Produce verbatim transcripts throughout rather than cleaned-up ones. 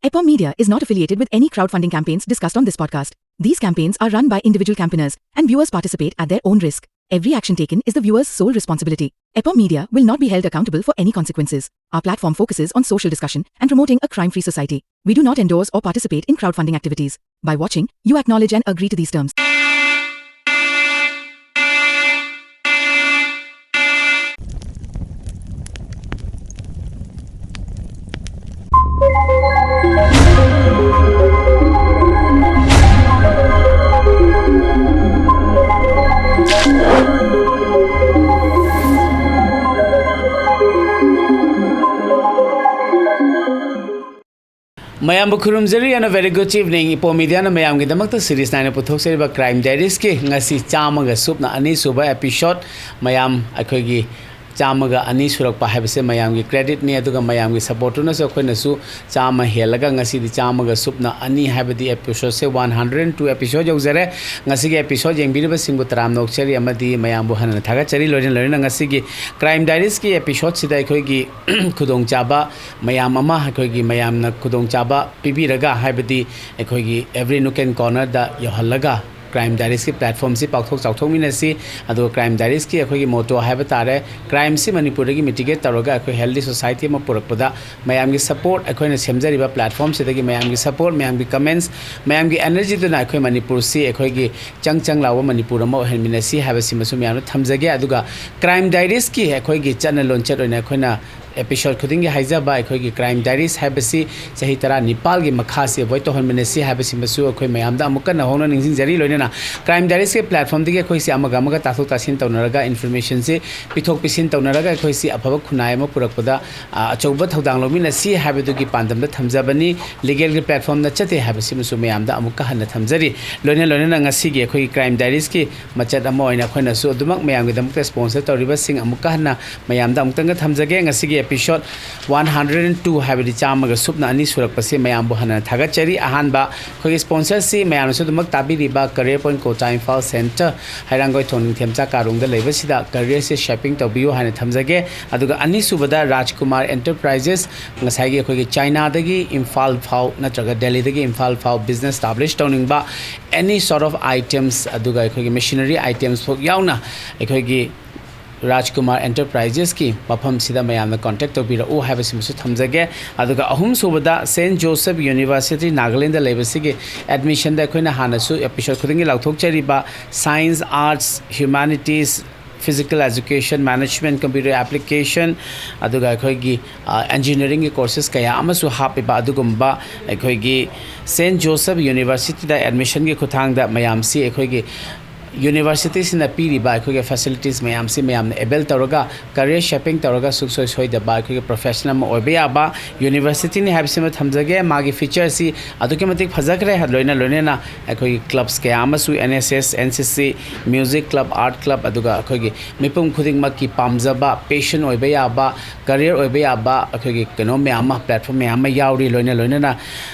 Epom Media is not affiliated with any crowdfunding campaigns discussed on this podcast. These campaigns are run by individual campaigners, and viewers participate at their own risk. Every action taken is the viewer's sole responsibility. Epom Media will not be held accountable for any consequences. Our platform focuses on social discussion and promoting a crime-free society. We do not endorse or participate in crowdfunding activities. By watching, you acknowledge and agree to these terms. ꯃꯌꯥꯝꯕꯨ ꯈꯨꯔꯨꯝꯖꯔꯤ and a very good evening. ꯏꯄꯣꯝ ꯃꯤꯗꯤꯌꯥꯅ ꯃꯌꯥꯝꯒꯤꯗꯃꯛꯇ series ꯅꯥꯏꯅ ꯄꯨꯊꯣꯛꯆꯔꯤꯕ crime ꯗꯥꯏꯔꯤꯁꯀꯤ ꯉꯁꯤ ꯆꯥꯝꯃꯒ ꯁꯨꯞꯅ ꯑꯅꯤꯁꯨꯕ ꯁꯨꯕ ꯑꯦꯄꯤꯁꯣꯗ꯫ ꯃꯌꯥꯝ ꯑꯩꯈꯣꯏꯒꯤ ꯆꯥꯝꯃꯒ ꯑꯅꯤ ꯁꯨꯔꯛꯄ ꯍꯥꯏꯕꯁꯦ ꯃꯌꯥꯝꯒꯤ ꯀ꯭ꯔꯦꯗꯤꯠꯅꯤ, ꯑꯗꯨꯒ ꯃꯌꯥꯝꯒꯤ ꯁꯄꯣꯔꯠꯇꯨꯅꯁꯨ ꯑꯩꯈꯣꯏꯅꯁꯨ ꯆꯥꯝꯃ ꯍꯦꯜꯂꯒ ꯉꯁꯤꯗꯤ ꯆꯥꯝꯃꯒ ꯁꯨꯞꯅ ꯑꯅꯤ ꯍꯥꯏꯕꯗꯤ ꯑꯦꯄꯤꯁꯣꯗꯁꯦ ꯋꯥꯟ ꯍꯟꯗ꯭ꯔꯦꯠ ꯇꯨ ꯑꯦꯄꯤꯁꯣꯗ ꯌꯧꯖꯔꯦ꯫ ꯉꯁꯤꯒꯤ ꯑꯦꯄꯤꯁꯣꯗ ꯌꯦꯡꯕꯤꯔꯤꯕꯁꯤꯡꯕꯨ ꯇꯔꯥꯝꯅ ꯑꯣꯛꯆꯔꯤ ꯑꯃꯗꯤ ꯃꯌꯥꯝꯕꯨ ꯍꯟꯅ ꯊꯥꯒꯠꯆꯔꯤ꯫ ꯂꯣꯏꯅ ꯂꯣꯏꯅꯅ ꯉꯁꯤꯒꯤ ꯀ꯭ꯔꯥꯏꯝ ꯗꯥꯏꯔꯤꯁꯀꯤ ꯑꯦꯄꯤꯁꯣꯗꯁꯤꯗ ꯑꯩꯈꯣꯏꯒꯤ ꯈꯨꯗꯣꯡꯆꯥꯕ ꯃꯌꯥꯝ ꯑꯃ, ꯑꯩꯈꯣꯏꯒꯤ ꯃꯌꯥꯝꯅ ꯈꯨꯗꯣꯡꯆꯥꯕ ꯄꯤꯕꯤꯔꯒ, ꯍꯥꯏꯕꯗꯤ ꯑꯩꯈꯣꯏꯒꯤ ꯑꯦꯕ꯭ꯔꯤ ꯅꯨꯛ ꯑꯦꯟ ꯀꯣꯔꯅꯔꯗ ꯌꯧꯍꯜꯂꯒ, ꯀ꯭ꯔꯥꯏꯝ ꯗꯥꯏꯔꯤꯁꯀꯤ ꯄ꯭ꯂꯦꯠꯐꯣꯔꯝꯁꯤ ꯄꯥꯛꯊꯣꯛ ꯆꯥꯎꯊꯣꯛꯃꯤꯟꯅꯁꯤ꯫ ꯑꯗꯨꯒ ꯀ꯭ꯔꯥꯏꯝ ꯗꯥꯏꯔꯤꯁꯀꯤ ꯑꯩꯈꯣꯏꯒꯤ ꯃꯣꯇꯣ ꯍꯥꯏꯕ ꯇꯥꯔꯦ, ꯀ꯭ꯔꯥꯏꯝꯁꯤ ꯃꯅꯤꯄꯨꯔꯗꯒꯤ ꯃꯤꯇꯤꯒꯦꯠ ꯇꯧꯔꯒ ꯑꯩꯈꯣꯏ ꯍꯦꯜꯗꯤ ꯁꯣꯁꯥꯏꯇꯤ ꯑꯃ ꯄꯨꯔꯛꯄꯗ ꯃꯌꯥꯝꯒꯤ ꯁꯄꯣꯔꯠ, ꯑꯩꯈꯣꯏꯅ ꯁꯦꯝꯖꯔꯤꯕ ꯄ꯭ꯂꯦꯠꯐꯣꯔꯝꯁꯤꯗꯒꯤ ꯃꯌꯥꯝꯒꯤ ꯁꯄꯣꯔꯠ, ꯃꯌꯥꯝꯒꯤ ꯀꯃꯦꯟꯁ, ꯃꯌꯥꯝꯒꯤ ꯑꯦꯅꯔꯖꯤꯗꯨꯅ ꯑꯩꯈꯣꯏ ꯃꯅꯤꯄꯨꯔꯁꯤ ꯑꯩꯈꯣꯏꯒꯤ ꯆꯪ ꯆꯪ ꯂꯥꯎꯕ ꯃꯅꯤꯄꯨꯔ ꯑꯃ ꯑꯣꯏꯍꯟꯃꯤꯟꯅꯁꯤ ꯍꯥꯏꯕꯁꯤꯃꯁꯨ ꯃꯌꯥꯝꯗ ꯊꯝꯖꯒꯦ꯫ ꯑꯗꯨꯒ ꯀ꯭ꯔꯥꯏꯝ ꯗꯥꯏꯔꯤꯁꯀꯤ ꯑꯩꯈꯣꯏꯒꯤ ꯆꯠꯅ ꯂꯣꯟꯆꯠ ꯑꯣꯏꯅ ꯑꯩꯈꯣꯏꯅ ꯑꯦꯄꯤꯁꯣꯗ ꯈꯨꯗꯤꯡꯒꯤ ꯍꯥꯏꯖꯕ ꯑꯩꯈꯣꯏꯒꯤ ꯀ꯭ꯔꯥꯏꯝ ꯗꯥꯏꯔꯤꯁ ꯍꯥꯏꯕꯁꯤ ꯆꯍꯤ ꯇꯔꯥꯅꯤꯄꯥꯜꯒꯤ ꯃꯈꯥꯁꯤ ꯑꯦꯚꯣꯏꯗ ꯇꯧꯍꯟꯃꯤꯟꯅꯁꯤ ꯍꯥꯏꯕꯁꯤꯃꯁꯨ ꯑꯩꯈꯣꯏ ꯃꯌꯥꯝꯗ ꯑꯃꯨꯛꯀ ꯅꯧꯍꯧꯅ ꯅꯤꯡꯁꯤꯡꯖꯔꯤ꯫ ꯂꯣꯏꯅꯅ ꯀ꯭ꯔꯥꯏꯝ ꯗꯥꯏꯔꯤꯁꯀꯤ ꯄ꯭ꯂꯦꯠꯐꯣꯔꯝꯗꯒꯤ ꯑꯩꯈꯣꯏꯁꯤ ꯑꯃꯒ ꯑꯃꯒ ꯇꯥꯊꯣꯛ ꯇꯥꯁꯤꯟ ꯇꯧꯅꯔꯒ, ꯏꯟꯐꯣꯔꯃꯦꯁꯟꯁꯤ ꯄꯤꯊꯣꯛ ꯄꯤꯁꯤꯟ ꯇꯧꯅꯔꯒ, ꯑꯩꯈꯣꯏꯁꯤ ꯑꯐꯕ ꯈꯨꯟꯅꯥꯏ ꯑꯃ ꯄꯨꯔꯛꯄꯗ, ꯑ, ꯑꯆꯧꯕ ꯊꯧꯗꯥꯡ ꯂꯧꯃꯤꯟꯅꯁꯤ ꯍꯥꯏꯕꯗꯨꯒꯤ ꯄꯥꯟꯗꯝꯗ ꯊꯝꯖꯕꯅꯤ꯫ ꯂꯤꯒꯦꯜꯒꯤ ꯄ꯭ꯂꯦꯠꯐꯣꯔꯝ ꯅꯠꯆꯗꯦ ꯍꯥꯏꯕꯁꯤꯃꯁꯨ ꯃꯌꯥꯝꯗ ꯑꯃꯨꯛꯀ ꯍꯟꯅ ꯊꯝꯖꯔꯤ꯫ ꯂꯣꯏꯅ ꯂꯣꯏꯅꯅ ꯉꯁꯤꯒꯤ ꯑꯩꯈꯣꯏꯒꯤ ꯀ꯭ꯔꯥꯏꯝ ꯗꯥꯏꯔꯤꯁꯀꯤ ꯃꯆꯠ ꯑꯃ ꯑꯣꯏꯅ ꯑꯩꯈꯣꯏꯅꯁꯨ ꯑꯗꯨꯃꯛ ꯃꯌꯥꯝꯒꯤꯗꯃꯛꯇ ꯁ꯭ꯄꯣꯟꯁꯔ ꯇꯧꯔꯤꯕꯁꯤꯡ ꯑꯃꯨꯛꯀ ꯍꯟꯅ ꯃꯌꯥꯝꯗ ꯑꯃꯨꯛꯇꯪꯒ ꯊꯝꯖꯒꯦ꯫ ꯉꯁꯤꯒꯤ Episode one hundred and two, ꯍꯥꯏꯕꯗꯤ ꯆꯥꯝꯃꯒ ꯁꯨꯞꯅ ꯑꯅꯤ ꯁꯨꯔꯛꯄꯁꯤ ꯃꯌꯥꯝꯕꯨ ꯍꯟꯅ ꯊꯥꯒꯠꯆꯔꯤ꯫ ꯑꯍꯥꯟꯕ ꯑꯩꯈꯣꯏꯒꯤ sponsorꯁꯤ ꯃꯌꯥꯝꯅꯁꯨ ꯑꯗꯨꯃꯛ ꯇꯥꯕꯤꯔꯤꯕ Career Point Kota Imphal Center, ꯍꯩꯔꯥꯡꯒꯣꯏ ꯊꯣꯡ ꯅꯤꯡꯊꯦꯝꯆꯥ ꯀꯥꯔꯣꯡꯗ ꯂꯩꯕꯁꯤꯗ careerꯁꯦ shaping ꯇꯧꯕꯤꯌꯨ ꯍꯥꯏꯅ ꯊꯝꯖꯒꯦ꯫ ꯑꯗꯨꯒ ꯑꯅꯤꯁꯨꯕꯗ ꯔꯥꯖꯀꯨꯃꯥꯔ Enterprises, ꯉꯁꯥꯏꯒꯤ ꯑꯩꯈꯣꯏꯒꯤ ꯆꯥꯏꯅꯥꯗꯒꯤ ꯏꯝꯐꯥꯜ ꯐꯥꯎ ꯅꯠꯇ꯭ꯔꯒ ꯗꯦꯜꯂꯤꯗꯒꯤ ꯏꯝꯐꯥꯜ ꯐꯥꯎ business establish ꯇꯧꯅꯤꯡꯕ, any sort of items, ꯑꯗꯨꯒ ꯑꯩꯈꯣꯏꯒꯤ machinery items ꯐꯥꯎ ꯌꯥꯎꯅ ꯑꯩꯈꯣꯏꯒꯤ ꯔꯥꯖꯀꯨꯃꯥꯔ Enterprises ꯀꯤ ꯃꯐꯝꯁꯤꯗ ꯃꯌꯥꯝꯅ contact ꯇꯧꯕꯤꯔꯛꯎ ꯍꯥꯏꯕꯁꯤꯃꯁꯨ ꯊꯝꯖꯒꯦ꯫ ꯑꯗꯨꯒ ꯑꯍꯨꯝꯁꯨꯕꯗ Saint Joseph University Nagaland ꯗ ꯂꯩꯕꯁꯤꯒꯤ admission ꯗ ꯑꯩꯈꯣꯏꯅ ꯍꯥꯟꯅꯁꯨ episode ꯈꯨꯗꯤꯡꯒꯤ ꯂꯥꯎꯊꯣꯛꯆꯔꯤꯕ Science, Arts, Humanities, Physical Education, Management, Computer Application, ꯑꯗꯨꯒ ꯑꯩꯈꯣꯏꯒꯤ engineering ꯒꯤ courses ꯀꯌꯥ ꯑꯃꯁꯨ ꯍꯥꯞꯄꯤꯕ ꯑꯗꯨꯒꯨꯝꯕ ꯑꯩꯈꯣꯏꯒꯤ Saint Joseph University ꯗ admission ꯒꯤ ꯈꯨꯠꯊꯥꯡꯗ ꯃꯌꯥꯝꯁꯤ ꯑꯩꯈꯣꯏꯒꯤ university ꯁꯤꯅ ꯄꯤꯔꯤꯕ ꯑꯩꯈꯣꯏꯒꯤ facilities ꯃꯌꯥꯝꯁꯤ ꯃꯌꯥꯝꯅ avail ꯇꯧꯔꯒ career shaping ꯇꯧꯔꯒ ꯁꯨꯡꯁꯣꯏ ꯁꯣꯏꯗꯕ ꯑꯩꯈꯣꯏꯒꯤ professional ꯑꯃ ꯑꯣꯏꯕ ꯌꯥꯕ university ꯅꯤ ꯍꯥꯏꯕꯁꯤꯃ ꯊꯝꯖꯒꯦ꯫ ꯃꯥꯒꯤ feature ꯁꯤ ꯑꯗꯨꯛꯀꯤ ꯃꯇꯤꯛ ꯐꯖꯈ꯭ꯔꯦ꯫ ꯂꯣꯏꯅ ꯂꯣꯏꯅꯅ ꯑꯩꯈꯣꯏꯒꯤ clubs ꯀꯌꯥ ꯑꯃꯁꯨ, N S S, N C C, music club, art club, ꯑꯗꯨꯒ ꯑꯩꯈꯣꯏꯒꯤ ꯃꯤꯄꯨꯝ ꯈꯨꯗꯤꯡꯃꯛꯀꯤ ꯄꯥꯝꯖꯕ, passion ꯑꯣꯏꯕ ꯌꯥꯕ, career ꯑꯣꯏꯕ ꯌꯥꯕ ꯑꯩꯈꯣꯏꯒꯤ ꯀꯩꯅꯣ ꯃꯌꯥꯝ ꯑꯃ, platform ꯃꯌꯥꯝ ꯑꯃ ꯌꯥꯎꯔꯤ꯫ ꯂꯣꯏꯅ ꯂꯣꯏꯅꯅ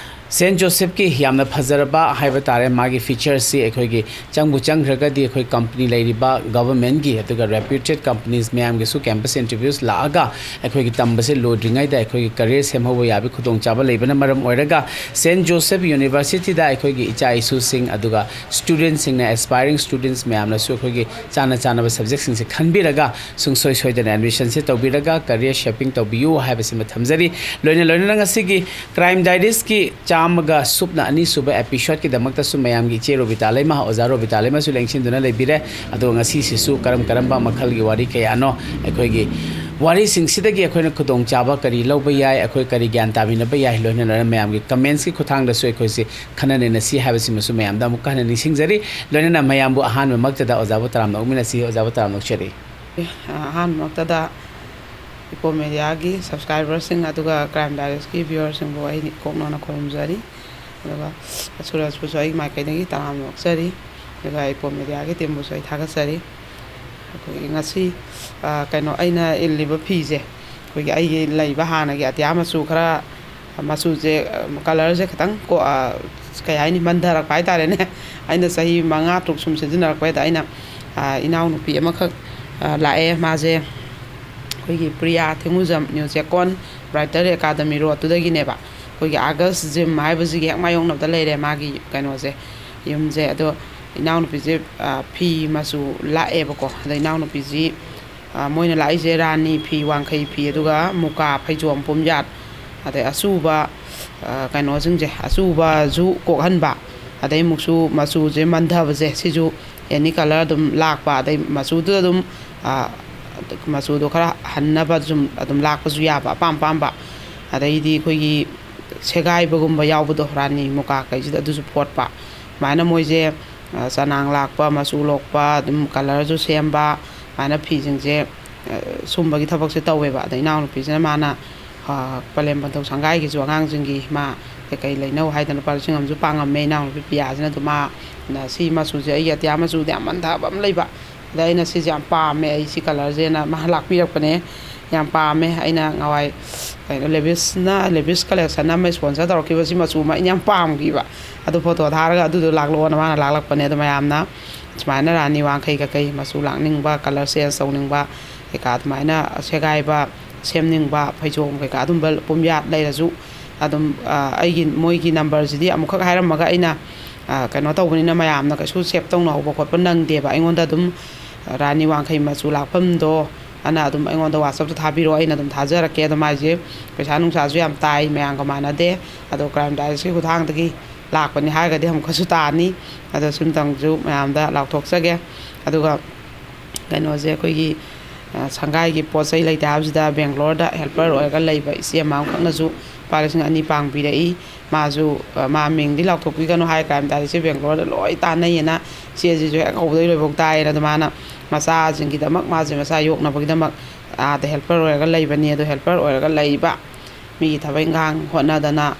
Saint Joseph ꯀꯤ ꯌꯥꯝꯅ ꯐꯖꯔꯕ ꯍꯥꯏꯕ ꯇꯥꯔꯦ, ꯃꯥꯒꯤ feature ꯁꯤ ꯑꯩꯈꯣꯏꯒꯤ ꯆꯪꯕꯨ ꯆꯪꯈ꯭ꯔꯒꯗꯤ ꯑꯩꯈꯣꯏ company ꯂꯩꯔꯤꯕ government ꯒꯤ ꯑꯗꯨꯒ reputed companies ꯃꯌꯥꯝꯒꯤꯁꯨ campus interviews ꯂꯥꯛꯑꯒ ꯑꯩꯈꯣꯏꯒꯤ ꯇꯝꯕꯁꯦ ꯂꯣꯏꯗ꯭ꯔꯤꯉꯩꯗ ꯑꯩꯈꯣꯏꯒꯤ career ꯁꯦꯝꯍꯧꯕ ꯌꯥꯕꯒꯤ ꯈꯨꯗꯣꯡꯆꯥꯕ ꯂꯩꯕꯅ ꯃꯔꯝ ꯑꯣꯏꯔꯒ Saint Joseph University ꯗ ꯑꯩꯈꯣꯏꯒꯤ ꯏꯆꯥ ꯏꯁꯨꯁꯤꯡ ꯑꯗꯨꯒ student ꯁꯤꯡꯅ, aspiring students ꯃꯌꯥꯝꯅꯁꯨ ꯑꯩꯈꯣꯏꯒꯤ ꯆꯥꯅ ꯆꯥꯅꯕ subject ꯁꯤꯡꯁꯦ ꯈꯟꯕꯤꯔꯒ ꯁꯨꯡꯁꯣꯏ ꯁꯣꯏꯗꯅ admission ꯁꯦ ꯇꯧꯕꯤꯔꯒ career shaping ꯇꯧꯕꯤꯌꯨ ꯍꯥꯏꯕꯁꯤꯃ ꯊꯝꯖꯔꯤ꯫ ꯂꯣꯏꯅ ꯂꯣꯏꯅꯅ ꯉꯁꯤꯒꯤ Crime Diaries ꯀꯤ ꯆꯥꯝꯃꯒ ꯁꯨꯞꯅ ꯑꯅꯤ ꯁꯨꯕ episode ꯀꯤꯗꯃꯛꯇꯁꯨ ꯃꯌꯥꯝꯒꯤ ꯏꯆꯦ ꯔꯣꯕꯤꯇꯥ ꯂꯩꯃ, ꯑꯣꯖꯥ ꯔꯣꯕꯤꯇꯥ ꯂꯩꯃꯁꯨ ꯂꯦꯡꯁꯤꯟꯗꯨꯅ ꯂꯩꯕꯤꯔꯦ꯫ ꯑꯗꯨꯒ ꯉꯁꯤꯁꯤꯁꯨ ꯀꯔꯝ ꯀꯔꯝꯕ ꯃꯈꯜꯒꯤ ꯋꯥꯔꯤ ꯀꯌꯥꯅꯣ ꯑꯩꯈꯣꯏꯒꯤ ꯋꯥꯔꯤꯁꯤꯡꯁꯤꯗꯒꯤ ꯑꯩꯈꯣꯏꯅ ꯈꯨꯗꯣꯡꯆꯥꯕ ꯀꯔꯤ ꯂꯧꯕ ꯌꯥꯏ, ꯑꯩꯈꯣꯏ ꯀꯔꯤ ꯒ꯭ꯌꯥꯟ ꯇꯥꯃꯤꯟꯅꯕ ꯌꯥꯏ, ꯂꯣꯏꯅ ꯂꯣꯏꯅ ꯃꯌꯥꯝꯒꯤ comments ꯀꯤ ꯈꯨꯠꯊꯥꯡꯗꯁꯨ ꯑꯩꯈꯣꯏꯁꯤ ꯈꯟꯅ ꯅꯩꯅꯁꯤ ꯍꯥꯏꯕꯁꯤꯃꯁꯨ ꯃꯌꯥꯝꯗ ꯑꯃꯨꯛꯀ ꯍꯟꯅ ꯅꯤꯡꯁꯤꯡꯖꯔꯤ꯫ ꯂꯣꯏꯅꯅ ꯃꯌꯥꯝꯕꯨ ꯑꯍꯥꯟꯕꯃꯛꯇꯗ ꯑꯣꯖꯥꯕꯨ ꯇꯔꯥꯝꯅ ꯑꯣꯛꯃꯤꯟꯅꯁꯤ꯫ ꯑꯣꯖꯥꯕꯨ ꯇꯔꯥꯝꯅ ꯑꯣꯛꯆꯔꯤ꯫ ꯑꯍꯥꯟꯕꯃꯛꯇꯗ ꯏꯄꯣ ꯃꯦꯗꯤꯌꯥꯒꯤ subscriber ꯁꯤꯡ ꯑꯗꯨꯒ Crime Diaries ꯀꯤ viewer ꯁꯤꯡꯕꯨ ꯑꯩ ꯏꯀꯣꯛꯅꯅ ꯈꯨꯔꯨꯝꯖꯔꯤ꯫ ꯑꯗꯨꯒ ꯁꯨꯔꯖꯄꯨꯁꯨ ꯑꯩꯒꯤ ꯃꯥꯏꯀꯩꯗꯒꯤ ꯇꯔꯥꯝꯅ ꯑꯣꯛꯆꯔꯤ꯫ ꯑꯗꯨꯒ ꯏꯄꯣ ꯃꯦꯗꯤꯌꯥꯒꯤ team ꯕꯨꯁꯨ ꯑꯩ ꯊꯥꯒꯠꯆꯔꯤ꯫ ꯑꯩꯈꯣꯏꯒꯤ ꯉꯁꯤ, ꯑ, ꯀꯩꯅꯣ, ꯑꯩꯅ ꯏꯜꯂꯤꯕ ꯐꯤꯁꯦ, ꯑꯩꯈꯣꯏꯒꯤ ꯑꯩꯒꯤ ꯂꯩꯕ ꯍꯥꯟꯅꯒꯤ ꯑꯇꯤꯌꯥ ꯃꯆꯨ ꯈꯔ, ꯃꯆꯨꯁꯦ, ꯀꯂꯔꯁꯦ ꯈꯤꯇꯪ ꯀꯣ-, ꯀꯩ ꯍꯥꯏꯅꯤ, ꯃꯟꯊꯔꯛꯄ ꯍꯥꯏꯇꯥꯔꯦꯅꯦ꯫ ꯑꯩꯅ ꯆꯍꯤ ꯃꯉꯥ ꯇꯔꯨꯛ ꯁꯨꯝ ꯁꯤꯖꯤꯟꯅꯔꯛꯄꯩꯗ ꯑꯩꯅ, ꯏꯅꯥꯎꯅꯨꯄꯤ ꯑꯃꯈꯛ ꯂꯥꯛꯑꯦ꯫ ꯃꯥꯁꯦ ꯑꯩꯈꯣꯏꯒꯤ ꯄ꯭ꯔꯤꯌꯥ ꯊꯦꯡꯉꯨꯖꯝ, ꯅ꯭ꯌꯨ ꯆꯦꯛꯀꯣꯟ ꯕ꯭ꯔꯥꯏꯇꯔ ꯑꯦꯀꯥꯗꯃꯤ ꯔꯣꯗꯇꯨꯗꯒꯤꯅꯦꯕ꯫ ꯑꯩꯈꯣꯏꯒꯤ ꯑꯥꯒꯁ ꯖꯤꯝ ꯍꯥꯏꯕꯁꯤꯒꯤ ꯍꯦꯛ ꯃꯥꯌꯣꯛꯅꯕꯗ ꯂꯩꯔꯦ ꯃꯥꯒꯤ ꯀꯩꯅꯣꯁꯦ, ꯌꯨꯝꯁꯦ꯫ ꯑꯗꯣ ꯏꯅꯥꯎꯅꯨꯄꯤꯁꯦ ꯐꯤ ꯃꯆꯨ ꯂꯥꯛꯑꯦꯕꯀꯣ꯫ ꯑꯗꯣ ꯏꯅꯥꯎꯅꯨꯄꯤꯁꯤ ꯃꯣꯏꯅ ꯂꯥꯛꯏꯁꯦ ꯔꯥꯅꯤ ꯐꯤ, ꯋꯥꯡꯈꯩ ꯐꯤ, ꯑꯗꯨꯒ ꯃꯨꯀꯥ ꯐꯩꯖꯣꯝ ꯄꯨꯝꯌꯥꯠ, ꯑꯗꯩ ꯑꯆꯨꯕ, ꯀꯩꯅꯣꯁꯤꯡꯁꯦ, ꯑꯆꯨꯕꯁꯨ ꯀꯣꯛꯍꯟꯕ, ꯑꯗꯩ ꯑꯃꯨꯛꯁꯨ ꯃꯆꯨꯁꯦ ꯃꯟꯊꯕꯁꯦ, ꯁꯤꯁꯨ ꯑꯦꯅꯤ ꯀꯂꯔ ꯑꯗꯨꯝ ꯂꯥꯛꯄ, ꯑꯗꯩ ꯃꯆꯨꯗꯨꯗ ꯑꯗꯨꯝ, ꯃꯆꯨꯗꯣ ꯈꯔ ꯍꯟꯅꯕ ꯁꯨꯝ ꯑꯗꯨꯝ ꯂꯥꯛꯄꯁꯨ ꯌꯥꯕ, ꯑꯄꯥꯝ ꯑꯄꯥꯝꯕ꯫ ꯑꯗꯩꯗꯤ ꯑꯩꯈꯣꯏꯒꯤ ꯁꯦꯒꯥꯏꯕꯒꯨꯝꯕ ꯌꯥꯎꯕꯗꯣ, ꯔꯥꯅꯤ ꯃꯨꯀꯥ ꯀꯩꯁꯤꯗ, ꯑꯗꯨꯁꯨ ꯐꯣꯠꯄ꯫ ꯁꯨꯃꯥꯏꯅ ꯃꯣꯏꯁꯦ ꯆꯅꯥꯡ ꯂꯥꯛꯄ, ꯃꯆꯨ ꯂꯣꯛꯄ, ꯑꯗꯨꯝ ꯀꯂꯔꯁꯨ ꯁꯦꯝꯕ, ꯁꯨꯃꯥꯏꯅ ꯐꯤꯁꯤꯡꯁꯦ, ꯁꯨꯝꯕꯒꯤ ꯊꯕꯛꯁꯦ ꯇꯧꯋꯦꯕ꯫ ꯑꯗ ꯏꯅꯥꯎꯅꯨꯄꯤꯁꯤꯅ ꯃꯥꯅ, ꯄꯂꯦꯝ ꯄꯟꯊꯧ ꯁꯪꯒꯥꯏꯒꯤꯁꯨ ꯑꯉꯥꯡꯁꯤꯡꯒꯤ ꯃꯥ ꯀꯩꯀꯩ ꯂꯩꯅꯧ ꯍꯥꯏꯗꯅ ꯂꯨꯄꯥ ꯂꯤꯁꯤꯡ ꯑꯃꯁꯨ ꯄꯥꯡꯉꯝꯃꯦ ꯏꯅꯥꯎꯅꯨꯄꯤ ꯄꯤꯌꯥꯁꯤꯅ꯫ ꯑꯗꯨ ꯃꯥꯅ ꯁꯤ ꯃꯆꯨꯁꯦ ꯑꯩꯒꯤ ꯑꯇꯤꯌꯥ ꯃꯆꯨꯗ ꯌꯥꯝ ꯃꯟꯊꯕ ꯑꯃ ꯂꯩꯕ, ꯑꯗ ꯑꯩꯅ ꯁꯤꯁꯦ ꯌꯥꯝ ꯄꯥꯝꯃꯦ ꯑꯩ ꯁꯤ ꯀꯂꯔꯁꯦꯅ ꯃꯥ ꯂꯥꯛꯄꯤꯔꯛꯄꯅꯦ꯫ ꯌꯥꯝ ꯄꯥꯝꯃꯦ꯫ ꯑꯩꯅ ꯉꯍꯥꯟꯋꯥꯏ ꯀꯩꯅꯣ, ꯂꯦꯕꯤꯁꯅ, ꯂꯦꯕꯤꯁ ꯀꯂꯦꯛꯁꯟ ꯑꯃ ꯏꯁꯄꯣꯟꯁꯔ ꯇꯧꯔꯛꯈꯤꯕ, ꯁꯤ ꯃꯆꯨ ꯑꯃ ꯑꯩꯅ ꯌꯥꯝ ꯄꯥꯝꯈꯤꯕ꯫ ꯑꯗꯨ ꯐꯣꯇꯣ ꯊꯥꯔꯒ ꯑꯗꯨꯗꯣ ꯂꯥꯛꯂꯛꯑꯣꯅ ꯃꯥꯅ ꯂꯥꯛꯂꯛꯄꯅꯦ꯫ ꯑꯗꯣ ꯃꯌꯥꯝꯅ ꯁꯨꯃꯥꯏꯅ ꯔꯥꯅꯤ ꯋꯥꯡꯈꯩ ꯀꯩꯀꯩ ꯃꯆꯨ ꯂꯥꯛꯅꯤꯡꯕ, ꯀꯂꯔ ꯆꯦꯟꯖ ꯇꯧꯅꯤꯡꯕ ꯀꯩꯀꯥ, ꯑꯗꯨꯃꯥꯏꯅ ꯁꯦꯒꯥꯏꯕ ꯁꯦꯝꯅꯤꯡꯕ, ꯐꯩꯖꯣꯝ ꯀꯩꯀꯥ ꯑꯗꯨꯝꯕ ꯄꯨꯝꯌꯥꯠ ꯂꯩꯔꯁꯨ ꯑꯗꯨꯝ, ꯑꯩꯒꯤ, ꯃꯣꯏꯒꯤ ꯅꯝꯕꯔꯁꯤꯗꯤ ꯑꯃꯨꯛꯈꯛ ꯍꯥꯏꯔꯝꯃꯒ ꯑꯩꯅ, ꯀꯩꯅꯣ ꯇꯧꯕꯅꯤꯅ ꯃꯌꯥꯝꯅ ꯀꯩꯁꯨ ꯁꯦꯞ ꯇꯧꯅꯍꯧꯕ ꯈꯣꯠꯄ ꯅꯪꯗꯦꯕ꯫ ꯑꯩꯉꯣꯟꯗ ꯑꯗꯨꯝ ꯔꯥꯅꯤ ꯋꯥꯡꯈꯩ ꯃꯆꯨ ꯂꯥꯛꯐꯝꯗꯣ ꯑꯅ ꯑꯗꯨꯝ ꯑꯩꯉꯣꯟꯗ WhatsApp-ꯇ ꯊꯥꯕꯤꯔꯛꯑꯣ, ꯑꯩꯅ ꯑꯗꯨꯝ ꯊꯥꯖꯔꯛꯀꯦ꯫ ꯑꯗꯣ ꯃꯥꯏꯁꯦ ꯄꯩꯁꯥ ꯅꯨꯡꯁꯥꯁꯨ ꯌꯥꯝ ꯇꯥꯏ, ꯃꯌꯥꯝꯒ ꯃꯥꯟꯅꯗꯦ꯫ ꯑꯗꯣ Crime Diaries-ꯀꯤ ꯈꯨꯠꯊꯥꯡꯗꯒꯤ ꯂꯥꯛꯄꯅꯤ ꯍꯥꯏꯔꯒꯗꯤ ꯑꯃꯨꯛꯀꯁꯨ ꯇꯥꯅꯤ꯫ ꯑꯗꯣ ꯁꯤꯝꯇꯪꯁꯨ ꯃꯌꯥꯝꯗ ꯂꯥꯎꯊꯣꯛꯆꯒꯦ꯫ ꯑꯗꯨꯒ ꯀꯩꯅꯣꯁꯦ, ꯑꯩꯈꯣꯏꯒꯤ, ꯁꯪꯒꯥꯏꯒꯤ ꯄꯣꯠ ꯆꯩ ꯂꯩꯇꯦ ꯍꯥꯏꯕꯁꯤꯗ ꯕꯦꯡꯒ꯭ꯂꯣꯔꯗ helper ꯑꯣꯏꯔꯒ ꯂꯩꯕ ꯏꯆꯦ ꯑꯃꯈꯛꯅꯁꯨ ꯂꯨꯄꯥ ꯂꯤꯁꯤꯡ ꯑꯅꯤ ꯄꯥꯡꯕꯤꯔꯛꯏ꯫ ꯃꯥꯁꯨ, ꯃꯥ ꯃꯤꯡꯗꯤ ꯂꯥꯎꯊꯣꯛꯄꯤꯒꯅꯨ ꯍꯥꯏ, Crime Diaries-ꯁꯦ ꯕꯦꯡꯒ꯭ꯂꯣꯔꯗ ꯂꯣꯏ ꯇꯥꯟꯅꯩꯌꯦꯅ꯫ ꯏꯆꯦꯁꯤꯁꯨ ꯍꯦꯛ ꯍꯧꯕꯗꯩ ꯂꯣꯏꯐꯥꯎ ꯇꯥꯏꯌꯦꯅ꯫ ꯑꯗꯣ ꯃꯥꯅ ꯃꯆꯥꯁꯤꯡꯒꯤꯗꯃꯛ, ꯃꯥꯁꯦ ꯃꯆꯥ ꯌꯣꯛꯅꯕꯒꯤꯗꯃꯛ ꯑꯥꯗ helper ꯑꯣꯏꯔꯒ ꯂꯩꯕꯅꯤ꯫ ꯑꯗꯣ helper ꯑꯣꯏꯔꯒ ꯂꯩꯕ, ꯃꯤꯒꯤ ꯊꯕꯛ ꯏꯪꯈꯥꯡ ꯍꯣꯠꯅꯗꯅ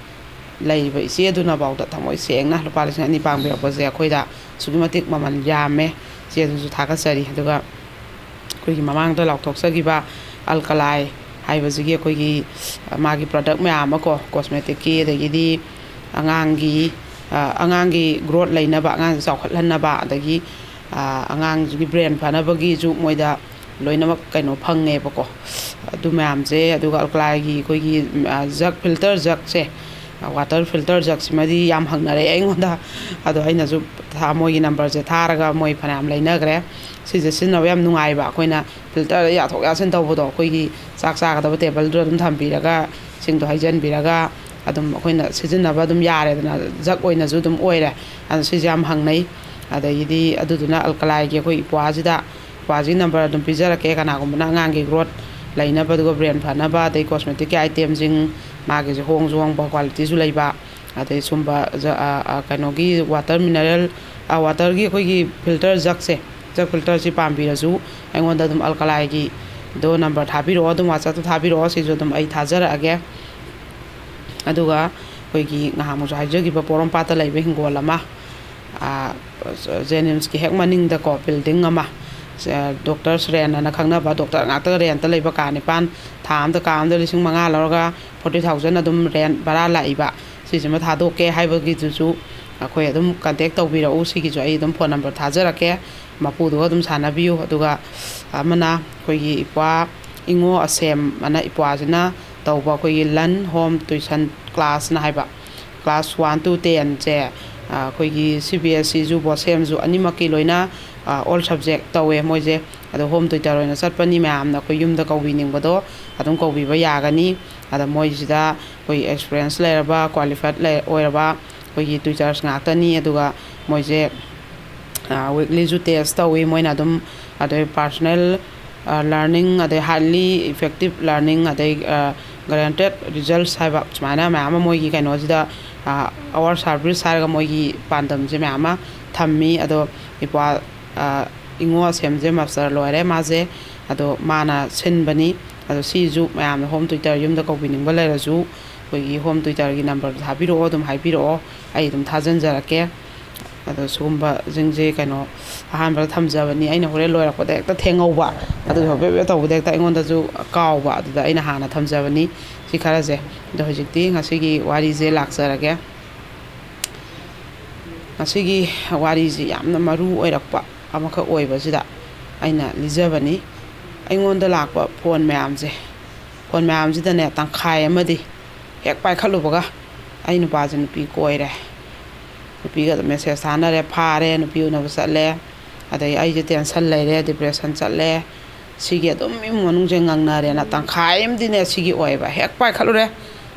ꯂꯩꯕ ꯏꯆꯦ ꯑꯗꯨꯅꯐꯥꯎꯗ ꯊꯃꯣꯏ ꯁꯦꯡꯅ ꯂꯨꯄꯥ ꯂꯤꯁꯤꯡ ꯑꯅꯤ ꯄꯥꯡꯕꯤꯔꯛꯄꯁꯦ ꯑꯩꯈꯣꯏꯗ ꯑꯁꯨꯛꯀꯤ ꯃꯇꯤꯛ ꯃꯃꯜ ꯌꯥꯝꯃꯦ꯫ ꯏꯆꯦ ꯑꯗꯨꯁꯨ ꯊꯥꯒꯠꯆꯔꯤ꯫ ꯑꯗꯨꯒ ꯑꯩꯈꯣꯏꯒꯤ ꯃꯃꯥꯡꯗ ꯂꯥꯎꯊꯣꯛꯆꯈꯤꯕ ꯑꯜꯀꯂꯥꯏ ꯍꯥꯏꯕꯁꯤꯒꯤ ꯑꯩꯈꯣꯏꯒꯤ, ꯑ, ꯃꯥꯒꯤ product ꯃꯌꯥꯝ ꯑꯃ ꯀꯣ, cosmeticꯀꯤ, ꯑꯗꯒꯤꯗꯤ ꯑꯉꯥꯡꯒꯤ, ꯑ, ꯑꯉꯥꯡꯒꯤ growth ꯂꯩꯅꯕ, ꯑꯉꯥꯡꯁꯦ ꯆꯥꯎꯈꯠꯍꯟꯅꯕ, ꯑꯗꯒꯤ, ꯑ, ꯑꯉꯥꯡꯁꯤꯒꯤ brain ꯐꯅꯕꯒꯤꯁꯨ ꯃꯣꯏꯗ ꯂꯣꯏꯅꯃꯛ ꯀꯩꯅꯣ ꯐꯪꯉꯦꯕꯀꯣ꯫ ꯑꯗꯨ ꯃꯌꯥꯝꯁꯦ, ꯑꯗꯨꯒ Alkaliꯒꯤ ꯑꯩꯈꯣꯏꯒꯤ, ꯑ, jug, filter jugꯁꯦ, ꯋꯥꯇꯔ ꯐꯤꯜꯇꯔ ꯖꯛꯁꯤꯃꯗꯤ ꯌꯥꯝ ꯍꯪꯅꯔꯛꯑꯦ ꯑꯩꯉꯣꯟꯗ꯫ ꯑꯗꯣ ꯑꯩꯅꯁꯨ ꯊꯥ-, ꯃꯣꯏꯒꯤ ꯅꯝꯕꯔꯁꯦ ꯊꯥꯔꯒ ꯃꯣꯏ ꯐꯅꯌꯥꯝ ꯂꯩꯅꯈ꯭ꯔꯦ꯫ ꯁꯤꯁꯦ ꯁꯤꯖꯤꯟꯅꯕ ꯌꯥꯝ ꯅꯨꯡꯉꯥꯏꯕ, ꯑꯩꯈꯣꯏꯅ ꯐꯤꯜꯇꯔ ꯌꯥꯊꯣꯛ ꯌꯥꯁꯤꯟ ꯇꯧꯕꯗꯣ, ꯑꯩꯈꯣꯏꯒꯤ ꯆꯥꯛ ꯆꯥꯒꯗꯕ ꯇꯦꯕꯜꯗꯨꯗ ꯑꯗꯨꯝ ꯊꯝꯕꯤꯔꯒ, ꯏꯁꯤꯡꯗꯣ ꯍꯩꯖꯤꯟꯕꯤꯔꯒ, ꯑꯗꯨꯝ ꯑꯩꯈꯣꯏꯅ ꯁꯤꯖꯤꯟꯅꯕ ꯑꯗꯨꯝ ꯌꯥꯔꯦꯗꯅ, ꯖꯛ ꯑꯣꯏꯅꯁꯨ ꯑꯗꯨꯝ ꯑꯣꯏꯔꯦ꯫ ꯑꯗꯣ ꯁꯤꯁꯦ ꯌꯥꯝ ꯍꯪꯅꯩ꯫ ꯑꯗꯒꯤꯗꯤ ꯑꯗꯨꯗꯨꯅ Alkaliꯒꯤ ꯑꯩꯈꯣꯏ ꯏꯄ꯭ꯋꯥꯁꯤꯗ, ꯏꯄ꯭ꯋꯥꯁꯤꯒꯤ ꯅꯝꯕꯔ ꯑꯗꯨꯝ ꯄꯤꯖꯔꯛꯀꯦ, ꯀꯅꯥꯒꯨꯝꯕꯅ ꯑꯉꯥꯡꯒꯤ growth ꯂꯩꯅꯕ, ꯑꯗꯨꯒ brain ꯐꯅꯕ, ꯑꯗꯩ cosmeticꯀꯤ itemꯁꯤꯡ, ꯃꯥꯒꯤꯁꯦ ꯍꯣꯡꯁꯨ ꯍꯣꯡꯕ, qualityꯁꯨ ꯂꯩꯕ, ꯑꯗꯩ ꯁꯨꯝꯕ ꯖ-, ꯑ, ꯑ, ꯀꯩꯅꯣꯒꯤ water mineral, ꯑ, waterꯒꯤ ꯑꯩꯈꯣꯏꯒꯤ filter jugꯁꯦ, jug filterꯁꯤ ꯄꯥꯝꯕꯤꯔꯁꯨ ꯑꯩꯉꯣꯟꯗ ꯑꯗꯨꯝ Alkaliꯒꯤꯗꯣ ꯅꯝꯕꯔ ꯊꯥꯕꯤꯔꯛꯑꯣ, ꯑꯗꯨꯝ WhatsAppꯇ ꯊꯥꯕꯤꯔꯛꯑꯣ, ꯁꯤꯁꯨ ꯑꯗꯨꯝ ꯑꯩ ꯊꯥꯖꯔꯛꯑꯒꯦ꯫ ꯑꯗꯨꯒ ꯑꯩꯈꯣꯏꯒꯤ ꯉꯍꯥꯟꯃꯨꯛꯁꯨ ꯍꯥꯏꯖꯈꯤꯕ ꯄꯣꯔꯣꯝꯄꯥꯠꯇ ꯂꯩꯕ ꯍꯤꯡꯒꯣꯜ ꯑꯃ, ꯑ, JNIMSꯀꯤ ꯍꯦꯛ ꯃꯅꯤꯡꯗꯀꯣ building ꯑꯃ, ꯑ, ꯗꯣꯛꯇꯔ ꯁꯨꯔꯦꯟ ꯑꯅ ꯈꯪꯅꯕ ꯗꯣꯛꯇꯔ ꯉꯥꯛꯇ ꯔꯦꯟꯇ ꯂꯩꯕ ꯀꯥ ꯅꯤꯄꯥꯟ, ꯊꯥ ꯑꯃꯗ ꯀꯥ ꯑꯃꯗ ꯂꯤꯁꯤꯡ ꯃꯉꯥ ꯂꯧꯔꯒ forty thousand ꯑꯗꯨꯝ rent ꯚꯔꯥ ꯂꯥꯛꯏꯕ꯫ ꯁꯤꯁꯤꯃ ꯊꯥꯗꯣꯛꯀꯦ ꯍꯥꯏꯕꯒꯤꯗꯨꯁꯨ ꯑꯩꯈꯣꯏ ꯑꯗꯨꯝ contact ꯇꯧꯕꯤꯔꯛꯎ꯫ ꯁꯤꯒꯤꯁꯨ ꯑꯩ ꯑꯗꯨꯝ phone number ꯊꯥꯖꯔꯛꯀꯦ, ꯃꯄꯨꯗꯨꯒ ꯑꯗꯨꯝ ꯁꯥꯟꯅꯕꯤꯌꯨ꯫ ꯑꯗꯨꯒ ꯑꯃꯅ ꯑꯩꯈꯣꯏꯒꯤ ꯏꯄ꯭ꯋꯥ ꯏꯉꯣ ꯑꯁꯦꯝ ꯑꯅ ꯏꯄ꯭ꯋꯥꯁꯤꯅ ꯇꯧꯕ ꯑꯩꯈꯣꯏꯒꯤ ꯂꯟ home tuition classꯅ ꯍꯥꯏꯕ, class one to tenꯁꯦ, ꯑ, ꯑꯩꯈꯣꯏꯒꯤ CBSEꯁꯨ BOSEMꯁꯨ ꯑꯅꯤꯃꯛꯀꯤ ꯂꯣꯏꯅ, ꯑ, all subject ꯇꯧꯋꯦ ꯃꯣꯏꯁꯦ꯫ ꯑꯗꯣ home tutor ꯑꯣꯏꯅ ꯆꯠꯄꯅꯤ, ꯃꯌꯥꯝꯅ ꯑꯩꯈꯣꯏ ꯌꯨꯝꯗ ꯀꯧꯕꯤꯅꯤꯡꯕꯗꯣ ꯑꯗꯨꯝ ꯀꯧꯕꯤꯕ ꯌꯥꯒꯅꯤ꯫ ꯑꯗ ꯃꯣꯏꯁꯤꯗ ꯑꯩꯈꯣꯏ experience ꯂꯩꯔꯕ, qualified ꯂꯩ-, ꯑꯣꯏꯔꯕ ꯑꯩꯈꯣꯏꯒꯤ tutors ꯉꯥꯛꯇꯅꯤ꯫ ꯑꯗꯨꯒ ꯃꯣꯏꯁꯦ, ꯑ, weeklyꯁꯨ test ꯇꯧꯋꯤ ꯃꯣꯏꯅ ꯑꯗꯨꯝ꯫ ꯑꯗꯩ personal, ꯑ, learning, ꯑꯗꯩ highly effective learning, ꯑꯗꯩ, ꯑ, guaranteed results ꯍꯥꯏꯕ ꯁꯨꯃꯥꯏꯅ ꯃꯌꯥꯝ ꯑꯃ ꯃꯣꯏꯒꯤ ꯀꯩꯅꯣꯁꯤꯗ, ꯑ, our service ꯍꯥꯏꯔꯒ ꯃꯣꯏꯒꯤ ꯄꯥꯟꯗꯝꯁꯦ ꯃꯌꯥꯝ ꯑꯃ ꯊꯝꯃꯤ꯫ ꯑꯗꯣ ꯏꯄ꯭ꯋꯥ, ꯑ, ꯏꯉꯣ ꯑꯁꯦꯝꯁꯦ master ꯂꯣꯏꯔꯦ ꯃꯥꯁꯦ꯫ ꯑꯗꯣ ꯃꯥꯅ ꯁꯤꯟꯕꯅꯤ꯫ ꯑꯗꯣ ꯁꯤꯁꯨ ꯃꯌꯥꯝꯅ home tutor ꯌꯨꯝꯗ ꯀꯧꯕꯤꯅꯤꯡꯕ ꯂꯩꯔꯁꯨ ꯑꯩꯈꯣꯏꯒꯤ home tutorꯒꯤ numberꯗꯣ ꯊꯥꯕꯤꯔꯛꯑꯣ, ꯑꯗꯨꯝ ꯍꯥꯏꯕꯤꯔꯛꯑꯣ, ꯑꯩ ꯑꯗꯨꯝ ꯊꯥꯖꯤꯟꯖꯔꯛꯀꯦ꯫ ꯑꯗꯣ ꯁꯤꯒꯨꯝꯕꯁꯤꯡꯁꯦ ꯀꯩꯅꯣ ꯑꯍꯥꯟꯕꯗ ꯊꯝꯖꯕꯅꯤ꯫ ꯑꯩꯅ ꯍꯣꯔꯦꯟ ꯂꯣꯏꯔꯛꯄꯗ ꯍꯦꯛꯇ ꯊꯦꯡꯍꯧꯕ, ꯑꯗꯨꯒꯤ ꯍꯣꯕꯦ ꯍꯣꯕꯦ ꯇꯧꯕꯗ ꯍꯦꯛꯇ ꯑꯩꯉꯣꯟꯗꯁꯨ ꯀꯥꯎꯕ, ꯑꯗꯨꯗ ꯑꯩꯅ ꯍꯥꯟꯅ ꯊꯝꯖꯕꯅꯤ ꯁꯤ ꯈꯔꯁꯦ꯫ ꯑꯗꯣ ꯍꯧꯖꯤꯛꯇꯤ ꯉꯁꯤꯒꯤ ꯋꯥꯔꯤꯁꯦ ꯂꯥꯛꯆꯔꯒꯦ꯫ ꯉꯁꯤꯒꯤ ꯋꯥꯔꯤꯁꯤ ꯌꯥꯝꯅ ꯃꯔꯨ ꯑꯣꯏꯔꯛꯄ ꯑꯃꯈꯛ ꯑꯣꯏꯕꯁꯤꯗ ꯑꯩꯅ ꯂꯤꯖꯕꯅꯤ꯫ ꯑꯩꯉꯣꯟꯗ ꯂꯥꯛꯄ ꯐꯣꯟ ꯃꯌꯥꯝꯁꯦ, ꯐꯣꯟ ꯃꯌꯥꯝꯁꯤꯗꯅꯦ, ꯇꯪꯈꯥꯏ ꯑꯃꯗꯤ ꯍꯦꯛ ꯄꯥꯏꯈꯠꯂꯨꯕꯒ ꯑꯩ ꯅꯨꯄꯥꯁꯦ ꯅꯨꯄꯤ ꯀꯣꯏꯔꯦ, ꯅꯨꯄꯤꯒ ꯑꯗꯨꯝ ꯃꯦꯁꯦꯖ ꯊꯥꯅꯔꯦ, ꯐꯥꯔꯦ, ꯅꯨꯄꯤ ꯎꯅꯕ ꯆꯠꯂꯦ, ꯑꯗꯩ ꯑꯩꯁꯦ ꯇꯦꯟꯁꯟ ꯂꯩꯔꯦ, ꯗꯤꯄ꯭ꯔꯦꯁꯟ ꯆꯠꯂꯦ, ꯁꯤꯒꯤ ꯑꯗꯨꯝ ꯏꯃꯨꯡ ꯃꯅꯨꯡꯁꯦ ꯉꯪꯅꯔꯦꯅ ꯇꯪꯈꯥꯏ ꯑꯃꯗꯤꯅꯦ ꯁꯤꯒꯤ ꯑꯣꯏꯕ꯫ ꯍꯦꯛ ꯄꯥꯏꯈꯠꯂꯨꯔꯦ,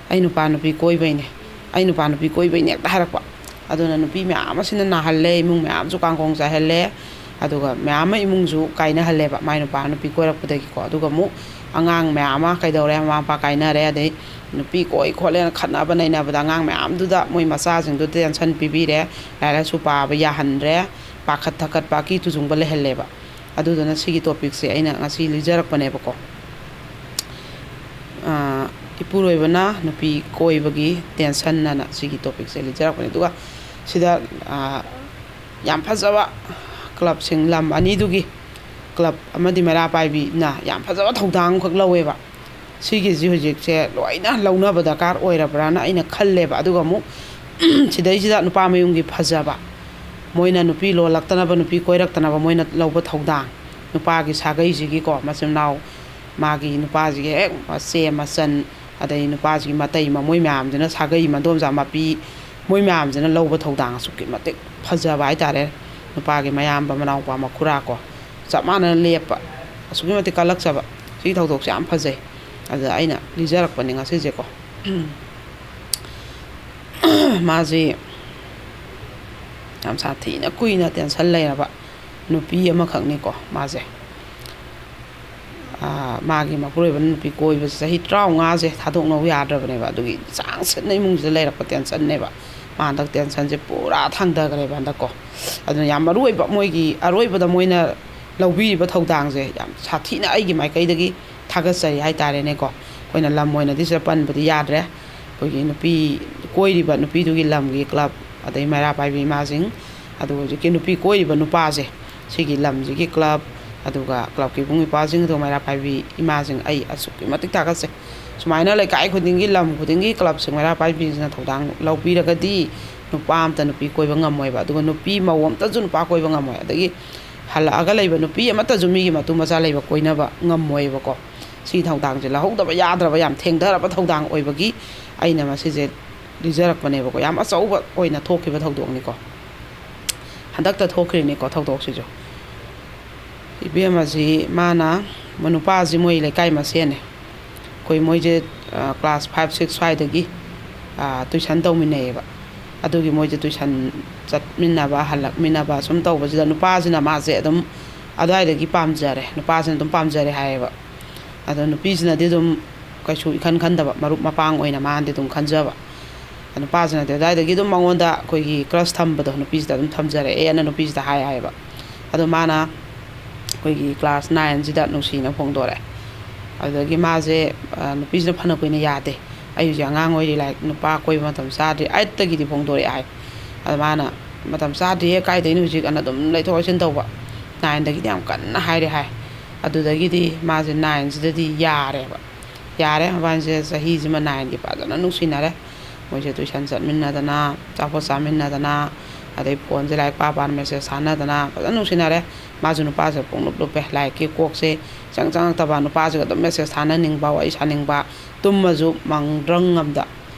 "ꯑꯩ ꯅꯨꯄꯥ ꯅꯨꯄꯤ ꯀꯣꯏꯕꯩꯅꯦ, ꯑꯩ ꯅꯨꯄꯥ ꯅꯨꯄꯤ ꯀꯣꯏꯕꯩꯅꯦ" ꯍꯦꯛꯇ ꯍꯥꯏꯔꯛꯄ꯫ ꯑꯗꯨꯅ ꯅꯨꯄꯤ ꯃꯌꯥꯝ ꯑꯁꯤꯅ ꯅꯥꯍꯜꯂꯦ, ꯏꯃꯨꯡ ꯃꯌꯥꯝꯁꯨ ꯀꯥꯡꯈꯣꯡ ꯆꯥꯏꯍꯜꯂꯦ, ꯑꯗꯨꯒ ꯃꯌꯥꯝ ꯑꯃ ꯏꯃꯨꯡꯁꯨ ꯀꯥꯏꯅꯍꯜꯂꯦꯕ꯫ ꯃꯥꯏ ꯅꯨꯄꯥ ꯅꯨꯄꯤ ꯀꯣꯏꯔꯛꯄꯗꯒꯤꯀꯣ꯫ ꯑꯗꯨꯒ ꯑꯃꯨꯛ ꯑꯉꯥꯡ ꯃꯌꯥꯝ ꯑꯃ ꯀꯩꯗꯧꯔꯦ, ꯃꯃꯥ ꯃꯄꯥ ꯀꯥꯏꯅꯔꯦ, ꯑꯗꯩ ꯅꯨꯄꯤ ꯀꯣꯏ ꯈꯣꯠꯂꯦꯅ ꯈꯠꯅꯕ ꯅꯩꯅꯕꯗ ꯑꯉꯥꯡ ꯃꯌꯥꯝꯗꯨꯗ ꯃꯣꯏ ꯃꯆꯥꯁꯤꯡꯗꯨ ꯇꯦꯟꯁꯟ ꯄꯤꯕꯤꯔꯦ, ꯂꯥꯏꯔꯤꯛ ꯂꯥꯏꯁꯨ ꯄꯥꯕ ꯌꯥꯍꯟꯗ꯭ꯔꯦ, ꯄꯥꯈꯠ ꯊꯀꯠꯄ, ꯑꯀꯤ ꯇꯨꯖꯨꯡꯕ ꯂꯩꯍꯜꯂꯦꯕ꯫ ꯑꯗꯨꯗꯨꯅ ꯁꯤꯒꯤ ꯇꯣꯄꯤꯛꯁꯦ ꯑꯩꯅ ꯉꯁꯤ ꯂꯤꯖꯔꯛꯄꯅꯦꯕꯀꯣ꯫ ꯑꯥ, ꯏꯄꯨꯔꯣꯏꯕꯅ ꯅꯨꯄꯤ ꯀꯣꯏꯕꯒꯤ ꯇꯦꯟꯁꯟ ꯑꯅ ꯁꯤꯒꯤ ꯇꯣꯄꯤꯛꯁꯦ ꯂꯤꯖꯔꯛꯄꯅꯦ꯫ ꯑꯗꯨꯒ ꯁꯤꯗ, ꯑꯥ, ꯌꯥꯝ ꯐꯖꯕ ꯀ꯭ꯂꯕꯁꯤꯡ, ꯂꯝ ꯑꯅꯤꯗꯨꯒꯤ ꯀ꯭ꯂꯕ ꯑꯃꯗꯤ ꯃꯩꯔꯥ ꯄꯥꯏꯕꯤꯅ ꯌꯥꯝ ꯐꯖꯕ ꯊꯧꯗꯥꯡ ꯑꯃꯈꯛ ꯂꯧꯋꯦꯕ꯫ ꯁꯤꯒꯤꯁꯤ ꯍꯧꯖꯤꯛꯁꯦ ꯂꯣꯏꯅ ꯂꯧꯅꯕ ꯗꯔꯀꯥꯔ ꯑꯣꯏꯔꯕ꯭ꯔꯥꯅ ꯑꯩꯅ ꯈꯜꯂꯦꯕ꯫ ꯑꯗꯨꯒ ꯑꯃꯨꯛ ꯁꯤꯗꯩꯁꯤꯗ ꯅꯨꯄꯥ ꯃꯌꯨꯝꯒꯤ ꯐꯖꯕ, ꯃꯣꯏꯅ ꯅꯨꯄꯤ ꯂꯣꯜꯂꯛꯇꯅꯕ, ꯅꯨꯄꯤ ꯀꯣꯏꯔꯛꯇꯅꯕ ꯃꯣꯏꯅ ꯂꯧꯕ ꯊꯧꯗꯥꯡ, ꯅꯨꯄꯥꯒꯤ ꯁꯥꯒꯩꯁꯤꯒꯤꯀꯣ, ꯃꯆꯤꯟ ꯃꯅꯥꯎ, ꯃꯥꯒꯤ ꯅꯨꯄꯥꯁꯤꯒꯤ ꯍꯦꯛ ꯃꯆꯦ ꯃꯆꯟ, ꯑꯗꯩ ꯅꯨꯄꯥꯁꯤꯒꯤ ꯃꯇꯩ ꯃꯃꯣꯏ ꯃꯌꯥꯝꯁꯤꯅ, ꯁꯥꯒꯩ ꯃꯗꯣꯝꯆꯥ ꯃꯄꯤ ꯃꯣꯏ ꯃꯌꯥꯝꯁꯤꯅ ꯂꯧꯕ ꯊꯧꯗꯥꯡ ꯑꯁꯨꯛꯀꯤ ꯃꯇꯤꯛ ꯐꯖꯕ ꯍꯥꯏꯇꯥꯔꯦ꯫ ꯅꯨꯄꯥꯒꯤ ꯃꯌꯥꯝꯕ, ꯃꯅꯥꯎꯄꯥ, ꯃꯈꯨꯔꯥ ꯀꯣ, ꯆꯞ ꯃꯥꯟꯅꯅ ꯂꯦꯞꯄ, ꯑꯁꯨꯛꯀꯤ ꯃꯇꯤꯛ ꯀꯜꯂꯛꯆꯕ, ꯁꯤꯒꯤ ꯊꯧꯗꯣꯛꯁꯦ ꯌꯥꯝ ꯐꯖꯩ꯫ ꯑꯗꯨꯗ ꯑꯩꯅ ꯂꯤꯖꯔꯛꯄꯅꯤ ꯉꯁꯤꯁꯦꯀꯣ꯫ ꯃꯥꯁꯤ ꯌꯥꯝ ꯁꯥꯊꯤꯅ ꯀꯨꯏꯅ ꯇꯦꯟꯁꯟ ꯂꯩꯔꯕ ꯅꯨꯄꯤ ꯑꯃꯈꯛꯅꯤꯀꯣ ꯃꯥꯁꯦ꯫ ꯑꯥ, ꯃꯥꯒꯤ ꯃꯄꯨꯔꯣꯏꯕꯅ ꯅꯨꯄꯤ ꯀꯣꯏꯕꯁꯦ ꯆꯍꯤ ꯇꯔꯥꯃꯉꯥꯁꯦ ꯊꯥꯗꯣꯛꯅꯧ ꯌꯥꯗ꯭ꯔꯕꯅꯦꯕ꯫ ꯑꯗꯨꯒꯤ ꯆꯥꯡ ꯁꯤꯠꯅ ꯏꯃꯨꯡꯁꯤꯗ ꯂꯩꯔꯛꯄ ꯇꯦꯟꯁꯟꯅꯦꯕ꯫ ꯃꯥ ꯍꯟꯗꯛ ꯇꯦꯟꯁꯟꯁꯦ ꯄꯨꯔꯥ ꯊꯥꯡꯊꯈ꯭ꯔꯦꯕ ꯍꯟꯗꯛꯀꯣ꯫ ꯑꯗꯨꯅ ꯌꯥꯝ ꯃꯔꯨ ꯑꯣꯏꯕ, ꯃꯣꯏꯒꯤ ꯑꯔꯣꯏꯕꯗ ꯃꯣꯏꯅ ꯂꯧꯕꯤꯔꯤꯕ ꯊꯧꯗꯥꯡꯁꯦ ꯌꯥꯝ ꯁꯥꯊꯤꯅ ꯑꯩꯒꯤ ꯃꯥꯏꯀꯩꯗꯒꯤ ꯊꯥꯒꯠꯆꯔꯤ ꯍꯥꯏꯇꯥꯔꯦꯅꯦꯀꯣ꯫ ꯑꯩꯈꯣꯏꯅ ꯂꯝ ꯑꯣꯏꯅꯗꯤ ꯁꯤꯗ ꯄꯟꯕꯗꯤ ꯌꯥꯗ꯭ꯔꯦ꯫ ꯑꯩꯈꯣꯏꯒꯤ ꯅꯨꯄꯤ ꯀꯣꯏꯔꯤꯕ ꯅꯨꯄꯤꯗꯨꯒꯤ ꯂꯝꯒꯤ ꯀ꯭ꯂꯕ, ꯑꯗꯩ ꯃꯩꯔꯥ ꯄꯥꯏꯕꯤ ꯏꯃꯥꯁꯤꯡ, ꯑꯗꯨꯒ ꯍꯧꯖꯤꯛꯀꯤ ꯅꯨꯄꯤ ꯀꯣꯏꯔꯤꯕ ꯅꯨꯄꯥꯁꯦ, ꯁꯤꯒꯤ ꯂꯝꯁꯤꯒꯤ ꯀ꯭ꯂꯕ, ꯑꯗꯨꯒ ꯀ꯭ꯂꯕꯀꯤ ꯏꯕꯨꯡ ꯏꯄ꯭ꯋꯥꯁꯤꯡ, ꯑꯗꯨꯒ ꯃꯩꯔꯥ ꯄꯥꯏꯕꯤ ꯏꯃꯥꯁꯤꯡ, ꯑꯩ ꯑꯁꯨꯛꯀꯤ ꯃꯇꯤꯛ ꯊꯥꯒꯠꯆꯩ꯫ ꯁꯨꯃꯥꯏꯅ ꯂꯩꯀꯥꯏ ꯈꯨꯗꯤꯡꯒꯤ, ꯂꯝ ꯈꯨꯗꯤꯡꯒꯤ ꯀ꯭ꯂꯕꯁꯤꯡ ꯃꯩꯔꯥ ꯄꯥꯏꯕꯤꯁꯤꯅ ꯊꯧꯗꯥꯡ ꯂꯧꯕꯤꯔꯒꯗꯤ ꯅꯨꯄꯥ ꯑꯃꯇ ꯅꯨꯄꯤ ꯀꯣꯏꯕ ꯉꯝꯃꯣꯏꯕ, ꯑꯗꯨꯒ ꯅꯨꯄꯤ ꯃꯧ ꯑꯃꯇꯁꯨ ꯅꯨꯄꯥ ꯀꯣꯏꯕ ꯉꯝꯃꯣꯏ꯫ ꯑꯗꯒꯤ ꯍꯜꯂꯛꯑꯒ ꯂꯩꯕ ꯅꯨꯄꯤ ꯑꯃꯠꯇꯁꯨ ꯃꯤꯒꯤ ꯃꯇꯨ ꯃꯆꯥ ꯂꯩꯕ ꯀꯣꯏꯅꯕ ꯉꯝꯃꯣꯏꯕꯀꯣ꯫ ꯁꯤꯒꯤ ꯊꯧꯗꯥꯡꯁꯦ ꯂꯧꯍꯧꯗꯕ ꯌꯥꯗ꯭ꯔꯕ ꯌꯥꯝ ꯊꯦꯡꯊꯔꯕ ꯊꯧꯗꯥꯡ ꯑꯣꯏꯕꯒꯤ ꯑꯩꯅ ꯃꯁꯤꯁꯦ ꯂꯤꯖꯔꯛꯄꯅꯦꯕꯀꯣ꯫ ꯌꯥꯝ ꯑꯆꯧꯕ ꯑꯣꯏꯅ ꯊꯣꯛꯈꯤꯕ ꯊꯧꯗꯣꯛꯅꯤꯀꯣ꯫ ꯍꯟꯗꯛꯇ ꯊꯣꯛꯈ꯭ꯔꯤꯅꯤꯀꯣ ꯊꯧꯗꯣꯛꯁꯤꯁꯨ꯫ ꯏꯕꯦꯝꯃꯁꯤ ꯃꯥꯅ, ꯅꯨꯄꯥꯁꯤ ꯃꯣꯏ ꯂꯩꯀꯥꯏ ꯃꯁꯦꯟꯅꯦ꯫ ꯑꯩꯈꯣꯏ ꯃꯣꯏꯁꯦ, ꯑ, ꯀ꯭ꯂꯥꯁ ꯐꯥꯏꯚ, ꯁꯤꯛꯁ ꯁ꯭ꯋꯥꯏꯗꯒꯤ, ꯑ, ꯇꯨꯏꯁꯟ ꯇꯧꯃꯤꯟꯅꯩꯌꯦꯕ꯫ ꯑꯗꯨꯒꯤ ꯃꯣꯏꯁꯦ ꯇꯨꯏꯁꯟ ꯆꯠꯃꯤꯟꯅꯕ, ꯍꯜꯂꯛꯃꯤꯟꯅꯕ ꯁꯨꯝ ꯇꯧꯕꯁꯤꯗ ꯅꯨꯄꯥꯁꯤꯅ ꯃꯥꯁꯦ ꯑꯗꯨꯝ ꯑꯗꯨꯋꯥꯏꯗꯒꯤ ꯄꯥꯝꯖꯔꯦ꯫ ꯅꯨꯄꯥꯁꯤꯅ ꯑꯗꯨꯝ ꯄꯥꯝꯖꯔꯦ ꯍꯥꯏꯌꯦꯕ꯫ ꯑꯗꯣ ꯅꯨꯄꯤꯁꯤꯅꯗꯤ ꯑꯗꯨꯝ ꯀꯩꯁꯨ ꯏꯈꯟ ꯈꯟꯗꯕ, ꯃꯔꯨꯞ ꯃꯄꯥꯡ ꯑꯣꯏꯅ ꯃꯥꯅꯗꯤ ꯑꯗꯨꯝ ꯈꯟꯖꯕ꯫ ꯅꯨꯄꯥꯁꯤꯅꯗꯤ ꯑꯗꯨꯋꯥꯏꯗꯒꯤ ꯑꯗꯨꯝ ꯃꯉꯣꯟꯗ ꯑꯩꯈꯣꯏꯒꯤ ꯀ꯭ꯔꯁ ꯊꯝꯕꯗꯣ ꯅꯨꯄꯤꯁꯤꯗ ꯑꯗꯨꯝ ꯊꯝꯖꯔꯛꯑꯦꯅ ꯅꯨꯄꯤꯁꯤꯗ ꯍꯥꯏ ꯍꯥꯏꯌꯦꯕ꯫ ꯑꯗꯣ ꯃꯥꯅ ꯑꯩꯈꯣꯏꯒꯤ ꯀ꯭ꯂꯥꯁ ꯅꯥꯏꯟꯁꯤꯗ ꯅꯨꯡꯁꯤꯅ ꯐꯣꯡꯗꯣꯔꯛꯑꯦ꯫ ꯑꯗꯨꯗꯒꯤ ꯃꯥꯁꯦ, ꯑ, ꯅꯨꯄꯤꯁꯤꯅ ꯐꯅ ꯀꯨꯏꯅ ꯌꯥꯗꯦ꯫ "ꯑꯩ ꯍꯧꯖꯤꯛ ꯑꯉꯥꯡ ꯑꯣꯏꯔꯤ, ꯂꯥꯏꯔꯤꯛ, ꯅꯨꯄꯥ ꯀꯣꯏꯕ ꯃꯇꯝ ꯆꯥꯗ꯭ꯔꯤ", ꯑꯥꯏꯠꯇꯒꯤꯗꯤ ꯐꯣꯡꯗꯣꯔꯛꯑꯦ ꯍꯥꯏ꯫ ꯑꯗꯣ ꯃꯥꯅ, "ꯃꯇꯝ ꯆꯥꯗ꯭ꯔꯤꯌꯦ, ꯀꯥꯏꯗꯩꯅꯣ ꯍꯧꯖꯤꯛ?" ꯑꯅ ꯑꯗꯨꯝ ꯂꯩꯊꯣꯛ ꯂꯩꯁꯤꯟ ꯇꯧꯕ꯫ ꯅꯥꯏꯟꯗꯒꯤꯗꯤ ꯌꯥꯝ ꯀꯟꯅ ꯍꯥꯏꯔꯦ ꯍꯥꯏ꯫ ꯑꯗꯨꯗꯒꯤꯗꯤ ꯃꯥꯁꯦ ꯅꯥꯏꯟꯁꯤꯗꯗꯤ ꯌꯥꯔꯦꯕ꯫ ꯌꯥꯔꯦ, ꯃꯕꯥꯅꯤꯁꯦ ꯆꯍꯤꯁꯤꯃ ꯅꯥꯏꯟꯒꯤ ꯐꯖꯅ ꯅꯨꯡꯁꯤꯅꯔꯦ꯫ ꯃꯣꯏꯁꯦ ꯇꯨꯏꯁꯟ ꯆꯠꯃꯤꯟꯅꯗꯅ, ꯑꯆꯥꯄꯣꯠ ꯆꯥꯃꯤꯟꯅꯗꯅ, ꯑꯗꯩ ꯐꯣꯟꯁꯦ ꯂꯥꯏꯔꯤꯛ ꯄꯥ ꯄꯥꯅ ꯃꯦꯁꯦꯖ ꯊꯥꯅꯗꯅ ꯐꯖꯅ ꯅꯨꯡꯁꯤꯅꯔꯦ꯫ ꯃꯥꯁꯨ ꯅꯨꯄꯥꯁꯦ ꯄꯨꯡꯂꯨꯞ ꯂꯨꯞꯄꯦ, ꯂꯥꯏꯔꯤꯛꯀꯤ ꯀꯣꯛꯁꯦ ꯏꯆꯪ ꯆꯪꯉꯛꯇꯕ, ꯅꯨꯄꯥꯁꯤꯒ ꯑꯗꯨꯝ ꯃꯦꯁꯦꯖ ꯊꯥꯅꯅꯤꯡꯕ, ꯋꯥꯔꯤ ꯁꯥꯅꯤꯡꯕ, ꯇꯨꯝꯃꯁꯨ ꯃꯪꯗ꯭ꯔꯪ ꯑꯝꯗ꯫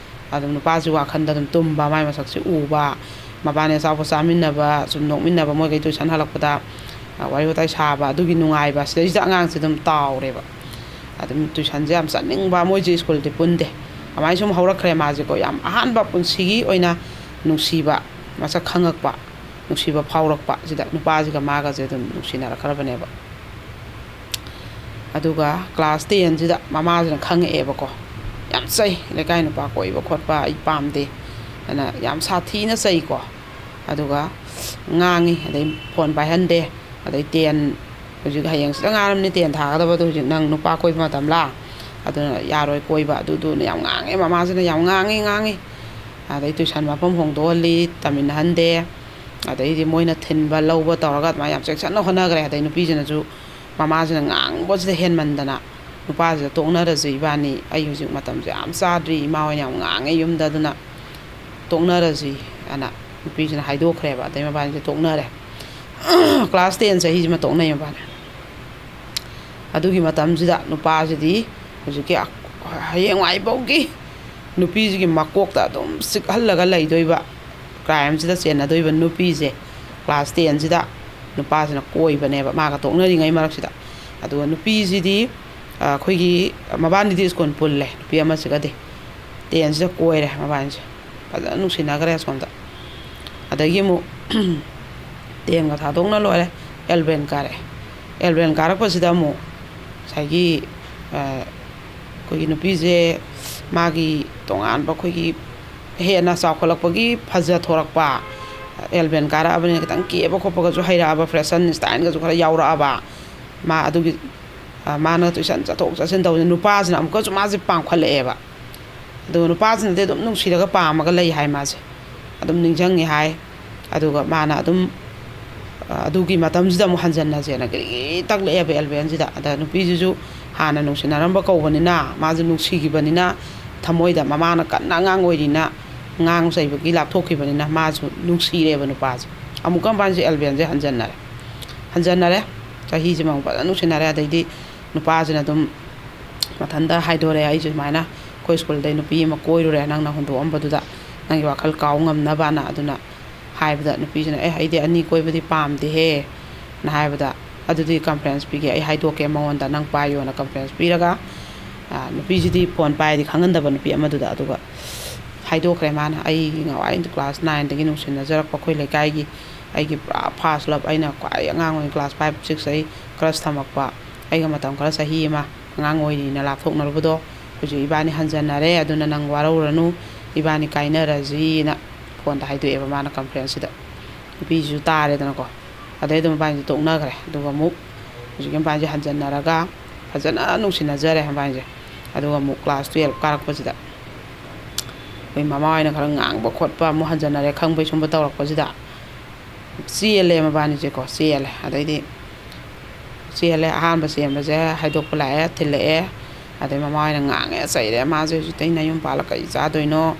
ꯑꯗꯨꯝ ꯅꯨꯄꯥꯁꯤ ꯋꯥꯈꯜꯗ ꯑꯗꯨꯝ ꯇꯨꯝꯕ, ꯃꯥꯏ ꯃꯁꯛꯁꯤ ꯎꯕ, ꯃꯕꯥꯅꯤ ꯑꯆꯥꯄꯣꯠ ꯆꯥꯃꯤꯟꯅꯕ, ꯁꯨꯝ ꯅꯣꯛꯃꯤꯟꯅꯕ, ꯃꯣꯏꯈꯩ ꯇꯨꯏꯁꯟ ꯍꯜꯂꯛꯄꯗ, ꯑ, ꯋꯥꯔꯤ ꯋꯥꯇꯥꯏ ꯁꯥꯕ, ꯑꯗꯨꯒꯤ ꯅꯨꯡꯉꯥꯏꯕ, ꯁꯤꯗꯩꯁꯤꯗ ꯑꯉꯥꯡꯁꯦ ꯑꯗꯨꯝ ꯇꯥꯎꯔꯦꯕ꯫ ꯑꯗꯨꯝ ꯇꯨꯏꯁꯟꯁꯦ ꯌꯥꯝ ꯆꯠꯅꯤꯡꯕ, ꯃꯣꯏꯁꯦ ꯁ꯭ꯀꯨꯜꯗꯤ ꯄꯨꯟꯗꯦ꯫ ꯑꯗꯨꯃꯥꯏꯅ ꯁꯨꯝ ꯍꯧꯔꯛꯈ꯭ꯔꯦ ꯃꯥꯁꯦꯀꯣ꯫ ꯌꯥꯝ ꯑꯍꯥꯟꯕ ꯄꯨꯟꯁꯤꯒꯤ ꯑꯣꯏꯅ ꯅꯨꯡꯁꯤꯕ, ꯃꯁꯛ ꯈꯪꯉꯛꯄ, ꯅꯨꯡꯁꯤꯕ ꯐꯥꯎꯔꯛꯄ ꯁꯤꯗ ꯅꯨꯄꯥꯁꯤꯒ ꯃꯥꯒꯁꯦ ꯑꯗꯨꯝ ꯅꯨꯡꯁꯤꯅꯔꯛꯈ꯭ꯔꯕꯅꯦꯕ꯫ ꯑꯗꯨꯒ ꯀ꯭ꯂꯥꯁ ꯇꯦꯟꯁꯤꯗ ꯃꯃꯥꯁꯤꯅ ꯈꯪꯉꯛꯑꯦꯕꯀꯣ, "ꯌꯥꯝ ꯆꯩ, ꯂꯩꯀꯥꯏ ꯅꯨꯄꯥ ꯀꯣꯏꯕ ꯈꯣꯠꯄ ꯑꯩ ꯄꯥꯝꯗꯦ" ꯍꯥꯏꯅ ꯌꯥꯝ ꯁꯥꯊꯤꯅ ꯆꯩꯀꯣ꯫ ꯑꯗꯨꯒ ꯉꯥꯡꯉꯤ, ꯑꯗꯩ ꯐꯣꯟ ꯄꯥꯏꯍꯟꯗꯦ, ꯑꯗꯩ ꯇꯦꯟ, ꯍꯧꯖꯤꯛ ꯍꯌꯦꯡ ꯁꯤꯗ ꯉꯥꯏꯔꯝꯅꯤ ꯇꯦꯟ ꯊꯥꯒꯗꯕꯗꯣ, "ꯍꯧꯖꯤꯛ ꯅꯪ ꯅꯨꯄꯥ ꯀꯣꯏꯕ ꯃꯇꯝꯂꯥ? ꯑꯗꯨꯅ ꯌꯥꯔꯣꯏ ꯀꯣꯏꯕ", ꯑꯗꯨꯗꯨꯅ ꯌꯥꯝ ꯉꯥꯡꯉꯦ, ꯃꯃꯥꯁꯤꯅ ꯌꯥꯝ ꯉꯥꯡꯉꯤ, ꯉꯥꯡꯉꯤ꯫ ꯑꯗꯩ ꯇꯨꯏꯁꯟ ꯃꯐꯝ ꯍꯣꯡꯗꯣꯛꯍꯜꯂꯤ, ꯇꯝꯃꯤꯟꯅꯍꯟꯗꯦ꯫ ꯑꯗꯩꯗꯤ ꯃꯣꯏꯅ ꯊꯤꯟꯕ ꯂꯧꯕ ꯇꯧꯔꯒ ꯑꯗꯨꯃꯥꯏꯅ ꯌꯥꯝ ꯆꯦꯛꯁꯤꯟꯅ ꯍꯣꯠꯅꯈ꯭ꯔꯦ꯫ ꯑꯗꯩ ꯅꯨꯄꯤꯁꯤꯅꯁꯨ ꯃꯃꯥꯁꯤꯅ ꯉꯥꯡꯕꯁꯤꯗ ꯍꯦꯟꯃꯟꯗꯅ, "ꯅꯨꯄꯥꯁꯤꯗ ꯇꯣꯛꯅꯔꯁꯤ ꯏꯕꯥꯅꯤ, ꯑꯩ ꯍꯧꯖꯤꯛ ꯃꯇꯝꯁꯦ ꯌꯥꯝ ꯆꯥꯗ꯭ꯔꯤ, ꯏꯃꯥ ꯍꯣꯏꯅ ꯌꯥꯝ ꯉꯥꯡꯉꯦ ꯌꯨꯝꯗ, ꯑꯗꯨꯅ ꯇꯣꯛꯅꯔꯁꯤ" ꯑꯅ ꯅꯨꯄꯤꯁꯤꯅ ꯍꯥꯏꯗꯣꯛꯈ꯭ꯔꯦꯕ꯫ ꯑꯗꯩ ꯃꯕꯥꯅꯤꯁꯦ ꯇꯣꯛꯅꯔꯦ꯫ ꯀ꯭ꯂꯥꯁ ꯇꯦꯟ ꯆꯍꯤꯁꯤꯃ ꯇꯣꯛꯅꯩ ꯃꯕꯥꯅꯤ꯫ ꯑꯗꯨꯒꯤ ꯃꯇꯝꯁꯤꯗ ꯅꯨꯄꯥꯁꯤꯗꯤ ꯍꯧꯖꯤꯛꯀꯤ ꯑ-, ꯍꯌꯦꯡꯋꯥꯏꯐꯥꯎꯒꯤ ꯅꯨꯄꯤꯁꯤꯒꯤ ꯃꯀꯣꯛꯇ ꯑꯗꯨꯝ ꯆꯤꯛꯍꯜꯂꯒ ꯂꯩꯗꯣꯏꯕ, ꯀ꯭ꯔꯥꯏꯝꯁꯤꯗ ꯆꯦꯟꯅꯗꯣꯏꯕ ꯅꯨꯄꯤꯁꯦ꯫ ꯀ꯭ꯂꯥꯁ ꯇꯦꯟꯁꯤꯗ ꯅꯨꯄꯥꯁꯤꯅ ꯀꯣꯏꯕꯅꯦꯕ ꯃꯥꯒ ꯇꯣꯛꯅꯔꯤꯉꯩ ꯃꯔꯛꯁꯤꯗ꯫ ꯑꯗꯨꯒ ꯅꯨꯄꯤꯁꯤꯗꯤ, ꯑ, ꯑꯩꯈꯣꯏꯒꯤ, ꯃꯕꯥꯅꯤꯗꯤ ꯁ꯭ꯀꯨꯜ ꯄꯨꯜꯂꯦ, ꯅꯨꯄꯤ ꯑꯃꯁꯤꯒꯗꯤ꯫ ꯇꯦꯟꯁꯤꯗ ꯀꯣꯏꯔꯦ ꯃꯕꯥꯅꯤꯁꯦ꯫ ꯐꯖꯅ ꯅꯨꯡꯁꯤꯅꯈ꯭ꯔꯦ ꯑꯁꯣꯝꯗ꯫ ꯑꯗꯒꯤ ꯑꯃꯨꯛ ꯇꯦꯟꯒ ꯊꯥꯗꯣꯛꯅ ꯂꯣꯏꯔꯦ, ꯑꯦꯂꯚꯦꯟ ꯀꯥꯔꯛꯑꯦ꯫ ꯑꯦꯂꯚꯦꯟ ꯀꯥꯔꯛꯄꯁꯤꯗ ꯑꯃꯨꯛ ꯉꯁꯥꯏꯒꯤ, ꯑ, ꯑꯩꯈꯣꯏꯒꯤ ꯅꯨꯄꯤꯁꯦ ꯃꯥꯒꯤ ꯇꯣꯉꯥꯟꯕ ꯑꯩꯈꯣꯏꯒꯤ ꯍꯦꯟꯅ ꯆꯥꯎꯈꯠꯂꯛꯄꯒꯤ ꯐꯖꯊꯣꯔꯛꯄ, ꯑꯦꯂꯚꯦꯟ ꯀꯥꯔꯛꯑꯕꯅꯤꯅ ꯈꯤꯇꯪ ꯀꯦꯕ ꯈꯣꯠꯄꯒꯁꯨ ꯍꯩꯔꯛꯑꯕ, ꯐꯦꯁꯟ ꯁ꯭ꯇꯥꯏꯜꯒꯁꯨ ꯈꯔ ꯌꯥꯎꯔꯛꯑꯕ꯫ ꯃꯥ ꯑꯗꯨꯒꯤ, ꯑ, ꯃꯥꯅ ꯇꯨꯏꯁꯟ ꯆꯠꯊꯣꯛ ꯆꯠꯁꯤꯟ ꯇꯧꯕꯁꯦ ꯅꯨꯄꯥꯁꯤꯅ ꯑꯃꯨꯛꯀꯁꯨ ꯃꯥꯁꯦ ꯄꯥꯝꯈꯠꯂꯛꯑꯦꯕ꯫ ꯑꯗꯨꯒ ꯅꯨꯄꯥꯁꯤꯅꯗꯤ ꯑꯗꯨꯝ ꯅꯨꯡꯁꯤꯔꯒ ꯄꯥꯝꯃꯒ ꯂꯩ ꯍꯥꯏ ꯃꯥꯁꯦ꯫ ꯑꯗꯨꯝ ꯅꯤꯡꯁꯤꯡꯉꯤ ꯍꯥꯏ꯫ ꯑꯗꯨꯒ ꯃꯥꯅ ꯑꯗꯨꯝ, ꯑ, ꯑꯗꯨꯒꯤ ꯃꯇꯝꯁꯤꯗ ꯑꯃꯨꯛ ꯍꯟꯖꯟꯅꯁꯦꯅ ꯒꯤꯔꯤ ꯒꯤꯔꯤ ꯇꯛꯂꯛꯑꯦꯕ ꯑꯦꯂꯚꯦꯟꯁꯤꯗ꯫ ꯑꯗ ꯅꯨꯄꯤꯁꯤꯁꯨ ꯍꯥꯟꯅ ꯅꯨꯡꯁꯤꯅꯔꯝꯕ ꯀꯧꯕꯅꯤꯅ, ꯃꯥꯁꯨ ꯅꯨꯡꯁꯤꯈꯤꯕꯅꯤꯅ, ꯊꯃꯣꯏꯗ ꯃꯃꯥꯅ ꯀꯟꯅ ꯑꯉꯥꯡ ꯑꯣꯏꯔꯤꯅ ꯉꯥꯡ ꯆꯩꯕꯒꯤ ꯂꯥꯞꯊꯣꯛꯈꯤꯕꯅꯤꯅ ꯃꯥꯁꯨ ꯅꯨꯡꯁꯤꯔꯦꯕ ꯅꯨꯄꯥꯁꯦ꯫ ꯑꯃꯨꯛꯀ ꯃꯕꯥꯅꯤꯁꯦ ꯑꯦꯂꯚꯦꯟꯁꯦ ꯍꯟꯖꯟꯅꯔꯦ꯫ ꯍꯟꯖꯟꯅꯔꯦ꯫ ꯆꯍꯤꯁꯤꯃ ꯑꯃꯨꯛ ꯐꯖꯅ ꯅꯨꯡꯁꯤꯅꯔꯦ꯫ ꯑꯗꯩꯗꯤ ꯅꯨꯄꯥꯁꯤꯅ ꯑꯗꯨꯝ ꯃꯊꯟꯇ ꯍꯥꯏꯗꯣꯔꯛꯑꯦ, "ꯑꯩꯁꯨ ꯁꯨꯃꯥꯏꯅ ꯑꯩꯈꯣꯏ ꯁ꯭ꯀꯨꯜꯗꯩ ꯅꯨꯄꯤ ꯑꯃ ꯀꯣꯏꯔꯨꯔꯦ, ꯅꯪꯅ ꯍꯨꯟꯗꯣꯛꯑꯝꯕꯗꯨꯗ ꯅꯪꯒꯤ ꯋꯥꯈꯜ ꯀꯥꯎ ꯉꯝꯅꯕꯅ"꯫ ꯑꯗꯨꯅ ꯍꯥꯏꯕꯗ ꯅꯨꯄꯤꯁꯤꯅ, "ꯑꯦ, ꯑꯩꯗꯤ ꯑꯅꯤ ꯀꯣꯏꯕꯗꯤ ꯄꯥꯝꯗꯦꯍꯦ" ꯅ ꯍꯥꯏꯕꯗ, "ꯑꯗꯨꯗꯤ ꯀꯟꯐꯔꯦꯟꯁ ꯄꯤꯒꯦ, ꯑꯩ ꯍꯥꯏꯗꯣꯛꯀꯦ ꯃꯉꯣꯟꯗ, ꯅꯪ ꯄꯥꯏꯌꯣꯅ" ꯀꯟꯐꯔꯦꯟꯁ ꯄꯤꯔꯒ, ꯑ, ꯅꯨꯄꯤꯁꯤꯗꯤ ꯐꯣꯟ ꯄꯥꯏꯔꯗꯤ ꯈꯪꯍꯟꯗꯕ ꯅꯨꯄꯤ ꯑꯃꯗꯨꯗ꯫ ꯑꯗꯨꯒ ꯍꯥꯏꯗꯣꯛꯈ꯭ꯔꯦ ꯃꯥꯅ, "ꯑꯩ ꯅꯍꯥꯟꯋꯥꯏ ꯀ꯭ꯂꯥꯁ ꯅꯥꯏꯟꯗꯒꯤ ꯅꯨꯡꯁꯤꯅꯖꯔꯛꯄ ꯑꯩꯈꯣꯏ ꯂꯩꯀꯥꯏꯒꯤ ꯑꯩꯒꯤ ꯄꯨꯔꯥ ꯐꯥꯔꯁ ꯂꯞ, ꯑꯩꯅ ꯈ꯭ꯋꯥꯏ ꯑꯉꯥꯡ ꯑꯣꯏꯅ ꯀ꯭ꯂꯥꯁ ꯐꯥꯏꯚ ꯁꯤꯛꯁ ꯑꯩ ꯀ꯭ꯔꯁ ꯊꯝꯃꯛꯄ, ꯑꯩꯒ ꯃꯇꯝ ꯈꯔ ꯆꯍꯤ ꯑꯃ ꯑꯉꯥꯡ ꯑꯣꯏꯔꯤꯅ ꯂꯥꯞꯊꯣꯛꯅꯔꯨꯕꯗꯣ, ꯍꯧꯖꯤꯛ ꯏꯕꯥꯅꯤ ꯍꯟꯖꯟꯅꯔꯦ, ꯑꯗꯨꯅ ꯅꯪ ꯋꯥꯔꯧꯔꯅꯨ, ꯏꯕꯥꯅꯤ ꯀꯥꯏꯅꯔꯁꯤꯅ" ꯐꯣꯟꯗ ꯍꯥꯏꯗꯣꯛꯑꯦꯕ ꯃꯥꯅ ꯀꯟꯐ꯭ꯔꯦꯟꯁꯁꯤꯗ꯫ ꯅꯨꯄꯤꯁꯤꯁꯨ ꯇꯥꯔꯦꯗꯅꯀꯣ꯫ ꯑꯗꯩ ꯑꯗꯨꯝ ꯃꯕꯥꯅꯤꯁꯦ ꯇꯣꯛꯅꯈ꯭ꯔꯦ꯫ ꯑꯗꯨꯒ ꯑꯃꯨꯛ ꯍꯧꯖꯤꯛꯀꯤ ꯃꯕꯥꯅꯤꯁꯦ ꯍꯟꯖꯟꯅꯔꯒ ꯐꯖꯅ ꯅꯨꯡꯁꯤꯅꯖꯔꯦ ꯃꯕꯥꯅꯤꯁꯦ꯫ ꯑꯗꯨꯒ ꯑꯃꯨꯛ ꯀ꯭ꯂꯥꯁ ꯇꯨꯌꯦꯜꯞ ꯀꯥꯔꯛꯄꯁꯤꯗ ꯑꯩꯈꯣꯏ ꯃꯃꯥ ꯍꯣꯏꯅ ꯈꯔ ꯉꯥꯡꯕ ꯈꯣꯠꯄ ꯑꯃꯨꯛ ꯍꯟꯖꯟꯅꯔꯦ ꯈꯪꯕꯩ ꯁꯨꯝꯕ ꯇꯧꯔꯛꯄꯁꯤꯗ, ꯆꯦꯜꯂꯦ ꯃꯕꯥꯅꯤꯁꯦꯀꯣ, ꯆꯦꯜꯂꯦ꯫ ꯑꯗꯩꯗꯤ ꯆꯦꯜꯂꯦ꯫ ꯑꯍꯥꯟꯕ ꯆꯦꯟꯕꯁꯦ ꯍꯥꯏꯗꯣꯛꯄ ꯂꯥꯛꯑꯦ, ꯊꯤꯜꯂꯛꯑꯦ꯫ ꯑꯗꯩ ꯃꯃꯥ ꯍꯣꯏꯅ ꯉꯥꯡꯉꯦ, ꯆꯩꯔꯦ, "ꯃꯥꯁꯦ ꯍꯧꯖꯤꯛꯇꯩ ꯅꯌꯨꯝ ꯄꯥꯜꯂꯒ ꯀꯔꯤ ꯆꯥꯗꯣꯏꯅꯣ?"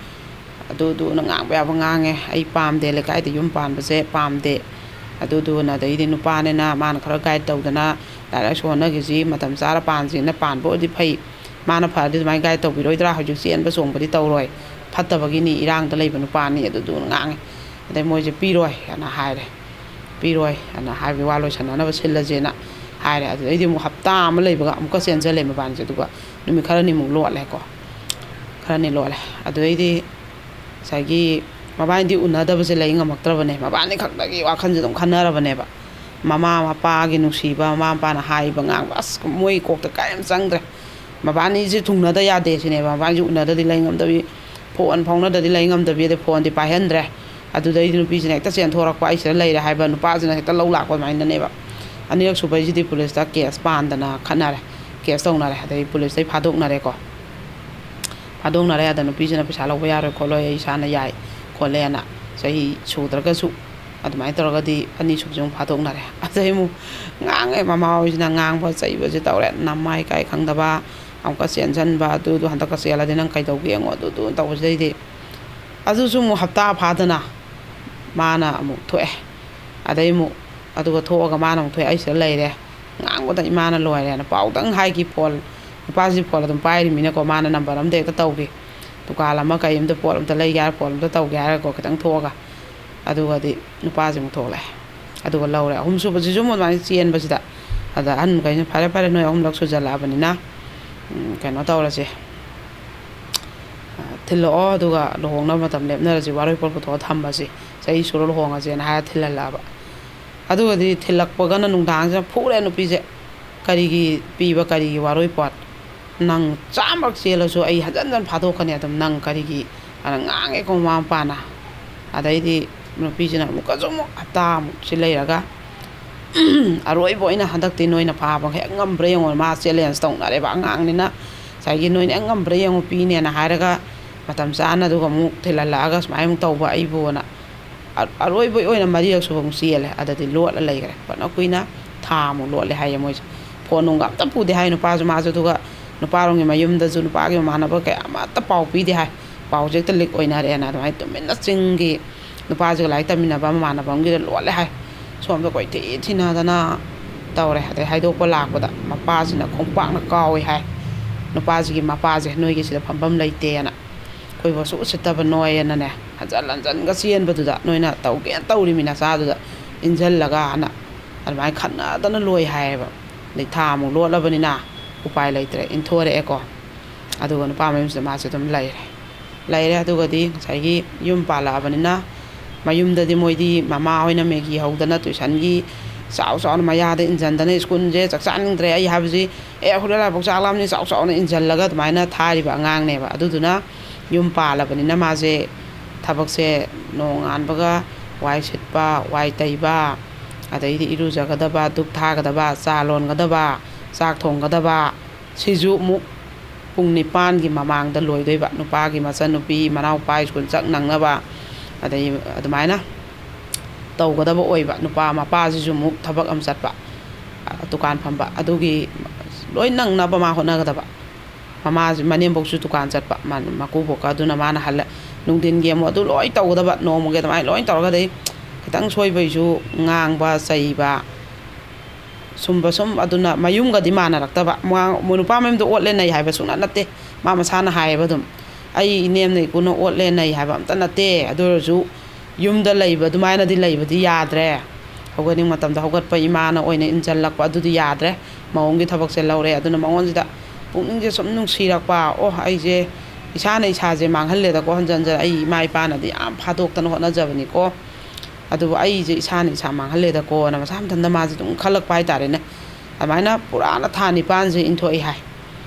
ꯑꯗꯨꯗꯨꯅ ꯉꯥꯡꯕ ꯌꯥꯕ ꯉꯥꯡꯉꯦ꯫ "ꯑꯩ ꯄꯥꯝꯗꯦ, ꯂꯩꯀꯥꯏꯗ ꯌꯨꯝ ꯄꯥꯟꯕꯁꯦ ꯄꯥꯝꯗꯦ"꯫ ꯑꯗꯨꯗꯨꯅ ꯑꯗꯩꯗꯤ ꯅꯨꯄꯥꯅꯤꯅ ꯃꯥꯅ ꯈꯔ ꯒꯥꯏꯗ ꯇꯧꯗꯅ, "ꯂꯥꯏꯔꯤꯛ ꯂꯥꯏꯁꯨ ꯍꯣꯠꯅꯈꯤꯁꯤ, ꯃꯇꯝ ꯆꯥꯔ ꯄꯥꯟꯁꯤꯅ ꯄꯥꯟꯕ ꯑꯣꯏꯔꯗꯤ ꯐꯩ, ꯃꯥꯅ ꯐꯔꯗꯤ ꯑꯗꯨꯃꯥꯏꯅ ꯒꯥꯏꯗ ꯇꯧꯕꯤꯔꯣꯏꯗ꯭ꯔꯥ? ꯍꯧꯖꯤꯛ ꯆꯦꯟꯕ ꯆꯣꯡꯕꯗꯤ ꯇꯧꯔꯣꯏ, ꯐꯠꯇꯕꯒꯤꯅꯤ, ꯏꯔꯥꯡꯗ ꯂꯩꯕ ꯅꯨꯄꯥꯅꯤ"꯫ ꯑꯗꯨꯗꯨꯅ ꯉꯥꯡꯉꯦ꯫ ꯑꯗꯩ ꯃꯣꯏꯁꯦ "ꯄꯤꯔꯣꯏ" ꯍꯥꯏꯅ ꯍꯥꯏꯔꯦ꯫ "ꯄꯤꯔꯣꯏ" ꯍꯥꯏꯅ ꯍꯥꯏꯕꯒꯤ ꯋꯥ ꯂꯣꯏꯁꯟꯅꯅꯕ ꯁꯤꯜꯂꯁꯦꯅ ꯍꯥꯏꯔꯦ꯫ ꯑꯗꯨꯗꯩꯗꯤ ꯑꯃꯨꯛ ꯍꯞꯇꯥ ꯑꯃ ꯂꯩꯕꯒ ꯑꯃꯨꯛꯀ ꯆꯦꯟꯁꯤꯜꯂꯦ ꯃꯕꯥꯅꯤꯁꯦ꯫ ꯑꯗꯨꯒ ꯅꯨꯃꯤꯠ ꯈꯔꯅꯤꯃꯨꯛ ꯂꯣꯠꯂꯦꯀꯣ꯫ ꯈꯔꯅꯤ ꯂꯣꯠꯂꯦ꯫ ꯑꯗꯨꯗꯩꯗꯤ ꯉꯁꯥꯏꯒꯤ ꯃꯕꯥꯅꯤꯗꯤ ꯎꯅꯗꯕꯁꯦ ꯂꯩ ꯉꯝꯃꯛꯇ꯭ꯔꯕꯅꯦ꯫ ꯃꯕꯥꯅꯤ ꯈꯛꯇꯒꯤ ꯋꯥꯈꯜꯁꯦ ꯑꯗꯨꯝ ꯈꯟꯅꯔꯕꯅꯦꯕ꯫ ꯃꯃꯥ ꯃꯄꯥꯒꯤ ꯅꯨꯡꯁꯤꯕ, ꯃꯃꯥ ꯃꯄꯥꯅ ꯍꯥꯏꯕ ꯉꯥꯡꯕ, ꯑꯁ, ꯃꯣꯏ ꯀꯣꯛꯇ ꯀꯔꯤꯝ ꯆꯪꯗ꯭ꯔꯦ꯫ ꯃꯕꯥꯅꯤꯁꯦ ꯊꯨꯡꯅꯗ ꯌꯥꯗꯦ ꯁꯤꯅꯦꯕ꯫ ꯃꯕꯥꯅꯤꯁꯦ ꯎꯅꯗꯗꯤ ꯂꯩ ꯉꯝꯗꯕꯤ, ꯐꯣꯟ ꯐꯥꯎꯅꯗꯗꯤ ꯂꯩ ꯉꯝꯗꯕꯤ, ꯑꯗꯩ ꯐꯣꯟꯗꯤ ꯄꯥꯏꯍꯟꯗ꯭ꯔꯦ꯫ ꯑꯗꯨꯗꯩꯗꯤ ꯅꯨꯄꯤꯁꯤꯅ ꯍꯦꯛꯇ ꯆꯦꯟꯊꯣꯔꯛꯄ, "ꯑꯩ ꯁꯤꯗ ꯂꯩꯔꯦ" ꯍꯥꯏꯕ ꯅꯨꯄꯥꯁꯤꯅ ꯍꯦꯛꯇ ꯂꯧ ꯂꯥꯛꯄ ꯑꯗꯨꯃꯥꯏꯅꯅꯦꯕ꯫ ꯑꯅꯤꯔꯛ ꯁꯨꯕꯩꯁꯤꯗꯤ ꯄꯨꯂꯤꯁꯇ ꯀꯦꯁ ꯄꯥꯟꯗꯅ ꯈꯠꯅꯔꯦ, ꯀꯦꯁ ꯇꯧꯅꯔꯦ꯫ ꯑꯗꯩ ꯄꯨꯂꯤꯁꯇꯩ ꯐꯥꯗꯣꯛꯅꯔꯦꯀꯣ꯫ ꯐꯥꯗꯣꯛꯅꯔꯦ꯫ ꯑꯗ ꯅꯨꯄꯤꯁꯤꯅ "ꯄꯩꯁꯥ ꯂꯧꯕ ꯌꯥꯔꯣꯏ ꯈꯣꯠꯂꯣꯏ, ꯑꯩ ꯏꯁꯥꯅ ꯌꯥꯏ" ꯈꯣꯠꯂꯦꯅ ꯆꯍꯤ ꯁꯨꯗ꯭ꯔꯒꯁꯨ ꯑꯗꯨꯃꯥꯏꯅ ꯇꯧꯔꯒꯗꯤ ꯑꯅꯤꯁꯨꯕꯁꯦ ꯑꯃꯨꯛ ꯐꯥꯗꯣꯛꯅꯔꯦ꯫ ꯑꯗꯩ ꯑꯃꯨꯛ ꯉꯥꯡꯉꯦ, ꯃꯃꯥ ꯍꯣꯏꯁꯤꯅ ꯉꯥꯡꯕ ꯆꯩꯕꯁꯦ ꯇꯧꯔꯦ, ꯅꯃꯥꯏ ꯀꯥꯏ ꯈꯪꯗꯕ, ꯑꯃꯨꯛꯀ ꯆꯦꯟꯁꯤꯟꯕ, ꯑꯗꯨꯗꯨ ꯍꯟꯗꯛꯀ ꯆꯦꯜꯂꯗꯤ ꯅꯪ ꯀꯩꯗꯧꯒꯦ ꯌꯦꯡꯉꯣ, ꯑꯗꯨꯗꯨ ꯇꯧꯕꯁꯤꯗꯩꯗꯤ ꯑꯗꯨꯁꯨ ꯑꯃꯨꯛ ꯍꯞꯇꯥ ꯐꯥꯗꯅ ꯃꯥꯅ ꯑꯃꯨꯛ ꯊꯣꯛꯑꯦ꯫ ꯑꯗꯩ ꯑꯃꯨꯛ, ꯑꯗꯨꯒ ꯊꯣꯛꯑꯒ ꯃꯥꯅ ꯑꯃꯨꯛ ꯊꯣꯛꯑꯦ, "ꯑꯩ ꯁꯤꯗ ꯂꯩꯔꯦ"꯫ ꯉꯥꯡꯕꯗ ꯏꯃꯥꯅ ꯂꯣꯏꯔꯦꯅ ꯄꯥꯎꯗꯪ ꯍꯥꯏꯈꯤ꯫ ꯐꯣꯟ, ꯅꯨꯄꯥꯁꯤ ꯐꯣꯟ ꯑꯗꯨꯝ ꯄꯥꯏꯔꯤꯃꯤꯅꯀꯣ, ꯃꯥꯅ ꯅꯝꯕꯔ ꯑꯝꯗ ꯍꯦꯛꯇ ꯇꯧꯈꯤ꯫ ꯗꯨꯀꯥꯟ ꯑꯃ ꯀꯩ ꯑꯝꯗ ꯄꯣꯠ ꯑꯝꯇ ꯂꯩꯒꯦ ꯍꯥꯏꯔ, ꯄꯣꯠ ꯑꯝꯇ ꯇꯧꯒꯦ ꯍꯥꯏꯔꯒꯀꯣ, ꯈꯤꯇꯪ ꯊꯣꯛꯑꯒ꯫ ꯑꯗꯨꯒꯗꯤ ꯅꯨꯄꯥꯁꯤꯃꯨꯛ ꯊꯣꯛꯂꯛꯑꯦ꯫ ꯑꯗꯨꯒ ꯂꯧꯔꯦ꯫ ꯑꯍꯨꯝꯁꯨꯕꯁꯤꯁꯨ ꯑꯃꯨꯛ ꯑꯗꯨꯃꯥꯏꯅ ꯆꯦꯟꯕꯁꯤꯗ, ꯑꯗ ꯑꯍꯟ ꯃꯈꯩꯅ, "ꯐꯔꯦ, ꯐꯔꯦ, ꯅꯣꯏ ꯑꯍꯨꯝꯂꯛ ꯁꯨꯖꯜꯂꯛꯑꯕꯅꯤꯅ, ꯎꯝ, ꯀꯩꯅꯣ ꯇꯧꯔꯁꯦ, ꯑ, ꯊꯤꯜꯂꯛꯑꯣ, ꯑꯗꯨꯒ ꯂꯨꯍꯣꯡꯅꯕ ꯃꯇꯝ ꯂꯦꯞꯅꯔꯁꯤ, ꯋꯥꯔꯣꯏ ꯄꯣꯠ ꯄꯨꯊꯣꯛꯑ ꯊꯝꯃꯁꯤ, ꯆꯍꯤ ꯁꯨꯔ ꯂꯨꯍꯣꯡꯉꯁꯦꯅ" ꯍꯥꯏꯔ ꯊꯤꯜꯍꯜꯂꯛꯑꯕ꯫ ꯑꯗꯨꯒꯗꯤ ꯊꯤꯜꯂꯛꯄꯒꯅ ꯅꯨꯡꯗꯥꯡꯁꯤꯗ ꯐꯨꯔꯦ ꯅꯨꯄꯤꯁꯦ꯫ "ꯀꯔꯤꯒꯤ ꯄꯤꯕ, ꯀꯔꯤꯒꯤ ꯋꯥꯔꯣꯏ ꯄꯣꯠ? ꯅꯪ ꯆꯥꯝꯃꯔꯛ ꯆꯦꯜꯂꯁꯨ ꯑꯩ ꯍꯟꯖꯟ ꯍꯟꯖꯟ ꯐꯥꯗꯣꯛꯀꯅꯤ ꯑꯗꯨꯝ, ꯅꯪ ꯀꯔꯤꯒꯤ?" ꯑꯅ ꯉꯥꯡꯉꯦꯀꯣ ꯃꯃꯥ ꯃꯄꯥꯅ꯫ ꯑꯗꯩꯗꯤ ꯅꯨꯄꯤꯁꯤꯅ ꯑꯃꯨꯛꯀꯁꯨ ꯑꯃꯨꯛ ꯍꯞꯇꯥꯃꯨꯛꯁꯤ ꯂꯩꯔꯒ, "ꯑꯔꯣꯏꯕ ꯑꯣꯏꯅ ꯍꯟꯗꯛꯇꯤ ꯅꯣꯏꯅ ꯐꯥꯕ ꯍꯦꯛ ꯉꯝꯕ꯭ꯔꯥ ꯌꯦꯡꯉꯣ", ꯃꯥ ꯆꯦꯂꯦꯟꯖ ꯇꯧꯅꯔꯦꯕ ꯑꯉꯥꯡꯅꯤꯅ꯫ ꯉꯁꯥꯏꯒꯤ "ꯅꯣꯏꯅ ꯍꯦꯛ ꯉꯝꯕ꯭ꯔꯥ ꯌꯦꯡꯉꯣ, ꯄꯤꯅꯦꯅ" ꯍꯥꯏꯔꯒ ꯃꯇꯝ ꯆꯥꯅ ꯑꯗꯨꯒ ꯑꯃꯨꯛ ꯊꯤꯜꯍꯜꯂꯛꯑꯒ ꯁꯨꯃꯥꯏꯅ ꯑꯃꯨꯛ ꯇꯧꯕ ꯑꯩꯕꯨꯅ꯫ ꯑ-, ꯑꯔꯣꯏꯕꯒꯤ ꯑꯣꯏꯅ ꯃꯔꯤꯔꯛ ꯁꯨꯕ ꯑꯃꯨꯛ ꯆꯦꯜꯂꯦ꯫ ꯑꯗꯗꯤ ꯂꯣꯠꯂ ꯂꯩꯈ꯭ꯔꯦ꯫ ꯐꯅ ꯀꯨꯏꯅ, ꯊꯥ ꯑꯃꯨꯛ ꯂꯣꯠꯂꯦ ꯍꯥꯏꯌꯦ ꯃꯣꯏꯁꯦ꯫ ꯐꯣꯟ ꯅꯨꯡꯒ ꯑꯝꯇ ꯄꯨꯗꯦ ꯍꯥꯏ ꯅꯨꯄꯥꯁꯨ꯫ ꯃꯥꯁꯨ ꯑꯗꯨꯒ ꯅꯨꯄꯥꯔꯣꯝꯒꯤ ꯃꯌꯨꯝꯗꯁꯨ ꯅꯨꯄꯥꯒꯤ ꯃꯃꯥꯟꯅꯕ ꯀꯌꯥ ꯑꯃꯠꯇ ꯄꯥꯎ ꯄꯤꯗꯦ ꯍꯥꯏ꯫ ꯄꯥꯎꯁꯦ ꯍꯦꯛꯇ ꯂꯤꯛ ꯑꯣꯏꯅꯔꯦꯅ ꯑꯗꯨꯃꯥꯏꯅ ꯇꯨꯃꯤꯟꯅ ꯆꯤꯡꯒꯤ ꯅꯨꯄꯥꯁꯤꯒ ꯂꯥꯏꯔꯤꯛ ꯇꯝꯃꯤꯟꯅꯕ ꯃꯃꯥꯟꯅꯕ ꯑꯃꯒꯤꯗ ꯂꯣꯠꯂꯦ ꯍꯥꯏ꯫ ꯁꯣꯝꯗ ꯀꯣꯏꯊꯤ ꯊꯤꯅꯗꯅ ꯇꯧꯔꯦ꯫ ꯑꯗꯩ ꯍꯥꯏꯗꯣꯛꯄ ꯂꯥꯛꯄꯗ ꯃꯄꯥꯁꯤꯅ ꯈꯣꯡꯄꯥꯛꯅ ꯀꯥꯎꯏ ꯍꯥꯏ꯫ ꯅꯨꯄꯥꯁꯤꯒꯤ ꯃꯄꯥꯁꯦ, "ꯅꯣꯏꯒꯤ ꯁꯤꯗ ꯐꯝꯐꯝ ꯂꯩꯇꯦꯅ, ꯑꯩꯈꯣꯏꯕꯨ ꯑꯁꯨꯛ ꯎꯁꯤꯠꯇꯕ ꯅꯣꯏ"ꯑꯅꯅꯦ, ꯍꯟꯖꯟ ꯍꯟꯖꯟꯒ ꯆꯦꯟꯕꯗꯨꯗ, "ꯅꯣꯏꯅ ꯇꯧꯒꯦꯅ ꯇꯧꯔꯤꯃꯤ ꯅꯆꯥꯗꯨꯗ ꯏꯟꯁꯤꯜꯂꯒꯅ" ꯑꯗꯨꯃꯥꯏꯅ ꯈꯠꯅꯗꯅ ꯂꯣꯏ ꯍꯥꯏꯌꯦꯕ꯫ ꯑꯗꯩ ꯊꯥ ꯑꯃꯨꯛ ꯂꯣꯠꯂꯕꯅꯤꯅ ꯎꯄꯥꯏ ꯂꯩꯇ꯭ꯔꯦ, ꯏꯟꯊꯣꯔꯛꯑꯦꯀꯣ꯫ ꯑꯗꯨꯒ ꯅꯨꯄꯥ ꯃꯌꯨꯝꯁꯤꯗ ꯃꯥꯁꯦ ꯑꯗꯨꯝ ꯂꯩꯔꯦ꯫ ꯂꯩꯔꯦ꯫ ꯑꯗꯨꯒꯗꯤ ꯉꯁꯥꯏꯒꯤ ꯌꯨꯝ ꯄꯥꯜꯂꯛꯑꯕꯅꯤꯅ ꯃꯌꯨꯝꯗꯗꯤ ꯃꯣꯏꯗꯤ ꯃꯃꯥ ꯍꯣꯏꯅ ꯃꯦꯒꯤ ꯍꯧꯗꯅ ꯇꯨꯏꯁꯟꯒꯤ ꯆꯥꯎ ꯆꯥꯎꯅ ꯃꯌꯥꯗ ꯏꯟꯁꯤꯟꯗꯅ, ꯁ꯭ꯀꯨꯜꯁꯦ ꯆꯥꯛ ꯆꯥꯅꯤꯡꯗ꯭ꯔꯦ ꯑꯩ ꯍꯥꯏꯕꯁꯤ, "ꯑꯦ, ꯍꯣꯔꯦꯟ ꯂꯥꯏꯕꯛ ꯆꯥꯛ ꯂꯥꯝꯅꯤ" ꯆꯥꯎ ꯆꯥꯎꯅ ꯏꯟꯁꯤꯜꯂꯒ ꯑꯗꯨꯃꯥꯏꯅ ꯊꯥꯔꯤꯕ ꯑꯉꯥꯡꯅꯦꯕ꯫ ꯑꯗꯨꯗꯨꯅ ꯌꯨꯝ ꯄꯥꯜꯂꯕꯅꯤꯅ ꯃꯥꯁꯦ ꯊꯕꯛꯁꯦ ꯅꯣꯡꯉꯥꯟꯕꯒ ꯋꯥꯏ ꯁꯤꯠꯄ, ꯋꯥꯏ ꯇꯩꯕ, ꯑꯗꯩꯗꯤ ꯏꯔꯨꯖꯒꯗꯕ, ꯙꯨꯞ ꯊꯥꯒꯗꯕ, ꯆꯥ ꯂꯣꯟꯒꯗꯕ, ꯆꯥꯛ ꯊꯣꯡꯒꯗꯕ, ꯁꯤꯁꯨ ꯑꯃꯨꯛ ꯄꯨꯡ ꯅꯤꯄꯥꯟꯒꯤ ꯃꯃꯥꯡꯗ ꯂꯣꯏꯗꯣꯏꯕ꯫ ꯅꯨꯄꯥꯒꯤ ꯃꯆꯟꯅꯨꯄꯤ, ꯃꯅꯥꯎꯄꯥ ꯁ꯭ꯀꯨꯜ ꯆꯠ ꯅꯪꯅꯕ, ꯑꯗꯩ ꯑꯗꯨꯃꯥꯏꯅ ꯇꯧꯒꯗꯕ ꯑꯣꯏꯕ꯫ ꯅꯨꯄꯥ ꯃꯄꯥꯁꯤꯁꯨ ꯑꯃꯨꯛ ꯊꯕꯛ ꯑꯃ ꯆꯠꯄ, ꯑ, ꯗꯨꯀꯥꯟ ꯐꯝꯕ, ꯑꯗꯨꯒꯤ ꯂꯣꯏ ꯅꯪꯅꯕ ꯃꯥ ꯍꯣꯠꯅꯒꯗꯕ꯫ ꯃꯃꯥꯁꯤ, ꯃꯅꯦꯝꯕꯣꯛꯁꯨ ꯗꯨꯀꯥꯟ ꯆꯠꯄ, ꯃꯥ-, ꯃꯀꯨꯕꯣꯛꯀ꯫ ꯑꯗꯨꯅ ꯃꯥꯅ ꯍꯜꯂ-, ꯅꯨꯡꯊꯤꯟꯒꯤ ꯑꯃꯨꯛ ꯑꯗꯨ ꯂꯣꯏ ꯇꯧꯒꯗꯕ, ꯅꯣꯡꯃꯒꯤ ꯑꯗꯨꯃꯥꯏꯅ ꯂꯣꯏ ꯇꯧꯔꯒꯗꯤ ꯈꯤꯇꯪ ꯁꯣꯏꯕꯩꯁꯨ ꯉꯥꯡꯕ, ꯆꯩꯕ, ꯁꯨꯝꯕ ꯁꯨꯝ꯫ ꯑꯗꯨꯅ ꯃꯌꯨꯝꯒꯗꯤ ꯃꯥꯟꯅꯔꯛꯇꯕ꯫ ꯃꯥ-, ꯅꯨꯄꯥ ꯃꯌꯨꯝꯗ ꯑꯣꯠꯂꯦ ꯅꯩ ꯍꯥꯏꯕ ꯁꯨꯡꯅꯠ ꯅꯠꯇꯦ꯫ ꯃꯥ ꯃꯁꯥꯅ ꯍꯥꯏꯌꯦꯕ ꯑꯗꯨꯝ, "ꯑꯩ ꯏꯅꯦꯝꯅ ꯏꯀꯨꯅ ꯑꯣꯠꯂꯦ ꯅꯩ ꯍꯥꯏꯕ ꯑꯝꯇ ꯅꯠꯇꯦ꯫ ꯑꯗꯨ ꯑꯣꯏꯔꯁꯨ ꯌꯨꯝꯗ ꯂꯩꯕ ꯑꯗꯨꯃꯥꯏꯅꯗꯤ ꯂꯩꯕꯗꯤ ꯌꯥꯗ꯭ꯔꯦ꯫ ꯍꯧꯒꯠꯅꯤꯡꯕ ꯃꯇꯝꯗ ꯍꯧꯒꯠꯄ, ꯏꯃꯥꯅ ꯑꯣꯏꯅ ꯏꯟꯁꯤꯜꯂꯛꯄ, ꯑꯗꯨꯗꯤ ꯌꯥꯗ꯭ꯔꯦ꯫ ꯃꯧ ꯑꯃꯒꯤ ꯊꯕꯛꯁꯦ ꯂꯧꯔꯦ"꯫ ꯑꯗꯨꯅ ꯃꯉꯣꯟꯁꯤꯗ ꯄꯨꯛꯅꯤꯡꯁꯦ ꯁꯨꯝ ꯅꯨꯡꯁꯤꯔꯛꯄ, "ꯑꯣ, ꯑꯩꯁꯦ ꯏꯁꯥꯅ ꯏꯁꯥꯁꯦ ꯃꯥꯡꯍꯜꯂꯦꯗꯀꯣ, ꯍꯟꯖꯟ ꯍꯟꯖꯟ꯫ ꯑꯩ ꯏꯃꯥ ꯏꯄꯥꯅꯗꯤ ꯌꯥꯝ ꯐꯥꯗꯣꯛꯇꯅ ꯍꯣꯠꯅꯖꯕꯅꯤꯀꯣ꯫ ꯑꯗꯨꯕꯨ ꯑꯩꯁꯦ ꯏꯁꯥꯅ ꯏꯁꯥ ꯃꯥꯡꯍꯜꯂꯦꯗꯀꯣꯅ" ꯃꯁꯥ ꯃꯊꯟꯇ ꯃꯥꯁꯦ ꯑꯗꯨꯝ ꯈꯜꯂꯛꯄ ꯍꯥꯏꯇꯥꯔꯦꯅꯦ꯫ ꯑꯗꯨꯃꯥꯏꯅ ꯄꯨꯔꯥꯅ ꯊꯥ ꯅꯤꯄꯥꯟꯁꯦ ꯏꯟꯊꯣꯛꯏ ꯍꯥꯏ꯫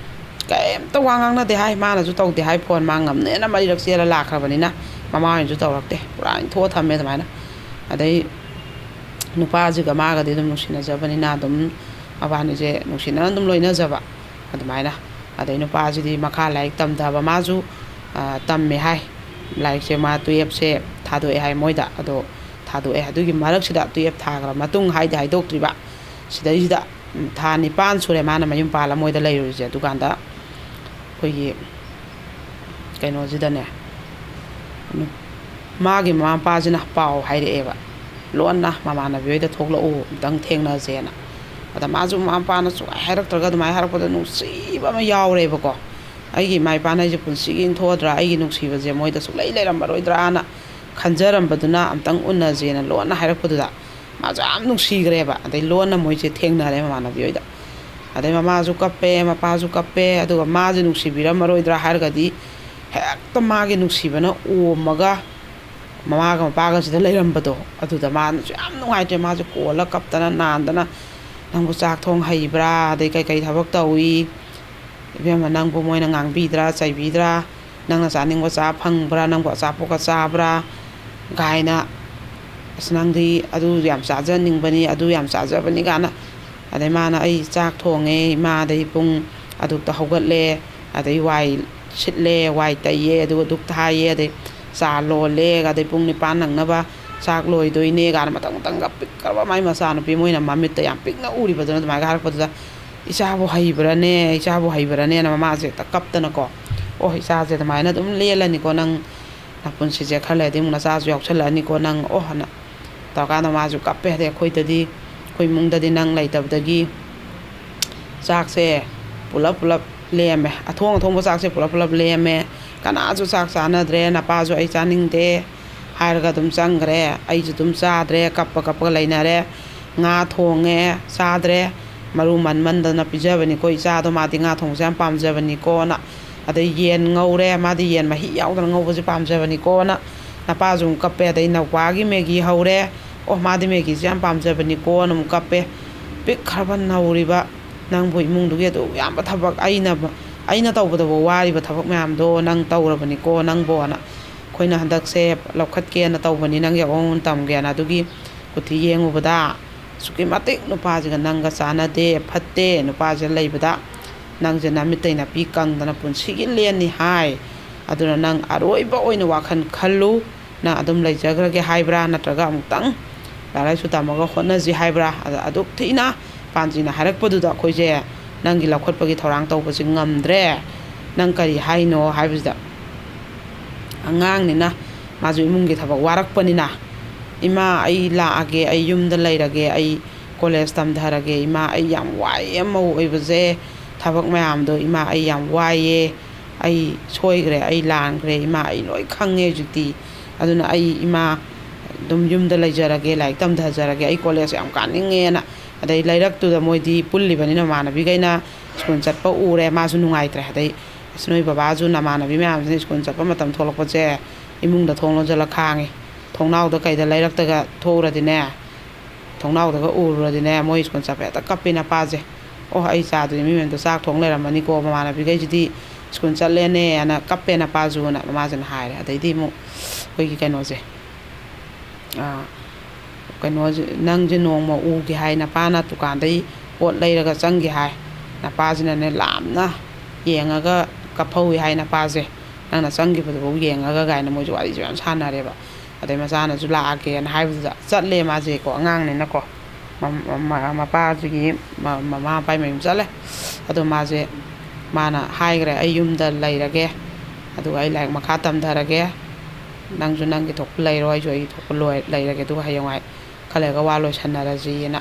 ꯀꯩꯝꯇ ꯋꯥ ꯉꯥꯡꯅꯗꯦ ꯍꯥꯏ꯫ ꯃꯥꯅꯁꯨ ꯇꯧꯗꯦ ꯍꯥꯏ꯫ ꯐꯣꯟ ꯃꯥ ꯉꯝꯅꯦꯅ ꯃꯔꯤꯔꯛ ꯆꯦꯜꯂ ꯂꯥꯛꯈ꯭ꯔꯕꯅꯤꯅ ꯃꯃꯥ ꯍꯣꯏꯅꯁꯨ ꯇꯧꯔꯛꯇꯦ꯫ ꯄꯨꯔꯥ ꯏꯟꯊꯣꯛꯑ ꯊꯝꯃꯦ ꯑꯗꯨꯃꯥꯏꯅ꯫ ꯑꯗꯩ ꯅꯨꯄꯥꯁꯤꯒ ꯃꯥꯒꯗꯤ ꯑꯗꯨꯝ ꯅꯨꯡꯁꯤꯅꯖꯕꯅꯤꯅ ꯑꯗꯨꯝ ꯃꯕꯥꯅꯤꯁꯦ ꯅꯨꯡꯁꯤꯅꯅ ꯑꯗꯨꯝ ꯂꯣꯏꯅꯖꯕ ꯑꯗꯨꯃꯥꯏꯅ꯫ ꯑꯗꯩ ꯅꯨꯄꯥꯁꯤꯗꯤ ꯃꯈꯥ ꯂꯥꯏꯔꯤꯛ ꯇꯝꯊꯕ ꯃꯥꯁꯨ, ꯑ, ꯇꯝꯃꯦ ꯍꯥꯏ꯫ ꯂꯥꯏꯔꯤꯛꯁꯦ ꯃꯥ ꯇꯨꯌꯦꯞꯁꯦ ꯊꯥꯗꯣꯛꯑꯦ ꯍꯥꯏ ꯃꯣꯏꯗ꯫ ꯑꯗꯣ ꯊꯥꯗꯣꯛꯑꯦ꯫ ꯑꯗꯨꯒꯤ ꯃꯔꯛꯁꯤꯗ, ꯇꯨꯌꯦꯜꯞ ꯊꯥꯈ꯭ꯔ ꯃꯇꯨꯡ ꯍꯥꯏꯗꯤ ꯍꯥꯏꯗꯣꯛꯇ꯭ꯔꯤꯕ, ꯁꯤꯗꯩꯁꯤꯗ, ꯎꯝ, ꯊꯥ ꯅꯤꯄꯥꯟ ꯁꯨꯔꯦ ꯃꯥꯅ ꯃꯌꯨꯝ ꯄꯥꯜꯂ ꯃꯣꯏꯗ ꯂꯩꯔꯨꯔꯤꯁꯦ꯫ ꯑꯗꯨꯀꯥꯟꯗ ꯑꯩꯈꯣꯏꯒꯤ ꯀꯩꯅꯣꯁꯤꯗꯅꯦ, ꯅꯨ-, ꯃꯥꯒꯤ ꯃꯃꯥ ꯃꯄꯥꯁꯤꯅ ꯄꯥꯎ ꯍꯥꯏꯔꯛꯑꯦꯕ, ꯂꯣꯟꯅ ꯃꯃꯥꯟꯅꯕꯤ ꯍꯣꯏꯗ ꯊꯣꯛꯂꯛꯎ, ꯑꯝꯇꯪ ꯊꯦꯡꯅꯁꯦꯅ꯫ ꯑꯗ ꯃꯥꯁꯨ ꯃꯃꯥ ꯃꯄꯥꯅ ꯁꯨꯡꯍꯥꯏ ꯍꯥꯏꯔꯛꯇ꯭ꯔꯒ ꯑꯗꯨꯃꯥꯏꯅ ꯍꯥꯏꯔꯛꯄꯗ ꯅꯨꯡꯁꯤꯕ ꯑꯃ ꯌꯥꯎꯔꯦꯕꯀꯣ꯫ ꯑꯩꯒꯤ ꯏꯃꯥ ꯏꯄꯥꯅ ꯑꯩꯁꯦ ꯄꯨꯟꯁꯤꯒꯤ ꯏꯟꯊꯣꯛꯑꯗ꯭ꯔꯥ, ꯑꯩꯒꯤ ꯅꯨꯡꯁꯤꯕꯁꯦ ꯃꯣꯏꯗ ꯁꯨꯡꯂꯩ ꯂꯩꯔꯝꯃꯔꯣꯏꯗ꯭ꯔꯥꯅ ꯈꯟꯖꯔꯝꯕꯗꯨꯅ, ꯑꯝꯇꯪ ꯎꯅꯁꯦꯅ ꯂꯣꯟꯅ ꯍꯥꯏꯔꯛꯄꯗꯨꯗ ꯃꯥꯁꯨ ꯌꯥꯝ ꯅꯨꯡꯁꯤꯈ꯭ꯔꯦꯕ꯫ ꯑꯗꯩ ꯂꯣꯟꯅ ꯃꯣꯏꯁꯦ ꯊꯦꯡꯅꯔꯦ ꯃꯃꯥꯟꯅꯕꯤ ꯍꯣꯏꯗ꯫ ꯑꯗꯩ ꯃꯃꯥꯁꯨ ꯀꯞꯄꯦ, ꯃꯄꯥꯁꯨ ꯀꯞꯄꯦ, ꯑꯗꯨꯒ ꯃꯥꯁꯦ ꯅꯨꯡꯁꯤꯕꯤꯔꯝꯃꯔꯣꯏꯗ꯭ꯔꯥ ꯍꯥꯏꯔꯒꯗꯤ, ꯍꯦꯛꯇ ꯃꯥꯒꯤ ꯅꯨꯡꯁꯤꯕꯅ ꯑꯣꯝꯃꯒ ꯃꯃꯥꯒ ꯃꯄꯥꯒꯁꯤꯗ ꯂꯩꯔꯝꯕꯗꯣ, ꯑꯗꯨꯗ ꯃꯥꯅꯁꯨ ꯌꯥꯝ ꯅꯨꯡꯉꯥꯏꯇ꯭ꯔꯦ꯫ ꯃꯥꯁꯦ ꯀꯣꯜꯂ ꯀꯞꯇꯅ ꯅꯥꯟꯗꯅ, "ꯅꯪꯕꯨ ꯆꯥꯛ ꯊꯣꯡ ꯍꯩꯕ꯭ꯔꯥ? ꯑꯗꯩ ꯀꯩꯀꯩ ꯊꯕꯛ ꯇꯧꯏ? ꯏꯕꯦꯝꯃ, ꯅꯪꯕꯨ ꯃꯣꯏꯅ ꯉꯥꯡꯕꯤꯗ꯭ꯔꯥ, ꯆꯩꯕꯤꯗ꯭ꯔꯥ? ꯅꯪꯅ ꯆꯥꯅꯤꯡꯕ ꯆꯥ ꯐꯪꯕ꯭ꯔꯥ? ꯅꯪꯕꯨ ꯑꯆꯥꯄꯣꯠꯀ ꯆꯥꯕ꯭ꯔꯥ?" ꯀꯥꯏꯅ, "ꯑꯁ, ꯅꯪꯗꯤ ꯑꯗꯨ ꯌꯥꯝ ꯆꯥꯖꯅꯤꯡꯕꯅꯤ, ꯑꯗꯨ ꯌꯥꯝ ꯆꯥꯖꯕꯅꯤ" ꯀꯥꯏꯅ꯫ ꯑꯗꯩ ꯃꯥꯅ, "ꯑꯩ ꯆꯥꯛ ꯊꯣꯡꯉꯦ ꯏꯃꯥ, ꯑꯗꯩ ꯄꯨꯡ ꯑꯗꯨꯛꯇ ꯍꯧꯒꯠꯂꯦ, ꯑꯗꯩ ꯋꯥꯏ ꯁꯤꯠꯂꯦ, ꯋꯥꯏ ꯇꯩꯌꯦ, ꯑꯗꯨꯒ ꯙꯨꯞ ꯊꯥꯏꯌꯦ, ꯑꯗꯩ ꯆꯥ ꯂꯣꯜꯂꯦ, ꯑꯗꯩ ꯄꯨꯡ ꯅꯤꯄꯥꯟ ꯅꯪꯅꯕ ꯆꯥꯛ ꯂꯣꯏꯗꯣꯏꯅꯦ" ꯀꯥꯏꯅ ꯃꯊꯪ ꯃꯊꯪꯒ ꯄꯤꯛꯈ꯭ꯔꯕ ꯃꯥꯏ ꯃꯆꯥꯅꯨꯄꯤ ꯃꯣꯏꯅ ꯃꯃꯤꯠꯇ ꯌꯥꯝ ꯄꯤꯛꯅ ꯎꯔꯤꯕꯗꯨꯅ ꯑꯗꯨꯃꯥꯏꯅ ꯍꯥꯏꯔꯛꯄꯗꯨꯗ, "ꯏꯆꯥꯕꯨ ꯍꯩꯕ꯭ꯔꯥꯅꯦ, ꯏꯆꯥꯕꯨ ꯍꯩꯕ꯭ꯔꯥꯅꯦꯅ" ꯃꯃꯥꯁꯦ ꯍꯦꯛꯇ ꯀꯞꯇꯅꯀꯣ, "ꯑꯣ, ꯏꯆꯥꯁꯦ ꯑꯗꯨꯃꯥꯏꯅ ꯑꯗꯨꯝ ꯂꯦꯜꯂꯅꯤꯀꯣ, ꯅꯪ ꯅꯄꯨꯟꯁꯤꯁꯦ ꯈꯔ ꯂꯩꯔꯗꯤ ꯑꯃꯨꯛ ꯅꯆꯥꯁꯨ ꯌꯥꯎꯁꯜꯂꯛꯑꯅꯤꯀꯣ ꯅꯪ, ꯑꯣ" ꯍꯥꯏꯅ ꯇꯧꯔꯀꯥꯟꯗ ꯃꯥꯁꯨ ꯀꯞꯄꯦ꯫ ꯑꯗꯩ ꯑꯩꯈꯣꯏꯗꯗꯤ, ꯑꯩꯈꯣꯏ ꯏꯃꯨꯡꯗꯗꯤ ꯅꯪ ꯂꯩꯇꯕꯗꯒꯤ ꯆꯥꯛꯁꯦ ꯄꯨꯂꯞ ꯄꯨꯂꯞ ꯂꯦꯝꯃꯦ, ꯑꯊꯣꯡ ꯑꯊꯣꯡꯕ ꯆꯥꯛꯁꯦ ꯄꯨꯂꯞ ꯄꯨꯂꯞ ꯂꯦꯝꯃꯦ꯫ ꯀꯅꯥꯁꯨ ꯆꯥꯛ ꯆꯥꯅꯗ꯭ꯔꯦ, ꯅꯄꯥꯁꯨ "ꯑꯩ ꯆꯥꯅꯤꯡꯗꯦ" ꯍꯥꯏꯔꯒ ꯑꯗꯨꯝ ꯆꯪꯈ꯭ꯔꯦ꯫ ꯑꯩꯁꯨ ꯑꯗꯨꯝ ꯆꯥꯗ꯭ꯔꯦ, ꯀꯞꯄ ꯀꯞꯄꯒ ꯂꯩꯅꯔꯦ꯫ ꯉꯥ ꯊꯣꯡꯉꯦ, ꯆꯥꯗ꯭ꯔꯦ꯫ "ꯃꯔꯨ ꯃꯟꯃꯟꯗꯅ ꯄꯤꯖꯕꯅꯤꯀꯣ ꯏꯆꯥꯗꯣ, ꯃꯥꯗꯤ ꯉꯥ ꯊꯣꯡꯕꯁꯦ ꯌꯥꯝ ꯄꯥꯝꯖꯕꯅꯤꯀꯣꯅ"꯫ ꯑꯗꯩ ꯌꯦꯟ ꯉꯧꯔꯦ, "ꯃꯥꯗꯤ ꯌꯦꯟ ꯃꯍꯤ ꯌꯥꯎꯗꯅ ꯉꯧꯕꯁꯦ ꯄꯥꯝꯖꯕꯅꯤꯀꯣꯅ"꯫ ꯅꯄꯥꯁꯨ ꯑꯃꯨꯛ ꯀꯞꯄꯦ꯫ ꯑꯗꯩ ꯅꯧꯄꯥꯒꯤ ꯃꯦꯒꯤ ꯍꯧꯔꯦ, "ꯑꯣ, ꯃꯥꯗꯤ ꯃꯦꯒꯤꯁꯦ ꯌꯥꯝ ꯄꯥꯝꯖꯕꯅꯤꯀꯣꯅ" ꯑꯃꯨꯛ ꯀꯞꯄꯦ꯫ ꯄꯤꯛꯈ꯭ꯔꯕ ꯅꯧꯔꯤꯕ ꯅꯪꯕꯨ ꯏꯃꯨꯡꯗꯨꯒꯤ ꯑꯗꯨ ꯌꯥꯝꯕ ꯊꯕꯛ, ꯑꯩꯅ, ꯑꯩꯅ ꯇꯧꯕꯗꯕꯨ ꯋꯥꯔꯤꯕ ꯊꯕꯛ ꯃꯌꯥꯝꯗꯣ ꯅꯪ ꯇꯧꯔꯕꯅꯤꯀꯣ ꯅꯪꯕꯣꯅ꯫ ꯑꯩꯈꯣꯏꯅ ꯍꯟꯗꯛꯁꯦ ꯂꯧꯈꯠꯀꯦꯅ ꯇꯧꯕꯅꯤ, ꯅꯪꯒꯤ ꯑꯑꯣꯟ ꯇꯝꯒꯦꯅ꯫ ꯑꯗꯨꯒꯤ ꯀꯨꯊꯤ ꯌꯦꯡꯉꯨꯕꯗ ꯑꯁꯨꯛꯀꯤ ꯃꯇꯤꯛ ꯅꯨꯄꯥꯁꯤꯒ ꯅꯪꯒ ꯆꯥꯟꯅꯗꯦ, ꯐꯠꯇꯦ꯫ ꯅꯨꯄꯥꯁꯦ ꯂꯩꯕꯗ ꯅꯪꯁꯦ ꯅꯃꯤꯠꯇꯩ ꯅꯥꯄꯤ ꯀꯪꯗꯅ ꯄꯨꯟꯁꯤꯒꯤ ꯂꯦꯟꯅꯤ ꯍꯥꯏ꯫ ꯑꯗꯨꯅ ꯅꯪ ꯑꯔꯣꯏꯕ ꯑꯣꯏꯅ ꯋꯥꯈꯜ ꯈꯜꯂꯨ꯫ ꯅꯪ ꯑꯗꯨꯝ ꯂꯩꯖꯈ꯭ꯔꯒꯦ ꯍꯥꯏꯕ꯭ꯔꯥ, ꯅꯠꯇ꯭ꯔꯒ ꯑꯃꯨꯛꯇꯪ ꯂꯥꯏꯔꯤꯛ ꯂꯥꯏꯁꯨ ꯇꯝꯃꯒ ꯍꯣꯠꯅꯁꯤ ꯍꯥꯏꯕ꯭ꯔꯥ? ꯑꯗ ꯑꯗꯨꯛ ꯊꯤꯅ ꯄꯥꯟꯖꯤꯅ ꯍꯥꯏꯔꯛꯄꯗꯨꯗ ꯑꯩꯈꯣꯏꯁꯦ ꯅꯪꯒꯤ ꯂꯧꯈꯠꯄꯒꯤ ꯊꯧꯔꯥꯡ ꯇꯧꯕꯁꯦ ꯉꯝꯗ꯭ꯔꯦ꯫ ꯅꯪ ꯀꯔꯤ ꯍꯥꯏꯅꯣ ꯍꯥꯏꯕꯁꯤꯗ, ꯑꯉꯥꯡꯅꯤꯅ ꯃꯥꯁꯨ ꯏꯃꯨꯡꯒꯤ ꯊꯕꯛ ꯋꯥꯔꯛꯄꯅꯤꯅ, "ꯏꯃꯥ, ꯑꯩ ꯂꯥꯛꯑꯒꯦ, ꯑꯩ ꯌꯨꯝꯗ ꯂꯩꯔꯒꯦ, ꯑꯩ ꯀꯣꯂꯦꯖ ꯇꯝꯊꯔꯒꯦ꯫ ꯏꯃꯥ, ꯑꯩ ꯌꯥꯝ ꯋꯥꯏꯌꯦ ꯃꯧ ꯑꯣꯏꯕꯁꯦ, ꯊꯕꯛ ꯃꯌꯥꯝꯗꯣ꯫ ꯏꯃꯥ, ꯑꯩ ꯌꯥꯝ ꯋꯥꯏꯌꯦ, ꯑꯩ ꯁꯣꯏꯈ꯭ꯔꯦ, ꯑꯩ ꯂꯥꯟꯈ꯭ꯔꯦ꯫ ꯏꯃꯥ, ꯑꯩ ꯂꯣꯏ ꯈꯪꯉꯦ ꯍꯧꯖꯤꯛꯇꯤ꯫ ꯑꯗꯨꯅ ꯑꯩ, ꯏꯃꯥ, ꯑꯗꯨꯝ ꯌꯨꯝꯗ ꯂꯩꯖꯔꯒꯦ, ꯂꯥꯏꯔꯤꯛ ꯇꯝꯊꯖꯔꯒꯦ, ꯑꯩ ꯀꯣꯂꯦꯖ ꯌꯥꯝ ꯀꯥꯅꯤꯡꯉꯦꯅ"꯫ ꯑꯗꯩ ꯂꯩꯔꯛꯇꯨꯗ ꯃꯣꯏꯗꯤ ꯄꯨꯜꯂꯤꯕꯅꯤꯅ ꯃꯃꯥꯟꯅꯕꯤꯈꯩꯅ ꯁ꯭ꯀꯨꯜ ꯆꯠꯄ ꯎꯔꯦ, ꯃꯥꯁꯨ ꯅꯨꯡꯉꯥꯏꯇ꯭ꯔꯦ꯫ ꯑꯗꯩ, "ꯑꯁ, ꯅꯣꯏ ꯕꯕꯥꯁꯨ ꯅꯃꯥꯟꯅꯕꯤ ꯃꯌꯥꯝꯁꯤꯅ ꯁ꯭ꯀꯨꯜ ꯆꯠꯄ ꯃꯇꯝ ꯊꯣꯛꯂꯛꯄꯁꯦ ꯏꯃꯨꯡꯗ ꯊꯣꯡ ꯂꯣꯟꯁꯤꯜꯂ ꯈꯥꯡꯉꯤ, ꯊꯣꯡꯅꯥꯎꯗ ꯀꯩꯗ ꯂꯩꯔꯛꯇꯒ ꯊꯣꯛꯎꯔꯗꯤꯅꯦ, ꯊꯣꯡꯅꯥꯎꯗꯒ ꯎꯔꯨꯔꯗꯤꯅꯦ, ꯃꯣꯏ ꯁ꯭ꯀꯨꯜ ꯆꯠꯄ ꯍꯦꯛꯇ ꯀꯞꯄꯤ ꯅꯄꯥꯁꯦ꯫ ꯑꯣ, ꯑꯩ ꯆꯥꯗꯨꯗꯤ ꯃꯤ ꯃꯌꯥꯝꯗꯣ ꯆꯥꯛ ꯊꯣꯡ ꯂꯩꯔꯝꯃꯅꯤꯀꯣ, ꯃꯃꯥꯟꯅꯕꯤꯈꯩꯁꯤꯗꯤ ꯁ꯭ꯀꯨꯜ ꯆꯠꯂꯦꯅꯦꯅ ꯀꯞꯄꯦ ꯅꯄꯥꯁꯨꯅ" ꯃꯃꯥꯁꯤꯅ ꯍꯥꯏꯔꯦ꯫ ꯑꯗꯩꯗꯤ ꯑꯃꯨꯛ ꯑꯩꯈꯣꯏꯒꯤ ꯀꯩꯅꯣꯁꯦ, ꯑꯥ, ꯀꯩꯅꯣꯁꯦ, "ꯅꯪꯁꯦ ꯅꯣꯡꯃ ꯎꯒꯦ ꯍꯥꯏ, ꯅꯄꯥꯅ ꯗꯨꯀꯥꯟꯗꯩ ꯄꯣꯠ ꯂꯩꯔꯒ ꯆꯪꯒꯦ ꯍꯥꯏ, ꯅꯄꯥꯁꯤꯅꯅꯦ ꯂꯥꯞꯅ ꯌꯦꯡꯉꯒ ꯀꯞꯐꯧꯏ ꯍꯥꯏ ꯅꯄꯥꯁꯦ, ꯅꯪꯅ ꯆꯪꯈꯤꯕꯗꯨꯐꯥꯎ ꯌꯦꯡꯉꯒ" ꯀꯥꯏꯅ ꯃꯣꯏꯁꯨ ꯋꯥꯔꯤꯁꯨ ꯌꯥꯝ ꯁꯥꯟꯅꯔꯦꯕ꯫ ꯑꯗꯩ ꯃꯆꯥꯅꯁꯨ ꯂꯥꯛꯑꯒꯦꯅ ꯍꯥꯏꯕꯗꯨꯗ ꯆꯠꯂꯦ ꯃꯥꯁꯦꯀꯣ, ꯑꯉꯥꯡꯅꯤꯅꯀꯣ꯫ ꯃꯝ-, ꯃ-, ꯃꯄꯥꯁꯤꯒꯤ ꯃ-, ꯃꯃꯥ ꯃꯄꯥꯒꯤ ꯃꯌꯨꯝ ꯆꯠꯂꯦ꯫ ꯑꯗꯣ ꯃꯥꯁꯦ, ꯃꯥꯅ ꯍꯥꯏꯈ꯭ꯔꯦ, "ꯑꯩ ꯌꯨꯝꯗ ꯂꯩꯔꯒꯦ, ꯑꯗꯨꯒ ꯑꯩ ꯂꯥꯏꯔꯤꯛ ꯃꯈꯥ ꯇꯝꯊꯔꯒꯦ, ꯅꯪꯁꯨ ꯅꯪꯒꯤ ꯊꯣꯛꯄ ꯂꯩꯔꯣ, ꯑꯩꯁꯨ ꯑꯩꯒꯤ ꯊꯣꯛꯄ ꯂꯣꯏ-, ꯂꯩꯔꯒꯦ, ꯑꯗꯨꯒ ꯍꯌꯦꯡꯋꯥꯏ ꯈꯔ ꯂꯩꯔꯒ ꯋꯥ ꯂꯣꯏꯁꯟꯅꯔꯁꯤꯅ"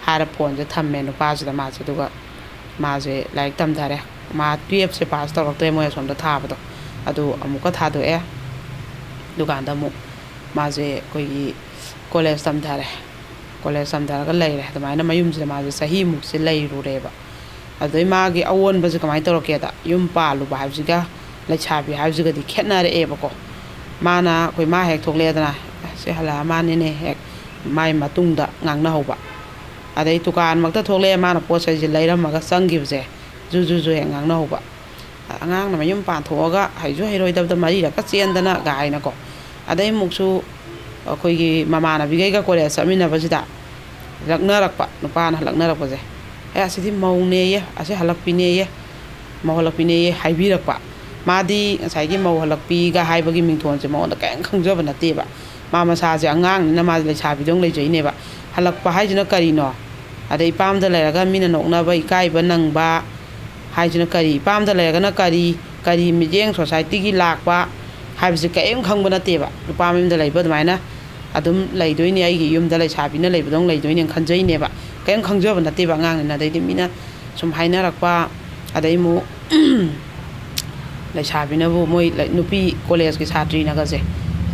ꯍꯥꯏꯔ ꯐꯣꯟꯁꯦ ꯊꯝꯃꯦ ꯅꯨꯄꯥꯁꯤꯗ ꯃꯥꯁꯦ꯫ ꯑꯗꯨꯒ ꯃꯥꯁꯦ ꯂꯥꯏꯔꯤꯛ ꯇꯝꯊꯔꯦ꯫ ꯃꯥ ꯇꯨꯌꯦꯜꯞꯁꯦ ꯄꯥꯁ ꯇꯧꯔꯛꯇ꯭ꯔꯦ, ꯃꯣꯏ ꯑꯁꯣꯝꯗ ꯊꯥꯕꯗꯣ, ꯑꯗꯨ ꯑꯃꯨꯛꯀ ꯊꯥꯗꯣꯛꯑꯦ꯫ ꯑꯗꯨꯀꯥꯟꯗ ꯑꯃꯨꯛ ꯃꯥꯁꯦ ꯑꯩꯈꯣꯏꯒꯤ ꯀꯣꯂꯦꯖ ꯇꯝꯊꯔꯦ꯫ ꯀꯣꯂꯦꯖ ꯇꯝꯊꯔꯒ ꯂꯩꯔꯦ꯫ ꯑꯗꯨꯃꯥꯏꯅ ꯃꯌꯨꯝꯁꯤꯗ ꯃꯥꯁꯦ ꯆꯍꯤꯃꯨꯛꯁꯦ ꯂꯩꯔꯨꯔꯦꯕ꯫ ꯑꯗꯩ ꯃꯥꯒꯤ ꯑꯑꯣꯟꯕꯁꯦ ꯀꯃꯥꯏꯅ ꯇꯧꯔꯛꯀꯦꯗ, ꯌꯨꯝ ꯄꯥꯜꯂꯨꯕ ꯍꯥꯏꯕꯁꯤꯒ ꯂꯩꯁꯥꯕꯤ ꯍꯥꯏꯕꯁꯤꯒꯗꯤ ꯈꯦꯠꯅꯔꯛꯑꯦꯕꯀꯣ꯫ ꯃꯥꯅ, ꯑꯩꯈꯣꯏ ꯃꯥ ꯍꯦꯛ ꯊꯣꯛꯂꯛꯑꯦꯗꯅ, "ꯁꯤ ꯍꯜꯂꯛꯑ ꯃꯥꯅꯤꯅꯦ" ꯍꯦꯛ ꯃꯥꯏ ꯃꯇꯨꯡꯗ ꯉꯥꯡꯅꯍꯧꯕ꯫ ꯑꯗꯩ ꯗꯨꯀꯥꯟꯃꯛꯇ ꯊꯣꯛꯂꯛꯑꯦ, ꯃꯥꯅ ꯄꯣꯠ ꯆꯩꯁꯦ ꯂꯩꯔꯝꯃꯒ ꯆꯪꯈꯤꯕꯁꯦ ꯖꯨ ꯖꯨ ꯖꯨ ꯍꯦꯛ ꯉꯥꯡꯅꯍꯧꯕ꯫ "ꯑꯉꯥꯡꯅ ꯃꯌꯨꯝ ꯄꯥꯟꯊꯣꯛꯑꯒ ꯍꯩꯁꯨ ꯍꯩꯔꯣꯏꯗꯕꯗ ꯃꯔꯤꯔꯛꯀ ꯆꯦꯟꯗꯅ" ꯀꯥꯏꯅꯀꯣ꯫ ꯑꯗꯩ ꯑꯃꯨꯛꯁꯨ ꯑꯩꯈꯣꯏꯒꯤ ꯃꯃꯥꯟꯅꯕꯤꯈꯩꯒ ꯀꯣꯂꯦꯖ ꯆꯠꯃꯤꯟꯅꯕꯁꯤꯗ ꯂꯛꯅꯔꯛꯄ, ꯅꯨꯄꯥꯅ ꯂꯛꯅꯔꯛꯄꯁꯦ, "ꯑꯦ, ꯑꯁꯤꯗꯤ ꯃꯧꯅꯦꯌꯦ, ꯑꯁꯤ ꯍꯜꯂꯛꯄꯤꯅꯦꯌꯦ, ꯃꯧ ꯍꯜꯂꯛꯄꯤꯅꯦꯌꯦ" ꯍꯥꯏꯕꯤꯔꯛꯄ꯫ ꯃꯥꯗꯤ ꯉꯁꯥꯏꯒꯤ ꯃꯧ ꯍꯜꯂꯛꯄꯤꯒ ꯍꯥꯏꯕꯒꯤ ꯃꯤꯡꯊꯣꯟꯁꯦ ꯃꯉꯣꯟꯗ ꯀꯔꯤꯝ ꯈꯪꯖꯕ ꯅꯠꯇꯦꯕ꯫ ꯃꯥ ꯃꯁꯥꯁꯦ ꯑꯉꯥꯡꯅꯤꯅ ꯃꯥꯁꯦ ꯂꯩꯁꯥꯕꯤꯗꯧꯅ ꯂꯩꯖꯩꯅꯦꯕ꯫ ꯍꯜꯂꯛꯄ ꯍꯥꯏꯁꯤꯅ ꯀꯔꯤꯅꯣ? ꯑꯗꯩ ꯏꯄꯥꯝꯗ ꯂꯩꯔꯒ ꯃꯤꯅ ꯅꯣꯛꯅꯕ, ꯏꯀꯥꯏꯕ ꯅꯪꯕ ꯍꯥꯏꯁꯤꯅ ꯀꯔꯤ? ꯏꯄꯥꯝꯗ ꯂꯩꯔꯒꯅ ꯀꯔꯤ, ꯀꯔꯤ ꯃꯤꯠꯌꯦꯡ ꯁꯣꯁꯥꯏꯇꯤꯒꯤ ꯂꯥꯛꯄ ꯍꯥꯏꯕꯁꯦ ꯀꯔꯤꯝ ꯈꯪꯕ ꯅꯠꯇꯦꯕ꯫ ꯅꯨꯄꯥ ꯃꯌꯨꯝꯗ ꯂꯩꯕ ꯑꯗꯨꯃꯥꯏꯅ ꯑꯗꯨꯝ ꯂꯩꯗꯣꯏꯅꯤ, ꯑꯩꯒꯤ ꯌꯨꯝꯗ ꯂꯩꯁꯥꯕꯤꯅ ꯂꯩꯕꯗꯧꯅ ꯂꯩꯗꯣꯏꯅꯦꯅ ꯈꯟꯖꯩꯅꯦꯕ꯫ ꯀꯔꯤꯝ ꯈꯪꯖꯕ ꯅꯠꯇꯦꯕ ꯑꯉꯥꯡꯅꯤꯅ꯫ ꯑꯗꯩꯗꯤ ꯃꯤꯅ ꯁꯨꯝ ꯍꯥꯏꯅꯔꯛꯄ, ꯑꯗꯩ ꯑꯃꯨꯛ ꯂꯩꯁꯥꯕꯤꯅꯕꯨ ꯃꯣꯏ ꯂꯩ-, ꯅꯨꯄꯤ ꯀꯣꯂꯦꯖꯀꯤ ꯁꯥꯇ꯭ꯔꯤꯅꯒꯁꯦ,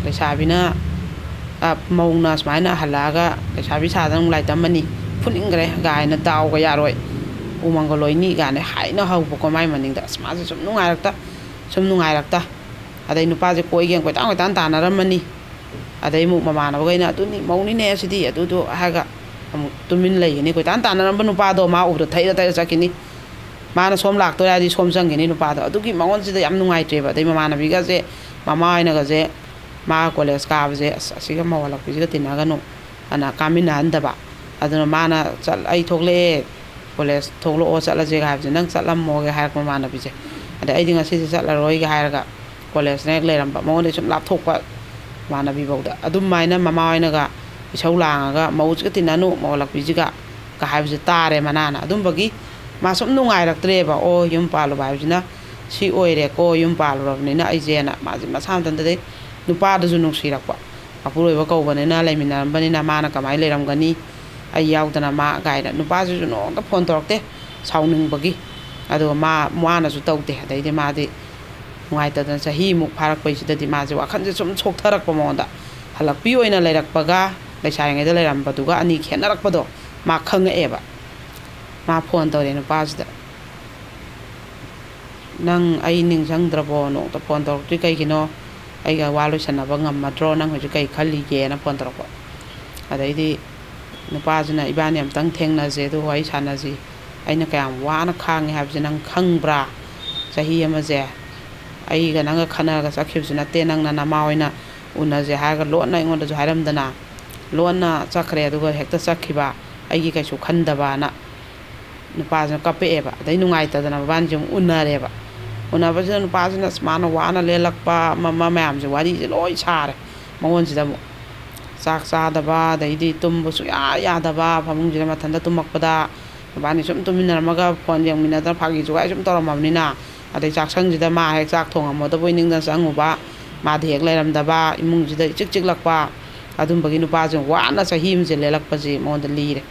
ꯂꯩꯁꯥꯕꯤꯅ, ꯑ, ꯃꯧꯅ ꯁꯨꯃꯥꯏꯅ ꯍꯜꯂꯛꯑꯒ ꯂꯩꯁꯥꯕꯤ ꯁꯥꯗꯅ ꯑꯃꯨꯛ ꯂꯥꯏ ꯇꯝꯃꯅꯤ, ꯐꯨꯅꯤꯡꯈ꯭ꯔꯦ ꯀꯥꯏꯅ ꯗꯥꯎꯒ ꯌꯥꯔꯣꯏ, ꯎꯃꯪꯒ ꯂꯣꯏꯅꯤ ꯀꯥꯏꯅ ꯍꯥꯏꯅ ꯍꯧꯕꯀꯣ ꯃꯥꯏ ꯃꯅꯤꯡꯗ꯫ ꯑꯁ, ꯃꯥꯁꯦ ꯁꯨꯝ ꯅꯨꯡꯉꯥꯏꯔꯛꯇ, ꯁꯨꯝ ꯅꯨꯡꯉꯥꯏꯔꯛꯇ꯫ ꯑꯗꯩ ꯅꯨꯄꯥꯁꯦ ꯀꯣꯏꯒꯦꯅ ꯀꯣꯏꯇꯥꯟ ꯀꯣꯏꯇꯥꯟ ꯇꯥꯟꯅꯔꯝꯃꯅꯤ꯫ ꯑꯗꯩ ꯑꯃꯨꯛ ꯃꯃꯥꯟꯅꯕꯈꯩꯅ "ꯑꯗꯨꯅꯤ, ꯃꯧꯅꯤꯅꯦ ꯑꯁꯤꯗꯤ, ꯑꯗꯨꯗꯣ" ꯍꯥꯏꯔꯒ ꯑꯃꯨꯛ ꯇꯨꯃꯤꯟ ꯂꯩꯒꯅꯤ꯫ ꯀꯣꯏꯇꯥꯟ ꯇꯥꯟꯅꯔꯝꯕ ꯅꯨꯄꯥꯗꯣ ꯃꯥ ꯎꯕꯗ ꯊꯩꯔ ꯊꯩꯔ ꯆꯠꯈꯤꯅꯤ꯫ ꯃꯥꯅ ꯁꯣꯝ ꯂꯥꯛꯇꯣꯏ ꯍꯥꯏꯔꯗꯤ ꯁꯣꯝ ꯆꯪꯈꯤꯅꯤ ꯅꯨꯄꯥꯗꯣ꯫ ꯑꯗꯨꯒꯤ ꯃꯉꯣꯟꯁꯤꯗ ꯌꯥꯝ ꯅꯨꯡꯉꯥꯏꯇ꯭ꯔꯦꯕ꯫ ꯑꯗꯩ ꯃꯃꯥꯟꯅꯕꯤꯒꯁꯦ, ꯃꯃꯥ ꯍꯣꯏꯅꯒꯁꯦ, ꯃꯥ ꯀꯣꯂꯦꯖ ꯀꯥꯕꯁꯦ, "ꯑꯁ, ꯑꯁꯤꯒ ꯃꯧ ꯍꯜꯂꯛꯄꯤꯁꯤꯒ ꯇꯤꯟꯅꯒꯅꯨ" ꯑꯅ ꯀꯥꯃꯤꯟꯅꯍꯟꯗꯕ꯫ ꯑꯗꯨꯅ ꯃꯥꯅ ꯆꯠ-, "ꯑꯩ ꯊꯣꯛꯂꯛꯑꯦ, ꯀꯣꯂꯦꯖ ꯊꯣꯛꯂꯛꯑꯣ ꯆꯠꯂꯁꯦꯒ" ꯍꯥꯏꯕꯁꯦ, "ꯅꯪ ꯆꯠꯂꯝꯃꯣꯒꯦ" ꯍꯥꯏꯔꯛꯄ ꯃꯃꯥꯟꯅꯕꯤꯁꯦ꯫ ꯑꯗꯩ "ꯑꯩꯗꯤ ꯉꯁꯤꯗꯤ ꯆꯠꯂꯔꯣꯏꯒ" ꯍꯥꯏꯔꯒ ꯀꯣꯂꯦꯖꯅ ꯍꯦꯛ ꯂꯩꯔꯝꯕ, ꯃꯉꯣꯟꯗꯩ ꯁꯨꯝ ꯂꯥꯞꯊꯣꯛꯄ ꯃꯃꯥꯟꯅꯕꯤꯐꯧꯗ꯫ ꯑꯗꯨꯃꯥꯏꯅ ꯃꯃꯥ ꯍꯣꯏꯅꯒ ꯏꯁꯧ ꯂꯥꯡꯉꯒ "ꯃꯧꯁꯤꯒ ꯇꯤꯟꯅꯅꯨ, ꯃꯧ ꯍꯜꯂꯛꯄꯤꯁꯤꯒ" ꯀ ꯍꯥꯏꯕꯁꯦ ꯇꯥꯔꯦ ꯃꯅꯥꯅ꯫ ꯑꯗꯨꯝꯕꯒꯤ ꯃꯥ ꯁꯨꯝ ꯅꯨꯡꯉꯥꯏꯔꯛꯇ꯭ꯔꯦꯕ꯫ "ꯑꯣ, ꯌꯨꯝ ꯄꯥꯜꯂꯨꯕ ꯍꯥꯏꯕꯁꯤꯅ ꯁꯤ ꯑꯣꯏꯔꯦꯀꯣ, ꯌꯨꯝ ꯄꯥꯜꯂꯨꯔꯕꯅꯤꯅ ꯑꯩꯁꯦꯅ", ꯃꯥꯁꯦ ꯃꯁꯥ ꯃꯊꯟꯇꯗꯩ ꯅꯨꯄꯥꯗꯨꯁꯨ ꯅꯨꯡꯁꯤꯔꯛꯄ꯫ ꯃꯄꯨꯔꯣꯏꯕ ꯀꯧꯕꯅꯤꯅ, ꯂꯩꯃꯤꯟꯅꯔꯝꯕꯅꯤꯅ ꯃꯥꯅ ꯀꯃꯥꯏꯅ ꯂꯩꯔꯝꯒꯅꯤ, ꯑꯩ ꯌꯥꯎꯗꯅ ꯃꯥ ꯀꯥꯏꯅ꯫ ꯅꯨꯄꯥꯁꯤꯁꯨ ꯅꯣꯡꯃꯇ ꯐꯣꯟ ꯇꯧꯔꯛꯇꯦ, ꯁꯥꯎꯅꯤꯡꯕꯒꯤ꯫ ꯑꯗꯨꯒ ꯃꯥ, ꯃꯥꯅꯁꯨ ꯇꯧꯗꯦ꯫ ꯑꯗꯩꯗꯤ ꯃꯥꯗꯤ ꯅꯨꯡꯉꯥꯏꯇꯗꯅ ꯆꯍꯤꯃꯨꯛ ꯐꯥꯔꯛꯄꯩꯁꯤꯗꯗꯤ ꯃꯥꯁꯦ ꯋꯥꯈꯜꯁꯦ ꯁꯨꯝ ꯁꯣꯛꯊꯔꯛꯄ ꯃꯉꯣꯟꯗ꯫ ꯍꯜꯂꯛꯄꯤ ꯑꯣꯏꯅ ꯂꯩꯔꯛꯄꯒ ꯂꯩꯁꯥꯔꯤꯉꯩꯗ ꯂꯩꯔꯝꯕꯗꯨꯒ ꯑꯅꯤ ꯈꯦꯠꯅꯔꯛꯄꯗꯣ ꯃꯥ ꯈꯪꯉꯛꯑꯦꯕ꯫ ꯃꯥ ꯐꯣꯟ ꯇꯧꯔꯦ ꯅꯨꯄꯥꯁꯤꯗ, "ꯅꯪ ꯑꯩ ꯅꯤꯡꯁꯤꯡꯗ꯭ꯔꯕꯣ? ꯅꯣꯡꯃꯇ ꯐꯣꯟ ꯇꯧꯔꯛꯇ꯭ꯔꯤ ꯀꯩꯒꯤꯅꯣ? ꯑꯩꯒ ꯋꯥ ꯂꯣꯏꯁꯟꯅꯕ ꯉꯝꯃꯗ꯭ꯔꯣ? ꯅꯪ ꯍꯧꯖꯤꯛ ꯀꯩ ꯈꯜꯂꯤꯒꯦꯅ?" ꯐꯣꯟ ꯇꯧꯔꯛꯄ꯫ ꯑꯗꯩꯗꯤ ꯅꯨꯄꯥꯁꯤꯅ, "ꯏꯕꯥꯅꯤ ꯑꯝꯇꯪ ꯊꯦꯡꯅꯁꯦ, ꯑꯗꯨ ꯋꯥꯔꯤ ꯁꯥꯟꯅꯁꯤ꯫ ꯑꯩꯅ ꯀꯌꯥꯝ ꯋꯥꯅ ꯈꯥꯡꯉꯦ ꯍꯥꯏꯕꯁꯦ ꯅꯪ ꯈꯪꯕ꯭ꯔꯥ? ꯆꯍꯤ ꯑꯃꯁꯦ ꯑꯩꯒ ꯅꯪꯒ ꯈꯠꯅꯔꯒ ꯆꯠꯈꯤꯕꯁꯨ ꯅꯠꯇꯦ, ꯅꯪꯅ ꯅꯃꯥ ꯍꯣꯏꯅ ꯎꯅꯁꯦ ꯍꯥꯏꯔꯒ ꯂꯣꯟꯅ ꯑꯩꯉꯣꯟꯗꯁꯨ ꯍꯥꯏꯔꯝꯗꯅ ꯂꯣꯟꯅ ꯆꯠꯈ꯭ꯔꯦ, ꯑꯗꯨꯒ ꯍꯦꯛꯇ ꯆꯠꯈꯤꯕ, ꯑꯩꯒꯤ ꯀꯩꯁꯨ ꯈꯟꯗꯕꯅ" ꯅꯨꯄꯥꯁꯤꯅ ꯀꯞꯄꯛꯑꯦꯕ꯫ ꯑꯗꯩ ꯅꯨꯡꯉꯥꯏꯇꯗꯅ ꯃꯕꯥꯅꯤꯁꯦ ꯑꯃꯨꯛ ꯎꯅꯔꯦꯕ꯫ ꯎꯅꯕꯁꯤꯗ ꯅꯨꯄꯥꯁꯤꯅ ꯑꯁ ꯃꯥꯅ ꯋꯥꯅ ꯂꯦꯜꯂꯛꯄ ꯑꯃ ꯑꯃ ꯃꯌꯥꯝꯁꯦ ꯋꯥꯔꯤꯁꯦ ꯂꯣꯏ ꯁꯥꯔꯦ꯫ ꯃꯉꯣꯟꯁꯤꯗ ꯑꯃꯨꯛ ꯆꯥꯛ ꯆꯥꯗꯕ, ꯑꯗꯩꯗꯤ ꯇꯨꯝꯕ ꯁꯨꯡꯌꯥ ꯌꯥꯗꯕ, ꯐꯃꯨꯡꯁꯤꯗ ꯃꯊꯟꯇ ꯇꯨꯝꯃꯛꯄꯗ ꯃꯕꯥꯅꯤ ꯁꯨꯝ ꯇꯨꯃꯤꯟꯅꯔꯝꯃꯒ ꯐꯣꯟ ꯌꯦꯡꯃꯤꯟꯅꯗꯅ ꯐꯥꯒꯤ ꯖꯨꯒꯥꯏ ꯁꯨꯝ ꯇꯧꯔꯝꯃꯕꯅꯤꯅ, ꯑꯗꯩ ꯆꯥꯛꯁꯪꯁꯤꯗ ꯃꯥ ꯍꯦꯛ ꯆꯥꯛ ꯊꯣꯡꯉꯝꯃꯣꯗꯕꯣꯏ ꯅꯤꯡꯗꯅ ꯆꯪꯉꯨꯕ, ꯃꯥꯗꯤ ꯍꯦꯛ ꯂꯩꯔꯝꯗꯕ, ꯏꯃꯨꯡꯁꯤꯗ ꯏꯆꯤꯛ ꯆꯤꯛꯂꯛꯄ, ꯑꯗꯨꯝꯕꯒꯤ ꯅꯨꯄꯥꯁꯦ ꯋꯥꯅ ꯆꯍꯤ ꯑꯃꯁꯦ ꯂꯦꯜꯂꯛꯄꯁꯤ ꯃꯉꯣꯟꯗ ꯂꯤꯔꯦ꯫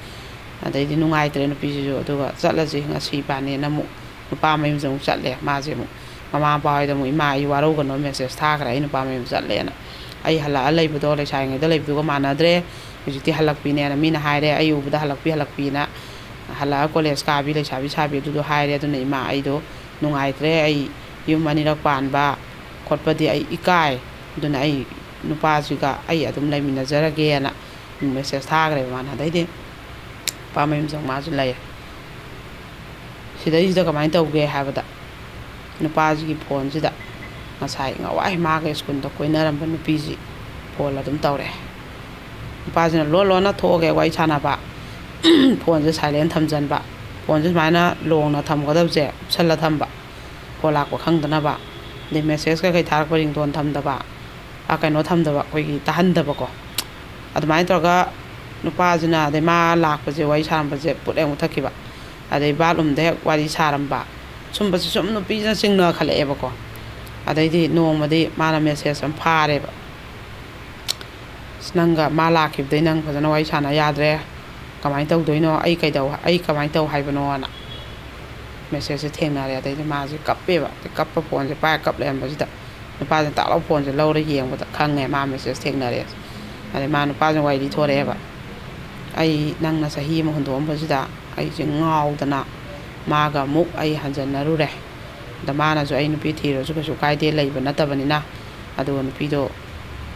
ꯑꯗꯩꯗꯤ ꯅꯨꯡꯉꯥꯏꯇ꯭ꯔꯦ ꯅꯨꯄꯤꯁꯤꯁꯨ, ꯑꯗꯨꯒ ꯆꯠꯂꯁꯤ ꯉꯁꯤ ꯏꯕꯥꯅꯤꯅ ꯑꯃꯨꯛ ꯅꯨꯄꯥ ꯃꯌꯨꯝꯁꯦ ꯑꯃꯨꯛ ꯆꯠꯂꯦ꯫ ꯃꯥꯁꯦ ꯑꯃꯨꯛ ꯃꯃꯥ ꯃꯄꯥ ꯍꯣꯏꯗ ꯑꯃꯨꯛ, "ꯏꯃꯥ, ꯑꯩ ꯋꯥꯔꯧꯒꯅꯣ, ꯃꯦꯁꯦꯖ ꯊꯥꯈ꯭ꯔꯦ, ꯑꯩ ꯅꯨꯄꯥ ꯃꯌꯨꯝ ꯆꯠꯂꯦꯅ꯫ ꯑꯩ ꯍꯜꯂꯛꯑ ꯂꯩꯕꯗꯣ ꯂꯩꯁꯥꯔꯤꯉꯩꯗ ꯂꯩꯕꯗꯨꯒ ꯃꯥꯟꯅꯗ꯭ꯔꯦ, ꯍꯧꯖꯤꯛꯇꯤ ꯍꯜꯂꯛꯄꯤꯅꯦꯅ ꯃꯤꯅ ꯍꯥꯏꯔꯦ, ꯑꯩ ꯎꯕꯗ ꯍꯜꯂꯛꯄꯤ ꯍꯜꯂꯛꯄꯤꯅ, ꯍꯜꯂꯛꯑ ꯀꯣꯂꯦꯖ ꯀꯥꯕꯤ ꯂꯩꯁꯥꯕꯤ ꯁꯥꯕꯤ ꯑꯗꯨꯗꯣ ꯍꯥꯏꯔꯦ꯫ ꯑꯗꯨꯅ ꯏꯃꯥ, ꯑꯩꯗꯣ ꯅꯨꯡꯉꯥꯏꯇ꯭ꯔꯦ, ꯑꯩ ꯌꯨꯝ ꯑꯅꯤꯔꯛ ꯄꯥꯟꯕ ꯈꯣꯠꯄꯗꯤ ꯑꯩ ꯏꯀꯥꯏ, ꯑꯗꯨꯅ ꯑꯩ ꯅꯨꯄꯥꯁꯤꯒ ꯑꯩ ꯑꯗꯨꯝ ꯂꯩꯃꯤꯟꯅꯖꯔꯒꯦꯅ" ꯃꯦꯁꯦꯖ ꯊꯥꯈ꯭ꯔꯦꯕ ꯃꯥꯅ꯫ ꯑꯗꯩꯗꯤ ꯅꯨꯄꯥ ꯃꯌꯨꯝ ꯆꯪ ꯃꯥꯁꯨ ꯂꯩꯔꯦ꯫ ꯁꯤꯗꯩꯁꯤꯗ ꯀꯃꯥꯏꯅ ꯇꯧꯒꯦ ꯍꯥꯏꯕꯗ, ꯅꯨꯄꯥꯁꯤꯒꯤ ꯐꯣꯟꯁꯤꯗ ꯉꯁꯥꯏ ꯉꯋꯥꯏ ꯃꯥꯒ ꯁ꯭ꯀꯨꯜꯗ ꯀꯣꯏꯅꯔꯝꯕ ꯅꯨꯄꯤꯁꯤ ꯐꯣꯟ ꯑꯗꯨꯝ ꯇꯧꯔꯛꯑꯦ꯫ ꯅꯨꯄꯥꯁꯤꯅ ꯂꯣꯟ ꯂꯣꯟꯅ ꯊꯣꯛꯑꯒ ꯋꯥꯔꯤ ꯁꯥꯟꯅꯕ, ꯐꯣꯟꯁꯦ ꯁꯥꯏꯂꯦꯟ ꯊꯝꯖꯟꯕ, ꯐꯣꯟꯁꯦ ꯁꯨꯃꯥꯏꯅ ꯂꯣꯡꯅ ꯊꯝꯒꯗꯕꯁꯦ ꯎꯞꯁꯜꯂ ꯊꯝꯕ, ꯐꯣꯟ ꯂꯥꯛꯄ ꯈꯪꯗꯅꯕ, ꯑꯗꯩ ꯃꯦꯁꯦꯖ ꯀꯩꯀꯩ ꯊꯥꯔꯛꯄ ꯔꯤꯡꯇꯣꯟ ꯊꯝꯗꯕ, ꯑ, ꯀꯩꯅꯣ ꯊꯝꯗꯕ, ꯑꯩꯈꯣꯏꯒꯤ ꯇꯥꯍꯟꯗꯕꯀꯣ꯫ ꯑꯗꯨꯃꯥꯏꯅ ꯇꯧꯔꯒ ꯅꯨꯄꯥꯁꯤꯅ, ꯑꯗꯩ ꯃꯥ ꯂꯥꯛꯄꯁꯦ, ꯋꯥꯔꯤ ꯁꯥꯔꯝꯕꯁꯦ ꯄꯨꯠ ꯍꯦꯛ ꯃꯨꯊꯠꯈꯤꯕ, ꯑꯗꯩ ꯕꯥꯠꯔꯨꯝꯗ ꯍꯦꯛ ꯋꯥꯔꯤ ꯁꯥꯔꯝꯕ, ꯁꯨꯝꯕꯁꯦ ꯁꯨꯝ ꯅꯨꯄꯤꯁꯤꯅ ꯆꯤꯡꯅꯈꯠꯂꯛꯑꯦꯕꯀꯣ꯫ ꯑꯗꯩꯗꯤ ꯅꯣꯡꯃꯗꯤ ꯃꯥꯅ ꯃꯦꯁꯦꯖ ꯑꯃ ꯐꯥꯔꯦꯕ, "ꯑꯁ, ꯅꯪꯒ ꯃꯥ ꯂꯥꯛꯈꯤꯕꯗꯩ ꯅꯪ ꯐꯖꯅ ꯋꯥꯔꯤ ꯁꯥꯟꯅ ꯌꯥꯗ꯭ꯔꯦ, ꯀꯃꯥꯏꯅ ꯇꯧꯗꯣꯏꯅꯣ? ꯑꯩ ꯀꯩꯗꯧ, ꯑꯩ ꯀꯃꯥꯏꯅ ꯇꯧ ꯍꯥꯏꯕꯅꯣꯅ?" ꯃꯦꯁꯦꯖꯁꯦ ꯊꯦꯡꯅꯔꯦ꯫ ꯑꯗꯩꯗꯤ ꯃꯥꯁꯦ ꯀꯞꯄꯦꯕ꯫ ꯑꯗꯩ ꯀꯞꯄ, ꯐꯣꯟꯁꯦ ꯄꯥꯏꯔ ꯀꯞ ꯂꯩꯔꯝꯕꯁꯤꯗ ꯅꯨꯄꯥꯁꯤꯅ ꯇꯥꯛ ꯂꯥꯎ ꯐꯣꯟꯁꯦ ꯂꯧꯔ ꯌꯦꯡꯕꯗ ꯈꯪꯉꯦ ꯃꯥ ꯃꯦꯁꯦꯖ ꯊꯦꯡꯅꯔꯦ꯫ ꯑꯗꯩ ꯃꯥ ꯅꯨꯄꯥꯁꯤꯅ ꯋꯥꯔꯤ ꯂꯤꯊꯣꯔꯛꯑꯦꯕ, "ꯑꯩ ꯅꯪꯅ ꯆꯍꯤ ꯑꯃ ꯍꯨꯟꯗꯣꯛꯑꯝꯕꯁꯤꯗ ꯑꯩꯁꯦ ꯉꯥꯎꯗꯅ ꯃꯥꯒ ꯑꯃꯨꯛ ꯑꯩ ꯍꯟꯖꯟꯅꯔꯨꯔꯦ꯫ ꯑꯗ ꯃꯥꯅꯁꯨ ꯑꯩ ꯅꯨꯄꯤ ꯊꯤꯔꯁꯨ ꯀꯩꯁꯨ ꯀꯥꯏꯗꯦ ꯂꯩꯕ ꯅꯠꯇꯕꯅꯤꯅ, ꯑꯗꯨꯒ ꯅꯨꯄꯤꯗꯣ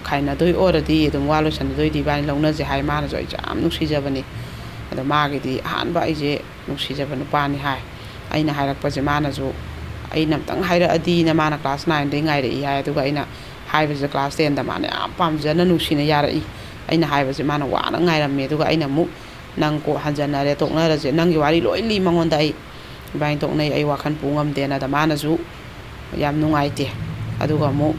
ꯈꯥꯏꯅꯗꯣꯏ ꯑꯣꯏꯔꯗꯤ ꯑꯗꯨꯝ ꯋꯥ ꯂꯣꯏꯁꯟꯅꯗꯣꯏꯗꯤ ꯏꯕꯥꯅꯤ ꯂꯧꯅꯁꯦ" ꯍꯥꯏ꯫ ꯃꯥꯅꯁꯨ ꯑꯩꯁꯦ ꯌꯥꯝ ꯅꯨꯡꯁꯤꯖꯕꯅꯤ꯫ ꯑꯗꯣ ꯃꯥꯒꯤꯗꯤ ꯑꯍꯥꯟꯕ ꯑꯩꯁꯦ ꯅꯨꯡꯁꯤꯖꯕ ꯅꯨꯄꯥꯅꯤ ꯍꯥꯏ꯫ ꯑꯩꯅ ꯍꯥꯏꯔꯛꯄꯁꯦ ꯃꯥꯅꯁꯨ, ꯑꯩꯅ ꯑꯝꯇꯪ ꯍꯥꯏꯔꯛꯑꯗꯤꯅ ꯃꯥꯅ ꯀ꯭ꯂꯥꯁ ꯅꯥꯏꯟꯗꯩ ꯉꯥꯏꯔꯛꯏ ꯍꯥꯏ꯫ ꯑꯗꯨꯒ ꯑꯩꯅ ꯍꯥꯏꯕꯁꯤꯗ ꯀ꯭ꯂꯥꯁ ꯇꯦꯟꯗ ꯃꯥꯅ ꯌꯥꯝ ꯄꯥꯝꯖꯅ ꯅꯨꯡꯁꯤꯅ ꯌꯥꯔꯛꯏ꯫ ꯑꯩꯅ ꯍꯥꯏꯕꯁꯦ ꯃꯥꯅ ꯋꯥꯅ ꯉꯥꯏꯔꯝꯃꯦ꯫ ꯑꯗꯨꯒ ꯑꯩꯅ ꯑꯃꯨꯛ, "ꯅꯪ ꯀꯣ ꯍꯟꯖꯟꯅꯔꯦ, ꯇꯣꯛꯅꯔꯁꯦ", ꯅꯪꯒꯤ ꯋꯥꯔꯤ ꯂꯣꯏ ꯂꯤ ꯃꯉꯣꯟꯗ ꯑꯩ꯫ "ꯏꯕꯥꯅꯤ ꯇꯣꯛꯅꯩ, ꯑꯩ ꯋꯥꯈꯜ ꯄꯨ ꯉꯝꯗꯦꯅ"꯫ ꯑꯗ ꯃꯥꯅꯁꯨ ꯌꯥꯝ ꯅꯨꯡꯉꯥꯏꯇꯦ꯫ ꯑꯗꯨꯒ ꯑꯃꯨꯛ,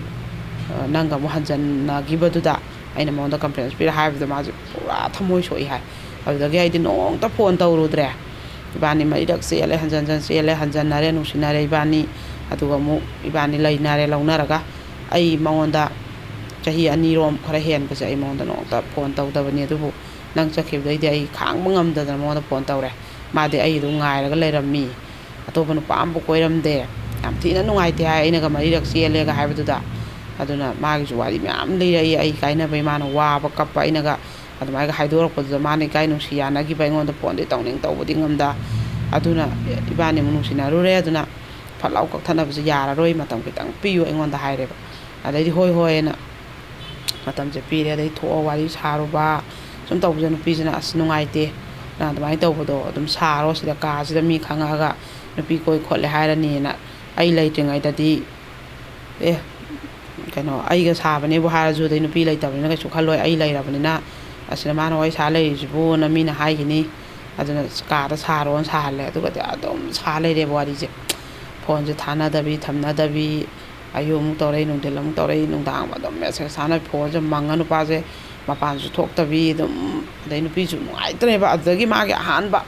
ꯑ, ꯅꯪꯒ ꯑꯃꯨꯛ ꯍꯟꯖꯟꯅꯈꯤꯕꯗꯨꯗ ꯑꯩꯅ ꯃꯉꯣꯟꯗ complaint ꯄꯤꯔ ꯍꯥꯏꯕꯗ ꯃꯥꯁꯦ ꯄꯨꯔꯥ ꯊꯃꯣꯏ ꯁꯣꯛꯏ ꯍꯥꯏ꯫ ꯑꯗꯨꯗꯒꯤ ꯑꯩꯗꯤ ꯅꯣꯡꯇ phone ꯇꯧꯔꯨꯗ꯭ꯔꯦ꯫ ꯏꯕꯥꯅꯤ ꯃꯔꯤꯔꯛ ꯆꯦꯜꯂꯦ, ꯍꯟꯖꯟ ꯍꯟꯖꯟ ꯆꯦꯜꯂꯦ, ꯍꯟꯖꯟꯅꯔꯦ, ꯅꯨꯡꯁꯤꯅꯔꯦ ꯏꯕꯥꯅꯤ꯫ ꯑꯗꯨꯒ ꯑꯃꯨꯛ ꯏꯕꯥꯅꯤ ꯂꯩꯅꯔꯦ, ꯂꯧꯅꯔꯒ ꯑꯩ ꯃꯉꯣꯟꯗ ꯆꯍꯤ ꯑꯅꯤꯔꯣꯝ ꯈꯔ ꯍꯦꯟꯕꯁꯦ ꯑꯩ ꯃꯉꯣꯟꯗ ꯅꯣꯡꯇ phone ꯇꯧꯗꯕꯅꯤ꯫ ꯑꯗꯨꯕꯨ ꯅꯪ ꯆꯠꯈꯤꯕꯗꯩꯗꯤ ꯑꯩ ꯈꯥꯡꯕ ꯉꯝꯗꯗꯅ ꯃꯉꯣꯟꯗ phone ꯇꯧꯔꯦ꯫ ꯃꯥꯗꯤ ꯑꯩ ꯑꯗꯨꯝ ꯉꯥꯏꯔꯒ ꯂꯩꯔꯝꯃꯤ꯫ ꯑꯇꯣꯞꯄ ꯅꯨꯄꯥ ꯑꯃꯕꯨ ꯀꯣꯏꯔꯝꯗꯦ꯫ ꯌꯥꯝ ꯊꯤꯅ ꯅꯨꯡꯉꯥꯏꯇꯦ ꯍꯥꯏ, ꯑꯩꯅꯒ ꯃꯔꯤꯔꯛ ꯆꯦꯜꯂꯦꯒ ꯍꯥꯏꯕꯗꯨꯗ꯫ ꯑꯗꯨꯅ ꯃꯥꯒꯤꯁꯨ ꯋꯥꯔꯤ ꯃꯌꯥꯝ ꯂꯤꯔꯛꯏ, ꯑꯩ ꯀꯥꯏꯅꯕꯩ ꯃꯥꯅ ꯋꯥꯕ ꯀꯞꯄ, ꯑꯩꯅꯒ ꯑꯗꯨꯃꯥꯏꯅ ꯍꯥꯏꯗꯣꯔꯛꯄꯗꯨꯗ ꯃꯥꯅ ꯏꯀꯥꯏ ꯅꯨꯡꯁꯤ ꯌꯥꯅꯈꯤꯕ, ꯑꯩꯉꯣꯟꯗ phoneꯗꯤ ꯇꯧꯅꯤꯡ ꯇꯧꯕꯗꯤ ꯉꯝꯗ꯫ ꯑꯗꯨꯅ ꯏꯕꯥꯅꯤꯃꯨꯛ ꯅꯨꯡꯁꯤꯅꯔꯨꯔꯦ, ꯑꯗꯨꯅ ꯐꯠ ꯂꯥꯎ ꯀꯛꯊꯠꯅꯕꯁꯦ ꯌꯥꯔꯔꯣꯏ, ꯃꯇꯝ ꯈꯤꯇꯪ ꯄꯤꯌꯨ ꯑꯩꯉꯣꯟꯗ ꯍꯥꯏꯔꯦꯕ꯫ ꯑꯗꯩꯗꯤ ꯍꯣꯏ ꯍꯣꯏ ꯍꯥꯏꯅ ꯃꯇꯝꯁꯦ ꯄꯤꯔꯦ꯫ ꯑꯗꯩ ꯊꯣꯛꯑ ꯋꯥꯔꯤ ꯁꯥꯔꯨꯕ, ꯁꯨꯝ ꯇꯧꯕꯁꯦ ꯅꯨꯄꯤꯁꯤꯅ "ꯑꯁ ꯅꯨꯡꯉꯥꯏꯇꯦ, ꯅꯪ ꯑꯗꯨꯃꯥꯏꯅ ꯇꯧꯕꯗꯣ ꯑꯗꯨꯝ ꯁꯥꯔꯣ, ꯁꯤꯗ ꯀꯥꯁꯤꯗ ꯃꯤ ꯈꯪꯉꯛꯑꯒ ꯅꯨꯄꯤ ꯀꯣꯏ ꯈꯣꯠꯂꯦ ꯍꯥꯏꯔꯅꯤꯅ ꯑꯩ ꯂꯩꯇ꯭ꯔꯤꯉꯩꯗꯗꯤ, ꯑꯦ, ꯀꯩꯅꯣ, ꯑꯩꯒ ꯁꯥꯕꯅꯦꯕꯨ ꯍꯥꯏꯔꯁꯨ, ꯑꯗꯩ ꯅꯨꯄꯤ ꯂꯩꯇꯕꯅꯤꯅ ꯀꯩꯁꯨ ꯈꯜꯂꯣꯏ, ꯑꯩ ꯂꯩꯔꯕꯅꯤꯅ ꯑꯁꯤꯗ ꯃꯥꯅ ꯋꯥꯔꯤ ꯁꯥ ꯂꯩꯔꯤꯁꯤꯕꯨꯅ ꯃꯤꯅ ꯍꯥꯏꯈꯤꯅꯤ, ꯑꯗꯨꯅ ꯀꯥꯗ ꯁꯥꯔꯣꯅ ꯁꯥꯍꯜꯂꯦ꯫ ꯑꯗꯨꯒꯗꯤ ꯑꯗꯨꯝ ꯁꯥ ꯂꯩꯔꯦꯕ ꯋꯥꯔꯤꯁꯦ꯫ Phoneꯁꯦ ꯊꯥꯅꯗꯕꯤ ꯊꯝꯅꯗꯕꯤ, ꯑꯌꯨꯛ ꯑꯃꯨꯛ ꯇꯧꯔꯛꯏ, ꯅꯨꯡꯊꯤꯜ ꯑꯃꯨꯛ ꯇꯧꯔꯛꯏ, ꯅꯨꯡꯗꯥꯡ ꯑꯗꯨꯝ message ꯊꯥꯅ, phoneꯁꯦ ꯃꯪꯉ ꯅꯨꯄꯥꯁꯦ ꯃꯄꯥꯟꯁꯨ ꯊꯣꯛꯇꯕꯤ ꯑꯗꯨꯝ꯫ ꯑꯗꯩ ꯅꯨꯄꯤꯁꯨ ꯅꯨꯡꯉꯥꯏꯇ꯭ꯔꯦꯕ꯫ ꯑꯗꯨꯗꯒꯤ ꯃꯥꯒꯤ ꯑꯍꯥꯟꯕ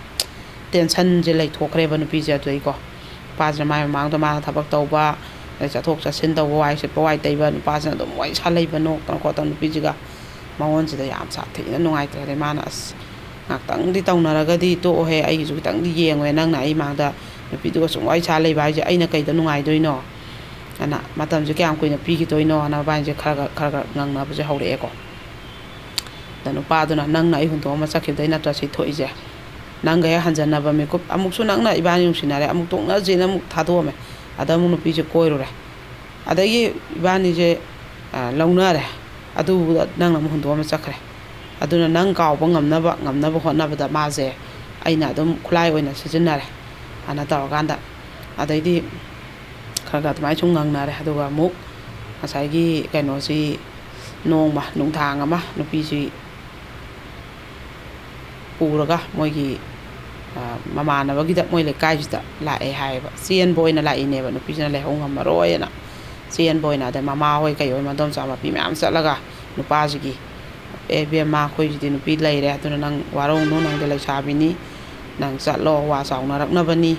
tensionꯁꯦ ꯂꯩꯊꯣꯛꯈ꯭ꯔꯦꯕ ꯅꯨꯄꯤꯁꯦ ꯑꯗꯨꯗꯩꯀꯣ꯫ ꯅꯨꯄꯥꯁꯤꯅ ꯃꯥꯏ ꯃꯃꯥꯡꯗ ꯃꯥꯅ ꯊꯕꯛ ꯇꯧꯕ, ꯑꯗꯩ ꯆꯠꯊꯣꯛ ꯆꯠꯁꯤꯟ ꯇꯧꯕ, ꯋꯥꯏ ꯁꯤꯠꯄ, ꯋꯥꯏ ꯇꯩꯕ, ꯅꯨꯄꯥꯁꯤꯅ ꯑꯗꯨꯝ ꯋꯥꯔꯤ ꯁꯥ ꯂꯩꯕ, ꯅꯣꯛꯇꯅ ꯈꯣꯠꯇꯅ ꯅꯨꯄꯤꯁꯤꯒ꯫ ꯃꯉꯣꯟꯁꯤꯗ ꯌꯥꯝ ꯁꯥꯊꯤꯅ ꯅꯨꯡꯉꯥꯏꯇ꯭ꯔꯦ꯫ ꯑꯗꯩ ꯃꯥꯅ "ꯑꯁ, ꯉꯥꯛꯇꯪꯗꯤ ꯇꯧꯅꯔꯒꯗꯤ ꯇꯣꯛꯑꯣꯍꯦ, ꯑꯩꯒꯤꯁꯨ ꯈꯤꯇꯪꯗꯤ ꯌꯦꯡꯉꯣꯍꯦ, ꯅꯪꯅ ꯑꯩ ꯃꯥꯡꯗ ꯅꯨꯄꯤꯗꯨꯒ ꯁꯨꯝ ꯋꯥꯔꯤ ꯁꯥ ꯂꯩꯕ ꯍꯥꯏꯁꯦ ꯑꯩꯅ ꯀꯩꯗ ꯅꯨꯡꯉꯥꯏꯗꯣꯏꯅꯣ?" ꯑꯅ ꯃꯇꯝꯁꯦ ꯀꯌꯥꯝ ꯀꯨꯏꯅ ꯄꯤꯈꯤꯗꯣꯏꯅꯣ ꯍꯥꯏꯅ ꯃꯕꯥꯅꯤꯁꯦ ꯈꯔ ꯈꯔ, ꯈꯔ ꯈꯔ ꯉꯪꯅꯕꯁꯦ ꯍꯧꯔꯛꯑꯦꯀꯣ꯫ ꯑꯗ ꯅꯨꯄꯥꯗꯨꯅ "ꯅꯪꯅ ꯑꯩ ꯍꯨꯟꯗꯣꯛꯑꯝꯃ ꯆꯠꯈꯤꯕꯗꯩ ꯅꯠꯇ꯭ꯔ ꯁꯤ ꯊꯣꯛꯏꯁꯦ? ꯅꯪꯒ ꯍꯦꯛ ꯍꯟꯖꯟꯅꯕ ꯃꯤꯀꯨꯞ, ꯑꯃꯨꯛꯁꯨ ꯅꯪꯅ ꯏꯕꯥꯅꯤ ꯅꯨꯡꯁꯤꯅꯔꯦ, ꯑꯃꯨꯛ ꯇꯣꯛꯅꯁꯦꯅ ꯑꯃꯨꯛ ꯊꯥꯗꯣꯛꯑꯝꯃꯦ, ꯑꯗ ꯑꯃꯨꯛ ꯅꯨꯄꯤꯁꯦ ꯀꯣꯏꯔꯨꯔꯦ, ꯑꯗꯒꯤ ꯏꯕꯥꯅꯤꯁꯦ, ꯑ, ꯂꯧꯅꯔꯦ, ꯑꯗꯨ ꯅꯪꯅ ꯑꯃꯨꯛ ꯍꯨꯟꯗꯣꯛꯑꯝꯃ ꯆꯠꯈ꯭ꯔꯦ꯫ ꯑꯗꯨꯅ ꯅꯪ ꯀꯥꯎꯕ ꯉꯝꯅꯕ, ꯉꯝꯅꯕ ꯍꯣꯠꯅꯕꯗ ꯃꯥꯁꯦ ꯑꯩꯅ ꯑꯗꯨꯝ ꯈꯨꯠꯂꯥꯏ ꯑꯣꯏꯅ ꯁꯤꯖꯤꯟꯅꯔꯦ" ꯑꯅ ꯇꯧꯔꯀꯥꯟꯗ, ꯑꯗꯩꯗꯤ ꯈꯔ ꯈꯔ ꯑꯗꯨꯃꯥꯏꯅ ꯁꯨꯝ ꯉꯪꯅꯔꯦ꯫ ꯑꯗꯨꯒ ꯑꯃꯨꯛ ꯉꯁꯥꯏꯒꯤ ꯀꯩꯅꯣꯁꯤ, ꯅꯣꯡꯃ ꯅꯨꯡꯗꯥꯡ ꯑꯃ ꯅꯨꯄꯤꯁꯤ ꯄꯨꯔꯒ ꯃꯣꯏꯒꯤ ꯃꯃꯥꯟꯅꯕꯒꯤꯗ ꯃꯣꯏ ꯂꯩꯀꯥꯏꯁꯤꯗ ꯂꯥꯛꯑꯦ ꯍꯥꯏꯌꯦꯕ꯫ ꯆꯦꯟꯕ ꯑꯣꯏꯅ ꯂꯥꯛꯏꯅꯦꯕ, ꯅꯨꯄꯤꯁꯤꯅ ꯂꯩꯍꯧ ꯉꯝꯃꯔꯣꯏꯅ꯫ ꯆꯦꯟꯕ ꯑꯣꯏꯅ, ꯑꯗꯩ ꯃꯃꯥ ꯍꯣꯏ ꯀꯩ ꯍꯣꯏ ꯃꯗꯣꯝꯆꯥ ꯃꯄꯤ ꯃꯌꯥꯝ ꯆꯠꯂꯒ ꯅꯨꯄꯥꯁꯤꯒꯤ, "ꯑꯦ ꯏꯕꯦꯝꯃ, ꯑꯩꯈꯣꯏꯁꯤꯗꯤ ꯅꯨꯄꯤ ꯂꯩꯔꯦ, ꯑꯗꯨꯅ ꯅꯪ ꯋꯥꯔꯧꯅꯨ, ꯅꯪꯗꯤ ꯂꯩꯁꯥꯕꯤꯅꯤ, ꯅꯪ ꯆꯠꯂꯣ, ꯋꯥ ꯆꯥꯎꯅꯔꯛꯅꯕꯅꯤ"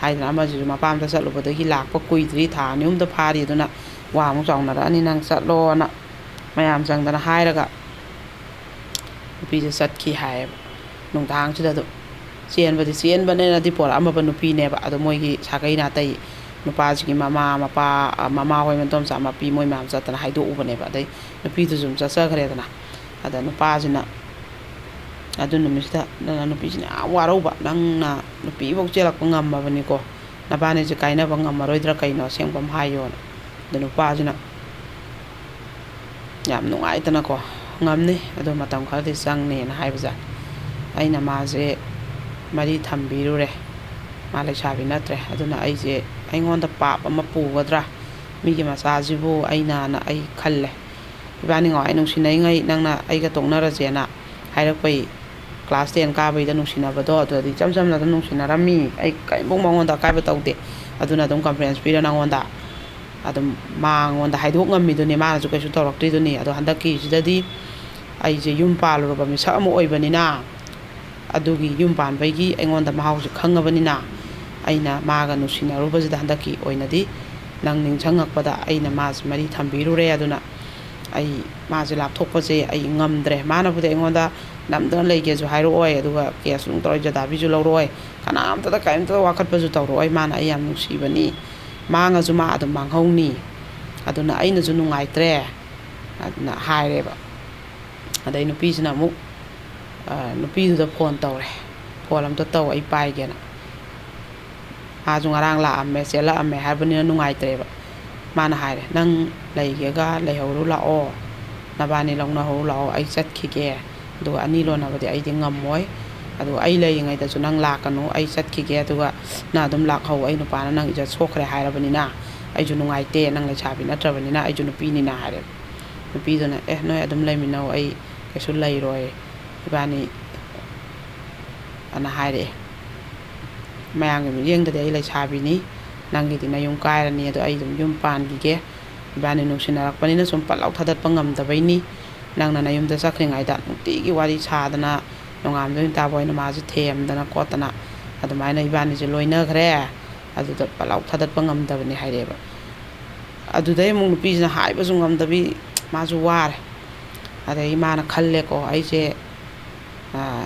ꯍꯥꯏꯗꯅ, ꯑꯃꯁꯤꯁꯨ ꯃꯄꯥꯝꯗ ꯆꯠꯂꯨꯕꯗꯒꯤ ꯂꯥꯛꯄ ꯀꯨꯏꯗ꯭ꯔꯤ, ꯊꯥ ꯑꯅꯤ ꯑꯍꯨꯝꯗ ꯐꯥꯔꯤ, ꯑꯗꯨꯅ ꯋꯥ ꯑꯃꯨꯛ ꯆꯥꯎꯅꯔꯛꯑꯅꯤ, ꯅꯪ ꯆꯠꯂꯣꯅ ꯃꯌꯥꯝ ꯆꯪꯗꯅ ꯍꯥꯏꯔꯒ ꯅꯨꯄꯤꯁꯦ ꯆꯠꯈꯤ ꯍꯥꯏꯌꯦꯕ꯫ ꯅꯨꯡꯗꯥꯡꯁꯤꯗ ꯑꯗꯨꯝ ꯆꯦꯟꯕꯗꯤ ꯆꯦꯟꯕꯅꯦꯅꯗꯤ ꯄꯣꯔꯛꯑꯝꯃꯕ ꯅꯨꯄꯤꯅꯦꯕ꯫ ꯑꯗꯣ ꯃꯣꯏꯒꯤ ꯁꯥꯒꯩ ꯅꯥꯇꯩ, ꯅꯨꯄꯥꯁꯤꯒꯤ ꯃꯃꯥ, ꯃꯄꯥ, ꯃꯃꯥ ꯍꯣꯏ, ꯃꯗꯣꯝꯆꯥ ꯃꯄꯤ, ꯃꯣꯏ ꯃꯌꯥꯝ ꯆꯠꯇꯅ ꯍꯥꯏꯗꯣꯛꯎꯕꯅꯦꯕ꯫ ꯑꯗꯩ ꯅꯨꯄꯤꯗꯨꯁꯨ ꯑꯗꯨꯝ ꯆꯠꯆꯈ꯭ꯔꯦꯗꯅ꯫ ꯑꯗ ꯅꯨꯄꯥꯁꯤꯅ ꯑꯗꯨ ꯅꯨꯃꯤꯠꯁꯤꯗ ꯅꯨꯄꯤꯁꯤꯅ ꯌꯥꯝ ꯋꯥꯔꯧꯕ, "ꯅꯪꯅ ꯅꯨꯄꯤꯐꯧ ꯆꯦꯜꯂꯛꯄ ꯉꯝꯃꯕꯅꯤꯀꯣ, ꯅꯕꯥꯅꯤꯁꯦ ꯀꯥꯏꯅꯕ ꯉꯝꯃꯔꯣꯏꯗ꯭ꯔꯥ ꯀꯩꯅꯣ, ꯑꯁꯦꯡꯕ ꯑꯃ ꯍꯥꯏꯌꯣꯅ"꯫ ꯑꯗ ꯅꯨꯄꯥꯁꯤꯅ ꯌꯥꯝ ꯅꯨꯡꯉꯥꯏꯇꯅꯀꯣ, "ꯉꯝꯅꯤ, ꯑꯗꯣ ꯃꯇꯝ ꯈꯔꯗꯤ ꯆꯪꯅꯤꯅ" ꯍꯥꯏꯕꯖꯥꯠꯅꯤ꯫ "ꯑꯩꯅ ꯃꯥꯁꯦ ꯃꯔꯤ ꯊꯝꯕꯤꯔꯨꯔꯦ, ꯃꯥ ꯂꯩꯁꯥꯕꯤ ꯅꯠꯇ꯭ꯔꯦ, ꯑꯗꯨꯅ ꯑꯩꯁꯦ, ꯑꯩꯉꯣꯟꯗ ꯄꯥꯞ ꯑꯃ ꯄꯨꯒꯗ꯭ꯔꯥ ꯃꯤꯒꯤ ꯃꯆꯥꯁꯤꯕꯨ ꯑꯩꯅꯅ ꯑꯩ ꯈꯜꯂꯦ꯫ ꯏꯕꯥꯅꯤ ꯉꯍꯥꯟꯋꯥꯏ ꯅꯨꯡꯁꯤꯅꯔꯤꯉꯩ ꯅꯪꯅ ꯑꯩꯒ ꯇꯣꯛꯅꯔꯁꯦꯅ ꯍꯥꯏꯔꯛꯄꯩ, ꯀ꯭ꯂꯥꯁ ꯇꯦꯟ ꯀꯥꯕꯩꯗ ꯅꯨꯡꯁꯤꯅꯕꯗꯣ, ꯑꯗꯨꯗꯗꯤ ꯏꯆꯝ ꯆꯝꯅ ꯑꯗꯨꯝ ꯅꯨꯡꯁꯤꯅꯔꯝꯃꯤ, ꯑꯩ ꯀꯔꯤꯝꯐꯥꯎ ꯃꯉꯣꯟꯗ ꯑꯀꯥꯏꯕ ꯇꯧꯗꯦ, ꯑꯗꯨꯅ ꯑꯗꯨꯝ ꯀꯟꯐꯤꯗꯦꯟꯁ ꯄꯤꯔ ꯅꯪꯉꯣꯟꯗ ꯑꯗꯨꯝ ꯃꯉꯣꯟꯗ ꯍꯥꯏꯗꯣꯛ ꯉꯝꯃꯤꯗꯨꯅꯤ, ꯃꯥꯅꯁꯨ ꯀꯩꯁꯨ ꯇꯧꯔꯛꯇ꯭ꯔꯤꯗꯨꯅꯤ꯫ ꯑꯗꯣ ꯍꯟꯗꯛꯀꯤꯁꯤꯗꯗꯤ ꯑꯩꯁꯦ ꯌꯨꯝ ꯄꯥꯜꯂꯨꯔꯕ ꯃꯤꯁꯛ ꯑꯃ ꯑꯣꯏꯕꯅꯤꯅ, ꯑꯗꯨꯒꯤ ꯌꯨꯝ ꯄꯥꯟꯕꯒꯤ ꯑꯩꯉꯣꯟꯗ ꯃꯍꯥꯎꯁꯦ ꯈꯪꯉꯕꯅꯤꯅ, ꯑꯩꯅ ꯃꯥꯒ ꯅꯨꯡꯁꯤꯅꯔꯨꯕꯁꯤꯗ ꯍꯟꯗꯛꯀꯤ ꯑꯣꯏꯅꯗꯤ ꯅꯪ ꯅꯤꯡꯁꯤꯡꯉꯛꯄꯗ ꯑꯩꯅ ꯃꯥꯁꯦ ꯃꯔꯤ ꯊꯝꯕꯤꯔꯨꯔꯦ꯫ ꯑꯗꯨꯅ ꯑꯩ ꯃꯥꯁꯦ ꯂꯥꯞꯊꯣꯛꯄꯁꯦ ꯑꯩ ꯉꯝꯗ꯭ꯔꯦ꯫ ꯃꯥꯅꯕꯨꯗꯤ ꯑꯩꯉꯣꯟꯗ ꯅꯝꯗꯅ ꯂꯩꯒꯦꯁꯨ ꯍꯥꯏꯔꯛꯑꯣꯏ, ꯑꯗꯨꯒ ꯀꯦꯁ ꯅꯨꯡ ꯇꯧꯔꯣꯏ, ꯖꯗꯥꯕꯤꯁꯨ ꯂꯧꯔꯛꯑꯣꯏ, ꯀꯅꯥꯝꯇꯗ ꯀꯔꯤꯝꯇ ꯋꯥꯀꯠꯄꯁꯨ ꯇꯧꯔꯛꯑꯣꯏ꯫ ꯃꯥꯅ ꯑꯩ ꯌꯥꯝ ꯅꯨꯡꯁꯤꯕꯅꯤ, ꯃꯥꯡꯉꯁꯨ ꯃꯥ ꯑꯗꯨꯝ ꯃꯥꯡꯍꯧꯅꯤ, ꯑꯗꯨꯅ ꯑꯩꯅꯁꯨ ꯅꯨꯡꯉꯥꯏꯇ꯭ꯔꯦ ꯑꯗꯨꯅ ꯍꯥꯏꯔꯦꯕ꯫ ꯑꯗꯩ ꯅꯨꯄꯤꯁꯤꯅ ꯑꯃꯨꯛ, ꯑ, ꯅꯨꯄꯤꯗꯨꯗ ꯐꯣꯟ ꯇꯧꯔꯦ, "ꯐꯣꯟ ꯑꯝꯇ ꯇꯧ, ꯑꯩ ꯄꯥꯏꯒꯦꯅ"꯫ ꯃꯥꯁꯨ ꯉꯔꯥꯡ ꯂꯥꯛꯑꯝꯃꯦ, ꯆꯦꯜꯂꯛꯑꯝꯃꯦ ꯍꯥꯏꯕꯅꯤꯅ ꯅꯨꯡꯉꯥꯏꯇ꯭ꯔꯦꯕ꯫ ꯃꯥꯅ ꯍꯥꯏꯔꯦ, "ꯅꯪ ꯂꯩꯒꯦꯒ ꯂꯩꯍꯧꯔꯨ ꯂꯥꯛꯑꯣ, ꯅꯕꯥꯅꯤ ꯂꯧꯅꯍꯧꯔꯨ ꯂꯥꯛꯑꯣ, ꯑꯩ ꯆꯠꯈꯤꯒꯦ, ꯑꯗꯨꯒ ꯑꯅꯤ ꯂꯣꯟꯅꯕꯗꯤ ꯑꯩꯗꯤ ꯉꯝꯃꯣꯏ, ꯑꯗꯨꯒ ꯑꯩ ꯂꯩꯔꯤꯉꯩꯗꯁꯨ ꯅꯪ ꯂꯥꯛꯀꯅꯨ, ꯑꯩ ꯆꯠꯈꯤꯒꯦ, ꯑꯗꯨꯒ ꯅꯪ ꯑꯗꯨꯝ ꯂꯥꯛꯍꯧ, ꯑꯩ ꯅꯨꯄꯥꯅ ꯅꯪ ꯏꯖꯠ ꯁꯣꯛꯈ꯭ꯔꯦ ꯍꯥꯏꯔꯕꯅꯤꯅ ꯑꯩꯁꯨ ꯅꯨꯡꯉꯥꯏꯇꯦ, ꯅꯪ ꯂꯩꯁꯥꯕꯤ ꯅꯠꯇ꯭ꯔꯕꯅꯤꯅ ꯑꯩꯁꯨ ꯅꯨꯄꯤꯅꯤꯅ" ꯍꯥꯏꯔꯦꯕ꯫ ꯅꯨꯄꯤꯗꯨꯅ, "ꯑꯦ, ꯅꯣꯏ ꯑꯗꯨꯝ ꯂꯩꯃꯤꯟꯅꯧ, ꯑꯩ ꯀꯩꯁꯨ ꯂꯩꯔꯣꯏ, ꯏꯕꯥꯅꯤ" ꯑꯅ ꯍꯥꯏꯔꯛꯑꯦ꯫ ꯃꯌꯥꯝꯒꯤ ꯃꯤꯠꯌꯦꯡꯗꯗꯤ ꯑꯩ ꯂꯩꯁꯥꯕꯤꯅꯤ, ꯅꯪꯒꯤꯗꯤ ꯅꯌꯨꯝ ꯀꯥꯏꯔꯅꯤ, ꯑꯗꯣ ꯑꯩ ꯑꯗꯨꯝ ꯌꯨꯝ ꯄꯥꯟꯈꯤꯒꯦ, ꯏꯕꯥꯅꯤ ꯅꯨꯡꯁꯤꯅꯔꯛꯄꯅꯤꯅ ꯁꯨꯝ ꯄꯠ ꯂꯥꯎ ꯊꯥꯗꯠꯄ ꯉꯝꯗꯕꯩꯅꯤ, ꯅꯪꯅ ꯅꯌꯨꯝꯗ ꯆꯠꯈ꯭ꯔꯤꯉꯩꯗ ꯅꯨꯡꯇꯤꯒꯤ ꯋꯥꯔꯤ ꯁꯥꯗꯅ, ꯅꯣꯡꯉꯥꯟꯕꯗꯩ ꯅꯨꯃꯤꯠ ꯇꯥꯕ ꯑꯣꯏꯅ ꯃꯥꯁꯦ ꯊꯦꯝꯗꯅ ꯈꯣꯠꯇꯅ ꯑꯗꯨꯃꯥꯏꯅ ꯏꯕꯥꯅꯤꯁꯦ ꯂꯣꯏꯅꯈ꯭ꯔꯦ, ꯑꯗꯨꯗ ꯄꯠ ꯂꯥꯎ ꯊꯥꯗꯠꯄ ꯉꯝꯗꯕꯅꯤ ꯍꯥꯏꯔꯛꯑꯦꯕ꯫ ꯑꯗꯨꯗꯩ ꯑꯃꯨꯛ ꯅꯨꯄꯤꯁꯤꯅ ꯍꯥꯏꯕꯁꯨ ꯉꯝꯗꯕꯤ, ꯃꯥꯁꯨ ꯋꯥꯔꯦ꯫ ꯑꯗꯩ ꯃꯥꯅ ꯈꯜꯂꯦꯀꯣ, ꯑꯩꯁꯦ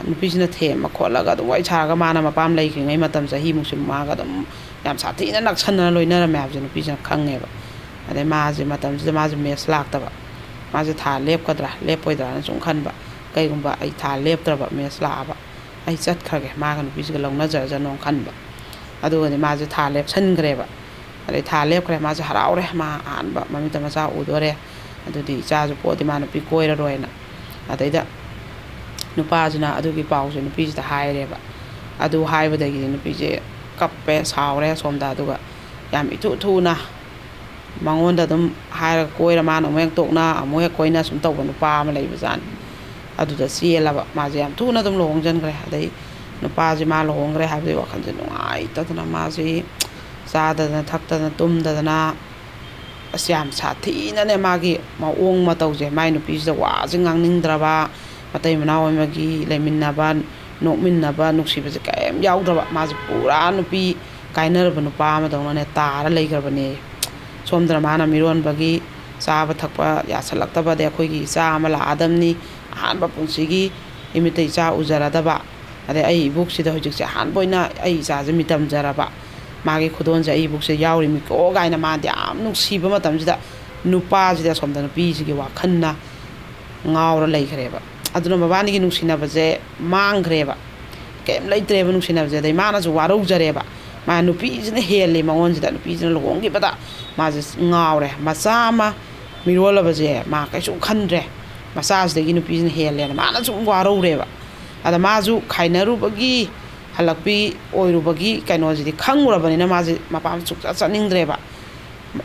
ꯅꯨꯄꯤꯁꯤꯅ ꯊꯦꯝꯃ ꯈꯣꯠꯂꯒ ꯑꯗꯨꯝ ꯋꯥꯔꯤ ꯁꯥꯔꯒ ꯃꯥꯅ ꯃꯄꯥꯝ ꯂꯩꯈ꯭ꯔꯤꯉꯩ ꯃꯇꯝ ꯆꯍꯤꯃꯨꯛꯁꯦ ꯃꯥꯒ ꯑꯗꯨꯝ ꯌꯥꯝ ꯁꯥꯊꯤꯅ ꯅꯛꯁꯟꯅꯅ ꯂꯣꯏꯅꯔꯝꯃꯦ ꯍꯥꯏꯕꯁꯦ ꯅꯨꯄꯤꯁꯤꯅ ꯈꯪꯉꯦꯕ꯫ ꯑꯗꯩ ꯃꯥꯁꯦ ꯃꯇꯝꯁꯤꯗ ꯃꯥꯁꯦ ꯃꯦꯁ ꯂꯥꯛꯇꯕ, ꯃꯥꯁꯦ ꯊꯥ ꯂꯦꯞꯀꯗ꯭ꯔꯥ ꯂꯦꯞꯄꯣꯏꯗ꯭ꯔꯥꯅ ꯁꯨꯝ ꯈꯟꯕ꯫ ꯀꯩꯒꯨꯝꯕ ꯑꯩ ꯊꯥ ꯂꯦꯞꯇ꯭ꯔꯕ, ꯃꯦꯁ ꯂꯥꯛꯑꯕ, ꯑꯩ ꯆꯠꯈ꯭ꯔꯒꯦ, ꯃꯥꯒ ꯅꯨꯄꯤꯁꯤꯒ ꯂꯧꯅꯖꯔꯖꯅꯣ ꯈꯟꯕ꯫ ꯑꯗꯨꯒꯗꯤ ꯃꯥꯁꯦ ꯊꯥ ꯂꯦꯞꯁꯟꯈ꯭ꯔꯦꯕ꯫ ꯑꯗꯩ ꯊꯥ ꯂꯦꯞꯈ꯭ꯔꯦ, ꯃꯥꯁꯦ ꯍꯔꯥꯎꯔꯦ, ꯃꯥ ꯑꯍꯥꯟꯕ ꯃꯃꯤꯠꯇ ꯃꯆꯥ ꯎꯗꯣꯔꯦ, ꯑꯗꯨꯗꯤ ꯏꯆꯥꯁꯨ ꯄꯣꯛꯑꯗꯤ ꯃꯥ ꯅꯨꯄꯤ ꯀꯣꯏꯔꯔꯣꯏꯅ꯫ ꯑꯗꯩꯗ ꯅꯨꯄꯥꯁꯤꯅ ꯑꯗꯨꯒꯤ ꯄꯥꯎꯁꯦ ꯅꯨꯄꯤꯁꯤꯗ ꯍꯥꯏꯔꯦꯕ꯫ ꯑꯗꯨ ꯍꯥꯏꯕꯗꯒꯤꯗꯤ ꯅꯨꯄꯤꯁꯦ ꯀꯞꯄꯦ, ꯁꯥꯎꯔꯦ ꯁꯣꯝꯗ, ꯑꯗꯨꯒ ꯌꯥꯝ ꯏꯊꯨ ꯊꯨꯅ ꯃꯉꯣꯟꯗ ꯑꯗꯨꯝ ꯍꯥꯏꯔꯒ ꯀꯣꯏꯔ ꯃꯥꯅ ꯑꯃꯨꯛ ꯍꯦꯛ ꯇꯣꯛꯅ ꯑꯃꯨꯛ ꯍꯦꯛ ꯀꯣꯏꯅ ꯁꯨꯝ ꯇꯧꯕ ꯅꯨꯄꯥ ꯑꯃ ꯂꯩꯕꯖꯥꯠꯅꯤ꯫ ꯑꯗꯨꯗ ꯆꯦꯜꯂꯕ꯫ ꯃꯥꯁꯦ ꯌꯥꯝ ꯊꯨꯅ ꯑꯗꯨꯝ ꯂꯨꯍꯣꯡꯖꯟꯈ꯭ꯔꯦ꯫ ꯑꯗꯩ ꯅꯨꯄꯥꯁꯦ ꯃꯥ ꯂꯨꯍꯣꯡꯈ꯭ꯔꯦ ꯍꯥꯏꯕꯗꯤ ꯋꯥꯈꯜꯁꯦ ꯅꯨꯡꯉꯥꯏꯇꯗꯅ ꯃꯥꯁꯦ ꯆꯥꯗꯗꯅ ꯊꯛꯇꯗꯅ ꯇꯨꯝꯗꯗꯅ ꯑꯁ ꯌꯥꯝ ꯁꯥꯊꯤꯅꯅꯦ ꯃꯥꯒꯤ ꯃꯑꯣꯡ ꯃꯇꯧꯁꯦ, ꯃꯥꯏ ꯅꯨꯄꯤꯁꯤꯗ ꯋꯥꯁꯦ ꯉꯥꯡꯅꯤꯡꯗ꯭ꯔꯕ, ꯃꯇꯩ ꯃꯅꯥꯎ ꯑꯃꯒꯤ ꯂꯩꯃꯤꯟꯅꯕ, ꯅꯣꯛꯃꯤꯟꯅꯕ, ꯅꯨꯡꯁꯤꯕꯁꯦ ꯀꯔꯤꯝ ꯌꯥꯎꯗ꯭ꯔꯕ꯫ ꯃꯥꯁꯦ ꯄꯨꯔꯥ ꯅꯨꯄꯤ ꯀꯥꯏꯅꯔꯕ ꯅꯨꯄꯥ ꯑꯃꯗꯧꯅꯅꯦ ꯇꯥꯔ ꯂꯩꯈ꯭ꯔꯕꯅꯦ꯫ ꯁꯣꯝꯗꯅ ꯃꯥꯅ ꯃꯤꯔꯣꯟꯕꯒꯤ ꯆꯥꯕ ꯊꯛꯄ ꯌꯥꯁꯜꯂꯛꯇꯕꯗ ꯑꯩꯈꯣꯏꯒꯤ ꯏꯆꯥ ꯑꯃ ꯂꯥꯛꯑꯗꯕꯅꯤ, ꯑꯍꯥꯟꯕ ꯄꯨꯟꯁꯤꯒꯤ ꯏꯃꯤꯠꯇ ꯏꯆꯥ ꯎꯖꯔꯗꯕ, ꯑꯗꯩ ꯑꯩ ꯏꯕꯣꯛꯁꯤꯗ ꯍꯧꯖꯤꯛꯁꯦ ꯑꯍꯥꯟꯕ ꯑꯣꯏꯅ ꯑꯩ ꯏꯆꯥꯁꯦ ꯃꯤꯇꯝꯖꯔꯕ, ꯃꯥꯒꯤ ꯈꯨꯗꯣꯟꯁꯦ ꯑꯩ ꯏꯕꯣꯛꯁꯦ ꯌꯥꯎꯔꯤꯃꯤꯀꯣ ꯀꯥꯏꯅ ꯃꯥꯗꯤ ꯌꯥꯝ ꯅꯨꯡꯁꯤꯕ ꯃꯇꯝꯁꯤꯗ ꯅꯨꯄꯥꯁꯤꯗꯤ ꯑꯁꯣꯝꯗ ꯅꯨꯄꯤꯁꯤꯒꯤ ꯋꯥꯈꯜꯅ ꯉꯥꯎꯔ ꯂꯩꯈ꯭ꯔꯦꯕ꯫ ꯑꯗꯨꯅ ꯃꯕꯥꯅꯤꯒꯤ ꯅꯨꯡꯁꯤꯅꯕꯁꯦ ꯃꯥꯡꯈ꯭ꯔꯦꯕ꯫ ꯀꯩꯝ ꯂꯩꯇ꯭ꯔꯦꯕ ꯅꯨꯡꯁꯤꯅꯕꯁꯦ꯫ ꯑꯗꯩ ꯃꯥꯅꯁꯨ ꯋꯥꯔꯧꯖꯔꯦꯕ꯫ ꯃꯥ ꯅꯨꯄꯤꯁꯤꯅ ꯍꯦꯜꯂꯦ ꯃꯉꯣꯟꯁꯤꯗ꯫ ꯅꯨꯄꯤꯁꯤꯅ ꯂꯨꯍꯣꯡꯈꯤꯕꯗ ꯃꯥꯁꯦ ꯉꯥꯎꯔꯦ꯫ ꯃꯆꯥ ꯑꯃ ꯃꯤꯔꯣꯜꯂꯕꯁꯦ ꯃꯥ ꯀꯩꯁꯨ ꯈꯟꯗ꯭ꯔꯦ꯫ ꯃꯆꯥꯁꯤꯗꯒꯤ ꯅꯨꯄꯤꯁꯤꯅ ꯍꯦꯜꯂꯦꯅ ꯃꯥꯅ ꯁꯨꯝ ꯋꯥꯔꯧꯔꯦꯕ꯫ ꯑꯗ ꯃꯥꯁꯨ ꯈꯥꯏꯅꯔꯨꯕꯒꯤ ꯍꯜꯂꯛꯄꯤ ꯑꯣꯏꯔꯨꯕꯒꯤ ꯀꯩꯅꯣꯁꯤꯗꯤ ꯈꯪꯉꯨꯔꯕꯅꯤꯅ ꯃꯥꯁꯦ ꯃꯄꯥꯝ ꯁꯨꯡꯆꯠ ꯆꯠꯅꯤꯡꯗ꯭ꯔꯦꯕ꯫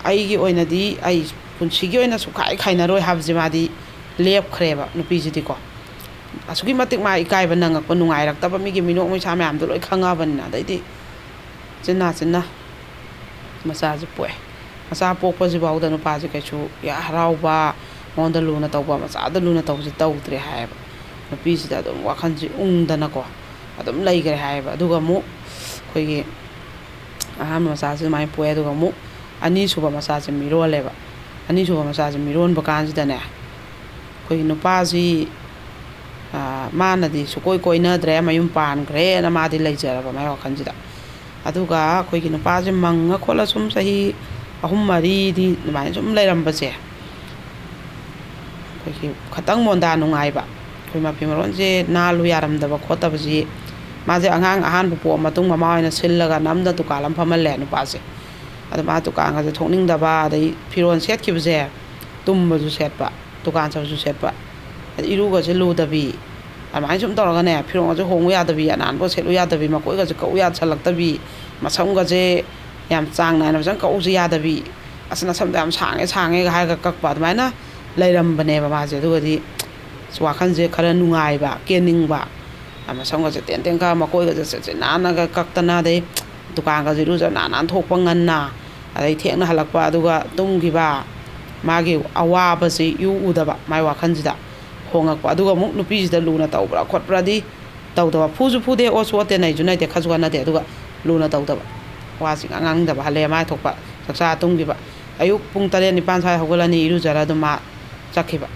ꯑꯩꯒꯤ ꯑꯣꯏꯅꯗꯤ ꯑꯩ ꯄꯨꯟꯁꯤꯒꯤ ꯑꯣꯏꯅ ꯁꯨꯡꯈꯥꯏ ꯈꯥꯏꯅꯔꯣꯏ ꯍꯥꯏꯕꯁꯦ ꯃꯥꯗꯤ ꯂꯦꯞꯈ꯭ꯔꯦꯕ ꯅꯨꯄꯤꯁꯤꯗꯤꯀꯣ꯫ ꯑꯁꯨꯛꯀꯤ ꯃꯇꯤꯛ ꯃꯥ ꯏꯀꯥꯏꯕ ꯅꯪꯉꯛꯄ, ꯅꯨꯡꯉꯥꯏꯔꯛꯇꯕ, ꯃꯤꯒꯤ ꯃꯤꯅꯣꯛ ꯃꯩꯁꯥ ꯃꯌꯥꯝꯗꯣ ꯂꯣꯏ ꯈꯪꯉꯛꯑꯕꯅꯤꯅ꯫ ꯑꯗꯩꯗꯤ ꯆꯤꯟꯅꯥ ꯆꯤꯟꯅ ꯃꯆꯥꯁꯦ ꯄꯣꯛꯑꯦ꯫ ꯃꯆꯥ ꯄꯣꯛꯄꯁꯤꯐꯥꯎꯗ ꯅꯨꯄꯥꯁꯦ ꯀꯩꯁꯨ ꯌꯥ-, ꯍꯔꯥꯎꯕ, ꯃꯉꯣꯟꯗ ꯂꯨꯅ ꯇꯧꯕ, ꯃꯆꯥꯗ ꯂꯨꯅ ꯇꯧꯕꯁꯦ ꯇꯧꯗ꯭ꯔꯦ ꯍꯥꯏꯌꯦꯕ꯫ ꯅꯨꯄꯤꯁꯤꯗ ꯑꯗꯨꯝ ꯋꯥꯈꯜꯁꯦ ꯎꯪꯗꯅꯀꯣ ꯑꯗꯨꯝ ꯂꯩꯈ꯭ꯔꯦ ꯍꯥꯏꯌꯦꯕ꯫ ꯑꯗꯨꯒ ꯑꯃꯨꯛ ꯑꯩꯈꯣꯏꯒꯤ ꯑꯍꯥꯟꯕ ꯃꯆꯥꯁꯤ ꯑꯗꯨꯃꯥꯏꯅ ꯄꯣꯛꯑꯦ, ꯑꯗꯨꯒ ꯑꯃꯨꯛ ꯑꯅꯤꯁꯨꯕ ꯃꯆꯥꯁꯦ ꯃꯤꯔꯣꯜꯂꯦꯕ꯫ ꯑꯅꯤꯁꯨꯕ ꯃꯆꯥꯁꯦ ꯃꯤꯔꯣꯟꯕ ꯀꯥꯟꯁꯤꯗꯅꯦ, ꯑꯩꯈꯣꯏꯒꯤ ꯅꯨꯄꯥꯁꯤ, ꯑꯥ, ꯃꯥꯅꯗꯤ ꯁꯨꯀꯣꯏ ꯀꯣꯏꯅꯗ꯭ꯔꯦ, ꯃꯌꯨꯝ ꯄꯥꯟꯈ꯭ꯔꯦꯅ ꯃꯥꯗꯤ ꯂꯩꯖꯔꯕ ꯃꯥꯏ ꯋꯥꯈꯜꯁꯤꯗ꯫ ꯑꯗꯨꯒ ꯑꯩꯈꯣꯏꯒꯤ ꯅꯨꯄꯥꯁꯦ ꯃꯪꯉ ꯈꯣꯠꯂ ꯁꯨꯝ ꯆꯍꯤ ꯑꯍꯨꯝ ꯃꯔꯤꯗꯤ ꯑꯗꯨꯃꯥꯏꯅ ꯁꯨꯝ ꯂꯩꯔꯝꯕꯁꯦ, ꯑꯩꯈꯣꯏꯒꯤ ꯈꯇꯪ ꯃꯣꯟꯗꯥ ꯅꯨꯡꯉꯥꯏꯕ, ꯑꯩꯈꯣꯏ ꯃꯐꯤ ꯃꯔꯣꯟꯁꯦ ꯅꯥꯜꯂꯨ ꯌꯥꯔꯝꯗꯕ ꯈꯣꯠꯇꯕꯁꯤ, ꯃꯥꯁꯦ ꯑꯉꯥꯡ ꯑꯍꯥꯟꯕ ꯄꯣꯛꯑ ꯃꯇꯨꯡ ꯃꯃꯥ ꯑꯣꯏꯅ ꯁꯤꯜꯂꯒ ꯅꯝꯗ ꯗꯨꯀꯥꯟ ꯑꯃ ꯐꯝꯍꯜꯂꯦ ꯅꯨꯄꯥꯁꯦ꯫ ꯑꯗꯣ ꯃꯥ ꯗꯨꯀꯥꯟꯒꯁꯦ ꯊꯣꯛꯅꯤꯡꯗꯕ, ꯑꯗꯩ ꯐꯤꯔꯣꯜ ꯁꯦꯠꯈꯤꯕꯁꯦ ꯇꯨꯝꯕꯁꯨ ꯁꯦꯠꯄ, ꯗꯨꯀꯥꯟ ꯆꯠꯄꯁꯨ ꯁꯦꯠꯄ, ꯑꯗꯩ ꯏꯔꯨꯒꯁꯦ ꯂꯨꯗꯕꯤ, ꯑꯗꯨꯃꯥꯏꯅ ꯁꯨꯝ ꯇꯧꯔꯒꯅꯦ, ꯐꯤꯔꯣꯜꯒꯁꯦ ꯍꯣꯡꯉꯨ ꯌꯥꯗꯕꯤ, ꯑꯅꯥꯟꯕ ꯁꯦꯠꯂꯨ ꯌꯥꯗꯕꯤ, ꯃꯀꯣꯏꯒꯁꯦ ꯀꯛꯎ ꯌꯥꯁꯜꯂꯛꯇꯕꯤ, ꯃꯁꯝꯒꯁꯦ ꯌꯥꯝ ꯆꯥꯡ ꯅꯥꯏꯅ ꯐꯖꯅ ꯀꯛꯎꯁꯦ ꯌꯥꯗꯕꯤ, "ꯑꯁ, ꯅꯁꯝꯗꯣ ꯌꯥꯝ ꯁꯥꯡꯉꯦ, ꯁꯥꯡꯉꯦꯒ" ꯍꯥꯏꯔꯒ ꯀꯛꯄ, ꯑꯗꯨꯃꯥꯏꯅ ꯂꯩꯔꯝꯕꯅꯦꯕ ꯃꯥꯁꯦ꯫ ꯑꯗꯨꯒꯗꯤ ꯑꯁ, ꯋꯥꯈꯜꯁꯦ ꯈꯔ ꯅꯨꯡꯉꯥꯏꯕ, ꯀꯦꯟꯅꯤꯡꯕ, ꯃꯁꯝꯒꯁꯦ ꯇꯦꯟ ꯇꯦꯟ ꯀꯛꯑ, ꯃꯀꯣꯏꯒꯁꯦ ꯆꯦꯠ ꯆꯦꯠ ꯅꯥꯟꯅꯒ ꯀꯛꯇꯅ, ꯑꯗꯩ ꯗꯨꯀꯥꯟꯒꯁꯦ ꯏꯔꯨꯖ ꯅꯥꯟ ꯅꯥꯟ ꯊꯣꯛꯄ ꯉꯟꯅ, ꯑꯗꯩ ꯊꯦꯡꯅ ꯍꯜꯂꯛꯄ, ꯑꯗꯨꯒ ꯇꯨꯝꯈꯤꯕ, ꯃꯥꯒꯤ ꯑꯋꯥꯕꯁꯤ ꯏꯎ ꯎꯗꯕ ꯃꯥꯏ ꯋꯥꯈꯜꯁꯤꯗ ꯍꯣꯡꯉꯛꯄ꯫ ꯑꯗꯨꯒ ꯑꯃꯨꯛ ꯅꯨꯄꯤꯁꯤꯗ ꯂꯨꯅ ꯇꯧꯕ꯭ꯔꯥ ꯈꯣꯠꯄ꯭ꯔꯥꯗꯤ ꯇꯧꯗꯕ, ꯐꯨꯁꯨ ꯐꯨꯗꯦ, ꯑꯣꯠꯁꯨ ꯑꯣꯠꯇꯦ, ꯅꯩꯁꯨ ꯅꯩꯗꯦ, ꯈꯠꯁꯨ ꯈꯠꯅꯗꯦ, ꯑꯗꯨꯒ ꯂꯨꯅ ꯇꯧꯗꯕ, ꯋꯥꯁꯤ ꯏꯉꯥꯡ ꯉꯥꯡꯅꯤꯡꯗꯕ, ꯍꯜꯂꯛꯑꯦ ꯃꯥꯏ ꯊꯣꯛꯄ ꯆꯥꯛꯆꯥ ꯇꯨꯝꯈꯤꯕ꯫ ꯑꯌꯨꯛ ꯄꯨꯡ ꯇꯔꯦꯠ ꯅꯤꯄꯥꯟ ꯁ꯭ꯋꯥꯏ ꯍꯧꯒꯠꯂꯅꯤ, ꯏꯔꯨꯖꯔ ꯑꯗꯨꯝ ꯃꯥ ꯆꯠꯈꯤꯕ꯫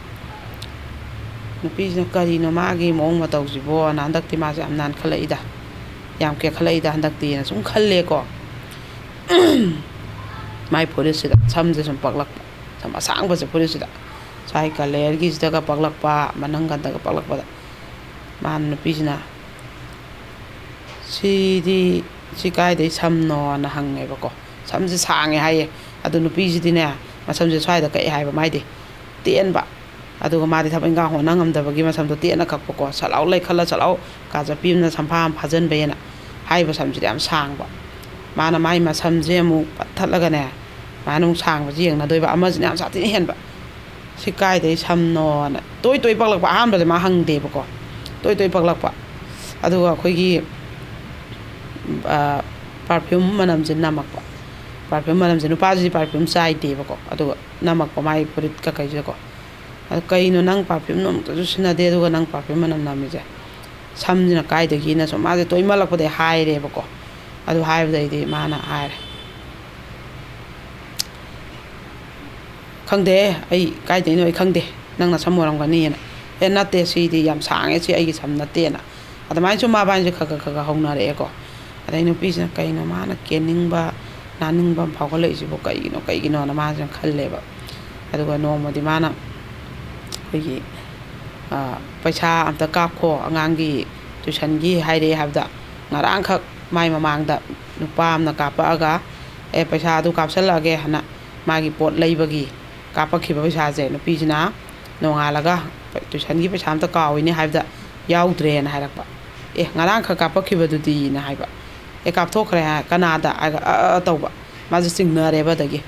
ꯅꯨꯄꯤꯁꯤꯅ ꯀꯔꯤꯅꯣ ꯃꯥꯒꯤ ꯃꯑꯣꯡ ꯃꯇꯧꯁꯤꯕꯣꯅ, ꯍꯟꯗꯛꯇꯤ ꯃꯥꯁꯦ ꯌꯥꯝ ꯅꯥꯟꯈꯠꯂꯛꯏꯗ, ꯌꯥꯝ ꯀꯦꯈꯠꯂꯛꯏꯗ ꯍꯟꯗꯛꯇꯤꯅ ꯁꯨꯝ ꯈꯜꯂꯦꯀꯣ꯫ ꯃꯥꯏ ꯐꯨꯔꯤꯠꯁꯤꯗ ꯁꯝꯁꯦ ꯁꯨꯝ ꯄꯛꯂꯛꯄ, ꯁꯝ ꯑꯁꯥꯡꯕꯁꯦ ꯐꯨꯔꯤꯠꯁꯤꯗ, ꯁ꯭ꯋꯥꯏ ꯀꯂꯦꯔꯒꯤꯁꯤꯗꯒ ꯄꯛꯂꯛꯄ, ꯃꯅꯪꯒꯟꯗꯒ ꯄꯛꯂꯛꯄꯗ, ꯃꯥꯅ, ꯅꯨꯄꯤꯁꯤꯅ, "ꯁꯤꯗꯤ, ꯁꯤ ꯀꯥꯏꯗꯩ ꯁꯝꯅꯣꯅ?" ꯍꯪꯉꯦꯕꯀꯣ꯫ ꯁꯝꯁꯦ ꯁꯥꯡꯉꯦ ꯍꯥꯏꯌꯦ꯫ ꯑꯗꯨ ꯅꯨꯄꯤꯁꯤꯗꯤꯅꯦ, ꯃꯁꯝꯁꯦ ꯁ꯭ꯋꯥꯏꯗ ꯀꯛꯑꯦ ꯍꯥꯏꯕ ꯃꯥꯏꯗꯤ꯫ ꯇꯦꯟꯕ꯫ ꯑꯗꯨꯒ ꯃꯥꯗꯤ ꯊꯕꯛ ꯏꯟꯈꯥꯡ ꯍꯣꯠꯅ ꯉꯝꯗꯕꯒꯤ ꯃꯁꯝꯗꯣ ꯇꯦꯟꯅ ꯀꯛꯄꯀꯣ꯫ ꯁꯠ ꯂꯥꯎ ꯂꯩꯈꯠꯂ ꯁꯠ ꯂꯥꯎ ꯀꯥ ꯆꯠꯄꯤ ꯑꯃꯅ ꯁꯝꯐꯥ ꯑꯃ ꯐꯥꯖꯤꯟꯕ ꯍꯥꯏꯅ꯫ ꯍꯥꯏꯔꯤꯕ ꯁꯝꯁꯤꯗꯤ ꯌꯥꯝ ꯁꯥꯡꯕ꯫ ꯃꯥꯅ ꯃꯥꯏ ꯃꯁꯝꯁꯦ ꯑꯃꯨꯛ ꯄꯠꯊꯠꯂꯒꯅꯦ, ꯃꯥꯅ ꯑꯃꯨꯛ ꯁꯥꯡꯕꯁꯦ ꯌꯦꯡꯅꯗꯣꯏꯕ꯫ ꯑꯃꯁꯤꯅ ꯌꯥꯝ ꯁꯥꯊꯤꯅ ꯍꯦꯟꯕ꯫ "ꯁꯤ ꯀꯥꯏꯗꯩ ꯁꯝꯅꯣꯅ?" ꯇꯣꯏ ꯇꯣꯏ ꯄꯛꯂꯛꯄ꯫ ꯑꯍꯥꯟꯕꯗ ꯃꯥ ꯍꯪꯗꯦꯕꯀꯣ꯫ ꯇꯣꯏ ꯇꯣꯏ ꯄꯛꯂꯛꯄ꯫ ꯑꯗꯨꯒ ꯑꯩꯈꯣꯏꯒꯤ, ꯑ, ꯄꯥꯔꯐ꯭ꯌꯨꯝ ꯃꯅꯝꯁꯦ ꯅꯝꯃꯛꯄ꯫ ꯄꯥꯔꯐ꯭ꯌꯨꯝ ꯃꯅꯝꯁꯦ, ꯅꯨꯄꯥꯁꯤꯗꯤ ꯄꯥꯔꯐ꯭ꯌꯨꯝ ꯆꯥꯏꯗꯦꯕꯀꯣ, ꯑꯗꯨꯒ ꯅꯝꯃꯛꯄ ꯃꯥꯒꯤ ꯐꯨꯔꯤꯠ ꯀꯀꯩꯁꯤꯗꯀꯣ꯫ "ꯑꯗꯨ ꯀꯩꯅꯣ, ꯅꯪ ꯄꯥꯔꯐ꯭ꯌꯨꯝ ꯅꯣꯡꯃꯇꯁꯨ ꯁꯤꯖꯤꯟꯅꯗꯦ, ꯑꯗꯨꯒ ꯅꯪ ꯄꯥꯔꯐ꯭ꯌꯨꯝ ꯃꯅꯝ ꯅꯝꯃꯤꯁꯦ ꯁꯝꯁꯤꯅ ꯀꯥꯏꯗꯒꯤꯅ?" ꯁꯨꯝ ꯃꯥꯁꯦ ꯇꯣꯏꯃꯜꯂꯛꯄꯗꯒꯤ ꯍꯥꯏꯔꯦꯕꯀꯣ꯫ ꯑꯗꯨ ꯍꯥꯏꯕꯗꯩꯗꯤ ꯃꯥꯅ ꯍꯥꯏꯔꯦ, "ꯈꯪꯗꯦ, ꯑꯩ ꯀꯥꯏꯗꯩꯅꯣ ꯑꯩ ꯈꯪꯗꯦ, ꯅꯪ ꯅꯁꯝ ꯑꯣꯏꯔꯝꯒꯅꯤꯅ"꯫ "ꯑꯦ ꯅꯠꯇꯦ, ꯁꯤꯗꯤ ꯌꯥꯝ ꯁꯥꯡꯉꯦ, ꯁꯤ ꯑꯩꯒꯤ ꯁꯝ ꯅꯠꯇꯦꯅ"꯫ ꯑꯗꯨꯃꯥꯏꯅ ꯁꯨꯝ ꯃꯕꯥꯅꯤꯁꯦ ꯈꯔ ꯈꯔ ꯈꯔ ꯈꯔ ꯍꯧꯅꯔꯛꯑꯦꯀꯣ꯫ ꯑꯗꯩ ꯅꯨꯄꯤꯁꯤꯅ ꯀꯩꯅꯣ ꯃꯥꯅ ꯀꯦꯅꯤꯡꯕ ꯅꯥꯅꯤꯡꯕ ꯑꯃ ꯐꯥꯎꯒꯠꯂꯛꯏꯁꯤꯕꯨ ꯀꯩꯒꯤꯅꯣ ꯀꯩꯒꯤꯅꯣꯅ ꯃꯥꯁꯤꯅ ꯈꯜꯂꯦꯕ꯫ ꯑꯗꯨꯒ ꯅꯣꯡꯃꯗꯤ ꯃꯥꯅ ꯑꯩꯈꯣꯏꯒꯤ, ꯑ, "ꯄꯩꯁꯥ ꯑꯝꯇ ꯀꯥꯞꯈꯣ ꯑꯉꯥꯡꯒꯤ ꯇ꯭ꯌꯨꯁꯟꯒꯤ" ꯍꯥꯏꯔꯛꯑꯦ ꯍꯥꯏꯕꯗ, ꯉꯔꯥꯡꯈꯛ ꯃꯥꯏ ꯃꯃꯥꯡꯗ ꯅꯨꯄꯥ ꯑꯃꯅ ꯀꯥꯞꯄꯛꯑꯒ, "ꯑꯦ, ꯄꯩꯁꯥ ꯑꯗꯨ ꯀꯥꯞꯁꯜꯂꯛꯑꯒꯦ" ꯍꯥꯏꯅ ꯃꯥꯒꯤ ꯄꯣꯠ ꯂꯩꯕꯒꯤ ꯀꯥꯞꯄꯛꯈꯤꯕ ꯄꯩꯁꯥꯁꯦ ꯅꯨꯄꯤꯁꯤꯅ ꯅꯣꯡꯉꯥꯜꯂꯒ "ꯇ꯭ꯌꯨꯁꯟꯒꯤ ꯄꯩꯁꯥ ꯑꯝꯇ ꯀꯥꯎꯏꯅꯦ" ꯍꯥꯏꯕꯗ, "ꯌꯥꯎꯗ꯭ꯔꯦꯅ" ꯍꯥꯏꯔꯛꯄ꯫ "ꯑꯦ, ꯉꯔꯥꯡꯈꯛ ꯀꯥꯞꯄꯛꯈꯤꯕꯗꯨꯗꯤꯅ" ꯍꯥꯏꯕ꯫ "ꯑꯦ, ꯀꯥꯞꯊꯣꯛꯈ꯭ꯔꯦ ꯍꯥꯏ꯫ ꯀꯅꯥꯗ?" ꯍꯥꯏꯔꯒ ꯑ ꯑ ꯇꯧꯕ꯫ ꯃꯥꯁꯦ ꯆꯤꯡꯅꯔꯦꯕ꯫ ꯑꯗꯒꯤ,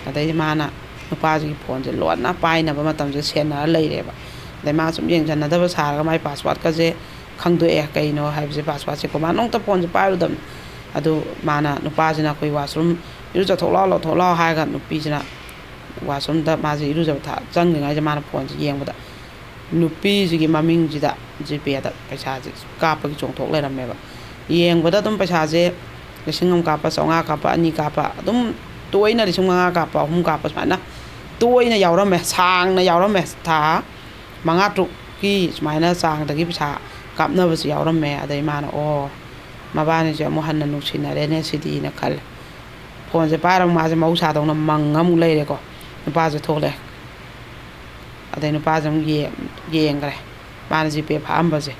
ꯑꯗꯩꯗꯤ ꯃꯥꯅ ꯅꯨꯄꯥꯁꯤꯒꯤ ꯐꯣꯟꯁꯦ ꯂꯣꯟꯅ ꯄꯥꯏꯅꯕ ꯃꯇꯝꯁꯦ ꯁꯦꯟꯅꯔ ꯂꯩꯔꯦꯕ꯫ ꯑꯗꯩ ꯃꯥ ꯁꯨꯝ ꯌꯦꯡꯁꯤꯟꯅꯗꯕ ꯁꯥꯔꯒ ꯃꯥꯏ ꯄꯥꯁꯋꯥꯔꯗꯀꯁꯦ ꯈꯪꯗꯣꯛꯑꯦ꯫ ꯀꯩꯅꯣ ꯍꯥꯏꯕꯁꯦ, ꯄꯥꯁꯋꯥꯔꯗꯁꯦꯀꯣ ꯃꯥ ꯅꯣꯡꯃꯇ ꯐꯣꯟꯁꯦ ꯄꯥꯏꯔꯨꯗꯕꯅꯤ꯫ ꯑꯗꯨ ꯃꯥꯅ ꯅꯨꯄꯥꯁꯤꯅ ꯑꯩꯈꯣꯏ ꯋꯥꯁꯔꯨꯝ ꯏꯔꯨꯖꯊꯣꯛ ꯂꯥꯎ, ꯂꯧꯊꯣꯛ ꯂꯥꯎ ꯍꯥꯏꯔꯒ ꯅꯨꯄꯤꯁꯤꯅ ꯋꯥꯁꯔꯨꯝꯗ ꯃꯥꯁꯦ ꯏꯔꯨꯖꯕ ꯊ-, ꯆꯪꯗ꯭ꯔꯤꯉꯩꯗ ꯃꯥꯅ ꯐꯣꯟꯁꯦ ꯌꯦꯡꯕꯗ ꯅꯨꯄꯤꯁꯤꯒꯤ ꯃꯃꯤꯡꯁꯤꯗ ꯖꯤꯄꯦꯗ ꯄꯩꯁꯥꯁꯦ ꯀꯥꯞꯄꯒꯤ ꯆꯣꯡꯊꯣꯛ ꯂꯩꯔꯝꯃꯦꯕ꯫ ꯌꯦꯡꯕꯗ ꯑꯗꯨꯝ ꯄꯩꯁꯥꯁꯦ ꯂꯤꯁꯤꯡ ꯑꯃ ꯀꯥꯞꯄ, ꯆꯥꯝꯃꯉꯥ ꯀꯥꯞꯄ, ꯑꯅꯤ ꯀꯥꯞꯄ, ꯑꯗꯨꯝ ꯇꯣꯏꯅ ꯂꯤꯁꯤꯡ ꯃꯉꯥ ꯀꯥꯞꯄ, ꯑꯍꯨꯝ ꯀꯥꯞꯄ ꯁꯨꯃꯥꯏꯅ ꯇꯣꯏꯅ ꯌꯥꯎꯔꯝꯃꯦ, ꯁꯥꯡꯅ ꯌꯥꯎꯔꯝꯃꯦ꯫ ꯊꯥ ꯃꯉꯥ ꯇꯔꯨꯛꯀꯤ ꯁꯨꯃꯥꯏꯅ ꯆꯥꯡꯗꯒꯤ ꯄꯩꯁꯥ ꯀꯥꯞꯅꯕꯁꯨ ꯌꯥꯎꯔꯝꯃꯦ꯫ ꯑꯗꯩ ꯃꯥꯅ, "ꯑꯣ, ꯃꯕꯥꯅꯤꯁꯦ ꯑꯃꯨꯛ ꯍꯟꯅ ꯅꯨꯡꯁꯤꯅꯔꯦꯅꯦ ꯁꯤꯗꯤꯅ" ꯈꯜꯂꯦ꯫ ꯐꯣꯟꯁꯦ ꯄꯥꯏꯔꯒ ꯃꯥꯁꯦ ꯃꯍꯧꯁꯥꯗꯧꯅ ꯃꯪꯉ ꯑꯃꯨꯛ ꯂꯩꯔꯦꯀꯣ꯫ ꯅꯨꯄꯥꯁꯦ ꯊꯣꯛꯂꯛꯑꯦ꯫ ꯑꯗꯩ ꯅꯨꯄꯥꯁꯦ ꯑꯃꯨꯛ ꯌꯦꯡ-, ꯌꯦꯡꯈ꯭ꯔꯦ꯫ ꯃꯥꯅ ꯖꯤꯄꯦ ꯐꯥꯛꯑꯝꯕꯁꯦ꯫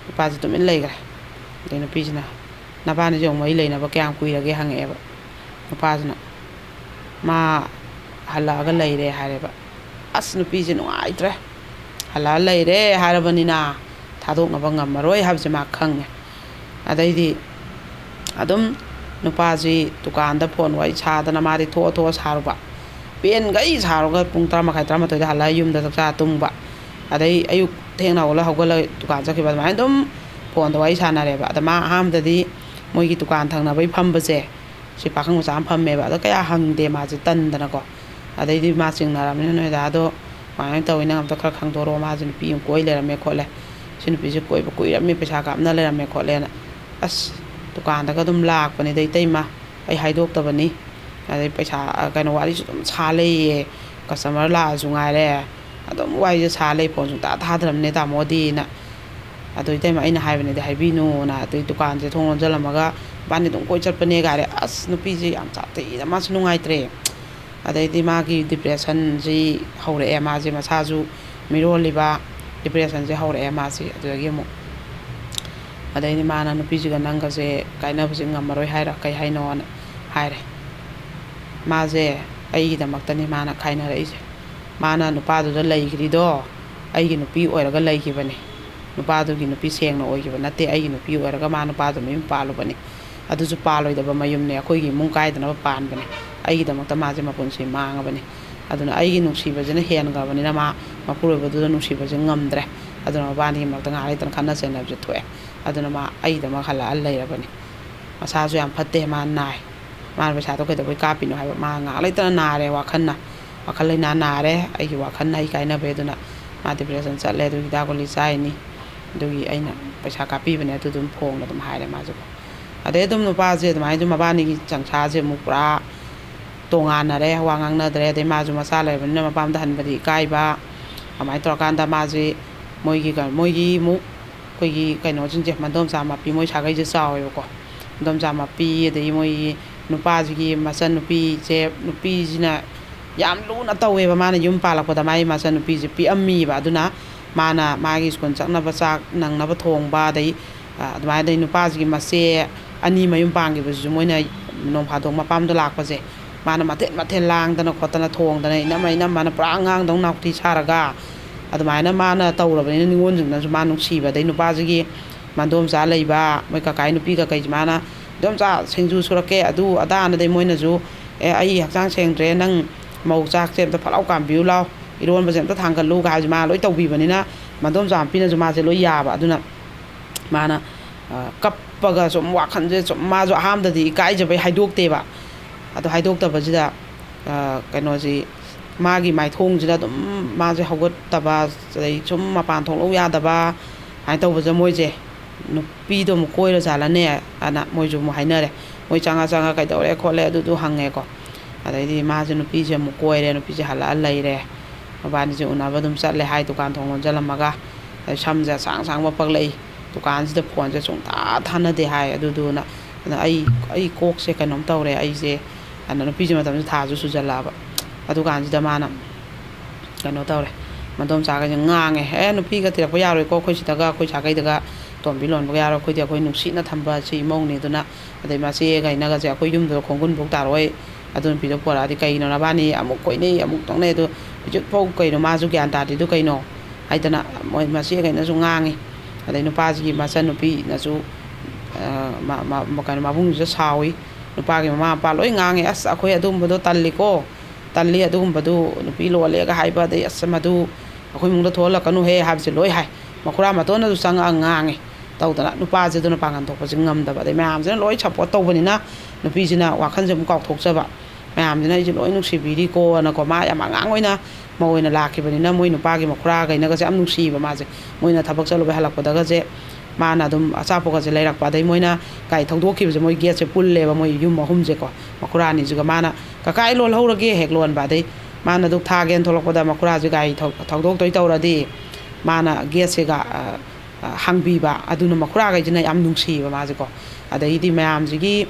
ꯅꯨꯄꯥꯁꯦ ꯇꯨꯃꯤꯟ ꯂꯩꯈ꯭ꯔꯦ꯫ ꯑꯗꯩ ꯅꯨꯄꯤꯁꯤꯅ, "ꯅꯕꯥꯅꯤꯁꯦ ꯑꯃꯨꯛ ꯃꯔꯤ ꯂꯩꯅꯕ ꯀꯌꯥꯝ ꯀꯨꯏꯔꯒꯦ?" ꯍꯪꯉꯛꯑꯦꯕ꯫ ꯅꯨꯄꯥꯁꯤꯅ, "ꯃꯥ ꯍꯜꯂꯛꯑꯒ ꯂꯩꯔꯦ" ꯍꯥꯏꯔꯦꯕ꯫ ꯑꯁ, ꯅꯨꯄꯤꯁꯦ ꯅꯨꯡꯉꯥꯏꯇ꯭ꯔꯦ꯫ ꯍꯜꯂꯛꯑ ꯂꯩꯔꯦ ꯍꯥꯏꯔꯕꯅꯤꯅ ꯊꯥꯗꯣꯛꯅꯕ ꯉꯝꯃꯔꯣꯏ ꯍꯥꯏꯕꯁꯦ ꯃꯥ ꯈꯪꯉꯦ꯫ ꯑꯗꯩꯗꯤ ꯑꯗꯨꯝ ꯅꯨꯄꯥꯁꯤ ꯗꯨꯀꯥꯟꯗ ꯐꯣꯟ ꯋꯥꯔꯤ ꯁꯥꯗꯅ ꯃꯥꯗꯤ ꯊꯣꯛꯑ ꯊꯣꯛꯑ ꯁꯥꯔꯨꯕ꯫ ꯄꯦꯟꯈꯩ ꯁꯥꯔꯨꯒ ꯄꯨꯡ ꯇꯔꯥ ꯃꯈꯥꯏ, ꯇꯔꯥꯃꯥꯊꯣꯏꯗ ꯍꯜꯂꯛꯑ ꯌꯨꯝꯗ ꯆꯥꯛꯆꯥ ꯇꯨꯝꯕ꯫ ꯑꯗꯩ ꯑꯌꯨꯛ ꯊꯦꯡꯅ ꯍꯧꯒꯠꯂ, ꯍꯧꯒꯠꯂ ꯗꯨꯀꯥꯟ ꯆꯠꯈꯤꯕ꯫ ꯑꯗꯨꯃꯥꯏꯅ ꯑꯗꯨꯝ ꯐꯣꯟꯗ ꯋꯥꯔꯤ ꯁꯥꯟꯅꯔꯦꯕ꯫ ꯑꯗ ꯃꯥ ꯑꯍꯥꯟꯕꯗꯗꯤ ꯃꯣꯏꯒꯤ ꯗꯨꯀꯥꯟ ꯊꯪꯅꯕꯩ ꯐꯝꯕꯁꯦ, ꯁꯤ ꯄꯥꯈꯪ ꯃꯆꯥ ꯑꯃ ꯐꯝꯃꯦꯕ꯫ ꯑꯗꯣ ꯀꯌꯥ ꯍꯪꯗꯦ ꯃꯥꯁꯦ, ꯇꯟꯗꯅꯀꯣ꯫ ꯑꯗꯩꯗꯤ ꯃꯥ ꯆꯤꯡꯅꯔꯕꯅꯤꯅ, "ꯅꯣꯏ ꯗꯥꯗꯣ ꯀꯃꯥꯏꯅ ꯇꯧꯋꯤ, ꯅꯪ ꯑꯝꯇ ꯈꯔ ꯈꯪꯗꯣꯔꯛꯑꯣ, ꯃꯥꯁꯦ ꯅꯨꯄꯤ ꯑꯃ ꯀꯣꯏ ꯂꯩꯔꯝꯃꯦ ꯈꯣꯠꯂꯦ, ꯁꯤ ꯅꯨꯄꯤꯁꯦ ꯀꯣꯏꯕ ꯀꯨꯏꯔꯝꯃꯤ, ꯄꯩꯁꯥ ꯀꯥꯞꯅ ꯂꯩꯔꯝꯃꯦ ꯈꯣꯠꯂꯦꯅ"꯫ ꯑꯁ, ꯗꯨꯀꯥꯟꯗꯒ ꯑꯗꯨꯝ ꯂꯥꯛꯄꯅꯤꯗ ꯏꯇꯩꯃ, ꯑꯩ ꯍꯥꯏꯗꯣꯛꯇꯕꯅꯤ꯫ ꯑꯗꯩ ꯄꯩꯁꯥ, ꯑ, ꯀꯩꯅꯣ, ꯋꯥꯔꯤꯁꯨ ꯑꯗꯨꯝ ꯁꯥ ꯂꯩꯌꯦ, ꯀꯁꯇꯃꯔ ꯂꯥꯛꯑꯁꯨ ꯉꯥꯏꯔꯦ, ꯑꯗꯨꯝ ꯋꯥꯔꯤꯁꯦ ꯁꯥ ꯂꯩ, ꯐꯣꯟ ꯁꯨꯡꯇꯥ ꯊꯥꯗ꯭ꯔꯕꯅꯦ ꯇꯥꯃꯣꯗꯤꯅ꯫ ꯑꯗꯣ ꯏꯇꯩꯃ, ꯑꯩꯅ ꯍꯥꯏꯕꯅꯗꯤ ꯍꯥꯏꯕꯤꯅꯨꯅ꯫ ꯑꯗꯨꯏ ꯗꯨꯀꯥꯟꯁꯦ ꯊꯣꯡ ꯂꯣꯟꯁꯤꯜꯂꯝꯃꯒ ꯏꯕꯥꯅꯤ ꯑꯗꯨꯝ ꯀꯣꯏ ꯆꯠꯄꯅꯦ ꯀꯥꯏꯔꯦ꯫ ꯑꯁ, ꯅꯨꯄꯤꯁꯦ ꯌꯥꯝ ꯁꯥꯊꯤꯅ ꯃꯥꯁꯨ ꯅꯨꯡꯉꯥꯏꯇ꯭ꯔꯦ꯫ ꯑꯗꯩꯗꯤ ꯃꯥꯒꯤ ꯗꯤꯄ꯭ꯔꯦꯁꯟꯁꯤ ꯍꯧꯔꯛꯑꯦ꯫ ꯃꯥꯁꯦ ꯃꯁꯥꯁꯨ ꯃꯤꯔꯣꯜꯂꯤꯕ, ꯗꯤꯄ꯭ꯔꯦꯁꯟꯁꯦ ꯍꯧꯔꯛꯑꯦ ꯃꯥꯁꯦ꯫ ꯑꯗꯨꯗꯒꯤ ꯑꯃꯨꯛ, ꯑꯗꯩꯗꯤ ꯃꯥꯅ ꯅꯨꯄꯤꯁꯤꯒ ꯅꯪꯒꯁꯦ ꯀꯥꯏꯅꯕꯁꯦ ꯉꯝꯃꯔꯣꯏ ꯍꯥꯏꯔ ꯀꯩ ꯍꯥꯏꯅꯣꯅ ꯍꯥꯏꯔꯦ꯫ ꯃꯥꯁꯦ ꯑꯩꯒꯤꯗꯃꯛꯇꯅꯤ ꯃꯥꯅ ꯈꯥꯏꯅꯔꯛꯏꯁꯦ꯫ ꯃꯥꯅ ꯅꯨꯄꯥꯗꯨꯗ ꯂꯩꯈ꯭ꯔꯤꯗꯣ ꯑꯩꯒꯤ ꯅꯨꯄꯤ ꯑꯣꯏꯔꯒ ꯂꯩꯈꯤꯕꯅꯤ꯫ ꯅꯨꯄꯥꯗꯨꯒꯤ ꯅꯨꯄꯤ ꯁꯦꯡꯅ ꯑꯣꯏꯈꯤꯕ ꯅꯠꯇꯦ, ꯑꯩꯒꯤ ꯅꯨꯄꯤ ꯑꯣꯏꯔꯒ ꯃꯥ ꯅꯨꯄꯥꯗꯨ ꯃꯌꯨꯝ ꯄꯥꯜꯂꯨꯕꯅꯤ꯫ ꯑꯗꯨꯁꯨ ꯄꯥꯜꯂꯣꯏꯗꯕ ꯃꯌꯨꯝꯅꯦ, ꯑꯩꯈꯣꯏꯒꯤ ꯏꯃꯨꯡ ꯀꯥꯏꯗꯅꯕ ꯄꯥꯟꯕꯅꯦ꯫ ꯑꯩꯒꯤꯗꯃꯛꯇ ꯃꯥꯁꯦ ꯃꯄꯨꯟꯁꯤ ꯃꯥꯡꯉꯕꯅꯤ꯫ ꯑꯗꯨꯅ ꯑꯩꯒꯤ ꯅꯨꯡꯁꯤꯕꯁꯤꯅ ꯍꯦꯟꯈ꯭ꯔꯕꯅꯤꯅ ꯃꯥ ꯃꯄꯨꯔꯣꯏꯕꯗꯨꯗ ꯅꯨꯡꯁꯤꯕꯁꯦ ꯉꯝꯗ꯭ꯔꯦ꯫ ꯑꯗꯨꯅ ꯃꯕꯥꯅꯤꯒꯤ ꯃꯔꯛꯇ ꯉꯥꯏꯍꯥꯛ ꯂꯩꯇꯅ ꯈꯠꯅ ꯆꯩꯅꯕꯁꯦ ꯊꯣꯛꯑꯦ꯫ ꯑꯗꯨꯅ ꯃꯥ ꯑꯩꯒꯤꯗꯃꯛ ꯍꯜꯂꯛꯑ ꯂꯩꯔꯕꯅꯤ꯫ ꯃꯁꯥꯁꯨ ꯌꯥꯝ ꯐꯠꯇꯦ, ꯃꯥ ꯅꯥꯏ꯫ ꯃꯥꯅ ꯄꯩꯁꯥꯗꯣ ꯀꯩꯗꯧꯕꯩ ꯀꯥꯞꯄꯤꯅꯣ ꯍꯥꯏꯕ, ꯃꯥ ꯉꯥꯏꯍꯥꯛ ꯂꯩꯇꯅ ꯅꯥꯔꯦ ꯋꯥꯈꯜꯅ꯫ ꯋꯥꯈꯜ ꯂꯩꯅꯥ ꯅꯥꯔꯦ, ꯑꯩꯒꯤ ꯋꯥꯈꯜꯅ ꯑꯩ ꯀꯥꯏꯅꯕꯩ꯫ ꯑꯗꯨꯅ ꯃꯥ ꯗꯤꯄ꯭ꯔꯦꯁꯟ ꯆꯠꯂꯦ, ꯑꯗꯨꯒꯤ ꯍꯤꯗꯥꯛ ꯒꯨꯂꯤ ꯆꯥꯏꯅꯤ꯫ ꯑꯗꯨꯒꯤ ꯑꯩꯅ ꯄꯩꯁꯥ ꯀꯥꯞꯄꯤꯕꯅꯦ, ꯑꯗꯨ ꯑꯗꯨꯝ ꯐꯣꯡꯅ ꯑꯗꯨꯝ ꯍꯥꯏꯔꯦ ꯃꯥꯁꯨ꯫ ꯑꯗꯩ ꯑꯗꯨꯝ ꯅꯨꯄꯥꯁꯦ ꯑꯗꯨꯃꯥꯏꯅ ꯑꯗꯨꯝ ꯃꯕꯥꯅꯤꯒꯤ ꯆꯪꯁꯥꯁꯦ ꯑꯃꯨꯛ ꯄꯨꯔꯥ ꯇꯣꯉꯥꯟꯅꯔꯦ, ꯋꯥ ꯉꯥꯡꯅꯗ꯭ꯔꯦ꯫ ꯑꯗꯩ ꯃꯥꯁꯨ ꯃꯆꯥ ꯂꯩꯔꯕꯅꯤꯅ ꯃꯄꯥꯝꯗ ꯍꯟꯕꯗꯤ ꯏꯀꯥꯏꯕ꯫ ꯑꯗꯨꯃꯥꯏꯅ ꯇꯧꯔꯀꯥꯟꯗ ꯃꯥꯁꯦ ꯃꯣꯏꯒꯤ ꯀ-, ꯃꯣꯏꯒꯤ ꯑꯃꯨꯛ ꯑꯩꯈꯣꯏꯒꯤ ꯀꯩꯅꯣꯁꯤꯡꯁꯦ, ꯃꯗꯣꯝꯆꯥ ꯃꯄꯤ, ꯃꯣꯏ ꯁꯥꯒꯩꯁꯦ ꯆꯥꯎꯋꯦꯕꯀꯣ꯫ ꯃꯗꯣꯝꯆꯥ ꯃꯄꯤ, ꯑꯗꯒꯤ ꯃꯣꯏꯒꯤ ꯅꯨꯄꯥꯁꯤꯒꯤ ꯃꯆꯟꯅꯨꯄꯤꯁꯦ, ꯅꯨꯄꯤꯁꯤꯅ ꯌꯥꯝ ꯂꯨꯅ ꯇꯧꯋꯦꯕ꯫ ꯃꯥꯅ ꯌꯨꯝ ꯄꯥꯜꯂꯛꯄꯗ ꯃꯥꯒꯤ ꯃꯆꯟꯅꯨꯄꯤꯁꯦ ꯄꯤꯛꯑꯝꯃꯤꯕ꯫ ꯑꯗꯨꯅ ꯃꯥꯅ ꯃꯥꯒꯤ ꯁ꯭ꯀꯨꯜ ꯆꯠꯅꯕ ꯆꯥꯛ ꯅꯪꯅꯕ ꯊꯣꯡꯕ, ꯑꯗꯩ, ꯑ, ꯑꯗꯨꯃꯥꯏꯅ, ꯑꯗꯩ ꯅꯨꯄꯥꯁꯤꯒꯤ ꯃꯆꯦ ꯑꯅꯤ ꯃꯌꯨꯝ ꯄꯥꯟꯈꯤꯕꯁꯤꯁꯨ ꯃꯣꯏꯅ ꯅꯣꯡ ꯐꯥꯗꯣꯛ ꯃꯄꯥꯝꯗ ꯂꯥꯛꯄꯁꯦ, ꯃꯥꯅ ꯃꯊꯦꯜ ꯃꯊꯦꯜ ꯂꯥꯡꯗꯅ ꯈꯣꯠꯇꯅ ꯊꯣꯡꯗꯅ, ꯏꯅꯝꯃ, ꯏꯅꯝꯃꯅ ꯄꯨꯔꯥ ꯑꯉꯥꯡꯗꯧ ꯅꯥꯎꯇꯤ ꯁꯥꯔꯒ ꯑꯗꯨꯃꯥꯏꯅ ꯃꯥꯅ ꯇꯧꯔꯕꯅꯤꯅ ꯅꯤꯉꯣꯜꯁꯤꯡꯅꯁꯨ ꯃꯥ ꯅꯨꯡꯁꯤꯕ꯫ ꯑꯗꯩ ꯅꯨꯄꯥꯁꯤꯒꯤ ꯃꯗꯣꯝꯆꯥ ꯂꯩꯕ, ꯃꯣꯏ ꯀꯀꯥꯏ ꯅꯨꯄꯤ ꯀꯀꯩꯁꯦ ꯃꯥꯅ, "ꯏꯗꯣꯝꯆꯥ, ꯁꯤꯡꯖꯨ ꯁꯨꯔꯛꯀꯦ", ꯑꯗꯨ ꯑꯗꯥꯅ, ꯑꯗꯩ ꯃꯣꯏꯅꯁꯨ, "ꯑꯦ, ꯑꯩ ꯍꯛꯆꯥꯡ ꯁꯦꯡꯗ꯭ꯔꯦ, ꯅꯪ ꯃꯧ ꯆꯥꯛꯁꯦ ꯑꯝꯇ ꯐꯠ ꯂꯥꯎ ꯀꯥꯝꯕꯤꯌꯨ ꯂꯥꯎ, ꯏꯔꯣꯟꯕꯁꯦ ꯑꯝꯇ ꯊꯥꯡꯒꯠꯂꯨ" ꯍꯥꯏꯁꯦ ꯃꯥ ꯂꯣꯏ ꯇꯧꯕꯤꯕꯅꯤꯅ, ꯃꯗꯣꯝꯆꯥ ꯃꯄꯤꯅꯁꯨ ꯃꯥꯁꯦ ꯂꯣꯏ ꯌꯥꯕ꯫ ꯑꯗꯨꯅ ꯃꯥꯅ ꯀꯞꯄꯒ ꯁꯨꯝ ꯋꯥꯈꯜꯁꯦ ꯁꯨꯝ, ꯃꯥꯁꯨ ꯑꯍꯥꯟꯕꯗꯗꯤ ꯏꯀꯥꯏꯖꯕꯩ ꯍꯥꯏꯗꯣꯛꯇꯦꯕ꯫ ꯑꯗꯣ ꯍꯥꯏꯗꯣꯛꯇꯕꯁꯤꯗ ꯀꯩꯅꯣꯁꯤ, ꯃꯥꯒꯤ ꯃꯥꯏꯊꯣꯡꯁꯤꯗ ꯑꯗꯨꯝ ꯃꯥꯁꯦ ꯍꯧꯒꯠꯇꯕ, ꯑꯗꯩ ꯁꯨꯝ ꯃꯄꯥꯟ ꯊꯣꯛꯂꯛꯎ ꯌꯥꯗꯕ, ꯁꯨꯃꯥꯏꯅ ꯇꯧꯕꯁꯦ ꯃꯣꯏꯁꯦ ꯅꯨꯄꯤꯗꯣ ꯑꯃꯨꯛ ꯀꯣꯏꯔ ꯖꯥꯠꯂꯅꯦ ꯑꯅ ꯃꯣꯏꯁꯨ ꯑꯃꯨꯛ ꯍꯥꯏꯅꯔꯦ꯫ ꯃꯣꯏ ꯆꯪꯉ ꯆꯪꯉ ꯀꯩꯗꯧꯔꯦ ꯈꯣꯠꯂꯦ ꯑꯗꯨꯗꯨ ꯍꯪꯉꯦꯀꯣ꯫ ꯑꯗꯩꯗꯤ ꯃꯥꯁꯦ ꯅꯨꯄꯤꯁꯦ ꯑꯃꯨꯛ ꯀꯣꯏꯔꯦ, ꯅꯨꯄꯤꯁꯦ ꯍꯜꯂꯛꯑ ꯂꯩꯔꯦ꯫ ꯃꯕꯥꯅꯤꯁꯦ ꯎꯅꯕ ꯑꯗꯨꯝ ꯆꯠꯂꯦ ꯍꯥꯏ, ꯗꯨꯀꯥꯟ ꯊꯣꯡ ꯂꯣꯟꯁꯤꯜꯂꯝꯃꯒ꯫ ꯑꯗꯩ ꯁꯝꯁꯦ ꯑꯁꯥꯡ ꯑꯁꯥꯡꯕ ꯄꯛꯂꯛꯏ꯫ ꯗꯨꯀꯥꯟꯁꯤꯗ ꯐꯣꯟꯁꯦ ꯁꯨꯡꯊꯥ ꯊꯥꯅꯗꯦ ꯍꯥꯏ꯫ ꯑꯗꯨꯗꯨꯅ ꯑꯗ ꯑꯩ ꯑꯩ ꯀꯣꯛꯁꯦ ꯀꯩꯅꯣꯝ ꯇꯧꯔꯦ ꯑꯩꯁꯦ꯫ ꯑꯗ ꯅꯨꯄꯤꯁꯦ ꯃꯇꯝꯁꯦ ꯊꯥꯁꯨ ꯁꯨꯖꯜꯂꯛꯑꯕ꯫ ꯑꯗꯨꯀꯥꯟꯁꯤꯗ ꯃꯥꯅ ꯀꯩꯅꯣ ꯇꯧꯔꯦ, ꯃꯗꯣꯝꯆꯥꯈꯩꯁꯦ ꯉꯥꯡꯉꯦ, "ꯑꯦ, ꯅꯨꯄꯤꯒ ꯊꯤꯔꯛꯄ ꯌꯥꯔꯣꯏꯀꯣ, ꯑꯩꯈꯣꯏ ꯁꯤꯗꯒ ꯑꯩꯈꯣꯏ ꯁꯥꯒꯩꯗꯒ ꯇꯣꯝꯕꯤ ꯂꯣꯟꯕꯒ ꯌꯥꯔꯣꯏ, ꯑꯩꯈꯣꯏꯗꯤ ꯑꯩꯈꯣꯏ ꯅꯨꯡꯁꯤꯅ ꯊꯝꯕ ꯁꯤ ꯏꯃꯧꯅꯦ, ꯑꯗꯨꯅ ꯑꯗꯩ ꯃꯆꯦꯒꯩꯅꯒꯁꯦ ꯑꯩꯈꯣꯏ ꯌꯨꯝꯗꯨꯗ ꯈꯣꯡꯒꯨꯟꯐꯧ ꯇꯥꯔꯛꯑꯣꯏ, ꯑꯗꯨ ꯅꯨꯄꯤꯗꯣ ꯄꯣꯔꯛꯑꯗꯤ ꯀꯩꯅꯣ ꯅꯕꯥꯅꯤ ꯑꯃꯨꯛ ꯀꯣꯏꯅꯩ ꯑꯃꯨꯛ ꯇꯣꯛꯅꯩ, ꯑꯗꯨ ꯍꯧꯖꯤꯛꯐꯥꯎ ꯀꯩꯅꯣ ꯃꯥꯁꯨ ꯒ꯭ꯌꯥꯟ ꯇꯥꯗ꯭ꯔꯤꯗꯨ ꯀꯩꯅꯣ?" ꯍꯥꯏꯗꯅ ꯃꯣꯏ ꯃꯆꯦꯈꯩꯅꯁꯨ ꯉꯥꯡꯉꯤ꯫ ꯑꯗꯩ ꯅꯨꯄꯥꯁꯤꯒꯤ ꯃꯆꯟꯅꯨꯄꯤꯅꯁꯨ, ꯑ, ꯃ-, ꯃ-, ꯀꯩꯅꯣ, ꯃꯕꯨꯡꯁꯤꯗ ꯁꯥꯎꯏ꯫ ꯅꯨꯄꯥꯒꯤ ꯃꯃꯥ ꯃꯄꯥ ꯂꯣꯏ ꯉꯥꯡꯉꯦ, "ꯑꯁ, ꯑꯩꯈꯣꯏ ꯑꯗꯨꯒꯨꯝꯕꯗꯣ ꯇꯜꯂꯤꯀꯣ, ꯇꯜꯂꯤ ꯑꯗꯨꯒꯨꯝꯕꯗꯨ, ꯅꯨꯄꯤ ꯂꯣꯜꯂꯦꯒ ꯍꯥꯏꯕ, ꯑꯗꯩ ꯑꯁ, ꯃꯗꯨ ꯑꯩꯈꯣꯏ ꯏꯃꯨꯡꯗ ꯊꯣꯛꯍꯜꯂꯛꯀꯅꯨꯍꯦ" ꯍꯥꯏꯕꯁꯦ ꯂꯣꯏ ꯍꯥꯏ꯫ ꯃꯈꯨꯔꯥ ꯃꯇꯣꯟꯅꯁꯨ ꯆꯪꯉꯛꯑ ꯉꯥꯡꯉꯦ꯫ ꯇꯧꯗꯅ ꯅꯨꯄꯥꯁꯦ ꯑꯗꯨꯅ ꯄꯥꯡꯒꯜ ꯊꯣꯛꯄꯁꯦ ꯉꯝꯗꯕ, ꯑꯗꯩ ꯃꯌꯥꯝꯁꯤꯅ ꯂꯣꯏ ꯁꯞꯄꯣꯔꯠ ꯇꯧꯕꯅꯤꯅ ꯅꯨꯄꯤꯁꯤꯅ ꯋꯥꯈꯜꯁꯦ ꯑꯃꯨꯛ ꯀꯥꯎꯊꯣꯛꯆꯕ꯫ ꯃꯌꯥꯝꯁꯤꯅ ꯑꯩꯁꯦ ꯂꯣꯏ ꯅꯨꯡꯁꯤꯕꯤꯔꯤꯀꯣꯅꯀꯣ, ꯃꯥ ꯌꯥꯝ ꯑꯉꯥꯡ ꯑꯣꯏꯅ ꯃꯧ ꯑꯣꯏꯅ ꯂꯥꯛꯈꯤꯕꯅꯤꯅ ꯃꯣꯏ ꯅꯨꯄꯥꯒꯤ ꯃꯈꯨꯔꯥꯈꯩꯅꯒꯁꯦ ꯌꯥꯝ ꯅꯨꯡꯁꯤꯕ ꯃꯥꯁꯦ꯫ ꯃꯣꯏꯅ ꯊꯕꯛ ꯆꯠꯂꯨꯕꯩ ꯍꯜꯂꯛꯄꯗꯒꯁꯦ ꯃꯥꯅ ꯑꯗꯨꯝ ꯑꯆꯥꯄꯣꯠꯀꯁꯦ ꯂꯩꯔꯛꯄ, ꯑꯗꯩ ꯃꯣꯏꯅ ꯒꯥꯔꯤ ꯊꯧꯗꯣꯛꯈꯤꯕꯁꯦ, ꯃꯣꯏ ꯒꯦꯠꯁꯦ ꯄꯨꯜꯂꯦꯕ, ꯃꯣꯏ ꯌꯨꯝ ꯑꯍꯨꯝꯁꯦꯀꯣ, ꯃꯈꯨꯔꯥ ꯑꯅꯤꯁꯤꯒ꯫ ꯃꯥꯅ "ꯀꯀꯥ, ꯑꯩ ꯂꯣꯜꯍꯧꯔꯒꯦ" ꯍꯦꯛ ꯂꯣꯟꯕ, ꯑꯗꯩ ꯃꯥꯅ ꯗꯨꯛ ꯊꯥꯒꯦꯅ ꯊꯣꯛꯂꯛꯄꯗ ꯃꯈꯨꯔꯥꯁꯦ ꯒꯥꯔꯤ ꯊꯧ-, ꯊꯧꯗꯣꯛꯇꯣꯏ ꯇꯧꯔꯗꯤ ꯃꯥꯅ ꯒꯦꯠꯁꯦꯒ, ꯑ, ꯑ, ꯍꯥꯡꯕꯤꯕ, ꯑꯗꯨꯅ ꯃꯈꯨꯔꯥꯈꯩꯁꯤꯅ ꯌꯥꯝ ꯅꯨꯡꯁꯤꯌꯦꯕ ꯃꯥꯁꯦꯀꯣ꯫ ꯑꯗꯩꯗꯤ ꯃꯌꯥꯝꯁꯤꯒꯤ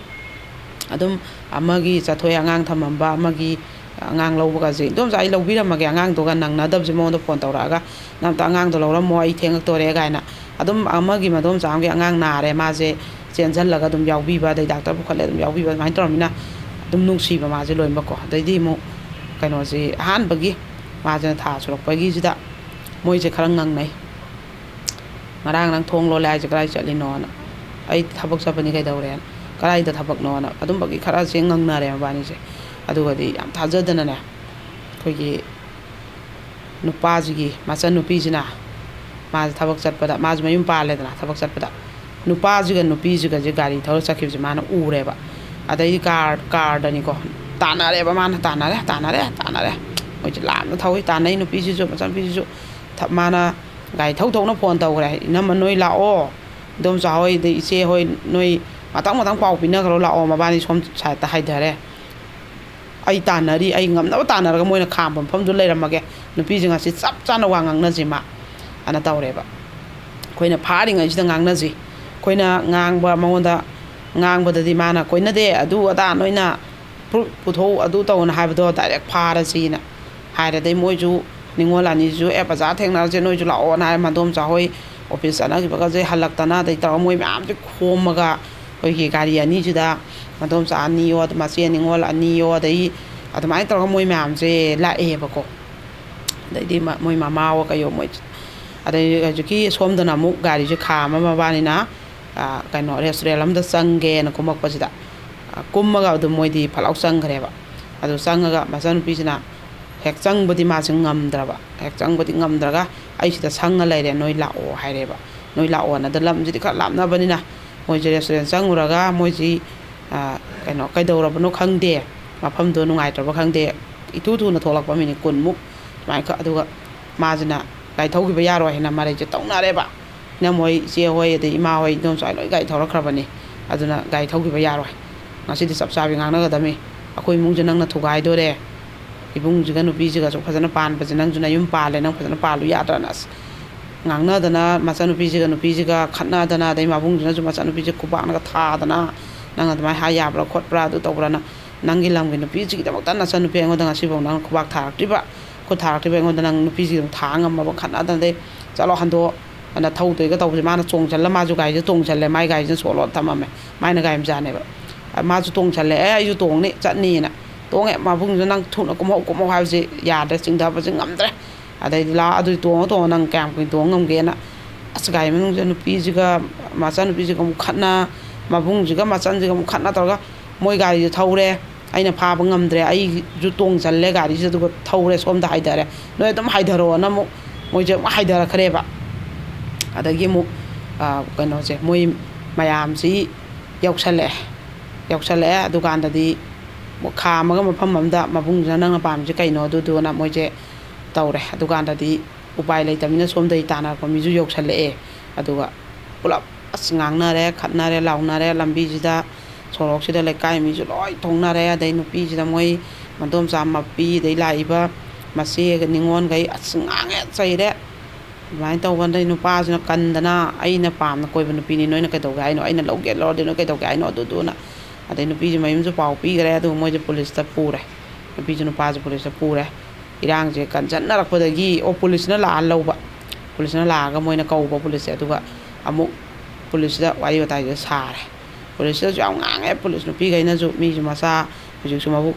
ꯑꯗꯨꯝ ꯑꯃꯒꯤ ꯆꯠꯊꯣꯛꯑꯦ, ꯑꯉꯥꯡ ꯊꯝꯃꯝꯕ, ꯑꯃꯒꯤ ꯑꯉꯥꯡ ꯂꯧꯕꯒꯁꯦ, "ꯏꯟꯗꯣꯝꯆꯥ, ꯑꯩ ꯂꯧꯕꯤꯔꯝꯃꯒꯦ ꯑꯉꯥꯡꯗꯣꯒ" ꯅꯪꯅꯗꯕꯁꯦ ꯃꯉꯣꯟꯗ ꯐꯣꯟ ꯇꯧꯔꯛꯑꯒ, "ꯏꯅꯥꯎꯇ, ꯑꯉꯥꯡꯗꯣ ꯂꯧꯔꯝꯃꯣ, ꯑꯩ ꯊꯦꯡꯉꯛꯇꯣꯔꯦ" ꯀꯥꯏꯅ꯫ ꯑꯗꯨꯝ ꯑꯃꯒꯤ ꯃꯗꯣꯝꯆꯥ ꯑꯃꯒꯤ ꯑꯉꯥꯡ ꯅꯥꯔꯦ, ꯃꯥꯁꯦ ꯆꯦꯟꯁꯤꯜꯂꯒ ꯑꯗꯨꯝ ꯌꯥꯎꯕꯤꯕ, ꯑꯗꯩ ꯗꯥꯛꯇꯔ ꯄꯨꯈꯠꯂꯦ ꯑꯗꯨꯝ ꯌꯥꯎꯕꯤꯕ, ꯑꯗꯨꯃꯥꯏꯅ ꯇꯧꯔꯃꯤꯅ ꯑꯗꯨꯝ ꯅꯨꯡꯁꯤꯕ ꯃꯥꯁꯦ ꯂꯣꯏꯅꯃꯛꯀꯣ꯫ ꯑꯗꯩꯗꯤ ꯑꯃꯨꯛ ꯀꯩꯅꯣꯁꯦ ꯑꯍꯥꯟꯕꯒꯤ ꯃꯥꯁꯤꯅ ꯊꯥ ꯁꯨꯔꯛꯄꯒꯤꯁꯤꯗ ꯃꯣꯏꯁꯦ ꯈꯔ ꯉꯪꯅꯩ꯫ "ꯉꯔꯥꯡ ꯅꯪ ꯊꯣꯡ ꯂꯣꯜꯂꯦ ꯍꯥꯏꯁꯦ ꯀꯗꯥꯏ ꯆꯠꯂꯤꯅꯣꯅ?" "ꯑꯩ ꯊꯕꯛ ꯆꯠꯄꯅꯤ, ꯀꯩꯗꯧꯔꯦꯅ?" "ꯀꯗꯥꯏꯗ ꯊꯕꯛꯅꯣꯅ?" ꯑꯗꯨꯝꯕꯒꯤ ꯈꯔꯁꯦ ꯉꯪꯅꯔꯦ ꯃꯕꯥꯅꯤꯁꯦ꯫ ꯑꯗꯨꯒꯗꯤ ꯌꯥꯝ ꯊꯥꯖꯗꯅꯅꯦ, ꯑꯩꯈꯣꯏꯒꯤ ꯅꯨꯄꯥꯁꯤꯒꯤ ꯃꯆꯟꯅꯨꯄꯤꯁꯤꯅ, ꯃꯥꯁꯦ ꯊꯕꯛ ꯆꯠꯄꯗ, ꯃꯥꯁꯨ ꯃꯌꯨꯝ ꯄꯥꯜꯂꯦꯗꯅ, ꯊꯕꯛ ꯆꯠꯄꯗ ꯅꯨꯄꯥꯁꯤꯒ ꯅꯨꯄꯤꯁꯤꯒꯁꯦ ꯒꯥꯔꯤ ꯊꯧꯔ ꯆꯠꯈꯤꯕꯁꯦ ꯃꯥꯅ ꯎꯔꯦꯕ꯫ ꯑꯗꯩꯗꯤ ꯀꯥꯔ ꯀꯥꯔꯗꯅꯤꯀꯣ, ꯇꯥꯟꯅꯔꯦꯕ꯫ ꯃꯥꯅ ꯇꯥꯟꯅꯔꯦ, ꯇꯥꯟꯅꯔꯦ, ꯇꯥꯟꯅꯔꯦ꯫ ꯃꯣꯏꯁꯦ ꯂꯥꯞꯅ ꯊꯧꯏ, ꯇꯥꯟꯅꯩ꯫ ꯅꯨꯄꯤꯁꯤꯁꯨ, ꯃꯆꯥꯅꯨꯄꯤꯁꯤꯁꯨ ꯊ- ꯃꯥꯅ ꯒꯥꯔꯤ ꯊꯧ ꯊꯧꯅ ꯐꯣꯟ ꯇꯧꯈ꯭ꯔꯦ꯫ "ꯏꯅꯝꯃ, ꯅꯣꯏ ꯂꯥꯛꯑꯣ, ꯏꯗꯣꯝꯆꯥ ꯍꯣꯏ, ꯑꯗꯩ ꯏꯆꯦ ꯍꯣꯏ, ꯅꯣꯏ ꯃꯊꯪ ꯃꯊꯪ ꯄꯥꯎ ꯄꯤꯅꯈ꯭ꯔꯣ, ꯂꯥꯛꯑꯣ, ꯃꯕꯥꯅꯤ ꯁꯣꯝ ꯁꯥꯏꯗꯇ ꯍꯥꯏꯊꯔꯦ꯫ ꯑꯩ ꯇꯥꯟꯅꯔꯤ, ꯑꯩ ꯉꯝꯅꯕ ꯇꯥꯟꯅꯔꯒ ꯃꯣꯏꯅ ꯈꯥꯝꯕ ꯃꯐꯝꯗꯨ ꯂꯩꯔꯝꯃꯒꯦ꯫ ꯅꯨꯄꯤꯁꯤꯡ ꯑꯁꯤ ꯆꯞ ꯆꯥꯅ ꯋꯥ ꯉꯥꯡꯅꯁꯤ ꯃꯥ", ꯑꯅ ꯇꯧꯔꯦꯕ꯫ ꯑꯩꯈꯣꯏꯅ ꯐꯥꯔꯤꯉꯩꯁꯤꯗ ꯉꯥꯡꯅꯁꯤ꯫ ꯑꯩꯈꯣꯏꯅ ꯉꯥꯡꯕ, ꯃꯉꯣꯟꯗ ꯉꯥꯡꯕꯗꯗꯤ ꯃꯥꯅ "ꯀꯣꯏꯅꯗꯦ, ꯑꯗꯨ ꯑꯗꯥ, ꯅꯣꯏꯅ ꯄ꯭ꯔꯨꯞ ꯄꯨꯊꯣꯛꯎ, ꯑꯗꯨ ꯇꯧꯅ" ꯍꯥꯏꯕꯗꯣ ꯗꯥꯏꯔꯦꯛ ꯐꯥꯔꯁꯤꯅ ꯍꯥꯏꯔꯦ꯫ ꯑꯗꯩ ꯃꯣꯏꯁꯨ, ꯅꯤꯉꯣꯜ ꯑꯅꯤꯁꯨ, "ꯑꯦ, ꯕꯖꯥꯔ ꯊꯦꯡꯅꯔꯁꯦ, ꯅꯣꯏꯁꯨ ꯂꯥꯛꯑꯣꯅ" ꯍꯥꯏꯔꯦ꯫ ꯃꯗꯣꯝꯆꯥ ꯍꯣꯏ ꯑꯣꯐꯤꯁ ꯆꯠꯅꯈꯤꯕꯒꯁꯦ ꯍꯜꯂꯛꯇꯅ, ꯑꯗꯩ ꯇꯧꯔꯒ ꯃꯣꯏ ꯃꯌꯥꯝꯁꯦ ꯈꯣꯝꯃꯒ ꯑꯩꯈꯣꯏꯒꯤ ꯒꯥꯔꯤ ꯑꯅꯤꯁꯤꯗ ꯃꯗꯣꯝꯆꯥ ꯑꯅꯤꯌꯣ, ꯃꯆꯦ ꯅꯤꯉꯣꯜ ꯑꯅꯤꯌꯣ, ꯑꯗꯩ ꯑꯗꯨꯃꯥꯏꯅ ꯇꯧꯔꯒ ꯃꯣꯏ ꯃꯌꯥꯝꯁꯦ ꯂꯥꯛꯑꯦꯕꯀꯣ꯫ ꯑꯗꯩꯗꯤ ꯃ-, ꯃꯣꯏ ꯃꯃꯥꯋꯣ ꯀꯩꯌꯣ, ꯃꯣꯏ, ꯑꯗꯩ ꯍꯧꯖꯤꯛꯀꯤ ꯁꯣꯝꯗꯅ ꯑꯃꯨꯛ ꯒꯥꯔꯤꯁꯦ ꯈꯥꯝꯃ ꯃꯕꯥꯅꯤꯅ, ꯑ, ꯀꯩꯅꯣ, ꯔꯦꯁꯇꯨꯔꯦꯟ ꯑꯃꯗ ꯆꯪꯒꯦꯅ ꯀꯨꯝꯃꯛꯄꯁꯤꯗ, ꯑ, ꯀꯨꯝꯃꯒ ꯑꯗꯨꯝ ꯃꯣꯏꯗꯤ ꯐꯠ ꯂꯥꯎ ꯆꯪꯈ꯭ꯔꯦꯕ꯫ ꯑꯗꯨ ꯆꯪꯉꯒ ꯃꯆꯥꯅꯨꯄꯤꯁꯤꯅ ꯍꯦꯛ ꯆꯪꯕꯗꯤ ꯃꯥꯁꯦ ꯉꯝꯗ꯭ꯔꯕ, ꯍꯦꯛ ꯆꯪꯕꯗꯤ ꯉꯝꯗ꯭ꯔꯒ, "ꯑꯩ ꯁꯤꯗ ꯁꯪꯉ ꯂꯩꯔꯦ, ꯅꯣꯏ ꯂꯥꯛꯑꯣ" ꯍꯥꯏꯔꯦꯕ꯫ ꯅꯣꯏ ꯂꯥꯛꯑꯣꯅ, ꯑꯗ ꯂꯝꯁꯤꯗꯤ ꯈꯔ ꯂꯥꯞꯅꯕꯅꯤꯅ ꯃꯣꯏꯁꯦ ꯔꯦꯁꯇꯨꯔꯦꯟ ꯆꯪꯉꯨꯔꯒ ꯃꯣꯏꯁꯤ, ꯑ, ꯀꯩꯅꯣ, ꯀꯩꯗꯧꯔꯕꯅꯣ ꯈꯪꯗꯦ, ꯃꯐꯝꯗꯣ ꯅꯨꯡꯉꯥꯏꯇ꯭ꯔꯕ ꯈꯪꯗꯦ, ꯏꯊꯨ ꯊꯨꯅ ꯊꯣꯛꯂꯛꯄ, ꯃꯤꯅꯤꯠ ꯀꯨꯟꯃꯨꯛ ꯁꯨꯃꯥꯏꯅ ꯈ-, ꯑꯗꯨꯒ ꯃꯥꯁꯤꯅ ꯒꯥꯔꯤ ꯊꯧꯈꯤꯕ ꯌꯥꯔꯣꯏ ꯍꯥꯏꯅ ꯃꯔꯩꯁꯦ ꯇꯧꯅꯔꯦꯕ꯫ ꯏꯅꯝ ꯍꯣꯏ, ꯏꯆꯦ ꯍꯣꯏ, ꯑꯗꯩ ꯏꯃꯥ ꯍꯣꯏ, ꯏꯗꯣꯝꯆꯥ ꯍꯣꯏ ꯂꯣꯏ ꯒꯥꯔꯤ ꯊꯧꯔꯛꯈ꯭ꯔꯕꯅꯤ, ꯑꯗꯨꯅ ꯒꯥꯔꯤ ꯊꯧꯈꯤꯕ ꯌꯥꯔꯣꯏ꯫ ꯉꯁꯤꯗꯤ ꯆꯞ ꯆꯥꯕꯤ ꯉꯥꯡꯅꯒꯗꯕꯅꯤ꯫ ꯑꯩꯈꯣꯏ ꯏꯃꯨꯡꯁꯦ ꯅꯪꯅ ꯊꯨꯒꯥꯏꯗꯣꯔꯦ, ꯏꯕꯨꯡꯁꯤꯒ ꯅꯨꯄꯤꯁꯤꯒꯁꯨ ꯐꯖꯅ ꯄꯥꯟꯕꯁꯦ, ꯅꯪꯁꯨ ꯅꯌꯨꯝ ꯄꯥꯜꯂꯦ, ꯅꯪ ꯐꯖꯅ ꯄꯥꯜꯂꯨ ꯌꯥꯗ꯭ꯔꯅ, ꯑꯁ, ꯉꯥꯡꯅꯗꯅ, ꯃꯆꯥꯅꯨꯄꯤꯁꯤꯒ ꯅꯨꯄꯤꯁꯤꯒ ꯈꯠꯅꯗꯅ, ꯑꯗꯩ ꯃꯕꯨꯡꯁꯤꯅꯁꯨ ꯃꯆꯥꯅꯨꯄꯤꯁꯦ ꯈꯨꯕꯥꯛꯅꯒ ꯊꯥꯗꯅ, "ꯅꯪ ꯑꯗꯨꯃꯥꯏꯅ ꯍꯥꯏ ꯌꯥꯕ꯭ꯔꯥ ꯈꯣꯠꯄ꯭ꯔꯥ, ꯑꯗꯨ ꯇꯧꯕ꯭ꯔꯥꯅ, ꯅꯪꯒꯤ ꯂꯝꯒꯤ ꯅꯨꯄꯤꯁꯤꯒꯤꯗꯃꯛꯇ ꯅꯆꯥꯅꯨꯄꯤ ꯑꯩꯉꯣꯟꯗ ꯉꯁꯤꯐꯥꯎ ꯅꯪ ꯈꯨꯕꯥꯛ ꯊꯥꯔꯛꯇ꯭ꯔꯤꯕ, ꯈꯨꯠ ꯊꯥꯔꯛꯇ꯭ꯔꯤꯕ, ꯑꯩꯉꯣꯟꯗ ꯅꯪ ꯅꯨꯄꯤꯁꯤꯒꯤ ꯑꯗꯨꯝ ꯊꯥ ꯉꯝꯃꯕ?" ꯈꯠꯅꯗꯅ, ꯑꯗꯩ "ꯆꯠꯂꯣ, ꯍꯟꯗꯣꯛ" ꯑꯅ ꯊꯧꯗꯣꯏꯒ ꯇꯧꯕꯁꯦ, ꯃꯥꯅ ꯆꯣꯡꯁꯤꯜꯂ, ꯃꯥꯁꯨ ꯒꯥꯔꯤꯁꯦ ꯇꯣꯡꯁꯤꯜꯂꯦ, ꯃꯥꯏ ꯒꯥꯔꯤꯁꯤꯅ ꯁꯣꯛꯂꯣ ꯊꯝꯃꯝꯃꯦ, ꯃꯥꯏꯅ ꯒꯥꯔꯤ ꯃꯆꯥꯅꯦꯕ꯫ ꯑ, ꯃꯥꯁꯨ ꯇꯣꯡꯁꯤꯜꯂꯦ, "ꯑꯦ, ꯑꯩꯁꯨ ꯇꯣꯡꯅꯤ, ꯆꯠꯅꯤꯅ" ꯇꯣꯡꯉꯦ꯫ ꯃꯕꯨꯡꯁꯤꯅ, "ꯅꯪ ꯊꯨꯅ ꯀꯨꯝꯍꯧ, ꯀꯨꯝꯍꯧ" ꯍꯥꯏꯕꯁꯦ ꯌꯥꯗ꯭ꯔꯦ, ꯆꯤꯡꯊꯕꯁꯦ ꯉꯝꯗ꯭ꯔꯦ꯫ ꯑꯗꯩꯗꯤ, "ꯂꯥ, ꯑꯗꯨꯗꯤ ꯇꯣꯡꯉ ꯇꯣꯡꯉ ꯅꯪ ꯀꯌꯥꯝ ꯀꯨꯏꯅ ꯇꯣꯡꯉ ꯉꯝꯒꯦꯅ?" ꯑꯁ, ꯒꯥꯔꯤ ꯃꯅꯨꯡꯁꯤꯗ ꯅꯨꯄꯤꯁꯤꯒ ꯃꯆꯥꯅꯨꯄꯤꯁꯤꯒ ꯑꯃꯨꯛ ꯈꯠꯅ, ꯃꯕꯨꯡꯁꯤꯒ ꯃꯆꯟꯁꯤꯒ ꯑꯃꯨꯛ ꯈꯠꯅ ꯇꯧꯔꯒ ꯃꯣꯏ ꯒꯥꯔꯤꯁꯦ ꯊꯧꯔꯦ꯫ ꯑꯩꯅ ꯐꯥꯕ ꯉꯝꯗ꯭ꯔꯦ, ꯑꯩꯁꯨ ꯇꯣꯡꯁꯤꯜꯂꯦ ꯒꯥꯔꯤꯁꯤꯗ, ꯑꯗꯨꯒ ꯊꯧꯔꯦ, ꯁꯣꯝꯗ ꯍꯥꯏꯊꯔꯦ꯫ "ꯅꯣꯏ ꯑꯗꯨꯝ ꯍꯥꯏꯊꯔꯛꯑꯣꯅ" ꯑꯃꯨꯛ ꯃꯣꯏꯁꯦ ꯑꯃꯨꯛ ꯍꯥꯏꯊꯔꯛꯈ꯭ꯔꯦꯕ꯫ ꯑꯗꯒꯤ ꯑꯃꯨꯛ ꯀꯩꯅꯣꯁꯦ, ꯃꯣꯏ ꯃꯌꯥꯝꯁꯤ ꯌꯧꯁꯜꯂꯛꯑꯦ꯫ ꯌꯧꯁꯜꯂꯛꯑꯦ꯫ ꯑꯗꯨꯀꯥꯟꯗꯗꯤ ꯈꯥꯝꯃꯒ ꯃꯐꯝ ꯑꯃꯗ, "ꯃꯕꯨꯡꯁꯤꯅ ꯅꯪꯅ ꯄꯥꯝꯃꯤꯁꯦ ꯀꯩꯅꯣ?" ꯑꯗꯨꯗꯨꯅ ꯃꯣꯏꯁꯦ ꯇꯧꯔꯦ꯫ ꯑꯗꯨꯀꯥꯟꯗꯗꯤ ꯎꯄꯥꯏ ꯂꯩꯇꯕꯅꯤꯅ ꯁꯣꯝꯗꯒꯤ ꯇꯥꯟꯅꯔꯛꯄ ꯃꯤꯁꯨ ꯌꯧꯁꯜꯂꯛꯑꯦ꯫ ꯑꯗꯨꯒ ꯄꯨꯂꯞ ꯑꯁ ꯉꯥꯡꯅꯔꯦ, ꯈꯠꯅꯔꯦ, ꯂꯥꯎꯅꯔꯦ꯫ ꯂꯝꯕꯤꯁꯤꯗ, ꯁꯣꯔꯣꯛꯁꯤꯗ ꯂꯩꯀꯥꯏ ꯃꯤꯁꯨ ꯂꯣꯏ ꯊꯣꯛꯅꯔꯦ꯫ ꯑꯗꯩ ꯅꯨꯄꯤꯁꯤꯗ ꯃꯣꯏ ꯃꯗꯣꯝꯆꯥ ꯃꯄꯤ, ꯑꯗꯩ ꯂꯥꯛꯏꯕ ꯃꯆꯦ ꯅꯤꯉꯣꯟꯈꯩ ꯑꯁ ꯉꯥꯡꯉꯦ, ꯆꯩꯔꯦ꯫ ꯑꯗꯨꯃꯥꯏꯅ ꯇꯧꯕꯗꯩ ꯅꯨꯄꯥꯁꯤꯅ ꯀꯟꯗꯅ, "ꯑꯩꯅ ꯄꯥꯝꯅ ꯀꯣꯏꯕ ꯅꯨꯄꯤꯅꯤ, ꯅꯣꯏꯅ ꯀꯩꯗꯧꯒꯦ ꯍꯥꯏꯅꯣ? ꯑꯩꯅ ꯂꯧꯒꯦ ꯂꯧꯔꯗꯤ ꯅꯣꯏ ꯀꯩꯗꯧꯒꯦ ꯍꯥꯏꯅꯣ?" ꯑꯗꯨꯗꯨꯅ꯫ ꯑꯗꯩ ꯅꯨꯄꯤꯁꯤ ꯃꯌꯨꯝꯁꯨ ꯄꯥꯎ ꯄꯤꯈ꯭ꯔꯦ꯫ ꯑꯗꯨꯒ ꯃꯣꯏꯁꯦ ꯄꯨꯂꯤꯁꯇ ꯄꯨꯔꯦ꯫ ꯅꯨꯄꯤꯁꯨ ꯅꯨꯄꯥꯁꯨ ꯄꯨꯂꯤꯁꯇ ꯄꯨꯔꯦ꯫ ꯏꯔꯥꯡꯁꯦ ꯀꯟꯖꯟꯅꯔꯛꯄꯗꯒꯤ, ꯑꯣ, ꯄꯨꯂꯤꯁꯅ ꯂꯥꯛꯑ ꯂꯧꯕ꯫ ꯄꯨꯂꯤꯁꯅ ꯂꯥꯛꯑꯒ ꯃꯣꯏꯅ ꯀꯧꯕ ꯄꯨꯂꯤꯁꯁꯦ꯫ ꯑꯗꯨꯒ ꯑꯃꯨꯛ ꯄꯨꯂꯤꯁꯁꯤꯗ ꯋꯥꯔꯤ ꯋꯥꯇꯥꯏꯁꯦ ꯁꯥꯔꯦ꯫ ꯄꯨꯂꯤꯁꯁꯤꯗꯁꯨ ꯌꯥꯝ ꯉꯥꯡꯉꯦ꯫ ꯄꯨꯂꯤꯁ ꯅꯨꯄꯤꯈꯩꯅꯁꯨ, "ꯃꯤꯁꯨ ꯃꯆꯥ ꯍꯧꯖꯤꯛꯁꯨ ꯃꯕꯨꯛ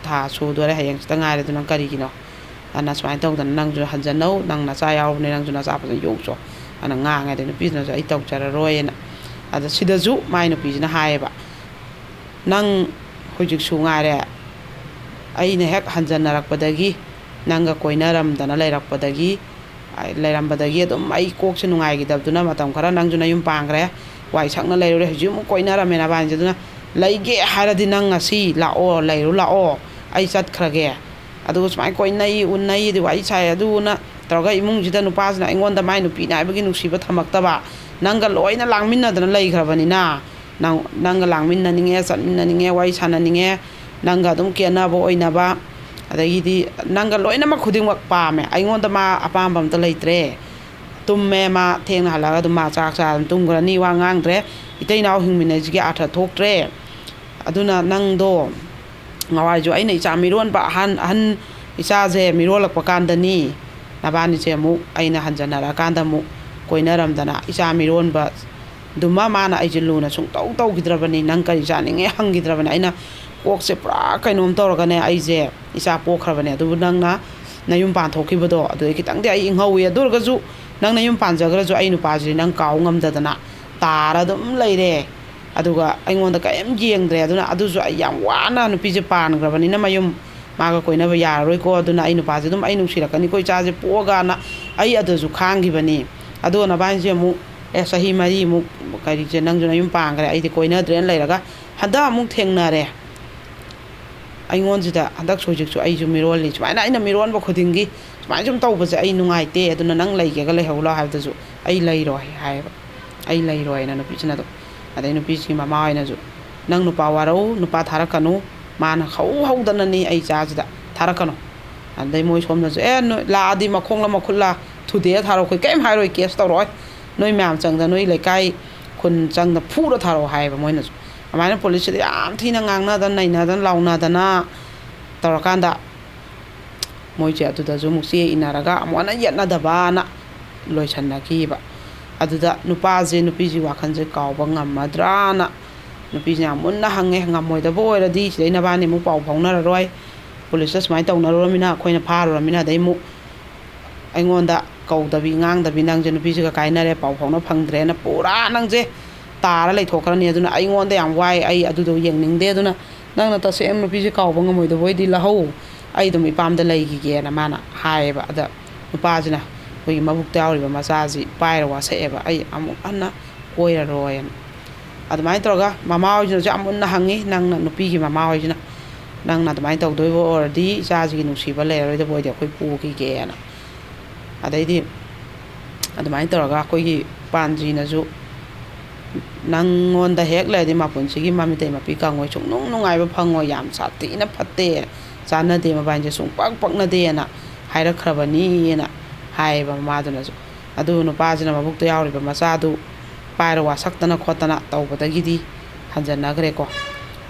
ꯊꯥ ꯁꯨꯗꯣꯔꯦ, ꯍꯌꯦꯡ ꯈꯤꯇ ꯉꯥꯏꯔꯦ, ꯑꯗꯨ ꯅꯪ ꯀꯔꯤꯒꯤꯅꯣ? ꯑꯗꯨꯅ ꯁꯨꯃꯥꯏꯅ ꯇꯧꯗꯅ ꯅꯪꯁꯨ ꯍꯟꯖꯟꯅꯧ, ꯅꯪ ꯅꯆꯥ ꯌꯥꯎꯔꯕꯅꯤꯅ ꯅꯪꯁꯨ ꯅꯆꯥ ꯐꯖꯅ ꯌꯣꯛꯆꯣ" ꯑꯅ ꯉꯥꯡꯉꯦ꯫ ꯑꯗꯩ ꯅꯨꯄꯤꯗꯨꯅꯁꯨ "ꯑꯩ ꯇꯧꯖꯔꯔꯣꯏꯅ"꯫ ꯑꯗ ꯁꯤꯗꯁꯨ ꯃꯥꯏ ꯅꯨꯄꯤꯁꯤꯅ ꯍꯥꯏꯌꯦꯕ, "ꯅꯪ ꯍꯧꯖꯤꯛꯁꯨ ꯉꯥꯏꯔꯦ, ꯑꯩꯅ ꯍꯦꯛ ꯍꯟꯖꯟꯅꯔꯛꯄꯗꯒꯤ, ꯅꯪꯒ ꯀꯣꯏꯅꯔꯝꯗꯅ ꯂꯩꯔꯛꯄꯗꯒꯤ, ꯂꯩꯔꯝꯕꯗꯒꯤ ꯑꯗꯨꯝ ꯑꯩ ꯀꯣꯛꯁꯦ ꯅꯨꯡꯉꯥꯏꯈꯤꯗꯕꯗꯨꯅ ꯃꯇꯝ ꯈꯔ ꯅꯪꯁꯨ ꯅꯌꯨꯝ ꯄꯥꯟꯈ꯭ꯔꯦ, ꯋꯥꯏ ꯁꯪꯅ ꯂꯩꯔꯨꯔꯦ, ꯍꯧꯖꯤꯛ ꯑꯃꯨꯛ ꯀꯣꯏꯅꯔꯝꯃꯦ ꯅꯕꯥꯅꯤꯁꯦ꯫ ꯑꯗꯨꯅ ꯂꯩꯒꯦ ꯍꯥꯏꯔꯗꯤ ꯅꯪ ꯉꯁꯤ ꯂꯥꯛꯑꯣ, ꯂꯩꯔꯨ ꯂꯥꯛꯑꯣ, ꯑꯩ ꯆꯠꯈ꯭ꯔꯒꯦ꯫ ꯑꯗꯨꯒ ꯁꯨꯃꯥꯏꯅ ꯀꯣꯏꯅꯩ, ꯎꯅꯩ, ꯑꯗꯨ ꯋꯥꯔꯤ ꯁꯥꯏ, ꯑꯗꯨꯅ ꯇꯧꯔꯒ ꯏꯃꯨꯡꯁꯤꯗ ꯅꯨꯄꯥꯁꯤꯅ ꯑꯩꯉꯣꯟꯗ ꯃꯥꯏ ꯅꯨꯄꯤꯅꯦ ꯍꯥꯏꯕꯒꯤ ꯅꯨꯡꯁꯤꯕ ꯊꯝꯃꯛꯇꯕ, ꯅꯪꯒ ꯂꯣꯏꯅ ꯂꯥꯡꯃꯤꯟꯅꯗꯅ ꯂꯩꯈ꯭ꯔꯕꯅꯤꯅ, ꯅꯪ, ꯅꯪꯒ ꯂꯥꯡꯃꯤꯟꯅꯅꯤꯡꯉꯦ, ꯆꯠꯃꯤꯟꯅꯅꯤꯡꯉꯦ, ꯋꯥꯔꯤ ꯁꯥꯟꯅꯅꯤꯡꯉꯦ, ꯅꯪꯒ ꯑꯗꯨꯝ ꯀꯦꯅꯕ ꯑꯣꯏꯅꯕ, ꯑꯗꯒꯤꯗꯤ ꯅꯪꯒ ꯂꯣꯏꯅꯃꯛ ꯈꯨꯗꯤꯡꯃꯛ ꯄꯥꯝꯃꯦ꯫ ꯑꯩꯉꯣꯟꯗ ꯃꯥ ꯑꯄꯥꯝꯕ ꯑꯝꯇ ꯂꯩꯇ꯭ꯔꯦ꯫ ꯇꯨꯝꯃꯦ ꯃꯥ, ꯊꯦꯡꯅ ꯍꯜꯂꯛꯑꯒ ꯑꯗꯨꯝ ꯃꯥ ꯆꯥꯛ ꯆꯥꯔ ꯑꯗꯨꯝ ꯇꯨꯝꯈ꯭ꯔꯅꯤ, ꯋꯥ ꯉꯥꯡꯗ꯭ꯔꯦ꯫ ꯏꯇꯩ ꯏꯅꯥꯎ ꯍꯤꯡꯃꯤꯟꯅꯩꯁꯤꯒꯤ ꯑꯥꯔꯊ ꯊꯣꯛꯇ꯭ꯔꯦ꯫ ꯑꯗꯨꯅ ꯅꯪꯗꯣ ꯉꯋꯥꯏꯁꯨ ꯑꯩꯅ ꯏꯆꯥ ꯃꯤꯔꯣꯟꯕ ꯑꯍꯟ, ꯑꯍꯟ ꯏꯆꯥꯁꯦ ꯃꯤꯔꯣꯜꯂꯛꯄ ꯀꯥꯟꯗꯅꯤ, ꯅꯕꯥꯅꯤꯁꯦ ꯑꯃꯨꯛ ꯑꯩꯅ ꯍꯟꯖꯟꯅꯔꯛꯑꯀꯥꯟꯗ ꯑꯃꯨꯛ ꯀꯣꯏꯅꯔꯝꯗꯅ ꯏꯆꯥ ꯃꯤꯔꯣꯟꯕ ꯑꯗꯨꯃ ꯃꯥꯅ ꯑꯩꯁꯦ ꯂꯨꯅ ꯁꯨꯡꯇꯧ ꯇꯧꯈꯤꯗ꯭ꯔꯕꯅꯤ, "ꯅꯪ ꯀꯔꯤ ꯆꯥꯅꯤꯡꯉꯦ?" ꯍꯪꯈꯤꯗ꯭ꯔꯕꯅꯤ꯫ ꯑꯩꯅ ꯀꯣꯛꯁꯦ ꯄꯨꯔꯥ ꯀꯩꯅꯣꯝ ꯇꯧꯔꯒꯅꯦ ꯑꯩꯁꯦ ꯏꯆꯥ ꯄꯣꯛꯈ꯭ꯔꯕꯅꯦ꯫ ꯑꯗꯨꯕꯨ ꯅꯪꯅ ꯅꯌꯨꯝ ꯄꯥꯟꯊꯣꯛꯈꯤꯕꯗꯣ ꯑꯗꯨꯗꯩ ꯈꯤꯇꯪꯗꯤ ꯑꯩ ꯏꯪꯍꯧꯋꯤ꯫ ꯑꯗꯨ ꯑꯣꯏꯔꯒꯁꯨ ꯅꯪ ꯅꯌꯨꯝ ꯄꯥꯟꯖꯈ꯭ꯔꯁꯨ ꯑꯩ ꯅꯨꯄꯥꯁꯤꯗꯤ ꯅꯪ ꯀꯥꯎ ꯉꯝꯗꯗꯅ ꯇꯥꯔ ꯑꯗꯨꯝ ꯂꯩꯔꯦ꯫ ꯑꯗꯨꯒ ꯑꯩꯉꯣꯟꯗ ꯀꯔꯤꯝ ꯌꯦꯡꯗ꯭ꯔꯦ꯫ ꯑꯗꯨꯅ ꯑꯗꯨꯁꯨ ꯑꯩ ꯌꯥꯝ ꯋꯥꯅ ꯅꯨꯄꯤꯁꯦ ꯄꯥꯟꯈ꯭ꯔꯕꯅꯤꯅ ꯃꯌꯨꯝ ꯃꯥꯒ ꯀꯣꯏꯅꯕ ꯌꯥꯔꯔꯣꯏꯀꯣ, ꯑꯗꯨꯅ ꯑꯩ ꯅꯨꯄꯥꯁꯦ ꯑꯗꯨꯝ ꯑꯩ ꯅꯨꯡꯁꯤꯔꯛꯀꯅꯤꯀꯣ ꯏꯆꯥꯁꯦ ꯄꯣꯛꯑꯒꯅ ꯑꯩ ꯑꯗꯨꯁꯨ ꯈꯥꯡꯈꯤꯕꯅꯤ꯫ ꯑꯗꯨꯒ ꯅꯕꯥꯅꯤꯁꯦ ꯑꯃꯨꯛ ꯑꯦ, ꯆꯍꯤ ꯃꯔꯤꯃꯨꯛ ꯀꯔꯤꯁꯦ, ꯅꯪꯁꯨ ꯅꯌꯨꯝ ꯄꯥꯟꯈ꯭ꯔꯦ, ꯑꯩꯗꯤ ꯀꯣꯏꯅꯗ꯭ꯔꯦꯅ ꯂꯩꯔꯒ, ꯍꯟꯗꯛ ꯑꯃꯨꯛ ꯊꯦꯡꯅꯔꯦ꯫ ꯑꯩꯉꯣꯟꯁꯤꯗ ꯍꯟꯗꯛꯁꯨ ꯍꯧꯖꯤꯛꯁꯨ ꯑꯩꯁꯨ ꯃꯤꯔꯣꯜꯂꯤ꯫ ꯁꯨꯃꯥꯏꯅ ꯑꯩꯅ ꯃꯤꯔꯣꯟꯕ ꯈꯨꯗꯤꯡꯒꯤ ꯁꯨꯃꯥꯏꯅ ꯁꯨꯝ ꯇꯧꯕꯁꯦ ꯑꯩ ꯅꯨꯡꯉꯥꯏꯇꯦ, ꯑꯗꯨꯅ ꯅꯪ ꯂꯩꯒꯦꯒ ꯂꯩꯍꯧ ꯂꯥꯎ ꯍꯥꯏꯕꯗꯁꯨ, "ꯑꯩ ꯂꯩꯔꯣꯏ" ꯍꯥꯏꯌꯦꯕ꯫ "ꯑꯩ ꯂꯩꯔꯣꯏꯅ" ꯅꯨꯄꯤꯁꯤꯅ ꯑꯗꯨꯝ꯫ ꯑꯗꯩ ꯅꯨꯄꯤꯁꯤꯒꯤ ꯃꯃꯥ ꯍꯣꯏꯅꯁꯨ, "ꯅꯪ ꯅꯨꯄꯥ ꯋꯥꯔꯧ, ꯅꯨꯄꯥ ꯊꯥꯔꯛꯀꯅꯨ, ꯃꯥꯅ ꯍꯧ ꯍꯧꯗꯅꯅꯤ ꯑꯩ ꯏꯆꯥꯁꯤꯗ ꯊꯥꯔꯛꯀꯅꯨ"꯫ ꯑꯗꯩ ꯃꯣꯏ ꯁꯣꯝꯗꯁꯨ, "ꯑꯦ, ꯅꯣꯏ ꯂꯥꯛꯑꯗꯤ ꯃꯈꯣꯡꯂ ꯃꯈꯨꯠꯂ ꯊꯨꯗꯦꯛꯑ ꯊꯥꯔꯛꯑꯣ, ꯑꯩꯈꯣꯏ ꯀꯔꯤꯝ ꯍꯥꯏꯔꯣꯏ, ꯀꯦꯁ ꯇꯧꯔꯛꯑꯣꯏ, ꯅꯣꯏ ꯃꯌꯥꯝ ꯆꯪꯗ, ꯅꯣꯏ ꯂꯩꯀꯥꯏ ꯈꯨꯟ ꯆꯪꯗ ꯐꯨꯔ ꯊꯥꯔꯛꯑꯣ" ꯍꯥꯏꯌꯦꯕ ꯃꯣꯏꯅꯁꯨ꯫ ꯑꯗꯨꯃꯥꯏꯅ ꯄꯨꯂꯤꯁꯁꯤꯗ ꯌꯥꯝ ꯊꯤꯅ ꯉꯥꯡꯅꯗꯅ ꯅꯩꯅꯗꯅ ꯂꯥꯎꯅꯗꯅ ꯇꯧꯔꯀꯥꯟꯗ, ꯃꯣꯏꯁꯦ ꯑꯗꯨꯗꯁꯨ ꯑꯃꯨꯛ ꯆꯦ ꯏꯟꯅꯔꯒ ꯑꯃꯨꯛ ꯍꯟꯅ ꯌꯦꯠꯅꯗꯕꯅ ꯂꯣꯏꯁꯟꯅꯈꯤꯕ꯫ ꯑꯗꯨꯗ ꯅꯨꯄꯥꯁꯦ ꯅꯨꯄꯤꯁꯤ ꯋꯥꯈꯜꯁꯦ ꯀꯥꯎꯕ ꯉꯝꯃꯗ꯭ꯔꯥꯅ ꯅꯨꯄꯤꯁꯤꯅ ꯌꯥꯝ ꯃꯨꯟꯅ ꯍꯪꯉꯦ꯫ ꯉꯝꯃꯣꯏꯗꯕ ꯑꯣꯏꯔꯗꯤ ꯁꯤꯗꯩ ꯅꯕꯥꯅꯤ ꯑꯃꯨꯛ ꯄꯥꯎ ꯐꯥꯎꯅꯔꯔꯣꯏ, ꯄꯨꯂꯤꯁꯇ ꯁꯨꯃꯥꯏꯅ ꯇꯧꯅꯔꯨꯔꯃꯤꯅ, ꯑꯩꯈꯣꯏꯅ ꯐꯥꯔꯨꯔꯃꯤꯅ, ꯑꯗꯩ ꯑꯃꯨꯛ ꯑꯩꯉꯣꯟꯗ ꯀꯧꯗꯕꯤ ꯉꯥꯡꯗꯕꯤ, "ꯅꯪꯁꯦ ꯅꯨꯄꯤꯁꯤꯒ ꯀꯥꯏꯅꯔꯦ, ꯄꯥꯎ ꯐꯥꯎꯅ ꯐꯪꯗ꯭ꯔꯦꯅ ꯄꯨꯔꯥ ꯅꯪꯁꯦ ꯇꯥꯔ ꯂꯩꯊꯣꯛꯈ꯭ꯔꯅꯤ꯫ ꯑꯗꯨꯅ ꯑꯩꯉꯣꯟꯗ ꯌꯥꯝ ꯋꯥꯏ, ꯑꯩ ꯑꯗꯨꯗꯣ ꯌꯦꯡꯅꯤꯡꯗꯦ꯫ ꯑꯗꯨꯅ ꯅꯪꯅ ꯇꯁꯦꯡꯅ ꯅꯨꯄꯤꯁꯦ ꯀꯥꯎꯕ ꯉꯝꯃꯣꯏꯗꯕ ꯑꯣꯏꯗꯤ ꯂꯧꯍꯧ, ꯑꯩ ꯑꯗꯨꯝ ꯏꯄꯥꯝꯗ ꯂꯩꯈꯤꯒꯦꯅ" ꯃꯥꯅ ꯍꯥꯏꯌꯦꯕ꯫ ꯑꯗ ꯅꯨꯄꯥꯁꯤꯅ ꯑꯩꯈꯣꯏꯒꯤ ꯃꯕꯨꯛꯇ ꯌꯥꯎꯔꯤꯕ ꯃꯆꯥꯁꯤ ꯄꯥꯏꯔ ꯋꯥꯁꯛꯑꯦꯕ, "ꯑꯩ ꯑꯃꯨꯛ ꯍꯟꯅ ꯀꯣꯏꯔꯔꯣꯏꯅ"꯫ ꯑꯗꯨꯃꯥꯏꯅ ꯇꯧꯔꯒ ꯃꯃꯥ ꯍꯣꯏꯁꯤꯅꯁꯨ ꯌꯥꯝ ꯃꯨꯟꯅ ꯍꯪꯉꯤ, ꯅꯪꯅ, ꯅꯨꯄꯤꯒꯤ ꯃꯃꯥ ꯍꯣꯏꯁꯤꯅ, "ꯅꯪꯅ ꯑꯗꯨꯃꯥꯏꯅ ꯇꯧꯗꯣꯏꯕ ꯑꯣꯏꯔꯗꯤ ꯏꯆꯥꯁꯤꯒꯤ ꯅꯨꯡꯁꯤꯕ ꯂꯩꯔꯔꯣꯏꯗꯕ ꯑꯣꯏꯗꯤ ꯑꯩꯈꯣꯏ ꯄꯨꯈꯤꯒꯦꯅ"꯫ ꯑꯗꯩꯗꯤ ꯑꯗꯨꯃꯥꯏꯅ ꯇꯧꯔꯒ ꯑꯩꯈꯣꯏꯒꯤ ꯄꯥꯟꯖꯤꯅꯁꯨ, "ꯅꯪꯉꯣꯟꯗ ꯍꯦꯛ ꯂꯩꯔꯗꯤ ꯃꯄꯨꯟꯁꯤꯒꯤ ꯃꯃꯤꯇꯩ ꯃꯄꯤ ꯀꯪꯉꯣꯏ, ꯁꯨꯡꯅꯨꯡ ꯅꯨꯡꯉꯥꯏꯕ ꯐꯪꯉꯣꯏ, ꯌꯥꯝ ꯁꯥꯊꯤꯅ ꯐꯠꯇꯦ, ꯆꯥꯟꯅꯗꯦ, ꯃꯕꯥꯏꯅꯤꯁꯦ ꯁꯨꯡꯄꯛ ꯄꯛꯅꯗꯦꯅ ꯍꯥꯏꯔꯛꯈ꯭ꯔꯕꯅꯤꯅ" ꯍꯥꯏꯌꯦꯕ ꯃꯃꯥꯗꯨꯅꯁꯨ꯫ ꯑꯗꯨ ꯅꯨꯄꯥꯁꯤꯅ ꯃꯕꯨꯛꯇ ꯌꯥꯎꯔꯤꯕ ꯃꯆꯥꯗꯨ ꯄꯥꯏꯔ ꯋꯥꯁꯛꯇꯅ ꯈꯣꯠꯇꯅ ꯇꯧꯕꯗꯒꯤꯗꯤ ꯍꯟꯖꯟꯅꯈ꯭ꯔꯦꯀꯣ꯫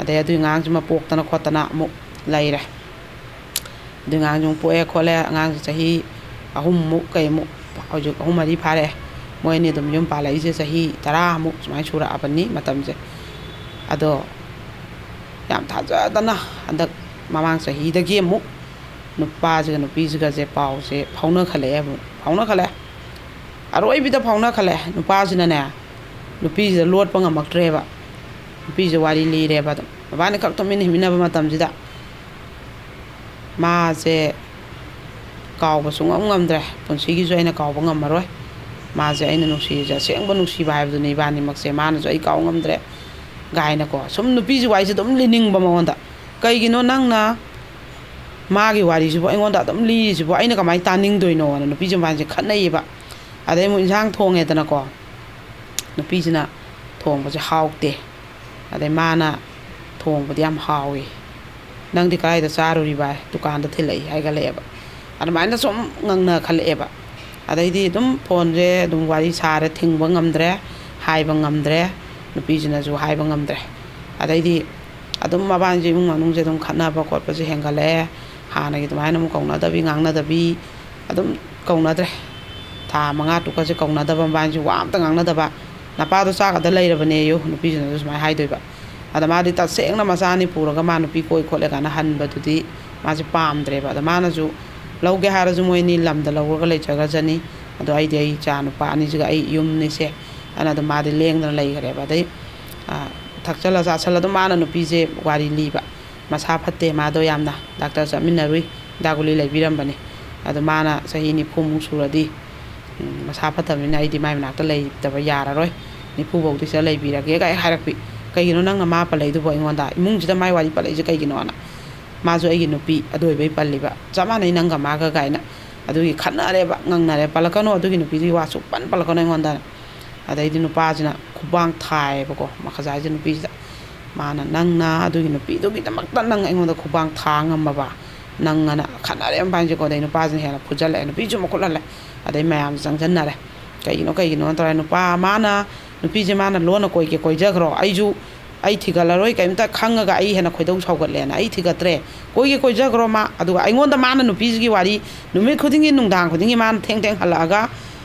ꯑꯗꯩ ꯑꯗꯨꯒꯤ ꯑꯉꯥꯡꯁꯤꯃ ꯄꯣꯛꯇꯅ ꯈꯣꯠꯇꯅ ꯑꯃꯨꯛ ꯂꯩꯔꯦ꯫ ꯑꯗꯨ ꯑꯉꯥꯡꯁꯨ ꯑꯃꯨꯛ ꯄꯣꯛꯑꯦ ꯈꯣꯠꯂꯦ, ꯑꯉꯥꯡꯁꯦ ꯆꯍꯤ ꯑꯍꯨꯝꯃꯨꯛ ꯀꯩꯃꯨꯛ, ꯍꯧꯖꯤꯛ ꯑꯍꯨꯝ ꯃꯔꯤ ꯐꯥꯔꯛꯑꯦ꯫ ꯃꯣꯏ ꯑꯅꯤ ꯑꯗꯨꯝ ꯌꯨꯝ ꯄꯥꯜꯂꯛꯏꯁꯦ ꯆꯍꯤ ꯇꯔꯥꯃꯨꯛ ꯁꯨꯃꯥꯏꯅ ꯁꯨꯔꯛꯑꯕꯅꯤ ꯃꯇꯝꯁꯦ꯫ ꯑꯗꯣ ꯌꯥꯝ ꯊꯥꯖꯗꯅ ꯍꯟꯗꯛ ꯃꯃꯥꯡ ꯆꯍꯤꯗꯒꯤ ꯑꯃꯨꯛ ꯅꯨꯄꯥꯁꯤꯒ ꯅꯨꯄꯤꯁꯤꯒꯁꯦ ꯄꯥꯎꯁꯦ ꯐꯥꯎꯅꯈꯠꯂꯛꯑꯦ, ꯑꯃꯨꯛ ꯐꯥꯎꯅꯈꯠꯂꯛꯑꯦ꯫ ꯑꯔꯣꯏꯕꯤꯗ ꯐꯥꯎꯅꯈꯠꯂꯛꯑꯦ꯫ ꯅꯨꯄꯥꯁꯤꯅꯅꯦ, ꯅꯨꯄꯤꯁꯤꯗ ꯂꯣꯠꯄ ꯉꯝꯃꯛꯇ꯭ꯔꯦꯕ꯫ ꯅꯨꯄꯤꯁꯦ ꯋꯥꯔꯤ ꯂꯤꯔꯦꯕ ꯑꯗꯨꯝ꯫ ꯃꯕꯥꯅꯤꯈꯛ ꯇꯨꯃꯤꯟꯅ ꯍꯤꯞꯃꯤꯟꯅꯕ ꯃꯇꯝꯁꯤꯗ ꯃꯥꯁꯦ ꯀꯥꯎꯕ ꯁꯨꯡꯉꯝ ꯉꯝꯗ꯭ꯔꯦ, ꯄꯨꯟꯁꯤꯒꯤꯁꯨ ꯑꯩꯅ ꯀꯥꯎꯕ ꯉꯝꯃꯔꯣꯏ꯫ ꯃꯥꯁꯦ ꯑꯩꯅ ꯅꯨꯡꯁꯤꯔꯤꯁꯦ ꯑꯁꯦꯡꯕ ꯅꯨꯡꯁꯤꯕ ꯍꯥꯏꯕꯗꯨꯅꯤ, ꯏꯕꯥꯅꯤꯃꯛꯁꯦ ꯃꯥꯅꯁꯨ ꯑꯩ ꯀꯥꯎ ꯉꯝꯗ꯭ꯔꯦ ꯀꯥꯏꯅꯀꯣ꯫ ꯁꯨꯝ ꯅꯨꯄꯤꯁꯤ ꯋꯥꯔꯤꯁꯦ ꯑꯗꯨꯝ ꯂꯤꯅꯤꯡꯕ ꯃꯉꯣꯟꯗ꯫ ꯀꯩꯒꯤꯅꯣ ꯅꯪꯅ ꯃꯥꯒꯤ ꯋꯥꯔꯤꯁꯤꯕꯨ ꯑꯩꯉꯣꯟꯗ ꯑꯗꯨꯝ ꯂꯤꯔꯤꯁꯤꯕꯨ, ꯑꯩꯅ ꯀꯃꯥꯏꯅ ꯇꯥꯅꯤꯡꯗꯣꯏꯅꯣꯅ ꯅꯨꯄꯤꯁꯦ ꯃꯕꯥꯅꯤꯁꯦ ꯈꯠꯅꯩꯌꯦꯕ꯫ ꯑꯗꯩ ꯑꯃꯨꯛ ꯏꯟꯁꯥꯡ ꯊꯣꯡꯉꯦꯗꯅꯀꯣ, ꯅꯨꯄꯤꯁꯤꯅ ꯊꯣꯡꯕꯁꯦ ꯍꯥꯎꯇꯦ꯫ ꯑꯗꯩ ꯃꯥꯅ ꯊꯣꯡꯕꯗꯤ ꯌꯥꯝ ꯍꯥꯎꯏ, "ꯅꯪꯗꯤ ꯀꯗꯥꯏꯗ ꯆꯥꯔꯨꯔꯤꯕ? ꯗꯨꯀꯥꯟꯗ ꯊꯤꯜꯂꯛꯏ" ꯍꯥꯏꯒꯠꯂꯛꯑꯦꯕ꯫ ꯑꯗꯨꯃꯥꯏꯅ ꯁꯨꯝ ꯉꯥꯡꯅꯈꯠꯂꯛꯑꯦꯕ꯫ ꯑꯗꯩꯗꯤ ꯑꯗꯨꯝ ꯐꯣꯟꯁꯦ ꯑꯗꯨꯝ ꯋꯥꯔꯤ ꯁꯥꯔꯦ, ꯊꯤꯡꯕ ꯉꯝꯗ꯭ꯔꯦ, ꯍꯥꯏꯕ ꯉꯝꯗ꯭ꯔꯦ, ꯅꯨꯄꯤꯁꯤꯅꯁꯨ ꯍꯥꯏꯕ ꯉꯝꯗ꯭ꯔꯦ꯫ ꯑꯗꯩꯗꯤ ꯑꯗꯨꯝ ꯃꯕꯥꯅꯤꯁꯦ ꯏꯃꯨꯡ ꯃꯅꯨꯡꯁꯦ ꯑꯗꯨꯝ ꯈꯠꯅꯕ ꯈꯣꯠꯄꯁꯦ ꯍꯦꯟꯒꯠꯂꯛꯑꯦ꯫ ꯍꯥꯟꯅꯒꯤ ꯑꯗꯨꯃꯥꯏꯅ ꯑꯃꯨꯛ ꯀꯧꯅꯗꯕꯤ ꯉꯥꯡꯅꯗꯕꯤ ꯑꯗꯨꯝ ꯀꯧꯅꯗ꯭ꯔꯦ꯫ ꯊꯥ ꯃꯉꯥ ꯇꯔꯨꯛꯀꯁꯦ ꯀꯧꯅꯗꯕ, ꯃꯕꯥꯅꯤꯁꯦ ꯋꯥ ꯑꯝꯇ ꯉꯥꯡꯅꯗꯕ꯫ "ꯅꯄꯥꯗꯣ ꯆꯥꯒꯗ ꯂꯩꯔꯕꯅꯦꯌꯨ", ꯅꯨꯄꯤꯁꯤꯅꯁꯨ ꯁꯨꯃꯥꯏꯅ ꯍꯥꯏꯗꯣꯏꯕ꯫ ꯑꯗ ꯃꯥꯗꯤ ꯇꯁꯦꯡꯅ ꯃꯆꯥꯅꯤ ꯄꯨꯔꯒ ꯃꯥ ꯅꯨꯄꯤ ꯀꯣꯏ ꯈꯣꯠꯂꯦ ꯀꯥꯏꯅ ꯍꯟꯕꯗꯨꯗꯤ ꯃꯥꯁꯦ ꯄꯥꯝꯗ꯭ꯔꯦꯕ꯫ ꯑꯗ ꯃꯥꯅꯁꯨ ꯂꯧꯒꯦ ꯍꯥꯏꯔꯁꯨ ꯃꯣꯏ ꯑꯅꯤ ꯂꯝꯗ ꯂꯧꯔꯒ ꯂꯩꯖꯈ꯭ꯔꯖꯅꯤ, ꯑꯗꯣ ꯑꯩꯗꯤ ꯑꯩ ꯏꯆꯥ ꯅꯨꯄꯥ ꯑꯅꯤꯁꯤꯒ ꯑꯩ ꯌꯨꯝꯅꯤꯁꯦ꯫ ꯑꯗꯨꯅ ꯑꯗꯨꯝ ꯃꯥꯗꯤ ꯂꯦꯡꯗꯅ ꯂꯩꯈ꯭ꯔꯦꯕ꯫ ꯑꯗꯩ ꯊꯛꯆꯜꯂ ꯆꯥꯁꯜꯂ ꯑꯗꯨꯝ ꯃꯥꯅ ꯅꯨꯄꯤꯁꯦ ꯋꯥꯔꯤ ꯂꯤꯕ꯫ ꯃꯁꯥ ꯐꯠꯇꯦ ꯃꯥꯗꯣ ꯌꯥꯝꯅ, ꯗꯥꯛꯇꯔ ꯆꯠꯃꯤꯟꯅꯔꯨꯏ, ꯍꯤꯗꯥꯛ ꯒꯨꯂꯤ ꯂꯩꯕꯤꯔꯝꯕꯅꯤ꯫ ꯑꯗꯣ ꯃꯥꯅ ꯆꯍꯤ ꯅꯤꯐꯨꯃꯨꯛ ꯁꯨꯔꯗꯤ, ꯎꯝ, ꯃꯁꯥ ꯐꯠꯇꯕꯅꯤꯅ ꯑꯩꯗꯤ ꯃꯥꯏ ꯃꯅꯥꯛꯇ ꯂꯩꯇꯕ ꯌꯥꯔꯔꯣꯏ, ꯅꯤꯐꯨ ꯐꯥꯎꯗꯤ ꯁꯤꯗ ꯂꯩꯕꯤꯔꯒꯦ ꯀꯥꯏ ꯍꯥꯏꯔꯛꯄꯤ꯫ "ꯀꯩꯒꯤꯅꯣ ꯅꯪꯅ ꯃꯥ ꯄꯜꯂꯛꯏꯗꯨꯕꯣ ꯑꯩꯉꯣꯟꯗ? ꯏꯃꯨꯡꯁꯤꯗ ꯃꯥꯏ ꯋꯥꯔꯤ ꯄꯜꯂꯛꯏꯁꯦ ꯀꯩꯒꯤꯅꯣꯅ?" "ꯃꯥꯁꯨ ꯑꯩꯒꯤ ꯅꯨꯄꯤ ꯑꯗꯨ ꯑꯣꯏꯕꯩ ꯄꯜꯂꯤꯕ, ꯆꯞ ꯃꯥꯟꯅꯩ ꯅꯪꯒ ꯃꯥꯒ" ꯀꯥꯏꯅ꯫ ꯑꯗꯨꯒꯤ ꯈꯠꯅꯔꯦꯕ, ꯉꯪꯅꯔꯦ꯫ "ꯄꯜꯂꯛꯀꯅꯣ, ꯑꯗꯨꯒꯤ ꯅꯨꯄꯤꯗꯨꯒꯤ ꯋꯥ ꯁꯨꯛꯄꯟ ꯄꯜꯂꯛꯀꯅꯣ ꯑꯩꯉꯣꯟꯗ"꯫ ꯑꯗꯩꯗꯤ ꯅꯨꯄꯥꯁꯤꯅ ꯈꯨꯕꯥꯡ ꯊꯥꯏꯌꯦꯕꯀꯣ, ꯃꯈꯥꯖꯥꯏꯁꯦ ꯅꯨꯄꯤꯁꯤꯗ꯫ ꯃꯥꯅ, "ꯅꯪꯅ ꯑꯗꯨꯒꯤ ꯅꯨꯄꯤꯗꯨꯒꯤꯗꯃꯛꯇ ꯅꯪ ꯑꯩꯉꯣꯟꯗ ꯈꯨꯕꯥꯡ ꯊꯥ ꯉꯝꯃꯕ? ꯅꯪ" ꯑꯅ ꯈꯠꯅꯔꯦ ꯃꯕꯥꯅꯤꯁꯦꯀꯣ꯫ ꯑꯗꯩ ꯅꯨꯄꯥꯁꯤꯅ ꯍꯦꯟꯅ ꯐꯨꯖꯜꯂꯛꯑꯦ, ꯅꯨꯄꯤꯁꯨ ꯃꯈꯨꯠ ꯍꯜꯂꯦ꯫ ꯑꯗꯩ ꯃꯌꯥꯝꯁꯦ ꯆꯪꯁꯤꯟꯅꯔꯦ꯫ "ꯀꯩꯒꯤꯅꯣ, ꯀꯩꯒꯤꯅꯣ?" ꯇꯧꯔꯦ꯫ ꯅꯨꯄꯥ ꯃꯥꯅ, ꯅꯨꯄꯤꯁꯦ ꯃꯥꯅ ꯂꯣꯟꯅ "ꯀꯣꯏꯒꯦ ꯀꯣꯏꯖꯈ꯭ꯔꯣ, ꯑꯩꯁꯨ ꯑꯩ ꯊꯤꯒꯠꯂꯔꯣꯏ, ꯀꯩꯝꯇ ꯈꯪꯉꯒ ꯑꯩ ꯍꯦꯟꯅ ꯈꯣꯏꯗꯧ ꯁꯥꯎꯒꯠꯂꯦꯅ ꯑꯩ ꯊꯤꯒꯠꯇ꯭ꯔꯦ, ꯀꯣꯏꯒꯦ ꯀꯣꯏꯖꯈ꯭ꯔꯣ ꯃꯥ"꯫ ꯑꯗꯨꯒ ꯑꯩꯉꯣꯟꯗ ꯃꯥꯅ ꯅꯨꯄꯤꯁꯤꯒꯤ ꯋꯥꯔꯤ ꯅꯨꯃꯤꯠ ꯈꯨꯗꯤꯡꯒꯤ ꯅꯨꯡꯗꯥꯡ ꯈꯨꯗꯤꯡꯒꯤ ꯃꯥꯅ ꯊꯦꯡ ꯊꯦꯡ ꯍꯜꯂꯛꯑꯒ,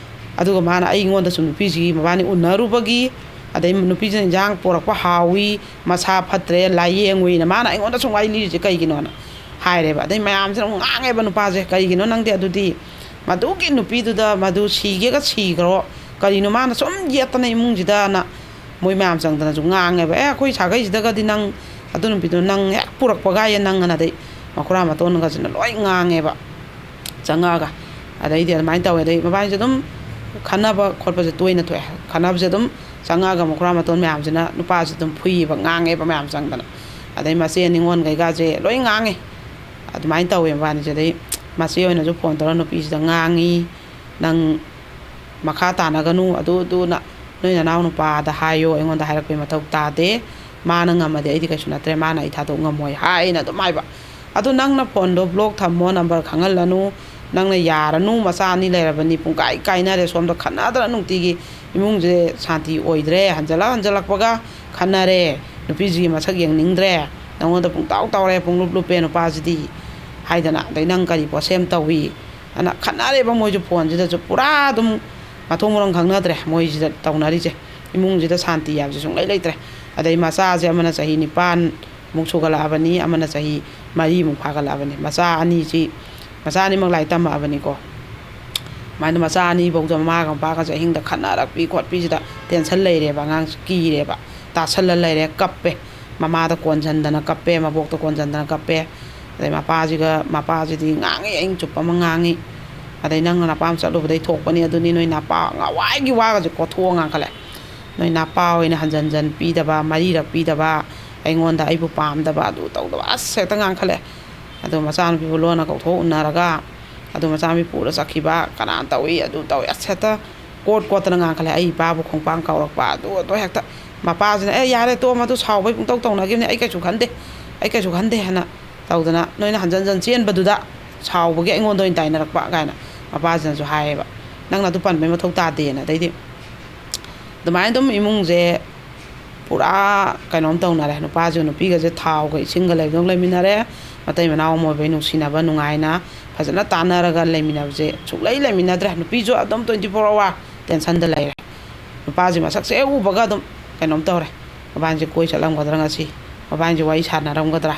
ꯑꯗꯨꯒ ꯃꯥꯅ ꯑꯩꯉꯣꯟꯗꯁꯨ ꯅꯨꯄꯤꯁꯤꯒꯤ ꯃꯕꯥꯅꯤ ꯎꯅꯔꯨꯕꯒꯤ, ꯑꯗꯩ ꯅꯨꯄꯤꯁꯤꯅ ꯏꯟꯖꯥꯡ ꯄꯣꯔꯛꯄ ꯍꯥꯎꯏ, ꯃꯁꯥ ꯐꯠꯇ꯭ꯔꯦ, ꯂꯥꯏꯌꯦꯡꯉꯨꯏꯅ ꯃꯥꯅ ꯑꯩꯉꯣꯟꯗ ꯁꯨꯝ ꯋꯥꯔꯤ ꯂꯤꯔꯤꯁꯦ ꯀꯩꯒꯤꯅꯣꯅ ꯍꯥꯏꯔꯦꯕ꯫ ꯑꯗꯩ ꯃꯌꯥꯝꯁꯤꯅ ꯑꯃꯨꯛ ꯉꯥꯡꯉꯦꯕ ꯅꯨꯄꯥꯁꯦ, "ꯀꯩꯒꯤꯅꯣ ꯅꯪꯗꯤ ꯑꯗꯨꯗꯤ ꯃꯗꯨꯒꯤ ꯅꯨꯄꯤꯗꯨꯗ, ꯃꯗꯨ ꯁꯤꯒꯦꯒ ꯁꯤꯈ꯭ꯔꯣ, ꯀꯔꯤꯅꯣ ꯃꯥꯅ ꯁꯨꯝ ꯌꯦꯠꯇꯅ ꯏꯃꯨꯡꯁꯤꯗꯅ?" ꯃꯣꯏ ꯃꯌꯥꯝ ꯆꯪꯗꯅꯁꯨ ꯉꯥꯡꯉꯦꯕ꯫ "ꯑꯦ, ꯑꯩꯈꯣꯏ ꯁꯥꯒꯩꯁꯤꯗꯒꯗꯤ ꯅꯪ ꯑꯗꯨ ꯅꯨꯄꯤꯗꯣ ꯅꯪ ꯍꯦꯛ ꯄꯨꯔꯛꯄꯒꯥꯏꯌꯦ ꯅꯪ" ꯑꯅ꯫ ꯑꯗꯩ ꯃꯈꯨꯔꯥ ꯃꯇꯣꯟꯒꯁꯤꯅ ꯂꯣꯏ ꯉꯥꯡꯉꯦꯕ ꯆꯪꯉꯛꯑꯒ꯫ ꯑꯗꯩꯗꯤ ꯑꯗꯨꯃꯥꯏꯅ ꯇꯧꯋꯦ꯫ ꯑꯗꯩ ꯃꯕꯥꯅꯤꯁꯦ ꯑꯗꯨꯝ ꯈꯟꯅꯕ ꯈꯣꯠꯄꯁꯦ ꯇꯣꯏꯅ ꯊꯣꯛꯑꯦ꯫ ꯈꯟꯅꯕꯁꯦ ꯑꯗꯨꯝ ꯆꯪꯉꯛꯑꯒ ꯃꯈꯨꯔꯥ ꯃꯇꯣꯟ ꯃꯌꯥꯝꯁꯤꯅ ꯅꯨꯄꯥꯁꯦ ꯑꯗꯨꯝ ꯐꯨꯏꯌꯦꯕ, ꯉꯥꯡꯉꯦꯕ ꯃꯌꯥꯝ ꯆꯪꯗꯅ꯫ ꯑꯗꯩ ꯃꯆꯦ ꯅꯤꯉꯣꯜꯈꯩꯒꯁꯦ ꯂꯣꯏ ꯉꯥꯡꯉꯦ꯫ ꯑꯗꯨꯃꯥꯏꯅ ꯇꯧꯋꯦ ꯃꯕꯥꯅꯤꯁꯦ꯫ ꯑꯗꯩ ꯃꯆꯦ ꯑꯣꯏꯅꯁꯨ ꯐꯣꯟ ꯇꯧꯔ ꯅꯨꯄꯤꯁꯤꯗ ꯉꯥꯡꯉꯤ, "ꯅꯪ ꯃꯈꯥ ꯇꯥꯅꯒꯅꯨ, ꯑꯗꯨ ꯑꯗꯨꯅ ꯅꯣꯏ ꯅꯅꯥꯎ ꯅꯨꯄꯥꯗ ꯍꯥꯏꯌꯣ, ꯑꯩꯉꯣꯟꯗ ꯍꯥꯏꯔꯛꯄꯩ ꯃꯊꯧ ꯇꯥꯗꯦ꯫ ꯃꯥꯅ ꯉꯝꯃꯗꯤ ꯑꯩꯗꯤ ꯀꯩꯁꯨ ꯅꯠꯇ꯭ꯔꯦ, ꯃꯥꯅ ꯑꯩ ꯊꯥꯗꯣꯛ ꯉꯝꯃꯣꯏ" ꯍꯥꯏꯅ ꯑꯗꯨꯝ ꯍꯥꯏꯕ꯫ ꯑꯗꯨ ꯅꯪꯅ ꯐꯣꯟꯗꯣ ꯕ꯭ꯂꯣꯛ ꯊꯝꯃꯣ, ꯅꯝꯕꯔ ꯈꯪꯍꯜꯂꯅꯨ, ꯅꯪꯅ ꯌꯥꯔꯅꯨ, ꯃꯆꯥ ꯑꯅꯤ ꯂꯩꯔꯕꯅꯤ, ꯄꯨꯡꯀꯥꯏ ꯀꯥꯏꯅꯔꯦ, ꯁꯣꯝꯗ ꯈꯠꯅꯗꯅ ꯅꯨꯡꯇꯤꯒꯤ ꯏꯃꯨꯡꯁꯦ ꯁꯥꯟꯇꯤ ꯑꯣꯏꯗ꯭ꯔꯦ, ꯍꯟꯖꯜꯂꯛ ꯍꯟꯖꯜꯂꯛꯄꯒ ꯈꯠꯅꯔꯦ, ꯅꯨꯄꯤꯁꯤꯒꯤ ꯃꯁꯛ ꯌꯦꯡꯅꯤꯡꯗ꯭ꯔꯦ, ꯅꯪꯉꯣꯟꯗ ꯄꯨꯡꯇꯥꯎ ꯇꯥꯎꯔꯦ, ꯄꯨꯡꯂꯨꯞ ꯂꯨꯞꯄꯦ ꯅꯨꯄꯥꯁꯤꯗꯤ ꯍꯥꯏꯗꯅ, ꯑꯗꯩ ꯅꯪ ꯀꯔꯤ ꯄꯣꯠꯁꯦꯝ ꯇꯧꯏ ꯑꯅ ꯈꯠꯅꯔꯦꯕ ꯃꯣꯏꯁꯨ꯫ ꯐꯣꯟꯁꯤꯗꯁꯨ ꯄꯨꯔꯥ ꯑꯗꯨꯝ ꯃꯊꯣꯡ ꯃꯔꯝ ꯈꯪꯅꯗ꯭ꯔꯦ ꯃꯣꯏꯁꯤꯗ ꯇꯧꯅꯔꯤꯁꯦ꯫ ꯏꯃꯨꯡꯁꯤꯗ ꯁꯥꯟꯇꯤ ꯍꯥꯏꯕꯁꯦ ꯁꯨꯡꯂꯩ ꯂꯩꯇ꯭ꯔꯦ꯫ ꯑꯗꯩ ꯃꯆꯥꯁꯦ ꯑꯃꯅ ꯆꯍꯤ ꯅꯤꯄꯥꯟ ꯃꯨꯛ ꯁꯨꯒꯠꯂꯛꯑꯕꯅꯤ, ꯑꯃꯅ ꯆꯍꯤ ꯃꯔꯤꯃꯨꯛ ꯐꯥꯒꯠꯂꯛꯑꯕꯅꯤ꯫ ꯃꯆꯥ ꯑꯅꯤꯁꯤ, ꯃꯆꯥ ꯑꯅꯤꯃꯛ ꯂꯥꯏꯔꯤꯛ ꯇꯝꯃꯛꯑꯕꯅꯤꯀꯣ꯫ ꯑꯗꯨꯃꯥꯏꯅ ꯃꯆꯥ ꯑꯅꯤꯐꯧꯗ ꯃꯃꯥꯒ ꯃꯄꯥꯒꯁꯦ ꯑꯍꯤꯡꯗ ꯈꯠꯅꯔꯛꯄꯤ ꯈꯣꯠꯄꯤꯁꯤꯗ ꯇꯦꯟꯁꯟ ꯂꯩꯔꯦꯕ꯫ ꯑꯉꯥꯡꯁꯤ ꯀꯤꯔꯦꯕ, ꯇꯥꯁꯜꯂ ꯂꯩꯔꯦ, ꯀꯞꯄꯦ꯫ ꯃꯃꯥꯗ ꯀꯣꯟꯁꯤꯟꯗꯅ ꯀꯞꯄꯦ, ꯃꯕꯣꯛꯇ ꯀꯣꯟꯁꯤꯟꯗꯅ ꯀꯞꯄꯦ꯫ ꯑꯗꯩ ꯃꯄꯥꯁꯤꯒ, ꯃꯄꯥꯁꯤꯗꯤ ꯉꯥꯡꯉꯤ, ꯑꯍꯤꯡ ꯆꯨꯞꯄ ꯑꯃ ꯉꯥꯡꯉꯤ꯫ ꯑꯗꯩ "ꯅꯪꯅ ꯅꯄꯥꯝ ꯆꯠꯂꯨꯕꯗꯩ ꯊꯣꯛꯄꯅꯤ, ꯑꯗꯨꯅꯤ ꯅꯣꯏ ꯅꯄꯥ", ꯉꯋꯥꯏꯒꯤ ꯋꯥꯒꯁꯦ ꯀꯣꯊꯣꯛꯑ ꯉꯥꯡꯈꯠꯂꯦ꯫ "ꯅꯣꯏ ꯅꯄꯥ ꯍꯣꯏꯅ ꯍꯟꯖꯟ ꯍꯟꯖꯟ ꯄꯤꯗꯕ, ꯃꯔꯤꯔꯛ ꯄꯤꯗꯕ, ꯑꯩꯉꯣꯟꯗ ꯑꯩꯕꯨ ꯄꯥꯝꯗꯕ, ꯑꯗꯨ ꯇꯧꯗꯕ", ꯑꯁ ꯍꯦꯛꯇ ꯉꯥꯡꯈꯠꯂꯦ꯫ ꯑꯗꯣ ꯃꯆꯥꯅꯨꯄꯤꯕꯨ ꯂꯣꯟꯅ ꯀꯧꯊꯣꯛ ꯎꯅꯔꯒ, "ꯑꯗꯨ ꯃꯆꯥꯅꯨꯄꯤ ꯄꯨꯔ ꯆꯠꯈꯤꯕ ꯀꯅꯥ ꯇꯧꯏ, ꯑꯗꯨ ꯇꯧꯏ", ꯑꯁ ꯍꯦꯛꯇ ꯀꯣꯠ ꯀꯣꯠꯇꯅ ꯉꯥꯡꯈꯠꯂꯦ꯫ "ꯑꯩ ꯏꯄꯥꯕꯨ ꯈꯣꯡꯄꯥꯡ ꯀꯥꯎꯔꯛꯄ", ꯑꯗꯨ ꯑꯗꯨ ꯍꯦꯛꯇ꯫ ꯃꯄꯥꯁꯤꯅ "ꯑꯦ ꯌꯥꯔꯦ ꯇꯣꯛꯑꯣ, ꯃꯗꯨ ꯁꯥꯎꯕꯩ ꯄꯨꯡꯇꯧ ꯇꯧꯅꯈꯤꯕꯅꯦ, ꯑꯩ ꯀꯩꯁꯨ ꯈꯟꯗꯦ, ꯑꯩ ꯀꯩꯁꯨ ꯈꯟꯗꯦ" ꯍꯥꯏꯅ ꯇꯧꯗꯅ ꯅꯣꯏꯅ ꯍꯟꯖꯟ ꯍꯟꯖꯟ ꯆꯦꯟꯕꯗꯨꯗ ꯁꯥꯎꯕꯒꯤ ꯑꯩꯉꯣꯟꯗ ꯑꯣꯏꯅ ꯇꯥꯏꯅꯔꯛꯄ ꯀꯥꯏꯅ ꯃꯄꯥꯁꯤꯅꯁꯨ ꯍꯥꯏꯌꯦꯕ꯫ "ꯅꯪꯅ ꯑꯗꯨ ꯄꯟꯕꯩ ꯃꯊꯧ ꯇꯥꯗꯦꯅ", ꯑꯗꯩꯗꯤ ꯑꯗꯨꯃꯥꯏꯅ ꯑꯗꯨꯝ ꯏꯃꯨꯡꯁꯦ ꯄꯨꯔꯥ ꯀꯩꯅꯣꯝ ꯇꯧꯅꯔꯦ꯫ ꯅꯨꯄꯥꯁꯤꯒ ꯅꯨꯄꯤꯒꯁꯦ ꯊꯥꯎꯒ ꯏꯁꯤꯡꯒ ꯂꯩꯕꯗꯧ ꯂꯩꯃꯤꯟꯅꯔꯦ꯫ ꯃꯇꯩ ꯃꯅꯥꯎ ꯑꯃ ꯑꯣꯏꯕꯩ ꯅꯨꯡꯁꯤꯅꯕ ꯅꯨꯡꯉꯥꯏꯅ ꯐꯖꯅ ꯇꯥꯟꯅꯔꯒ ꯂꯩꯃꯤꯟꯅꯕꯁꯦ ꯁꯨꯛꯂꯩ ꯂꯩꯃꯤꯟꯅꯗ꯭ꯔꯦ꯫ ꯅꯨꯄꯤꯁꯨ ꯑꯗꯨꯝ twenty four hour ꯇꯦꯟꯁꯟꯗ ꯂꯩꯔꯦ꯫ ꯅꯨꯄꯥꯁꯤ ꯃꯁꯛꯁꯦ ꯍꯦꯛ ꯎꯕꯒ ꯑꯗꯨꯝ ꯀꯩꯅꯣꯝ ꯇꯧꯔꯦ꯫ ꯃꯕꯥꯅꯤꯁꯦ ꯀꯣꯏ ꯆꯠꯂꯝꯒꯗ꯭ꯔꯥ ꯉꯁꯤ? ꯃꯕꯥꯅꯤꯁꯦ ꯋꯥꯔꯤ ꯁꯥꯟꯅꯔꯝꯒꯗ꯭ꯔꯥ?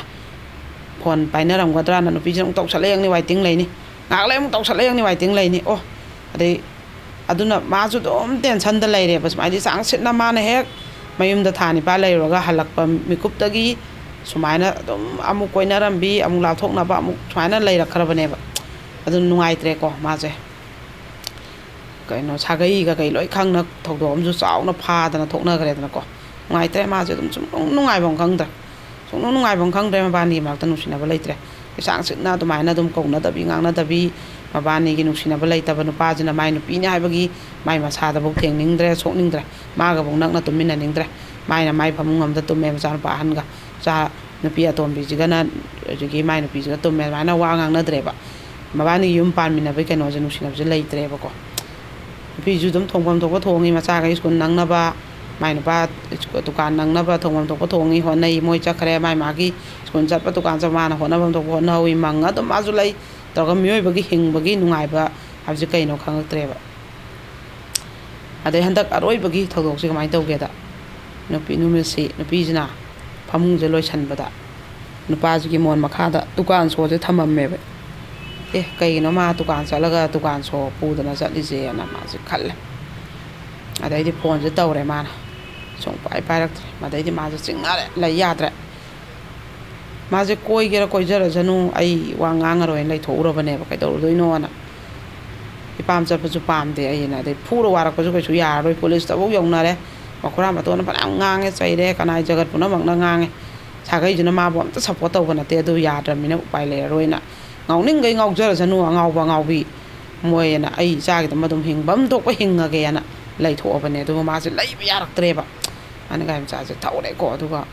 ꯐꯣꯟ ꯄꯥꯏꯅꯔꯝꯒꯗ꯭ꯔꯥꯅ ꯅꯨꯄꯤꯁꯤꯅ ꯑꯃꯨꯛ ꯇꯧꯁꯜꯂꯛꯑꯦ ꯌꯦꯡꯅꯤ, waiting ꯂꯩꯅꯤ꯫ ꯉꯥꯏꯍꯥꯛ ꯂꯩ ꯑꯃꯨꯛ ꯇꯧꯁꯜꯂꯛꯑꯦ ꯌꯦꯡꯅꯤ, waiting ꯂꯩꯅꯤ꯫ ꯑꯣ, ꯑꯗꯩ ꯑꯗꯨꯅ ꯃꯥꯁꯨ ꯑꯗꯨꯝ ꯇꯦꯟꯁꯟꯗ ꯂꯩꯔꯦꯕ꯫ ꯁꯨꯃꯥꯏꯅ ꯆꯥꯡ ꯁꯤꯠꯅ ꯃꯥꯅ ꯍꯦꯛ ꯃꯌꯨꯝꯗ ꯊꯥ ꯅꯤꯄꯥꯜ ꯂꯩꯔꯨꯔꯒ ꯍꯜꯂꯛꯄ ꯃꯤꯀꯨꯞꯇꯒꯤ ꯁꯨꯃꯥꯏꯅ ꯑꯗꯨꯝ ꯑꯃꯨꯛ ꯀꯣꯏꯅꯔꯝꯕꯤ, ꯑꯃꯨꯛ ꯂꯥꯞꯊꯣꯛꯅꯕ, ꯑꯃꯨꯛ ꯁꯨꯃꯥꯏꯅ ꯂꯩꯔꯛꯈ꯭ꯔꯕꯅꯦꯕ꯫ ꯑꯗꯨꯅ ꯅꯨꯡꯉꯥꯏꯇ꯭ꯔꯦꯀꯣ ꯃꯥꯁꯦ꯫ ꯀꯩꯅꯣ, ꯁꯥꯒꯩ ꯀꯩꯀꯩ ꯂꯣꯏ ꯈꯪꯅ ꯊꯧꯗꯣꯛ ꯑꯃꯁꯨ ꯆꯥꯎꯅ ꯐꯥꯗꯅ ꯊꯣꯛꯅꯈ꯭ꯔꯦꯗꯅꯀꯣ꯫ ꯅꯨꯡꯉꯥꯏꯇ꯭ꯔꯦ, ꯃꯥꯁꯦ ꯑꯗꯨꯝ ꯁꯨꯝ ꯅꯨꯡꯉꯥꯏꯐꯝ ꯈꯪꯗ꯭ꯔꯦ꯫ ꯁꯨꯡꯅꯨꯡ ꯅꯨꯡꯉꯥꯏꯐꯝ ꯈꯪꯗ꯭ꯔꯦ꯫ ꯃꯕꯥꯅꯤꯒꯤ ꯃꯔꯛꯇ ꯅꯨꯡꯁꯤꯅꯕ ꯂꯩꯇ꯭ꯔꯦ꯫ ꯏꯁꯥꯡ ꯁꯤꯠꯅ ꯑꯗꯨꯃꯥꯏꯅ ꯑꯗꯨꯝ ꯀꯧꯅꯗꯕꯤ ꯉꯥꯡꯅꯗꯕꯤ, ꯃꯕꯥꯅꯤꯒꯤ ꯅꯨꯡꯁꯤꯅꯕ ꯂꯩꯇꯕ, ꯅꯨꯄꯥꯁꯤꯅ ꯃꯥꯏ ꯅꯨꯄꯤꯅꯦ ꯍꯥꯏꯕꯒꯤ ꯃꯥꯏ ꯃꯁꯥꯗꯐꯥꯎ ꯊꯦꯡꯅꯤꯡꯗ꯭ꯔꯦ, ꯁꯣꯛꯅꯤꯡꯗ꯭ꯔꯦ, ꯃꯥꯒꯐꯥꯎ ꯅꯛꯅ ꯇꯨꯝꯃꯤꯟꯅꯅꯤꯡꯗ꯭ꯔꯦ꯫ ꯃꯥꯏꯅ ꯃꯥꯏ ꯐꯃꯨꯡ ꯑꯃꯗ ꯇꯨꯝꯃꯦ, ꯃꯆꯥꯅꯨꯄꯥ ꯑꯍꯟꯒ꯫ ꯃꯆꯥ ꯅꯨꯄꯤ ꯑꯇꯣꯝꯕꯤꯁꯤꯒꯅ ꯍꯧꯖꯤꯛꯀꯤ ꯃꯥꯏ ꯅꯨꯄꯤꯁꯤꯒ ꯇꯨꯝꯃꯦ꯫ ꯑꯗꯨꯃꯥꯏꯅ ꯋꯥ ꯉꯥꯡꯅꯗ꯭ꯔꯦꯕ꯫ ꯃꯕꯥꯅꯤꯒꯤ ꯌꯨꯝ ꯄꯥꯟꯃꯤꯟꯅꯕꯒꯤ ꯀꯩꯅꯣꯁꯦ, ꯅꯨꯡꯁꯤꯅꯕꯁꯦ ꯂꯩꯇ꯭ꯔꯦꯕꯀꯣ꯫ ꯅꯨꯄꯤꯁꯨ ꯑꯗꯨꯝ ꯊꯣꯡꯐꯝ ꯊꯣꯛꯄ ꯊꯣꯡꯉꯤ, ꯃꯆꯥꯈꯩ ꯁ꯭ꯀꯨꯜ ꯅꯪꯅꯕ, ꯃꯥꯏ ꯅꯨꯄꯥ ꯗꯨꯀꯥꯟ ꯅꯪꯅꯕ ꯊꯣꯡꯐꯝ ꯊꯣꯛꯄ ꯊꯣꯡꯉꯤ, ꯍꯣꯠꯅꯩ꯫ ꯃꯣꯏ ꯆꯠꯈ꯭ꯔꯦ, ꯃꯥꯏ ꯃꯥꯒꯤ ꯁ꯭ꯀꯨꯜ ꯆꯠꯄ, ꯗꯨꯀꯥꯟ ꯆꯠꯄ, ꯃꯥꯅ ꯍꯣꯠꯅꯐꯝ ꯊꯣꯛꯄ ꯍꯣꯠꯅꯍꯧꯋꯤ꯫ ꯃꯪꯉ ꯑꯗꯨꯝ ꯃꯥꯁꯨ ꯂꯩ꯫ ꯇꯧꯔꯒ ꯃꯤꯑꯣꯏꯕꯒꯤ ꯍꯤꯡꯕꯒꯤ ꯅꯨꯡꯉꯥꯏꯕ ꯍꯥꯏꯕꯁꯦ ꯀꯩꯅꯣ ꯈꯪꯉꯛꯇ꯭ꯔꯦꯕ꯫ ꯑꯗꯩ ꯍꯟꯗꯛ ꯑꯔꯣꯏꯕꯒꯤ ꯊꯧꯗꯣꯛꯁꯦ ꯀꯃꯥꯏꯅ ꯇꯧꯒꯦꯗ, ꯅꯨꯄꯤ, ꯅꯨꯃꯤꯠꯁꯤ ꯅꯨꯄꯤꯁꯤꯅ ꯐꯃꯨꯡꯁꯦ ꯂꯣꯏꯁꯟꯕꯗ ꯅꯨꯄꯥꯁꯤꯒꯤ ꯃꯣꯟ ꯃꯈꯥꯗ ꯗꯨꯀꯥꯟ ꯁꯣꯁꯦ ꯊꯝꯃꯝꯃꯦꯕ꯫ "ꯑꯦ, ꯀꯩꯒꯤꯅꯣ ꯃꯥ ꯗꯨꯀꯥꯟ ꯆꯠꯂꯒ ꯗꯨꯀꯥꯟ ꯁꯣ ꯄꯨꯗꯅ ꯆꯠꯂꯤꯁꯦꯅ?" ꯃꯥꯁꯦ ꯈꯜꯂꯦ꯫ ꯑꯗꯩꯗꯤ ꯐꯣꯟꯁꯦ ꯇꯧꯔꯦ ꯃꯥꯅ, ꯁꯨꯡꯄꯥꯏ ꯄꯥꯏꯔꯛꯇ꯭ꯔꯦ꯫ ꯃꯗꯩꯗꯤ ꯃꯥꯁꯦ ꯆꯤꯡꯅꯔꯦ, ꯂꯩ ꯌꯥꯗ꯭ꯔꯦ꯫ ꯃꯥꯁꯦ ꯀꯣꯏꯒꯦꯔꯥ ꯀꯣꯏꯖꯔꯁꯅꯨ, ꯑꯩ ꯋꯥ ꯉꯥꯡꯉꯔꯣꯏꯅ ꯂꯩꯊꯣꯛꯎꯔꯕꯅꯦꯕ꯫ ꯀꯩꯗꯧꯔꯨꯗꯣꯏꯅꯣꯅ꯫ ꯏꯄꯥꯝ ꯆꯠꯄꯁꯨ ꯄꯥꯝꯗꯦ ꯑꯩꯅ꯫ ꯑꯗꯩ ꯐꯨꯔ ꯋꯥꯔꯛꯄꯁꯨ ꯀꯩꯁꯨ ꯌꯥꯔꯔꯣꯏ, ꯄꯨꯂꯤꯁꯇꯐꯥꯎ ꯌꯧꯅꯔꯦ꯫ ꯃꯈꯨꯔꯥ ꯃꯇꯣꯟꯅ ꯐꯅꯌꯥꯝ ꯉꯥꯡꯉꯦ, ꯆꯩꯔꯦ, ꯀꯅꯥꯏ ꯖꯒꯠ ꯄꯨꯝꯅꯃꯛꯅ ꯉꯥꯡꯉꯦ꯫ ꯁꯥꯒꯩꯁꯤꯅ ꯃꯥꯕꯨ ꯑꯝꯇ ꯁꯞꯄꯣꯔꯠ ꯇꯧꯕ ꯅꯠꯇꯦ, ꯑꯗꯨ ꯌꯥꯗ꯭ꯔꯕꯅꯤꯅ ꯎꯄꯥꯏ ꯂꯩꯔꯔꯣꯏꯅ꯫ ꯉꯥꯎꯅꯤꯡꯈꯩ ꯉꯥꯎꯖꯔꯁꯅꯨ ꯑꯉꯥꯎꯕ ꯑꯉꯥꯎꯕꯤ꯫ ꯃꯣꯏꯅ ꯑꯩ ꯏꯆꯥꯒꯤꯗꯃꯛ ꯑꯗꯨꯝ ꯍꯤꯡꯐꯝ ꯊꯣꯛꯄ ꯍꯤꯡꯉꯒꯦꯅ ꯂꯩꯊꯣꯛꯑꯕꯅꯦ꯫ ꯑꯗꯨꯒ ꯃꯥꯁꯦ ꯂꯩꯕ ꯌꯥꯔꯛꯇ꯭ꯔꯦꯕ꯫ ꯃꯥꯅ ꯒꯥꯔꯤ ꯃꯆꯥꯁꯦ ꯊꯧꯔꯦꯀꯣ꯫ ꯑꯗꯨꯒ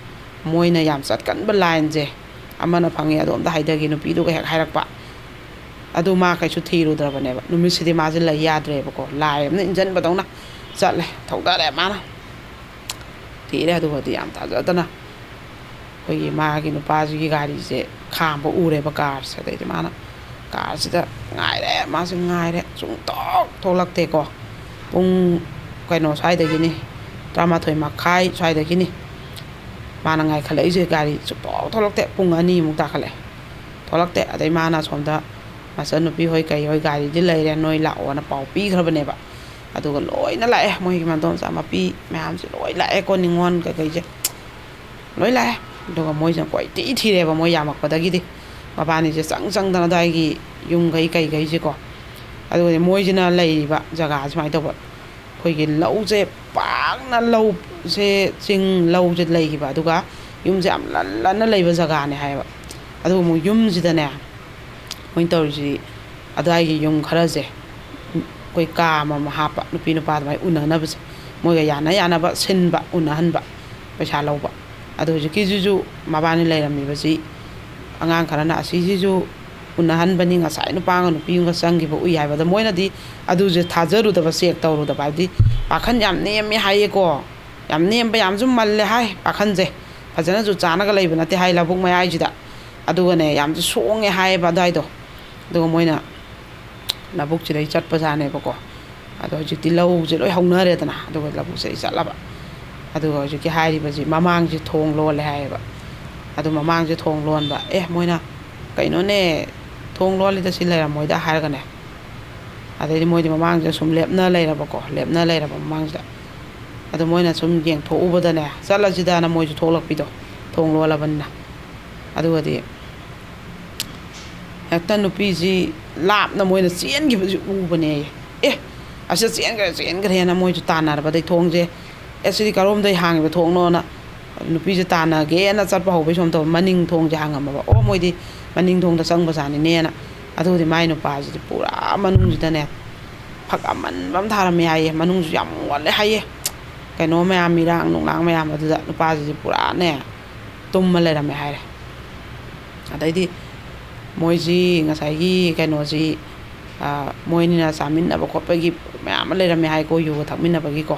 ꯃꯣꯏꯅ ꯌꯥꯝ ꯆꯠꯀꯟꯕ ꯂꯥꯏꯟꯁꯦ, ꯑꯃꯅ ꯐꯪꯉꯦ, ꯑꯗꯣ ꯑꯝꯇ ꯍꯥꯏꯗꯒꯦ, ꯅꯨꯄꯤꯗꯨꯒ ꯍꯦꯛ ꯍꯥꯏꯔꯛꯄ꯫ ꯑꯗꯨ ꯃꯥ ꯀꯩꯁꯨ ꯊꯤꯔꯨꯗ꯭ꯔꯕꯅꯦꯕ꯫ ꯅꯨꯃꯤꯠꯁꯤꯗꯤ ꯃꯥꯁꯦ ꯂꯩ ꯌꯥꯗ꯭ꯔꯦꯕꯀꯣ, ꯂꯥꯏ ꯑꯃꯅ ꯏꯟꯁꯤꯟꯕꯗꯧꯅ ꯆꯠꯂꯦ, ꯊꯧꯗꯔꯦ ꯃꯥꯅ꯫ ꯊꯤꯔꯦ꯫ ꯑꯗꯨꯒꯗꯤ ꯌꯥꯝ ꯊꯥꯖꯗꯅ ꯑꯩꯈꯣꯏꯒꯤ ꯃꯥꯒꯤ ꯅꯨꯄꯥꯁꯤꯒꯤ ꯒꯥꯔꯤꯁꯦ ꯈꯥꯝꯕ ꯎꯔꯦꯕ, ꯀꯥꯔꯁꯦ꯫ ꯑꯗꯩꯗꯤ ꯃꯥꯅ ꯀꯥꯔꯁꯤꯗ ꯉꯥꯏꯔꯦ, ꯃꯥꯁꯦ ꯉꯥꯏꯔꯦ, ꯁꯨꯡꯊꯣꯛ ꯊꯣꯛꯂꯛꯇꯦꯀꯣ꯫ ꯄꯨꯡ ꯀꯩꯅꯣ ꯁ꯭ꯋꯥꯏꯗꯒꯤꯅꯤ, ꯇꯔꯥꯃꯥꯊꯣꯏ ꯃꯈꯥꯏ ꯁ꯭ꯋꯥꯏꯗꯒꯤꯅꯤ ꯃꯥꯅ ꯉꯥꯏꯈꯠꯂꯛꯏꯁꯦ꯫ ꯒꯥꯔꯤ ꯁꯨꯡꯊꯣꯛ ꯊꯣꯛꯂꯛꯇꯦ꯫ ꯄꯨꯡ ꯑꯅꯤꯃꯨꯛ ꯇꯥꯈꯠꯂꯛꯑꯦ, ꯊꯣꯛꯂꯛꯇꯦ꯫ ꯑꯗꯩ ꯃꯥꯅ ꯑꯁꯣꯝꯗ ꯃꯆꯟꯅꯨꯄꯤ ꯍꯣꯏ ꯀꯩ ꯍꯣꯏ ꯒꯥꯔꯤꯗꯤ ꯂꯩꯔꯦ, ꯅꯣꯏ ꯂꯥꯛꯑꯣꯅ ꯄꯥꯎ ꯄꯤꯈ꯭ꯔꯕꯅꯦꯕ꯫ ꯑꯗꯨꯒ ꯂꯣꯏꯅ ꯂꯥꯛꯑꯦ, ꯃꯣꯏꯒꯤ ꯃꯗꯣꯝꯆꯥ ꯃꯄꯤ ꯃꯌꯥꯝꯁꯦ ꯂꯣꯏ ꯂꯥꯛꯑꯦꯀꯣ, ꯅꯤꯉꯣꯜ ꯀꯩꯀꯩꯁꯦ ꯂꯣꯏ ꯂꯥꯛꯑꯦ꯫ ꯑꯗꯨꯒ ꯃꯣꯏꯁꯤꯅ ꯀꯣꯏꯊꯤ ꯊꯤꯔꯦꯕ, ꯃꯣꯏ ꯌꯥꯝꯃꯛꯄꯗꯒꯤꯗꯤ꯫ ꯃꯕꯥꯅꯤꯁꯦ ꯆꯪ ꯆꯪꯗꯅ ꯑꯗꯨꯋꯥꯏꯒꯤ ꯌꯨꯝꯈꯩ ꯀꯩꯈꯩꯁꯦꯀꯣ, ꯑꯗꯨꯒꯗꯤ ꯃꯣꯏꯁꯤꯅ ꯂꯩꯔꯤꯕ ꯖꯒꯥ ꯁꯨꯃꯥꯏꯅ ꯇꯧꯕ, ꯑꯩꯈꯣꯏꯒꯤ ꯂꯧꯁꯦ ꯄꯥꯛꯅ, ꯂꯧꯁꯦ, ꯆꯤꯡ ꯂꯧꯁꯦ ꯂꯩꯈꯤꯕ, ꯑꯗꯨꯒ ꯌꯨꯝꯁꯦ ꯌꯥꯝ ꯂꯟ ꯂꯟꯅ ꯂꯩꯕ ꯖꯒꯥꯅꯦ ꯍꯥꯏꯌꯦꯕ꯫ ꯑꯗꯨꯒ ꯑꯃꯨꯛ ꯌꯨꯝꯁꯤꯗꯅꯦ, ꯃꯣꯏꯅ ꯇꯧꯔꯤꯁꯤ, ꯑꯗꯨꯋꯥꯏꯒꯤ ꯌꯨꯝ ꯈꯔꯁꯦ ꯑꯩꯈꯣꯏ ꯀꯥ ꯑꯃꯃꯝ ꯍꯥꯞꯄ, ꯅꯨꯄꯤ ꯅꯨꯄꯥ ꯑꯗꯨꯃꯥꯏꯅ ꯎꯅꯅꯕꯁꯦ, ꯃꯣꯏꯒ ꯌꯥꯅ ꯌꯥꯅꯕ ꯁꯤꯟꯕ, ꯎꯅꯍꯟꯕ, ꯄꯩꯁꯥ ꯂꯧꯕ꯫ ꯑꯗꯣ ꯍꯧꯖꯤꯛꯀꯤꯁꯤꯁꯨ ꯃꯕꯥꯅꯤ ꯂꯩꯔꯝꯃꯤꯕꯁꯤ, ꯑꯉꯥꯡ ꯈꯔꯅ ꯑꯁꯤꯁꯤꯁꯨ ꯎꯅꯍꯟꯕꯅꯤ, ꯉꯁꯥꯏ ꯅꯨꯄꯥꯒ ꯅꯨꯄꯤ ꯑꯃꯒ ꯆꯪꯈꯤꯕ ꯎꯏ ꯍꯥꯏꯕꯗ, ꯃꯣꯏꯅꯗꯤ ꯑꯗꯨꯁꯦ ꯊꯥꯖꯔꯨꯗꯕ, ꯆꯦꯛ ꯇꯧꯔꯨꯗꯕ꯫ ꯍꯥꯏꯕꯗꯤ ꯄꯥꯈꯟ ꯌꯥꯝ ꯅꯦꯝꯃꯦ ꯍꯥꯏꯌꯦꯀꯣ, ꯌꯥꯝ ꯅꯦꯝꯕ, ꯌꯥꯝꯁꯨ ꯃꯜꯂꯦ ꯍꯥꯏ ꯄꯥꯈꯟꯁꯦ꯫ ꯐꯖꯅꯁꯨ ꯆꯥꯅꯒ ꯂꯩꯕ ꯅꯠꯇꯦ ꯍꯥꯏ ꯂꯧꯕꯨꯛ ꯃꯌꯥꯏꯁꯤꯗ꯫ ꯑꯗꯨꯒꯅꯦ, ꯌꯥꯝꯁꯨ ꯁꯣꯡꯉꯦ ꯍꯥꯏꯌꯦꯕ ꯑꯗꯨꯋꯥꯏꯗꯣ꯫ ꯑꯗꯨꯒ ꯃꯣꯏꯅ ꯂꯧꯕꯨꯛꯁꯤꯗꯩ ꯆꯠꯄꯖꯥꯠꯅꯦꯕꯀꯣ꯫ ꯑꯗꯣ ꯍꯧꯖꯤꯛꯇꯤ ꯂꯧꯁꯦ ꯂꯣꯏ ꯍꯧꯅꯔꯦꯗꯅ, ꯑꯗꯨꯒ ꯂꯧꯕꯨꯛꯁꯤꯗꯩ ꯆꯠꯂꯕ꯫ ꯑꯗꯨꯒ ꯍꯧꯖꯤꯛꯀꯤ ꯍꯥꯏꯔꯤꯕꯁꯤ ꯃꯃꯥꯡꯁꯤ ꯊꯣꯡ ꯂꯣꯜꯂꯦ ꯍꯥꯏꯌꯦꯕ꯫ ꯑꯗꯨ ꯃꯃꯥꯡꯁꯦ ꯊꯣꯡ ꯂꯣꯟꯕ, "ꯑꯦ, ꯃꯣꯏꯅ ꯀꯩꯅꯣꯅꯦ, ꯊꯣꯡ ꯂꯣꯜꯂꯤꯗ, ꯁꯤ ꯂꯩꯔꯝꯃꯣꯏꯗ" ꯍꯥꯏꯔꯒꯅꯦ, ꯑꯗꯩꯗꯤ ꯃꯣꯏꯗꯤ ꯃꯃꯥꯡꯁꯤꯗ ꯁꯨꯝ ꯂꯦꯞꯅ ꯂꯩꯔꯕꯀꯣ, ꯂꯦꯞꯅ ꯂꯩꯔꯕ ꯃꯃꯥꯡꯁꯤꯗ꯫ ꯑꯗꯣ ꯃꯣꯏꯅ ꯁꯨꯝ ꯌꯦꯡꯊꯣꯛꯎꯕꯗꯅꯦ, ꯆꯠꯂꯁꯤꯗꯅ ꯃꯣꯏꯁꯨ ꯊꯣꯛꯂꯛꯄꯤꯗꯣ, ꯊꯣꯡ ꯂꯣꯜꯂꯕꯅꯤꯅ꯫ ꯑꯗꯨꯒꯗꯤ ꯍꯦꯛꯇ ꯅꯨꯄꯤꯁꯤ ꯂꯥꯞꯅ ꯃꯣꯏꯅ ꯆꯦꯟꯈꯤꯕꯁꯤ ꯎꯕꯅꯦ꯫ "ꯑꯦ, ꯑꯁꯤꯗ ꯆꯦꯟꯈ꯭ꯔꯦ, ꯆꯦꯟꯈ꯭ꯔꯦꯅ" ꯃꯣꯏꯁꯨ ꯇꯥꯟꯅꯔꯕꯗꯩ ꯊꯣꯡꯁꯦ, "ꯑꯦ, ꯁꯤꯗꯤ ꯀꯔꯣꯝꯗꯩ ꯍꯥꯡꯉꯤꯕ ꯊꯣꯡꯅꯣꯅ" ꯅꯨꯄꯤꯁꯦ ꯇꯥꯟꯅꯒꯦꯅ ꯆꯠꯄ ꯍꯧꯕꯩ ꯁꯣꯝ ꯇꯧꯕ, ꯃꯅꯤꯡ ꯊꯣꯡꯁꯦ ꯍꯥꯡꯉꯝꯃꯕ꯫ ꯑꯣ, ꯃꯣꯏꯗꯤ ꯃꯅꯤꯡ ꯊꯣꯡꯗ ꯆꯪꯕꯖꯥꯠꯅꯤꯅꯦꯅ꯫ ꯑꯗꯨꯒꯗꯤ ꯃꯥꯏ ꯅꯨꯄꯥꯁꯤꯗꯤ ꯄꯨꯔꯥ ꯃꯅꯨꯡꯁꯤꯗꯅꯦ, ꯐꯛ ꯑꯃꯟꯕ ꯑꯃ ꯊꯥꯔꯝꯃꯦ ꯍꯥꯏꯌꯦ꯫ ꯃꯅꯨꯡꯁꯨ ꯌꯥꯝ ꯃꯣꯠꯂꯦ ꯍꯥꯏꯌꯦ, ꯀꯩꯅꯣ ꯃꯌꯥꯝ, ꯃꯤꯔꯥꯡ ꯅꯨꯡꯂꯥꯡ ꯃꯌꯥꯝ꯫ ꯑꯗꯨꯗ ꯅꯨꯄꯥꯁꯤꯗꯤ ꯄꯨꯔꯥꯅꯦ, ꯇꯨꯝꯃ ꯂꯩꯔꯝꯃꯦ ꯍꯥꯏꯔꯦ꯫ ꯑꯗꯩꯗꯤ ꯃꯣꯏꯁꯤ ꯉꯁꯥꯏꯒꯤ ꯀꯩꯅꯣꯁꯤ, ꯃꯣꯏ ꯑꯅꯤꯅ ꯆꯥꯃꯤꯟꯅꯕ ꯈꯣꯠꯄꯒꯤ ꯃꯌꯥꯝ ꯑꯃ ꯂꯩꯔꯝꯃꯦ ꯍꯥꯏꯀꯣ, ꯌꯨꯒ ꯊꯛꯃꯤꯟꯅꯕꯒꯤꯀꯣ꯫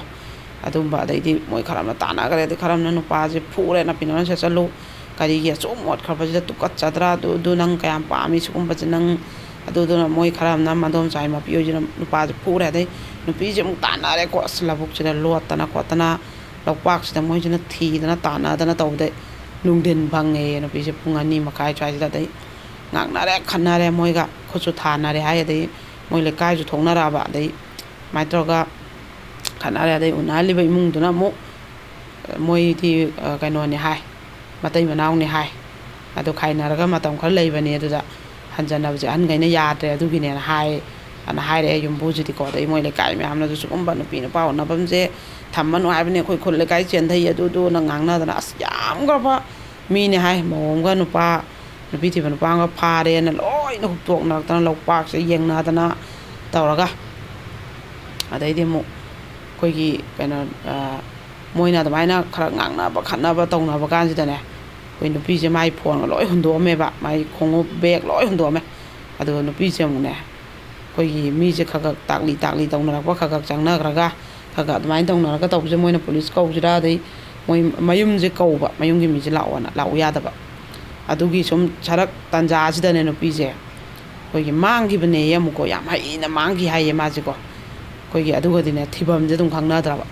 ꯑꯗꯨꯝꯕ, ꯑꯗꯩꯗꯤ ꯃꯣꯏ ꯈꯔ ꯑꯃꯅ ꯇꯥꯟꯅꯈ꯭ꯔꯦ, ꯑꯗꯩ ꯈꯔ ꯑꯃꯅ ꯅꯨꯄꯥꯁꯦ ꯐꯨꯔꯦ, "ꯅꯥꯄꯤ ꯅꯔꯥ ꯁꯦꯠꯆꯜꯂꯨ, ꯀꯔꯤꯒꯤ ꯑꯆꯨꯝ ꯃꯣꯠꯈ꯭ꯔꯕꯁꯤꯗ ꯇꯨꯀꯠꯆꯗ꯭ꯔꯥ, ꯑꯗꯨ, ꯑꯗꯨ ꯅꯪ ꯀꯌꯥꯝ ꯄꯥꯝꯃꯤ ꯁꯤꯒꯨꯝꯕꯁꯦ ꯅꯪ?" ꯑꯗꯨꯗꯨꯅ ꯃꯣꯏ ꯈꯔ ꯑꯃꯅ ꯃꯗꯣꯝꯆꯥ ꯃꯄꯤ ꯍꯣꯏꯁꯤꯅ ꯅꯨꯄꯥꯁꯦ ꯐꯨꯔꯦ꯫ ꯑꯗꯩ ꯅꯨꯄꯤꯁꯦ ꯑꯃꯨꯛ ꯇꯥꯟꯅꯔꯦꯀꯣ, ꯑꯁ, ꯂꯧꯕꯨꯛꯁꯤꯗ ꯂꯣꯠꯇꯅ ꯈꯣꯠꯇꯅ, ꯂꯧꯄꯥꯛꯁꯤꯗ ꯃꯣꯏꯁꯤꯅ ꯊꯤꯗꯅ ꯇꯥꯟꯅꯗꯅ ꯇꯧꯕꯗꯩ ꯅꯨꯡꯊꯤꯟ ꯐꯪꯉꯦꯌꯦ꯫ ꯅꯨꯄꯤꯁꯦ ꯄꯨꯡ ꯑꯅꯤ ꯃꯈꯥꯏ ꯁ꯭ꯋꯥꯏꯁꯤꯗ꯫ ꯑꯗꯩ ꯉꯥꯡꯅꯔꯦ, ꯈꯠꯅꯔꯦ, ꯃꯣꯏꯒ ꯈꯨꯠꯁꯨ ꯊꯥꯅꯔꯦ ꯍꯥꯏ꯫ ꯑꯗꯩ ꯃꯣꯏ ꯂꯩꯀꯥꯏꯁꯨ ꯊꯣꯛꯅꯔꯛꯑꯕ꯫ ꯑꯗꯩ ꯑꯗꯨꯃꯥꯏꯅ ꯇꯧꯔꯒ ꯈꯠꯅꯔꯦ꯫ ꯑꯗꯩ ꯎꯅꯍꯜꯂꯤꯕ ꯏꯃꯨꯡꯗꯨꯅ ꯑꯃꯨꯛ, ꯃꯣꯏꯗꯤ, ꯑ, ꯀꯩꯅꯣꯅꯦ ꯍꯥꯏ, ꯃꯇꯩ ꯃꯅꯥꯎꯅꯦ ꯍꯥꯏ꯫ ꯑꯗꯨ ꯈꯥꯏꯅꯔꯒ ꯃꯇꯝ ꯈꯔ ꯂꯩꯕꯅꯦ, ꯑꯗꯨꯗ ꯍꯟꯖꯟꯅꯕꯁꯦ ꯑꯍꯟꯈꯩꯅ ꯌꯥꯗ꯭ꯔꯦ, ꯑꯗꯨꯒꯤꯅꯦꯅ ꯍꯥꯏ꯫ ꯑꯅ ꯍꯥꯏꯔꯛꯑꯦ ꯌꯨꯝꯕꯨꯁꯤꯗꯤꯀꯣ꯫ ꯑꯗꯩ ꯃꯣꯏ ꯂꯩꯀꯥꯏ ꯃꯌꯥꯝꯅꯁꯨ ꯁꯤꯒꯨꯝꯕ ꯅꯨꯄꯤ ꯅꯨꯄꯥ ꯎꯅꯐꯝꯁꯦ ꯊꯝꯃꯅꯨ ꯍꯥꯏꯕꯅꯦ, ꯑꯩꯈꯣꯏ ꯈꯨꯜ ꯂꯩꯀꯥꯏ ꯆꯦꯟꯊꯩ ꯑꯗꯨꯗꯨꯅ ꯉꯥꯡꯅꯗꯅ, ꯑꯁ, ꯌꯥꯝꯈ꯭ꯔꯕ ꯃꯤꯅꯦ ꯍꯥꯏ꯫ ꯃꯧ ꯑꯃꯒ ꯅꯨꯄꯥ, ꯅꯨꯄꯤ ꯊꯤꯕ ꯅꯨꯄꯥ ꯑꯃꯒ ꯐꯥꯔꯦꯅ ꯂꯣꯏꯅ ꯍꯨꯞꯇꯣꯛꯅꯔꯛꯇꯅ, ꯂꯧꯄꯥꯛꯁꯦ ꯌꯦꯡꯅꯗꯅ ꯇꯧꯔꯒ, ꯑꯗꯩꯗꯤ ꯑꯃꯨꯛ ꯑꯩꯈꯣꯏꯒꯤ ꯀꯩꯅꯣ, ꯃꯣꯏꯅ ꯑꯗꯨꯃꯥꯏꯅ ꯈꯔ ꯉꯥꯡꯅꯕ ꯈꯠꯅꯕ ꯇꯧꯅꯕ ꯀꯥꯟꯁꯤꯗꯅꯦ, ꯑꯩꯈꯣꯏ ꯅꯨꯄꯤꯁꯦ ꯃꯥꯏ ꯐꯣꯟꯒ ꯂꯣꯏ ꯍꯨꯟꯗꯣꯛꯑꯝꯃꯦꯕ, ꯃꯥꯏ ꯈꯣꯡꯎꯞ ꯕꯦꯒ ꯂꯣꯏ ꯍꯨꯟꯗꯣꯛꯑꯝꯃꯦ꯫ ꯑꯗꯨꯒ ꯅꯨꯄꯤꯁꯦ ꯑꯃꯨꯛꯅꯦ, ꯑꯩꯈꯣꯏꯒꯤ ꯃꯤꯁꯦ ꯈꯔ ꯈꯔ ꯇꯥꯛꯂꯤ ꯇꯥꯛꯂꯤ ꯇꯧꯅꯔꯛꯄ, ꯈꯔ ꯈꯔ ꯆꯪꯅꯈ꯭ꯔꯒ, ꯈꯔ ꯈꯔ ꯑꯗꯨꯃꯥꯏꯅ ꯇꯧꯅꯔꯒ ꯇꯧꯕꯁꯦ, ꯃꯣꯏꯅ ꯄꯨꯂꯤꯁ ꯀꯧꯁꯤꯔꯥ, ꯑꯗꯩ ꯃꯣꯏ ꯃꯌꯨꯝꯁꯦ ꯀꯧꯕ, ꯃꯌꯨꯝꯒꯤ ꯃꯤꯁꯦ ꯂꯥꯛꯑꯣꯅ, ꯂꯥꯛꯎ ꯌꯥꯗꯕ꯫ ꯑꯗꯨꯒꯤ ꯁꯨꯝ ꯁꯔꯛ ꯇꯥꯟꯖꯥꯁꯤꯗꯅꯦ ꯅꯨꯄꯤꯁꯦ ꯑꯩꯈꯣꯏꯒꯤ ꯃꯥꯡꯈꯤꯕꯅꯦꯌꯦ ꯑꯃꯨꯛꯀꯣ, ꯌꯥꯝ ꯍꯩꯅ ꯃꯥꯡꯈꯤ ꯍꯥꯏꯌꯦ ꯃꯥꯁꯦꯀꯣ꯫ ꯑꯩꯈꯣꯏꯒꯤ ꯑꯗꯨꯒꯗꯤꯅꯦ ꯊꯤꯐꯝꯁꯦ ꯑꯗꯨꯝ ꯈꯪꯅꯗ꯭ꯔꯕ꯫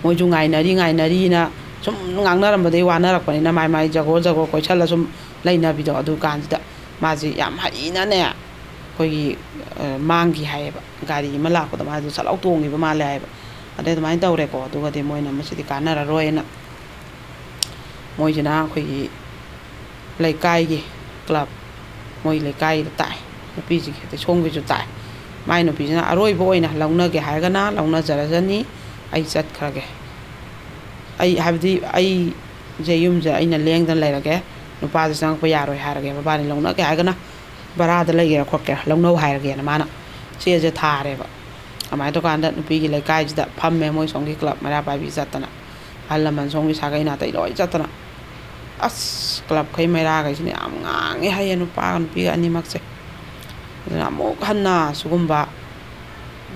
ꯃꯣꯏꯁꯨ ꯉꯥꯏꯅꯔꯤ ꯉꯥꯏꯅꯔꯤꯅ ꯁꯨꯝ ꯉꯥꯡꯅꯔꯝꯕꯗꯒꯤ ꯋꯥꯅꯔꯛꯄꯅꯤꯅ, ꯃꯥꯏ ꯃꯥꯏ ꯖꯒꯣ ꯖꯒꯣ ꯀꯣꯏꯁꯜꯂ ꯁꯨꯝ ꯂꯩꯅꯕꯤꯗꯣ꯫ ꯑꯗꯨ ꯀꯥꯟꯁꯤꯗ ꯃꯥꯁꯦ ꯌꯥꯝ ꯍꯩꯅꯅꯦ ꯑꯩꯈꯣꯏꯒꯤ, ꯑ, ꯃꯥꯡꯈꯤ ꯍꯥꯏꯌꯦꯕ꯫ ꯒꯥꯔꯤ ꯑꯃ ꯂꯥꯛꯄꯗ ꯃꯥꯁꯦ ꯁꯠ ꯂꯥꯎ ꯇꯣꯡꯈꯤꯕ ꯃꯥꯜꯂꯦ ꯍꯥꯏꯌꯦꯕ꯫ ꯑꯗꯩ ꯑꯗꯨꯃꯥꯏꯅ ꯇꯧꯔꯦꯀꯣ꯫ ꯑꯗꯨꯒꯗꯤ ꯃꯣꯏꯅ ꯃꯁꯤꯗꯤ ꯀꯥꯟꯅꯔꯔꯣꯏꯅ, ꯃꯣꯏꯁꯤꯅ ꯑꯩꯈꯣꯏꯒꯤ ꯂꯩꯀꯥꯏꯒꯤ ꯀ꯭ꯂꯕ, ꯃꯣꯏ ꯂꯩꯀꯥꯏꯗ ꯇꯥꯛꯑꯦ꯫ ꯅꯨꯄꯤꯁꯤꯒꯤ ꯑꯗꯩ ꯁꯣꯝꯒꯤꯁꯨ ꯇꯥꯛꯑꯦ꯫ ꯃꯥꯏ ꯅꯨꯄꯤꯁꯤꯅ ꯑꯔꯣꯏꯕ ꯑꯣꯏꯅ ꯂꯧꯅꯒꯦ ꯍꯥꯏꯔꯒꯅ ꯂꯧꯅꯖꯔꯖꯅꯤ, ꯑꯩ ꯆꯠꯈ꯭ꯔꯒꯦ, ꯑꯩ, ꯍꯥꯏꯕꯗꯤ ꯑꯩꯁꯦ ꯌꯨꯝꯁꯦ ꯑꯩꯅ ꯂꯦꯡꯗꯅ ꯂꯩꯔꯒꯦ, ꯅꯨꯄꯥꯁꯦ ꯆꯪꯉꯛꯄ ꯌꯥꯔꯣꯏ ꯍꯥꯏꯔꯒꯦ, ꯃꯕꯥꯅꯤ ꯂꯧꯅꯒꯦ ꯍꯥꯏꯔꯒꯅ ꯚꯔꯥꯗ ꯂꯩꯒꯦꯔꯥ ꯈꯣꯠꯀꯦꯔꯥ ꯂꯧꯅꯧ ꯍꯥꯏꯔꯒꯦꯅ ꯃꯥꯅ ꯆꯦꯁꯦ ꯊꯥꯔꯦꯕ꯫ ꯑꯗꯨꯃꯥꯏꯅ ꯇꯧꯀꯥꯟꯗ ꯅꯨꯄꯤꯒꯤ ꯂꯩꯀꯥꯏꯁꯤꯗ ꯐꯝꯃꯦ ꯃꯣꯏ ꯁꯣꯝꯒꯤ ꯀ꯭ꯂꯕ ꯃꯩꯔꯥ ꯄꯥꯏꯕꯤ ꯆꯠꯇꯅ, ꯑꯍꯜ ꯂꯃꯟ ꯁꯣꯝꯒꯤ ꯁꯥꯒꯩ ꯅꯥꯇꯩ ꯂꯣꯏ ꯆꯠꯇꯅ꯫ ꯑꯁ, ꯀ꯭ꯂꯕꯈꯩ ꯃꯩꯔꯥꯈꯩꯁꯤꯅ ꯌꯥꯝ ꯉꯥꯡꯉꯦ ꯍꯥꯏꯌꯦ, ꯅꯨꯄꯥꯒ ꯅꯨꯄꯤꯒ ꯑꯅꯤꯃꯛꯁꯦ꯫ ꯑꯗꯨꯅ ꯑꯃꯨꯛ ꯍꯟꯅ ꯁꯤꯒꯨꯝꯕ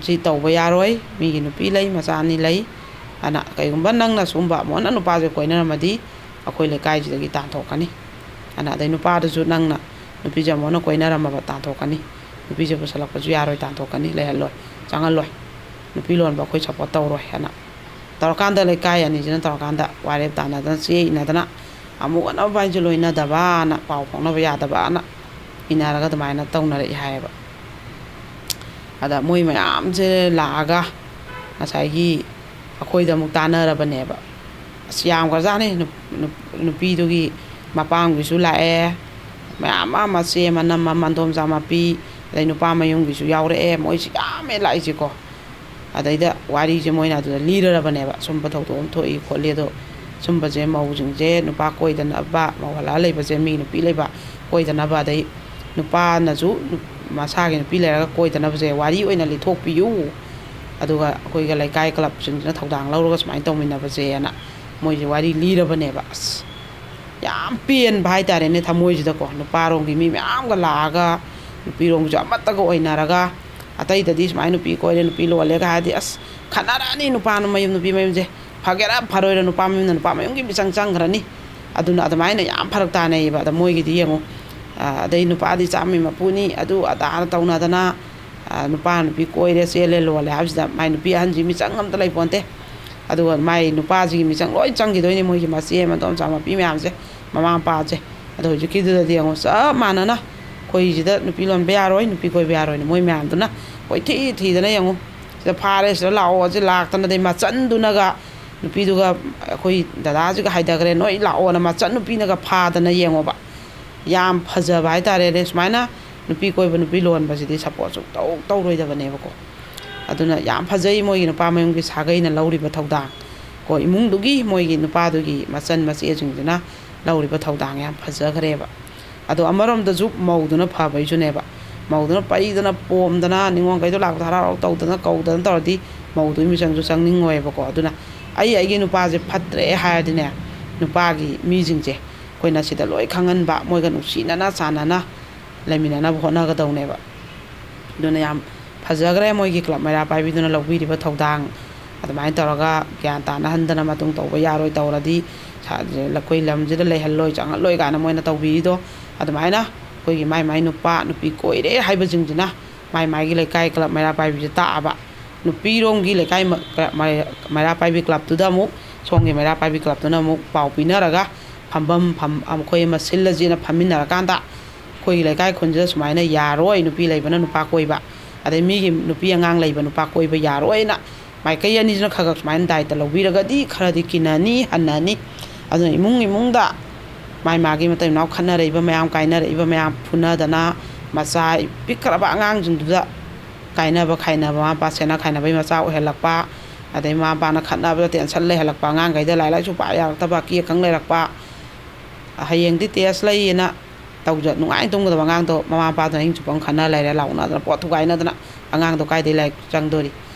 ꯁꯤ ꯇꯧꯕ ꯌꯥꯔꯣꯏ꯫ ꯃꯤꯒꯤ ꯅꯨꯄꯤ ꯂꯩ, ꯃꯆꯥ ꯑꯅꯤ ꯂꯩ꯫ ꯑꯗꯨꯅ ꯀꯩꯒꯨꯝꯕ ꯅꯪꯅ ꯁꯤꯒꯨꯝꯕ ꯑꯃꯨꯛ ꯍꯟꯅ ꯅꯨꯄꯥꯁꯦ ꯀꯣꯏꯅꯔꯝꯃꯗꯤ ꯑꯩꯈꯣꯏ ꯂꯩꯀꯥꯏꯁꯤꯗꯒꯤ ꯇꯥꯟꯊꯣꯛꯀꯅꯤ꯫ ꯑꯗꯨꯅ ꯑꯗꯩ ꯅꯨꯄꯥꯗꯨꯁꯨ ꯅꯪꯅ ꯅꯨꯄꯤꯁꯦ ꯑꯃꯨꯛ ꯍꯟꯅ ꯀꯣꯏꯅꯔꯝꯃꯕ ꯇꯥꯟꯊꯣꯛꯀꯅꯤ꯫ ꯅꯨꯄꯤꯁꯦ ꯄꯨꯁꯜꯂꯛꯄꯁꯨ ꯌꯥꯔꯣꯏ, ꯇꯥꯟꯊꯣꯛꯀꯅꯤ, ꯂꯩꯍꯜꯂꯣꯏ, ꯆꯪꯍꯜꯂꯣꯏ꯫ ꯅꯨꯄꯤ ꯂꯣꯟꯕ ꯑꯩꯈꯣꯏ ꯁꯞꯄꯣꯔꯠ ꯇꯧꯔꯣꯏ ꯍꯥꯏꯅ ꯇꯧꯔꯀꯥꯟꯗ, ꯂꯩꯀꯥꯏ ꯑꯅꯤꯁꯤꯅ ꯇꯧꯔꯀꯥꯟꯗ ꯋꯥꯔꯦꯞ ꯇꯥꯅꯗꯅ, ꯆꯦ ꯏꯅꯗꯅ, ꯑꯃꯨꯛ ꯍꯟꯅ ꯃꯕꯥꯅꯤꯁꯦ ꯂꯣꯏꯅꯗꯕꯅ, ꯄꯥꯎ ꯐꯥꯎꯅꯕ ꯌꯥꯗꯕꯅ ꯏꯅꯔꯒ ꯑꯗꯨꯃꯥꯏꯅ ꯇꯧꯅꯔꯛꯏ ꯍꯥꯏꯌꯦꯕ꯫ ꯑꯗ ꯃꯣꯏ ꯃꯌꯥꯝꯁꯦ ꯂꯥꯛꯑꯒ ꯉꯁꯥꯏꯒꯤ ꯑꯩꯈꯣꯏꯗ ꯑꯃꯨꯛ ꯇꯥꯟꯅꯔꯕꯅꯦꯕ꯫ ꯑꯁ, ꯌꯥꯝꯈ꯭ꯔꯖꯥꯠꯅꯤ꯫ ꯅꯨꯞ-, ꯅꯨꯞ-, ꯅꯨꯄꯤꯗꯨꯒꯤ ꯃꯄꯥꯝꯒꯤꯁꯨ ꯂꯥꯛꯑꯦ, ꯃꯌꯥꯝ ꯑꯃ, ꯃꯆꯦ, ꯃꯅꯝꯃ, ꯃꯟꯗꯣꯝꯆꯥ ꯃꯄꯤ, ꯑꯗꯩ ꯅꯨꯄꯥ ꯃꯌꯨꯝꯒꯤꯁꯨ ꯌꯥꯎꯔꯛꯑꯦ, ꯃꯣꯏꯁꯤ ꯌꯥꯝꯃꯦ ꯂꯥꯛꯏꯁꯦꯀꯣ꯫ ꯑꯗꯩꯗ ꯋꯥꯔꯤꯁꯦ ꯃꯣꯏꯅ ꯑꯗꯨꯗ ꯂꯤꯔꯔꯕꯅꯦꯕ, ꯁꯨꯝꯕ ꯊꯧꯗꯣꯛ ꯑꯃ ꯊꯣꯛꯏ ꯈꯣꯠꯂꯤ, ꯑꯗꯣ ꯁꯨꯝꯕꯁꯦ ꯃꯧꯁꯤꯡꯁꯦ ꯅꯨꯄꯥ ꯀꯣꯏꯗꯅꯕ, ꯃꯧ ꯍꯜꯂꯛꯑ ꯂꯩꯕꯁꯦ, ꯃꯤ ꯅꯨꯄꯤ ꯂꯩꯕ ꯀꯣꯏꯗꯅꯕ, ꯑꯗꯩ ꯅꯨꯄꯥꯅꯁꯨ ꯅꯨ-, ꯃꯁꯥꯒꯤ ꯅꯨꯄꯤ ꯂꯩꯔꯒ ꯀꯣꯏꯗꯅꯕꯁꯦ ꯋꯥꯔꯤ ꯑꯣꯏꯅ ꯂꯤꯊꯣꯛꯄꯤꯌꯨ꯫ ꯑꯗꯨꯒ ꯑꯩꯈꯣꯏꯒ ꯂꯩꯀꯥꯏ ꯀ꯭ꯂꯕꯁꯤꯡꯁꯤꯅ ꯊꯧꯗꯥꯡ ꯂꯧꯔꯒ ꯁꯨꯃꯥꯏꯅ ꯇꯧꯃꯤꯟꯅꯕꯁꯦꯅ ꯃꯣꯏꯁꯦ ꯋꯥꯔꯤ ꯂꯤꯔꯕꯅꯦꯕ꯫ ꯑꯁ, ꯌꯥꯝ ꯄꯦꯟꯕ ꯍꯥꯏꯇꯥꯔꯦꯅꯦ, ꯊꯃꯣꯏꯁꯤꯗꯀꯣ꯫ ꯅꯨꯄꯥꯔꯣꯝꯒꯤ ꯃꯤ ꯃꯌꯥꯝꯒ ꯂꯥꯛꯑꯒ, ꯅꯨꯄꯤꯔꯣꯝꯒꯤꯁꯨ ꯑꯃꯠꯇꯒ ꯑꯣꯏꯅꯔꯒ, ꯑꯇꯩꯗꯗꯤ ꯁꯨꯃꯥꯏꯅ ꯅꯨꯄꯤ ꯀꯣꯏꯔꯦ, ꯅꯨꯄꯤ ꯂꯣꯜꯂꯦꯒ ꯍꯥꯏꯔꯗꯤ, ꯑꯁ, ꯈꯠꯅꯔꯛꯑꯅꯤ ꯅꯨꯄꯥꯅ ꯃꯌꯨꯝ, ꯅꯨꯄꯤ ꯃꯌꯨꯝꯁꯦ꯫ ꯐꯒꯦꯔꯥ ꯐꯔꯣꯏꯔ, ꯅꯨꯄꯥ ꯃꯌꯨꯝꯅ ꯅꯨꯄꯥ ꯃꯌꯨꯝꯒꯤ ꯃꯤꯆꯪ ꯆꯪꯈ꯭ꯔꯅꯤ꯫ ꯑꯗꯨꯅ ꯑꯗꯨꯃꯥꯏꯅ ꯌꯥꯝ ꯐꯔꯛ ꯇꯥꯅꯩꯌꯦꯕ꯫ ꯑꯗ ꯃꯣꯏꯒꯤꯗꯤ ꯌꯦꯡꯉꯨ, ꯑ, ꯑꯗꯩ ꯅꯨꯄꯥꯗꯤ ꯆꯥꯝꯃꯩ ꯃꯄꯨꯅꯤ, ꯑꯗꯨ ꯑꯗꯥꯅ ꯇꯧꯅꯗꯅ, ꯑ, ꯅꯨꯄꯥ ꯅꯨꯄꯤ ꯀꯣꯏꯔꯦ, ꯆꯦꯜꯂꯦ, ꯂꯣꯜꯂꯦ ꯍꯥꯏꯕꯁꯤꯗ ꯃꯥꯏ ꯅꯨꯄꯤ ꯑꯍꯟꯁꯤ ꯃꯤꯆꯪ ꯑꯝꯇ ꯂꯩꯄꯣꯟꯇꯦ꯫ ꯑꯗꯨꯒ ꯃꯥꯏ ꯅꯨꯄꯥꯁꯤꯒꯤ ꯃꯤꯆꯪ ꯂꯣꯏ ꯆꯪꯈꯤꯗꯣꯏꯅꯤ, ꯃꯣꯏꯒꯤ ꯃꯆꯦ, ꯃꯗꯣꯝꯆꯥ, ꯃꯄꯤ ꯃꯌꯥꯝꯁꯦ, ꯃꯃꯥ ꯃꯄꯥꯁꯦ꯫ ꯑꯗꯣ ꯍꯧꯖꯤꯛꯀꯤꯗꯨꯗꯗꯤ ꯌꯦꯡꯉꯣ, ꯆꯞ ꯃꯥꯟꯅꯅ ꯑꯩꯈꯣꯏꯁꯤꯗ ꯅꯨꯄꯤ ꯂꯣꯟꯕ ꯌꯥꯔꯣꯏ, ꯅꯨꯄꯤ ꯀꯣꯏꯕ ꯌꯥꯔꯣꯏꯅ ꯃꯣꯏ ꯃꯌꯥꯝꯗꯨꯅ ꯀꯣꯏꯊꯤ ꯊꯤꯗꯅ ꯌꯦꯡꯉꯣ, ꯁꯤꯗ ꯐꯥꯔꯦ, ꯁꯤꯗ ꯂꯥꯛꯑꯣ, ꯑꯁꯤ ꯂꯥꯛꯇꯅꯗꯤ ꯃꯆꯟꯗꯨꯅꯒ ꯅꯨꯄꯤꯗꯨꯒ ꯑꯩꯈꯣꯏ ꯗꯗꯥꯁꯤꯒ ꯍꯥꯏꯊꯈ꯭ꯔꯦ, ꯅꯣꯏ ꯂꯥꯛꯑꯣꯅ ꯃꯆꯟ ꯅꯨꯄꯤꯅꯒ ꯐꯥꯗꯅ ꯌꯦꯡꯉꯣꯕ꯫ ꯌꯥꯝ ꯐꯖꯕ ꯍꯥꯏꯇꯥꯔꯦꯅꯦ꯫ ꯁꯨꯃꯥꯏꯅ ꯅꯨꯄꯤ ꯀꯣꯏꯕ, ꯅꯨꯄꯤ ꯂꯣꯟꯕꯁꯤꯗꯤ ꯁꯞꯄꯣꯔꯠ ꯁꯨꯡꯇꯧ ꯇꯧꯔꯣꯏꯗꯕꯅꯦꯕꯀꯣ꯫ ꯑꯗꯨꯅ ꯌꯥꯝ ꯐꯖꯩ ꯃꯣꯏꯒꯤ ꯅꯨꯄꯥ ꯃꯌꯨꯝꯒꯤ ꯁꯥꯒꯩꯅ ꯂꯧꯔꯤꯕ ꯊꯧꯗꯥꯡ ꯀꯣ, ꯏꯃꯨꯡꯗꯨꯒꯤ, ꯃꯣꯏꯒꯤ ꯅꯨꯄꯥꯗꯨꯒꯤ ꯃꯆꯟ ꯃꯆꯦꯁꯤꯡꯗꯨꯅ ꯂꯧꯔꯤꯕ ꯊꯧꯗꯥꯡ ꯌꯥꯝ ꯐꯖꯈ꯭ꯔꯦꯕ꯫ ꯑꯗꯣ ꯑꯃꯔꯣꯝꯗꯁꯨ ꯃꯧꯗꯨꯅ ꯐꯕꯩꯁꯨꯅꯦꯕ꯫ ꯃꯧꯗꯨꯅ ꯄꯩꯗꯅ ꯄꯣꯝꯗꯅ ꯅꯤꯉꯣꯜꯈꯩꯗꯣ ꯂꯥꯛꯄꯗ ꯍꯔꯥꯎ ꯍꯔꯥꯎ ꯇꯧꯗꯅ ꯀꯧꯗꯅ ꯇꯧꯔꯗꯤ ꯃꯧꯗꯨꯒꯤ ꯃꯤꯆꯪꯁꯨ ꯆꯪꯅꯤꯡꯉꯣꯏꯕꯀꯣ꯫ ꯑꯗꯨꯅ ꯑꯩ ꯑꯩꯒꯤ ꯅꯨꯄꯥꯁꯦ ꯐꯠꯇ꯭ꯔꯦ ꯍꯥꯏꯔꯗꯤꯅꯦ, ꯅꯨꯄꯥꯒꯤ ꯃꯤꯁꯤꯡꯁꯦ ꯑꯩꯈꯣꯏꯅ ꯁꯤꯗ ꯂꯣꯏ ꯈꯪꯍꯟꯕ, ꯃꯣꯏꯒ ꯅꯨꯡꯁꯤꯅꯅ ꯆꯥꯟꯅꯅ ꯂꯩꯃꯤꯟꯅꯅꯕ ꯍꯣꯠꯅꯒꯗꯧꯅꯦꯕ꯫ ꯑꯗꯨꯅ ꯌꯥꯝ ꯐꯖꯈ꯭ꯔꯦ ꯃꯣꯏꯒꯤ ꯀ꯭ꯂꯕ ꯃꯩꯔꯥ ꯄꯥꯏꯕꯤꯗꯨꯅ ꯂꯧꯕꯤꯔꯤꯕ ꯊꯧꯗꯥꯡ꯫ ꯑꯗꯨꯃꯥꯏꯅ ꯇꯧꯔꯒ ꯒ꯭ꯌꯥꯟ ꯇꯥꯅꯍꯟꯗꯅ ꯃꯇꯨꯡ ꯇꯧꯕ ꯌꯥꯔꯣꯏ, ꯇꯧꯔꯗꯤ ꯁ-, ꯑꯩꯈꯣꯏ ꯂꯝꯁꯤꯗ ꯂꯩꯍꯜꯂꯣꯏ, ꯆꯪꯍꯜꯂꯣꯏ ꯀꯥꯏꯅ ꯃꯣꯏꯅ ꯇꯧꯕꯤꯔꯤꯗꯣ꯫ ꯑꯗꯨꯃꯥꯏꯅ ꯑꯩꯈꯣꯏꯒꯤ ꯃꯥꯏ ꯃꯥꯏ ꯅꯨꯄꯥ ꯅꯨꯄꯤ ꯀꯣꯏꯔꯦ ꯍꯥꯏꯕꯁꯤꯡꯁꯤꯅ ꯃꯥꯏ ꯃꯥꯏꯒꯤ ꯂꯩꯀꯥꯏ ꯀ꯭ꯂꯕ ꯃꯩꯔꯥ ꯄꯥꯏꯕꯤꯁꯦ ꯇꯥꯛꯑꯕ꯫ ꯅꯨꯄꯤꯔꯣꯝꯒꯤ ꯂꯩꯀꯥꯏ ꯃ-, ꯀ꯭ꯂꯕ ꯃꯩ-, ꯃꯩꯔꯥ ꯄꯥꯏꯕꯤ ꯀ꯭ꯂꯕꯇꯨꯗ ꯑꯃꯨꯛ, ꯁꯣꯝꯒꯤ ꯃꯩꯔꯥ ꯄꯥꯏꯕꯤ ꯀ꯭ꯂꯕꯇꯨꯅ ꯑꯃꯨꯛ ꯄꯥꯎ ꯄꯤꯅꯔꯒ ꯐꯝꯐꯝ ꯐꯝ-, ꯑꯩꯈꯣꯏ ꯑꯃ ꯁꯤꯜꯂꯁꯤꯅ ꯐꯝꯃꯤꯟꯅꯔꯀꯥꯟꯗ, ꯑꯩꯈꯣꯏꯒꯤ ꯂꯩꯀꯥꯏ ꯈꯨꯟꯁꯤꯗ ꯁꯨꯃꯥꯏꯅ ꯌꯥꯔꯣꯏ ꯅꯨꯄꯤ ꯂꯩꯕꯅ ꯅꯨꯄꯥ ꯀꯣꯏꯕ, ꯑꯗꯩ ꯃꯤꯒꯤ ꯅꯨꯄꯤ ꯑꯉꯥꯡ ꯂꯩꯕ ꯅꯨꯄꯥ ꯀꯣꯏꯕ ꯌꯥꯔꯣꯏꯅ ꯃꯥꯏꯀꯩ ꯑꯅꯤꯁꯤꯅ ꯈꯔ ꯈꯔ ꯁꯨꯃꯥꯏꯅ ꯗꯥꯏꯇ ꯂꯧꯕꯤꯔꯒꯗꯤ ꯈꯔꯗꯤ ꯀꯤꯅꯅꯤ, ꯍꯟꯅꯅꯤ꯫ ꯑꯗꯨꯅ ꯏꯃꯨꯡ ꯏꯃꯨꯡꯗ ꯃꯥꯏ ꯃꯥꯒꯤ ꯃꯇꯩ ꯃꯅꯥꯎ ꯈꯠꯅꯔꯛꯏꯕ ꯃꯌꯥꯝ, ꯀꯥꯏꯅꯔꯛꯏꯕ ꯃꯌꯥꯝ, ꯐꯨꯅꯗꯅ ꯃꯆꯥ ꯄꯤꯛꯈ꯭ꯔꯕ ꯑꯉꯥꯡꯁꯤꯡꯗꯨꯗ ꯀꯥꯏꯅꯕ ꯈꯥꯏꯅꯕ, ꯃꯃꯥ ꯃꯄꯥ ꯁꯦꯟꯅ ꯈꯥꯏꯅꯕꯒꯤ ꯃꯆꯥ ꯑꯣꯏꯍꯜꯂꯛꯄ, ꯑꯗꯩ ꯃꯃꯥ ꯃꯄꯥꯅ ꯈꯠꯅꯕꯗ ꯇꯦꯟꯁꯟ ꯂꯩꯍꯜꯂꯛꯄ, ꯑꯉꯥꯡꯈꯩꯗ ꯂꯥꯏꯔꯤꯛ ꯂꯥꯏꯁꯨ ꯄꯥ ꯌꯥꯔꯛꯇꯕ, ꯀꯦꯛ ꯈꯪ ꯂꯩꯔꯛꯄ, ꯍꯌꯦꯡꯗꯤ ꯇꯦꯁ ꯂꯩꯌꯦꯅ ꯇꯧꯖ-, ꯅꯨꯡꯉꯥꯏꯅ ꯇꯨꯝꯒꯗꯕ ꯑꯉꯥꯡꯗꯣ ꯃꯃꯥ ꯃꯄꯥꯗꯨꯅ ꯑꯍꯤꯡ ꯆꯨꯞꯄ ꯑꯃ ꯈꯠꯅ ꯂꯩꯔꯦ, ꯂꯥꯎꯅꯗꯅ, ꯄꯣꯠ ꯊꯨꯒꯥꯏꯅꯗꯅ, ꯑꯉꯥꯡꯗꯣ ꯀꯥꯏꯗꯩ ꯂꯥꯏꯔꯤꯛ ꯆꯪꯗꯣꯔꯤ?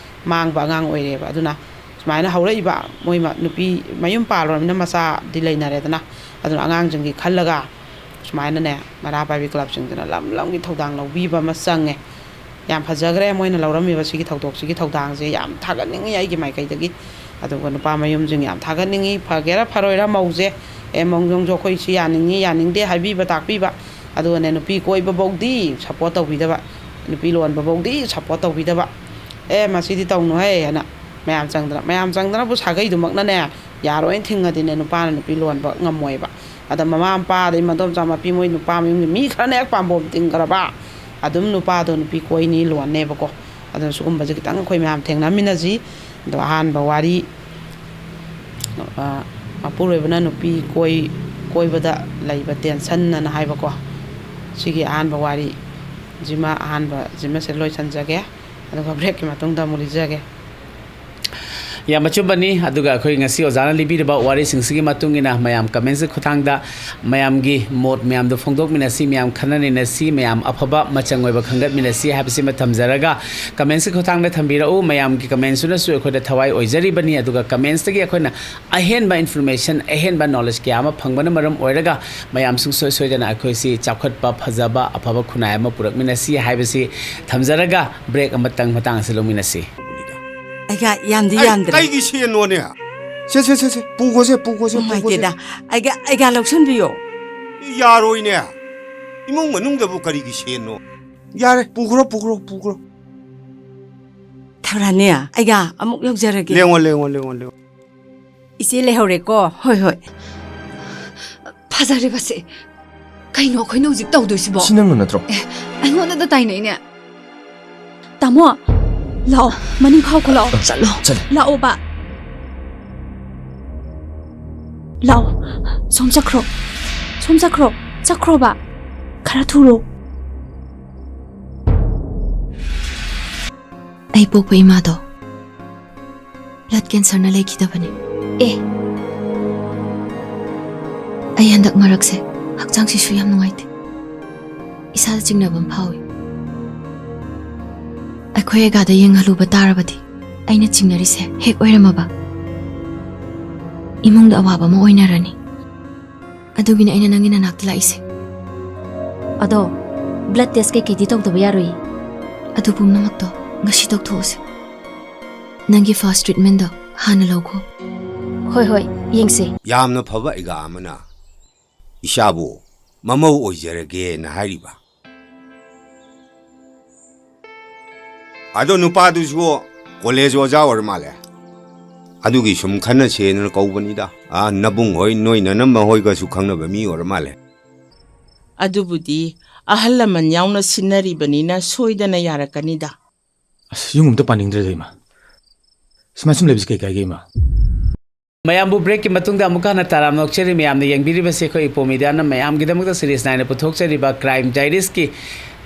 ꯃꯥꯡꯕ ꯑꯉꯥꯡ ꯑꯣꯏꯔꯦꯕ꯫ ꯑꯗꯨꯅ ꯁꯨꯃꯥꯏꯅ ꯍꯧꯔꯛꯏꯕ ꯃꯣꯏ ꯃ-, ꯅꯨꯄꯤ ꯃꯌꯨꯝ ꯄꯥꯜꯂꯨꯔꯕꯅꯤꯅ ꯃꯆꯥꯗꯤ ꯂꯩꯅꯔꯦꯗꯅ, ꯑꯗꯨꯅ ꯑꯉꯥꯡꯁꯤꯡꯒꯤ ꯈꯜꯂꯒ ꯁꯨꯃꯥꯏꯅꯅꯦ, ꯃꯩꯔꯥ ꯄꯥꯏꯕꯤ ꯀ꯭ꯂꯕꯁꯤꯡꯁꯤꯅ ꯂꯝ ꯂꯝꯒꯤ ꯊꯧꯗꯥꯡ ꯂꯧꯕꯤꯕ ꯑꯃ ꯆꯪꯉꯦ꯫ ꯌꯥꯝ ꯐꯖꯈ꯭ꯔꯦ ꯃꯣꯏꯅ ꯂꯧꯔꯝꯃꯤꯕ ꯁꯤꯒꯤ ꯊꯧꯗꯣꯛꯁꯤꯒꯤ ꯊꯧꯗꯥꯡꯁꯦ, ꯌꯥꯝ ꯊꯥꯒꯠꯅꯤꯡꯉꯤ ꯑꯩꯒꯤ ꯃꯥꯏꯀꯩꯗꯒꯤ꯫ ꯑꯗꯨꯒ ꯅꯨꯄꯥ ꯃꯌꯨꯝꯁꯤꯡ ꯌꯥꯝ ꯊꯥꯒꯠꯅꯤꯡꯉꯤ, ꯐꯒꯦꯔꯥ ꯐꯔꯣꯏꯔꯥ ꯃꯧꯁꯦ, ꯑꯦ, ꯃꯧ ꯅꯪꯁꯨ ꯑꯩꯈꯣꯏ ꯁꯤ ꯌꯥꯅꯤꯡꯉꯤ ꯌꯥꯅꯤꯡꯗꯦ ꯍꯥꯏꯕꯤꯕ ꯇꯥꯛꯄꯤꯕ, ꯑꯗꯨꯒꯅꯦ ꯅꯨꯄꯤ ꯀꯣꯏꯕꯐꯧꯗꯤ ꯁꯞꯄꯣꯔꯠ ꯇꯧꯕꯤꯗꯕ, ꯅꯨꯄꯤ ꯂꯣꯟꯕꯐꯧꯗꯤ ꯁꯞꯄꯣꯔꯠ ꯇꯧꯕꯤꯗꯕ, ꯑꯦ, ꯃꯁꯤꯗꯤ ꯇꯧꯅꯨꯍꯦ ꯍꯥꯏꯅ ꯃꯌꯥꯝ ꯆꯪꯗꯅ, ꯃꯌꯥꯝ ꯆꯪꯗꯅꯕꯨ ꯁꯥꯒꯩꯗꯨꯃꯛꯅꯅꯦ ꯌꯥꯔꯣꯏꯅ ꯊꯤꯡꯉꯗꯤꯅꯦ ꯅꯨꯄꯥꯅ ꯅꯨꯄꯤ ꯂꯣꯟꯕ ꯉꯝꯃꯣꯏꯕ꯫ ꯑꯗ ꯃꯃꯥ ꯃꯄꯥ ꯑꯗꯩ ꯃꯗꯣꯝꯆꯥ ꯃꯄꯤ ꯃꯣꯏ ꯅꯨꯄꯥ ꯃꯌꯨꯝꯒꯤ ꯃꯤ ꯈꯔꯅ ꯍꯦꯛ ꯄꯥꯝꯕꯣꯝ ꯇꯤꯡꯈ꯭ꯔꯕ ꯑꯗꯨꯝ ꯅꯨꯄꯥꯗꯣ ꯅꯨꯄꯤ ꯀꯣꯏꯅꯤ ꯂꯣꯟꯅꯦꯕꯀꯣ꯫ ꯑꯗꯨꯅ ꯁꯤꯒꯨꯝꯕꯁꯦ ꯈꯤꯇꯪ ꯑꯩꯈꯣꯏ ꯃꯌꯥꯝ ꯊꯦꯡꯅꯃꯤꯟꯅꯁꯤ꯫ ꯑꯗꯣ ꯑꯍꯥꯟꯕ ꯋꯥꯔꯤ, ꯑ, ꯃꯄꯨꯔꯣꯏꯕꯅ ꯅꯨꯄꯤ ꯀꯣꯏ-, ꯀꯣꯏꯕꯗ ꯂꯩꯕ ꯇꯦꯟꯁꯟ ꯑꯅ ꯍꯥꯏꯕꯀꯣ꯫ ꯁꯤꯒꯤ ꯑꯍꯥꯟꯕ ꯋꯥꯔꯤꯁꯤꯃ, ꯑꯍꯥꯟꯕꯁꯤꯃ ꯁꯤꯗ ꯂꯣꯏꯁꯤꯟꯖꯒꯦ꯫ ꯑꯗꯨꯒ ꯕ꯭ꯔꯦꯛꯀꯤ ꯃꯇꯨꯡꯗ ꯑꯃꯨꯛ ꯂꯤꯖꯒꯦ꯫ ꯌꯥꯝ ꯑꯆꯨꯝꯕꯅꯤ꯫ ꯑꯗꯨꯒ ꯑꯩꯈꯣꯏ ꯉꯁꯤ ꯑꯣꯖꯥꯅ ꯂꯤꯕꯤꯔꯤꯕ ꯋꯥꯔꯤꯁꯤꯡꯁꯤꯒꯤ ꯃꯇꯨꯡ ꯏꯟꯅ ꯃꯌꯥꯝ ꯀꯃꯦꯟꯁꯀꯤ ꯈꯨꯠꯊꯥꯡꯗ ꯃꯌꯥꯝꯒꯤ ꯃꯣꯠ ꯃꯌꯥꯝꯗꯨ ꯐꯣꯡꯗꯣꯛꯃꯤꯟꯅꯁꯤ, ꯃꯌꯥꯝ ꯈꯟꯅ ꯅꯩꯅꯁꯤ, ꯃꯌꯥꯝ ꯑꯐꯕ ꯃꯆꯪ ꯑꯣꯏꯕ ꯈꯟꯒꯠꯃꯤꯟꯅꯁꯤ ꯍꯥꯏꯕꯁꯤꯃ ꯊꯝꯖꯔꯒ, ꯀꯃꯦꯟꯁꯀꯤ ꯈꯨꯠꯊꯥꯡꯗ ꯊꯝꯕꯤꯔꯛꯎ꯫ ꯃꯌꯥꯝꯒꯤ ꯀꯃꯦꯟꯁꯨꯅꯁꯨ ꯑꯩꯈꯣꯏꯗ ꯊꯋꯥꯏ ꯑꯣꯏꯖꯔꯤꯕꯅꯤ꯫ ꯑꯗꯨꯒ ꯀꯃꯦꯟꯁꯇꯒꯤ ꯑꯩꯈꯣꯏꯅ ꯑꯍꯦꯟꯕ ꯏꯟꯐꯣꯔꯃꯦꯁꯟ, ꯑꯍꯦꯟꯕ ꯅꯣꯂꯦꯖ ꯀꯌꯥ ꯑꯃ ꯐꯪꯕꯅ ꯃꯔꯝ ꯑꯣꯏꯔꯒ, ꯃꯌꯥꯝ ꯁꯨꯡꯁꯣꯏ ꯁꯣꯏꯗꯅ ꯑꯩꯈꯣꯏꯁꯤ ꯆꯥꯎꯈꯠꯄ, ꯐꯖꯕ, ꯑꯐꯕ ꯈꯨꯟꯅꯥꯏ ꯑꯃ ꯄꯨꯔꯛꯃꯤꯟꯅꯁꯤ ꯍꯥꯏꯕꯁꯤ ꯊꯝꯖꯔꯒ, ꯕ꯭ꯔꯦꯛ ꯑꯃꯇꯪ ꯃꯇꯥꯡ ꯑꯁꯤ ꯂꯧꯃꯤꯟꯅꯁꯤ꯫ ꯑꯩꯒ ꯌꯥꯝꯗꯤ ꯑꯩ ꯌꯥꯝꯗ꯭ꯔꯦ꯫ ꯀꯩꯒꯤ ꯁꯦꯟꯅꯣꯅꯦ? ꯁꯦ, ꯁꯦ, ꯁꯦ, ꯁꯦ, ꯄꯨꯈꯣꯁꯦ, ꯄꯨꯈꯣꯁꯦ, ꯄꯨꯈꯣꯁꯦ꯫ ꯅꯨꯡꯉꯥꯏꯇꯦꯗ꯫ ꯑꯩꯒ, ꯑꯩꯒ ꯂꯧꯁꯟꯕꯤꯌꯣ꯫ ꯌꯥꯔꯣꯏꯅꯦ꯫ ꯏꯃꯨꯡ ꯃꯅꯨꯡꯗꯕꯨ ꯀꯔꯤꯒꯤ ꯁꯦꯟꯅꯣ? ꯌꯥꯔꯦ, ꯄꯨꯈ꯭ꯔꯣ, ꯄꯨꯈ꯭ꯔꯣ, ꯄꯨꯈ꯭ꯔꯣ꯫ ꯊꯧꯔꯥꯅꯤ, ꯑꯩꯒ ꯑꯃꯨꯛ ꯌꯧꯖꯔꯒꯦ꯫ ꯂꯦꯡꯉꯣ, ꯂꯦꯡꯉꯣ, ꯂꯦꯡꯉꯣ, ꯂꯦꯡꯉꯣ꯫ ꯏꯆꯦ ꯂꯩꯍꯧꯔꯦꯀꯣ꯫ ꯍꯣꯏ, ꯍꯣꯏ꯫ ꯐꯖꯔꯦꯕꯁꯦ꯫ ꯀꯩꯅꯣ ꯑꯩꯈꯣꯏꯅ ꯍꯧꯖꯤꯛ ꯇꯧꯗꯣꯏꯁꯤꯕꯣ? ꯁꯤ ꯅꯪꯅ ꯅꯠꯇ꯭ꯔꯣ? ꯑꯦ, ꯑꯩꯉꯣꯟꯗꯗ ꯇꯥꯏꯅꯩꯅꯦ꯫ ꯇꯥꯃꯣ, ꯂꯥꯛꯑꯣ꯫ ꯃꯅꯤꯡ ꯈꯥꯎꯈꯣ ꯂꯥꯛꯑꯣ꯫ ꯆꯠꯂꯣ꯫ ꯆꯠꯂꯦ꯫ ꯂꯥꯛꯑꯣꯕ꯫ ꯂꯥꯛꯑꯣ꯫ ꯁꯣꯝ ꯆꯠꯈ꯭ꯔꯣ꯫ ꯁꯣꯝ ꯆꯠꯈ꯭ꯔꯣ꯫ ꯆꯠꯈ꯭ꯔꯣꯕ꯫ ꯈꯔ ꯊꯨꯔꯣ꯫ ꯑꯩ ꯄꯣꯛꯄ ꯏꯃꯥꯗꯣ blood cancerꯅ ꯂꯩꯈꯤꯗꯕꯅꯤ꯫ ꯑꯦ꯫ ꯑꯩ ꯍꯟꯗꯛ ꯃꯔꯛꯁꯦ ꯍꯛꯆꯥꯡꯁꯤꯁꯨ ꯌꯥꯝ ꯅꯨꯡꯉꯥꯏꯇꯦ꯫ ꯏꯁꯥꯗ ꯆꯤꯡꯅꯕ ꯑꯃ ꯐꯥꯎꯏ꯫ ꯑꯩꯈꯣꯏ ꯑꯒꯥꯗ ꯌꯦꯡꯍꯜꯂꯨꯕ ꯇꯥꯔꯕꯗꯤ ꯑꯩꯅ ꯆꯤꯡꯅꯔꯤꯁꯦ ꯍꯦꯛ ꯑꯣꯏꯔꯝꯃꯕ ꯏꯃꯨꯡꯗ ꯑꯋꯥꯕ ꯑꯃ ꯑꯣꯏꯅꯔꯅꯤ꯫ ꯑꯗꯨꯒꯤꯅꯦ ꯑꯩꯅ ꯅꯪꯒꯤ ꯅꯅꯥꯛꯇ ꯂꯥꯛꯏꯁꯦ꯫ ꯑꯗꯣ blood test ꯀꯩꯀꯩꯗꯤ ꯇꯧꯗꯕ ꯌꯥꯔꯣꯏꯌꯦ꯫ ꯑꯗꯨ ꯄꯨꯝꯅꯃꯛꯇꯣ ꯉꯁꯤ ꯇꯧꯊꯣꯛꯑꯁꯦ꯫ ꯅꯪꯒꯤ first treatmentꯗꯣ ꯍꯥꯟꯅ ꯂꯧꯈꯣ꯫ ꯍꯣꯏ, ꯍꯣꯏ, ꯌꯦꯡꯁꯦ꯫ ꯌꯥꯝꯅ ꯐꯕ ꯑꯩꯒꯥ ꯑꯃꯅ ꯏꯆꯥꯕꯨ ꯃꯃꯧ ꯑꯣꯏꯖꯔꯒꯦꯅ ꯍꯥꯏꯔꯤꯕ꯫ ꯑꯗꯣ ꯅꯨꯄꯥꯗꯨꯁꯨ ꯀꯣꯂꯦꯖ ꯑꯣꯖꯥ ꯑꯣꯏꯔ ꯃꯥꯜꯂꯦ꯫ ꯑꯗꯨꯒꯤ ꯁꯨꯝ ꯈꯟꯅꯁꯦꯅ ꯀꯧꯕꯅꯤꯗ꯫ ꯑꯥ, ꯅꯕꯨꯡ ꯍꯣꯏ, ꯅꯣꯏ ꯅꯅꯝꯃ ꯍꯣꯏꯒꯁꯨ ꯈꯪꯅꯕ ꯃꯤ ꯑꯣꯏꯔ ꯃꯥꯜꯂꯦ꯫ ꯑꯗꯨꯕꯨꯗꯤ ꯑꯍꯜ ꯂꯃꯟ ꯌꯥꯎꯅ ꯁꯤꯟꯅꯔꯤꯕꯅꯤꯅ ꯁꯣꯏꯗꯅ ꯌꯥꯔꯛꯀꯅꯤꯗ꯫ ꯑꯁ, ꯌꯨꯝ ꯑꯝꯇ ꯄꯥꯅꯤꯡꯗ꯭ꯔꯦꯗ, ꯏꯃꯥ꯫ ꯁꯨꯃꯥꯏ ꯁꯨꯝ ꯂꯩꯕꯁꯤ ꯀꯩ ꯀꯥꯏꯒꯦ, ꯏꯃꯥ? ꯃꯌꯥꯝꯕꯨ breakꯀꯤ ꯃꯇꯨꯡꯗ ꯑꯃꯨꯛꯀ ꯍꯟꯅ ꯇꯔꯥꯝꯅ ꯑꯣꯛꯆꯔꯤ꯫ ꯃꯌꯥꯝꯅ ꯌꯦꯡꯕꯤꯔꯤꯕꯁꯤ ꯑꯩꯈꯣꯏ ꯏꯄꯣꯝ ꯃꯤꯗꯤꯌꯥꯅ ꯃꯌꯥꯝꯒꯤꯗꯃꯛꯇ series ꯅꯥꯏꯅ ꯄꯨꯊꯣꯛꯆꯔꯤꯕ Crime Diariesꯀꯤ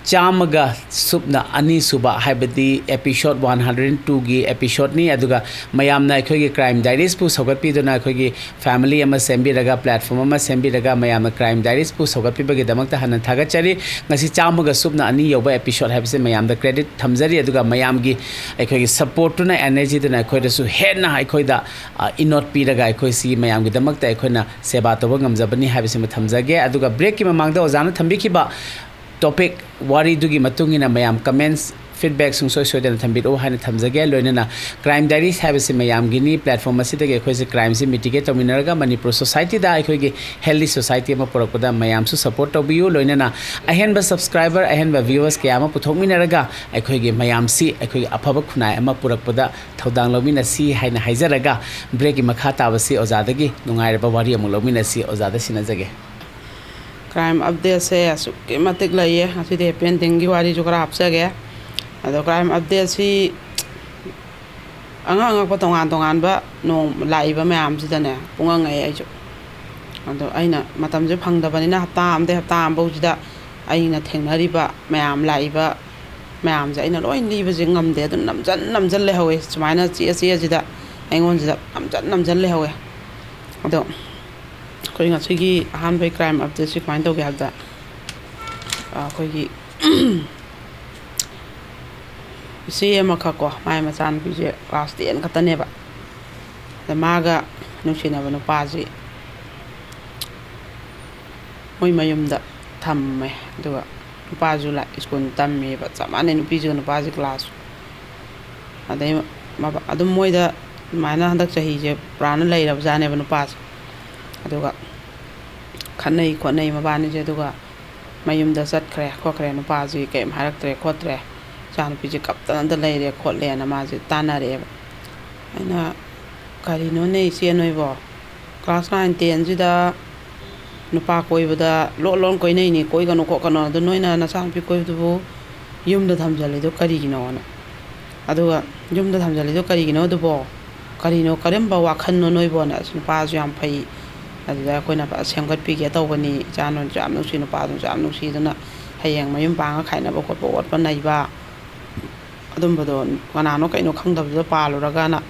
ꯆꯥꯝꯃꯒ ꯁꯨꯞꯅ ꯑꯅꯤꯁꯨꯕ, ꯍꯥꯏꯕꯗꯤ episode one hundred twoꯒꯤ episodeꯅꯤ꯫ ꯑꯗꯨꯒ ꯃꯌꯥꯝꯅ ꯑꯩꯈꯣꯏꯒꯤ Crime Diariesꯄꯨ ꯁꯧꯒꯠꯄꯤꯗꯨꯅ ꯑꯩꯈꯣꯏꯒꯤ family ꯑꯃ ꯁꯦꯝꯕꯤꯔꯒ, platform ꯑꯃ ꯁꯦꯝꯕꯤꯔꯒ ꯃꯌꯥꯝꯅ Crime Diariesꯄꯨ ꯁꯧꯒꯠꯄꯤꯕꯒꯤꯗꯃꯛꯇ ꯍꯟꯅ ꯊꯥꯒꯠꯆꯔꯤ꯫ ꯉꯁꯤ ꯆꯥꯝꯃꯒ ꯁꯨꯞꯅ ꯑꯅꯤ ꯌꯧꯕ episode ꯍꯥꯏꯕꯁꯦ ꯃꯌꯥꯝꯗ credit ꯊꯝꯖꯔꯤ꯫ ꯑꯗꯨꯒ ꯃꯌꯥꯝꯒꯤ ꯑꯩꯈꯣꯏꯒꯤ supportꯇꯨꯅ, energyꯗꯨꯅ ꯑꯩꯈꯣꯏꯗꯁꯨ ꯍꯦꯟꯅ ꯑꯩꯈꯣꯏꯗ, ꯑ, ꯏꯅꯣꯠ ꯄꯤꯔꯒ ꯑꯩꯈꯣꯏ ꯁꯤꯒꯤ ꯃꯌꯥꯝꯒꯤꯗꯃꯛꯇ ꯑꯩꯈꯣꯏꯅ ꯁꯦꯕꯥ ꯇꯧꯕ ꯉꯝꯖꯕꯅꯤ ꯍꯥꯏꯕꯁꯤꯃ ꯊꯝꯖꯒꯦ꯫ ꯑꯗꯨꯒ breakꯀꯤ ꯃꯃꯥꯡꯗ ꯑꯣꯖꯥꯅ ꯊꯝꯕꯤꯈꯤꯕ topic, ꯋꯥꯔꯤꯗꯨꯒꯤ ꯃꯇꯨꯡ ꯏꯟꯅ ꯃꯌꯥꯝ comments, feedback ꯁꯨꯡꯁꯣꯏ ꯁꯣꯏꯗꯅ ꯊꯝꯕꯤꯔꯛꯎ ꯍꯥꯏꯅ ꯊꯝꯖꯒꯦ꯫ ꯂꯣꯏꯅꯅ Crime Diaries ꯍꯥꯏꯕꯁꯤ ꯃꯌꯥꯝꯒꯤꯅꯤ꯫ Platform ꯑꯁꯤꯗꯒꯤ ꯑꯩꯈꯣꯏꯁꯦ crimeꯁꯤ mitigate ꯇꯧꯃꯤꯟꯅꯔꯒ ꯃꯅꯤꯄꯨꯔ societyꯗ ꯑꯩꯈꯣꯏꯒꯤ healthy society ꯑꯃ ꯄꯨꯔꯛꯄꯗ ꯃꯌꯥꯝꯁꯨ support ꯇꯧꯕꯤꯌꯨ꯫ ꯂꯣꯏꯅꯅ ꯑꯍꯦꯟꯕ subscriber, ꯑꯍꯦꯟꯕ viewers ꯀꯌꯥ ꯑꯃ ꯄꯨꯊꯣꯛꯃꯤꯟꯅꯔꯒ ꯑꯩꯈꯣꯏꯒꯤ ꯃꯌꯥꯝꯁꯤ ꯑꯩꯈꯣꯏꯒꯤ ꯑꯐꯕ ꯈꯨꯟꯅꯥꯏ ꯑꯃ ꯄꯨꯔꯛꯄꯗ ꯊꯧꯗꯥꯡ ꯂꯧꯃꯤꯟꯅꯁꯤ ꯍꯥꯏꯅ ꯍꯥꯏꯖꯔꯒ, breakꯀꯤ ꯃꯈꯥ ꯇꯥꯕꯁꯤ ꯑꯣꯖꯥꯗꯒꯤ ꯅꯨꯡꯉꯥꯏꯔꯕ ꯋꯥꯔꯤ ꯑꯃꯨꯛ ꯂꯧꯃꯤꯟꯅꯁꯤ꯫ ꯑꯣꯖꯥꯗ ꯁꯤꯟꯅꯖꯒꯦ꯫ Crime updateꯁꯦ ꯑꯁꯨꯛꯀꯤ ꯃꯇꯤꯛ ꯂꯩꯌꯦ꯫ ꯉꯁꯤꯗꯤ happy endingꯒꯤ ꯋꯥꯔꯤꯁꯨ ꯈꯔ ꯍꯥꯞꯆꯒꯦ꯫ ꯑꯗꯣ crime updateꯁꯤ ꯑꯉꯛ ꯑꯉꯛꯄ ꯇꯣꯉꯥꯟ ꯇꯣꯉꯥꯟꯕ ꯅꯣꯡ ꯂꯥꯛꯏꯕ ꯃꯌꯥꯝꯁꯤꯗꯅꯦ ꯄꯨꯡꯉꯛ ꯉꯛꯑꯦ ꯑꯩꯁꯨ꯫ ꯑꯗꯣ ꯑꯩꯅ ꯃꯇꯝꯁꯦ ꯐꯪꯗꯕꯅꯤꯅ ꯍꯞꯇꯥ ꯑꯃꯗꯒꯤ ꯍꯞꯇꯥ ꯑꯃꯐꯧꯁꯤꯗ ꯑꯩꯅ ꯊꯦꯡꯅꯔꯤꯕ ꯃꯌꯥꯝ ꯂꯥꯛꯏꯕ ꯃꯌꯥꯝꯁꯦ ꯑꯩꯅ ꯂꯣꯏ ꯂꯤꯕꯁꯦ ꯉꯝꯗꯦ꯫ ꯑꯗꯨꯝ ꯅꯝꯖꯟ ꯅꯝꯖꯟ ꯂꯩꯍꯧꯋꯦ꯫ ꯁꯨꯃꯥꯏꯅ ꯆꯦ ꯆꯦꯁꯤꯗ ꯑꯩꯉꯣꯟꯁꯤꯗ ꯅꯝꯖꯟ ꯅꯝꯖꯟ ꯂꯩꯍꯧꯋꯦ꯫ ꯑꯗꯣ ꯑꯩꯈꯣꯏ ꯉꯁꯤꯒꯤ ꯑꯍꯥꯟꯕꯒꯤ crime updateꯁꯤ ꯀꯃꯥꯏꯅ ꯇꯧꯒꯦ ꯍꯥꯏꯕꯗ, ꯑꯩꯈꯣꯏꯒꯤ ꯏꯆꯦ ꯑꯃꯈꯛꯀꯣ, ꯃꯥꯏ ꯃꯆꯥꯅꯨꯄꯤꯁꯦ class ten ꯈꯛꯇꯅꯦꯕ꯫ ꯑꯗ ꯃꯥꯒ ꯅꯨꯡꯁꯤꯅꯕ ꯅꯨꯄꯥꯁꯤ ꯃꯣꯏ ꯃꯌꯨꯝꯗ ꯊꯝꯃꯦ꯫ ꯑꯗꯨꯒ ꯅꯨꯄꯥꯁꯨ ꯂꯥꯏ-, ꯁ꯭ꯀꯨꯜ ꯇꯝꯃꯦꯕ, ꯆꯞ ꯃꯥꯟꯅꯩ, ꯅꯨꯄꯤꯁꯤꯒ ꯅꯨꯄꯥꯁꯤ class꯫ ꯑꯗꯩ ꯃꯕ-, ꯑꯗꯨꯝ ꯃꯣꯏꯗ ꯑꯗꯨꯃꯥꯏꯅ ꯍꯟꯗꯛ ꯆꯍꯤꯁꯦ ꯄꯨꯔꯥꯅ ꯂꯩꯔꯕꯖꯥꯠꯅꯦꯕ ꯅꯨꯄꯥꯁꯦ꯫ ꯑꯗꯨꯒ ꯈꯠꯅꯩ ꯈꯣꯠꯅꯩ ꯃꯕꯥꯅꯤꯁꯦ꯫ ꯑꯗꯨꯒ ꯃꯌꯨꯝꯗ ꯆꯠꯈ꯭ꯔꯦ ꯈꯣꯠꯈ꯭ꯔꯦ, ꯅꯨꯄꯥꯁꯤ ꯀꯔꯤꯝ ꯍꯥꯏꯔꯛꯇ꯭ꯔꯦ ꯈꯣꯠꯇ꯭ꯔꯦ, ꯏꯆꯥꯅꯨꯄꯤꯁꯦ ꯀꯞꯇꯅꯗ ꯂꯩꯔꯦ ꯈꯣꯠꯂꯦꯅ ꯃꯥꯁꯦ ꯇꯥꯟꯅꯔꯛꯑꯦꯕ꯫ ꯑꯩꯅ, "ꯀꯔꯤꯅꯣꯅꯦ ꯏꯆꯦ ꯅꯣꯏꯕꯣ? Class nine tenꯁꯤꯗ ꯅꯨꯄꯥ ꯀꯣꯏꯕꯗ ꯂꯣꯟ ꯂꯣꯟ ꯀꯣꯏꯅꯩꯅꯤ, ꯀꯣꯏꯒꯅꯨ ꯈꯣꯠꯀꯅꯨ꯫ ꯑꯗꯨ ꯅꯣꯏꯅ ꯅꯆꯥꯅꯨꯄꯤ ꯀꯣꯏꯕꯗꯨꯕꯨ ꯌꯨꯝꯗ ꯊꯝꯖꯜꯂꯤꯗꯣ ꯀꯔꯤꯒꯤꯅꯣꯅ?" ꯑꯗꯨꯒ, "ꯌꯨꯝꯗ ꯊꯝꯖꯜꯂꯤꯗꯣ ꯀꯔꯤꯒꯤꯅꯣ ꯑꯗꯨꯕꯣ? ꯀꯔꯤꯅꯣ, ꯀꯔꯝꯕ ꯋꯥꯈꯜꯅꯣ ꯅꯣꯏꯕꯣꯅ?" ꯑꯁ, ꯅꯨꯄꯥꯁꯨ ꯌꯥꯝ ꯐꯩ꯫ ꯑꯗꯨꯗ ꯑꯩꯈꯣꯏꯅ ꯐꯖ ꯁꯦꯝꯒꯠꯄꯤꯒꯦ ꯇꯧꯕꯅꯤ꯫ ꯏꯆꯥꯅꯁꯨ ꯌꯥꯝ ꯅꯨꯡꯁꯤ, ꯅꯨꯄꯥꯗꯨꯅꯁꯨ ꯌꯥꯝ ꯅꯨꯡꯁꯤꯗꯨꯅ ꯍꯌꯦꯡ ꯃꯌꯨꯝ ꯄꯥꯡꯉ ꯈꯥꯏꯅꯕ ꯈꯣꯠꯄ ꯑꯣꯠꯄ ꯅꯩꯕ ꯑꯗꯨꯝꯕꯗꯣ ꯀꯅꯥꯅꯣ ꯀꯩꯅꯣ ꯈꯪꯗꯕꯗꯨꯗ ꯄꯥꯜꯂꯨꯔꯒꯅ,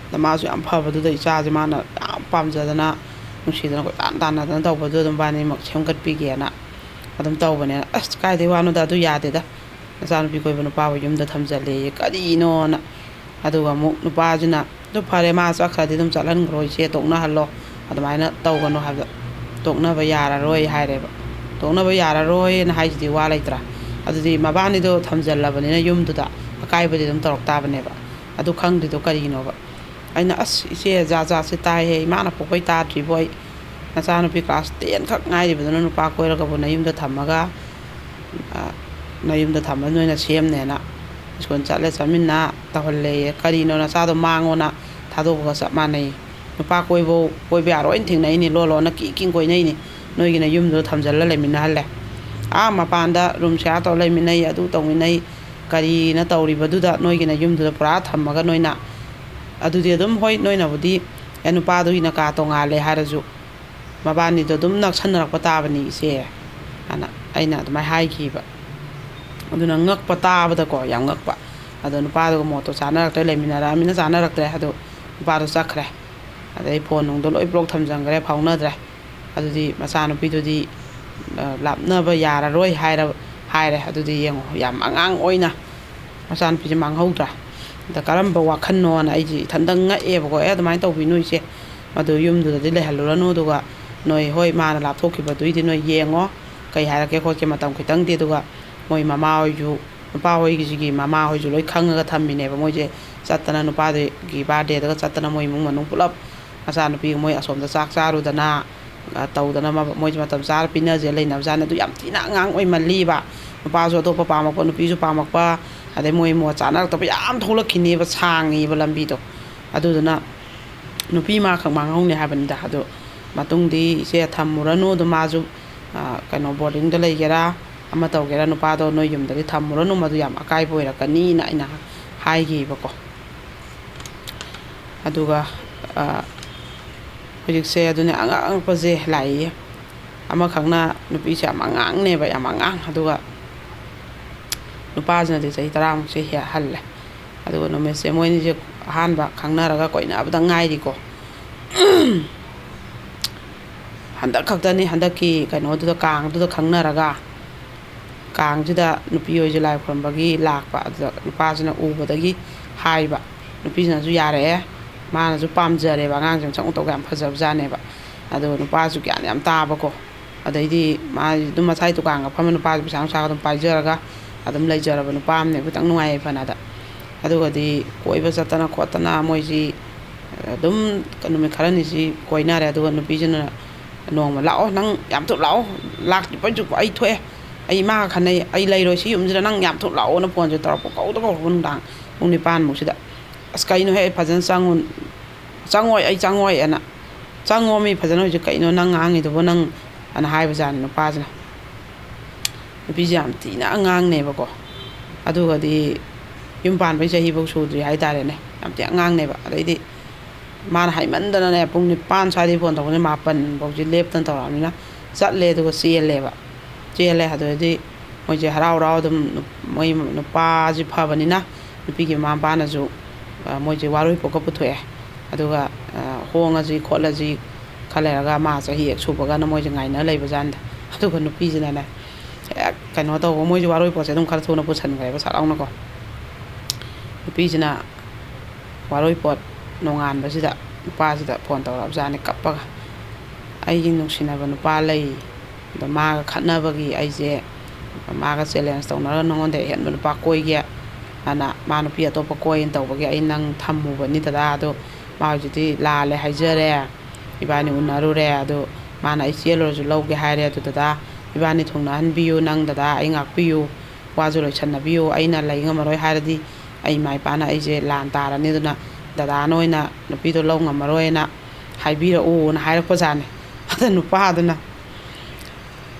ꯑꯗ ꯃꯥꯁꯨ ꯌꯥꯝ ꯐꯕꯗꯨꯗ ꯏꯆꯥꯁꯦ ꯃꯥꯅ ꯌꯥꯝ ꯄꯥꯝꯖꯗꯅ ꯅꯨꯡꯁꯤꯗꯅ ꯀꯣꯏꯇꯥꯟ ꯇꯥꯟꯅꯗꯅ ꯇꯧꯕꯗꯨ ꯑꯗꯨꯝ ꯃꯕꯥꯅꯤꯃꯛ ꯁꯦꯝꯒꯠꯄꯤꯒꯦꯅ ꯑꯗꯨꯝ ꯇꯧꯕꯅꯦ꯫ ꯑꯁ, ꯀꯥꯏꯗꯩ ꯋꯥꯅꯣꯗ, ꯑꯗꯨ ꯌꯥꯗꯦꯗ꯫ ꯅꯆꯥꯅꯨꯄꯤ ꯀꯣꯏꯕ ꯅꯨꯄꯥꯕꯨ ꯌꯨꯝꯗ ꯊꯝꯖꯜꯂꯦꯌꯦ, ꯀꯔꯤꯅꯣꯅ꯫ ꯑꯗꯨꯒ ꯑꯃꯨꯛ ꯅꯨꯄꯥꯁꯤꯅ, "ꯑꯗꯨ ꯐꯔꯦ, ꯃꯥ ꯆꯠꯈ꯭ꯔꯗꯤ ꯑꯗꯨꯝ ꯆꯠꯍꯟꯈ꯭ꯔꯣ ꯏꯆꯦ, ꯇꯣꯛꯅꯍꯜꯂꯣ, ꯑꯗꯨꯃꯥꯏꯅ ꯇꯧꯒꯅꯨ" ꯍꯥꯏꯕꯗ, "ꯇꯣꯛꯅꯕ ꯌꯥꯔꯔꯣꯏ" ꯍꯥꯏꯔꯦꯕ꯫ "ꯇꯣꯛꯅꯕ ꯌꯥꯔꯔꯣꯏꯅ ꯍꯥꯏꯁꯤꯗꯤ ꯋꯥ ꯂꯩꯇ꯭ꯔꯥ? ꯑꯗꯨꯗꯤ ꯃꯕꯥꯅꯤꯗꯣ ꯊꯝꯖꯜꯂꯕꯅꯤꯅ ꯌꯨꯝꯗꯨꯗ ꯑꯀꯥꯏꯕꯗꯤ ꯑꯗꯨꯝ ꯇꯧꯔꯛ ꯇꯥꯕꯅꯦꯕ꯫ ꯑꯗꯨ ꯈꯪꯗ꯭ꯔꯤꯗꯣ ꯀꯔꯤꯒꯤꯅꯣꯕ?" ꯑꯩꯅ, "ꯑꯁ ꯏꯆꯦ, ꯖꯥꯠ ꯖꯥꯠꯁꯦ ꯇꯥꯏꯍꯦ, ꯏꯃꯥꯅ ꯄꯣꯛꯄꯩ ꯇꯥꯗ꯭ꯔꯤꯕꯣ ꯑꯩ꯫ ꯅꯆꯥꯅꯨꯄꯤ class ten ꯈꯛ ꯉꯥꯏꯔꯤꯕꯗꯨꯅ ꯅꯨꯄꯥ ꯀꯣꯏꯔꯒꯕꯨ ꯅꯌꯨꯝꯗ ꯊꯝꯃꯒ, ꯑ, ꯅꯌꯨꯝꯗ ꯊꯝꯕ ꯅꯣꯏꯅ ꯁꯦꯝꯅꯦꯅ ꯁ꯭ꯀꯨꯜ ꯆꯠꯂꯦ ꯆꯠꯃꯤꯟꯅ ꯇꯧꯍꯜꯂꯦꯌꯦ꯫ ꯀꯔꯤꯅꯣ ꯅꯆꯥꯗꯣ ꯃꯥꯡꯉꯣꯅ ꯊꯥꯗꯣꯛꯄꯒ ꯆꯞ ꯃꯥꯟꯅꯩ꯫ ꯅꯨꯄꯥ ꯀꯣꯏꯕ, ꯀꯣꯏꯕ ꯌꯥꯔꯣꯏꯅ ꯊꯦꯡꯅꯩꯅꯤ, ꯂꯣꯟ ꯂꯣꯟꯅ ꯀꯤ ꯀꯤ ꯀꯣꯏꯅꯩꯅꯤ꯫ ꯅꯣꯏꯒꯤꯅ ꯌꯨꯝꯗꯨꯗ ꯊꯝꯖꯤꯜꯂ ꯂꯩꯃꯤꯟꯅꯍꯜꯂꯦ꯫ ꯑꯥ ꯃꯄꯥꯟꯗ room share ꯇꯧꯔ ꯂꯩꯃꯤꯟꯅꯩ, ꯑꯗꯨ ꯇꯧꯃꯤꯟꯅꯩ, ꯀꯔꯤꯅ ꯇꯧꯔꯤꯕꯗꯨꯗ ꯅꯣꯏꯒꯤꯅ ꯌꯨꯝꯗꯨꯗ ꯄꯨꯔꯥ ꯊꯝꯃꯒ ꯅꯣꯏꯅ ꯑꯗꯨꯗꯤ ꯑꯗꯨꯝ ꯍꯣꯏ, ꯅꯣꯏꯅꯕꯨꯗꯤ ꯑꯦ ꯅꯨꯄꯥꯗꯨꯒꯤꯅ ꯀꯥ ꯇꯣꯡꯉꯥꯜꯂꯦ ꯍꯥꯏꯔꯁꯨ ꯃꯕꯥꯅꯤꯗꯣ ꯑꯗꯨꯝ ꯅꯛꯁꯟꯅꯔꯛꯄ ꯇꯥꯕꯅꯤ ꯏꯆꯦ" ꯑꯅ ꯑꯩꯅ ꯑꯗꯨꯃꯥꯏꯅ ꯍꯥꯏꯈꯤꯕ꯫ ꯑꯗꯨꯅ ꯉꯛꯄ ꯇꯥꯕꯗꯀꯣ, ꯌꯥꯝ ꯉꯛꯄ꯫ ꯑꯗꯣ ꯅꯨꯄꯥꯗꯨꯒ ꯃꯣꯠꯇꯣ ꯆꯥꯅꯔꯛꯇ꯭ꯔꯦ, ꯂꯩꯃꯤꯟꯅꯔꯛꯑꯃꯤꯅ ꯆꯥꯅꯔꯛꯇ꯭ꯔꯦ꯫ ꯑꯗꯣ ꯅꯨꯄꯥꯗꯣ ꯆꯠꯈ꯭ꯔꯦ꯫ ꯑꯗꯩ ꯐꯣꯟ ꯅꯨꯡꯗꯣ ꯂꯣꯏ ꯕ꯭ꯂꯣꯛ ꯊꯝꯖꯟꯈ꯭ꯔꯦ, ꯐꯥꯎꯅꯗ꯭ꯔꯦ꯫ ꯑꯗꯨꯗꯤ ꯃꯆꯥꯅꯨꯄꯤꯗꯨꯗꯤ, ꯑ, ꯂꯥꯞꯅꯕ ꯌꯥꯔꯔꯣꯏ ꯍꯥꯏꯔ-, ꯍꯥꯏꯔꯦ꯫ ꯑꯗꯨꯗꯤ ꯌꯦꯡꯉꯣ, ꯌꯥꯝ ꯑꯉꯥꯡ ꯑꯣꯏꯅ ꯃꯆꯥꯅꯨꯄꯤꯁꯦ ꯃꯥꯡꯍꯧꯗ꯭ꯔꯥ? ꯑꯗ ꯀꯔꯝꯕ ꯋꯥꯈꯜꯅꯣꯅ ꯑꯩꯁꯦ ꯏꯊꯟꯇ ꯉꯛꯑꯦꯕꯀꯣ꯫ "ꯑꯦ, ꯑꯗꯨꯃꯥꯏꯅ ꯇꯧꯕꯤꯅꯨ ꯏꯆꯦ, ꯃꯗꯨ ꯌꯨꯝꯗꯨꯗꯗꯤ ꯂꯩꯍꯜꯂꯨꯔꯅꯨ꯫ ꯑꯗꯨꯒ ꯅꯣꯏ, ꯍꯣꯏ, ꯃꯥꯅ ꯂꯥꯞꯊꯣꯛꯈꯤꯕꯗꯨꯏꯗꯤ ꯅꯣꯏ ꯌꯦꯡꯉꯣ, ꯀꯩ ꯍꯥꯏꯔꯛꯀꯦ ꯈꯣꯠꯀꯦ ꯃꯇꯝ ꯈꯤꯇꯪꯗꯤ꯫ ꯑꯗꯨꯒ ꯃꯣꯏ ꯃꯃꯥ ꯍꯣꯏꯁꯨ, ꯅꯨꯄꯥ ꯍꯣꯏꯒꯤꯁꯤꯒꯤ ꯃꯃꯥ ꯍꯣꯏꯁꯨ ꯂꯣꯏ ꯈꯪꯉꯒ ꯊꯝꯃꯤꯅꯦꯕ꯫ ꯃꯣꯏꯁꯦ ꯆꯠꯇꯅ, ꯅꯨꯄꯥꯗꯨꯒꯤ ꯕꯥꯔꯗꯦꯗꯒ ꯆꯠꯇꯅ ꯃꯣꯏ ꯏꯃꯨꯡ ꯃꯅꯨꯡ ꯄꯨꯂꯞ ꯃꯆꯥꯅꯨꯄꯤ ꯃꯣꯏ ꯑꯁꯣꯝꯗ ꯆꯥꯛ ꯆꯥꯔꯨꯗꯅ, ꯑ, ꯇꯧꯗꯅ ꯃ-, ꯃꯣꯏꯁꯦ ꯃꯇꯝ ꯆꯥꯅ ꯄꯤꯅꯖꯦ ꯂꯩꯅꯕꯖꯥꯠꯅꯤ꯫ ꯑꯗꯨ ꯌꯥꯝ ꯊꯤꯅ ꯑꯉꯥꯡ ꯑꯣꯏꯃꯜꯂꯤꯕ꯫ ꯅꯨꯄꯥꯁꯨ ꯑꯇꯣꯞꯄ ꯄꯥꯝꯃꯛꯄ, ꯅꯨꯄꯤꯁꯨ ꯄꯥꯝꯃꯛꯄ, ꯑꯗꯩ ꯃꯣꯏ ꯃꯣꯠ ꯆꯥꯅꯔꯛꯇꯕ ꯌꯥꯝ ꯊꯣꯛꯂꯛꯈꯤꯅꯦꯕ, ꯁꯥꯡꯉꯤꯕ ꯂꯝꯕꯤꯗꯣ꯫ ꯑꯗꯨꯗꯨꯅ ꯅꯨꯄꯤ ꯃꯥꯈꯛ ꯃꯥꯡꯍꯧꯅꯦ ꯍꯥꯏꯕꯅꯤꯗ꯫ ꯑꯗꯣ ꯃꯇꯨꯡꯗꯤ ꯏꯆꯦ ꯊꯝꯃꯨꯔꯅꯨ, ꯑꯗꯣ ꯃꯥꯁꯨ, ꯑ, ꯀꯩꯅꯣ, ꯕꯣꯔꯗꯤꯡꯗ ꯂꯩꯒꯦꯔꯥ ꯑꯃ ꯇꯧꯒꯦꯔꯥ, ꯅꯨꯄꯥꯗꯣ ꯅꯣꯏ ꯌꯨꯝꯗꯗꯤ ꯊꯝꯃꯨꯔꯅꯨ, ꯃꯗꯨ ꯌꯥꯝ ꯑꯀꯥꯏꯕ ꯑꯣꯏꯔꯛꯀꯅꯤꯅ ꯑꯩꯅ ꯍꯥꯏꯈꯤꯕꯀꯣ꯫ ꯑꯗꯨꯒ, ꯑ, ꯍꯧꯖꯤꯛꯁꯦ ꯑꯗꯨꯅꯦ ꯑꯉꯛ ꯑꯉꯛꯄꯁꯦ ꯂꯥꯛꯏꯌꯦ꯫ ꯑꯃꯈꯛꯅ, ꯅꯨꯄꯤꯁꯦ ꯌꯥꯝ ꯑꯉꯥꯡꯅꯦꯕ, ꯌꯥꯝ ꯑꯉꯥꯡ, ꯑꯗꯨꯒ ꯅꯨꯄꯥꯁꯤꯅꯗꯤ ꯆꯍꯤ ꯇꯔꯥꯃꯨꯛꯁꯦ ꯍꯦ-, ꯍꯜꯂꯦ꯫ ꯑꯗꯨꯒ ꯅꯨꯃꯤꯠꯁꯦ ꯃꯣꯏꯅꯤꯁꯦ ꯑꯍꯥꯟꯕ ꯈꯪꯅꯔꯒ ꯀꯣꯏꯅꯕꯗ ꯉꯥꯏꯔꯤꯀꯣ꯫ ꯍꯟꯗꯛ ꯈꯛꯇꯅꯤ, ꯍꯟꯗꯛꯀꯤ ꯀꯩꯅꯣꯗꯨꯗ, ꯀꯥꯡꯗꯨꯗ ꯈꯪꯅꯔꯒ, ꯀꯥꯡꯁꯤꯗ ꯅꯨꯄꯤ ꯍꯣꯏꯁꯦ ꯂꯥꯏ ꯈꯨꯔꯨꯝꯕꯒꯤ ꯂꯥꯛꯄ, ꯑꯗꯨꯗ ꯅꯨꯄꯥꯁꯤꯅ ꯎꯕꯗꯒꯤ ꯍꯥꯏꯕ, ꯅꯨꯄꯤꯁꯤꯅꯁꯨ ꯌꯥꯔꯛꯑꯦ, ꯃꯥꯅꯁꯨ ꯄꯥꯝꯖꯔꯦꯕ, ꯑꯉꯥꯡꯁꯦ ꯃꯁꯛ ꯃꯇꯧꯒ ꯌꯥꯝ ꯐꯖꯕꯖꯥꯠꯅꯦꯕ꯫ ꯑꯗꯣ ꯅꯨꯄꯥꯁꯨ ꯒ꯭ꯌꯥꯟ ꯌꯥꯝ ꯇꯥꯕꯀꯣ꯫ ꯑꯗꯩꯗꯤ ꯃꯥ ꯑꯗꯨꯝ ꯃꯁꯥꯏ ꯗꯨꯀꯥꯟꯒ ꯐꯝꯃ, ꯅꯨꯄꯥꯁꯨ ꯄꯩꯁꯥ ꯅꯨꯡꯁꯥꯒ ꯑꯗꯨꯝ ꯄꯥꯏꯖꯔꯒ ꯑꯗꯨꯝ ꯂꯩꯖꯔꯕ ꯅꯨꯄꯥ ꯑꯃꯅꯦ, ꯈꯤꯇꯪ ꯅꯨꯡꯉꯥꯏ ꯌꯥꯏꯐꯅꯗ꯫ ꯑꯗꯨꯒꯗꯤ ꯀꯣꯏꯕ ꯆꯠꯇꯅ ꯈꯣꯠꯇꯅ ꯃꯣꯏꯁꯤ ꯑꯗꯨꯝ ꯅꯨꯃꯤꯠ ꯈꯔꯅꯤꯁꯤ ꯀꯣꯏꯅꯔꯦ꯫ ꯑꯗꯨꯒ ꯅꯨꯄꯤꯁꯤꯅ ꯅꯣꯡꯃ, "ꯂꯥꯛꯑꯣ, ꯅꯪ ꯌꯥꯝ ꯊꯨꯞ ꯂꯥꯛꯑꯣ, ꯂꯥꯛꯇ꯭ꯔꯤꯕ ꯍꯧꯖꯤꯛ ꯑꯩ ꯊꯣꯛꯑꯦ, ꯑꯩ ꯏꯃꯥꯒ ꯈꯟꯅꯩ, ꯑꯩ ꯂꯩꯔꯣꯏ ꯁꯤ ꯌꯨꯝꯁꯤꯗ, ꯅꯪ ꯌꯥꯝ ꯊꯨꯞ ꯂꯥꯛꯑꯣꯅ" ꯐꯣꯟꯁꯦ ꯇꯧꯔꯛꯄ, ꯀꯧꯗ ꯀꯧꯔꯛꯄ ꯅꯨꯡꯗꯥꯡ ꯄꯨꯡ ꯅꯤꯄꯥꯟꯃꯨꯛꯁꯤꯗ꯫ "ꯑꯁ, ꯀꯩꯅꯣꯍꯦ, ꯑꯩ ꯐꯖꯅ ꯆꯪꯉꯨ-, ꯆꯪꯉꯣꯏ, ꯑꯩ ꯆꯪꯉꯣꯏ" ꯑꯅ, "ꯆꯪꯉꯣ ꯃꯤ ꯐꯖꯅ, ꯍꯧꯖꯤꯛ ꯀꯩꯅꯣ ꯅꯪ ꯉꯥꯡꯉꯤꯗꯨꯕꯨ ꯅꯪ?" ꯑꯅ ꯍꯥꯏꯕꯖꯥꯠꯅꯤ ꯅꯨꯄꯥꯁꯤꯅ꯫ ꯅꯨꯄꯤꯁꯦ ꯌꯥꯝ ꯊꯤꯅ ꯑꯉꯥꯡꯅꯦꯕꯀꯣ꯫ ꯑꯗꯨꯒꯗꯤ ꯌꯨꯝ ꯄꯥꯟꯕꯩ ꯆꯍꯤꯐꯧ ꯁꯨꯗ꯭ꯔꯤ ꯍꯥꯏꯇꯥꯔꯦꯅꯦ, ꯌꯥꯝ ꯊꯤ ꯑꯉꯥꯡꯅꯦꯕ꯫ ꯑꯗꯩꯗꯤ ꯃꯥꯅ ꯍꯥꯏꯃꯟꯗꯅꯅꯦ, ꯄꯨꯡ ꯅꯤꯄꯥꯟ ꯁ꯭ꯋꯥꯏꯗꯒꯤ ꯐꯣꯟ ꯇꯧꯕꯁꯦ ꯃꯥꯄꯟ ꯐꯥꯎꯁꯦ ꯂꯦꯞꯇꯅ ꯇꯧꯔꯛꯑꯕꯅꯤꯅ ꯆꯠꯂꯦ꯫ ꯑꯗꯨꯒ ꯆꯦꯜꯂꯦꯕ꯫ ꯆꯦꯜꯂꯦ꯫ ꯑꯗꯨꯗꯩꯗꯤ ꯃꯣꯏꯁꯦ ꯍꯔꯥꯎ ꯍꯔꯥꯎ ꯑꯗꯨꯝ ꯅꯨ-, ꯃꯣꯏ ꯅꯨꯄꯥꯁꯤ ꯐꯕꯅꯤꯅ ꯅꯨꯄꯤꯒꯤ ꯃꯃꯥ ꯃꯄꯥꯅꯁꯨ, ꯑ, ꯃꯣꯏꯁꯦ ꯋꯥꯔꯣꯏꯄꯣꯠꯀ ꯄꯨꯊꯣꯛꯑꯦ꯫ ꯑꯗꯨꯒ, ꯑ, ꯍꯣꯡꯉꯁꯤ ꯈꯣꯠꯂꯁꯤ, ꯈꯔ ꯂꯩꯔꯒ ꯃꯥ ꯆꯍꯤ ꯍꯦꯛ ꯁꯨꯕꯒꯅ ꯃꯣꯏꯁꯦ ꯉꯥꯏꯅ ꯂꯩꯕꯖꯥꯠꯅꯤꯗ꯫ ꯑꯗꯨꯒ ꯅꯨꯄꯤꯁꯤꯅꯅꯦ ꯍꯦꯛ ꯀꯩꯅꯣ ꯇꯧꯕ, ꯃꯣꯏꯁꯦ ꯋꯥꯔꯣꯏꯄꯣꯠꯁꯦ ꯑꯗꯨꯝ ꯈꯔ ꯊꯨꯅ ꯄꯨꯁꯟꯈ꯭ꯔꯦꯕ ꯁꯠ ꯂꯥꯎꯅꯀꯣ꯫ ꯅꯨꯄꯤꯁꯤꯅ ꯋꯥꯔꯣꯏꯄꯣꯠ ꯅꯣꯡꯉꯥꯟꯕꯁꯤꯗ ꯅꯨꯄꯥꯁꯤꯗ ꯐꯣꯟ ꯇꯧꯔꯛꯑꯕꯖꯥꯠꯅꯤ ꯀꯞꯄꯒ, "ꯑꯩꯒꯤ ꯅꯨꯡꯁꯤꯅꯕ ꯅꯨꯄꯥ ꯂꯩ, ꯑꯗꯣ ꯃꯥꯒ ꯈꯠꯅꯕꯒꯤ ꯑꯩꯁꯦ ꯃꯥꯒ ꯆꯦꯂꯦꯟꯖ ꯇꯧꯅꯔꯒ ꯅꯉꯣꯟꯗ ꯑꯍꯦꯟꯕ ꯅꯨꯄꯥ ꯀꯣꯏꯒꯦ, ꯑꯅ ꯃꯥ ꯅꯨꯄꯤ ꯑꯇꯣꯞꯄ ꯀꯣꯏꯅ ꯇꯧꯕꯒꯤ ꯑꯩ ꯅꯪ ꯊꯝꯃꯨꯕꯅꯤ ꯗꯗꯥ, ꯑꯗꯣ ꯃꯥ ꯍꯧꯖꯤꯛꯇꯤ ꯂꯥꯜꯂꯦ ꯍꯥꯏꯖꯔꯦ, ꯏꯕꯥꯅꯤ ꯎꯅꯔꯨꯔꯦ, ꯑꯗꯣ ꯃꯥꯅ ꯑꯩ ꯆꯦꯜꯂꯨꯔꯁꯨ ꯂꯧꯒꯦ ꯍꯥꯏꯔꯦ, ꯑꯗꯨ ꯗꯗꯥ ꯏꯕꯥꯅꯤ ꯊꯨꯡꯅꯍꯟꯕꯤꯌꯨ, ꯅꯪ ꯗꯗꯥ ꯑꯩ ꯉꯥꯛꯄꯤꯌꯨ, ꯋꯥꯁꯨ ꯂꯣꯏꯁꯟꯅꯕꯤꯌꯨ, ꯑꯩꯅ ꯂꯩ ꯉꯝꯃꯔꯣꯏ ꯍꯥꯏꯔꯗꯤ ꯑꯩ ꯏꯃꯥ ꯏꯄꯥꯅ ꯑꯩꯁꯦ ꯂꯥꯟ ꯇꯥꯔꯅꯤ, ꯑꯗꯨꯅ ꯗꯗꯥꯅ ꯑꯣꯏꯅ ꯅꯨꯄꯤꯗꯣ ꯂꯧ ꯉꯝꯃꯔꯣꯏꯅ ꯍꯥꯏꯕꯤꯔꯛꯎꯅ" ꯍꯥꯏꯔꯛꯄꯖꯥꯠꯅꯤ꯫ ꯑꯗ ꯅꯨꯄꯥꯗꯨꯅ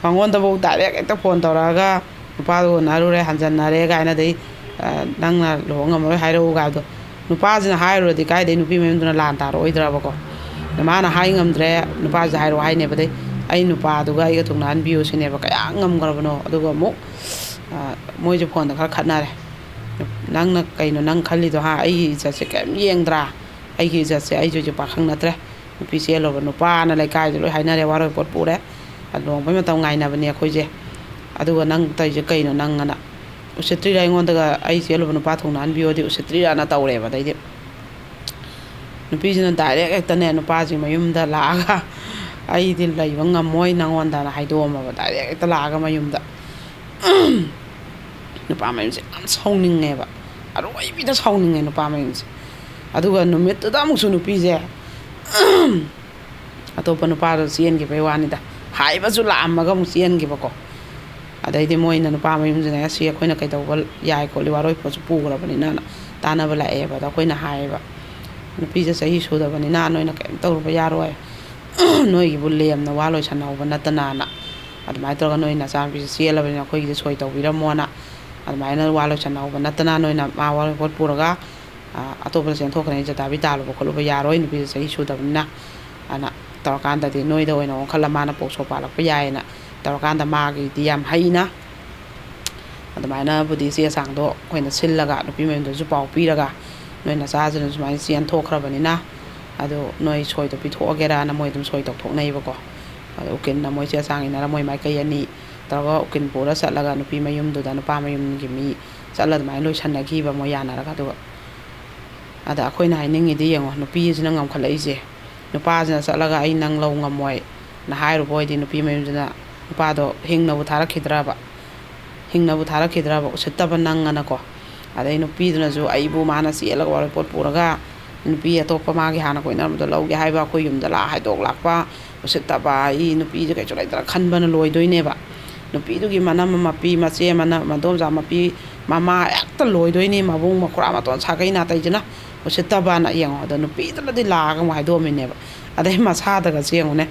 ꯃꯉꯣꯟꯗꯐꯧ ꯗꯥꯏꯔꯦꯛ ꯍꯦꯛꯇ ꯐꯣꯟ ꯇꯧꯔꯛꯑꯒ, "ꯅꯨꯄꯥꯗꯣ ꯎꯅꯔꯨꯔꯦ, ꯍꯟꯖꯟꯅꯔꯦ" ꯀꯥꯏꯅ, ꯑꯗꯩ, ꯑ, "ꯅꯪꯅ ꯂꯨꯍꯣꯡ ꯉꯝꯃꯔꯣꯏ ꯍꯥꯏꯔꯛꯎ" ꯀꯥꯏꯗꯣ, ꯅꯨꯄꯥꯁꯤꯅ ꯍꯥꯏꯔꯨꯔꯗꯤ ꯀꯥꯏꯗꯩ ꯅꯨꯄꯤ ꯃꯌꯨꯝꯗꯨꯅ ꯂꯥꯟ ꯇꯥꯔꯛꯑꯣꯏꯗ꯭ꯔꯕꯀꯣ? ꯑꯗ ꯃꯥꯅ ꯍꯥꯏ ꯉꯝꯗ꯭ꯔꯦ, ꯅꯨꯄꯥꯁꯤꯗ ꯍꯥꯏꯔꯛꯑꯣ ꯍꯥꯏꯅꯦꯕ꯫ ꯑꯗꯩ, "ꯑꯩ ꯅꯨꯄꯥꯗꯨꯒ ꯑꯩꯒ ꯊꯨꯡꯅꯍꯟꯕꯤꯌꯨ" ꯁꯤꯅꯦꯕ꯫ ꯀꯌꯥ ꯉꯝꯈ꯭ꯔꯕꯅꯣ? ꯑꯗꯨꯒ ꯑꯃꯨꯛ, ꯑ, ꯃꯣꯏꯁꯦ ꯐꯣꯟꯗ ꯈꯔ ꯈꯠꯅꯔꯦ꯫ "ꯅꯪꯅ ꯀꯩꯅꯣ ꯅꯪ ꯈꯜꯂꯤꯗꯣ, ꯍꯥ? ꯑꯩꯒꯤ ꯏꯖꯠꯁꯦ ꯀꯔꯤꯝ ꯌꯦꯡꯗ꯭ꯔꯥ? ꯑꯩꯒꯤ ꯏꯖꯠꯁꯦ, ꯑꯩꯁꯨ ꯍꯧꯖꯤꯛ ꯄꯥꯈꯪ ꯅꯠꯇ꯭ꯔꯦ, ꯅꯨꯄꯤ ꯆꯦꯜꯂꯨꯕ ꯅꯨꯄꯥꯅ ꯂꯩꯀꯥꯏꯗ ꯂꯣꯏ ꯍꯥꯏꯅꯔꯦ, ꯋꯥꯔꯣꯏ ꯄꯣꯠ ꯄꯨꯔꯦ, ꯂꯨꯍꯣꯡꯕꯩ ꯃꯇꯝ ꯉꯥꯏꯅꯕꯅꯦ ꯑꯩꯈꯣꯏꯁꯦ, ꯑꯗꯨꯒ ꯅꯪ ꯇꯧꯔꯤꯁꯦ ꯀꯩꯅꯣ ꯅꯪ?" ꯑꯅ, "ꯎꯁꯤꯠꯇ꯭ꯔꯤꯔꯥ ꯑꯩꯉꯣꯟꯗꯒ? ꯑꯩ ꯆꯦꯜꯂꯨꯕ ꯅꯨꯄꯥ ꯊꯨꯡꯅꯍꯟꯕꯤꯌꯣꯗꯤ ꯎꯁꯤꯠꯇ꯭ꯔꯤꯔꯥꯅ?" ꯇꯧꯔꯦꯕ꯫ ꯑꯗꯩꯗꯤ ꯅꯨꯄꯤꯁꯤꯅ ꯗꯥꯏꯔꯦꯛ ꯍꯦꯛꯇꯅꯦ ꯅꯨꯄꯥꯁꯤ ꯃꯌꯨꯝꯗ ꯂꯥꯛꯑꯒ, "ꯑꯩꯗꯤ ꯂꯩꯕ ꯉꯝꯃꯣꯏ ꯅꯪꯉꯣꯟꯗꯅ" ꯍꯥꯏꯗꯣꯛꯑꯝꯃꯕ, ꯗꯥꯏꯔꯦꯛ ꯍꯦꯛꯇ ꯂꯥꯛꯑꯒ ꯃꯌꯨꯝꯗ꯫ ꯅꯨꯄꯥ ꯃꯌꯨꯝꯁꯦ ꯌꯥꯝ ꯁꯥꯎꯅꯤꯡꯉꯦꯕ, ꯑꯔꯣꯏꯕꯤꯗ ꯁꯥꯎꯅꯤꯡꯉꯦ ꯅꯨꯄꯥ ꯃꯌꯨꯝꯁꯦ꯫ ꯑꯗꯨꯒ ꯅꯨꯃꯤꯠꯇꯨꯗ ꯑꯃꯨꯛꯁꯨ ꯅꯨꯄꯤꯁꯦ ꯑꯇꯣꯞꯄ ꯅꯨꯄꯥꯗꯣ ꯆꯦꯟꯈꯤꯕꯩ ꯋꯥꯅꯤꯗ, ꯍꯥꯏꯕꯁꯨ ꯂꯥꯛꯑꯝꯃꯒ ꯑꯃꯨꯛ ꯆꯦꯟꯈꯤꯕꯀꯣ꯫ ꯑꯗꯩꯗꯤ ꯃꯣꯏꯅ ꯅꯨꯄꯥ ꯃꯌꯨꯝꯁꯤꯅ, "ꯑꯁꯤ ꯑꯩꯈꯣꯏꯅ ꯀꯩꯗꯧꯕ ꯌꯥꯏ ꯈꯣꯠꯂꯤ, ꯋꯥꯔꯣꯏ ꯄꯣꯠꯁꯨ ꯄꯨꯈ꯭ꯔꯕꯅꯤꯅ" ꯇꯥꯟꯅꯕ ꯂꯥꯛꯑꯦꯕ꯫ ꯑꯗ ꯑꯩꯈꯣꯏꯅ ꯍꯥꯏꯌꯦꯕ, "ꯅꯨꯄꯤꯁꯦ ꯆꯍꯤ ꯁꯨꯗꯕꯅꯤꯅ ꯅꯣꯏꯅ ꯀꯔꯤꯝ ꯇꯧꯔꯨꯕ ꯌꯥꯔꯣꯏ, ꯅꯣꯏꯒꯤꯕꯨ ꯂꯦꯝꯅ ꯋꯥ ꯂꯣꯏꯁꯟꯅꯍꯧꯕ ꯅꯠꯇꯅꯥꯅ, ꯑꯗꯨꯃꯥꯏꯅ ꯇꯧꯔꯒ ꯅꯣꯏ ꯅꯆꯥꯅꯨꯄꯤꯁꯦ ꯆꯦꯜꯂꯕꯅꯤꯅ ꯑꯩꯈꯣꯏꯒꯤꯗꯤ ꯁꯣꯏ ꯇꯧꯕꯤꯔꯝꯃꯣꯅ ꯑꯗꯨꯃꯥꯏꯅ ꯋꯥ ꯂꯣꯏꯁꯟꯅꯍꯧꯕ ꯅꯠꯇꯅ ꯅꯣꯏꯅ ꯃꯥ ꯋꯥꯔꯣꯏ ꯄꯣꯠ ꯄꯨꯔꯒ, ꯑ, ꯑꯇꯣꯞꯄꯗ ꯆꯦꯟꯊꯣꯛꯈ꯭ꯔꯅꯤ, ꯖꯇꯥꯕꯤ ꯇꯥꯜꯂꯨꯕ ꯈꯣꯠꯂꯨꯕ ꯌꯥꯔꯣꯏ, ꯅꯨꯄꯤꯁꯦ ꯆꯍꯤ ꯁꯨꯗꯕꯅꯤꯅ" ꯑꯅ ꯇꯧꯔꯀꯥꯟꯗꯗꯤ ꯅꯣꯏꯗ ꯑꯣꯏꯅ ꯑꯣꯟꯈꯠꯂ ꯃꯥꯅ ꯄꯣꯛ ꯁꯣꯛ ꯄꯥꯜꯂꯛꯄ ꯌꯥꯏꯌꯦꯅ ꯇꯧꯔꯀꯥꯟꯗ ꯃꯥꯒꯤꯗꯤ ꯌꯥꯝ ꯍꯩꯅ ꯑꯗꯨꯃꯥꯏꯅꯕꯨꯗꯤ ꯆꯦ ꯆꯥꯡꯗꯣ ꯑꯩꯈꯣꯏꯅ ꯁꯤꯜꯂꯒ ꯅꯨꯄꯤ ꯃꯌꯨꯝꯗꯁꯨ ꯄꯥꯎ ꯄꯤꯔꯒ, "ꯅꯣꯏ ꯅꯆꯥꯁꯤꯅ ꯁꯨꯃꯥꯏꯅ ꯆꯦꯟꯊꯣꯛꯈ꯭ꯔꯕꯅꯤꯅ ꯑꯗꯨ ꯅꯣꯏ ꯁꯣꯏꯗꯣ ꯄꯤꯊꯣꯛꯑꯒꯦꯔꯥꯅ" ꯃꯣꯏ ꯑꯗꯨꯝ ꯁꯣꯏ ꯇꯧꯊꯣꯛꯅꯩꯕꯀꯣ꯫ ꯑꯗꯣ ꯎꯀꯤꯜꯅ ꯃꯣꯏ ꯆꯦ ꯆꯥꯡ ꯏꯟꯅꯔ ꯃꯣꯏ ꯃꯥꯏꯀꯩ ꯑꯅꯤ ꯇꯧꯔꯒ ꯎꯀꯤꯜ ꯄꯨꯔ ꯆꯠꯂꯒ ꯅꯨꯄꯤ ꯃꯌꯨꯝꯗꯨꯗ ꯅꯨꯄꯥ ꯃꯌꯨꯝꯒꯤ ꯃꯤ ꯆꯠꯂ ꯑꯗꯨꯃꯥꯏꯅ ꯂꯣꯏꯁꯟꯅꯈꯤꯕ ꯃꯣꯏ ꯌꯥꯅꯔꯒ꯫ ꯑꯗꯨꯒ ꯑꯗ ꯑꯩꯈꯣꯏꯅ ꯍꯥꯏꯅꯤꯡꯉꯤꯗꯤ ꯌꯦꯡꯉꯣ, ꯅꯨꯄꯤꯁꯤꯅ ꯉꯝꯈꯠꯂꯛꯏꯁꯦ, ꯅꯨꯄꯥꯁꯤꯅ ꯆꯠꯂꯒ "ꯑꯩ ꯅꯪ ꯂꯧ ꯉꯝꯃꯣꯏꯅ" ꯍꯥꯏꯔꯨꯕ ꯑꯣꯏꯗꯤ ꯅꯨꯄꯤ ꯃꯌꯨꯝꯁꯤꯅ ꯅꯨꯄꯥꯗꯣ ꯍꯤꯡꯅꯕꯨ ꯊꯥꯔꯛꯈꯤꯗ꯭ꯔꯕ? ꯍꯤꯡꯅꯕꯨ ꯊꯥꯔꯛꯈꯤꯗ꯭ꯔꯕ? "ꯎꯁꯤꯠꯇꯕ ꯅꯪ" ꯑꯅꯀꯣ꯫ ꯑꯗꯩ ꯅꯨꯄꯤꯗꯨꯅꯁꯨ "ꯑꯩꯕꯨ ꯃꯥꯅ ꯆꯦꯜꯂꯒ ꯋꯥꯔꯣꯏꯄꯣꯠ ꯄꯨꯔꯒ ꯅꯨꯄꯤ ꯑꯇꯣꯞꯄ ꯃꯥꯒꯤ ꯍꯥꯟꯅ ꯀꯣꯏꯅꯔꯝꯕꯗꯣ ꯂꯧꯒꯦ ꯍꯥꯏꯕ, ꯑꯩꯈꯣꯏ ꯌꯨꯝꯗ ꯂꯥꯛꯑ ꯍꯥꯏꯗꯣꯛ ꯂꯥꯛꯄ, ꯎꯁꯤꯠꯇꯕ, ꯑꯩ ꯅꯨꯄꯤꯁꯦ ꯀꯩꯁꯨ ꯂꯩꯇ꯭ꯔꯥ" ꯈꯟꯕꯅ ꯂꯣꯏꯗꯣꯏꯅꯦꯕ꯫ ꯅꯨꯄꯤꯗꯨꯒꯤ ꯃꯅꯝ ꯃꯄꯤ, ꯃꯆꯦ ꯃꯅꯝ, ꯃꯗꯣꯝꯆꯥ ꯃꯄꯤ, ꯃꯃꯥ ꯍꯦꯛꯇ ꯂꯣꯏꯗꯣꯏꯅꯤ, ꯃꯕꯨꯡ ꯃꯧꯄ꯭ꯋꯥ ꯃꯇꯣꯟ ꯁꯥꯒꯩ ꯅꯥꯇꯩꯁꯤꯅ "ꯎꯁꯤꯠꯇꯕꯅ" ꯌꯦꯡꯉꯣ꯫ ꯑꯗꯣ ꯅꯨꯄꯤꯗꯨꯅꯗꯤ ꯂꯥꯛꯑꯒ ꯑꯃꯨꯛ ꯍꯥꯏꯗꯣꯛꯑꯝꯃꯤꯅꯦꯕ꯫ ꯑꯗꯩ ꯃꯁꯥꯗꯒ ꯌꯦꯡꯉꯨꯅꯦ,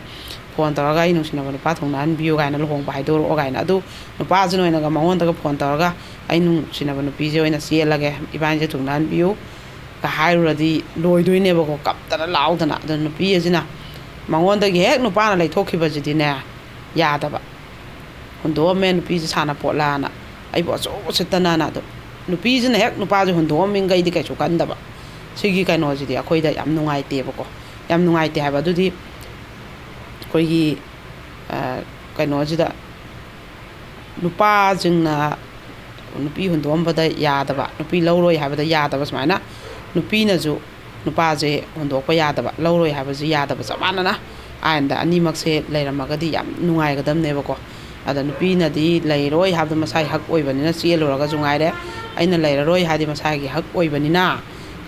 ꯐꯣꯟ ꯇꯧꯔꯒ "ꯑꯩ ꯅꯨꯡꯁꯤꯅꯕ ꯅꯨꯄꯥ ꯊꯨꯡꯅꯍꯟꯕꯤꯌꯨ" ꯀꯥꯏꯅ, "ꯂꯨꯍꯣꯡꯕ ꯍꯥꯏꯗꯣꯔꯛꯑꯣ" ꯀꯥꯏꯅ꯫ ꯑꯗꯨ ꯅꯨꯄꯥꯁꯤꯅ ꯑꯣꯏꯅꯒ ꯃꯉꯣꯟꯗꯒ ꯐꯣꯟ ꯇꯧꯔꯒ "ꯑꯩ ꯅꯨꯡꯁꯤꯅꯕ ꯅꯨꯄꯤꯁꯦ ꯑꯣꯏꯅ ꯆꯦꯜꯂꯒꯦ, ꯏꯕꯥꯅꯤꯁꯦ ꯊꯨꯡꯅꯍꯟꯕꯤꯌꯨ" ꯀ ꯍꯥꯏꯔꯨꯔꯗꯤ ꯂꯣꯏꯗꯣꯏꯅꯦꯕꯀꯣ, ꯀꯞꯇꯅ ꯂꯥꯎꯗꯅ꯫ ꯑꯗꯣ ꯅꯨꯄꯤ ꯑꯁꯤꯅ ꯃꯉꯣꯟꯗꯒꯤ ꯍꯦꯛ ꯅꯨꯄꯥꯅ ꯂꯩꯊꯣꯛꯈꯤꯕꯁꯤꯗꯤꯅꯦ, ꯌꯥꯗꯕ꯫ "ꯍꯨꯟꯗꯣꯛꯑꯝꯃꯦ ꯅꯨꯄꯤꯁꯦ ꯁꯥꯟꯅꯄꯣꯠꯂꯥꯅ, ꯑꯩꯕꯨ ꯑꯆꯧꯕ ꯎꯁꯤꯠꯇꯅꯅ"꯫ ꯑꯗꯣ ꯅꯨꯄꯤꯁꯤꯅ ꯍꯦꯛ ꯅꯨꯄꯥꯁꯦ ꯍꯨꯟꯗꯣꯛꯑꯝꯃꯤꯈꯩꯗꯤ ꯀꯩꯁꯨ ꯈꯟꯗꯕ꯫ ꯁꯤꯒꯤ ꯀꯩꯅꯣꯁꯤꯗꯤ ꯑꯩꯈꯣꯏꯗ ꯌꯥꯝ ꯅꯨꯡꯉꯥꯏꯇꯦꯕꯀꯣ꯫ ꯌꯥꯝ ꯅꯨꯡꯉꯥꯏꯇꯦ ꯍꯥꯏꯕ ꯑꯗꯨꯗꯤ ꯑꯩꯈꯣꯏꯒꯤ, ꯑ, ꯀꯩꯅꯣꯁꯤꯗ ꯅꯨꯄꯥꯁꯤꯡꯅ ꯅꯨꯄꯤ ꯍꯨꯟꯗꯣꯛꯑꯝꯕꯗ ꯌꯥꯗꯕ, ꯅꯨꯄꯤ ꯂꯧꯔꯣꯏ ꯍꯥꯏꯕꯗ ꯌꯥꯗꯕ, ꯁꯨꯃꯥꯏꯅ ꯅꯨꯄꯤꯅꯁꯨ ꯅꯨꯄꯥꯁꯦ ꯍꯨꯟꯗꯣꯛꯄ ꯌꯥꯗꯕ, ꯂꯧꯔꯣꯏ ꯍꯥꯏꯕꯁꯦ ꯌꯥꯗꯕ, ꯆꯞ ꯃꯥꯟꯅꯅ ꯑꯥꯏꯟꯗ ꯑꯅꯤꯃꯛꯁꯦ ꯂꯩꯔꯝꯃꯒꯗꯤ ꯌꯥꯝ ꯅꯨꯡꯉꯥꯏꯒꯗꯕꯅꯦꯕꯀꯣ꯫ ꯑꯗ ꯅꯨꯄꯤꯅꯗꯤ ꯂꯩꯔꯣꯏ ꯍꯥꯏꯕꯗꯣ ꯃꯁꯥꯒꯤ ꯍꯛ ꯑꯣꯏꯕꯅꯤꯅ ꯆꯦꯜꯂꯨꯔꯒꯁꯨ ꯉꯥꯏꯔꯦ, ꯑꯩꯅ ꯂꯩꯔꯔꯣꯏ ꯍꯥꯏꯗꯤ ꯃꯁꯥꯒꯤ ꯍꯛ ꯑꯣꯏꯕꯅꯤꯅ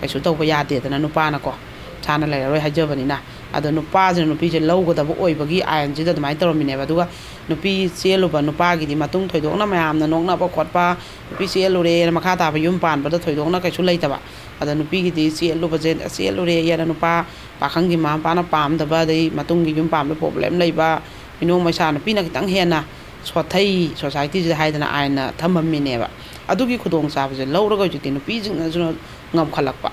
ꯀꯩꯁꯨ ꯇꯧꯕ ꯌꯥꯗꯦꯗꯅ ꯅꯨꯄꯥꯅꯀꯣ, ꯏꯁꯥꯅ ꯂꯩꯔꯔꯣꯏ ꯍꯥꯏꯖꯕꯅꯤꯅ꯫ ꯑꯗꯣ ꯅꯨꯄꯥꯁꯤꯅ ꯅꯨꯄꯤꯁꯦ ꯂꯧꯒꯗꯕ ꯑꯣꯏꯕꯒꯤ ꯑꯥꯏꯟꯁꯤꯗ ꯑꯗꯨꯃꯥꯏꯅ ꯇꯧꯔꯝꯃꯤꯅꯦꯕ꯫ ꯑꯗꯨꯒ ꯅꯨꯄꯤ ꯆꯦꯜꯂꯨꯕ ꯅꯨꯄꯥꯒꯤꯗꯤ ꯃꯇꯨꯡ ꯊꯣꯏꯗꯣꯛꯅ ꯃꯌꯥꯝꯅ ꯅꯣꯛꯅꯕ ꯈꯣꯠꯄ, ꯅꯨꯄꯤ ꯆꯦꯜꯂꯨꯔꯦꯅ ꯃꯈꯥ ꯇꯥꯕ ꯌꯨꯝ ꯄꯥꯟꯕꯗ ꯊꯣꯏꯗꯣꯛꯅ ꯀꯩꯁꯨ ꯂꯩꯇꯕ꯫ ꯑꯗ ꯅꯨꯄꯤꯒꯤꯗꯤ ꯆꯦꯜꯂꯨꯕꯁꯦ, ꯆꯦꯜꯂꯨꯔꯦ ꯍꯥꯏꯅ ꯅꯨꯄꯥ ꯄꯥꯈꯪꯒꯤ ꯃꯃꯥ ꯃꯄꯥꯅ ꯄꯥꯝꯗꯕ, ꯑꯗꯩ ꯃꯇꯨꯡꯒꯤ ꯌꯨꯝ ꯄꯥꯟꯕꯗ ꯄ꯭ꯔꯣꯕ꯭ꯂꯦꯝ ꯂꯩꯕ, ꯃꯤꯅꯣꯛ ꯃꯩꯁꯥ, ꯅꯨꯄꯤꯅ ꯈꯤꯇꯪ ꯍꯦꯟꯅ ꯁꯣꯠꯊꯩ ꯁꯣꯁꯥꯏꯇꯤꯁꯤꯗ ꯍꯥꯏꯗꯅ ꯑꯥꯏꯟꯅ ꯊꯝꯃꯝꯃꯤꯅꯦꯕ꯫ ꯑꯗꯨꯒꯤ ꯈꯨꯗꯣꯡꯆꯥꯕꯁꯦ ꯂꯧꯔꯒ ꯍꯧꯖꯤꯛꯇꯤ ꯅꯨꯄꯤꯁꯤꯡꯅꯁꯨ ꯉꯝꯈꯠꯂꯛꯄ꯫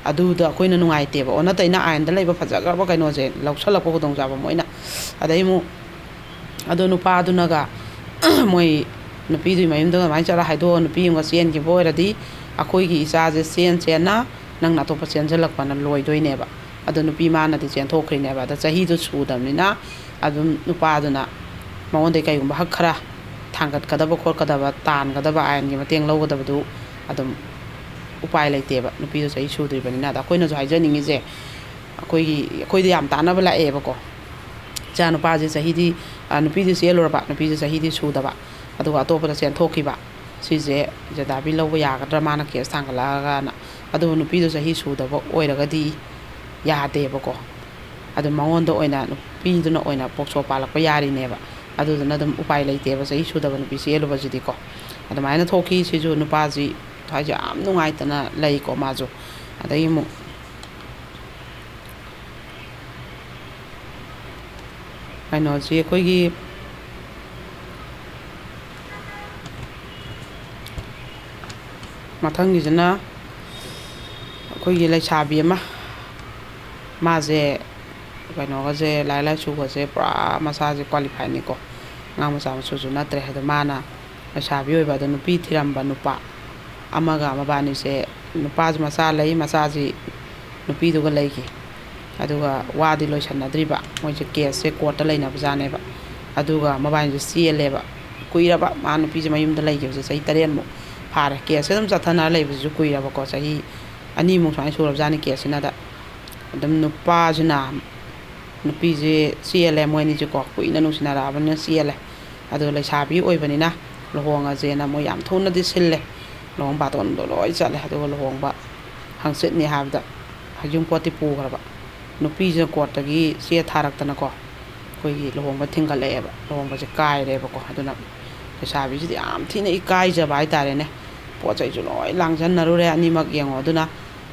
ꯑꯗꯨꯗ ꯑꯩꯈꯣꯏꯅ ꯅꯨꯡꯉꯥꯏꯇꯦꯕ꯫ ꯑꯣꯟꯅ ꯇꯩꯅ ꯑꯥꯏꯟꯗ ꯂꯩꯕ ꯐꯖꯈ꯭ꯔꯕ ꯀꯩꯅꯣꯁꯦ ꯂꯧꯁꯜꯂꯛꯄ ꯈꯨꯗꯣꯡꯆꯥꯕ ꯃꯣꯏꯅ꯫ ꯑꯗꯩ ꯑꯃꯨꯛ ꯑꯗꯣ ꯅꯨꯄꯥꯗꯨꯅꯒ ꯃꯣꯏ ꯅꯨꯄꯤꯗꯨꯒꯤ ꯃꯌꯨꯝꯗ ꯑꯗꯨꯃꯥꯏꯅ ꯆꯠꯂ ꯍꯥꯏꯗꯣꯛꯑꯒ ꯅꯨꯄꯤ ꯑꯃꯒ ꯆꯦꯟꯈꯤꯕ ꯑꯣꯏꯔꯗꯤ, ꯑꯩꯈꯣꯏꯒꯤ ꯏꯆꯥꯁꯦ ꯆꯦꯟ ꯆꯦꯟꯅ ꯅꯪꯅ ꯑꯇꯣꯞꯄ ꯆꯦꯟꯁꯤꯜꯂꯛꯄꯅ ꯂꯣꯏꯗꯣꯏꯅꯦꯕ꯫ ꯑꯗꯣ ꯅꯨꯄꯤ ꯃꯥꯅꯗꯤ ꯆꯦꯟꯊꯣꯛꯈ꯭ꯔꯤꯅꯦꯕ꯫ ꯑꯗ ꯆꯍꯤꯗꯨ ꯁꯨꯗꯕꯅꯤꯅ ꯑꯗꯨꯝ ꯅꯨꯄꯥꯗꯨꯅ ꯃꯉꯣꯟꯗꯒꯤ ꯀꯩꯒꯨꯝꯕ ꯍꯛ ꯈꯔ ꯊꯥꯡꯒꯠꯀꯗꯕ ꯈꯣꯠꯀꯗꯕ, ꯇꯥꯟꯒꯗꯕ, ꯑꯥꯏꯟꯒꯤ ꯃꯇꯦꯡ ꯂꯧꯒꯗꯕꯗꯨ ꯑꯗꯨꯝ ꯎꯄꯥꯏ ꯂꯩꯇꯦꯕ, ꯅꯨꯄꯤꯗꯣ ꯆꯍꯤ ꯁꯨꯗ꯭ꯔꯤꯕꯅꯤꯅ꯫ ꯑꯗ ꯑꯩꯈꯣꯏꯅꯁꯨ ꯍꯥꯏꯖꯅꯤꯡꯉꯤꯁꯦ, ꯑꯩꯈꯣꯏꯒꯤ, ꯑꯩꯈꯣꯏꯗ ꯌꯥꯝ ꯇꯥꯟꯅꯕ ꯂꯥꯛꯑꯦꯕꯀꯣ꯫ ꯏꯆꯥ ꯅꯨꯄꯥꯁꯦ ꯆꯍꯤꯗꯤ, ꯑ, ꯅꯨꯄꯤꯗꯤ ꯆꯦꯜꯂꯨꯔꯕ, ꯅꯨꯄꯤꯁꯦ ꯆꯍꯤꯗꯤ ꯁꯨꯗꯕ, ꯑꯗꯨꯒ ꯑꯇꯣꯞꯄꯗ ꯆꯦꯟꯊꯣꯛꯈꯤꯕ꯫ ꯁꯤꯁꯦ ꯖꯦꯗꯥꯕꯤ ꯂꯧꯕ ꯌꯥꯒꯗ꯭ꯔꯥ, ꯃꯥꯅ ꯀꯦꯁ ꯊꯥꯡꯒꯠꯂꯛꯑꯒꯅ? ꯑꯗꯨꯕꯨ ꯅꯨꯄꯤꯗꯣ ꯆꯍꯤ ꯁꯨꯗꯕ ꯑꯣꯏꯔꯒꯗꯤ ꯌꯥꯗꯦꯕꯀꯣ꯫ ꯑꯗꯨ ꯃꯉꯣꯟꯗ ꯑꯣꯏꯅ, ꯅꯨꯄꯤꯗꯨꯅ ꯑꯣꯏꯅ ꯄꯣꯛꯁꯣ ꯄꯥꯜꯂꯛꯄ ꯌꯥꯔꯤꯅꯦꯕ꯫ ꯑꯗꯨꯗꯨꯅ ꯑꯗꯨꯝ ꯎꯄꯥꯏ ꯂꯩꯇꯦꯕ, ꯆꯍꯤ ꯁꯨꯗꯕ ꯅꯨꯄꯤ ꯆꯦꯜꯂꯨꯕꯁꯤꯗꯤꯀꯣ꯫ ꯑꯗꯨꯃꯥꯏꯅ ꯊꯣꯛꯈꯤ꯫ ꯁꯤꯁꯨ ꯅꯨꯄꯥꯁꯤ ꯊꯋꯥꯏꯁꯦ ꯌꯥꯝ ꯅꯨꯡꯉꯥꯏꯇꯅ ꯂꯩꯀꯣ ꯃꯥꯁꯨ꯫ ꯑꯗꯒꯤ ꯑꯃꯨꯛ ꯀꯩꯅꯣꯁꯤ ꯑꯩꯈꯣꯏꯒꯤ ꯃꯊꯪꯒꯤꯁꯤꯅ ꯑꯩꯈꯣꯏꯒꯤ ꯂꯩꯁꯥꯕꯤ ꯑꯃ, ꯃꯥꯁꯦ ꯀꯩꯅꯣꯒꯁꯦ, ꯂꯥꯏꯔꯤꯛ ꯂꯥꯏꯁꯨꯒꯁꯦ ꯄꯨꯔꯥ ꯃꯁꯥꯁꯦ ꯀ꯭ꯋꯥꯂꯤꯐꯥꯏꯅꯤꯀꯣ, ꯑꯉꯥꯡ ꯃꯆꯥ ꯃꯁꯨꯁꯨ ꯅꯠꯇ꯭ꯔꯦ꯫ ꯑꯗꯣ ꯃꯥꯅ ꯂꯩꯁꯥꯕꯤ ꯑꯣꯏꯕ, ꯑꯗꯣ ꯅꯨꯄꯤ ꯊꯤꯔꯝꯕ ꯅꯨꯄꯥ ꯑꯃꯒ, ꯃꯕꯥꯅꯤꯁꯦ, ꯅꯨꯄꯥꯁꯨ ꯃꯆꯥ ꯂꯩ, ꯃꯆꯥꯁꯤ ꯅꯨꯄꯤꯗꯨꯒ ꯂꯩꯈꯤ꯫ ꯑꯗꯨꯒ ꯋꯥꯗꯤ ꯂꯣꯏꯁꯟꯅꯗ꯭ꯔꯤꯕ, ꯃꯣꯏꯁꯦ ꯀꯦꯁꯁꯦ ꯀꯣꯔꯠꯇ ꯂꯩꯅꯕꯖꯥꯠꯅꯦꯕ꯫ ꯑꯗꯨꯒ ꯃꯕꯥꯅꯤꯁꯦ ꯆꯦꯜꯂꯦꯕ꯫ ꯀꯨꯏꯔꯕ, ꯃꯥ ꯅꯨꯄꯤꯁꯦ ꯃꯌꯨꯝꯗ ꯂꯩꯈꯤꯕꯁꯦ ꯆꯍꯤ ꯇꯔꯦꯠꯃꯨꯛ ꯐꯥꯔꯦ꯫ ꯀꯦꯁꯁꯦ ꯑꯗꯨꯝ ꯆꯠꯊꯅꯔ ꯂꯩꯕꯁꯤꯁꯨ ꯀꯨꯏꯔꯕꯀꯣ, ꯆꯍꯤ ꯑꯅꯤꯃꯨꯛ ꯁꯨꯃꯥꯏꯅ ꯁꯨꯔꯕꯖꯥꯠꯅꯤ ꯀꯦꯁꯁꯤꯅꯗ꯫ ꯑꯗꯨꯝ ꯅꯨꯄꯥꯁꯤꯅ ꯅꯨꯄꯤꯁꯦ ꯆꯦꯜꯂꯦ, ꯃꯣꯏ ꯑꯅꯤꯁꯦꯀꯣ ꯀꯨꯏꯅ ꯅꯨꯡꯁꯤꯅꯔꯛꯑꯕꯅꯤꯅ ꯆꯦꯜꯂꯦ꯫ ꯑꯗꯣ ꯂꯩꯁꯥꯕꯤ ꯑꯣꯏꯕꯅꯤꯅ ꯂꯨꯍꯣꯡꯉꯁꯦꯅ ꯃꯣꯏ ꯌꯥꯝ ꯊꯨꯅꯗꯤ ꯁꯤꯜꯂꯦ꯫ ꯂꯨꯍꯣꯡ ꯕꯥꯇꯣꯟꯗꯣ ꯂꯣꯏ ꯆꯠꯂꯦ꯫ ꯑꯗꯨꯒ ꯂꯨꯍꯣꯡꯕ ꯍꯪꯆꯤꯠꯅꯤ ꯍꯥꯏꯕꯗ ꯍꯩꯖꯤꯡꯄꯣꯠꯇꯤ ꯄꯨꯈ꯭ꯔꯕ꯫ ꯅꯨꯄꯤꯁꯤꯅ ꯀꯣꯔꯠꯇꯒꯤ ꯆꯦ ꯊꯥꯔꯛꯇꯅꯀꯣ, ꯑꯩꯈꯣꯏꯒꯤ ꯂꯨꯍꯣꯡꯕ ꯊꯤꯡꯒꯠꯂꯛꯑꯦꯕ, ꯂꯨꯍꯣꯡꯕꯁꯦ ꯀꯥꯏꯔꯦꯕꯀꯣ꯫ ꯑꯗꯨꯅ ꯂꯩꯁꯥꯕꯤꯁꯤꯗꯤ ꯌꯥꯝ ꯊꯤꯅ ꯏꯀꯥꯏꯖꯕ ꯍꯥꯏꯇꯥꯔꯦꯅꯦ꯫ ꯄꯣꯠ ꯆꯩꯁꯨ ꯂꯣꯏ ꯂꯥꯡꯁꯟꯅꯔꯨꯔꯦ ꯑꯅꯤꯃꯛ, ꯌꯦꯡꯉꯣ꯫ ꯑꯗꯨꯅ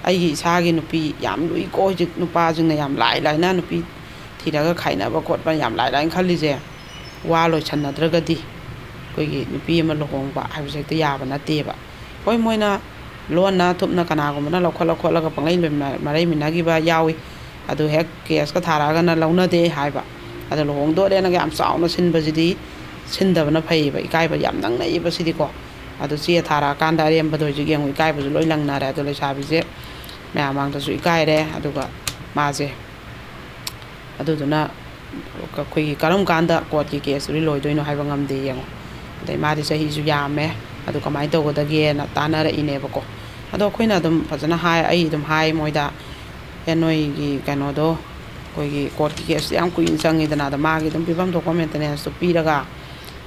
ꯑꯩꯒꯤ ꯏꯁꯥꯒꯤ ꯅꯨꯄꯤ ꯌꯥꯝ ꯂꯨꯏꯀꯣ ꯍꯧꯖꯤꯛ ꯅꯨꯄꯥꯁꯤꯡꯅ ꯌꯥꯝ ꯂꯥꯏ ꯂꯥꯏꯅ ꯅꯨꯄꯤ ꯊꯤꯔꯒ ꯈꯥꯏꯅꯕ ꯈꯣꯠꯄ ꯌꯥꯝ ꯂꯥꯏ ꯂꯥꯏꯅ ꯈꯜꯂꯤꯁꯦ꯫ ꯋꯥ ꯂꯣꯏꯁꯟꯅꯗ꯭ꯔꯒꯗꯤ ꯑꯩꯈꯣꯏꯒꯤ ꯅꯨꯄꯤ ꯑꯃ ꯂꯨꯍꯣꯡꯕ ꯍꯥꯏꯕꯁꯦ ꯍꯦꯛꯇ ꯌꯥꯕ ꯅꯠꯇꯦꯕ꯫ ꯍꯣꯏ, ꯃꯣꯏꯅ ꯂꯣꯟꯅ ꯊꯨꯞꯅ ꯀꯅꯥꯒꯨꯝꯕꯅ ꯂꯧꯈꯠꯂ ꯈꯣꯠꯂꯒ ꯄꯪꯂꯩ ꯂꯣꯏꯃ-, ꯃꯔꯩꯃꯤꯟꯅꯈꯤꯕ ꯌꯥꯎꯏ꯫ ꯑꯗꯨ ꯍꯦꯛ ꯀꯦꯁꯀ ꯊꯥꯔꯛꯑꯒꯅ ꯂꯧꯅꯗꯦ ꯍꯥꯏꯕ꯫ ꯑꯗꯣ ꯂꯨꯍꯣꯡꯗꯣꯔꯦꯅꯒ ꯌꯥꯝ ꯆꯥꯎꯅ ꯁꯤꯟꯕꯁꯤꯗꯤ ꯁꯤꯟꯗꯕꯅ ꯐꯩꯌꯦꯕ, ꯏꯀꯥꯏꯕ ꯌꯥꯝ ꯅꯪꯅꯩꯌꯦꯕ ꯁꯤꯗꯤꯀꯣ꯫ ꯑꯗꯣ ꯆꯦ ꯊꯥꯔꯛꯑꯀꯥꯟꯗ ꯑꯔꯦꯝꯕꯗꯣ ꯍꯧꯖꯤꯛ ꯌꯦꯡꯉꯨ, ꯏꯀꯥꯏꯕꯁꯨ ꯂꯣꯏ ꯂꯪꯅꯔꯦ꯫ ꯑꯗꯣ ꯂꯩꯁꯥꯕꯤꯁꯦ ꯃꯌꯥꯝ ꯃꯥꯡꯗꯁꯨ ꯏꯀꯥꯏꯔꯦ꯫ ꯑꯗꯨꯒ ꯃꯥꯁꯦ ꯑꯗꯨꯗꯨꯅ ꯑꯩꯈꯣꯏꯒꯤ ꯀꯔꯝ ꯀꯥꯟꯗ ꯀꯣꯔꯠꯀꯤ ꯀꯦꯁꯇꯨꯗꯤ ꯂꯣꯏꯗꯣꯏꯅꯣ ꯍꯥꯏꯕ ꯉꯝꯗꯦ ꯌꯦꯡꯉꯣ꯫ ꯑꯗꯩ ꯃꯥꯗꯤ ꯆꯍꯤꯁꯨ ꯌꯥꯝꯃꯦ, ꯑꯗꯨ ꯀꯃꯥꯏꯅ ꯇꯧꯒꯗꯒꯦꯅ ꯇꯥꯟꯅꯔꯛꯏꯅꯦꯕꯀꯣ꯫ ꯑꯗꯣ ꯑꯩꯈꯣꯏꯅ ꯑꯗꯨꯝ ꯐꯖꯅ ꯍꯥꯏ, ꯑꯩ ꯑꯗꯨꯝ ꯍꯥꯏ ꯃꯣꯏꯗ, "ꯑꯦ, ꯅꯣꯏꯒꯤ ꯀꯩꯅꯣꯗꯣ, ꯑꯩꯈꯣꯏꯒꯤ ꯀꯣꯔꯠꯀꯤ ꯀꯦꯁꯇꯨ ꯌꯥꯝ ꯀꯨꯏꯅ ꯆꯪꯉꯤꯗꯅ, ꯑꯗꯣ ꯃꯥꯒꯤ ꯑꯗꯨꯝ ꯄꯤꯐꯝ ꯊꯣꯛꯄ ꯃꯦꯟꯇꯦꯅꯦꯟꯁꯇꯨ ꯄꯤꯔꯒ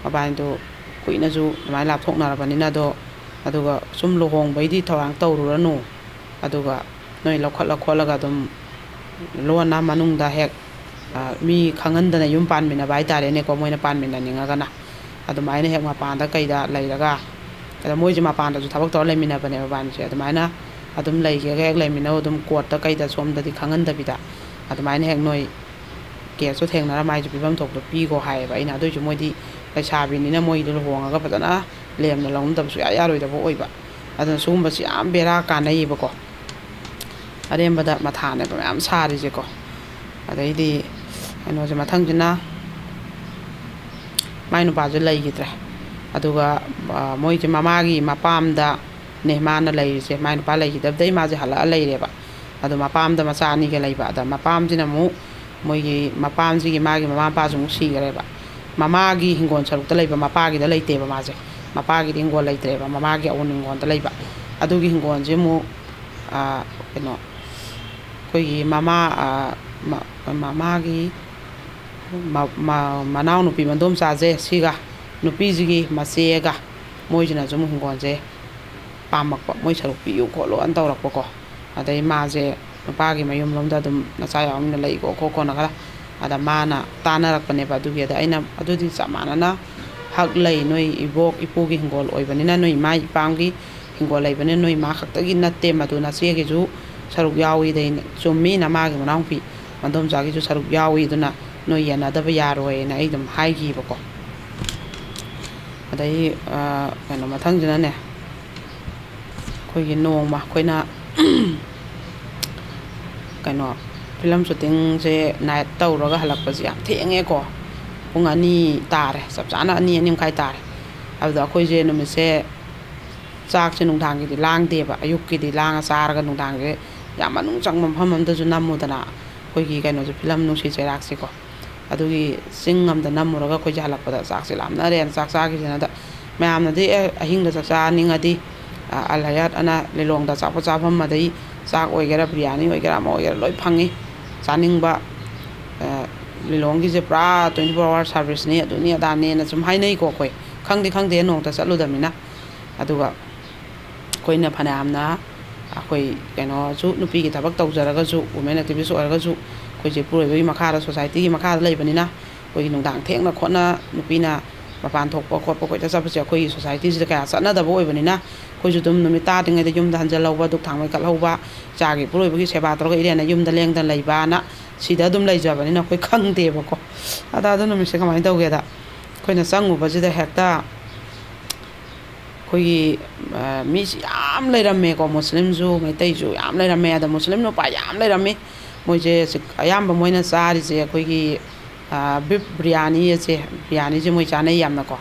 ꯃꯕꯥꯅꯤꯗꯣ ꯀꯨꯏꯅꯁꯨ ꯑꯗꯨꯃꯥꯏꯅ ꯂꯥꯞꯊꯣꯛꯅꯔꯕꯅꯤꯅ, ꯑꯗꯣ ꯑꯗꯨꯒ ꯁꯨꯝ ꯂꯨꯍꯣꯡꯕꯩꯗꯤ ꯊꯧꯔꯥꯡ ꯇꯧꯔꯨꯔꯅꯨ, ꯑꯗꯨꯒ ꯅꯣꯏ ꯂꯧꯈꯠꯂ ꯈꯣꯠꯂꯒ ꯑꯗꯨꯝ ꯂꯣꯟꯅ ꯃꯅꯨꯡꯗ ꯍꯦꯛ, ꯑ, ꯃꯤ ꯈꯪꯍꯟꯗꯅ ꯌꯨꯝ ꯄꯥꯟꯃꯤꯟꯅꯕ ꯍꯥꯏꯇꯥꯔꯦꯅꯦꯀꯣ, ꯃꯣꯏꯅ ꯄꯥꯟꯃꯤꯟꯅꯅꯤꯡꯉꯒꯅ ꯑꯗꯨꯃꯥꯏꯅ ꯍꯦꯛ ꯃꯄꯥꯟꯗ ꯀꯩꯗ ꯂꯩꯔꯒ, ꯑꯗ ꯃꯣꯏꯁꯦ ꯃꯄꯥꯟꯗꯁꯨ ꯊꯕꯛ ꯇꯧꯔ ꯂꯩꯃꯤꯟꯅꯕꯅꯦꯕ ꯃꯕꯥꯅꯤꯁꯦ, ꯑꯗꯨꯃꯥꯏꯅ ꯑꯗꯨꯝ ꯂꯩꯒꯦꯒ ꯍꯦꯛ ꯂꯩꯃꯤꯟꯅꯧ, ꯑꯗꯨꯝ ꯀꯣꯔꯠꯇ ꯀꯩꯗ ꯁꯣꯝꯗꯗꯤ ꯈꯪꯍꯟꯗꯕꯤꯗ ꯑꯗꯨꯃꯥꯏꯅ ꯍꯦꯛ ꯅꯣꯏ ꯀꯦꯁꯇꯣ ꯊꯦꯡꯅꯔ ꯃꯥꯏꯁꯨ ꯄꯤꯐꯝ ꯊꯣꯛꯄꯗꯣ ꯄꯤꯈꯣ" ꯍꯥꯏꯌꯦꯕ ꯑꯩꯅ꯫ ꯑꯗꯨꯏꯁꯨ ꯃꯣꯏꯗꯤ ꯂꯩꯁꯥꯕꯤꯅꯤꯅ ꯃꯣꯏꯗꯣ ꯂꯨꯍꯣꯡꯉꯒ ꯐꯖꯅ ꯂꯦꯝꯅ ꯂꯧꯅꯗꯕ ꯁꯨꯡꯌꯥ ꯌꯥꯔꯣꯏꯗꯕ ꯑꯣꯏꯕ꯫ ꯑꯗꯨꯅ ꯁꯤꯒꯨꯝꯕꯁꯤ ꯌꯥꯝ ꯕꯦꯔꯥ ꯀꯥꯟꯅꯩꯌꯦꯕꯀꯣ꯫ ꯑꯔꯦꯝꯕꯗ ꯃꯊꯥꯅꯦꯕ ꯃꯌꯥꯝ ꯁꯥꯔꯤꯁꯦꯀꯣ꯫ ꯑꯗꯩꯗꯤ ꯀꯩꯅꯣꯁꯦ, ꯃꯊꯪꯁꯤꯅ ꯃꯥꯏ ꯅꯨꯄꯥꯁꯦ ꯂꯩꯈꯤꯗ꯭ꯔꯦ꯫ ꯑꯗꯨꯒ, ꯑ, ꯃꯣꯏꯁꯦ ꯃꯃꯥꯒꯤ ꯃꯄꯥꯝꯗꯅꯦ ꯃꯥꯅ ꯂꯩꯔꯤꯁꯦ꯫ ꯃꯥꯏ ꯅꯨꯄꯥ ꯂꯩꯈꯤꯗꯕꯗꯩ ꯃꯥꯁꯦ ꯍꯜꯂꯛꯑ ꯂꯩꯔꯦꯕ꯫ ꯑꯗꯣ ꯃꯄꯥꯝꯗ ꯃꯆꯥ ꯑꯅꯤꯒ ꯂꯩꯕ꯫ ꯑꯗ ꯃꯄꯥꯝꯁꯤꯅ ꯑꯃꯨꯛ ꯃꯣꯏꯒꯤ ꯃꯄꯥꯝꯁꯤꯒꯤ ꯃꯥꯒꯤ ꯃꯃꯥ ꯃꯄꯥꯁꯨ ꯑꯃꯨꯛ ꯁꯤꯈꯔꯦꯕ꯫ ꯃꯃꯥꯒꯤ ꯍꯤꯡꯒꯣꯜ ꯁꯔꯨꯛꯇ ꯂꯩꯕ, ꯃꯄꯥꯒꯤꯗ ꯂꯩꯇꯦꯕ ꯃꯥꯁꯦ꯫ ꯃꯄꯥꯒꯤꯗꯤ ꯍꯤꯡꯒꯣꯜ ꯂꯩꯇ꯭ꯔꯦꯕ, ꯃꯃꯥꯒꯤ ꯑꯋꯨꯟ ꯍꯤꯡꯒꯣꯜꯗ ꯂꯩꯕ꯫ ꯑꯗꯨꯒꯤ ꯍꯤꯡꯒꯣꯜꯁꯦ ꯑꯃꯨꯛ, ꯑ, ꯀꯩꯅꯣ, ꯑꯩꯈꯣꯏꯒꯤ ꯃꯃꯥ, ꯑ, ꯃ-, ꯃꯃꯥꯒꯤ ꯃ-, ꯃ-, ꯃꯅꯥꯎꯅꯨꯄꯤ ꯃꯗꯣꯝꯆꯥꯁꯦ ꯁꯤꯒ ꯅꯨꯄꯤꯁꯤꯒꯤ ꯃꯆꯦꯒ ꯃꯣꯏꯁꯤꯅꯁꯨ ꯑꯃꯨꯛ ꯍꯤꯡꯒꯣꯜꯁꯦ ꯄꯥꯝꯃꯛꯄ, "ꯃꯣꯏ ꯁꯔꯨꯛ ꯄꯤꯌꯨ ꯈꯣꯠꯂꯨꯅ" ꯇꯧꯔꯛꯄꯀꯣ꯫ ꯑꯗꯩ ꯃꯥꯁꯦ ꯅꯨꯄꯥꯒꯤ ꯃꯌꯨꯝꯂꯣꯝꯗ ꯑꯗꯨꯝ ꯅꯆꯥ ꯌꯥꯎꯕꯅꯤꯅ ꯂꯩꯀꯣ ꯈꯣꯠꯀꯣꯅ ꯈꯔ, ꯑꯗ ꯃꯥꯅ ꯇꯥꯟꯅꯔꯛꯄꯅꯦꯕ꯫ ꯑꯗꯨꯒꯤ ꯑꯗ ꯑꯩꯅ ꯑꯗꯨꯗꯤ ꯆꯞ ꯃꯥꯟꯅꯅ ꯍꯛ ꯂꯩ, ꯅꯣꯏ ꯏꯕꯣꯛ ꯏꯄꯨꯒꯤ ꯍꯤꯡꯒꯣꯜ ꯑꯣꯏꯕꯅꯤꯅ, ꯅꯣꯏ ꯏꯃꯥ ꯏꯄꯥꯝꯒꯤ ꯍꯤꯡꯒꯣꯜ ꯂꯩꯕꯅꯤꯅ, ꯅꯣꯏ ꯏꯃꯥ ꯈꯛꯇꯒꯤ ꯅꯠꯇꯦ ꯃꯗꯨ, ꯅꯆꯦꯒꯤꯁꯨ ꯁꯔꯨꯛ ꯌꯥꯎꯏꯗꯩꯅ꯫ ꯆꯨꯝꯃꯤ, ꯅꯃꯥꯒꯤ ꯃꯅꯥꯎꯅꯨꯄꯤ ꯃꯗꯣꯝꯆꯥꯒꯤꯁꯨ ꯁꯔꯨꯛ ꯌꯥꯎꯏ, ꯑꯗꯨꯅ ꯅꯣꯏ ꯌꯥꯅꯗꯕ ꯌꯥꯔꯣꯏꯅ ꯑꯩ ꯑꯗꯨꯝ ꯍꯥꯏꯈꯤꯕꯀꯣ꯫ ꯑꯗꯩ, ꯑ, ꯀꯩꯅꯣ, ꯃꯊꯪꯁꯤꯅꯅꯦ, ꯑꯩꯈꯣꯏꯒꯤ ꯅꯣꯡꯃ ꯑꯩꯈꯣꯏꯅ ꯀꯩꯅꯣ, ꯐꯤꯂꯝ ꯁꯨꯇꯤꯡꯁꯦ ꯅꯥꯏꯠ ꯇꯧꯔꯒ ꯍꯜꯂꯛꯄꯁꯦ ꯌꯥꯝ ꯊꯦꯡꯉꯦꯀꯣ꯫ ꯄꯨꯡ ꯑꯅꯤ ꯇꯥꯔꯦ, ꯆꯞ ꯆꯥꯅ ꯑꯅꯤ, ꯑꯅꯤ ꯃꯈꯥꯏ ꯇꯥꯔꯦ꯫ ꯑꯗꯨꯗ ꯑꯩꯈꯣꯏꯁꯦ ꯅꯨꯃꯤꯠꯁꯦ ꯆꯥꯛꯁꯦ ꯅꯨꯡꯗꯥꯡꯒꯤꯗꯤ ꯂꯥꯡꯗꯦꯕ, ꯑꯌꯨꯛꯀꯤꯗꯤ ꯂꯥꯡꯉ ꯆꯥꯔꯒ ꯅꯨꯡꯗꯥꯡꯁꯦ ꯌꯥꯝ ꯃꯅꯨꯡ ꯆꯪꯕ ꯃꯐꯝ ꯑꯝꯗꯁꯨ ꯅꯝꯃꯨꯗꯅ, ꯑꯩꯈꯣꯏꯒꯤ ꯀꯩꯅꯣꯁꯦ, ꯐꯤꯂꯝ ꯅꯨꯡꯁꯤ ꯆꯩꯔꯥꯛꯁꯦꯀꯣ, ꯑꯗꯨꯒꯤ ꯆꯤꯡ ꯑꯝꯗ ꯅꯝꯃꯨꯔꯒ ꯑꯩꯈꯣꯏꯁꯦ ꯍꯜꯂꯛꯄꯗ ꯆꯥꯛꯁꯦ ꯂꯥꯝꯅꯔꯦꯅ ꯆꯥꯛ ꯆꯥꯈꯤꯁꯦꯅꯗ ꯃꯌꯥꯝꯅꯗꯤ "ꯑꯦ, ꯑꯍꯤꯡꯗ ꯆꯥꯛ ꯆꯥꯅꯤꯡꯉꯗꯤ, ꯑ, ꯑꯜ ꯍꯌꯥꯠ ꯑꯅ ꯂꯤꯂꯣꯡꯗ ꯑꯆꯥꯄꯣꯠ ꯆꯥꯐꯝ, ꯑꯗꯩ ꯆꯥꯛ ꯑꯣꯏꯒꯦꯔꯥ, ꯕꯤꯔꯌꯥꯅꯤ ꯑꯣꯏꯒꯦꯔꯥ, ꯑꯃ ꯑꯣꯏꯒꯦꯔꯥ, ꯂꯣꯏ ꯐꯪꯉꯤ ꯆꯥꯅꯤꯡꯕ꯫ ꯑ, ꯂꯤꯂꯣꯡꯒꯤꯁꯦ ꯄꯨꯔꯥ twenty four hour service ꯅꯤ, ꯑꯗꯨꯅꯤ ꯑꯗꯥꯅꯦꯅ ꯁꯨꯝ ꯍꯥꯏꯅꯩꯀꯣ꯫ ꯑꯩꯈꯣꯏ ꯈꯪꯗꯤ ꯈꯪꯗꯦ, ꯅꯣꯡꯃꯇ ꯆꯠꯂꯨꯗꯕꯅꯤꯅ꯫ ꯑꯗꯨꯒ ꯑꯩꯈꯣꯏꯅ ꯐꯅꯌꯥꯝꯅ, ꯑꯩꯈꯣꯏ ꯀꯩꯅꯣꯁꯨ, ꯅꯨꯄꯤꯒꯤ ꯊꯕꯛ ꯇꯧꯖꯔꯒꯁꯨ, ꯋꯨꯃꯦꯟ ꯑꯦꯛꯇꯤꯚꯤꯁ ꯑꯣꯏꯔꯒꯁꯨ, ꯑꯩꯈꯣꯏꯁꯦ ꯏꯄꯨꯔꯣꯏꯕꯒꯤ ꯃꯈꯥꯗ, ꯁꯣꯁꯥꯏꯇꯤꯒꯤ ꯃꯈꯥꯗ ꯂꯩꯕꯅꯤꯅ, ꯑꯩꯈꯣꯏꯒꯤ ꯅꯨꯡꯗꯥꯡ ꯊꯦꯡꯅ ꯈꯣꯠꯅ ꯅꯨꯄꯤꯅ ꯃꯄꯥꯟ ꯊꯣꯛꯄ ꯈꯣꯠꯄ, ꯀꯣꯏꯆꯠ ꯆꯠꯄꯁꯦ ꯑꯩꯈꯣꯏꯒꯤ ꯁꯣꯁꯥꯏꯇꯤꯁꯤꯗ ꯀꯌꯥ ꯆꯠꯅꯗꯕ ꯑꯣꯏꯕꯅꯤꯅ, ꯑꯩꯈꯣꯏꯁꯨ ꯑꯗꯨꯝ ꯅꯨꯃꯤꯠ ꯇꯥꯗ꯭ꯔꯤꯉꯩꯗ ꯌꯨꯝꯗ ꯍꯟꯖꯜꯍꯧꯕ, ꯙꯨꯛ ꯊꯥꯡꯃꯩ ꯀꯠꯍꯧꯕ, ꯏꯆꯥꯒꯤ ꯏꯄꯨꯔꯣꯏꯕꯒꯤ ꯁꯦꯕꯥ ꯇꯧꯔꯒ ꯏꯔꯦꯟꯅ ꯌꯨꯝꯗ ꯂꯦꯡꯗꯅ ꯂꯩꯕꯅ ꯁꯤꯗ ꯑꯗꯨꯝ ꯂꯩꯖꯕꯅꯤꯅ ꯑꯩꯈꯣꯏ ꯈꯪꯗꯦꯕꯀꯣ꯫ ꯑꯗ ꯑꯗꯨ ꯅꯨꯃꯤꯠꯁꯦ ꯀꯃꯥꯏꯅ ꯇꯧꯒꯦꯗ, ꯑꯩꯈꯣꯏꯅ ꯆꯪꯉꯨꯕꯁꯤꯗ ꯍꯦꯛꯇ ꯑꯩꯈꯣꯏꯒꯤ, ꯑ, ꯃꯤꯁꯤ ꯌꯥꯝ ꯂꯩꯔꯝꯃꯦꯀꯣ, ꯃꯨꯁꯂꯤꯝꯁꯨ, ꯃꯩꯇꯩꯁꯨ ꯌꯥꯝ ꯂꯩꯔꯝꯃꯦ꯫ ꯑꯗ ꯃꯨꯁꯂꯤꯝ ꯅꯨꯄꯥ ꯌꯥꯝ ꯂꯩꯔꯝꯃꯤ꯫ ꯃꯣꯏꯁꯦ ꯍꯧꯖꯤꯛ ꯑꯌꯥꯝꯕ ꯃꯣꯏꯅ ꯆꯥꯔꯤꯁꯦ ꯑꯩꯈꯣꯏꯒꯤ, ꯑ, ꯕꯤꯞ ꯕꯤꯔꯌꯥꯅꯤ ꯑꯁꯦ, ꯕꯤꯔꯌꯥꯅꯤꯁꯦ ꯃꯣꯏ ꯆꯥꯅꯩ ꯌꯥꯝꯅꯀꯣ꯫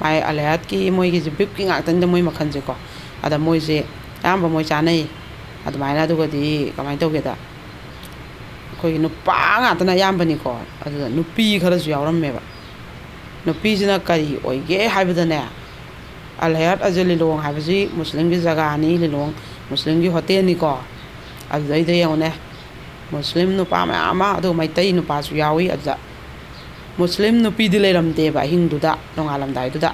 ꯃꯥꯏ ꯑꯜ ꯍꯌꯥꯠꯀꯤ ꯃꯣꯏꯒꯤꯁꯦ ꯕꯤꯞꯀꯤ ꯉꯥꯛꯇꯅꯤꯗ ꯃꯣꯏ ꯃꯈꯜꯁꯦꯀꯣ꯫ ꯑꯗ ꯃꯣꯏꯁꯦ ꯑꯌꯥꯝꯕ ꯃꯣꯏ ꯆꯥꯅꯩ꯫ ꯑꯗꯨꯃꯥꯏꯅ, ꯑꯗꯨꯒꯗꯤ ꯀꯃꯥꯏꯅ ꯇꯧꯒꯦꯗ, ꯑꯩꯈꯣꯏꯒꯤ ꯅꯨꯄꯥ ꯉꯥꯛꯇꯅ ꯑꯌꯥꯝꯕꯅꯤꯀꯣ, ꯑꯗꯨꯗ ꯅꯨꯄꯤ ꯈꯔꯁꯨ ꯌꯥꯎꯔꯝꯃꯦꯕ꯫ ꯅꯨꯄꯤꯁꯤꯅ ꯀꯔꯤ ꯑꯣꯏꯒꯦ ꯍꯥꯏꯕꯗꯅꯦ, ꯑꯜ ꯍꯌꯥꯠ ꯑꯁꯦ ꯂꯤꯂꯣꯡ ꯍꯥꯏꯕꯁꯤ ꯃꯨꯁꯂꯤꯝꯒꯤ ꯖꯒꯥꯅꯤ, ꯂꯤꯂꯣꯡ ꯃꯨꯁꯂꯤꯝꯒꯤ ꯍꯣꯇꯦꯜꯅꯤꯀꯣ꯫ ꯑꯗꯨꯗꯩꯗ ꯌꯦꯡꯉꯨꯅꯦ, ꯃꯨꯁꯂꯤꯝ ꯅꯨꯄꯥ ꯃꯌꯥꯝ ꯑꯃ, ꯑꯗꯨꯒ ꯃꯩꯇꯩ ꯅꯨꯄꯥꯁꯨ ꯌꯥꯎꯏ ꯑꯗꯨꯗ꯫ ꯃꯨꯁꯂꯤꯝ ꯅꯨꯄꯤꯗꯤ ꯂꯩꯔꯝꯗꯦꯕ ꯑꯍꯤꯡꯗꯨꯗ, ꯅꯣꯡꯉꯥꯜꯂꯝꯗꯥꯏꯗꯨꯗ꯫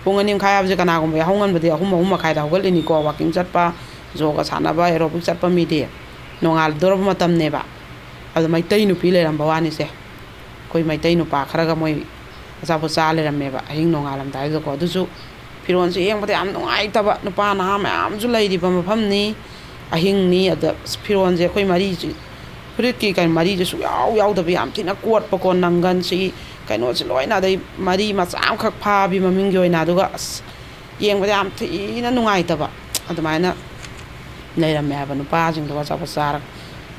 ꯄꯨꯡ ꯑꯅꯤ ꯃꯈꯥꯏ ꯍꯥꯏꯕꯁꯦ ꯀꯅꯥꯒꯨꯝꯕ ꯌꯥꯍꯧ ꯉꯟꯕꯗꯤ ꯑꯍꯨꯝ, ꯑꯍꯨꯝ ꯃꯈꯥꯏꯗ ꯍꯧꯒꯠꯂꯤꯅꯤꯀꯣ, ꯋꯥꯀꯤꯡ ꯆꯠꯄ, ꯌꯣꯒ ꯁꯥꯟꯅꯕ, ꯑꯦꯔꯣꯕꯤꯛ ꯆꯠꯄ ꯃꯤꯗꯤ꯫ ꯅꯣꯡꯉꯥꯜꯗꯧꯔꯕ ꯃꯇꯝꯅꯦꯕ꯫ ꯑꯗꯣ ꯃꯩꯇꯩ ꯅꯨꯄꯤ ꯂꯩꯔꯝꯕ ꯋꯥꯅꯤꯁꯦ꯫ ꯑꯩꯈꯣꯏ ꯃꯩꯇꯩ ꯅꯨꯄꯥ ꯈꯔꯒ ꯃꯣꯏ ꯑꯆꯥꯄꯣꯠ ꯆꯥ ꯂꯩꯔꯝꯃꯦꯕ ꯑꯍꯤꯡ ꯅꯣꯡꯉꯥꯜꯂꯝꯗꯥꯏꯗꯨꯗꯀꯣ꯫ ꯑꯗꯨꯁꯨ ꯐꯤꯔꯣꯜꯁꯦ ꯌꯦꯡꯕꯗ ꯌꯥꯝ ꯅꯨꯡꯉꯥꯏꯇꯕ, ꯅꯨꯄꯥ ꯅꯍꯥ ꯃꯌꯥꯝꯁꯨ ꯂꯩꯔꯤꯕ ꯃꯐꯝꯅꯤ, ꯑꯍꯤꯡꯅꯤ꯫ ꯑꯗ ꯑꯁ, ꯐꯤꯔꯣꯜꯁꯦ ꯑꯩꯈꯣꯏ ꯃꯔꯤꯁꯤ, ꯐꯨꯔꯤꯠꯀꯤ ꯀꯩ ꯃꯔꯤꯁꯦ ꯁꯨꯛꯌꯥꯎ ꯌꯥꯎꯗꯕ, ꯌꯥꯝ ꯊꯤꯅ ꯀꯣꯠꯄꯀꯣ, ꯅꯪꯒꯟꯁꯤ ꯀꯩꯅꯣꯁꯦ ꯂꯣꯏꯅ, ꯑꯗꯩ ꯃꯔꯤ ꯃꯆꯥ ꯑꯃꯈꯛ ꯐꯥꯕꯤ ꯃꯃꯤꯡꯒꯤ ꯑꯣꯏꯅ꯫ ꯑꯗꯨꯒ ꯑꯁ, ꯌꯦꯡꯕꯗ ꯌꯥꯝ ꯊꯤꯅ ꯅꯨꯡꯉꯥꯏꯇꯕ ꯑꯗꯨꯃꯥꯏꯅ ꯂꯩꯔꯝꯃꯦ ꯍꯥꯏꯕ ꯅꯨꯄꯥꯁꯤꯡꯗꯣ ꯑꯆꯥꯄꯣꯠ ꯆꯥꯔꯒ꯫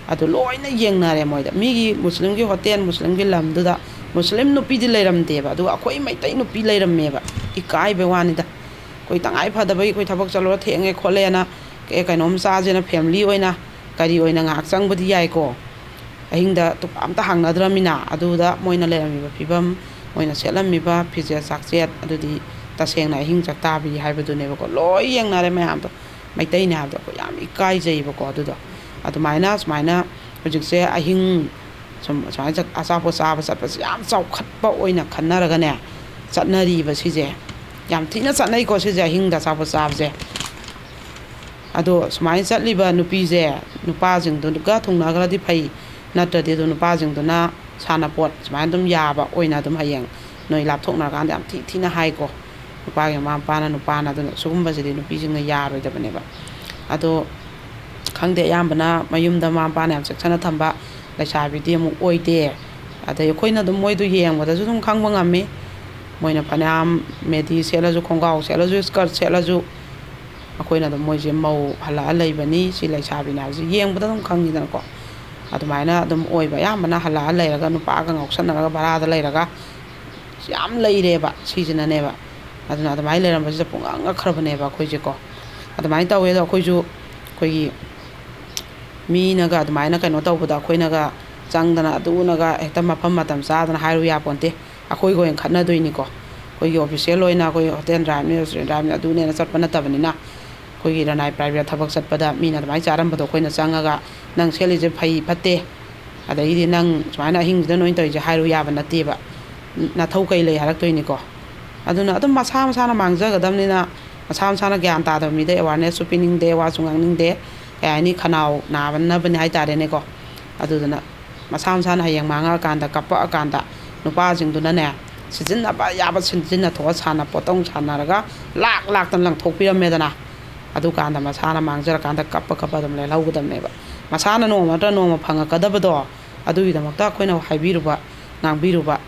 ꯑꯗꯨ ꯂꯣꯏꯅ ꯌꯦꯡꯅꯔꯦ ꯃꯣꯏꯗ꯫ ꯃꯤꯒꯤ ꯃꯨꯁꯂꯤꯝꯒꯤ ꯍꯣꯇꯦꯜ, ꯃꯨꯁꯂꯤꯝꯒꯤ ꯂꯝꯗꯨꯗ ꯃꯨꯁꯂꯤꯝ ꯅꯨꯄꯤꯗꯤ ꯂꯩꯔꯝꯗꯦꯕ, ꯑꯗꯨꯒ ꯑꯩꯈꯣꯏ ꯃꯩꯇꯩ ꯅꯨꯄꯤ ꯂꯩꯔꯝꯃꯦꯕ꯫ ꯏꯀꯥꯏꯕꯩ ꯋꯥꯅꯤꯗ꯫ ꯑꯩꯈꯣꯏ ꯇꯉꯥꯏ ꯐꯗꯕꯒꯤ ꯑꯩꯈꯣꯏ ꯊꯕꯛ ꯆꯠꯂꯨꯔ ꯊꯦꯡꯉꯦ ꯈꯣꯠꯂꯦꯅ ꯀꯩ-, ꯀꯩꯅꯣꯝ ꯆꯥꯁꯦꯅ ꯐꯦꯃꯤꯂꯤ ꯑꯣꯏꯅ ꯀꯔꯤ ꯑꯣꯏꯅ ꯉꯥꯏꯍꯥꯛ ꯆꯪꯕꯗꯤ ꯌꯥꯏꯀꯣ꯫ ꯑꯍꯤꯡꯗ ꯇꯨ-, ꯑꯝꯇ ꯍꯥꯡꯅꯗ꯭ꯔꯃꯤꯅ꯫ ꯑꯗꯨꯗ ꯃꯣꯏꯅ ꯂꯩꯔꯝꯃꯤꯕ ꯐꯤꯕꯝ, ꯃꯣꯏꯅ ꯁꯦꯠꯂꯝꯃꯤꯕ ꯐꯤꯖꯦꯠ ꯆꯥꯛꯆꯦꯠ, ꯑꯗꯨꯗꯤ ꯇꯁꯦꯡꯅ ꯑꯍꯤꯡ ꯆꯥꯛꯇꯥꯕꯤ ꯍꯥꯏꯕꯗꯨꯅꯦꯕꯀꯣ꯫ ꯂꯣꯏ ꯌꯦꯡꯅꯔꯦ ꯃꯌꯥꯝꯗꯣ꯫ ꯃꯩꯇꯩꯅꯦ ꯍꯥꯏꯕꯗꯣ ꯑꯩꯈꯣꯏ ꯌꯥꯝ ꯏꯀꯥꯏꯖꯩꯕꯀꯣ꯫ ꯑꯗꯨꯗꯣ ꯑꯗꯨꯃꯥꯏꯅ, ꯁꯨꯃꯥꯏꯅ ꯍꯧꯖꯤꯛꯁꯦ ꯑꯍꯤꯡ ꯁꯨꯝ ꯁꯨꯃꯥꯏꯅ ꯆꯠ-, ꯑꯆꯥꯄꯣꯠ ꯆꯥꯕ ꯆꯠꯄꯁꯦ ꯌꯥꯝ ꯆꯥꯎꯈꯠꯄ ꯑꯣꯏꯅ ꯈꯟꯅꯔꯒꯅꯦ ꯆꯠꯅꯔꯤꯕ ꯁꯤꯁꯦ꯫ ꯌꯥꯝ ꯊꯤꯅ ꯆꯠꯅꯩꯀꯣ ꯁꯤꯁꯦ, ꯑꯍꯤꯡꯗ ꯑꯆꯥꯄꯣꯠ ꯆꯥꯕꯁꯦ꯫ ꯑꯗꯣ ꯁꯨꯃꯥꯏꯅ ꯆꯠꯂꯤꯕ ꯅꯨꯄꯤꯁꯦ ꯅꯨꯄꯥꯁꯤꯡꯗꯨꯒ ꯊꯨꯡꯅꯈ꯭ꯔꯗꯤ ꯐꯩ, ꯅꯠꯇ꯭ꯔꯗꯤ ꯑꯗꯨꯝ ꯅꯨꯄꯥꯁꯤꯡꯗꯨꯅ ꯁꯥꯟꯅꯄꯣꯠ ꯁꯨꯃꯥꯏꯅ ꯑꯗꯨꯝ ꯌꯥꯕ ꯑꯣꯏꯅ ꯑꯗꯨꯝ ꯍꯌꯦꯡ ꯅꯣꯏ ꯂꯥꯞꯊꯣꯛꯅꯔꯀꯥꯟꯗ ꯌꯥꯝ ꯊꯤ ꯊꯤꯅ ꯍꯥꯏꯀꯣ꯫ ꯅꯨꯄꯥꯒꯤ ꯃꯃꯥ ꯃꯄꯥꯅ, ꯅꯨꯄꯥꯅ꯫ ꯑꯗꯨꯅ ꯁꯤꯒꯨꯝꯕꯁꯤꯗꯤ ꯅꯨꯄꯤꯁꯤꯡꯅ ꯌꯥꯔꯣꯏꯗꯕꯅꯦꯕ꯫ ꯑꯗꯣ ꯈꯪꯗꯦ, ꯑꯌꯥꯝꯕꯅ ꯃꯌꯨꯝꯗ ꯃꯃꯥ ꯃꯄꯥꯅ ꯌꯥꯝ ꯆꯦꯛꯁꯤꯟꯅ ꯊꯝꯕ ꯂꯩꯁꯥꯕꯤꯗꯤ ꯑꯃꯨꯛ ꯑꯣꯏꯗꯦ꯫ ꯑꯗꯩ ꯑꯩꯈꯣꯏꯅ ꯑꯗꯨꯝ ꯃꯣꯏꯗꯣ ꯌꯦꯡꯕꯗꯁꯨ ꯑꯗꯨꯝ ꯈꯪꯕ ꯉꯝꯃꯤ꯫ ꯃꯣꯏꯅ ꯐꯅꯌꯥꯝ ꯃꯦꯗꯤ ꯁꯦꯠꯂꯁꯨ, ꯈꯣꯡꯒ꯭ꯔꯥꯎ ꯁꯦꯠꯂꯁꯨ, ꯁ꯭ꯀꯔꯠ ꯁꯦꯠꯂꯁꯨ, ꯑꯩꯈꯣꯏꯅ ꯑꯗꯨꯝ ꯃꯣꯏꯁꯦ ꯃꯧ ꯍꯜꯂꯛꯑ ꯂꯩꯕꯅꯤ, ꯁꯤ ꯂꯩꯁꯥꯕꯤꯅꯤ ꯍꯥꯏꯕꯁꯤ ꯌꯦꯡꯕꯗ ꯑꯗꯨꯝ ꯈꯪꯉꯤꯗꯅꯀꯣ꯫ ꯑꯗꯨꯃꯥꯏꯅ ꯑꯗꯨꯝ ꯑꯣꯏꯕ, ꯑꯌꯥꯝꯕꯅ ꯍꯜꯂꯛꯑ ꯂꯩꯔꯒ ꯅꯨꯄꯥꯒ ꯉꯥꯎꯁꯟꯅꯔꯒ ꯚꯔꯥꯗ ꯂꯩꯔꯒ ꯌꯥꯝ ꯂꯩꯔꯦꯕ꯫ ꯁꯤꯁꯤꯅꯅꯦꯕ꯫ ꯑꯗꯨꯅ ꯑꯗꯨꯃꯥꯏꯅ ꯂꯩꯔꯝꯕꯁꯤꯗ ꯄꯨꯡꯉꯛ ꯉꯛꯈ꯭ꯔꯕꯅꯦꯕ ꯑꯩꯈꯣꯏꯁꯦꯀꯣ꯫ ꯑꯗꯨꯃꯥꯏꯅ ꯇꯧꯋꯦ꯫ ꯑꯗꯣ ꯑꯩꯈꯣꯏꯁꯨ ꯑꯩꯈꯣꯏꯒꯤ ꯃꯤꯅꯒ ꯑꯗꯨꯃꯥꯏꯅ ꯀꯩꯅꯣ ꯇꯧꯕꯗ ꯑꯩꯈꯣꯏꯅꯒ ꯆꯪꯗꯅ ꯑꯗꯨꯅꯒ ꯍꯦꯛꯇ ꯃꯐꯝ ꯃꯇꯝ ꯆꯥꯗꯅ ꯍꯥꯏꯔꯨ ꯌꯥꯄꯣꯟꯇꯦ꯫ ꯑꯩꯈꯣꯏꯒ ꯑꯣꯏꯅ ꯈꯠꯅꯗꯣꯏꯅꯤꯀꯣ꯫ ꯑꯩꯈꯣꯏꯒꯤ ꯑꯣꯐꯤꯁꯦꯜ ꯑꯣꯏꯅ ꯑꯩꯈꯣꯏ ꯍꯣꯇꯦꯜ ꯗ꯭ꯔꯥꯏꯚꯅꯤ, ꯔꯦꯁꯇꯨꯔꯦꯟ ꯗ꯭ꯔꯥꯏꯚꯅꯤ, ꯑꯗꯨꯅꯦꯅ ꯆꯠꯄ ꯅꯠꯇꯕꯅꯤꯅ꯫ ꯑꯩꯈꯣꯏꯒꯤ ꯔꯅꯥꯏ ꯄ꯭ꯔꯥꯏꯚꯦꯠ ꯊꯕꯛ ꯆꯠꯄꯗ ꯃꯤꯅ ꯑꯗꯨꯃꯥꯏꯅ ꯆꯥꯔꯝꯕꯗꯣ ꯑꯩꯈꯣꯏꯅ ꯆꯪꯉꯒ, "ꯅꯪ ꯁꯦꯠꯂꯤꯁꯦ ꯐꯩ ꯐꯠꯇꯦ, ꯑꯗꯩꯗꯤ ꯅꯪ ꯁꯨꯃꯥꯏꯅ ꯑꯍꯤꯡꯁꯤꯗ ꯅꯣꯏꯅ ꯇꯧꯔꯤꯁꯦ" ꯍꯥꯏꯔꯨ ꯌꯥꯕ ꯅꯠꯇꯦꯕ꯫ ꯅꯊꯧ ꯀꯩ ꯂꯩ ꯍꯥꯏꯔꯛꯇꯣꯏꯅꯤꯀꯣ꯫ ꯑꯗꯨꯅ ꯑꯗꯨꯝ ꯃꯁꯥ ꯃꯁꯥꯅ ꯃꯥꯡꯖꯒꯗꯕꯅꯤꯅ, ꯃꯁꯥ ꯃꯁꯥꯅ ꯒ꯭ꯌꯥꯟ ꯇꯥꯗꯕ ꯃꯤꯗ ꯑꯦꯋꯥꯔꯅꯦꯁꯁꯨ ꯄꯤꯅꯤꯡꯗꯦ, ꯋꯥꯁꯨ ꯉꯥꯡꯅꯤꯡꯗꯦ꯫ ꯀꯩ ꯍꯥꯏꯅꯤ, ꯈꯅꯥꯎ ꯅꯥꯕꯅꯕꯅꯤ ꯍꯥꯏꯇꯥꯔꯦꯅꯦꯀꯣ꯫ ꯑꯗꯨꯗꯨꯅ ꯃꯁꯥ ꯃꯁꯥꯅ ꯍꯌꯦꯡ ꯃꯥꯡꯉꯛꯑꯀꯥꯟꯗ, ꯀꯞꯄꯛꯑꯀꯥꯟꯗ, ꯅꯨꯄꯥꯁꯤꯡꯗꯨꯅꯅꯦ, ꯁꯤꯖꯤꯟꯅꯕ ꯌꯥꯕ ꯁꯤꯖꯤꯟꯅꯊꯣꯛꯑ, ꯁꯥꯟꯅꯄꯣꯠꯇꯧ ꯁꯥꯟꯅꯔꯒ ꯂꯥꯛ ꯂꯥꯛꯇꯅ ꯂꯪꯊꯣꯛꯄꯤꯔꯝꯃꯦꯗꯅ꯫ ꯑꯗꯨꯀꯥꯟꯗ ꯃꯁꯥꯅ ꯃꯥꯡꯖꯔꯀꯥꯟꯗ ꯀꯞꯄ ꯀꯞꯄ ꯑꯗꯨꯝ ꯂꯦꯜꯍꯧꯒꯗꯕꯅꯦꯕ꯫ ꯃꯁꯥꯅ ꯅꯣꯡꯃ ꯅꯠꯇ꯭ꯔ ꯅꯣꯡꯃ ꯐꯪꯉꯛꯀꯗꯕꯗꯣ, ꯑꯗꯨꯒꯤꯗꯃꯛꯇ ꯑꯩꯈꯣꯏꯅ ꯍꯥꯏꯕꯤꯔꯨꯕ, ꯉꯥꯡꯕꯤꯔꯨꯕ,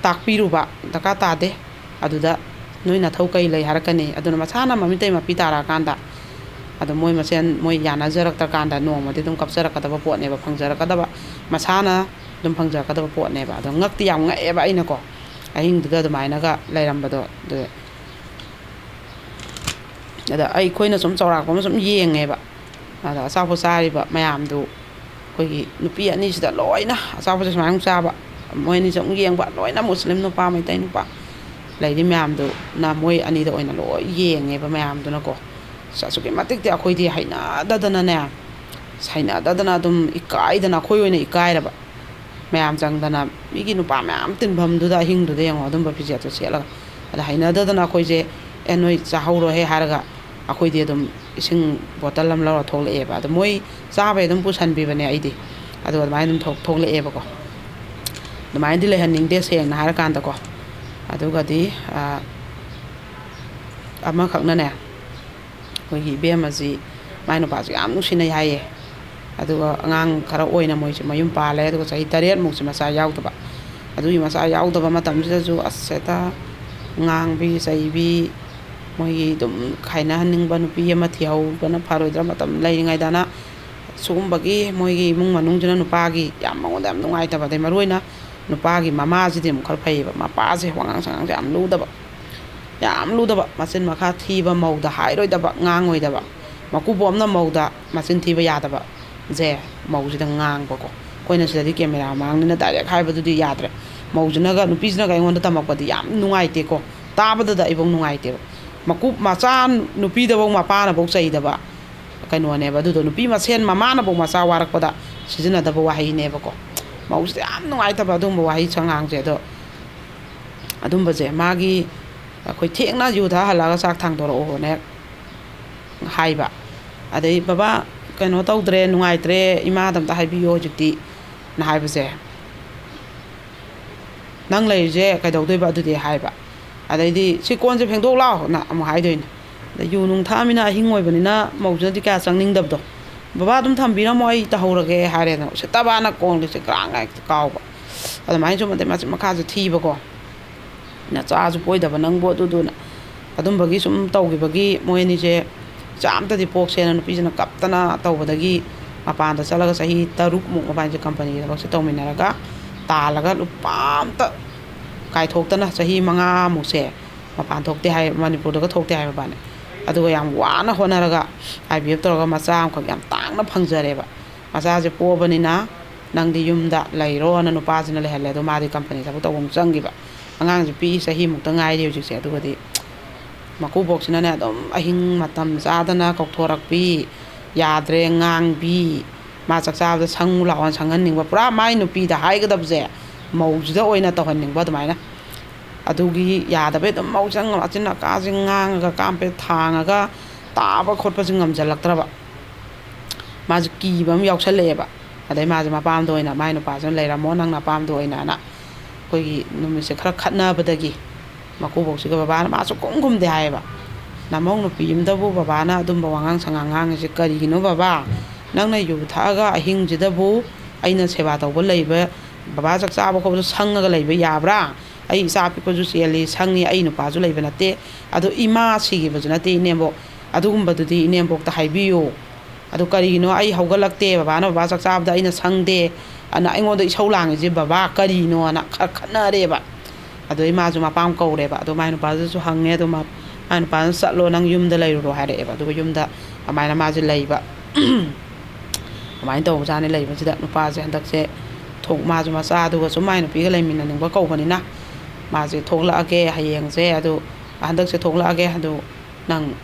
ꯇꯥꯛꯄꯤꯔꯨꯕ ꯗꯔꯀꯥꯔ ꯇꯥꯗꯦ꯫ ꯑꯗꯨꯗ ꯅꯣꯏ ꯅꯊꯧ ꯀꯩ ꯂꯩ ꯍꯥꯏꯔꯛꯀꯅꯤ꯫ ꯑꯗꯨꯅ ꯃꯁꯥꯅ ꯃꯃꯤꯠꯇꯩ ꯃꯄꯤ ꯇꯥꯔꯛꯑꯀꯥꯟꯗ, ꯑꯗꯣ ꯃꯣꯏ ꯃꯁꯦꯟ ꯃꯣꯏ ꯌꯥꯅꯖꯔꯛꯇ꯭ꯔꯀꯥꯟꯗ ꯅꯣꯡꯃꯗꯤ ꯑꯗꯨꯝ ꯀꯞꯆꯔꯛꯀꯗꯕ ꯄꯣꯠꯅꯦꯕ, ꯐꯪꯖꯔꯛꯀꯗꯕ, ꯃꯁꯥꯅ ꯑꯗꯨꯝ ꯐꯪꯖꯔꯛꯀꯗꯕ ꯄꯣꯠꯅꯦꯕ꯫ ꯑꯗꯣ ꯉꯛꯇꯤ ꯌꯥꯝ ꯉꯛꯑꯦꯕ ꯑꯩꯅꯀꯣ, ꯑꯍꯤꯡꯗꯨꯗ ꯑꯗꯨꯃꯥꯏꯅꯒ ꯂꯩꯔꯝꯕꯗꯣ꯫ ꯑꯗꯨ ꯑꯗ ꯑꯩꯈꯣꯏꯅ ꯁꯨꯝ ꯆꯥꯎꯔꯥꯛꯄ ꯑꯃ ꯁꯨꯝ ꯌꯦꯡꯉꯦꯕ꯫ ꯑꯗ ꯑꯆꯥꯄꯣꯠ ꯆꯥꯔꯤꯕ ꯃꯌꯥꯝꯗꯨ, ꯑꯩꯈꯣꯏꯒꯤ ꯅꯨꯄꯤ ꯑꯅꯤꯁꯤꯗ ꯂꯣꯏꯅ ꯑꯆꯥꯄꯣꯠꯁꯦ ꯁꯨꯃꯥꯏꯅ ꯆꯥꯕ, ꯃꯣꯏ ꯑꯅꯤꯁꯦ ꯑꯃꯨꯛ ꯌꯦꯡꯕ, ꯂꯣꯏꯅ ꯃꯨꯁꯂꯤꯝ ꯅꯨꯄꯥ, ꯃꯩꯇꯩ ꯅꯨꯄꯥ ꯂꯩꯔꯤ ꯃꯌꯥꯝꯗꯨꯅ ꯃꯣꯏ ꯑꯅꯤꯗ ꯑꯣꯏꯅ ꯂꯣꯏ ꯌꯦꯡꯉꯦꯕ ꯃꯌꯥꯝꯗꯨꯅꯀꯣ꯫ ꯑꯁ, ꯑꯁꯨꯛꯀꯤ ꯃꯇꯤꯛꯇꯤ ꯑꯩꯈꯣꯏꯗꯤ ꯍꯩꯅꯗꯗꯅꯅꯦ, ꯍꯩꯅꯗꯗꯅ ꯑꯗꯨꯝ ꯏꯀꯥꯏꯗꯅ, ꯑꯩꯈꯣꯏ ꯑꯣꯏꯅ ꯏꯀꯥꯏꯔꯕ꯫ ꯃꯌꯥꯝ ꯆꯪꯗꯅ, ꯃꯤꯒꯤ ꯅꯨꯄꯥ ꯃꯌꯥꯝ ꯇꯤꯟꯐꯝꯗꯨꯗ ꯑꯍꯤꯡꯗꯨꯗ ꯌꯦꯡꯉꯣ, ꯑꯗꯨꯝꯕ ꯐꯤꯖꯦꯠꯇꯣ ꯁꯦꯠꯂꯒ꯫ ꯑꯗ ꯍꯩꯅꯗꯗꯅ ꯑꯩꯈꯣꯏꯁꯦ, "ꯑꯦ, ꯅꯣꯏ ꯆꯥꯍꯧꯔꯣꯍꯦ" ꯍꯥꯏꯔꯒ ꯑꯩꯈꯣꯏꯗꯤ ꯑꯗꯨꯝ ꯏꯁꯤꯡ ꯕꯣꯇꯜ ꯑꯃ ꯂꯧꯔ ꯊꯣꯛꯂꯛꯑꯦꯕ꯫ ꯑꯗꯣ ꯃꯣꯏ ꯆꯥꯕꯩ ꯑꯗꯨꯝ ꯄꯨꯁꯟꯕꯤꯕꯅꯦ ꯑꯩꯗꯤ꯫ ꯑꯗꯣ ꯑꯗꯨꯃꯥꯏꯅ ꯑꯗꯨꯝ ꯊꯣꯛ-, ꯊꯣꯛꯂꯛꯑꯦꯕꯀꯣ꯫ ꯑꯗꯨꯃꯥꯏꯅꯗꯤ ꯂꯩꯍꯟꯅꯤꯡꯗꯦ, ꯁꯦꯡꯅ ꯍꯥꯏꯔꯀꯥꯟꯗꯀꯣ꯫ ꯑꯗꯨꯒꯗꯤ, ꯑ, ꯑꯃꯈꯛꯅꯅꯦ, ꯑꯩꯈꯣꯏꯒꯤ ꯏꯕꯦꯝꯃꯁꯤ ꯃꯥꯏ ꯅꯨꯄꯥꯁꯨ ꯌꯥꯝ ꯅꯨꯡꯁꯤꯅꯩ ꯍꯥꯏꯌꯦ꯫ ꯑꯗꯨꯒ ꯑꯉꯥꯡ ꯈꯔ ꯑꯣꯏꯅ ꯃꯣꯏꯁꯦ ꯃꯌꯨꯝ ꯄꯥꯜꯂꯦ, ꯑꯗꯨꯒ ꯆꯍꯤ ꯇꯔꯦꯠꯃꯨꯛꯁꯦ ꯃꯆꯥ ꯌꯥꯎꯗꯕ꯫ ꯑꯗꯨꯒꯤ ꯃꯆꯥ ꯌꯥꯎꯗꯕ ꯃꯇꯝꯁꯤꯗꯁꯨ ꯑꯁ ꯍꯦꯛꯇ ꯉꯥꯡꯕꯤ ꯆꯩꯕꯤ, ꯃꯣꯏꯒꯤ ꯑꯗꯨꯝ ꯈꯥꯏꯅꯍꯟꯅꯤꯡꯕ, ꯅꯨꯄꯤ ꯑꯃ ꯊꯤꯍꯧꯕꯅ ꯐꯔꯣꯏꯗ꯭ꯔꯥ ꯃꯇꯝ ꯂꯩꯔꯤꯉꯩꯗꯅ꯫ ꯁꯤꯒꯨꯝꯕꯒꯤ ꯃꯣꯏꯒꯤ ꯏꯃꯨꯡ ꯃꯅꯨꯡꯁꯤꯅ ꯅꯨꯄꯥꯒꯤ ꯌꯥꯝ, ꯃꯉꯣꯟꯗ ꯌꯥꯝ ꯅꯨꯡꯉꯥꯏꯇꯕ꯫ ꯑꯗꯩ ꯃꯔꯨꯑꯣꯏꯅ ꯅꯨꯄꯥꯒꯤ ꯃꯃꯥꯁꯤꯗꯤ ꯑꯃꯨꯛ ꯈꯔ ꯐꯩꯌꯦꯕ, ꯃꯄꯥꯁꯦ ꯋꯥꯉꯥꯡ ꯁꯉꯥꯡꯁꯦ ꯌꯥꯝ ꯂꯨꯗꯕ꯫ ꯌꯥꯝ ꯂꯨꯗꯕ, ꯃꯆꯤꯟ ꯃꯈꯥ ꯊꯤꯕ, ꯃꯧꯗ ꯍꯥꯏꯔꯣꯏꯗꯕ, ꯉꯥꯡꯉꯣꯏꯗꯕ, ꯃꯀꯨꯕꯣꯛꯅ ꯃꯧꯗ ꯃꯆꯤꯟ ꯊꯤꯕ ꯌꯥꯗꯕꯁꯦ ꯃꯧꯁꯤꯗ ꯉꯥꯡꯕꯀꯣ꯫ ꯑꯩꯈꯣꯏꯅ ꯁꯤꯗꯗꯤ ꯀꯦꯃꯦꯔꯥ ꯃꯃꯥꯡꯅꯤꯅ ꯗꯥꯏꯔꯦꯛ ꯍꯥꯏꯕꯗꯨꯗꯤ ꯌꯥꯗ꯭ꯔꯦ꯫ ꯃꯧꯁꯤꯅꯒ, ꯅꯨꯄꯤꯁꯤꯅꯒ ꯑꯩꯉꯣꯟꯗ ꯇꯝꯃꯛꯄꯗꯤ ꯌꯥꯝ ꯅꯨꯡꯉꯥꯏꯇꯦꯀꯣ, ꯇꯥꯕꯗꯗ ꯑꯩꯐꯧ ꯅꯨꯡꯉꯥꯏꯇꯦꯕ꯫ ꯃꯀꯨꯞ ꯃꯆꯥ ꯅꯨꯄꯤꯗꯐꯧ ꯃꯄꯥꯅꯐꯧ ꯆꯩꯗꯕ ꯀꯩꯅꯣꯅꯦꯕ꯫ ꯑꯗꯨꯗꯣ ꯅꯨꯄꯤ ꯃꯁꯦꯟ ꯃꯃꯥꯅꯐꯧ ꯃꯆꯥ ꯋꯥꯔꯛꯄꯗ ꯁꯤꯖꯤꯟꯅꯗꯕ ꯋꯥꯍꯩꯅꯦꯕꯀꯣ꯫ ꯃꯧꯁꯤꯗ ꯌꯥꯝ ꯅꯨꯡꯉꯥꯏꯇꯕ ꯑꯗꯨꯒꯨꯝꯕ ꯋꯥꯍꯩ ꯁꯉꯥꯡꯁꯦ꯫ ꯑꯗꯣ ꯑꯗꯨꯝꯕꯁꯦ ꯃꯥꯒꯤ, ꯑꯩꯈꯣꯏ ꯊꯦꯡꯅ ꯌꯨ ꯊꯛꯍꯜꯂꯒ ꯆꯥꯛ ꯊꯥꯡꯗꯣꯔꯛꯑꯣꯅ ꯍꯦꯛ ꯍꯥꯏꯕ꯫ ꯑꯗꯩ, "ꯕꯕꯥ, ꯀꯩꯅꯣ ꯇꯧꯗ꯭ꯔꯦ, ꯅꯨꯡꯉꯥꯏꯇ꯭ꯔꯦ, ꯏꯃꯥꯗ ꯑꯝꯇ ꯍꯥꯏꯕꯤꯌꯣ ꯍꯧꯖꯤꯛꯇꯤ"ꯅ ꯍꯥꯏꯕꯁꯦ, "ꯅꯪ ꯂꯩꯔꯤꯁꯦ ꯀꯩꯗꯧꯗꯣꯏꯕ ꯑꯗꯨꯗꯤ?" ꯍꯥꯏꯕ꯫ ꯑꯗꯩꯗꯤ, "ꯁꯤ ꯀꯣꯟꯁꯦ ꯐꯦꯡꯗꯣꯛ ꯂꯥꯎꯅ" ꯑꯃꯨꯛ ꯍꯥꯏꯗꯣꯏꯅꯦ꯫ ꯑꯗꯩ ꯌꯨ ꯅꯨꯡ ꯊꯛꯑꯃꯤꯅ ꯑꯍꯤꯡ ꯑꯣꯏꯕꯅꯤꯅ ꯃꯧꯁꯤꯅꯗꯤ ꯀꯌꯥ ꯆꯪꯅꯤꯡꯗꯕꯗꯣ꯫ "ꯕꯕꯥ ꯑꯗꯨꯝ ꯊꯝꯕꯤꯔꯝꯃꯣ, ꯑꯩ ꯇꯧꯍꯧꯔꯒꯦ" ꯍꯥꯏꯔꯦꯗꯅ, ꯎꯁꯤꯠꯇꯕꯅ ꯀꯣꯟꯒꯁꯦ ꯒ꯭ꯔꯥꯡ ꯍꯦꯛꯇ ꯀꯥꯎꯕ꯫ ꯑꯗꯨꯃꯥꯏꯅ ꯁꯨꯝ, ꯑꯗꯩ ꯃꯆꯤꯟ ꯃꯈꯥꯁꯨ ꯊꯤꯕꯀꯣ꯫ "ꯅꯆꯥꯁꯨ ꯄꯣꯏꯗꯕ ꯅꯪꯕꯨ" ꯑꯗꯨꯗꯨꯅ꯫ ꯑꯗꯨꯝꯕꯒꯤ ꯁꯨꯝ ꯇꯧꯈꯤꯕꯒꯤ ꯃꯣꯏ ꯑꯅꯤꯁꯦ ꯏꯆꯥ ꯑꯝꯇꯗꯤ ꯄꯣꯛꯁꯦꯅ ꯅꯨꯄꯤꯁꯤꯅ ꯀꯞꯇꯅ ꯇꯧꯕꯗꯒꯤ ꯃꯄꯥꯟꯗ ꯆꯠꯂꯒ ꯆꯍꯤ ꯇꯔꯨꯛꯃꯨꯛ ꯃꯕꯥꯅꯤꯁꯦ ꯀꯝꯄꯅꯤꯒꯤ ꯊꯕꯛꯁꯦ ꯇꯧꯃꯤꯟꯅꯔꯒ ꯇꯥꯜꯂꯒ ꯂꯨꯄꯥ ꯑꯝꯇ ꯀꯥꯏꯊꯣꯛꯇꯅ ꯆꯍꯤ ꯃꯉꯥꯃꯨꯛꯁꯦ ꯃꯄꯥꯟ ꯊꯣꯛꯇꯦ ꯍꯥꯏ, ꯃꯅꯤꯄꯨꯔꯗꯒ ꯊꯣꯛꯇꯦ ꯍꯥꯏ ꯃꯕꯥꯅꯤ꯫ ꯑꯗꯨꯒ ꯌꯥꯝ ꯋꯥꯅ ꯍꯣꯠꯅꯔꯒ ꯑꯥꯏ ꯕꯤ ꯑꯦꯐ ꯇꯧꯔꯒ ꯃꯆꯥ ꯑꯃꯈꯛ ꯌꯥꯝ ꯇꯥꯡꯅ ꯐꯪꯖꯔꯦꯕ꯫ ꯃꯆꯥꯁꯦ ꯄꯣꯛꯑꯕꯅꯤꯅ ꯅꯪꯗꯤ ꯌꯨꯝꯗ ꯂꯩꯔꯣꯅ ꯅꯨꯄꯥꯁꯤꯅ ꯂꯩꯍꯜꯂꯦ꯫ ꯑꯗꯣ ꯃꯥꯗꯤ ꯀꯝꯄꯅꯤ ꯊꯕꯛ ꯇꯧꯕ ꯑꯃꯨꯛ ꯆꯪꯈꯤꯕ꯫ ꯑꯉꯥꯡꯁꯦ ꯄꯤꯛꯏ, ꯆꯍꯤꯃꯨꯛꯇ ꯉꯥꯏꯔꯤ ꯍꯧꯖꯤꯛꯁꯦ꯫ ꯑꯗꯨꯒꯗꯤ ꯃꯀꯨꯕꯣꯛꯁꯤꯅꯅꯦ ꯑꯗꯨꯝ ꯑꯍꯤꯡ ꯃꯇꯝ ꯆꯥꯗꯅ ꯀꯧꯊꯣꯔꯛꯄꯤ, ꯌꯥꯗ꯭ꯔꯦ ꯉꯥꯡꯕꯤ, ꯃꯥ ꯆꯥꯛ ꯆꯥꯕꯗ ꯁꯪꯉꯨ ꯂꯥꯛꯑꯣꯅ ꯁꯪꯍꯟꯅꯤꯡꯕ, ꯄꯨꯔꯥ ꯃꯥꯏ ꯅꯨꯄꯤꯗ ꯍꯥꯏꯒꯗꯕꯁꯦ ꯃꯧꯁꯤꯗ ꯑꯣꯏꯅ ꯇꯧꯍꯟꯅꯤꯡꯕ ꯑꯗꯨꯃꯥꯏꯅ꯫ ꯑꯗꯨꯒꯤ ꯌꯥꯗꯕꯩ ꯑꯗꯨꯝ ꯃꯧꯁꯤꯅ ꯑꯆꯤꯟ ꯑꯀꯥꯁꯦ ꯉꯥꯡꯉꯒ ꯀꯥꯝꯄꯦꯠ ꯊꯥꯡꯉꯒ ꯇꯥꯕ ꯈꯣꯠꯄꯁꯦ ꯉꯝꯁꯤꯜꯂꯛꯇ꯭ꯔꯕ꯫ ꯃꯥꯁꯦ ꯀꯤꯕ ꯑꯃ ꯌꯥꯎꯁꯜꯂꯛꯑꯦꯕ꯫ ꯑꯗꯩ ꯃꯥꯁꯦ ꯃꯄꯥꯝꯗ ꯑꯣꯏꯅ, ꯃꯥꯏ ꯅꯨꯄꯥꯁꯤꯅ "ꯂꯩꯔꯝꯃꯣ ꯅꯪ ꯅꯄꯥꯝꯗ ꯑꯣꯏꯅ"ꯅ ꯑꯩꯈꯣꯏꯒꯤ ꯅꯨꯃꯤꯠꯁꯦ ꯈꯔ ꯈꯠꯅꯕꯗꯒꯤ ꯃꯀꯨꯕꯣꯛꯁꯤꯒ ꯕꯕꯥꯅ ꯃꯥꯁꯨ ꯈꯨꯝ ꯈꯨꯝꯗꯦ ꯍꯥꯏꯌꯦꯕ꯫ ꯅꯃꯧ ꯅꯨꯄꯤ ꯑꯃꯗꯕꯨ ꯕꯕꯥꯅ ꯑꯗꯨꯝꯕ ꯋꯥꯉꯥꯡ ꯁꯉꯥꯡ ꯉꯥꯡꯉꯤꯁꯦ ꯀꯔꯤꯒꯤꯅꯣ ꯕꯕꯥ? ꯅꯪꯅ ꯌꯨ ꯊꯛꯑꯒ ꯑꯍꯤꯡꯁꯤꯗꯕꯨ ꯑꯩꯅ ꯁꯦꯕꯥ ꯇꯧꯕ ꯂꯩꯕ, ꯕꯕꯥ ꯆꯥꯛ ꯆꯥꯕ ꯈꯣꯠꯄꯗ ꯁꯪꯉꯒ ꯂꯩꯕ ꯌꯥꯕ꯭ꯔꯥ? ꯑꯩ ꯏꯆꯥ ꯑꯄꯤꯛꯄꯁꯨ ꯆꯦꯜꯂꯤ, ꯁꯪꯉꯤ, ꯑꯩ ꯅꯨꯄꯥꯁꯨ ꯂꯩꯕ ꯅꯠꯇꯦ꯫ ꯑꯗꯣ ꯏꯃꯥ ꯁꯤꯈꯤꯕꯁꯨ ꯅꯠꯇꯦ ꯏꯅꯦꯝꯕꯣꯛ꯫ ꯑꯗꯨꯒꯨꯝꯕꯗꯨꯗꯤ ꯏꯅꯦꯝꯕꯣꯛꯇ ꯍꯥꯏꯕꯤꯌꯨ꯫ ꯑꯗꯨ ꯀꯔꯤꯒꯤꯅꯣ ꯑꯩ ꯍꯧꯒꯠꯂꯛꯇꯦ, ꯕꯕꯥꯅ ꯕꯕꯥ ꯆꯥꯛ ꯆꯥꯕꯗ ꯑꯩꯅ ꯁꯪꯗꯦ ꯑꯅ ꯑꯩꯉꯣꯟꯗ ꯏꯁꯧ ꯂꯥꯡꯉꯤꯁꯦ ꯕꯕꯥ ꯀꯔꯤꯅꯣꯅ ꯈꯔ ꯈꯠꯅꯔꯦꯕ꯫ ꯑꯗꯨꯗꯩ ꯃꯥꯁꯨ ꯃꯄꯥꯝ ꯀꯧꯔꯦꯕ꯫ ꯑꯗꯣ ꯃꯥꯏ ꯅꯨꯄꯥꯗꯨꯁꯨ ꯍꯪꯉꯦ꯫ ꯑꯗꯣ ꯃꯥ-, ꯃꯥꯏ ꯅꯨꯄꯥꯗꯨꯅ "ꯆꯠꯂꯣ, ꯅꯪ ꯌꯨꯝꯗ ꯂꯩꯔꯨꯔꯣ" ꯍꯥꯏꯔꯛꯑꯦꯕ꯫ ꯑꯗꯨꯒ ꯌꯨꯝꯗ ꯑꯗꯨꯃꯥꯏꯅ ꯃꯥꯁꯦ ꯂꯩꯕ꯫ ꯑꯗꯨꯃꯥꯏꯅ ꯇꯧꯕꯖꯥꯠꯅꯤ꯫ ꯂꯩꯕꯁꯤꯗ ꯅꯨꯄꯥꯁꯦ ꯍꯟꯗꯛꯁꯦ ꯊꯣꯛ-, ꯃꯥꯁꯨ ꯃꯆꯥꯗꯨꯒ ꯁꯨꯝ ꯃꯥꯏ ꯅꯨꯄꯤꯒ ꯂꯩꯃꯤꯟꯅꯅꯤꯡꯕ ꯀꯧꯕꯅꯤꯅ ꯃꯥꯁꯦ "ꯊꯣꯛꯂꯛꯑꯒꯦ ꯍꯌꯦꯡꯁꯦ, ꯑꯗꯨ ꯍꯟꯗꯛꯁꯦ ꯊꯣꯛꯂꯛꯑꯒꯦ, ꯑꯗꯨ ꯅꯪ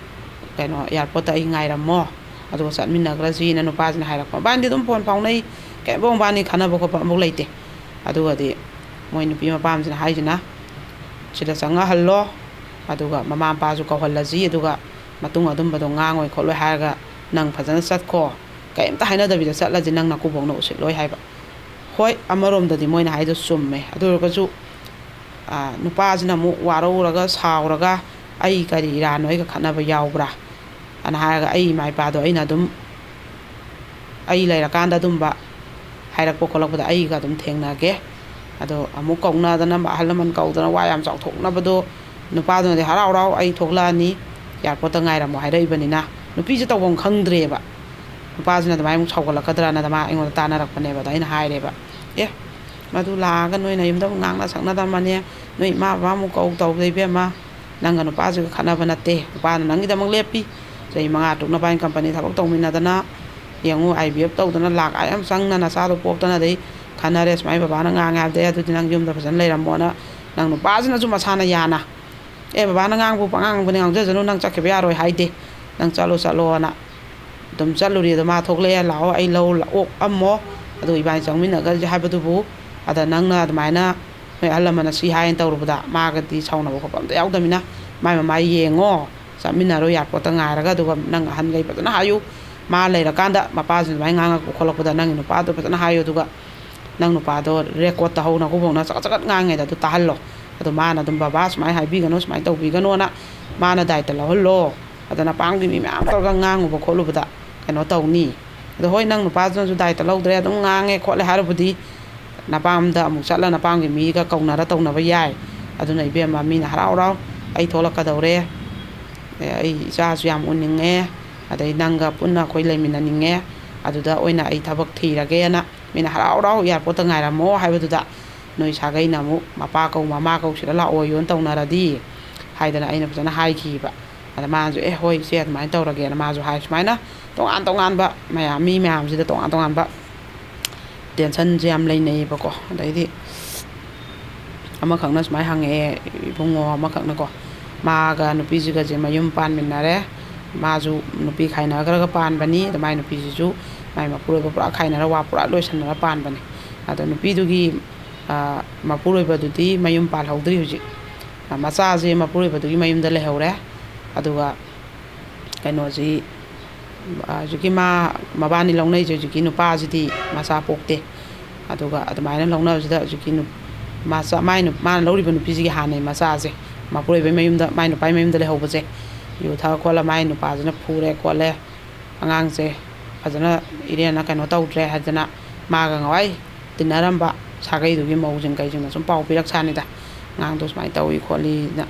ꯀꯩꯅꯣ ꯑꯦꯌꯥꯔꯄꯣꯔꯠꯇ ꯑꯩ ꯉꯥꯏꯔꯝꯃꯣ, ꯑꯗꯨꯒ ꯆꯠꯃꯤꯟꯅꯈ꯭ꯔꯁꯤꯅ" ꯅꯨꯄꯥꯁꯤꯅ ꯍꯥꯏꯔꯛꯄ꯫ ꯃꯕꯥꯅꯤꯗꯤ ꯑꯗꯨꯝ ꯐꯣꯟ ꯐꯥꯎꯅꯩ, ꯀꯩꯝꯐꯥꯎ ꯃꯕꯥꯅꯤ ꯈꯟꯅꯕ ꯈꯣꯠꯄ ꯑꯃꯐꯥꯎ ꯂꯩꯇꯦ꯫ ꯑꯗꯨꯒꯗꯤ ꯃꯣꯏ ꯅꯨꯄꯤ ꯃꯄꯥꯝꯁꯤꯅ ꯍꯥꯏꯁꯤꯅ, "ꯁꯤꯗ ꯆꯪꯉꯍꯜꯂꯣ, ꯑꯗꯨꯒ ꯃꯃꯥ ꯃꯄꯥꯁꯨ ꯀꯧꯍꯜꯂꯁꯤ, ꯑꯗꯨꯒ ꯃꯇꯨꯡ ꯑꯗꯨꯝꯕꯗꯣ ꯉꯥꯡꯉꯣꯏ ꯈꯣꯠꯂꯣꯏ ꯍꯥꯏꯔꯒ ꯅꯪ ꯐꯖꯅ ꯆꯠꯈꯣ, ꯀꯩꯝꯇ ꯍꯥꯏꯅꯗꯕꯤꯗ ꯆꯠꯂꯁꯤ, ꯅꯪ ꯅꯀꯨꯕꯣꯛꯅ ꯎꯁꯤꯠꯂꯣꯏ" ꯍꯥꯏꯕ꯫ ꯍꯣꯏ, ꯑꯃꯔꯣꯝꯗꯗꯤ ꯃꯣꯏꯅ ꯍꯥꯏꯗꯣ ꯆꯨꯝꯃꯦ꯫ ꯑꯗꯨ ꯑꯣꯏꯔꯒꯁꯨ ꯑꯥ, ꯅꯨꯄꯥꯁꯤꯅ ꯑꯃꯨꯛ ꯋꯥꯔꯧꯔꯒ ꯁꯥꯎꯔꯒ "ꯑꯩ ꯀꯔꯤ ꯏꯔꯥꯟꯅꯣ, ꯑꯩꯒ ꯈꯠꯅꯕ ꯌꯥꯎꯕ꯭ꯔꯥ?" ꯑꯅ ꯍꯥꯏꯔꯒ ꯑꯩ ꯏꯃꯥ ꯏꯄꯥꯗꯣ ꯑꯩꯅ ꯑꯗꯨꯝ, ꯑꯩ ꯂꯩꯔꯀꯥꯟꯗ ꯑꯗꯨꯝꯕ ꯍꯥꯏꯔꯛꯄ ꯈꯣꯠꯂꯛꯄꯗ ꯑꯩꯒ ꯑꯗꯨꯝ ꯊꯦꯡꯅꯒꯦ꯫ ꯑꯗꯣ ꯑꯃꯨꯛ ꯀꯧꯅꯗꯅ, ꯑꯍꯜ ꯂꯃꯟ ꯀꯧꯗꯅ ꯋꯥ ꯌꯥꯝ ꯆꯥꯎꯊꯣꯛꯅꯕꯗꯣ, ꯅꯨꯄꯥꯗꯨꯅꯗꯤ "ꯍꯔꯥꯎ ꯍꯔꯥꯎ ꯑꯩ ꯊꯣꯛꯂꯛꯑꯅꯤ, ꯑꯦꯌꯥꯔꯄꯣꯔꯠꯇ ꯉꯥꯏꯔꯝꯃꯣ" ꯍꯥꯏꯔꯛꯏꯕꯅꯤꯅ, ꯅꯨꯄꯤꯁꯦ ꯇꯧꯐꯝ ꯈꯪꯗ꯭ꯔꯦꯕ꯫ ꯅꯨꯄꯥꯁꯤꯅ ꯑꯗꯨꯃꯥꯏꯅ ꯑꯃꯨꯛ ꯁꯥꯎꯒꯠꯂꯛꯀꯗ꯭ꯔꯅ ꯑꯗꯨꯃꯥꯏꯅ ꯑꯩꯉꯣꯟꯗ ꯇꯥꯟꯅꯔꯛꯄꯅꯦꯕ꯫ ꯑꯗ ꯑꯩꯅ ꯍꯥꯏꯔꯦꯕ, "ꯑꯦ, ꯃꯗꯨ ꯂꯥꯛꯑꯒ ꯅꯣꯏ ꯅꯌꯨꯝꯗ ꯑꯃꯨꯛ ꯉꯥꯡꯅ ꯁꯛꯅꯗꯕꯅꯦ, ꯅꯣꯏ ꯏꯃꯥ ꯕꯕꯥ ꯑꯃꯨꯛ ꯀꯧ ꯇꯧꯗꯦ ꯏꯕꯦꯝꯃ, ꯅꯪꯒ ꯅꯨꯄꯥꯁꯤꯒ ꯈꯠꯅꯕ ꯅꯠꯇꯦ, ꯅꯨꯄꯥꯅ ꯅꯪꯒꯤꯗꯃꯛ ꯂꯦꯞꯄꯤ, ꯆꯍꯤ ꯃꯉꯥ ꯇꯔꯨꯛ ꯅꯕꯥꯅꯤ ꯀꯝꯄꯅꯤ ꯊꯕꯛ ꯇꯧꯃꯤꯟꯅꯗꯅ, ꯌꯦꯡꯉꯨ, ꯑꯥꯏ ꯚꯤ ꯑꯦꯐ ꯇꯧꯗꯅ ꯂꯥꯛ ꯑꯥ ꯌꯥꯝ ꯆꯪꯅ ꯅꯆꯥꯗꯣ ꯄꯣꯛꯇꯅ, ꯑꯗꯩ ꯈꯟꯅꯔꯦ, ꯁꯨꯃꯥꯏꯅ ꯕꯕꯥꯅ ꯉꯥꯡꯉꯦ ꯍꯥꯏꯕꯗꯩ ꯑꯗꯨꯗꯤ ꯅꯪ ꯌꯨꯝꯗ ꯐꯖꯅ ꯂꯩꯔꯝꯃꯣꯅ ꯅꯪ ꯅꯨꯄꯥꯁꯤꯅꯁꯨ ꯃꯁꯥꯅ ꯌꯥꯅ, ꯑꯦ, ꯕꯕꯥꯅ ꯉꯥꯡꯕꯨ ꯄꯉꯥꯡ ꯉꯥꯡꯕꯅꯤ, ꯉꯥꯡꯖꯁꯅꯨ, ꯅꯪ ꯆꯠꯈꯤꯕ ꯌꯥꯔꯣꯏ ꯍꯥꯏꯗꯦ, ꯅꯪ ꯆꯠꯂꯣ ꯆꯠꯂꯣꯅ ꯑꯗꯨꯝ ꯆꯠꯂꯨꯔꯤ꯫ ꯑꯗꯣ ꯃꯥ ꯊꯣꯛꯂꯛꯑꯦ, ꯂꯥꯛꯑꯣ, ꯑꯩ ꯂꯧ ꯑꯣꯛꯑꯝꯃꯣ, ꯑꯗꯨꯒ ꯏꯕꯥꯅꯤ ꯆꯪꯃꯤꯟꯅꯒꯁꯦ ꯍꯥꯏꯕꯗꯨꯕꯨ, ꯑꯗ ꯅꯪꯅ ꯑꯗꯨꯃꯥꯏꯅ ꯅꯣꯏ ꯑꯍꯜ ꯂꯃꯟꯅ ꯁꯤ ꯍꯥꯏꯅ ꯇꯧꯔꯨꯕꯗ ꯃꯥꯒꯗꯤ ꯁꯥꯎꯅꯕ ꯈꯣꯠꯄ ꯑꯝꯇ ꯌꯥꯎꯗꯕꯅꯤꯅ ꯃꯥꯏ ꯃꯃꯥꯏ ꯌꯦꯡꯉꯣ, ꯆꯠꯃꯤꯟꯅꯔꯣ ꯑꯦꯌꯥꯔꯄꯣꯔꯠꯇ ꯉꯥꯏꯔꯒ, ꯑꯗꯨꯒ ꯅꯪ ꯑꯍꯟꯈꯩ ꯐꯖꯅ ꯍꯥꯏꯌꯨ, ꯃꯥ ꯂꯩꯔꯀꯥꯟꯗ ꯃꯄꯥꯁꯤꯅ ꯑꯗꯨꯃꯥꯏꯅ ꯉꯥꯡꯉꯛꯄ ꯈꯣꯠꯂꯛꯄꯗ ꯅꯪꯒꯤ ꯅꯨꯄꯥꯗꯣ ꯐꯖꯅ ꯍꯥꯏꯌꯨ, ꯑꯗꯨꯒ ꯅꯪ ꯅꯨꯄꯥꯗꯣ ꯔꯦꯀꯣꯔꯠ ꯇꯧꯍꯧꯅ ꯈꯨꯕꯧꯅ ꯆꯀꯠ ꯆꯀꯠ ꯉꯥꯡꯉꯦꯗ, ꯑꯗꯨ ꯇꯥꯍꯜꯂꯣ꯫ ꯑꯗꯣ ꯃꯥꯅ ꯑꯗꯨꯝ, "ꯕꯕꯥ ꯁꯨꯃꯥꯏꯅ ꯍꯥꯏꯕꯤꯒꯅꯨ, ꯁꯨꯃꯥꯏꯅ ꯇꯧꯕꯤꯒꯅꯣꯅ" ꯃꯥꯅ ꯗꯥꯏꯇ ꯂꯧꯍꯜꯂꯣ꯫ ꯑꯗ ꯅꯄꯥꯝꯒꯤ ꯃꯤ ꯃꯌꯥꯝ ꯇꯧꯔꯒ ꯉꯥꯡꯉꯨꯕ ꯈꯣꯠꯂꯨꯕꯗ ꯀꯩꯅꯣ ꯇꯧꯅꯤ꯫ ꯑꯗꯣ ꯍꯣꯏ, ꯅꯪ ꯅꯨꯄꯥꯗꯨꯅꯁꯨ ꯗꯥꯏꯇ ꯂꯧꯗ꯭ꯔꯦ, ꯑꯗꯨꯝ ꯉꯥꯡꯉꯦ ꯈꯣꯠꯂꯦ ꯍꯥꯏꯔꯕꯨꯗꯤ ꯅꯄꯥꯝꯗ ꯑꯃꯨꯛ ꯆꯠꯂ ꯅꯄꯥꯝꯒꯤ ꯃꯤꯒ ꯀꯧꯅꯔ ꯇꯧꯅꯕ ꯌꯥꯏ꯫ ꯑꯗꯨꯅ ꯏꯕꯦꯝꯃ, ꯃꯤꯅ ꯍꯔꯥꯎ ꯍꯔꯥꯎ ꯑꯩ ꯊꯣꯛꯂꯛꯀꯗꯧꯔꯦ, ꯑꯦ, ꯑꯩ ꯏꯆꯥꯁꯨ ꯌꯥꯝ ꯎꯅꯤꯡꯉꯦ, ꯑꯗꯩ ꯅꯪꯒ ꯄꯨꯟꯅ ꯑꯩꯈꯣꯏ ꯂꯩꯃꯤꯟꯅꯅꯤꯡꯉꯦ, ꯑꯗꯨꯗ ꯑꯣꯏꯅ ꯑꯩ ꯊꯕꯛ ꯊꯤꯔꯒꯦꯅ ꯃꯤꯅ ꯍꯔꯥꯎ ꯍꯔꯥꯎ ꯑꯦꯌꯥꯔꯄꯣꯔꯠꯇ ꯉꯥꯏꯔꯝꯃꯣ ꯍꯥꯏꯕꯗꯨꯗ ꯅꯣꯏ ꯁꯥꯒꯩꯅ ꯑꯃꯨꯛ ꯃꯄꯥ ꯀꯧ ꯃꯃꯥ ꯀꯧꯁꯤꯗ ꯂꯥꯛꯑꯣꯌꯣꯅ ꯇꯧꯅꯔꯗꯤ ꯍꯥꯏꯗꯅ ꯑꯩꯅ ꯐꯖꯅ ꯍꯥꯏꯈꯤꯕ꯫ ꯑꯗ ꯃꯥꯅꯁꯨ, "ꯑꯦ, ꯍꯣꯏ ꯏꯆꯦ, ꯑꯗꯨꯃꯥꯏꯅ ꯇꯧꯔꯒꯦꯅ" ꯃꯥꯁꯨ ꯍꯥꯏ꯫ ꯁꯨꯃꯥꯏꯅ ꯇꯣꯉꯥꯟ ꯇꯣꯉꯥꯟꯕ ꯃꯌꯥꯝ, ꯃꯤ ꯃꯌꯥꯝꯁꯤꯗ ꯇꯣꯉꯥꯟ ꯇꯣꯉꯥꯟꯕ ꯇꯦꯟꯁꯟꯁꯦ ꯌꯥꯝ ꯂꯩꯅꯩꯌꯦꯕꯀꯣ꯫ ꯑꯗꯩꯗꯤ ꯑꯃꯈꯛꯅ ꯁꯨꯃꯥꯏꯅ ꯍꯪꯉꯛꯑꯦ, ꯏꯕꯨꯡꯉꯣ ꯑꯃꯈꯛꯅꯀꯣ, ꯃꯥꯒ ꯅꯨꯄꯤꯁꯤꯒꯁꯦ ꯃꯌꯨꯝ ꯄꯥꯟꯃꯤꯟꯅꯔꯦ, ꯃꯥꯁꯨ ꯅꯨꯄꯤ ꯈꯥꯏꯅꯈ꯭ꯔꯒ ꯄꯥꯟꯕꯅꯤ, ꯑꯗ ꯃꯥꯏ ꯅꯨꯄꯤꯁꯤꯁꯨ ꯃꯥꯏ ꯃꯄꯨꯔꯣꯏꯕ ꯄꯨꯔꯥ ꯈꯥꯏꯅꯔ ꯋꯥ ꯄꯨꯔꯥ ꯂꯣꯏꯁꯟꯅꯔ ꯄꯥꯟꯕꯅꯤ꯫ ꯑꯗꯣ ꯅꯨꯄꯤꯗꯨꯒꯤ, ꯑ, ꯃꯄꯨꯔꯣꯏꯕꯗꯨꯗꯤ ꯃꯌꯨꯝ ꯄꯥꯜꯍꯧꯗ꯭ꯔꯤ ꯍꯧꯖꯤꯛ꯫ ꯑ, ꯃꯆꯥꯁꯦ ꯃꯄꯨꯔꯣꯏꯕꯗꯨꯒꯤ ꯃꯌꯨꯝꯗ ꯂꯩꯍꯧꯔꯦ꯫ ꯑꯗꯨꯒ ꯀꯩꯅꯣꯁꯤ, ꯑ, ꯍꯧꯖꯤꯛꯀꯤ ꯃꯥ, ꯃꯕꯥꯅꯤ ꯂꯧꯅꯩꯁꯦ, ꯍꯧꯖꯤꯛꯀꯤ ꯅꯨꯄꯥꯁꯤꯗꯤ ꯃꯆꯥ ꯄꯣꯛꯇꯦ꯫ ꯑꯗꯨꯒ ꯑꯗꯨꯃꯥꯏꯅ ꯂꯧꯅꯕꯁꯤꯗ ꯍꯧꯖꯤꯛꯀꯤ ꯅꯨ-, ꯃꯆꯥ, ꯃꯥꯏ ꯅꯨ-, ꯃꯥꯅ ꯂꯧꯔꯤꯕ ꯅꯨꯄꯤꯁꯤꯒꯤ ꯍꯥꯟꯅꯩ ꯃꯆꯥꯁꯦ, ꯃꯄꯨꯔꯣꯏꯕꯩ ꯃꯌꯨꯝꯗ, ꯃꯥꯏ ꯅꯨꯄꯥꯒꯤ ꯃꯌꯨꯝꯗ ꯂꯩꯍꯧꯕꯁꯦ, ꯌꯨ ꯊꯛꯑ ꯈꯣꯠꯂ ꯃꯥꯏ ꯅꯨꯄꯥꯁꯤꯅ ꯐꯨꯔꯦ ꯈꯣꯠꯂꯦ, ꯑꯉꯥꯡꯁꯦ ꯐꯖꯅ ꯏꯔꯦꯟꯅ ꯀꯩꯅꯣ ꯇꯧꯗ꯭ꯔꯦ ꯍꯥꯏꯗꯅ ꯃꯥꯒ ꯉꯋꯥꯏ ꯇꯤꯟꯅꯔꯝꯕ ꯁꯥꯒꯩꯗꯨꯒꯤ ꯃꯧꯁꯤꯡ ꯀꯩꯁꯤꯡꯅ ꯁꯨꯝ ꯄꯥꯎ ꯄꯤꯔꯛ ꯁꯥꯅꯤꯗ꯫ ꯑꯉꯥꯡꯗꯣ ꯁꯨꯃꯥꯏꯅ ꯇꯧꯏ ꯈꯣꯠꯂꯤꯅ꯫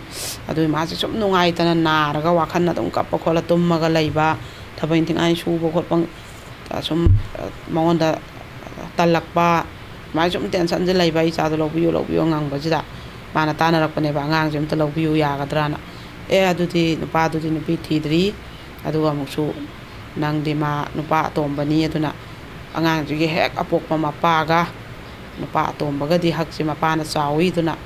ꯑꯗꯨ ꯃꯥꯁꯦ ꯁꯨꯝ ꯅꯨꯡꯉꯥꯏꯇꯅ ꯅꯥꯔꯒ ꯋꯥꯈꯜ ꯑꯗꯨꯝ ꯀꯞꯄ ꯈꯣꯠꯂ ꯇꯨꯝꯃꯒ ꯂꯩꯕ, ꯊꯕꯛ ꯏꯪꯊꯤꯉꯥꯏ ꯁꯨꯕ ꯈꯣꯠꯄ ꯁꯨꯝ ꯃꯉꯣꯟꯗ ꯇꯜꯂꯛꯄ, ꯁꯨꯃꯥꯏꯅ ꯁꯨꯝ ꯇꯦꯟꯁꯟꯁꯦ ꯂꯩꯕ꯫ "ꯑꯩ ꯏꯆꯥꯗꯣ ꯂꯧꯕꯤꯌꯨ, ꯂꯧꯕꯤꯌꯨ" ꯉꯪꯕꯁꯤꯗ ꯃꯥꯅ ꯇꯥꯟꯅꯔꯛꯄꯅꯦꯕ, "ꯑꯉꯥꯡꯁꯦ ꯑꯝꯇ ꯂꯧꯕꯤꯌꯨ ꯌꯥꯒꯗ꯭ꯔꯥꯅ?" ꯑꯦ, ꯑꯗꯨꯗꯤ ꯅꯨꯄꯥꯗꯨꯗꯤ ꯅꯨꯄꯤ ꯊꯤꯗ꯭ꯔꯤ, ꯑꯗꯨꯒ ꯑꯃꯨꯛꯁꯨ ꯅꯪꯗꯤ ꯃꯥ ꯅꯨꯄꯥ ꯑꯇꯣꯝꯕꯅꯤ, ꯑꯗꯨꯅ ꯑꯉꯥꯡꯁꯤꯒꯤ ꯍꯦꯛ ꯑꯄꯣꯛꯄ ꯃꯄꯥꯒ ꯅꯨꯄꯥ ꯑꯇꯣꯝꯕꯒꯗꯤ ꯍꯛꯁꯦ ꯃꯄꯥꯅ ꯆꯥꯎꯏ, ꯑꯗꯨꯅ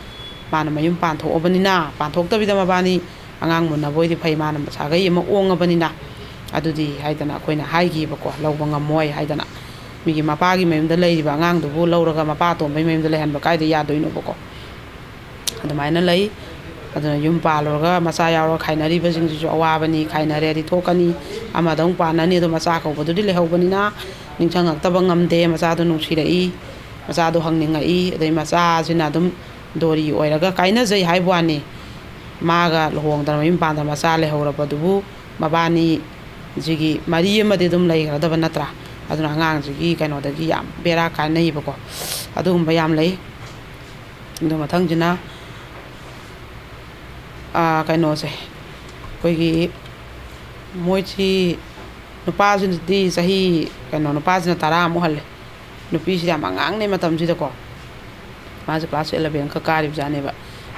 ꯃꯥꯅ ꯃꯌꯨꯝ ꯄꯥꯟꯊꯣꯛꯑꯕꯅꯤꯅ, ꯄꯥꯟꯊꯣꯛꯇꯕꯤꯗ ꯃꯕꯥꯅꯤ ꯑꯉꯥꯡ ꯃꯨꯟꯅꯕ ꯑꯣꯏꯗꯤ ꯐꯩ, ꯃꯥꯅ ꯁꯥꯒꯩ ꯑꯃ ꯑꯣꯡꯉꯕꯅꯤꯅ꯫ ꯑꯗꯨꯗꯤ ꯍꯥꯏꯗꯅ ꯑꯩꯈꯣꯏꯅ ꯍꯥꯏꯈꯤꯕꯀꯣ, ꯂꯧꯕ ꯉꯝꯃꯣꯏ ꯍꯥꯏꯗꯅ꯫ ꯃꯤꯒꯤ ꯃꯄꯥꯒꯤ ꯃꯌꯨꯝꯗ ꯂꯩꯔꯤꯕ ꯑꯉꯥꯡꯗꯨꯕꯨ ꯂꯧꯔꯒ ꯃꯄꯥ ꯑꯇꯣꯝꯕꯒꯤ ꯃꯌꯨꯝꯗ ꯂꯩꯍꯟꯕ ꯀꯥꯏꯗ ꯌꯥꯗꯣꯏꯅꯣꯕꯀꯣ? ꯑꯗꯨꯃꯥꯏꯅ ꯂꯩ꯫ ꯑꯗꯨꯅ ꯌꯨꯝ ꯄꯥꯜꯂꯨꯔꯒ ꯃꯆꯥ ꯌꯥꯎꯔꯒ ꯈꯥꯏꯅꯔꯤꯕꯁꯤꯡꯁꯤꯁꯨ ꯑꯋꯥꯕꯅꯤ꯫ ꯈꯥꯏꯅꯔꯦꯗꯤ ꯊꯣꯛꯀꯅꯤ, ꯑꯃꯗ ꯑꯃꯨꯛ ꯄꯥꯟꯅꯅꯤ, ꯑꯗꯣ ꯃꯆꯥ ꯀꯧꯕꯗꯨꯗꯤ ꯂꯩꯍꯧꯕꯅꯤꯅ ꯅꯤꯡꯁꯤꯡꯉꯛꯇꯕ ꯉꯝꯗꯦ꯫ ꯃꯆꯥꯗꯣ ꯅꯨꯡꯁꯤꯔꯛꯏ, ꯃꯆꯥꯗꯣ ꯍꯪꯅꯤꯡꯉꯛꯏ, ꯑꯗꯩ ꯃꯆꯥꯁꯤꯅ ꯑꯗꯨꯝ ꯗꯣꯔꯤ ꯑꯣꯏꯔꯒ ꯀꯥꯏꯅꯖꯩ ꯍꯥꯏꯕ ꯋꯥꯅꯤ꯫ ꯃꯥꯒ ꯂꯨꯍꯣꯡꯗꯅ ꯃꯌꯨꯝ ꯄꯥꯟꯗꯅ ꯃꯆꯥ ꯂꯩꯍꯧꯔꯕꯗꯨꯕꯨ ꯃꯕꯥꯅꯤ ꯁꯤꯒꯤ ꯃꯔꯤ ꯑꯃꯗꯤ ꯑꯗꯨꯝ ꯂꯩꯈ꯭ꯔꯗꯕ ꯅꯠꯇ꯭ꯔꯥ? ꯑꯗꯨꯅ ꯑꯉꯥꯡꯁꯤꯒꯤ ꯀꯩꯅꯣꯗꯒꯤ ꯌꯥꯝ ꯕꯦꯔꯥ ꯀꯥꯟꯅꯩꯌꯦꯕꯀꯣ꯫ ꯑꯗꯨꯒꯨꯝꯕ ꯌꯥꯝ ꯂꯩ꯫ ꯑꯗꯨ ꯃꯊꯪꯁꯤꯅ, ꯑꯥ, ꯀꯩꯅꯣꯁꯦ, ꯑꯩꯈꯣꯏꯒꯤ ꯃꯣꯏꯁꯤ ꯅꯨꯄꯥꯁꯤꯅꯗꯤ ꯆꯍꯤ, ꯀꯩꯅꯣ, ꯅꯨꯄꯥꯁꯤꯅ ꯇꯔꯥꯃꯨꯛ ꯍꯜꯂꯦ꯫ ꯅꯨꯄꯤꯁꯤꯗꯤ ꯌꯥꯝ ꯑꯉꯥꯡꯅꯦ ꯃꯇꯝꯁꯤꯗꯀꯣ꯫ ꯃꯥꯁꯦ class eleven ꯈꯛ ꯀꯥꯔꯤꯕꯖꯥꯠꯅꯦꯕ꯫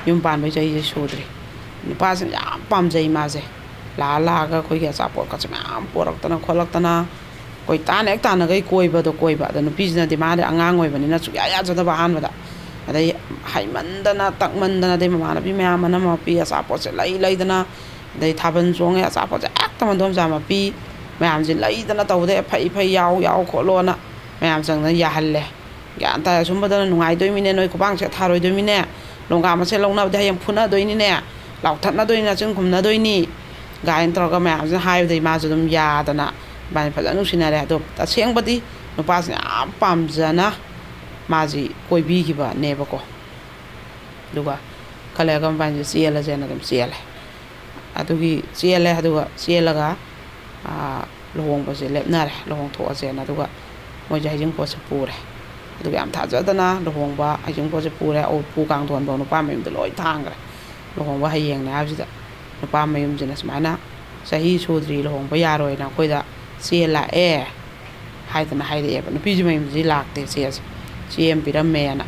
ꯌꯨꯝ ꯄꯥꯟꯕꯩ ꯆꯍꯤꯁꯦ ꯁꯨꯗ꯭ꯔꯤ꯫ ꯅꯨꯄꯥꯁꯤꯅ ꯌꯥꯝ ꯄꯥꯝꯖꯩ ꯃꯥꯁꯦ꯫ ꯂꯥꯛꯑ ꯂꯥꯛꯑꯒ ꯑꯩꯈꯣꯏꯒꯤ ꯑꯆꯥꯄꯣꯠꯀꯁꯦ ꯃꯌꯥꯝ ꯄꯣꯔꯛꯇꯅ ꯈꯣꯠꯂꯛꯇꯅ, ꯑꯩꯈꯣꯏ ꯇꯥꯟꯅ ꯍꯦꯛ ꯇꯥꯟꯅꯈꯩ ꯀꯣꯏꯕꯗꯣ ꯀꯣꯏꯕ꯫ ꯑꯗꯣ ꯅꯨꯄꯤꯁꯤꯅꯗꯤ ꯃꯥꯗꯤ ꯑꯉꯥꯡ ꯑꯣꯏꯕꯅꯤꯅ ꯁꯨꯡꯌꯥ ꯌꯥꯖꯗꯕ ꯑꯍꯥꯟꯕꯗ꯫ ꯑꯗꯩ ꯍꯥꯏꯃꯟꯗꯅ ꯇꯛꯃꯟꯗꯅ, ꯑꯗꯩ ꯃꯃꯥꯟꯅꯕꯤ ꯃꯌꯥꯝ ꯃꯅꯝ ꯃꯄꯤ ꯑꯆꯥꯄꯣꯠꯁꯦ ꯂꯩ ꯂꯩꯗꯅ, ꯑꯗꯩ ꯊꯥꯕꯜ ꯆꯣꯡꯉꯦ, ꯑꯆꯥꯄꯣꯠꯁꯦ ꯍꯦꯛꯇ ꯃꯗꯣꯝꯆꯥ ꯃꯄꯤ ꯃꯌꯥꯝꯁꯦ ꯂꯩꯗꯅ ꯇꯧꯕꯗꯩ ꯐꯩ ꯐꯩ ꯌꯥꯎ ꯌꯥꯎ ꯈꯣꯠꯂꯣꯅ ꯃꯌꯥꯝ ꯆꯪꯗꯅ ꯌꯥꯍꯜꯂꯦ꯫ ꯒ꯭ꯌꯥꯟ ꯇꯥꯏ, ꯑꯁꯨꯝꯕꯗꯅ ꯅꯨꯡꯉꯥꯏꯗꯣꯏꯃꯤꯅꯦ, ꯅꯣꯏ ꯈꯨꯕꯥꯛ ꯁꯦꯠ ꯊꯥꯔꯣꯏꯗꯣꯏꯃꯤꯅꯦ, ꯂꯣꯡꯒꯥ ꯃꯁꯦꯟ ꯂꯧꯅꯕꯗꯤ ꯍꯌꯦꯡ ꯐꯨꯅꯗꯣꯏꯅꯤꯅꯦ, ꯂꯥꯎꯊꯠꯅꯗꯣꯏꯅꯤ, ꯅꯆꯤꯟ ꯈꯨꯝꯅꯗꯣꯏꯅꯤ ꯒꯥꯏꯅ ꯇꯧꯔꯒ ꯃꯌꯥꯝꯁꯤꯅ ꯍꯥꯏꯕꯗꯩ ꯃꯥꯁꯨ ꯑꯗꯨꯝ ꯌꯥꯗꯅ ꯏꯕꯥꯅꯤ ꯐꯖꯅ ꯅꯨꯡꯁꯤꯅꯔꯦ꯫ ꯑꯗꯣ ꯑꯁꯦꯡꯕꯗꯤ ꯅꯨꯄꯥꯁꯤꯅ ꯌꯥꯝ ꯄꯥꯝꯖꯅ ꯃꯥꯁꯤ ꯀꯣꯏꯕꯤꯈꯤꯕꯅꯦꯕꯀꯣ꯫ ꯑꯗꯨꯒ ꯈꯔ ꯂꯩꯔꯒ ꯃꯕꯥꯅꯤꯁꯦ ꯆꯦꯜꯂꯁꯦꯅ ꯑꯗꯨꯝ ꯆꯦꯜꯂꯦ꯫ ꯑꯗꯨꯒꯤ ꯆꯦꯜꯂꯦ, ꯑꯗꯨꯒ ꯆꯦꯜꯂꯒ, ꯑꯥ, ꯂꯨꯍꯣꯡꯕꯁꯦ ꯂꯦꯞꯅꯔꯦ, ꯂꯨꯍꯣꯡꯊꯣꯛꯑꯁꯦꯅ꯫ ꯑꯗꯨꯒ ꯃꯣꯏꯁꯦ ꯍꯩꯖꯤꯡꯄꯣꯠꯁꯦ ꯄꯨꯔꯦ꯫ ꯑꯗꯨꯒ ꯌꯥꯝ ꯊꯥꯖꯗꯅ ꯂꯨꯍꯣꯡꯕ ꯍꯩꯖꯤꯡꯄꯣꯠꯁꯦ ꯄꯨꯔꯦ꯫ ꯎꯄꯨ ꯀꯥꯡꯊꯣꯟꯐꯧ ꯅꯨꯄꯥ ꯃꯌꯨꯝꯗ ꯂꯣꯏ ꯊꯥꯡꯈ꯭ꯔꯦ꯫ ꯂꯨꯍꯣꯡꯕ ꯍꯌꯦꯡꯅꯦ ꯍꯥꯏꯕꯁꯤꯗ ꯅꯨꯄꯥ ꯃꯌꯨꯝꯁꯤꯅ ꯁꯨꯃꯥꯏꯅ, "ꯆꯍꯤ ꯁꯨꯗ꯭ꯔꯤ, ꯂꯨꯍꯣꯡꯕ ꯌꯥꯔꯣꯏꯅ ꯑꯩꯈꯣꯏꯗ ꯆꯦ ꯂꯥꯛꯑꯦ" ꯍꯥꯏꯗꯅ ꯍꯥꯏꯔꯛꯑꯦꯕ꯫ ꯅꯨꯄꯤꯁꯤ ꯃꯌꯨꯝꯁꯤꯗꯤ ꯂꯥꯛꯇꯦ, ꯆꯦꯁꯦ꯫ "ꯆꯦ ꯑꯃ ꯄꯤꯔꯝꯃꯦꯅ,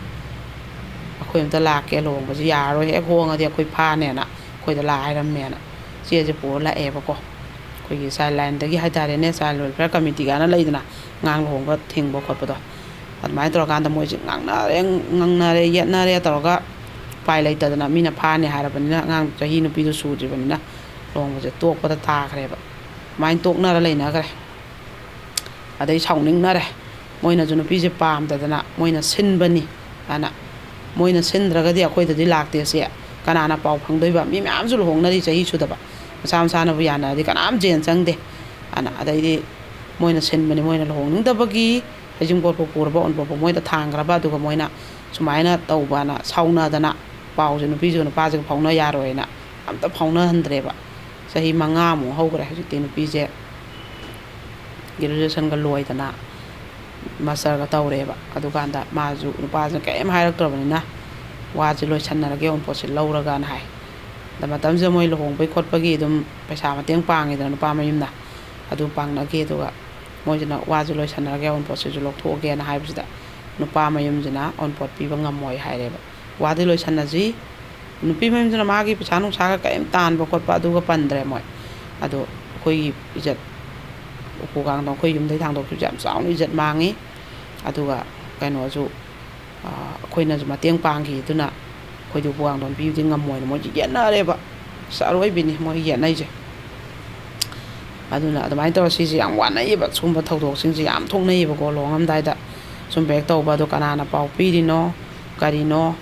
ꯑꯩꯈꯣꯏ ꯑꯝꯇ ꯂꯥꯛꯀꯦ, ꯂꯨꯍꯣꯡꯕꯁꯤ ꯌꯥꯔꯔꯣꯏ, ꯍꯦꯛ ꯍꯣꯡꯉꯗꯤ ꯑꯩꯈꯣꯏ ꯐꯥꯅꯦꯅ ꯑꯩꯈꯣꯏꯗ ꯂꯥꯛ ꯍꯥꯏꯔꯝꯃꯦꯅ" ꯆꯦꯁꯦ ꯄꯨꯔ ꯂꯥꯛꯑꯦꯕꯀꯣ꯫ ꯑꯩꯈꯣꯏꯒꯤ ꯆꯥꯏꯜ ꯂꯥꯏꯟꯗꯒꯤ ꯍꯥꯏꯇꯥꯔꯦꯅꯦ, ꯆꯥꯏꯜ ꯋꯦꯜꯐꯤꯌꯔ ꯀꯃꯤꯇꯤ ꯀꯥꯏꯅ ꯂꯩꯗꯅ, ꯑꯉꯥꯡ ꯂꯨꯍꯣꯡꯕ ꯊꯤꯡꯕ ꯈꯣꯠꯄꯗꯣ, ꯑꯗꯨꯃꯥꯏꯅ ꯇꯧꯔꯀꯥꯟꯗ ꯃꯣꯏꯁꯦ ꯉꯥꯡꯅꯔꯦ, ꯉꯥꯡꯅꯔꯦ, ꯌꯦꯠꯅꯔꯦ ꯇꯧꯔꯒ, ꯎꯄꯥꯏ ꯂꯩꯇꯗꯅ, ꯃꯤꯅ ꯐꯥꯅꯤ ꯍꯥꯏꯔꯕꯅꯤꯅ, ꯑꯉꯥꯡ ꯆꯍꯤ ꯅꯨꯄꯤꯗꯣ ꯁꯨꯗ꯭ꯔꯤꯕꯅꯤꯅ ꯂꯨꯍꯣꯡꯕꯁꯦ ꯇꯣꯛꯄꯗ ꯇꯥꯈ꯭ꯔꯦꯕ꯫ ꯑꯗꯨꯃꯥꯏꯅ ꯇꯣꯛꯅꯔ ꯂꯩꯅꯈ꯭ꯔꯦ꯫ ꯑꯗꯩ ꯁꯥꯎꯅꯤꯡꯅꯔꯦ꯫ ꯃꯣꯏꯅꯁꯨ ꯅꯨꯄꯤꯁꯦ ꯄꯥꯝꯗꯗꯅ ꯃꯣꯏꯅ ꯁꯤꯟꯕꯅꯤ ꯍꯥꯏꯅ, ꯃꯣꯏꯅ ꯁꯤꯟꯗ꯭ꯔꯒꯗꯤ ꯑꯩꯈꯣꯏꯗꯗꯤ ꯂꯥꯛꯇꯦ ꯁꯦ꯫ ꯀꯅꯥꯅ ꯄꯥꯎ ꯐꯪꯗꯣꯏꯕ? ꯃꯤ ꯃꯌꯥꯝꯁꯨ ꯂꯨꯍꯣꯡꯅꯔꯤ ꯆꯍꯤ ꯁꯨꯗꯕ꯫ ꯃꯁꯥ ꯃꯁꯥꯅꯕꯨ ꯌꯥꯅꯔꯗꯤ ꯀꯅꯥꯝ ꯖꯦꯟ ꯆꯪꯗꯦ꯫ ꯑꯗꯨꯅ ꯑꯗꯩꯗꯤ ꯃꯣꯏꯅ ꯁꯤꯟꯕꯅꯤ, ꯃꯣꯏꯅ ꯂꯨꯍꯣꯡꯅꯤꯡꯗꯕꯒꯤ ꯍꯩꯖꯤꯡꯄꯣꯠꯄꯨ ꯄꯨꯔꯕ ꯎꯟꯄꯣꯠꯄꯨ ꯃꯣꯏꯗ ꯊꯥꯡꯈ꯭ꯔꯕ, ꯑꯗꯨꯒ ꯃꯣꯏꯅ ꯁꯨꯃꯥꯏꯅ ꯇꯧꯕꯅ ꯁꯥꯎꯅꯗꯅ ꯄꯥꯎꯁꯦ ꯅꯨꯄꯤꯁꯤꯒ ꯅꯨꯄꯥꯁꯤꯒ ꯐꯥꯎꯅ ꯌꯥꯔꯣꯏꯅ ꯑꯝꯇ ꯐꯥꯎꯅꯍꯟꯗ꯭ꯔꯦꯕ꯫ ꯆꯍꯤ ꯃꯉꯥꯃꯨꯛ ꯍꯧꯈ꯭ꯔꯦ ꯍꯧꯖꯤꯛꯇꯤ ꯅꯨꯄꯤꯁꯦ ꯒ꯭ꯔꯦꯖꯨꯑꯦꯁꯟꯒ ꯂꯣꯏꯗꯅ ꯃꯥꯁꯇꯔꯒ ꯇꯧꯔꯦꯕ꯫ ꯑꯗꯨꯀꯥꯟꯗ ꯃꯥꯁꯨ, ꯅꯨꯄꯥꯁꯤꯅ ꯀꯔꯤꯝ ꯍꯥꯏꯔꯛꯇ꯭ꯔꯕꯅꯤꯅ, "ꯋꯥꯁꯦ ꯂꯣꯏꯁꯟꯅꯔꯒꯦ, ꯑꯎꯟꯄꯣꯠꯁꯦ ꯂꯧꯔꯒꯅ" ꯍꯥꯏ꯫ ꯑꯗ ꯃꯇꯝꯁꯤꯗ ꯃꯣꯏ ꯂꯨꯍꯣꯡꯕꯒꯤ ꯈꯣꯠꯄꯒꯤ ꯑꯗꯨꯝ ꯄꯩꯁꯥ ꯃꯇꯦꯡ ꯄꯥꯡꯉꯤꯗꯅ ꯅꯨꯄꯥ ꯃꯌꯨꯝꯅ, ꯑꯗꯨ ꯄꯥꯡꯅꯈꯤ꯫ ꯑꯗꯨꯒ ꯃꯣꯏꯁꯤꯅ, "ꯋꯥꯁꯦ ꯂꯣꯏꯁꯟꯅꯔꯒꯦ, ꯑꯎꯟꯄꯣꯠꯁꯤꯁꯨ ꯂꯧꯊꯣꯛꯑꯒꯦꯅ" ꯍꯥꯏꯕꯁꯤꯗ, ꯅꯨꯄꯥ ꯃꯌꯨꯝꯁꯤꯅ ꯑꯎꯟꯄꯣꯠ ꯄꯤꯕ ꯉꯝꯃꯣꯏ ꯍꯥꯏꯔꯦꯕ꯫ "ꯋꯥꯗꯤ ꯂꯣꯏꯁꯟꯅꯁꯤ", ꯅꯨꯄꯤ ꯃꯌꯨꯝꯁꯤꯅ ꯃꯥꯒꯤ ꯄꯩꯁꯥ ꯅꯨꯡꯁꯥꯒ ꯀꯔꯤꯝ ꯇꯥꯟꯕ ꯈꯣꯠꯄ ꯑꯗꯨꯒ ꯄꯟꯗ꯭ꯔꯦ ꯃꯣꯏ꯫ ꯑꯗꯣ ꯑꯩꯈꯣꯏꯒꯤ ꯏꯖꯠ, ꯎꯄꯨ ꯀꯥꯡꯗꯣꯟ ꯑꯩꯈꯣꯏ ꯌꯨꯝꯗꯩ ꯊꯥꯡꯗꯣꯛꯈꯤꯕꯁꯦ ꯌꯥꯝ ꯆꯥꯎꯅ ꯏꯖꯠ ꯃꯥꯡꯉꯤ꯫ ꯑꯗꯨꯒ ꯀꯩꯅꯣꯁꯨ, ꯑꯩꯈꯣꯏꯅꯁꯨ ꯃꯇꯦꯡ ꯄꯥꯡꯈꯤ, ꯑꯗꯨꯅ ꯑꯩꯈꯣꯏꯗꯤ ꯎꯄꯨ ꯀꯥꯡꯗꯣꯟ ꯄꯤꯕꯗꯤ ꯉꯝꯃꯣꯏꯅ ꯃꯣꯏꯁꯦ ꯌꯦꯠꯅꯔꯦꯕ꯫ ꯑꯁ, ꯑꯔꯣꯏꯕꯤꯅꯤ ꯃꯣꯏ ꯌꯦꯠꯅꯩꯁꯦ꯫ ꯑꯗꯨꯅ ꯑꯗꯨꯃꯥꯏꯅ ꯇꯧꯔ ꯁꯤꯁꯦ ꯌꯥꯝ ꯋꯥꯅꯩꯌꯦꯕ꯫ ꯁꯨꯝꯕ ꯊꯧꯗꯣꯛꯁꯤꯡꯁꯦ ꯌꯥꯝ ꯊꯣꯛꯅꯩꯌꯦꯕꯀꯣ, ꯂꯨꯍꯣꯡꯉꯝꯗꯥꯏꯗ ꯁꯨꯝꯕ ꯍꯦꯛ ꯇꯧꯕ꯫ ꯑꯗꯣ ꯀꯅꯥꯅ ꯄꯥꯎ ꯄꯤꯔꯤꯅꯣ, ꯀꯔꯤꯅꯣ?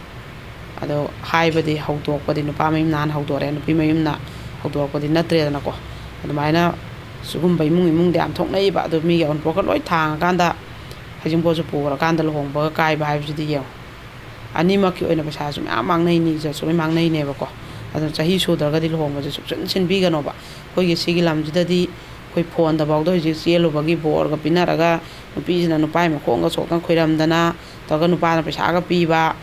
ꯑꯗꯣ ꯍꯥꯏꯕꯗꯤ, ꯍꯧꯗꯣꯛꯄꯗꯤ ꯅꯨꯄꯥ ꯃꯌꯨꯝꯅ ꯍꯥꯟꯅ ꯍꯧꯗꯣꯔꯛꯑꯦ, ꯅꯨꯄꯤ ꯃꯌꯨꯝꯅ ꯍꯧꯗꯣꯔꯛꯄꯗꯤ ꯅꯠꯇ꯭ꯔꯦꯗꯅꯀꯣ꯫ ꯑꯗꯨꯃꯥꯏꯅ ꯁꯤꯒꯨꯝꯕ ꯏꯃꯨꯡ ꯏꯃꯨꯡꯗ ꯌꯥꯝ ꯊꯣꯛꯅꯩꯌꯦꯕ꯫ ꯑꯗꯣ ꯃꯤꯒꯤ ꯑꯎꯟꯄꯣꯠꯀ ꯂꯣꯏ ꯊꯥꯡꯉꯀꯥꯟꯗ ꯍꯩꯖꯤꯡꯄꯣꯠꯁꯨ ꯄꯨꯈ꯭ꯔꯀꯥꯟꯗ ꯂꯨꯍꯣꯡꯕꯒ ꯀꯥꯏꯕ ꯍꯥꯏꯕꯁꯤꯗꯤ ꯌꯦꯡꯉꯣ꯫ ꯑꯅꯤꯃꯛꯀꯤ ꯑꯣꯏꯅ ꯄꯩꯁꯥꯁꯨ ꯃꯌꯥꯝ ꯃꯥꯡꯅꯩꯅꯤ, ꯏꯖꯠꯁꯨ ꯂꯣꯏ ꯃꯥꯡꯅꯩꯅꯦꯕꯀꯣ꯫ ꯑꯗꯨꯅ ꯆꯍꯤ ꯁꯨꯗ꯭ꯔꯒꯗꯤ ꯂꯨꯍꯣꯡꯕꯁꯦ ꯁꯨꯡꯁꯤꯟ ꯁꯤꯟꯕꯤꯒꯅꯣꯕ꯫ ꯑꯩꯈꯣꯏꯒꯤ ꯁꯤꯒꯤ ꯂꯝꯁꯤꯗꯗꯤ ꯑꯩꯈꯣꯏ ꯐꯣꯟꯗꯐꯥꯎꯗ ꯍꯧꯖꯤꯛ ꯆꯦꯜꯂꯨꯕꯒꯤ ꯕꯣꯔꯒ ꯄꯤꯅꯔꯒ, ꯅꯨꯄꯤꯁꯤꯅ ꯅꯨꯄꯥꯒꯤ ꯃꯈꯣꯡꯒ ꯁꯣꯛꯇꯅ ꯈꯣꯏꯔꯝꯗꯅ ꯇꯧꯔꯒ, ꯅꯨꯄꯥꯅ ꯄꯩꯁꯥꯒ ꯄꯤꯕ,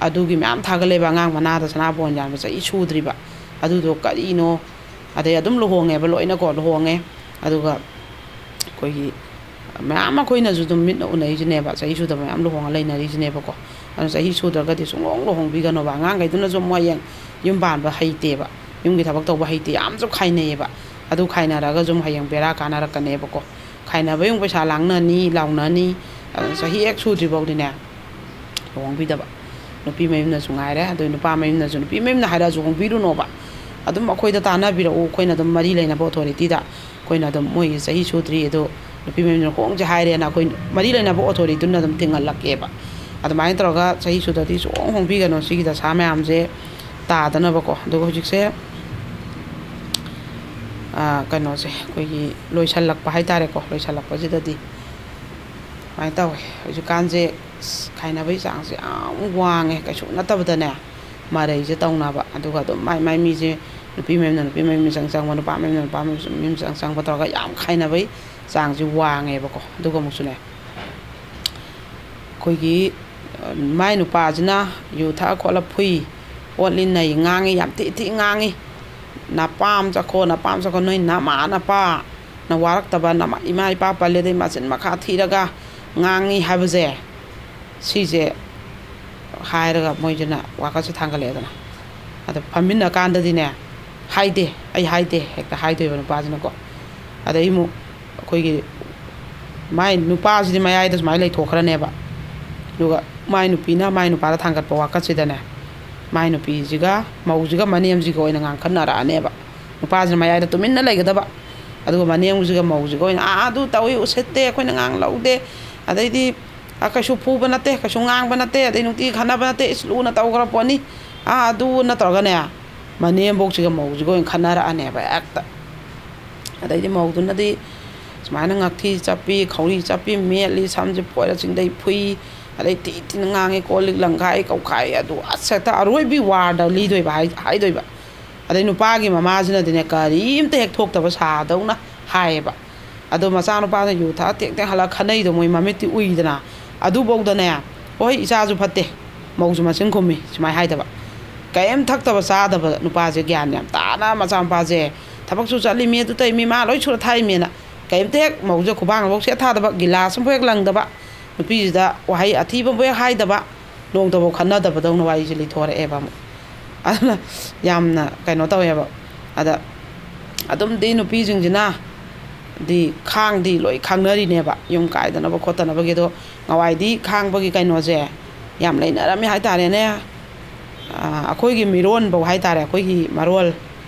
ꯑꯗꯨꯒꯤ ꯃꯌꯥꯝ ꯊꯥꯒꯠꯂꯦꯕ꯫ "ꯑꯉꯥꯡ ꯃꯅꯥꯗ ꯁꯅꯥ ꯕꯣꯟ ꯌꯥꯟꯕ ꯆꯍꯤ ꯁꯨꯗ꯭ꯔꯤꯕ ꯑꯗꯨꯗꯣ ꯀꯔꯤꯅꯣ?" ꯑꯗꯩ ꯑꯗꯨꯝ ꯂꯨꯍꯣꯡꯉꯦꯕ, ꯂꯣꯏꯅꯀꯣ ꯂꯨꯍꯣꯡꯉꯦ꯫ ꯑꯗꯨꯒ ꯑꯩꯈꯣꯏꯒꯤ ꯃꯌꯥꯝ ꯑꯩꯈꯣꯏꯅꯁꯨ ꯑꯗꯨꯝ ꯃꯤꯠꯅ ꯎꯅꯔꯤꯁꯤꯅꯦꯕ, ꯆꯍꯤ ꯁꯨꯗꯕ ꯃꯌꯥꯝ ꯂꯨꯍꯣꯡꯉ ꯂꯩꯅꯔꯤꯁꯤꯅꯦꯕꯀꯣ꯫ ꯑꯗꯨꯅ ꯆꯍꯤ ꯁꯨꯗ꯭ꯔꯒꯗꯤ ꯁꯨꯡꯂꯣꯡ ꯂꯨꯍꯣꯡꯕꯤꯒꯅꯣꯕ꯫ ꯑꯉꯥꯡꯈꯩꯗꯨꯅꯁꯨ ꯑꯃꯨꯛ ꯍꯌꯦꯡ ꯌꯨꯝ ꯄꯥꯟꯕ ꯍꯩꯇꯦꯕ, ꯌꯨꯝꯒꯤ ꯊꯕꯛ ꯇꯧꯕ ꯍꯩꯇꯦ, ꯌꯥꯝꯁꯨ ꯈꯥꯏꯅꯩꯌꯦꯕ꯫ ꯑꯗꯨ ꯈꯥꯏꯅꯔꯒꯁꯨ ꯑꯃꯨꯛ ꯍꯌꯦꯡ ꯕꯦꯔꯥ ꯀꯥꯟꯅꯔꯛꯀꯅꯦꯕꯀꯣ꯫ ꯈꯥꯏꯅꯕ ꯑꯃꯨꯛ ꯄꯩꯁꯥ ꯂꯥꯡꯅꯅꯤ, ꯂꯥꯎꯅꯅꯤ꯫ ꯑꯗꯨꯅ ꯆꯍꯤ ꯍꯦꯛ ꯁꯨꯗ꯭ꯔꯤ ꯐꯥꯎꯗꯤꯅꯦ ꯂꯨꯍꯣꯡꯕꯤꯗꯕ꯫ ꯅꯨꯄꯤ ꯃꯌꯨꯝꯅꯁꯨ ꯉꯥꯏꯔꯦ, ꯑꯗꯨ ꯅꯨꯄꯥ ꯃꯌꯨꯝꯅꯁꯨ, ꯅꯨꯄꯤ ꯃꯌꯨꯝꯅ ꯍꯥꯏꯔꯛꯑꯁꯨ ꯍꯣꯡꯕꯤꯔꯨꯅꯣꯕ꯫ ꯑꯗꯨꯝ ꯑꯩꯈꯣꯏꯗ ꯇꯥꯟꯅꯕꯤꯔꯛꯎ, ꯑꯩꯈꯣꯏꯅ ꯑꯗꯨꯝ ꯃꯔꯤ ꯂꯩꯅꯕ ꯑꯣꯊꯣꯔꯤꯇꯤꯗ ꯑꯩꯈꯣꯏꯅ ꯑꯗꯨꯝ, "ꯃꯣꯏꯒꯤ ꯆꯍꯤ ꯁꯨꯗ꯭ꯔꯤ, ꯑꯗꯣ ꯅꯨꯄꯤ ꯃꯌꯨꯝꯅ ꯍꯣꯡꯁꯦ ꯍꯥꯏꯔꯦꯅ" ꯑꯩꯈꯣꯏ ꯃꯔꯤ ꯂꯩꯅꯕ ꯑꯣꯊꯣꯔꯤꯇꯤꯗꯨꯅ ꯑꯗꯨꯝ ꯊꯤꯡꯍꯜꯂꯛꯀꯦꯕ꯫ ꯑꯗꯨꯃꯥꯏꯅ ꯇꯧꯔꯒ ꯆꯍꯤ ꯁꯨꯗ꯭ꯔꯗꯤ ꯁꯨꯡꯍꯣꯡ ꯍꯣꯡꯕꯤꯒꯅꯣ, ꯁꯤꯒꯤ ꯗꯁꯥ ꯃꯌꯥꯝꯁꯦ ꯇꯥꯗꯅꯕꯀꯣ꯫ ꯑꯗꯨꯒ ꯍꯧꯖꯤꯛꯁꯦ, ꯑꯥ, ꯀꯩꯅꯣꯁꯦ, ꯑꯩꯈꯣꯏꯒꯤ ꯂꯣꯏꯁꯜꯂꯛꯄ ꯍꯥꯏꯇꯥꯔꯦꯀꯣ, ꯂꯣꯏꯁꯜꯂꯛꯄꯁꯤꯗꯗꯤ ꯁꯨꯃꯥꯏꯅ ꯇꯧꯋꯦ꯫ ꯍꯧꯖꯤꯛꯀꯥꯟꯁꯦ ꯑꯁ, ꯈꯥꯏꯅꯕꯒꯤ ꯆꯥꯡꯁꯦ ꯌꯥꯝ ꯋꯥꯡꯉꯦ, ꯀꯩꯁꯨ ꯅꯠꯇꯕꯗꯅꯦ ꯃꯔꯩꯁꯦ ꯇꯧꯅꯕ, ꯑꯗꯨꯒ ꯑꯗꯨꯝ ꯃꯥꯏ ꯃꯥꯏ ꯃꯤꯁꯦ, ꯅꯨꯄꯤ ꯃꯌꯨꯝꯅ ꯅꯨꯄꯤ ꯃꯌꯨꯝ ꯃꯤꯆꯪ ꯆꯪꯕ, ꯅꯨꯄꯥ ꯃꯌꯨꯝꯅ ꯅꯨꯄꯥ ꯃꯌꯨꯝ ꯃꯤꯆꯪ ꯆꯪꯕ ꯇꯧꯔꯒ ꯌꯥꯝ ꯈꯥꯏꯅꯕꯒꯤ ꯆꯥꯡꯁꯦ ꯋꯥꯡꯉꯦꯕꯀꯣ꯫ ꯑꯗꯨꯒ ꯑꯃꯨꯛꯁꯨꯅꯦ, ꯑꯩꯈꯣꯏꯒꯤ, ꯑ, ꯃꯥꯏ ꯅꯨꯄꯥꯁꯤꯅ ꯌꯨ ꯊꯛꯑ ꯈꯣꯠꯂ ꯐꯨꯏ, ꯑꯣꯠꯂꯤ ꯅꯩ, ꯉꯥꯡꯉꯤ, ꯌꯥꯝ ꯊꯤ ꯊꯤ ꯉꯥꯡꯉꯤ꯫ "ꯅꯄꯥꯝ ꯆꯠꯈꯣ, ꯅꯄꯥꯝ ꯆꯠꯈꯣ, ꯅꯣꯏ ꯅꯃꯥ ꯅꯄꯥ ꯅ ꯋꯥꯔꯛꯇꯕ, ꯅꯃꯥ, ꯏꯃꯥ ꯏꯄꯥ ꯄꯜꯂꯦ, ꯑꯗꯩ ꯃꯆꯤꯟ ꯃꯈꯥ ꯊꯤꯔꯒ ꯉꯥꯡꯉꯤ" ꯍꯥꯏꯕꯁꯦ, ꯁꯤꯁꯦ ꯍꯥꯏꯔꯒ ꯃꯣꯏꯁꯤꯅ ꯋꯥꯀꯠꯁꯦ ꯊꯥꯡꯒꯠꯂꯛꯑꯦꯗꯅ꯫ ꯑꯗ ꯐꯝꯃꯤꯟꯅ ꯀꯥꯟꯗꯗꯤꯅꯦ, "ꯍꯥꯏꯗꯦ, ꯑꯩ ꯍꯥꯏꯗꯦ" ꯍꯦꯛꯇ ꯍꯥꯏꯗꯣꯏꯕ ꯅꯨꯄꯥꯁꯤꯅꯀꯣ꯫ ꯑꯗꯩ ꯑꯃꯨꯛ ꯑꯩꯈꯣꯏꯒꯤ ꯃꯥꯏ ꯅꯨꯄꯥꯁꯤꯗꯤ ꯃꯌꯥꯏꯗ ꯁꯨꯃꯥꯏꯅ ꯂꯩꯊꯣꯛꯈ꯭ꯔꯅꯦꯕ꯫ ꯑꯗꯨꯒ ꯃꯥꯏ ꯅꯨꯄꯤꯅ ꯃꯥꯏ ꯅꯨꯄꯥꯗ ꯊꯥꯡꯒꯠꯄ ꯋꯥꯀꯠꯁꯤꯗꯅꯦ, ꯃꯥꯏ ꯅꯨꯄꯤꯁꯤꯒ ꯃꯧꯁꯤꯒ ꯃꯅꯦꯝꯁꯤꯒ ꯑꯣꯏꯅ ꯉꯥꯡꯈꯠꯅꯔꯛꯑꯅꯦꯕ꯫ ꯅꯨꯄꯥꯁꯤꯅ ꯃꯌꯥꯏꯗ ꯇꯨꯃꯤꯟꯅ ꯂꯩꯒꯗꯕ, ꯑꯗꯨꯒ ꯃꯅꯦꯝꯁꯤꯒ ꯃꯧꯁꯤꯒ ꯑꯣꯏꯅ, "ꯑꯥ, ꯑꯗꯨ ꯇꯧꯏ, ꯎꯁꯤꯠꯇꯦ, ꯑꯩꯈꯣꯏꯅ ꯉꯥꯡ ꯂꯧꯗꯦ, ꯑꯗꯩꯗꯤ, ꯑ, ꯀꯩꯁꯨ ꯐꯨꯕ ꯅꯠꯇꯦ, ꯀꯩꯁꯨ ꯉꯥꯡꯕ ꯅꯠꯇꯦ, ꯑꯗꯩ ꯅꯨꯡꯇꯤ ꯈꯠꯅꯕ ꯅꯠꯇꯦ, ꯏꯁ, ꯂꯨꯅ ꯇꯧꯈ꯭ꯔ ꯄꯣꯠꯅꯤ, ꯑꯥ, ꯑꯗꯨꯅ" ꯇꯧꯔꯒꯅꯦ, ꯃꯅꯦꯝꯕꯣꯛꯁꯤꯒ ꯃꯧꯁꯤꯒ ꯑꯣꯏꯅ ꯈꯠꯅꯔꯛꯑꯅꯦꯕ ꯍꯦꯛꯇ꯫ ꯑꯗꯩꯗꯤ ꯃꯧꯗꯨꯅꯗꯤ ꯁꯨꯃꯥꯏꯅ ꯉꯛꯊꯤ ꯆꯞꯄꯤ, ꯈꯧꯔꯤ ꯆꯞꯄꯤ, ꯃꯦꯠꯂꯤ, ꯁꯝꯁꯦ ꯐꯣꯏꯔ ꯆꯤꯡꯗꯩ ꯐꯨꯏ, ꯑꯗꯩ ꯊꯤ ꯊꯤꯅ ꯉꯥꯡꯉꯤ, ꯀꯣꯜ ꯂꯤꯛ ꯂꯪꯈꯥꯏ ꯀꯧꯈꯥꯏ, ꯑꯗꯨ ꯑꯁ ꯍꯦꯛꯇ ꯑꯔꯣꯏꯕꯤ ꯋꯥꯔꯗ ꯂꯤꯗꯣꯏꯕ, ꯍꯥꯏ-, ꯍꯥꯏꯗꯣꯏꯕ꯫ ꯑꯗꯩ ꯅꯨꯄꯥꯒꯤ ꯃꯃꯥꯁꯤꯅꯗꯤꯅꯦ, ꯀꯔꯤꯝꯇ ꯍꯦꯛ ꯊꯣꯛꯇꯕ ꯁꯥꯗꯧꯅ ꯍꯥꯏꯌꯦꯕ꯫ ꯑꯗꯣ ꯃꯆꯥꯅꯨꯄꯥꯅ ꯌꯨ ꯊꯛꯑ ꯇꯦꯛ ꯇꯦꯛ ꯍꯜꯂꯛꯑ ꯈꯟꯅꯩꯗꯣ ꯃꯣꯏ ꯃꯃꯤꯠꯇꯤ ꯎꯏꯗꯅ꯫ ꯑꯗꯨꯐꯧꯗꯅꯦ, "ꯍꯣꯏ, ꯏꯆꯥꯁꯨ ꯐꯠꯇꯦ, ꯃꯧꯁꯨ ꯃꯆꯤꯟ ꯈꯨꯝꯃꯤ", ꯁꯨꯃꯥꯏꯅ ꯍꯥꯏꯗꯕ꯫ ꯀꯔꯤꯝ ꯊꯛꯇꯕ ꯆꯥꯗꯕ ꯅꯨꯄꯥꯁꯦ ꯒ꯭ꯌꯥꯟ ꯌꯥꯝ ꯇꯥꯅ, ꯃꯆꯥꯅꯨꯄꯥꯁꯦ ꯊꯕꯛꯁꯨ ꯆꯠꯂꯤꯃꯤ, ꯑꯗꯨ ꯇꯧꯔꯤꯃꯤ, ꯃꯥ ꯂꯣꯏ ꯁꯨꯔ ꯊꯥꯛꯏꯃꯦꯅ ꯀꯔꯤꯝꯇ ꯍꯦꯛ, ꯃꯧꯁꯦ ꯈꯨꯕꯥꯡ ꯑꯃꯐꯥꯎ ꯁꯦꯠ ꯊꯥꯗꯕ, ꯒꯤꯂꯥꯁ ꯑꯃꯐꯥꯎ ꯍꯦꯛ ꯂꯪꯗꯕ, ꯅꯨꯄꯤꯁꯤꯗ ꯋꯥꯍꯩ ꯑꯊꯤꯕ ꯑꯃꯐꯥꯎ ꯍꯦꯛ ꯍꯥꯏꯗꯕ, ꯅꯣꯡꯇꯐꯥꯎ ꯈꯟꯅꯗꯕꯗꯧꯅ ꯋꯥꯔꯤꯁꯦ ꯂꯤꯊꯣꯔꯛꯑꯦꯕ ꯑꯃꯨꯛ꯫ ꯑꯗꯨꯅ ꯌꯥꯝꯅ ꯀꯩꯅꯣ ꯇꯧꯋꯦꯕ꯫ ꯑꯗ ꯑꯗꯨꯝꯗꯤ ꯅꯨꯄꯤꯁꯤꯡꯁꯤꯅ ꯗꯤ ꯈꯥꯡꯗꯤ ꯂꯣꯏ ꯈꯥꯡꯅꯔꯤꯅꯦꯕ, ꯌꯨꯝ ꯀꯥꯏꯗꯅꯕ ꯈꯣꯠꯇꯅꯕꯒꯤ꯫ ꯑꯗꯣ ꯅꯍꯥꯟꯋꯥꯏꯗꯤ ꯈꯥꯡꯕꯒꯤ ꯀꯩꯅꯣꯁꯦ ꯌꯥꯝ ꯂꯩꯅꯔꯝꯃꯦ ꯍꯥꯏꯇꯥꯔꯦꯅꯦ꯫ ꯑ, ꯑꯩꯈꯣꯏꯒꯤ ꯃꯤꯔꯣꯟꯐꯧ ꯍꯥꯏꯇꯥꯔꯦ, ꯑꯩꯈꯣꯏꯒꯤ ꯃꯔꯣꯜ,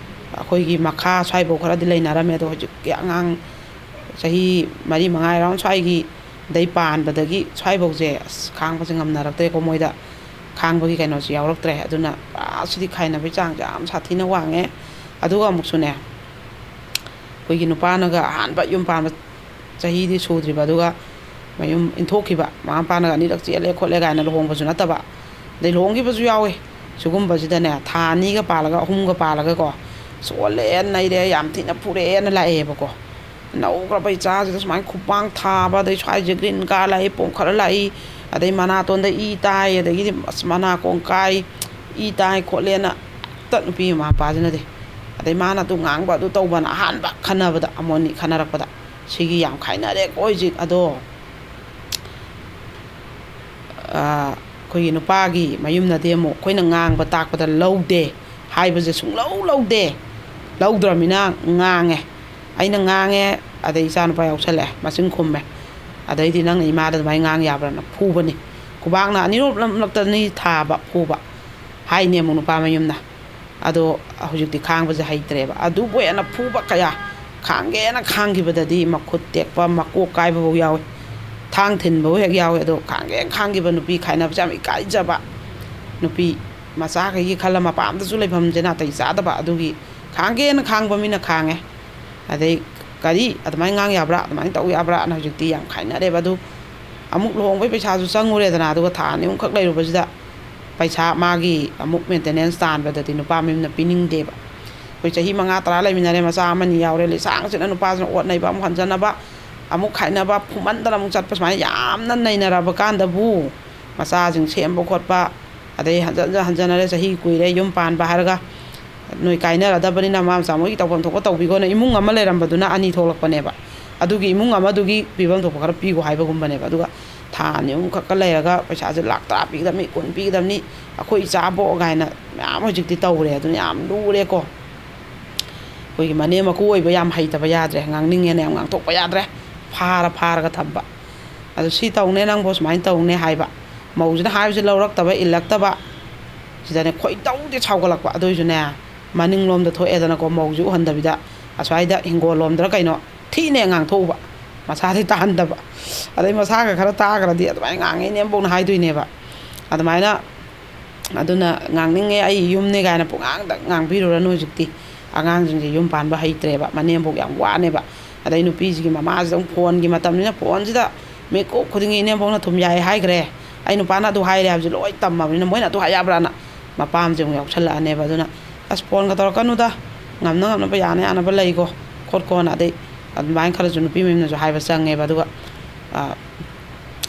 ꯑꯩꯈꯣꯏꯒꯤ ꯃꯈꯥ ꯁ꯭ꯋꯥꯏꯐꯧ ꯈꯔꯗꯤ ꯂꯩꯅꯔꯝꯃꯦ꯫ ꯑꯗꯣ ꯍꯧꯖꯤꯛꯀꯤ ꯑꯉꯥꯡ ꯆꯍꯤ ꯃꯔꯤ, ꯃꯉꯥ ꯑꯦꯔꯥꯎꯟ ꯁ꯭ꯋꯥꯏꯒꯤ ꯗꯩ ꯄꯥꯟꯕꯗꯒꯤ ꯁ꯭ꯋꯥꯏꯐꯧꯁꯦ ꯑꯁ ꯈꯥꯡꯕꯁꯦ ꯉꯝꯅꯔꯛꯇ꯭ꯔꯦꯀꯣ꯫ ꯃꯣꯏꯗ ꯈꯥꯡꯕꯒꯤ ꯀꯩꯅꯣꯁꯦ ꯌꯥꯎꯔꯛꯇ꯭ꯔꯦ꯫ ꯑꯗꯨꯅ ꯄꯨꯔꯥ ꯁꯤꯗꯤ ꯈꯥꯏꯅꯕꯒꯤ ꯆꯥꯡꯁꯦ ꯌꯥꯝ ꯁꯥꯊꯤꯅ ꯋꯥꯡꯉꯦ꯫ ꯑꯗꯨꯒ ꯑꯃꯨꯛꯁꯨꯅꯦ, ꯑꯩꯈꯣꯏꯒꯤ ꯅꯨꯄꯥꯅꯒ ꯑꯍꯥꯟꯕ ꯌꯨꯝ ꯄꯥꯟꯕ ꯆꯍꯤꯗꯤ ꯁꯨꯗ꯭ꯔꯤꯕ, ꯑꯗꯨꯒ ꯃꯌꯨꯝ ꯏꯟꯊꯣꯛꯈꯤꯕ, ꯃꯃꯥ ꯃꯄꯥꯅꯒ ꯑꯅꯤꯔꯛ ꯆꯦꯜꯂꯦ ꯈꯣꯠꯂꯦ ꯀꯥꯏꯅ ꯂꯨꯍꯣꯡꯕꯁꯨ ꯅꯠꯇꯕ, ꯑꯗꯩ ꯂꯨꯍꯣꯡꯈꯤꯕꯁꯨ ꯌꯥꯎꯋꯦ꯫ ꯁꯤꯒꯨꯝꯕꯁꯤꯗꯅꯦ, ꯊꯥ ꯑꯅꯤꯒ ꯄꯥꯜꯂꯒ, ꯑꯍꯨꯝꯒ ꯄꯥꯜꯂꯒꯀꯣ, ꯁꯣꯜꯂꯦ, ꯅꯩꯔꯦ, ꯌꯥꯝ ꯊꯤꯅ ꯐꯨꯔꯛꯑꯦꯅ ꯂꯥꯛꯑꯦꯕꯀꯣ꯫ ꯅꯧꯈ꯭ꯔꯕ ꯏꯆꯥꯁꯤꯗ ꯁꯨꯃꯥꯏꯅ ꯈꯨꯄꯥꯡ ꯊꯥꯕ, ꯑꯗꯩ ꯁ꯭ꯋꯥꯏꯁꯦ ꯒ꯭ꯔꯤꯟ ꯀꯥꯔ ꯂꯥꯛꯏ, ꯄꯣꯝꯈꯠꯂ ꯂꯥꯛꯏ, ꯑꯗꯩ ꯃꯅꯥꯇꯣꯟꯗ ꯏ ꯇꯥꯏ, ꯑꯗꯒꯤꯗꯤ ꯑꯁ ꯃꯅꯥ ꯀꯣꯡ ꯀꯥꯏ, ꯏ ꯇꯥꯏ ꯈꯣꯠꯂꯦꯅ ꯍꯦꯛꯇ ꯅꯨꯄꯤ ꯃꯃꯥ ꯃꯄꯥꯁꯤꯅꯗꯤ꯫ ꯑꯗꯩ ꯃꯥꯅ ꯑꯗꯨ ꯉꯥꯡꯕ, ꯑꯗꯨ ꯇꯧꯕꯅ ꯑꯍꯥꯟꯕ ꯈꯟꯅꯕꯗ, ꯑꯃꯣꯅꯤ ꯈꯟꯅꯔꯛꯄꯗ, ꯁꯤꯒꯤ ꯌꯥꯝ ꯈꯥꯏꯅꯔꯦꯀꯣ ꯍꯧꯖꯤꯛ꯫ ꯑꯗꯣ ꯑꯩꯈꯣꯏꯒꯤ ꯅꯨꯄꯥꯒꯤ ꯃꯌꯨꯝꯅꯗꯤ ꯑꯃꯨꯛ ꯑꯩꯈꯣꯏꯅ ꯉꯥꯡꯕ ꯇꯥꯛꯄꯗ ꯂꯧꯗꯦ, ꯍꯥꯏꯕꯁꯦ ꯁꯨꯡꯂꯧ ꯂꯧꯗꯦ꯫ ꯂꯧꯗ꯭ꯔꯃꯤꯅ ꯉꯥꯡꯉꯦ, ꯑꯩꯅ ꯉꯥꯡꯉꯦ, ꯑꯗꯩ ꯏꯆꯥꯅꯨꯄꯥ ꯌꯥꯎꯁꯜꯂꯛꯑꯦ, ꯃꯆꯤꯟ ꯈꯨꯝꯃꯦ꯫ ꯑꯗꯩꯗꯤ "ꯅꯪꯅ ꯏꯃꯥꯗ ꯑꯗꯨꯃꯥꯏꯅ ꯉꯥꯡ ꯌꯥꯕ꯭ꯔꯥꯅ?" ꯐꯨꯕꯅꯤ꯫ ꯈꯨꯕꯥꯛꯅ ꯑꯅꯤꯔꯛ ꯂꯛꯇꯅꯤ ꯊꯥꯕ, ꯐꯨꯕ꯫ ꯍꯥꯏꯅꯦ ꯑꯃꯨꯛ ꯅꯨꯄꯥ ꯃꯌꯨꯝꯅ꯫ ꯑꯗꯣ ꯍꯧꯖꯤꯛꯇꯤ ꯈꯥꯡꯕꯁꯦ ꯍꯩꯇ꯭ꯔꯦꯕ꯫ ꯑꯗꯨꯕꯨ ꯍꯦꯟꯅ ꯐꯨꯕ ꯀꯌꯥ, ꯈꯥꯡꯒꯦꯅ ꯈꯥꯡꯈꯤꯕꯗꯗꯤ ꯃꯈꯨꯠ ꯇꯦꯛꯄ, ꯃꯀꯣꯛ ꯀꯥꯏꯕꯐꯥꯎ ꯌꯥꯎꯏ, ꯊꯥꯡ ꯊꯤꯟꯕꯐꯥꯎ ꯍꯦꯛ ꯌꯥꯎꯏ꯫ ꯑꯗꯣ ꯈꯥꯡꯒꯦꯅ ꯈꯥꯡꯈꯤꯕ ꯅꯨꯄꯤ ꯈꯥꯏꯅꯕꯁꯦ ꯌꯥꯝ ꯏꯀꯥꯏꯖꯕ꯫ ꯅꯨꯄꯤ ꯃꯆꯥꯈꯩꯒꯤ ꯈꯜꯂ ꯃꯄꯥꯝꯗꯁꯨ ꯂꯩꯐꯝꯁꯦ ꯅꯥꯇꯩ ꯆꯥꯗꯕ꯫ ꯑꯗꯨꯒꯤ ꯈꯥꯡꯒꯦꯅ ꯈꯥꯡꯕ ꯃꯤꯅ ꯈꯥꯡꯉꯦ꯫ ꯑꯗꯩ "ꯀꯔꯤ? ꯑꯗꯨꯃꯥꯏꯅ ꯉꯥꯡ ꯌꯥꯕ꯭ꯔꯥ? ꯑꯗꯨꯃꯥꯏꯅ ꯇꯧ ꯌꯥꯕ꯭ꯔꯥꯅ" ꯍꯧꯖꯤꯛꯇꯤ ꯌꯥꯝ ꯈꯥꯏꯅꯔꯦꯕ꯫ ꯑꯗꯨ ꯑꯃꯨꯛ ꯂꯨꯍꯣꯡꯕꯩ ꯄꯩꯁꯥꯁꯨ ꯆꯪꯉꯨꯔꯦꯗꯅ, ꯑꯗꯨꯒ ꯊꯥ ꯑꯅꯤ ꯑꯍꯨꯝꯈꯛ ꯂꯩꯔꯨꯕꯁꯤꯗ ꯄꯩꯁꯥ, ꯃꯥꯒꯤ ꯑꯃꯨꯛ ꯃꯦꯟꯇꯦꯅꯦꯟꯁ ꯇꯥꯟꯕꯗꯗꯤ ꯅꯨꯄꯥ ꯃꯌꯨꯝꯅ ꯄꯤꯅꯤꯡꯗꯦꯕ꯫ ꯑꯩꯈꯣꯏ ꯆꯍꯤ ꯃꯉꯥ ꯇꯔꯥ ꯂꯩꯃꯤꯟꯅꯔꯦ, ꯃꯆꯥ ꯑꯃꯅꯤ ꯌꯥꯎꯔꯦ, ꯂꯤꯁꯥꯡꯁꯤꯠꯅ ꯅꯨꯄꯥꯁꯤꯅ ꯑꯣꯠ ꯅꯩꯕ, ꯑꯃꯨꯛ ꯍꯟꯖꯅꯕ, ꯑꯃꯨꯛ ꯈꯥꯏꯅꯕ, ꯐꯨꯝꯃꯟꯗꯅ ꯑꯃꯨꯛ ꯆꯠꯄ, ꯁꯨꯃꯥꯏꯅ ꯌꯥꯝꯅ ꯅꯩꯅꯔꯕ ꯀꯥꯟꯗꯕꯨ, ꯃꯆꯥꯁꯤꯡ ꯁꯦꯝꯕ ꯈꯣꯠꯄ, ꯑꯗꯩ ꯍꯟꯖꯟ ꯍꯟꯖꯟ ꯍꯟꯖꯅꯔꯦ, ꯆꯍꯤ ꯀꯨꯏꯔꯦ ꯌꯨꯝ ꯄꯥꯟꯕ ꯍꯥꯏꯔꯒ, ꯅꯣꯏ ꯀꯥꯏꯅꯔꯗꯕꯅꯤꯅ ꯃꯃꯥ ꯃꯆꯥ ꯃꯣꯏꯒꯤ ꯇꯧꯐꯝ ꯊꯣꯛꯄ ꯇꯧꯕꯤꯈꯣꯅ ꯏꯃꯨꯡ ꯑꯃ ꯂꯩꯔꯝꯕꯗꯨꯅ ꯑꯅꯤ ꯊꯣꯛꯂꯛꯄꯅꯦꯕ꯫ ꯑꯗꯨꯒꯤ ꯏꯃꯨꯡ ꯑꯃꯗꯨꯒꯤ ꯄꯤꯐꯝ ꯊꯣꯛꯄ ꯈꯔ ꯄꯤꯈꯣ ꯍꯥꯏꯕꯒꯨꯝꯕꯅꯦꯕ꯫ ꯑꯗꯨꯒ ꯊꯥ ꯑꯅꯤ ꯑꯍꯨꯝ ꯈꯛꯀ ꯂꯩꯔꯒ ꯄꯩꯁꯥꯁꯦ ꯂꯥꯛ ꯇꯔꯥ ꯄꯤꯒꯗꯕꯅꯤ, ꯀꯨꯟ ꯄꯤꯒꯗꯕꯅꯤ, ꯑꯩꯈꯣꯏ ꯏꯆꯥꯕꯣ ꯀꯥꯏꯅ ꯃꯌꯥꯝ ꯍꯧꯖꯤꯛꯇꯤ ꯇꯧꯔꯦ꯫ ꯑꯗꯨꯅ ꯌꯥꯝ ꯂꯨꯔꯦꯀꯣ꯫ ꯑꯩꯈꯣꯏꯒꯤ ꯃꯅꯦꯝ ꯃꯀꯨ ꯑꯣꯏꯕ ꯌꯥꯝ ꯍꯩꯇꯕ ꯌꯥꯗ꯭ꯔꯦ, ꯉꯥꯡꯅꯤꯡꯉꯦꯅ ꯌꯥꯝ ꯉꯥꯡꯊꯣꯛꯄ ꯌꯥꯗ꯭ꯔꯦ, ꯐꯥꯔ ꯐꯥꯔꯒ ꯊꯝꯕ꯫ ꯑꯗꯨ ꯁꯤ ꯇꯧꯅꯦ ꯅꯪꯕꯨ, ꯁꯨꯃꯥꯏꯅ ꯇꯧꯅꯦ ꯍꯥꯏꯕ, ꯃꯧꯁꯤꯅ ꯍꯥꯏꯕꯁꯤ ꯂꯧꯔꯛꯇꯕ, ꯏꯜꯂꯛꯇꯕ, ꯁꯤꯗꯅꯦ ꯈꯣꯏꯗꯧꯗꯤ ꯁꯥꯎꯒꯠꯂꯛꯄ꯫ ꯑꯗꯨꯏꯁꯨꯅꯦ, ꯃꯅꯤꯡꯂꯣꯝꯗ ꯊꯣꯛꯑꯦꯗꯅꯀꯣ, ꯃꯧꯁꯤ ꯎꯍꯟꯗꯕꯤꯗ ꯑꯁ꯭ꯋꯥꯏꯗ ꯍꯤꯡꯒꯣꯜ ꯂꯣꯝꯗꯔ ꯀꯩꯅꯣ ꯊꯤꯅ ꯉꯥꯡꯊꯣꯛꯎꯕ, ꯃꯁꯥꯗꯤ ꯇꯥꯍꯟꯗꯕ꯫ ꯑꯗꯩ ꯃꯁꯥꯒ ꯈꯔ ꯇꯥꯈ꯭ꯔꯗꯤ ꯑꯗꯨꯃꯥꯏꯅ ꯉꯥꯡꯉꯦ ꯏꯅꯦꯝꯕꯣꯛꯅ ꯍꯥꯏꯗꯣꯏꯅꯦꯕ꯫ ꯑꯗꯨꯃꯥꯏꯅ, ꯑꯗꯨꯅ ꯉꯥꯡꯅꯤꯡꯉꯦ, ꯑꯩ ꯌꯨꯝꯅꯦ ꯀꯥꯏꯅ ꯄꯨꯡꯉꯥꯡꯗ ꯉꯥꯡꯕꯤꯔꯨꯔꯅꯨ ꯍꯧꯖꯤꯛꯇꯤ꯫ ꯑꯉꯥꯡꯁꯤꯡꯁꯦ ꯌꯨꯝ ꯄꯥꯟꯕ ꯍꯩꯇ꯭ꯔꯦꯕ, ꯃꯅꯦꯝꯕꯣꯛ ꯌꯥꯝ ꯋꯥꯅꯦꯕ꯫ ꯑꯗꯩ ꯅꯨꯄꯤꯁꯤꯒꯤ ꯃꯃꯥꯁꯤꯗ ꯑꯃꯨꯛ ꯐꯣꯟꯒꯤ ꯃꯇꯝꯅꯤꯅ, ꯐꯣꯟꯁꯤꯗ ꯃꯤꯀꯨꯞ ꯈꯨꯗꯤꯡꯒꯤ ꯏꯅꯦꯝꯕꯣꯛꯅ ꯊꯨꯝ ꯌꯥꯏ ꯍꯥꯏꯈ꯭ꯔꯦ, ꯑꯩ ꯅꯨꯄꯥꯅ ꯑꯗꯨ ꯍꯥꯏꯔꯦ ꯍꯥꯏꯕꯁꯦ ꯂꯣꯏ ꯇꯝꯃꯕꯅꯤꯅ, ꯃꯣꯏꯅ ꯑꯗꯨ ꯍꯥꯏ ꯌꯥꯕ꯭ꯔꯥꯅ ꯃꯄꯥꯝꯁꯦ ꯑꯃꯨꯛ ꯌꯥꯎꯁꯜꯂꯛꯑꯅꯦꯕ꯫ ꯑꯗꯨꯅ, "ꯑꯁ, ꯐꯣꯟꯒ ꯇꯧꯔꯛꯀꯅꯨꯗ, ꯉꯝꯅ ꯉꯝꯅꯕ, ꯌꯥꯅ ꯌꯥꯅꯕ ꯂꯩꯀꯣ, ꯈꯣꯠꯀꯣꯅ", ꯑꯗꯩ ꯑꯗꯨꯃꯥꯏꯅ ꯈꯔꯁꯨ ꯅꯨꯄꯤ ꯃꯌꯨꯝꯅꯁꯨ ꯍꯥꯏꯕ ꯆꯪꯉꯦꯕ꯫ ꯑꯗꯨꯒ, ꯑ,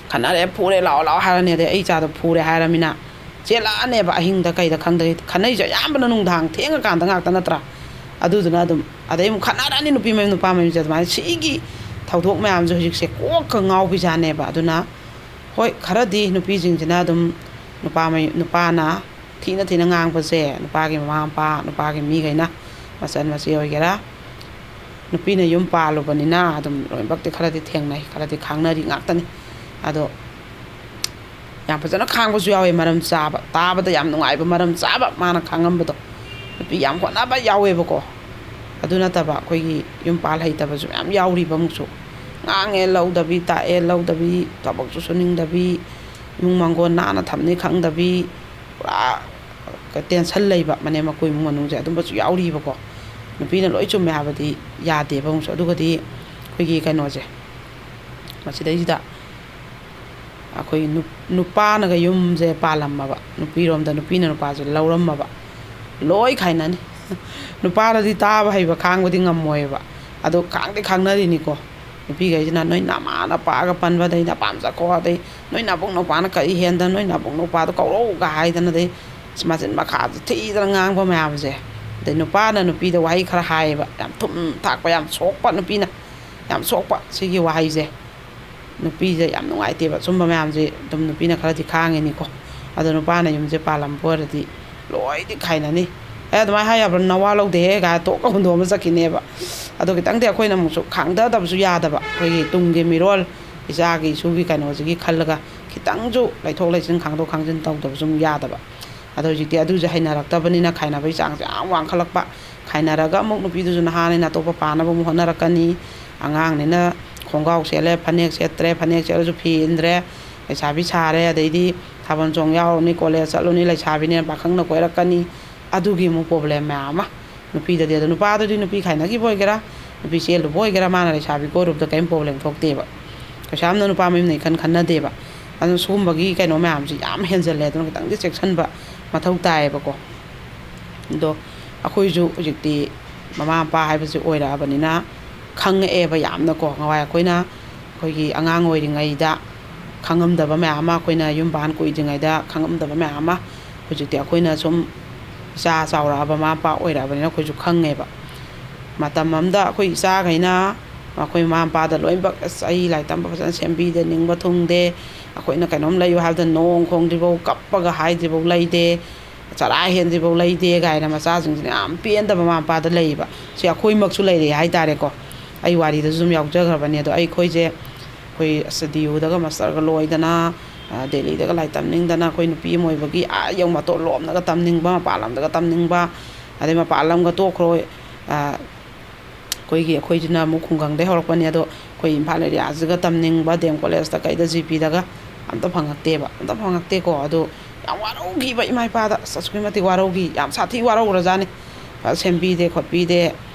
"ꯈꯠꯅꯔꯦ, ꯐꯨꯔꯦ, ꯂꯥꯛꯑꯣ, ꯂꯥꯛꯑꯣ" ꯍꯥꯏꯔꯅꯤ꯫ ꯑꯗꯩ ꯑꯩ ꯏꯆꯥꯗꯣ ꯐꯨꯔꯦ ꯍꯥꯏꯔꯃꯤꯅ ꯆꯦꯜꯂꯛꯑꯅꯦꯕ, ꯑꯍꯤꯡꯗ ꯀꯩꯗ ꯈꯪꯗ꯭ꯔꯦ꯫ ꯈꯠꯅꯩꯁꯦ ꯑꯌꯥꯝꯕꯅ ꯅꯨꯡꯗꯥꯡ ꯊꯦꯡꯉꯀꯥꯟꯗ ꯉꯥꯛꯇ ꯅꯠꯇ꯭ꯔꯥ? ꯑꯗꯨꯗꯨꯅ ꯑꯗꯨꯝ, ꯑꯗꯩ ꯑꯃꯨꯛ ꯈꯠꯅꯔꯛꯑꯅꯤ ꯅꯨꯄꯤ ꯃꯌꯨꯝ ꯅꯨꯄꯥ ꯃꯌꯨꯝꯁꯦ꯫ ꯑꯗꯨꯃꯥꯏꯅ ꯁꯤꯒꯤ ꯊꯧꯗꯣꯛ ꯃꯌꯥꯝꯁꯦ ꯍꯧꯖꯤꯛꯁꯦ ꯀꯣꯛꯀ ꯉꯥꯎꯕꯤꯖꯥꯠꯅꯦꯕ꯫ ꯑꯗꯨꯅ ꯍꯣꯏ, ꯈꯔꯗꯤ ꯅꯨꯄꯤꯁꯤꯡꯁꯤꯅ ꯑꯗꯨꯝ ꯅꯨꯄꯥ ꯃꯌꯨꯝ, ꯅꯨꯄꯥꯅ ꯊꯤꯅ ꯊꯤꯅ ꯉꯥꯡꯕꯁꯦ, ꯅꯨꯄꯥꯒꯤ ꯃꯃꯥ ꯃꯄꯥ, ꯅꯨꯄꯥꯒꯤ ꯃꯤꯈꯩꯅ, ꯃꯆꯟ ꯃꯆꯦ ꯑꯣꯏꯒꯦꯔꯥ, ꯅꯨꯄꯤꯅ ꯌꯨꯝ ꯄꯥꯜꯂꯨꯕꯅꯤꯅ ꯑꯗꯨꯝ ꯂꯣꯏꯅꯃꯛꯇꯤ ꯈꯔꯗꯤ ꯊꯦꯡꯅꯩ, ꯈꯔꯗꯤ ꯈꯥꯡꯅꯔꯤ ꯉꯥꯛꯇꯅꯤ꯫ ꯑꯗꯣ ꯌꯥꯝ ꯐꯖꯅ ꯈꯥꯡꯕꯁꯨ ꯌꯥꯎꯋꯦ, ꯃꯔꯝ ꯆꯥꯕ, ꯇꯥꯕꯗ ꯌꯥꯝ ꯅꯨꯡꯉꯥꯏꯕ, ꯃꯔꯝ ꯆꯥꯕ ꯃꯥꯅ ꯈꯥꯡꯉꯝꯕꯗꯣ꯫ ꯅꯨꯄꯤ ꯌꯥꯝ ꯍꯣꯠꯅꯕ ꯌꯥꯎꯋꯦꯕꯀꯣ꯫ ꯑꯗꯨ ꯅꯠꯇꯕ ꯑꯩꯈꯣꯏꯒꯤ ꯌꯨꯝ ꯄꯥꯜ ꯍꯩꯇꯕꯁꯨ ꯃꯌꯥꯝ ꯌꯥꯎꯔꯤꯕ ꯑꯃꯨꯛꯁꯨ꯫ ꯉꯥꯡꯉꯦ ꯂꯧꯗꯕꯤ, ꯇꯥꯛꯑꯦ ꯂꯧꯗꯕꯤ, ꯊꯕꯛꯁꯨ ꯁꯨꯅꯤꯡꯗꯕꯤ, ꯏꯃꯨꯡ ꯃꯪꯒꯣꯜ ꯅꯥꯟꯅ ꯊꯝꯅꯤ ꯈꯪꯗꯕꯤ, ꯄꯨꯔꯥ ꯇꯦꯟꯁꯟ ꯂꯩꯕ, ꯃꯅꯦꯝ ꯃꯀꯨ ꯏꯃꯨꯡ ꯃꯅꯨꯡꯁꯦ ꯑꯗꯨꯝꯕꯁꯨ ꯌꯥꯎꯔꯤꯕꯀꯣ꯫ ꯅꯨꯄꯤꯅ ꯂꯣꯏ ꯆꯨꯝꯃꯦ ꯍꯥꯏꯕꯗꯤ ꯌꯥꯗꯦꯕ ꯑꯃꯨꯛꯁꯨ꯫ ꯑꯗꯨꯒꯗꯤ ꯑꯩꯈꯣꯏꯒꯤ ꯀꯩꯅꯣꯁꯦ, ꯃꯁꯤꯗꯩꯁꯤꯗ ꯑꯩꯈꯣꯏ ꯅꯨ-, ꯅꯨꯄꯥꯅꯒ ꯌꯨꯝꯁꯦ ꯄꯥꯜꯂꯝꯃꯕ, ꯅꯨꯄꯤꯔꯣꯝꯗ ꯅꯨꯄꯤꯅ ꯅꯨꯄꯥꯁꯦ ꯂꯧꯔꯝꯃꯕ, ꯂꯣꯏ ꯈꯥꯏꯅꯅꯤ꯫ ꯅꯨꯄꯥꯅꯗꯤ ꯇꯥꯕ ꯍꯩꯕ ꯈꯥꯡꯕꯗꯤ ꯉꯝꯃꯣꯏꯕ꯫ ꯑꯗꯣ ꯈꯥꯡꯗꯤ ꯈꯥꯡꯅꯔꯤꯅꯤꯀꯣ꯫ ꯅꯨꯄꯤꯈꯩꯁꯤꯅ ꯅꯣꯏ ꯅꯃꯥ ꯅꯄꯥꯒ ꯄꯟꯕ, ꯑꯗꯩ ꯅꯄꯥꯝ ꯆꯠꯈꯣ, ꯑꯗꯩ ꯅꯣꯏ ꯅꯕꯨꯡ ꯅꯧꯄꯥꯅ ꯀꯔꯤ ꯍꯦꯟꯗꯅ, ꯅꯣꯏ ꯅꯕꯨꯡ ꯅꯧꯄꯥꯗꯣ ꯀꯧꯔꯛꯎꯒ ꯍꯥꯏꯗꯅ, ꯑꯗꯩ ꯃꯆꯤꯟ ꯃꯈꯥꯁꯦ ꯊꯤꯗꯅ ꯉꯥꯡꯕ ꯃꯌꯥꯝꯁꯦ꯫ ꯑꯗꯩ ꯅꯨꯄꯥꯅ ꯅꯨꯄꯤꯗ ꯋꯥꯍꯩ ꯈꯔ ꯍꯥꯏꯌꯦꯕ, ꯌꯥꯝ ꯊꯨꯝ ꯊꯥꯛꯄ, ꯌꯥꯝ ꯁꯣꯛꯄ ꯅꯨꯄꯤꯅ, ꯌꯥꯝ ꯁꯣꯛꯄ ꯁꯤꯒꯤ ꯋꯥꯍꯩꯁꯦ꯫ ꯅꯨꯄꯤꯁꯦ ꯌꯥꯝ ꯅꯨꯡꯉꯥꯏꯇꯦꯕ꯫ ꯁꯨꯝꯕ ꯃꯌꯥꯝꯁꯦ ꯑꯗꯨꯝ ꯅꯨꯄꯤꯅ ꯈꯔꯗꯤ ꯈꯥꯡꯉꯤꯅꯤꯀꯣ꯫ ꯑꯗꯣ ꯅꯨꯄꯥꯅ ꯌꯨꯝꯁꯦ ꯄꯥꯜꯂꯝꯕ ꯑꯣꯏꯔꯗꯤ ꯂꯣꯏꯗꯤ ꯈꯥꯏꯅꯅꯤ꯫ "ꯑꯦ, ꯑꯗꯨꯃꯥꯏꯅ ꯍꯥꯏ ꯌꯥꯕ꯭ꯔꯣ, ꯅꯋꯥ ꯂꯧꯗꯦꯍꯦ" ꯀꯥꯏ ꯇꯣꯛꯀ ꯍꯨꯟꯗꯣꯛꯑꯃ ꯆꯠꯈꯤꯅꯦꯕ꯫ ꯑꯗꯣ ꯈꯤꯇꯪꯗꯤ ꯑꯩꯈꯣꯏꯅ ꯑꯃꯨꯛꯁꯨ ꯈꯥꯡꯊꯗꯕꯁꯨ ꯌꯥꯗꯕ, ꯑꯩꯈꯣꯏꯒꯤ ꯇꯨꯡꯒꯤ ꯃꯤꯔꯣꯜ, ꯏꯆꯥꯒꯤ ꯏꯁꯨꯒꯤ ꯀꯩꯅꯣꯁꯤꯒꯤ ꯈꯜꯂꯒ ꯈꯤꯇꯪꯁꯨ ꯂꯩꯊꯣꯛ ꯂꯩꯁꯤꯟ, ꯈꯥꯡꯗꯣꯛ ꯈꯥꯡꯖꯤꯟ ꯇꯧꯗꯕꯁꯨ ꯑꯃꯨꯛ ꯌꯥꯗꯕ꯫ ꯑꯗꯣ ꯍꯧꯖꯤꯛꯇꯤ ꯑꯗꯨꯁꯦ ꯍꯩꯅꯔꯛꯇꯕꯅꯤꯅ ꯈꯥꯏꯅꯕꯒꯤ ꯆꯥꯡꯁꯦ ꯌꯥꯝ ꯋꯥꯡꯈꯠꯂꯛꯄ꯫ ꯈꯥꯏꯅꯔꯒ ꯑꯃꯨꯛ ꯅꯨꯄꯤꯗꯨꯁꯨ ꯅꯍꯥꯅꯤꯅ ꯑꯇꯣꯞꯄ ꯄꯥꯅꯕ ꯑꯃꯨꯛ ꯍꯣꯠꯅꯔꯛꯀꯅꯤ꯫ ꯑꯉꯥꯡꯅꯤꯅ ꯈꯣꯡꯒ꯭ꯔꯥꯎ ꯁꯦꯠꯂꯦ, ꯐꯅꯦꯛ ꯁꯦꯠꯇ꯭ꯔꯦ, ꯐꯅꯦꯛ ꯁꯦꯠꯂꯁꯨ ꯐꯤ ꯏꯟꯗ꯭ꯔꯦ, ꯂꯩꯁꯥꯕꯤ ꯁꯥꯔꯦ, ꯑꯗꯩꯗꯤ ꯊꯥꯕꯜ ꯆꯣꯡ ꯌꯥꯎꯔꯨꯅꯤ, ꯀꯣꯂꯦꯖ ꯆꯠꯂꯨꯅꯤ, ꯂꯩꯁꯥꯕꯤꯅꯦꯅ ꯄꯥꯈꯪꯅ ꯀꯣꯏꯔꯛꯀꯅꯤ꯫ ꯑꯗꯨꯒꯤ ꯑꯃꯨꯛ ꯄ꯭ꯔꯣꯕ꯭ꯂꯦꯝ ꯃꯌꯥꯝ ꯑꯃ ꯅꯨꯄꯤꯗꯗꯤ꯫ ꯑꯗꯣ ꯅꯨꯄꯥꯗꯨꯗꯤ ꯅꯨꯄꯤ ꯈꯥꯏꯅꯈꯤꯕ ꯑꯣꯏꯒꯦꯔꯥ, ꯅꯨꯄꯤ ꯆꯦꯜꯂꯨꯕ ꯑꯣꯏꯒꯦꯔꯥ, ꯃꯥꯅ ꯂꯩꯁꯥꯕꯤ ꯀꯣꯏꯔꯨꯕꯗ ꯀꯔꯤꯝ ꯄ꯭ꯔꯣꯕ꯭ꯂꯦꯝ ꯊꯣꯛꯇꯦꯕ꯫ ꯀꯩꯁꯨ ꯌꯥꯝꯅ ꯅꯨꯄꯥ ꯃꯌꯨꯝꯅ ꯏꯈꯟ ꯈꯟꯅꯗꯦꯕ꯫ ꯑꯗꯨꯅ ꯁꯤꯒꯨꯝꯕꯒꯤ ꯀꯩꯅꯣ ꯃꯌꯥꯝꯁꯤ ꯌꯥꯝ ꯍꯦꯟꯖꯜꯂꯦ꯫ ꯑꯗꯨꯅ ꯈꯤꯇꯪꯗꯤ ꯆꯦꯛꯁꯤꯟꯕ ꯃꯊꯧ ꯇꯥꯏꯌꯦꯕꯀꯣ꯫ ꯑꯗꯣ ꯑꯩꯈꯣꯏꯁꯨ ꯍꯧꯖꯤꯛꯇꯤ ꯃꯃꯥ ꯃꯄꯥ ꯍꯥꯏꯕꯁꯤ ꯑꯣꯏꯔꯛꯑꯕꯅꯤꯅ ꯈꯪꯉꯛꯑꯦꯕ ꯌꯥꯝꯅꯀꯣ꯫ ꯉꯋꯥꯏ ꯑꯩꯈꯣꯏꯅ ꯑꯩꯈꯣꯏꯒꯤ ꯑꯉꯥꯡ ꯑꯣꯏꯔꯤꯉꯩꯗ ꯈꯪꯉꯝꯗꯕ ꯃꯌꯥꯝ ꯑꯃ, ꯑꯩꯈꯣꯏꯅ ꯌꯨꯝ ꯄꯥꯟ ꯀꯨꯏꯗ꯭ꯔꯤꯉꯩꯗ ꯈꯪꯉꯝꯗꯕ ꯃꯌꯥꯝ ꯑꯃ ꯍꯧꯖꯤꯛꯇꯤ ꯑꯩꯈꯣꯏꯅ ꯁꯨꯝ ꯏꯆꯥ ꯆꯥꯎꯔꯛꯑꯕ, ꯃꯃꯥ ꯃꯄꯥ ꯑꯣꯏꯔꯛꯑꯕꯅꯤꯅ ꯑꯩꯈꯣꯏꯁꯨ ꯈꯪꯉꯦꯕ꯫ ꯃꯇꯝ ꯑꯃꯗ ꯑꯩꯈꯣꯏ ꯏꯆꯥꯈꯩꯅ ꯑꯩꯈꯣꯏ ꯃꯃꯥ ꯃꯄꯥꯗ ꯂꯣꯏꯅꯃꯛ, "ꯑꯁ, ꯑꯩ ꯂꯥꯏꯔꯤꯛ ꯇꯝꯕ ꯐꯖꯅ ꯁꯦꯝꯕꯤꯗꯦ, ꯅꯤꯡꯕ ꯊꯨꯡꯗꯦ, ꯑꯩꯈꯣꯏꯅ ꯀꯩꯅꯣꯝ ꯂꯩꯌꯨ ꯍꯥꯏꯕꯗ ꯅꯣꯡ ꯈꯣꯡꯗ꯭ꯔꯤꯐꯥꯎ, ꯀꯞꯄꯒ ꯍꯥꯏꯗ꯭ꯔꯤꯐꯥꯎ ꯂꯩꯇꯦ, ꯆꯔꯥ ꯍꯦꯟꯗ꯭ꯔꯤꯐꯥꯎ ꯂꯩꯇꯦ" ꯀꯥꯏꯅ ꯃꯆꯥꯁꯤꯡꯁꯤꯅ ꯌꯥꯝ ꯄꯦꯟꯗꯕ ꯃꯃꯥ ꯃꯄꯥꯗ ꯂꯩꯌꯦꯕ꯫ ꯁꯤ ꯑꯩꯈꯣꯏꯃꯛꯁꯨ ꯂꯩꯔꯛꯑꯦ ꯍꯥꯏꯇꯥꯔꯦꯀꯣ꯫ ꯑꯩ ꯋꯥꯔꯤꯗꯁꯨ ꯑꯗꯨꯝ ꯌꯥꯎꯖꯈ꯭ꯔꯕꯅꯤ꯫ ꯑꯗꯣ ꯑꯩꯈꯣꯏꯁꯦ, ꯑꯩꯈꯣꯏ ꯑꯁ ꯗꯤ ꯌꯨꯗꯒ ꯃꯥꯁꯇꯔꯒ ꯂꯣꯏꯗꯅ, ꯑ, ꯗꯦꯜꯂꯤꯗꯒ ꯂꯥꯏꯔꯤꯛ ꯇꯝꯅꯤꯡꯗꯅ, ꯑꯩꯈꯣꯏ ꯅꯨꯄꯤ ꯑꯃ ꯑꯣꯏꯕꯒꯤ ꯑꯥ ꯌꯧ ꯃꯇꯣꯟ ꯂꯣꯝꯗꯒ ꯇꯝꯅꯤꯡꯕ, ꯃꯄꯥꯟ ꯂꯝꯗꯒ ꯇꯝꯅꯤꯡꯕ, ꯑꯗꯩ ꯃꯄꯥꯟ ꯂꯝꯒ ꯇꯣꯛꯈ꯭ꯔꯣ, ꯑ, ꯑꯩꯈꯣꯏꯒꯤ, ꯑꯩꯈꯣꯏꯁꯤꯅ ꯑꯃꯨꯛ ꯈꯨꯡꯒꯪꯗꯩ ꯍꯧꯔꯛꯄꯅꯤ꯫ ꯑꯗꯣ ꯑꯩꯈꯣꯏ ꯏꯝꯐꯥꯜ ꯑꯦꯔꯤꯌꯥꯁꯤꯒ ꯇꯝꯅꯤꯡꯕ, ꯗꯤ ꯑꯦꯝ ꯀꯣꯂꯦꯖꯇ ꯀꯩꯗ, ꯖꯤ ꯄꯤꯗꯒ ꯑꯝꯇ ꯐꯪꯉꯛꯇꯦꯕ, ꯑꯝꯇ ꯐꯪꯉꯛꯇꯦꯀꯣ꯫ ꯑꯗꯣ ꯌꯥꯝ ꯋꯥꯔꯧꯈꯤꯕ ꯏꯃꯥ ꯏꯄꯥꯗ, ꯑꯁ, ꯑꯁꯨꯛꯀꯤ ꯃꯇꯤꯛ ꯋꯥꯔꯧꯈꯤ, ꯌꯥꯝ ꯁꯥꯊꯤ ꯋꯥꯔꯧꯈ꯭ꯔꯖꯥꯠꯅꯤ꯫ ꯐꯖ ꯁꯦꯝꯕꯤꯗꯦ ꯈꯣꯠꯄꯤꯗꯦ,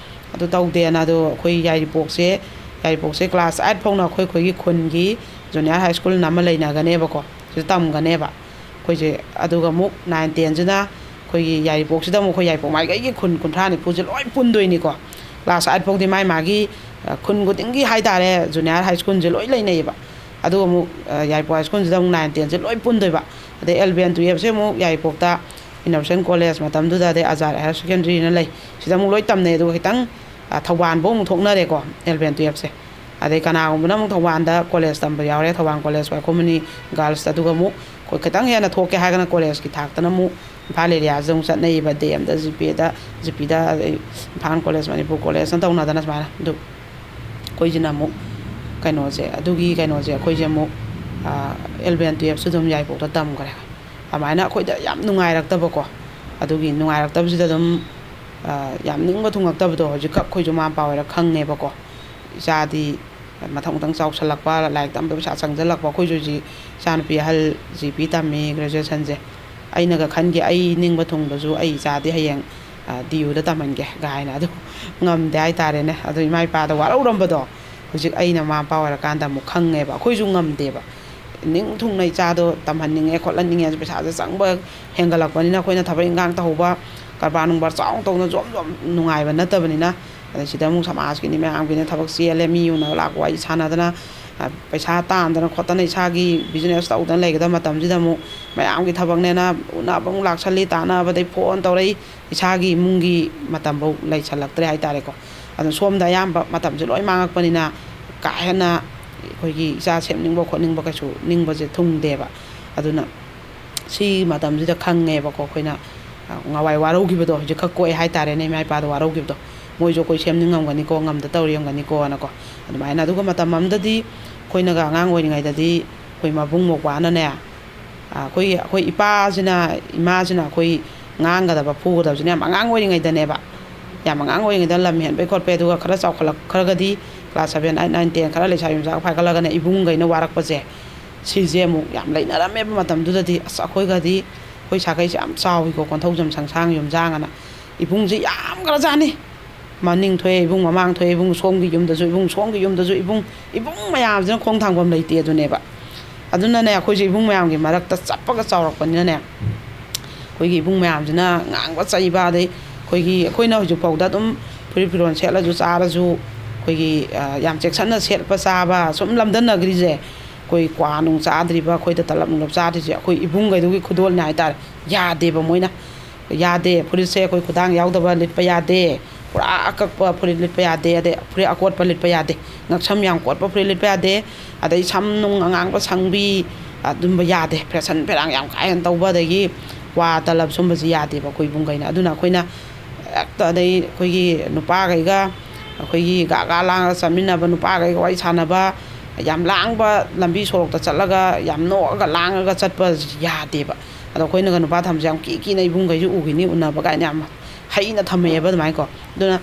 ꯑꯗꯨ ꯇꯧꯗꯦꯅ꯫ ꯑꯗꯣ ꯑꯩꯈꯣꯏ ꯌꯥꯏꯔꯤꯄꯣꯛꯁꯦ, ꯌꯥꯏꯔꯤꯄꯣꯛꯁꯦ ꯀ꯭ꯂꯥꯁ ꯑꯥꯏꯠ ꯐꯥꯎꯅ ꯑꯩꯈꯣꯏ, ꯑꯩꯈꯣꯏꯒꯤ ꯈꯨꯟꯒꯤ ꯖꯨꯅꯤꯌꯔ ꯍꯥꯏ ꯁ꯭ꯀꯨꯜꯅ ꯑꯃ ꯂꯩꯅꯒꯅꯦꯕꯀꯣ, ꯁꯤꯗ ꯇꯝꯒꯅꯦꯕ ꯑꯩꯈꯣꯏꯁꯦ꯫ ꯑꯗꯨꯒ ꯑꯃꯨꯛ ꯅꯥꯏꯟ ꯇꯦꯟꯁꯤꯅ ꯑꯩꯈꯣꯏ ꯑꯩꯈꯣꯏꯒꯤ ꯌꯥꯏꯔꯤꯄꯣꯛꯁꯤꯗ ꯑꯃꯨꯛ ꯑꯩꯈꯣꯏ ꯌꯥꯏꯔꯤꯄꯣꯛ ꯃꯥꯏꯀꯩꯒꯤ ꯈꯨꯟ ꯀꯨꯟꯊ꯭ꯔꯥ ꯅꯤꯐꯨꯁꯦ ꯂꯣꯏ ꯄꯨꯟꯗꯣꯏꯅꯤꯀꯣ꯫ ꯀ꯭ꯂꯥꯁ ꯑꯥꯏꯠ ꯐꯥꯎꯗꯤ ꯃꯥꯏ ꯃꯥꯒꯤ, ꯑ, ꯈꯨꯟ ꯈꯨꯗꯤꯡꯒꯤ ꯍꯥꯏ ꯇꯥꯔꯦ, ꯖꯨꯅꯤꯌꯔ ꯍꯥꯏ ꯁ꯭ꯀꯨꯜꯁꯦ ꯂꯣꯏ ꯂꯩꯅꯩꯌꯦꯕ꯫ ꯑꯗꯨꯒ ꯑꯃꯨꯛ, ꯑ, ꯌꯥꯏꯔꯤꯄꯣꯛ ꯍꯥꯏ ꯁ꯭ꯀꯨꯜꯁꯤꯗ ꯑꯃꯨꯛ ꯅꯥꯏꯟ ꯇꯦꯟꯁꯦ ꯂꯣꯏ ꯄꯨꯟꯗꯣꯏꯕ꯫ ꯑꯗꯩ ꯑꯦꯂꯚꯦꯟ ꯇꯨꯌꯦꯜꯞꯁꯦ ꯑꯃꯨꯛ ꯌꯥꯏꯔꯤꯄꯣꯛꯇ ꯏꯅꯣꯁꯦꯟ ꯀꯣꯂꯦꯖ ꯃꯇꯝꯗꯨꯗ, ꯑꯗꯩ ꯑꯖꯥꯗ ꯍꯥꯌꯔ ꯁꯦꯀꯦꯟꯗꯔꯤꯅ ꯂꯩ꯫ ꯁꯤꯗ ꯑꯃꯨꯛ ꯂꯣꯏ ꯇꯝꯅꯩ꯫ ꯑꯗꯨꯒ ꯈꯤꯇꯪ, ꯑ, ꯊꯧꯕꯥꯜꯐꯧ ꯑꯃꯨꯛ ꯊꯣꯛꯅꯔꯦꯀꯣ, ꯑꯦꯂꯚꯦꯟ ꯇꯨꯌꯦꯜꯞꯁꯦ꯫ ꯑꯗꯩ ꯀꯅꯥꯒꯨꯝꯕꯅ ꯑꯃꯨꯛ ꯊꯧꯕꯥꯜꯗ ꯀꯣꯂꯦꯖ ꯇꯝꯕ ꯌꯥꯎꯔꯦ, ꯊꯧꯕꯥꯜ ꯀꯣꯂꯦꯖ, ꯋꯥꯏꯈꯣꯝ ꯃꯅꯤ ꯒꯥꯔꯜꯁꯇ꯫ ꯑꯗꯨꯒ ꯑꯃꯨꯛ ꯑꯩꯈꯣꯏ ꯈꯤꯇꯪ ꯍꯦꯟꯅ ꯊꯣꯛꯀꯦ ꯍꯥꯏꯔꯒꯅ ꯀꯣꯂꯦꯖꯀꯤ ꯊꯥꯛꯇꯅ ꯑꯃꯨꯛ ꯏꯝꯐꯥꯜ ꯑꯦꯔꯤꯌꯥꯁꯤꯗ ꯑꯃꯨꯛ ꯆꯠꯅꯩꯌꯦꯕ, ꯗꯤ ꯑꯦꯝꯗ, ꯖꯤ ꯄꯤꯗ, ꯖꯤ ꯄꯤꯗ, ꯑꯗꯩ ꯏꯝꯐꯥꯜ ꯀꯣꯂꯦꯖ, ꯃꯅꯤꯄꯨꯔ ꯀꯣꯂꯦꯖꯅ ꯇꯧꯅꯗꯅ ꯁꯨꯃꯥꯏꯅ꯫ ꯑꯗꯨ ꯑꯩꯈꯣꯏꯁꯤꯅ ꯑꯃꯨꯛ ꯀꯩꯅꯣꯁꯦ, ꯑꯗꯨꯒꯤ ꯀꯩꯅꯣꯁꯦ ꯑꯩꯈꯣꯏꯁꯦ ꯑꯃꯨꯛ, ꯑꯦꯂꯚꯦꯟ ꯇꯨꯌꯦꯜꯞꯁꯨ ꯑꯗꯨꯝ ꯌꯥꯏꯔꯤꯄꯣꯛꯇ ꯇꯝꯈ꯭ꯔꯦ꯫ ꯑꯗꯨꯃꯥꯏꯅ ꯑꯩꯈꯣꯏꯗ ꯌꯥꯝ ꯅꯨꯡꯉꯥꯏꯔꯛꯇꯕꯀꯣ꯫ ꯑꯗꯨꯒꯤ ꯅꯨꯡꯉꯥꯏꯔꯛꯇꯕꯁꯤꯗ ꯑꯗꯨꯝ, ꯑ, ꯌꯥꯝ ꯅꯤꯡꯕ ꯊꯨꯡꯉꯛꯇꯕꯗꯣ ꯍꯧꯖꯤꯛꯈꯛ ꯑꯩꯈꯣꯏꯁꯨ ꯃꯃꯥ ꯃꯄꯥ ꯑꯣꯏꯔ ꯈꯪꯉꯦꯕꯀꯣ꯫ ꯏꯆꯥꯗꯤ ꯃꯊꯪ ꯃꯊꯪ ꯆꯥꯎꯁꯜꯂꯛꯄ, ꯂꯥꯏꯔꯤꯛ ꯇꯝꯕꯗ ꯄꯩꯁꯥ ꯆꯪꯁꯤꯜꯂꯛꯄ, ꯑꯩꯈꯣꯏꯁꯨ ꯍꯧꯖꯤꯛ ꯏꯆꯥꯅꯨꯄꯤ ꯑꯍꯜ ꯖꯤ ꯄꯤ ꯇꯝꯃꯤ, ꯒ꯭ꯔꯦꯖꯨꯑꯦꯁꯟꯁꯦ꯫ ꯑꯩꯅꯒ ꯈꯟꯈꯤ, ꯑꯩ ꯅꯤꯡꯕ ꯊꯨꯡꯕꯁꯨ ꯑꯩ ꯏꯆꯥꯗꯤ ꯍꯌꯦꯡ, ꯑ, ꯗꯤ ꯌꯨꯗ ꯇꯝꯍꯟꯒꯦ ꯀꯥꯏꯅ꯫ ꯑꯗꯨ ꯉꯝꯗꯦ ꯍꯥꯏꯇꯥꯔꯦꯅꯦ꯫ ꯑꯗꯨ ꯏꯃꯥ ꯏꯄꯥꯗ ꯋꯥꯔꯧꯔꯝꯕꯗꯣ ꯍꯧꯖꯤꯛ ꯑꯩꯅ ꯃꯃꯥ ꯃꯄꯥ ꯑꯣꯏꯔꯀꯥꯟꯗ ꯑꯃꯨꯛ ꯈꯪꯉꯦꯕ꯫ ꯑꯩꯈꯣꯏꯁꯨ ꯉꯝꯗꯦꯕ, ꯅꯤꯡ ꯊꯨꯡꯅ ꯏꯆꯥꯗꯣ ꯇꯝꯍꯟꯅꯤꯡꯉꯦ ꯈꯣꯠꯍꯟꯅꯤꯡꯉꯦ, ꯄꯩꯁꯥꯁꯦ ꯆꯪꯕ ꯍꯦꯟꯒꯠꯂꯛꯄꯅꯤꯅ ꯑꯩꯈꯣꯏꯅ ꯊꯕꯛ ꯏꯟꯈꯥꯡ ꯇꯧꯍꯧꯕ, ꯀꯔꯕꯥꯔ ꯅꯨꯡꯕꯥꯔ ꯆꯥꯎꯅ ꯇꯧꯅ ꯖꯣꯝ ꯖꯣꯝ ꯅꯨꯡꯉꯥꯏꯕ ꯅꯠꯇꯕꯅꯤꯅ꯫ ꯑꯗꯩ ꯁꯤꯗ ꯑꯃꯨꯛ ꯁꯃꯥꯖꯀꯤꯅꯤ ꯃꯌꯥꯝꯒꯤꯅ ꯊꯕꯛ ꯆꯦꯜꯂꯦ, ꯃꯤ ꯎꯅꯕ ꯂꯥꯛꯄ ꯋꯥꯔꯤ ꯁꯥꯟꯅꯗꯅ, ꯑ, ꯄꯩꯁꯥ ꯇꯥꯟꯗꯅ ꯈꯣꯠꯇꯅ ꯏꯁꯥꯒꯤ ꯕꯤꯖꯤꯅꯦꯁ ꯇꯧꯗꯅ ꯂꯩꯒꯗꯕ ꯃꯇꯝꯁꯤꯗ ꯑꯃꯨꯛ ꯃꯌꯥꯝꯒꯤ ꯊꯕꯛꯅꯦꯅ ꯎꯅꯕ ꯑꯃꯨꯛ ꯂꯥꯛꯁꯜꯂꯤ, ꯇꯥꯟꯅꯕꯗꯩ ꯐꯣꯟ ꯇꯧꯔꯛꯏ, ꯏꯁꯥꯒꯤ ꯏꯃꯨꯡꯒꯤ ꯃꯇꯝꯐꯧ ꯂꯩꯁꯜꯂꯛꯇ꯭ꯔꯦ ꯍꯥꯏꯇꯥꯔꯦꯀꯣ꯫ ꯑꯗꯨꯅ ꯁꯣꯝꯗ ꯑꯌꯥꯝꯕ ꯃꯇꯝꯁꯦ ꯂꯣꯏ ꯃꯥꯡꯉꯛꯄꯅꯤꯅ ꯀꯥ ꯍꯦꯟꯅ ꯑꯩꯈꯣꯏꯒꯤ ꯏꯆꯥ ꯁꯦꯝꯅꯤꯡꯕ ꯈꯣꯠꯅꯤꯡꯕ ꯀꯩꯁꯨ ꯅꯤꯡꯕꯁꯦ ꯊꯨꯡꯗꯦꯕ꯫ ꯑꯗꯨꯅ ꯁꯤ ꯃꯇꯝꯁꯤꯗ ꯈꯪꯉꯦꯕꯀꯣ ꯑꯩꯈꯣꯏꯅ, ꯑ, ꯉꯋꯥꯏ ꯋꯥꯔꯧꯈꯤꯕꯗꯣ ꯍꯧꯖꯤꯛ ꯈꯛ ꯀꯣꯛꯑꯦ ꯍꯥꯏꯇꯥꯔꯦꯅꯦ, ꯏꯃꯥ ꯏꯄꯥꯗꯣ ꯋꯥꯔꯧꯈꯤꯕꯗꯣ꯫ ꯃꯣꯏꯁꯨ ꯑꯩꯈꯣꯏ ꯁꯦꯝꯅꯤꯡꯉꯝꯒꯅꯤꯀꯣ, ꯉꯝꯗ ꯇꯧꯔꯤꯔꯝꯒꯅꯤꯀꯣꯅꯀꯣ꯫ ꯑꯗꯨꯃꯥꯏꯅ꯫ ꯑꯗꯨꯒ ꯃꯇꯝ ꯑꯃꯗꯗꯤ ꯑꯩꯈꯣꯏꯅꯒ ꯑꯉꯥꯡ ꯑꯣꯏꯔꯤꯉꯩꯗꯗꯤ ꯑꯩꯈꯣꯏ ꯃꯕꯨꯡ ꯃꯧꯄ꯭ꯋꯥꯅꯅꯦ, ꯑ, ꯑꯩꯈꯣꯏꯒꯤ, ꯑꯩꯈꯣꯏ ꯏꯄꯥꯁꯤꯅ, ꯏꯃꯥꯁꯤꯅ ꯑꯩꯈꯣꯏ ꯉꯥꯡꯒꯗꯕ ꯐꯨꯒꯗꯕꯁꯤꯅ ꯌꯥꯝ ꯑꯉꯥꯡ ꯑꯣꯏꯔꯤꯉꯩꯗꯅꯦꯕ꯫ ꯌꯥꯝ ꯑꯉꯥꯡ ꯑꯣꯏꯔꯤꯉꯩꯗ ꯂꯝ ꯍꯦꯟꯕꯩ ꯈꯣꯠꯄꯩ꯫ ꯑꯗꯨꯒ ꯈꯔ ꯆꯥꯎꯈꯠꯂꯛꯈ꯭ꯔꯒꯗꯤ, class seven, eight, nine, ten ꯈꯔ ꯂꯩꯁꯥꯕꯤ ꯃꯆꯥ ꯐꯥꯒꯠꯂꯒꯅ ꯏꯕꯨꯡꯈꯩꯅ ꯋꯥꯔꯛꯄꯁꯦ, ꯁꯤꯁꯦ ꯑꯃꯨꯛ ꯌꯥꯝ ꯂꯩꯅꯔꯝꯃꯦꯕ ꯃꯇꯝꯗꯨꯗꯗꯤ꯫ ꯑꯁ, ꯑꯩꯈꯣꯏꯒꯗꯤ, ꯑꯩꯈꯣꯏ ꯁꯥꯒꯩꯁꯦ ꯌꯥꯝ ꯆꯥꯎꯏꯀꯣ, ꯀꯣꯟꯊꯧꯖꯝ ꯁꯪꯁꯥꯡ ꯌꯨꯝꯁꯥꯡ ꯑꯅ꯫ ꯏꯕꯨꯡꯁꯦ ꯌꯥꯝꯈ꯭ꯔꯖꯥꯠꯅꯤ꯫ ꯃꯅꯤꯡ ꯊꯣꯛꯑꯦ ꯏꯕꯨꯡ, ꯃꯃꯥꯡ ꯊꯣꯛꯑꯦ ꯏꯕꯨꯡ, ꯁꯣꯝꯒꯤ ꯌꯨꯝꯗꯁꯨ ꯏꯕꯨꯡ, ꯁꯣꯝꯒꯤ ꯌꯨꯝꯗꯁꯨ ꯏꯕꯨꯡ, ꯏꯕꯨꯡ ꯃꯌꯥꯝꯁꯤꯅ ꯈꯣꯡ ꯊꯥꯡꯐꯝ ꯂꯩꯇꯦ ꯑꯗꯨꯅꯦꯕ꯫ ꯑꯗꯨꯅꯅꯦ, ꯑꯩꯈꯣꯏꯁꯦ ꯏꯕꯨꯡ ꯃꯌꯥꯝꯒꯤ ꯃꯔꯛꯇ ꯆꯞꯄꯒ ꯆꯥꯎꯔꯛꯄꯅꯤꯅꯅꯦ, ꯑꯩꯈꯣꯏꯒꯤ ꯏꯕꯨꯡ ꯃꯌꯥꯝꯁꯤꯅ ꯉꯥꯡꯕ ꯆꯩꯕ, ꯑꯗꯩ ꯑꯩꯈꯣꯏꯒꯤ, ꯑꯩꯈꯣꯏꯅ ꯍꯧꯖꯤꯛ ꯐꯥꯎꯗ ꯑꯗꯨꯝ ꯐꯨꯔꯤꯠ ꯐꯤꯔꯣꯜ ꯁꯦꯠꯂꯁꯨ ꯆꯥꯔꯁꯨ ꯑꯩꯈꯣꯏꯒꯤ, ꯑ, ꯌꯥꯝ ꯆꯦꯛꯁꯤꯟꯅ ꯁꯦꯠꯄ ꯆꯥꯕ ꯁꯨꯝ ꯂꯝꯗꯟꯅꯈ꯭ꯔꯤꯁꯦ, ꯑꯩꯈꯣꯏ ꯀ꯭ꯋꯥ ꯅꯨꯡ ꯆꯥꯗ꯭ꯔꯤꯕ, ꯑꯩꯈꯣꯏꯗ ꯇꯂꯞ ꯅꯨꯡꯂꯞ ꯆꯥꯗ꯭ꯔꯤꯁꯦ ꯑꯩꯈꯣꯏ ꯏꯕꯨꯡꯈꯩꯗꯨꯒꯤ ꯈꯨꯗꯣꯜꯅꯦ ꯍꯥꯏꯇꯥꯔꯦ꯫ ꯌꯥꯗꯦꯕ ꯃꯣꯏꯅ꯫ ꯌꯥꯗꯦ, ꯐꯨꯔꯤꯠꯁꯦ ꯑꯩꯈꯣꯏ ꯈꯨꯗꯥꯡ ꯌꯥꯎꯗꯕ ꯂꯤꯠꯄ ꯌꯥꯗꯦ, ꯄꯨꯔꯥ ꯑꯀꯛꯄ ꯐꯨꯔꯤꯠ ꯂꯤꯠꯄ ꯌꯥꯗꯦ, ꯑꯗꯩ ꯐꯨꯔꯤꯠ ꯑꯀꯣꯠꯄ ꯂꯤꯠꯄ ꯌꯥꯗꯦ, ꯉꯛꯁꯝ ꯌꯥꯝ ꯀꯣꯠꯄ ꯐꯨꯔꯤꯠ ꯂꯤꯠꯄ ꯌꯥꯗꯦ, ꯑꯗꯩ ꯁꯝ ꯅꯨꯡ ꯑꯉꯥꯡꯕ ꯁꯪꯕꯤ, ꯑꯗꯨꯝꯕ ꯌꯥꯗꯦ, ꯐꯦꯁꯟ ꯐꯦꯔꯥꯡ ꯌꯥꯝ ꯀꯥ ꯍꯦꯟꯅ ꯇꯧꯕ, ꯑꯗꯒꯤ ꯀ꯭ꯋꯥ ꯇꯂꯞ ꯁꯨꯝꯕꯁꯤ ꯌꯥꯗꯦꯕ ꯑꯩꯈꯣꯏ ꯏꯕꯨꯡꯈꯩꯅ꯫ ꯑꯗꯨꯅ ꯑꯩꯈꯣꯏꯅ ꯍꯦꯛꯇ, ꯑꯗꯩ ꯑꯩꯈꯣꯏꯒꯤ ꯅꯨꯄꯥꯈꯩꯒ, ꯑꯩꯈꯣꯏꯒꯤ ꯒꯥ ꯒꯥ ꯂꯥꯡꯉꯒ ꯆꯠꯃꯤꯟꯅꯕ ꯅꯨꯄꯥꯈꯩꯒ ꯋꯥꯔꯤ ꯁꯥꯟꯅꯕ, ꯌꯥꯝ ꯂꯥꯡꯕ, ꯂꯝꯕꯤ ꯁꯣꯔꯣꯛꯇ ꯆꯠꯂꯒ ꯌꯥꯝ ꯅꯣꯛꯑꯒ ꯂꯥꯡꯉꯒ ꯆꯠꯄ ꯌꯥꯗꯦꯕ꯫ ꯑꯗꯣ ꯑꯩꯈꯣꯏꯅꯒ ꯅꯨꯄꯥ ꯊꯝꯕꯁꯦ ꯌꯥꯝ ꯀꯤ ꯀꯤꯅ ꯏꯕꯨꯡꯈꯩꯁꯨ ꯎꯈꯤꯅꯤ, ꯎꯅꯕ ꯀꯥꯏꯅ ꯌꯥꯝ ꯍꯩꯅ ꯊꯝꯃꯛꯑꯦꯕ ꯑꯗꯨꯃꯥꯏꯅꯀꯣ꯫ ꯑꯗꯨꯅ,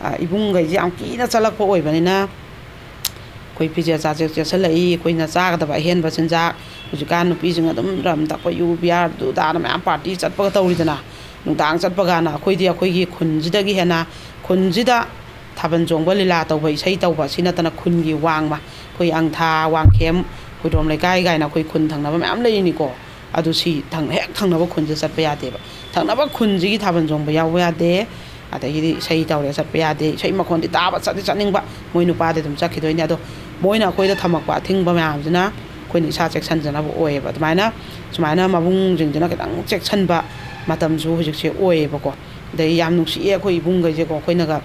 ꯑ, ꯏꯕꯨꯡꯈꯩꯁꯦ ꯌꯥꯝ ꯀꯤꯅ ꯆꯠꯂꯛꯄ ꯑꯣꯏꯕꯅꯤꯅ, ꯑꯩꯈꯣꯏ ꯐꯤꯖꯦꯠ ꯆꯥꯖꯦꯠ ꯆꯦꯠꯁꯜꯂꯛꯏ, ꯑꯩꯈꯣꯏꯅ ꯆꯥꯒꯗꯕ ꯑꯍꯦꯟꯕ ꯆꯤꯟꯖꯥꯛ, ꯍꯧꯖꯤꯛꯀꯥꯟ ꯅꯨꯄꯤꯁꯤꯡ ꯑꯗꯨꯝ ꯔꯝ ꯊꯛꯄ, ꯌꯨ ꯕꯤꯌꯥꯔ ꯑꯗꯨ ꯑꯗꯥꯅ ꯃꯌꯥꯝ ꯄꯥꯔꯇꯤ ꯆꯠꯄꯒ ꯇꯧꯔꯤꯗꯅ, ꯅꯨꯡꯗꯥꯡ ꯆꯠꯄ ꯀꯥꯟꯗ ꯑꯩꯈꯣꯏꯗꯤ ꯑꯩꯈꯣꯏꯒꯤ ꯈꯨꯟꯁꯤꯗꯒꯤ ꯍꯦꯟꯅ, ꯈꯨꯟꯁꯤꯗ ꯊꯥꯕꯜ ꯆꯣꯡꯕ, ꯂꯤꯂꯥ ꯇꯧꯕ, ꯏꯁꯩ ꯇꯧꯕ, ꯁꯤ ꯅꯠꯇꯅ ꯈꯨꯟꯒꯤ ꯋꯥꯡꯃ, ꯑꯩꯈꯣꯏ ꯑꯪꯊꯥ, ꯋꯥꯡꯈꯦꯝ, ꯍꯨꯏꯗ꯭ꯔꯣꯝ ꯂꯩꯀꯥꯏ ꯀꯥꯏꯅ ꯑꯩꯈꯣꯏ ꯈꯨꯟ ꯊꯪꯅꯕ ꯃꯌꯥꯝ ꯂꯩꯔꯤꯅꯤꯀꯣ꯫ ꯑꯗꯨ ꯁꯤ ꯊꯪ-, ꯍꯦꯛ ꯊꯪꯅꯕ ꯈꯨꯟꯁꯤꯗ ꯆꯠꯄ ꯌꯥꯗꯦꯕ꯫ ꯊꯪꯅꯕ ꯈꯨꯟꯁꯤꯒꯤ ꯊꯥꯕꯜ ꯆꯣꯡꯕ ꯌꯥꯎꯕ ꯌꯥꯗꯦ, ꯑꯗꯒꯤꯗꯤ ꯏꯁꯩ ꯇꯧꯔꯦ ꯆꯠꯄ ꯌꯥꯗꯦ, ꯏꯁꯩ ꯃꯈꯣꯟꯗꯤ ꯇꯥꯕ ꯆꯠꯇꯤ ꯆꯠꯅꯤꯡꯕ, ꯃꯣꯏ ꯅꯨꯄꯥꯗꯤ ꯑꯗꯨꯝ ꯆꯠꯈꯤꯗꯣꯏꯅꯦ꯫ ꯑꯗꯣ ꯃꯣꯏꯅ ꯑꯩꯈꯣꯏꯗ ꯊꯝꯃꯛꯄ ꯑꯊꯤꯡꯕ ꯃꯌꯥꯝꯁꯤꯅ ꯑꯩꯈꯣꯏꯅ ꯏꯁꯥ ꯆꯦꯛꯁꯤꯟꯖꯅꯕ ꯑꯣꯏꯌꯦꯕ꯫ ꯑꯗꯨꯃꯥꯏꯅ, ꯁꯨꯃꯥꯏꯅ ꯃꯕꯨꯡꯁꯤꯡꯁꯤꯅ ꯈꯤꯇꯪ ꯆꯦꯛꯁꯤꯟꯕ ꯃꯇꯝꯁꯨ ꯍꯧꯖꯤꯛꯁꯦ ꯑꯣꯏꯌꯦꯕꯀꯣ꯫ ꯑꯗꯩ ꯌꯥꯝ ꯅꯨꯡꯁꯤꯑꯦ ꯑꯩꯈꯣꯏ ꯏꯕꯨꯡꯈꯩꯁꯦꯀꯣ꯫ ꯑꯩꯈꯣꯏꯅꯒ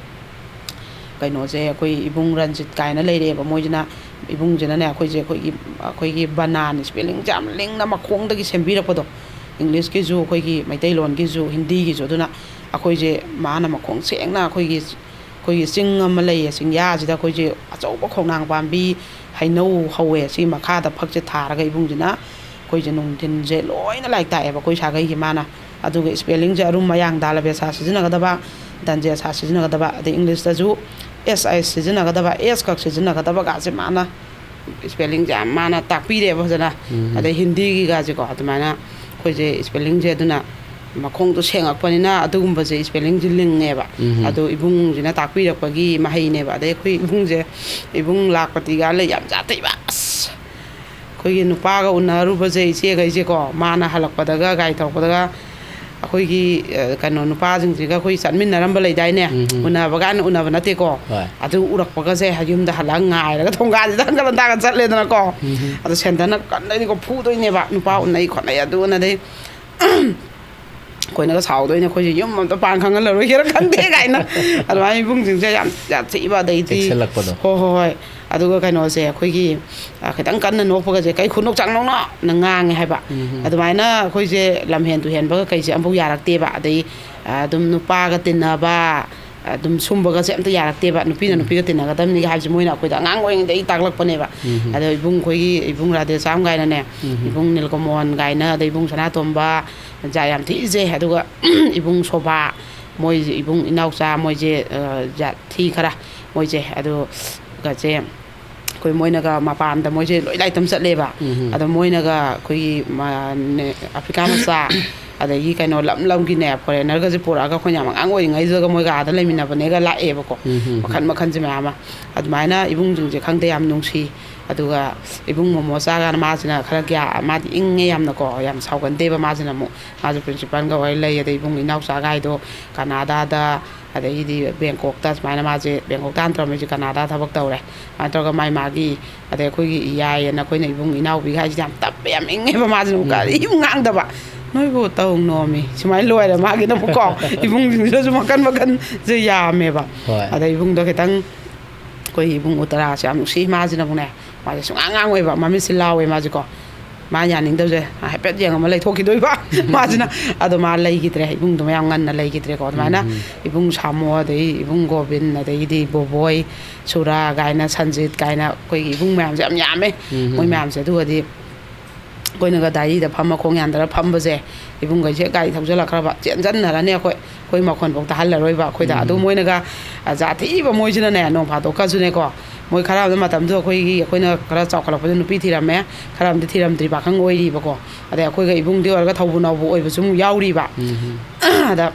ꯀꯩꯅꯣꯁꯦ, ꯑꯩꯈꯣꯏ ꯏꯕꯨꯡ ꯔꯟꯖꯤꯠ ꯀꯥꯏꯅ ꯂꯩꯔꯛꯑꯦꯕ꯫ ꯃꯣꯏꯁꯤꯅ, ꯏꯕꯨꯡꯁꯤꯅꯅꯦ, ꯑꯩꯈꯣꯏꯁꯦ, ꯑꯩꯈꯣꯏꯒꯤ, ꯑꯩꯈꯣꯏꯒꯤ ꯕꯅꯥꯟ, ꯏꯁꯄꯦꯂꯤꯡꯁꯦ ꯌꯥꯝ ꯂꯤꯡꯅ ꯃꯈꯣꯡꯗꯒꯤ ꯁꯦꯝꯕꯤꯔꯛꯄꯗꯣ, ꯏꯪꯂꯤꯁꯀꯤꯁꯨ, ꯑꯩꯈꯣꯏꯒꯤ ꯃꯩꯇꯩꯂꯣꯟꯒꯤꯁꯨ, ꯍꯤꯟꯗꯤꯒꯤꯁꯨ꯫ ꯑꯗꯨꯅ ꯑꯩꯈꯣꯏꯁꯦ, ꯃꯥꯅ ꯃꯈꯣꯡ ꯁꯦꯡꯅ ꯑꯩꯈꯣꯏꯒꯤ, ꯑꯩꯈꯣꯏꯒꯤ ꯆꯤꯡ ꯑꯃ ꯂꯩꯌꯦ, ꯆꯤꯡꯌꯥꯁꯤꯗ ꯑꯩꯈꯣꯏꯁꯦ ꯑꯆꯧꯕ ꯈꯣꯡꯅꯥꯡ ꯄꯥꯝꯕꯤ, ꯍꯩꯅꯧ ꯍꯧꯋꯦ꯫ ꯁꯤ ꯃꯈꯥꯗ ꯐꯛꯁꯦ ꯊꯥꯔꯒ ꯏꯕꯨꯡꯁꯤꯅ ꯑꯩꯈꯣꯏꯁꯦ ꯅꯨꯡꯊꯤꯟꯁꯦ ꯂꯣꯏꯅ ꯂꯥꯏꯔꯤꯛ ꯇꯥꯛꯑꯦꯕ ꯑꯩꯈꯣꯏ ꯁꯥꯒꯩꯒꯤ ꯃꯥꯅ꯫ ꯑꯗꯨꯒ ꯏꯁꯄꯦꯂꯤꯡꯁꯦ ꯑꯔꯨꯝ ꯑꯌꯥꯡ, ꯗꯥꯂꯕꯦꯁꯥ ꯁꯤꯖꯤꯟꯅꯒꯗꯕ, ꯗꯟꯖꯦꯁꯥ ꯁꯤꯖꯤꯟꯅꯒꯗꯕ, ꯑꯗꯩ ꯏꯪꯂꯤꯁꯇꯁꯨ ꯑꯦꯁ ꯑꯥꯏ ꯁꯤꯖꯤꯟꯅꯒꯗꯕ, ꯑꯦꯁ ꯈꯛ ꯁꯤꯖꯤꯟꯅꯒꯗꯕꯒꯁꯦ ꯃꯥꯅ ꯏꯁꯄꯦꯂꯤꯡꯁꯦ ꯌꯥꯝ ꯃꯥꯅ ꯇꯥꯛꯄꯤꯔꯦꯕ ꯐꯖꯅ꯫ ꯎꯝ꯫ ꯑꯗꯩ ꯍꯤꯟꯗꯤꯒꯤꯒꯁꯦꯀꯣ, ꯑꯗꯨꯃꯥꯏꯅ ꯑꯩꯈꯣꯏꯁꯦ ꯏꯁꯄꯦꯂꯤꯡꯁꯦ, ꯑꯗꯨꯅ ꯃꯈꯣꯡꯗꯣ ꯁꯦꯡꯉꯛꯄꯅꯤꯅ ꯑꯗꯨꯒꯨꯝꯕꯁꯦ ꯏꯁꯄꯦꯂꯤꯡꯁꯦ ꯂꯤꯡꯉꯦꯕ꯫ ꯎꯝ꯫ ꯑꯗꯣ ꯏꯕꯨꯡꯁꯤꯅ ꯇꯥꯛꯄꯤꯔꯛꯄꯒꯤ ꯃꯍꯩꯅꯦꯕ꯫ ꯑꯗꯩ ꯑꯩꯈꯣꯏ ꯏꯕꯨꯡꯁꯦ, ꯏꯕꯨꯡ ꯂꯥꯛꯄꯇꯤꯒ ꯂꯩ ꯌꯥꯝ ꯖꯥꯠ ꯊꯩꯕ꯫ ꯑꯁ, ꯑꯩꯈꯣꯏꯒꯤ ꯅꯨꯄꯥꯒ ꯎꯅꯔꯨꯕꯁꯦ ꯏꯆꯦꯈꯩꯁꯦꯀꯣ, ꯃꯥꯅ ꯍꯜꯂꯛꯄꯗꯒ ꯒꯥꯔꯤ ꯊꯧꯔꯛꯄꯗꯒ ꯑꯩꯈꯣꯏꯒꯤ ꯑ, ꯀꯩꯅꯣ, ꯅꯨꯄꯥꯁꯤꯡꯁꯤꯒ ꯑꯩꯈꯣꯏ ꯆꯠꯃꯤꯟꯅꯔꯝꯕ ꯂꯩꯗꯥꯏꯅꯦ? ꯎꯝ, ꯎꯝ꯫ ꯎꯅꯕ ꯀꯥꯏꯅ ꯎꯅꯕ ꯅꯠꯇꯦꯀꯣ꯫ ꯍꯣꯏ꯫ ꯑꯗꯨ ꯎꯔꯛꯄꯒꯁꯦ ꯌꯨꯝꯗ ꯍꯜꯂꯛꯑꯒ ꯉꯥꯏꯔꯒ ꯊꯣꯡꯒꯥꯟꯁꯤꯗ ꯍꯪꯒꯠ ꯍꯟꯗꯥꯒ ꯆꯠꯂꯦꯗꯅꯀꯣ꯫ ꯎꯝ, ꯎꯝ꯫ ꯑꯗꯣ ꯁꯦꯟꯗꯅ ꯀꯟꯗꯣꯏꯅꯤꯀꯣ, ꯐꯨꯗꯣꯏꯅꯦꯕ, ꯅꯨꯄꯥ ꯎꯅꯩ ꯈꯣꯠꯅꯩ ꯑꯗꯨ ꯎꯅꯗꯩ꯫ ꯑꯩꯈꯣꯏꯅꯒ ꯁꯥꯎꯗꯣꯏꯅꯦ, "ꯑꯩꯈꯣꯏꯁꯦ ꯌꯨꯝ ꯑꯝꯇ ꯄꯥꯟ ꯈꯪꯍꯜꯂꯔꯣꯏꯒꯦꯔꯥ ꯈꯪꯗꯦ" ꯀꯥꯏꯅ꯫ ꯑꯗꯨꯃꯥꯏꯅ ꯏꯕꯨꯡꯁꯤꯡꯁꯦ ꯌꯥꯝ, ꯌꯥꯝ ꯊꯤꯕ, ꯑꯗꯩꯗꯤ ꯆꯦꯛꯁꯤꯜꯂꯛꯄꯗꯣ꯫ ꯍꯣꯏ, ꯍꯣꯏ, ꯍꯣꯏ꯫ ꯑꯗꯨꯒ ꯀꯩꯅꯣꯁꯦ, ꯑꯩꯈꯣꯏꯒꯤ, ꯑ, ꯈꯤꯇꯪ ꯀꯟꯅ ꯅꯣꯛꯄꯒꯁꯦ, "ꯀꯩ ꯈꯨꯅꯣꯛ ꯆꯥꯡꯅꯣꯛꯅꯣ?" ꯅ ꯉꯥꯡꯉꯦ ꯍꯥꯏꯕ꯫ ꯎꯝ, ꯎꯝ꯫ ꯑꯗꯨꯃꯥꯏꯅ ꯑꯩꯈꯣꯏꯁꯦ ꯂꯝꯍꯦꯟ ꯇꯨꯍꯦꯟꯕꯒ ꯀꯩꯁꯦ ꯑꯃꯐꯥꯎ ꯌꯥꯔꯛꯇꯦꯕ꯫ ꯑꯗꯩ, ꯑ, ꯑꯗꯨꯝ ꯅꯨꯄꯥꯒ ꯇꯤꯟꯅꯕ, ꯑꯗꯨꯝ ꯁꯨꯝꯕꯒꯁꯦ ꯑꯝꯇ ꯌꯥꯔꯛꯇꯦꯕ꯫ ꯅꯨꯄꯤꯅ ꯎꯝ꯫ ꯅꯨꯄꯤꯒ ꯇꯤꯟꯅꯒꯗꯕꯅꯤꯒ ꯍꯥꯏꯕꯁꯦ ꯃꯣꯏꯅ ꯑꯩꯈꯣꯏꯗ ꯑꯉꯥꯡ ꯑꯣꯏꯔꯤꯉꯩꯗꯒꯤ ꯇꯥꯛꯂꯛꯄꯅꯦꯕ꯫ ꯎꯝ, ꯎꯝ꯫ ꯑꯗꯣ ꯏꯕꯨꯡ, ꯑꯩꯈꯣꯏꯒꯤ ꯏꯕꯨꯡ ꯔꯥꯙꯦꯁ꯭ꯌꯥꯝ ꯀꯥꯏꯅꯅꯦ, ꯎꯝ, ꯎꯝ꯫ ꯏꯕꯨꯡ ꯅꯤꯜꯀꯃꯣꯍꯟ ꯀꯥꯏꯅ, ꯑꯗꯩ ꯏꯕꯨꯡ ꯁꯅꯥꯇꯣꯝꯕ, ꯖꯥꯠ ꯌꯥꯝ ꯊꯤꯖꯩ꯫ ꯑꯗꯨꯒ ꯏꯕꯨꯡ ꯁꯣꯚꯥ, ꯃꯣꯏꯁꯦ, ꯏꯕꯨꯡ ꯏꯅꯥꯎꯆꯥ, ꯃꯣꯏꯁꯦ, ꯑ, ꯖꯥꯠ ꯊꯤ ꯈꯔ, ꯃꯣꯏꯁꯦ꯫ ꯑꯗꯨꯒꯁꯦ ꯑꯩꯈꯣꯏ, ꯃꯣꯏꯅꯒ ꯃꯄꯥꯟꯗ, ꯃꯣꯏꯁꯦ ꯂꯣꯏ ꯂꯥꯏꯔꯤꯛ ꯇꯝ ꯆꯠꯂꯦꯕ꯫ ꯎꯝ, ꯎꯝ꯫ ꯑꯗꯣ ꯃꯣꯏꯅꯒ ꯑꯩꯈꯣꯏꯒꯤ ꯃ-, ꯅꯦ-, ꯑꯐ꯭ꯔꯤꯀꯥ ꯃꯆꯥ, ꯑꯗꯒꯤ ꯀꯩꯅꯣ, ꯂꯝ ꯂꯝꯒꯤꯅꯦ, ꯐꯣꯔꯦꯟꯅꯔꯒꯁꯦ ꯄꯨꯔꯛꯑꯒ ꯑꯩꯈꯣꯏꯅ ꯌꯥꯝ ꯑꯉꯥꯡ ꯑꯣꯏꯔꯤꯉꯩꯗꯨꯗꯒ ꯃꯣꯏꯒ ꯑꯥꯗ ꯂꯩꯃꯤꯟꯅꯕꯅꯦꯒ ꯂꯥꯛꯑꯦꯕꯀꯣ꯫ ꯎꯝ, ꯎꯝ, ꯎꯝ꯫ ꯃꯈꯟ ꯃꯈꯟꯁꯦ ꯃꯌꯥꯝ ꯑꯃ꯫ ꯑꯗꯨꯃꯥꯏꯅ ꯏꯕꯨꯡꯁꯤꯡꯁꯦ ꯈꯪꯗꯦ, ꯌꯥꯝ ꯅꯨꯡꯁꯤ꯫ ꯑꯗꯨꯒ ꯏꯕꯨꯡ ꯃꯣꯃꯣꯆꯥꯒꯅ ꯃꯥꯁꯤꯅ ꯈꯔ ꯒ꯭ꯌꯥ-, ꯃꯥꯗꯤ ꯏꯪꯉꯦ ꯌꯥꯝꯅꯀꯣ, ꯌꯥꯝ ꯁꯥꯎꯒꯟꯗꯦꯕ꯫ ꯃꯥꯁꯤꯅ ꯑꯃꯨꯛ, ꯃꯥꯁꯨ ꯄ꯭ꯔꯤꯟꯁꯤꯄꯥꯜꯒ ꯑꯣꯏꯔ ꯂꯩ꯫ ꯑꯗꯩ ꯏꯕꯨꯡ ꯏꯅꯥꯎꯆꯥꯒ ꯍꯥꯏꯗꯣ ꯀꯅꯥꯗꯥꯗ, ꯑꯗꯒꯤꯗꯤ ꯕꯦꯡꯀꯣꯛꯇ ꯁꯨꯃꯥꯏꯅ ꯃꯥꯁꯦ, ꯕꯦꯡꯀꯣꯛꯇ ꯍꯥꯟꯅ ꯇꯧꯔꯝꯃꯤꯁꯦ, ꯀꯅꯥꯗꯥ ꯊꯕꯛ ꯇꯧꯔꯦ꯫ ꯑꯗꯨꯃꯥꯏꯅ ꯇꯧꯔꯒ ꯃꯥꯏ ꯃꯥꯒꯤ, ꯑꯗꯩ ꯑꯩꯈꯣꯏꯒꯤ ꯏꯌꯥꯏ ꯑꯅ ꯑꯩꯈꯣꯏꯅ ꯏꯕꯨꯡ ꯏꯅꯥꯎꯕꯤꯒ ꯍꯥꯏꯁꯤꯗꯤ ꯌꯥꯝ ꯇꯞꯄꯦ, ꯌꯥꯝ ꯏꯪꯉꯦꯕ꯫ ꯃꯥꯁꯤꯅ ꯑꯃꯨꯛ ꯎꯝ꯫ ꯀꯔꯤꯝ ꯉꯥꯡꯗꯕ, "ꯅꯣꯏꯕꯨ ꯇꯧꯅꯣꯃꯤ, ꯁꯨꯃꯥꯏꯅ ꯂꯣꯏꯔꯦ" ꯃꯥꯒꯤꯅ ꯑꯃꯨꯛꯀꯣ꯫ ꯏꯕꯨꯡꯁꯤꯡꯁꯤꯗꯁꯨ ꯃꯈꯟ ꯃꯈꯟꯁꯦ ꯌꯥꯝꯃꯦꯕ꯫ ꯍꯣꯏ꯫ ꯑꯗꯩ ꯏꯕꯨꯡꯗꯣ ꯈꯤꯇꯪ, ꯑꯩꯈꯣꯏ ꯏꯕꯨꯡ ꯎꯇꯔꯥꯁꯦ ꯌꯥꯝ ꯅꯨꯡꯁꯤ꯫ ꯃꯥꯁꯤꯅ ꯑꯃꯨꯛꯅꯦ, ꯃꯥꯁꯦ ꯁꯨꯡꯉꯥꯡ ꯉꯥꯡꯉꯣꯏꯕ, ꯃꯃꯤꯠꯁꯦ ꯂꯥꯎꯋꯦ ꯃꯥꯁꯦꯀꯣ꯫ ꯃꯥ ꯌꯥꯅꯤꯡꯗꯕꯁꯦ ꯍꯥꯏꯐꯦꯠ ꯌꯦꯡꯉꯝꯃ ꯂꯩꯊꯣꯛꯈꯤꯗꯣꯏꯕ꯫ ꯃꯥꯁꯤꯅ, ꯑꯗꯣ ꯃꯥ ꯂꯩꯈꯤꯗ꯭ꯔꯦ, ꯏꯕꯨꯡꯗꯣ ꯌꯥꯝ ꯉꯟꯅ ꯂꯩꯈꯤꯗ꯭ꯔꯦꯀꯣ꯫ ꯑꯗꯨꯃꯥꯏꯅ ꯎꯝ, ꯎꯝ꯫ ꯏꯕꯨꯡ ꯁꯥꯃꯣ, ꯑꯗꯩ ꯏꯕꯨꯡ ꯒꯣꯕꯤꯟ, ꯑꯗꯒꯤꯗꯤ ꯕꯣꯕꯣꯏ, ꯁꯨꯔꯥ ꯀꯥꯏꯅ, ꯁꯟꯖꯤꯠ ꯀꯥꯏꯅ, ꯑꯩꯈꯣꯏꯒꯤ ꯏꯕꯨꯡ ꯃꯌꯥꯝꯁꯦ ꯌꯥꯝ ꯌꯥꯝꯃꯦ꯫ ꯎꯝ, ꯃꯣꯏ ꯎꯝ꯫ ꯃꯌꯥꯝꯁꯦ꯫ ꯑꯗꯨꯒꯗꯤ ꯑꯩꯈꯣꯏꯅꯒ ꯗꯥꯏꯔꯤꯗ ꯐꯝꯃ ꯈꯣꯡ ꯌꯥꯟꯊꯔ ꯐꯝꯕꯁꯦ, ꯏꯕꯨꯡꯈꯩꯁꯦ ꯒꯥꯔꯤ ꯊꯧꯖꯤꯜꯂꯛꯈ꯭ꯔꯕ ꯆꯦꯟꯁꯤꯟꯅꯔꯅꯤ ꯑꯩꯈꯣꯏ꯫ ꯑꯩꯈꯣꯏ ꯃꯈꯣꯟꯐꯥꯎ ꯇꯥꯍꯜꯂꯔꯣꯏꯕ ꯑꯩꯈꯣꯏꯗ꯫ ꯑꯗꯨ ꯎꯝ꯫ ꯃꯣꯏꯅꯒ, ꯑ, ꯖꯥꯠ ꯊꯤꯕ ꯃꯣꯏꯁꯤꯅꯅꯦ, ꯅꯣꯡ ꯐꯥꯗꯣꯛꯀꯁꯨꯅꯦꯀꯣ, ꯃꯣꯏ ꯈꯔ ꯑꯃꯅ ꯃꯇꯝꯗꯨꯗ ꯑꯩꯈꯣꯏꯒꯤ, ꯑꯩꯈꯣꯏꯅ ꯈꯔ ꯆꯥꯎꯈꯠꯂꯛꯄꯗ ꯅꯨꯄꯤ ꯊꯤꯔꯝꯃꯦ, ꯈꯔ ꯑꯃꯗꯤ ꯊꯤꯔꯝꯗ꯭ꯔꯤ, ꯄꯥꯈꯪ ꯑꯣꯏꯔꯤꯕꯀꯣ꯫ ꯑꯗꯩ ꯑꯩꯈꯣꯏꯒ ꯏꯕꯨꯡꯗꯤ ꯑꯣꯏꯔꯒ ꯊꯧꯕꯨ ꯅꯧꯕꯨ ꯑꯣꯏꯕꯁꯨ ꯑꯃꯨꯛ ꯌꯥꯎꯔꯤꯕ꯫ ꯎꯝ꯫ ꯑꯗ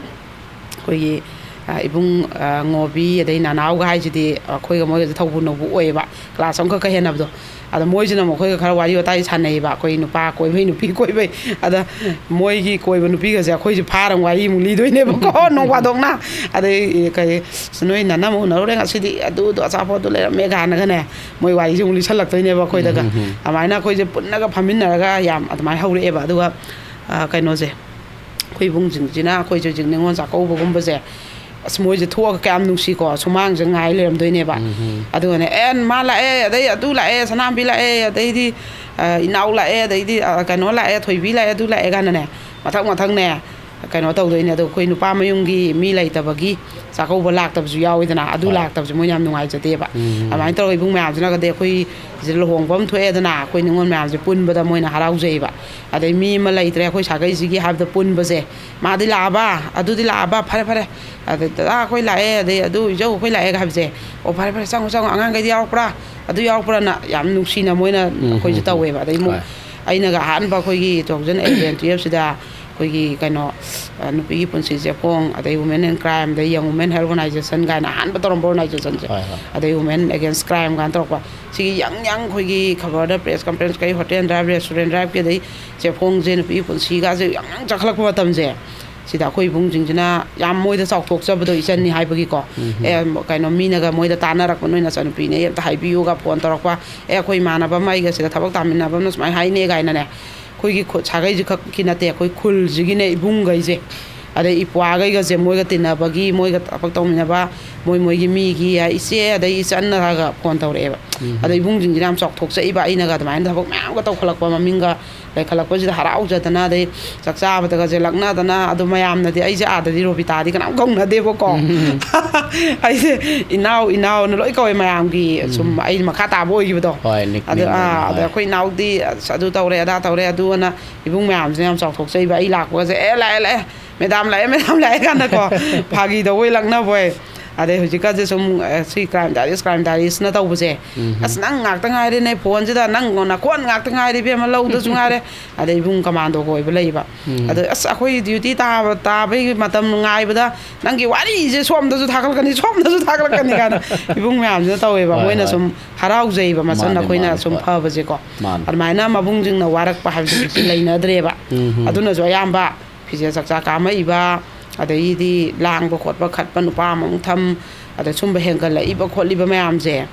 ꯑꯩꯈꯣꯏꯒꯤ, ꯑ, ꯏꯕꯨꯡ, ꯑ, ꯉꯣꯕꯤ, ꯑꯗꯩ ꯅꯅꯥꯎꯒ ꯍꯥꯏꯁꯤꯗꯤ ꯑꯩꯈꯣꯏꯒ ꯃꯣꯏꯒꯁꯦ ꯊꯧꯕꯨ ꯅꯧꯕꯨ ꯑꯣꯏꯌꯦꯕ, ꯀ꯭ꯂꯥꯁ ꯑꯃꯈꯛꯀ ꯍꯦꯟꯅꯕꯗꯣ꯫ ꯑꯗ ꯃꯣꯏꯁꯤꯅ ꯑꯃꯨꯛ ꯑꯩꯈꯣꯏꯒ ꯈꯔ ꯋꯥꯔꯤ ꯋꯥꯇꯥꯏ ꯁꯥꯟꯅꯩꯌꯦꯕ, ꯑꯩꯈꯣꯏ ꯅꯨꯄꯥ ꯀꯣꯏꯕꯩ, ꯅꯨꯄꯤ ꯀꯣꯏꯕꯩ꯫ ꯑꯗ ꯃꯣꯏꯒꯤ ꯀꯣꯏꯕ ꯅꯨꯄꯤꯒꯁꯦ ꯑꯩꯈꯣꯏꯁꯦ ꯐꯥꯔ ꯑꯃꯨꯛ ꯋꯥꯔꯤ ꯑꯃꯨꯛ ꯂꯤꯗꯣꯏꯅꯦꯕꯀꯣ, ꯅꯣꯡ ꯐꯥꯗꯣꯛꯅ꯫ ꯑꯗꯩ ꯀꯩ, "ꯑꯁ, ꯅꯣꯏ ꯅꯅꯝꯃ ꯎꯅꯔꯨꯔꯦ ꯉꯁꯤꯗꯤ, ꯑꯗꯨꯗꯣ ꯑꯆꯥꯄꯣꯠꯇꯣ ꯂꯩꯔꯝꯃꯦ" ꯀꯥꯏꯅꯒꯅꯦ, ꯃꯣꯏ ꯋꯥꯔꯤꯁꯦ ꯑꯃꯨꯛ ꯂꯤꯁꯜꯂꯛꯇꯣꯏꯅꯦꯕ ꯑꯩꯈꯣꯏꯗꯒ꯫ ꯎꯝ, ꯎꯝ, ꯎꯝ꯫ ꯑꯗꯨꯃꯥꯏꯅ ꯑꯩꯈꯣꯏꯁꯦ ꯄꯨꯟꯅꯒ ꯐꯝꯃꯤꯟꯅꯔꯒ ꯌꯥꯝ ꯑꯗꯨꯃꯥꯏꯅ ꯍꯧꯔꯛꯑꯦꯕ꯫ ꯑꯗꯨꯒ ꯑ, ꯀꯩꯅꯣꯁꯦ, ꯑꯩꯈꯣꯏ ꯏꯕꯨꯡꯁꯤꯡꯁꯤꯅ ꯑꯩꯈꯣꯏꯁꯦ ꯍꯧꯖꯤꯛ ꯅꯤꯉꯣꯜ ꯆꯥꯛꯀꯧꯕꯒꯨꯝꯕꯁꯦ, ꯑꯁ, ꯃꯣꯏꯁꯦ ꯊꯣꯛꯑꯒ ꯀꯌꯥꯝ ꯅꯨꯡꯁꯤꯀꯣ, ꯁꯨꯃꯥꯡꯁꯦ ꯉꯥꯏ ꯂꯩꯔꯝꯗꯣꯏꯅꯦꯕ꯫ ꯎꯝ, ꯎꯝ꯫ ꯑꯗꯨꯒꯅꯦ, "ꯑꯦ, ꯃꯥ ꯂꯥꯛꯑꯦ, ꯑꯗꯩ ꯑꯗꯨ ꯂꯥꯛꯑꯦ, ꯁꯅꯥꯝꯕꯤ ꯂꯥꯛꯑꯦ, ꯑꯗꯩꯗꯤ, ꯑ, ꯏꯅꯥꯎ ꯂꯥꯛꯑꯦ, ꯑꯗꯩꯗꯤ, ꯑ, ꯀꯩꯅꯣ ꯂꯥꯛꯑꯦ, ꯊꯣꯏꯕꯤ ꯂꯥꯛꯑꯦ, ꯑꯗꯨ ꯂꯥꯛꯑꯦ" ꯀꯥꯏꯅꯅꯦ, ꯃꯊꯪ ꯃꯊꯪꯅꯦ, ꯀꯩꯅꯣ ꯇꯧꯗꯣꯏꯅꯦ꯫ ꯑꯗꯣ ꯑꯩꯈꯣꯏ ꯅꯨꯄꯥ ꯃꯌꯨꯝꯒꯤ ꯃꯤ ꯂꯩꯇꯕꯒꯤ ꯆꯥꯛꯀꯧꯕ ꯂꯥꯛꯇꯕꯁꯨ ꯌꯥꯎꯋꯤꯗꯅ, ꯑꯗꯨ ꯍꯣꯏ꯫ ꯂꯥꯛꯇꯕꯁꯦ ꯃꯣꯏꯅ ꯌꯥꯝ ꯅꯨꯡꯉꯥꯏꯖꯗꯦꯕ꯫ ꯎꯝ꯫ ꯑꯗꯨꯃꯥꯏꯅ ꯇꯧꯔꯒ ꯏꯕꯨꯡ ꯃꯌꯥꯝꯁꯤꯅꯒꯗꯤ ꯑꯩꯈꯣꯏ ꯁꯤꯗ ꯂꯨꯍꯣꯡꯕ ꯑꯃ ꯊꯣꯛꯑꯦꯗꯅ, ꯑꯩꯈꯣꯏ ꯅꯤꯉꯣꯜ ꯃꯌꯥꯝꯁꯦ ꯄꯨꯟꯕꯗ ꯃꯣꯏꯅ ꯍꯔꯥꯎꯖꯩꯕ꯫ ꯑꯗꯩ ꯃꯤ ꯑꯃ ꯂꯩꯇ꯭ꯔꯦ ꯑꯩꯈꯣꯏ ꯁꯥꯒꯩꯁꯤꯒꯤ ꯍꯥꯏꯕꯗ ꯄꯨꯟꯕꯁꯦ, "ꯃꯥꯗꯤ ꯂꯥꯛꯑꯕ? ꯑꯗꯨꯗꯤ ꯂꯥꯛꯑꯕ? ꯐꯔꯦ, ꯐꯔꯦ꯫ ꯑꯗꯩ ꯗꯗꯥ ꯑꯩꯈꯣꯏ ꯂꯥꯛꯑꯦ, ꯑꯗꯩ ꯑꯗꯨ ꯏꯖꯧ ꯑꯩꯈꯣꯏ ꯂꯥꯛꯑꯦꯒ" ꯍꯥꯏꯕꯁꯦ, "ꯑꯣ, ꯐꯔꯦ, ꯐꯔꯦ, ꯆꯪꯉꯣ, ꯆꯪꯉꯣ, ꯑꯉꯥꯡꯈꯩꯗꯤ ꯌꯥꯎꯔꯛꯄ꯭ꯔꯥ? ꯑꯗꯨ ꯌꯥꯎꯔꯛꯄ꯭ꯔꯥꯅ?" ꯌꯥꯝ ꯅꯨꯡꯁꯤꯅ ꯃꯣꯏꯅ ꯎꯝ, ꯑꯩꯈꯣꯏꯁꯦ ꯎꯝ, ꯎꯝ꯫ ꯇꯧꯋꯦꯕ꯫ ꯑꯗꯩ ꯑꯃꯨꯛ ꯍꯣꯏ꯫ ꯑꯩꯅꯒ ꯑꯍꯥꯟꯕ ꯑꯩꯈꯣꯏꯒꯤ two thousand eleven twelve ꯁꯤꯗ ꯑꯩꯈꯣꯏꯒꯤ ꯀꯩꯅꯣ, ꯑ, ꯅꯨꯄꯤꯒꯤ ꯄꯨꯟꯁꯤ ꯆꯦꯐꯣꯡ, ꯑꯗꯩ Women in Crime, ꯑꯗꯩ Young Women Health Organization ꯀꯥꯏꯅ ꯑꯍꯥꯟꯕ ꯇꯧꯔꯝꯕ organization ꯁꯦ, ꯍꯣꯏ, ꯍꯣꯏ꯫ ꯑꯗꯩ Women Against Crime ꯀꯥꯏꯅ ꯇꯧꯔꯛꯄ, ꯁꯤꯒꯤ ꯌꯥꯡ ꯌꯥꯡ ꯑꯩꯈꯣꯏꯒꯤ ꯈꯕꯔꯗ press conference ꯀꯩ, hotel drive, restaurant drive ꯀꯤ, ꯑꯗꯩ ꯆꯦꯐꯣꯡꯁꯦ, ꯅꯨꯄꯤꯒꯤ ꯄꯨꯟꯁꯤꯒꯁꯦ ꯌꯥꯡ ꯌꯥꯡ ꯆꯈꯠꯂꯛꯄ ꯃꯇꯝꯁꯦ, ꯁꯤꯗ ꯑꯩꯈꯣꯏ ꯏꯕꯨꯡꯁꯤꯡꯁꯤꯅ ꯌꯥꯝ ꯃꯣꯏꯗ ꯆꯥꯎꯊꯣꯛꯆꯕꯗꯣ, ꯏꯆꯟꯅꯤ ꯍꯥꯏꯕꯒꯤꯀꯣ꯫ ꯎꯝ, ꯎꯝ꯫ ꯑꯦ, ꯀꯩꯅꯣ, ꯃꯤꯅꯒ ꯃꯣꯏꯗ ꯇꯥꯟꯅꯔꯛꯄ, "ꯅꯣꯏ ꯅꯆꯟꯅꯨꯄꯤꯅꯦ, ꯑꯝꯇ ꯍꯥꯏꯕꯤꯌꯨꯒ" phone ꯇꯧꯔꯛꯄ, "ꯑꯦ, ꯑꯩꯈꯣꯏ ꯏꯃꯥꯟꯅꯕ ꯑꯃ ꯑꯩꯒ ꯁꯤꯗ ꯊꯕꯛ ꯇꯥꯃꯤꯟꯅꯕ ꯑꯃꯅ ꯁꯨꯃꯥꯏꯅ ꯍꯥꯏꯅꯦ" ꯀꯥꯏꯅꯅꯦ꯫ ꯑꯩꯈꯣꯏꯒꯤ ꯈꯨ-, ꯁꯥꯒꯩꯁꯤ ꯈꯛꯀꯤ ꯅꯠꯇꯦ, ꯑꯩꯈꯣꯏ ꯈꯨꯜꯁꯤꯒꯤꯅꯦ, ꯏꯕꯨꯡꯈꯩꯁꯦ, ꯑꯗꯩ ꯏꯄ꯭ꯋꯥꯈꯩꯒꯁꯦ, ꯃꯣꯏꯒ ꯇꯤꯟꯅꯕꯒꯤ, ꯃꯣꯏꯒ ꯊꯕꯛ ꯇꯧꯃꯤꯟꯅꯕ, ꯃꯣꯏ ꯃꯣꯏꯒꯤ ꯃꯤꯒꯤ, "ꯏꯆꯦ", ꯑꯗꯩ "ꯏꯆꯟ" ꯍꯥꯏꯔꯒ phone ꯇꯧꯔꯛꯑꯦꯕ꯫ ꯎꯝ꯫ ꯑꯗꯩ ꯏꯕꯨꯡꯁꯤꯡꯁꯤꯅ ꯌꯥꯝ ꯆꯥꯎꯊꯣꯛꯆꯏꯕ, ꯑꯩꯅꯒ ꯑꯗꯨꯃꯥꯏꯅ ꯊꯕꯛ ꯃꯌꯥꯝꯒ ꯇꯧꯈꯠꯂꯛꯄ, ꯃꯃꯤꯡꯒ ꯂꯩꯈꯠꯂꯛꯄꯁꯤꯗ ꯍꯔꯥꯎꯖꯗꯅ, ꯑꯗꯩ ꯆꯥꯛ ꯆꯥꯕꯗꯒꯁꯦ ꯂꯛꯅꯗꯅ, ꯑꯗꯣ ꯃꯌꯥꯝꯅꯗꯤ ꯑꯩꯁꯦ ꯑꯥꯗꯗꯤ ꯔꯣꯕꯤꯇꯥꯗꯤ ꯀꯅꯥꯝ ꯀꯧꯅꯗꯦꯕꯀꯣ꯫ ꯎꯝ꯫ ꯑꯩꯁꯦ "ꯏꯅꯥꯎ, ꯏꯅꯥꯎꯅ" ꯂꯣꯏ ꯀꯧꯋꯦ ꯃꯌꯥꯝꯒꯤ, ꯁꯨꯝ ꯎꯝ꯫ ꯑꯩ ꯃꯈꯥ ꯇꯥꯕ ꯑꯣꯏꯈꯤꯕꯗꯣ꯫ ꯍꯣꯏ, ꯑꯗ, nickname ꯑꯥ, ꯑꯣꯏꯅ, ꯑꯗ ꯍꯣꯏ꯫ ꯑꯩꯈꯣꯏ ꯏꯅꯥꯎꯗꯤ, "ꯑꯁ, ꯑꯗꯨ ꯇꯧꯔꯦ, ꯑꯗꯥ ꯇꯧꯔꯦ", ꯑꯗꯨ ꯑꯅ ꯏꯕꯨꯡ ꯃꯌꯥꯝꯁꯤꯅ ꯌꯥꯝ ꯆꯥꯎꯊꯣꯛꯆꯩꯕ꯫ ꯑꯩ ꯂꯥꯛꯄꯒꯁꯦ, "ꯑꯦ, ꯂꯥꯛꯑꯦ, ꯂꯥꯛꯑꯦ, ꯃꯦꯗꯥꯝ ꯂꯥꯛꯑꯦ, ꯃꯦꯗꯥꯝ ꯂꯥꯛꯑꯦ" ꯀꯥꯟꯗꯀꯣ, ꯐꯥꯒꯤ ꯇꯧꯕꯣꯏ ꯂꯛꯅꯕꯣꯏ꯫ ꯑꯗꯩ ꯍꯧꯖꯤꯛꯀꯥꯟꯁꯦ ꯁꯨꯝ, ꯑ, ꯁꯤ Crime Diaries, Crime Diaries-ꯅ ꯇꯧꯕꯁꯦ, "ꯑꯁ, ꯅꯪ ꯉꯥꯛꯇ ꯉꯥꯏꯔꯦꯅꯦ ꯐꯣꯟꯁꯤꯗ, ꯅꯪ ꯅꯈꯣꯟ ꯉꯥꯛꯇ ꯉꯥꯏꯔꯦ ꯏꯕꯦꯝꯃ, ꯂꯧꯗꯁꯨ ꯉꯥꯏꯔꯦ", ꯑꯗꯩ ꯏꯕꯨꯡ ꯀꯃꯥꯟꯗꯣꯒ ꯑꯣꯏꯕ ꯂꯩꯕ꯫ ꯑꯗꯣ, "ꯑꯁ, ꯑꯩꯈꯣꯏ duty ꯇꯥꯕ, ꯇꯥꯕꯒꯤ ꯃꯇꯝ ꯉꯥꯏꯕꯗ ꯅꯪꯒꯤ ꯋꯥꯔꯤꯁꯦ ꯁꯣꯝꯗꯁꯨ ꯊꯥꯒꯠꯂꯛꯀꯅꯤ, ꯁꯣꯝꯗꯁꯨ ꯊꯥꯒꯠꯂꯛꯀꯅꯤ" ꯀꯥꯏꯅ ꯏꯕꯨꯡ ꯃꯌꯥꯝꯁꯤꯅ ꯇꯧꯋꯦꯕ꯫ ꯍꯣꯏ, ꯃꯣꯏꯅ ꯍꯣꯏ꯫ ꯁꯨꯝ ꯍꯔꯥꯎꯖꯩꯕ, ꯃꯆꯟ ꯃꯥꯅꯦ, ꯑꯩꯈꯣꯏꯅ ꯃꯥꯅꯦ, ꯁꯨꯝ ꯍꯣꯏ꯫ ꯐꯕꯁꯦꯀꯣ꯫ ꯃꯥꯅꯦ꯫ ꯑꯗꯨꯃꯥꯏꯅ ꯃꯕꯨꯡꯁꯤꯡꯅ ꯋꯥꯔꯛꯄ ꯍꯥꯏꯕꯁꯦ ꯍꯧꯖꯤꯛꯇꯤ ꯂꯩꯅꯗ꯭ꯔꯦꯕ꯫ ꯑꯗꯨꯅꯁꯨ ꯑꯌꯥꯝꯕ ꯐꯤꯖꯦꯠ ꯆꯛꯆꯥ ꯀꯥꯃꯛꯏꯕ, ꯑꯗꯩꯗꯤ ꯂꯥꯡꯕ ꯈꯣꯠꯄ, ꯈꯠꯄ, ꯅꯨꯄꯥ ꯑꯃꯃꯨꯛ ꯊꯝ, ꯑꯗ ꯁꯨꯝꯕ ꯍꯦꯟꯒꯠꯂꯛꯏꯕ ꯈꯣꯠꯂꯤꯕ ꯃꯌꯥꯝꯁꯦ,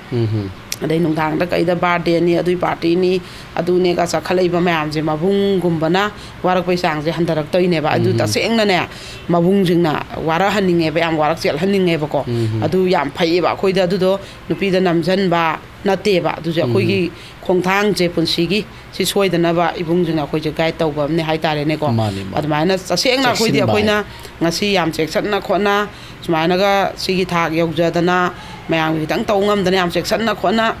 ꯑꯗꯩ ꯅꯨꯡꯗꯥꯡꯗ ꯀꯩꯗ birthday-ꯅꯤ, ꯑꯗꯨꯏ party-ꯅꯤ, ꯑꯗꯨꯅꯦꯒ ꯆꯥꯈꯠꯂꯛꯏꯕ ꯃꯌꯥꯝꯁꯦ, ꯃꯕꯨꯡꯒꯨꯝꯕꯅ ꯋꯥꯔꯛꯄꯩ ꯆꯥꯡꯁꯦ ꯍꯟꯊꯔꯛꯇꯣꯏꯅꯦꯕ꯫ ꯑꯗꯨ ꯇꯁꯦꯡꯅꯅꯦ, ꯃꯕꯨꯡꯁꯤꯡꯅ ꯋꯥꯔꯛꯍꯟꯅꯤꯡꯉꯦꯕ, ꯌꯥꯝ ꯋꯥꯔꯛ ꯆꯦꯜꯍꯟꯅꯤꯡꯉꯦꯕꯀꯣ꯫ ꯑꯗꯨ ꯌꯥꯝ ꯐꯩꯌꯦꯕ꯫ ꯑꯩꯈꯣꯏꯗ ꯑꯗꯨꯗꯣ ꯅꯨꯄꯤꯗ ꯅꯝꯁꯤꯟꯕ ꯅꯠꯇꯦꯕ, ꯑꯗꯨꯁꯨ ꯑꯩꯈꯣꯏꯒꯤ ꯈꯣꯡꯊꯥꯡꯁꯦ ꯄꯨꯟꯁꯤꯒꯤ, ꯁꯤ ꯁꯣꯏꯗꯅꯕ ꯏꯕꯨꯡꯁꯤꯡꯅ ꯑꯩꯈꯣꯏꯁꯦ guide ꯇꯧꯕ ꯑꯃꯅꯦ ꯍꯥꯏꯇꯥꯔꯦꯅꯦꯀꯣ꯫ ꯃꯥꯅꯤ, ꯃꯥꯅꯤ꯫ ꯑꯗꯨꯃꯥꯏꯅ ꯇꯁꯦꯡꯅ ꯑꯩꯈꯣꯏꯗꯤ, ꯆꯦꯛꯁꯤꯟꯕ ꯑꯩꯈꯣꯏꯅ ꯍꯥꯏ꯫ ꯉꯁꯤ ꯌꯥꯝ ꯆꯦꯛꯁꯤꯟꯅ ꯈꯣꯠꯅ ꯁꯨꯃꯥꯏꯅꯒ ꯁꯤꯒꯤ ꯊꯥꯛ ꯌꯧꯖꯗꯅ, ꯃꯌꯥꯝꯒꯤ ꯈꯤꯇꯪ ꯇꯧ ꯉꯝꯗꯅ ꯌꯥꯝ ꯆꯦꯛꯁꯤꯟꯅ ꯈꯣꯠꯅ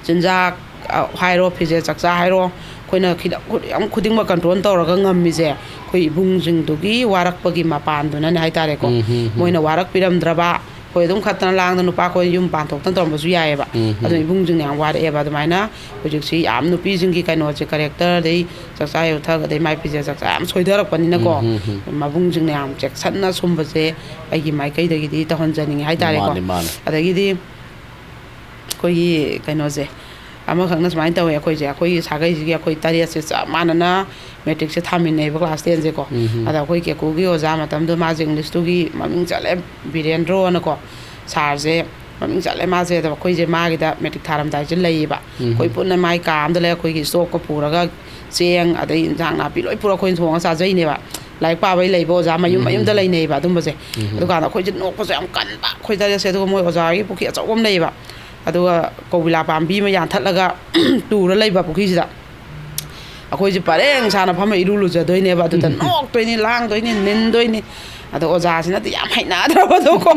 ꯆꯤꯟꯖꯥꯛ, ꯑ, ꯍꯥꯏꯔꯣ, ꯐꯤꯖꯦꯠ ꯆꯛꯆꯥ ꯍꯥꯏꯔꯣ, ꯑꯩꯈꯣꯏꯅ ꯈꯤꯇꯪ ꯈꯨ-, ꯌꯥꯝ ꯈꯨꯗꯤꯡꯃꯛ control ꯇꯧꯔꯒ ꯉꯝꯃꯤꯁꯦ ꯑꯩꯈꯣꯏ ꯏꯕꯨꯡꯁꯤꯡꯗꯨꯒꯤ ꯋꯥꯔꯛꯄꯒꯤ ꯃꯄꯥꯟꯗꯨꯅꯅꯦ ꯍꯥꯏꯇꯥꯔꯦꯀꯣ꯫ ꯎꯝ, ꯍꯝ, ꯍꯝ꯫ ꯃꯣꯏꯅ ꯋꯥꯔꯛꯄꯤꯔꯝꯗ꯭ꯔꯕ, ꯑꯩꯈꯣꯏ ꯑꯗꯨꯝ ꯈꯠꯇꯅ ꯂꯥꯡꯗꯅ ꯅꯨꯄꯥ ꯑꯩꯈꯣꯏ ꯌꯨꯝ ꯄꯥꯟꯊꯣꯛꯇꯅ ꯇꯧꯔꯝꯕꯁꯨ ꯌꯥꯏꯑꯕ꯫ ꯎꯝ, ꯍꯝ꯫ ꯑꯗꯨꯅ ꯏꯕꯨꯡꯁꯤꯡꯅ ꯌꯥꯝ ꯋꯥꯔꯛꯑꯦꯕ꯫ ꯑꯗꯨꯃꯥꯏꯅ ꯍꯧꯖꯤꯛꯁꯤ ꯌꯥꯝ ꯅꯨꯄꯤꯁꯤꯡꯒꯤ ꯀꯩꯅꯣꯁꯦ, character, ꯑꯗꯩ ꯆꯥꯛꯆꯥ ꯌꯨꯊꯛ, ꯑꯗꯩ ꯃꯥꯏ ꯐꯤꯖꯦꯠ ꯆꯥꯛꯆꯥ ꯌꯥꯝ ꯁꯣꯏꯊꯔꯛꯄꯅꯤꯅꯀꯣ꯫ ꯎꯝ, ꯍꯝ, ꯍꯝ꯫ ꯃꯕꯨꯡꯁꯤꯡꯅ ꯌꯥꯝ ꯆꯦꯛꯁꯤꯟꯅ ꯁꯨꯝꯕꯁꯦ ꯑꯩꯒꯤ ꯃꯥꯏꯀꯩꯗꯒꯤꯗꯤ ꯇꯧꯍꯟꯖꯅꯤꯡꯉꯦ ꯍꯥꯏꯇꯥꯔꯦꯀꯣ꯫ ꯃꯥꯅꯦ, ꯃꯥꯅꯦ꯫ ꯑꯗꯒꯤꯗꯤ ꯑꯩꯈꯣꯏꯒꯤ ꯀꯩꯅꯣꯁꯦ, ꯑꯃꯈꯛꯅ ꯁꯨꯃꯥꯏꯅ ꯇꯧꯋꯦ, ꯑꯩꯈꯣꯏꯁꯦ, ꯑꯩꯈꯣꯏꯒꯤ ꯁꯥꯒꯩꯁꯤꯒꯤ ꯑꯩꯈꯣꯏ ꯇꯔꯦꯠꯁꯦ ꯆꯞ ꯃꯥꯟꯅꯅ matric-ꯁꯦ ꯊꯥꯃꯤꯟꯅꯩꯕ, class ten-ꯁꯦꯀꯣ꯫ ꯎꯝ, ꯍꯝ꯫ ꯑꯗ ꯑꯩꯈꯣꯏ ꯀꯦꯀꯨꯒꯤ ꯑꯣꯖꯥ ꯃꯇꯝꯗꯨ ꯃꯥꯁꯦ English-ꯇꯨꯒꯤ ꯃꯃꯤꯡ ꯆꯠꯂꯦ, ꯕꯤꯔꯦꯟꯗ꯭ꯔꯣꯅꯀꯣ꯫ Sir-ꯁꯦ ꯃꯃꯤꯡ ꯆꯠꯂꯦ ꯃꯥꯁꯦ꯫ ꯑꯗꯣ ꯑꯩꯈꯣꯏꯁꯦ ꯃꯥꯒꯤꯗ matric ꯊꯥꯔꯝꯗꯥꯏꯁꯦ ꯂꯩꯌꯦꯕ꯫ ꯎꯝ꯫ ꯑꯩꯈꯣꯏ ꯄꯨꯟꯅ ꯃꯥꯏ ꯀꯥ ꯑꯃꯗ ꯂꯩ, ꯑꯩꯈꯣꯏꯒꯤ stove-ꯀ ꯄꯨꯔꯒ ꯆꯦꯡ ꯑꯗꯩ ꯏꯟꯖꯥꯡ ꯅꯥꯄꯤ ꯂꯣꯏ ꯄꯨꯔꯒ ꯑꯩꯈꯣꯏꯅ ꯊꯣꯡꯉ ꯆꯥꯖꯩꯅꯦꯕ꯫ ꯂꯥꯏꯔꯤꯛ ꯄꯥꯕꯩ ꯂꯩꯕ ꯑꯣꯖꯥ ꯃꯌꯨꯝ ꯎꯝ꯫ ꯃꯌꯨꯝꯗ ꯂꯩꯅꯩꯌꯦꯕ ꯑꯗꯨꯝꯕꯁꯦ꯫ ꯎꯝ꯫ ꯑꯗꯨꯀꯥꯟꯗ ꯑꯩꯈꯣꯏꯁꯦ ꯅꯣꯛꯄꯁꯨ ꯌꯥꯝ ꯀꯟꯕ ꯑꯩꯈꯣꯏ ꯇꯔꯦꯠꯁꯦ꯫ ꯑꯗꯨꯒ ꯃꯣꯏ ꯑꯣꯖꯥꯒꯤ ꯄꯨꯈ꯭ꯔꯤ ꯑꯆꯧꯕ ꯑꯃ ꯂꯩꯌꯦꯕ, ꯑꯗꯨꯒ ꯀꯧꯕꯤꯂꯥ ꯄꯥꯝꯕꯤ ꯑꯃ ꯌꯥꯟꯊꯠꯂꯒ ꯇꯨꯔ ꯂꯩꯕ ꯄꯨꯈ꯭ꯔꯤꯁꯤꯗ꯫ ꯑꯩꯈꯣꯏꯁꯦ ꯄꯔꯦꯡ ꯁꯥꯅ ꯐꯝꯃ ꯏꯔꯨ ꯂꯨꯖꯗꯣꯏꯅꯦꯕ꯫ ꯑꯗꯨꯗ ꯅꯣꯛꯇꯣꯏꯅꯤ, ꯂꯥꯡꯗꯣꯏꯅꯤ, ꯅꯤꯟꯗꯣꯏꯅꯤ꯫ ꯑꯗꯣ ꯑꯣꯖꯥꯁꯤꯅꯗꯤ ꯌꯥꯝ ꯍꯩꯅꯗ꯭ꯔꯕꯗꯣꯀꯣ,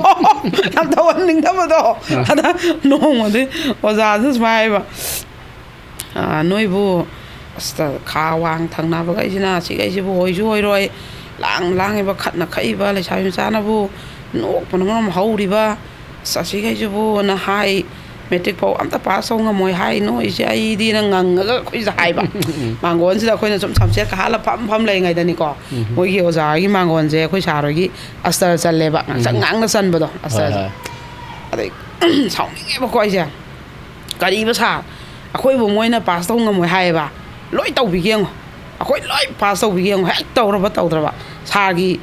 ꯌꯥꯝ ꯇꯧꯍꯟꯅꯤꯡꯗꯕꯗꯣ꯫ ꯑꯥ꯫ ꯑꯗ ꯅꯣꯡꯃꯗꯤ ꯑꯣꯖꯥꯁꯤꯅ ꯁꯨꯃꯥꯏ ꯍꯥꯏꯕ, "ꯑꯥ, ꯅꯣꯏꯕꯨ, ꯑꯁ, ꯈꯥ ꯋꯥꯡ ꯊꯪꯅꯕꯈꯩꯁꯤꯅ ꯁꯤꯈꯩꯁꯤꯕꯨ ꯑꯣꯏꯁꯨ ꯑꯣꯏꯔꯣꯏ, ꯂꯥꯡ ꯂꯥꯡꯉꯤꯕ, ꯈꯠꯅ ꯈꯛꯏꯕ ꯂꯩꯁꯥꯕꯤ ꯃꯆꯥꯅꯕꯨ ꯅꯣꯛꯄꯅ ꯃꯔꯣꯝ ꯍꯧꯔꯤꯕ, "ꯑꯁ, ꯑꯁꯤꯈꯩꯁꯤꯕꯨꯅ ꯍꯥꯏ, ꯃꯦꯇ꯭ꯔꯤꯛ ꯐꯥꯎ ꯑꯝꯇ ꯄꯥꯁ ꯇꯧ ꯉꯝꯃꯣꯏ ꯍꯥꯏ ꯅꯣꯏꯁꯦ ꯑꯩꯗꯤꯅ" ꯉꯪꯉꯒ ꯑꯩꯈꯣꯏꯁꯦ ꯍꯥꯏꯕ꯫ ꯃꯥꯡꯒꯣꯟꯁꯤꯗ ꯑꯩꯈꯣꯏꯅ ꯁꯨꯝ ꯁꯝꯆꯦꯠꯀ ꯍꯥꯠꯂ ꯐꯝ ꯐꯝ ꯂꯩꯉꯩꯗꯅꯤꯀꯣ, ꯎꯝ꯫ ꯃꯣꯏꯒꯤ ꯑꯣꯖꯥꯒꯤ ꯃꯥꯡꯒꯣꯟꯁꯦ ꯑꯩꯈꯣꯏ ꯁꯥꯔ ꯍꯣꯏꯒꯤ ꯑꯁꯇꯔ ꯆꯜꯂꯦꯕ, ꯉꯥꯡꯁꯪ ꯎꯝ꯫ ꯉꯥꯡꯅ ꯆꯟꯕꯗꯣ, ꯍꯣꯏ, ꯑꯁꯇꯔꯁꯦ꯫ ꯍꯣꯏ꯫ ꯑꯗꯩ ꯁꯥꯎꯅꯤꯡꯉꯦꯕꯀꯣ ꯑꯩꯁꯦ, "ꯀꯔꯤꯕ ꯁꯥꯔ, ꯑꯩꯈꯣꯏꯕꯨ ꯃꯣꯏꯅ ꯄꯥꯁ ꯇꯧ ꯉꯝꯃꯣꯏ ꯍꯥꯏꯌꯦꯕ? ꯂꯣꯏ ꯇꯧꯕꯤꯒꯦ ꯌꯦꯡꯉꯣ, ꯑꯩꯈꯣꯏ ꯂꯣꯏ ꯄꯥꯁ ꯇꯧꯕꯤꯒꯦ ꯌꯦꯡꯉꯣ", ꯍꯦꯛ ꯇꯧꯔꯕ ꯇꯧꯗ꯭ꯔꯕ ꯁꯥꯔꯒꯤ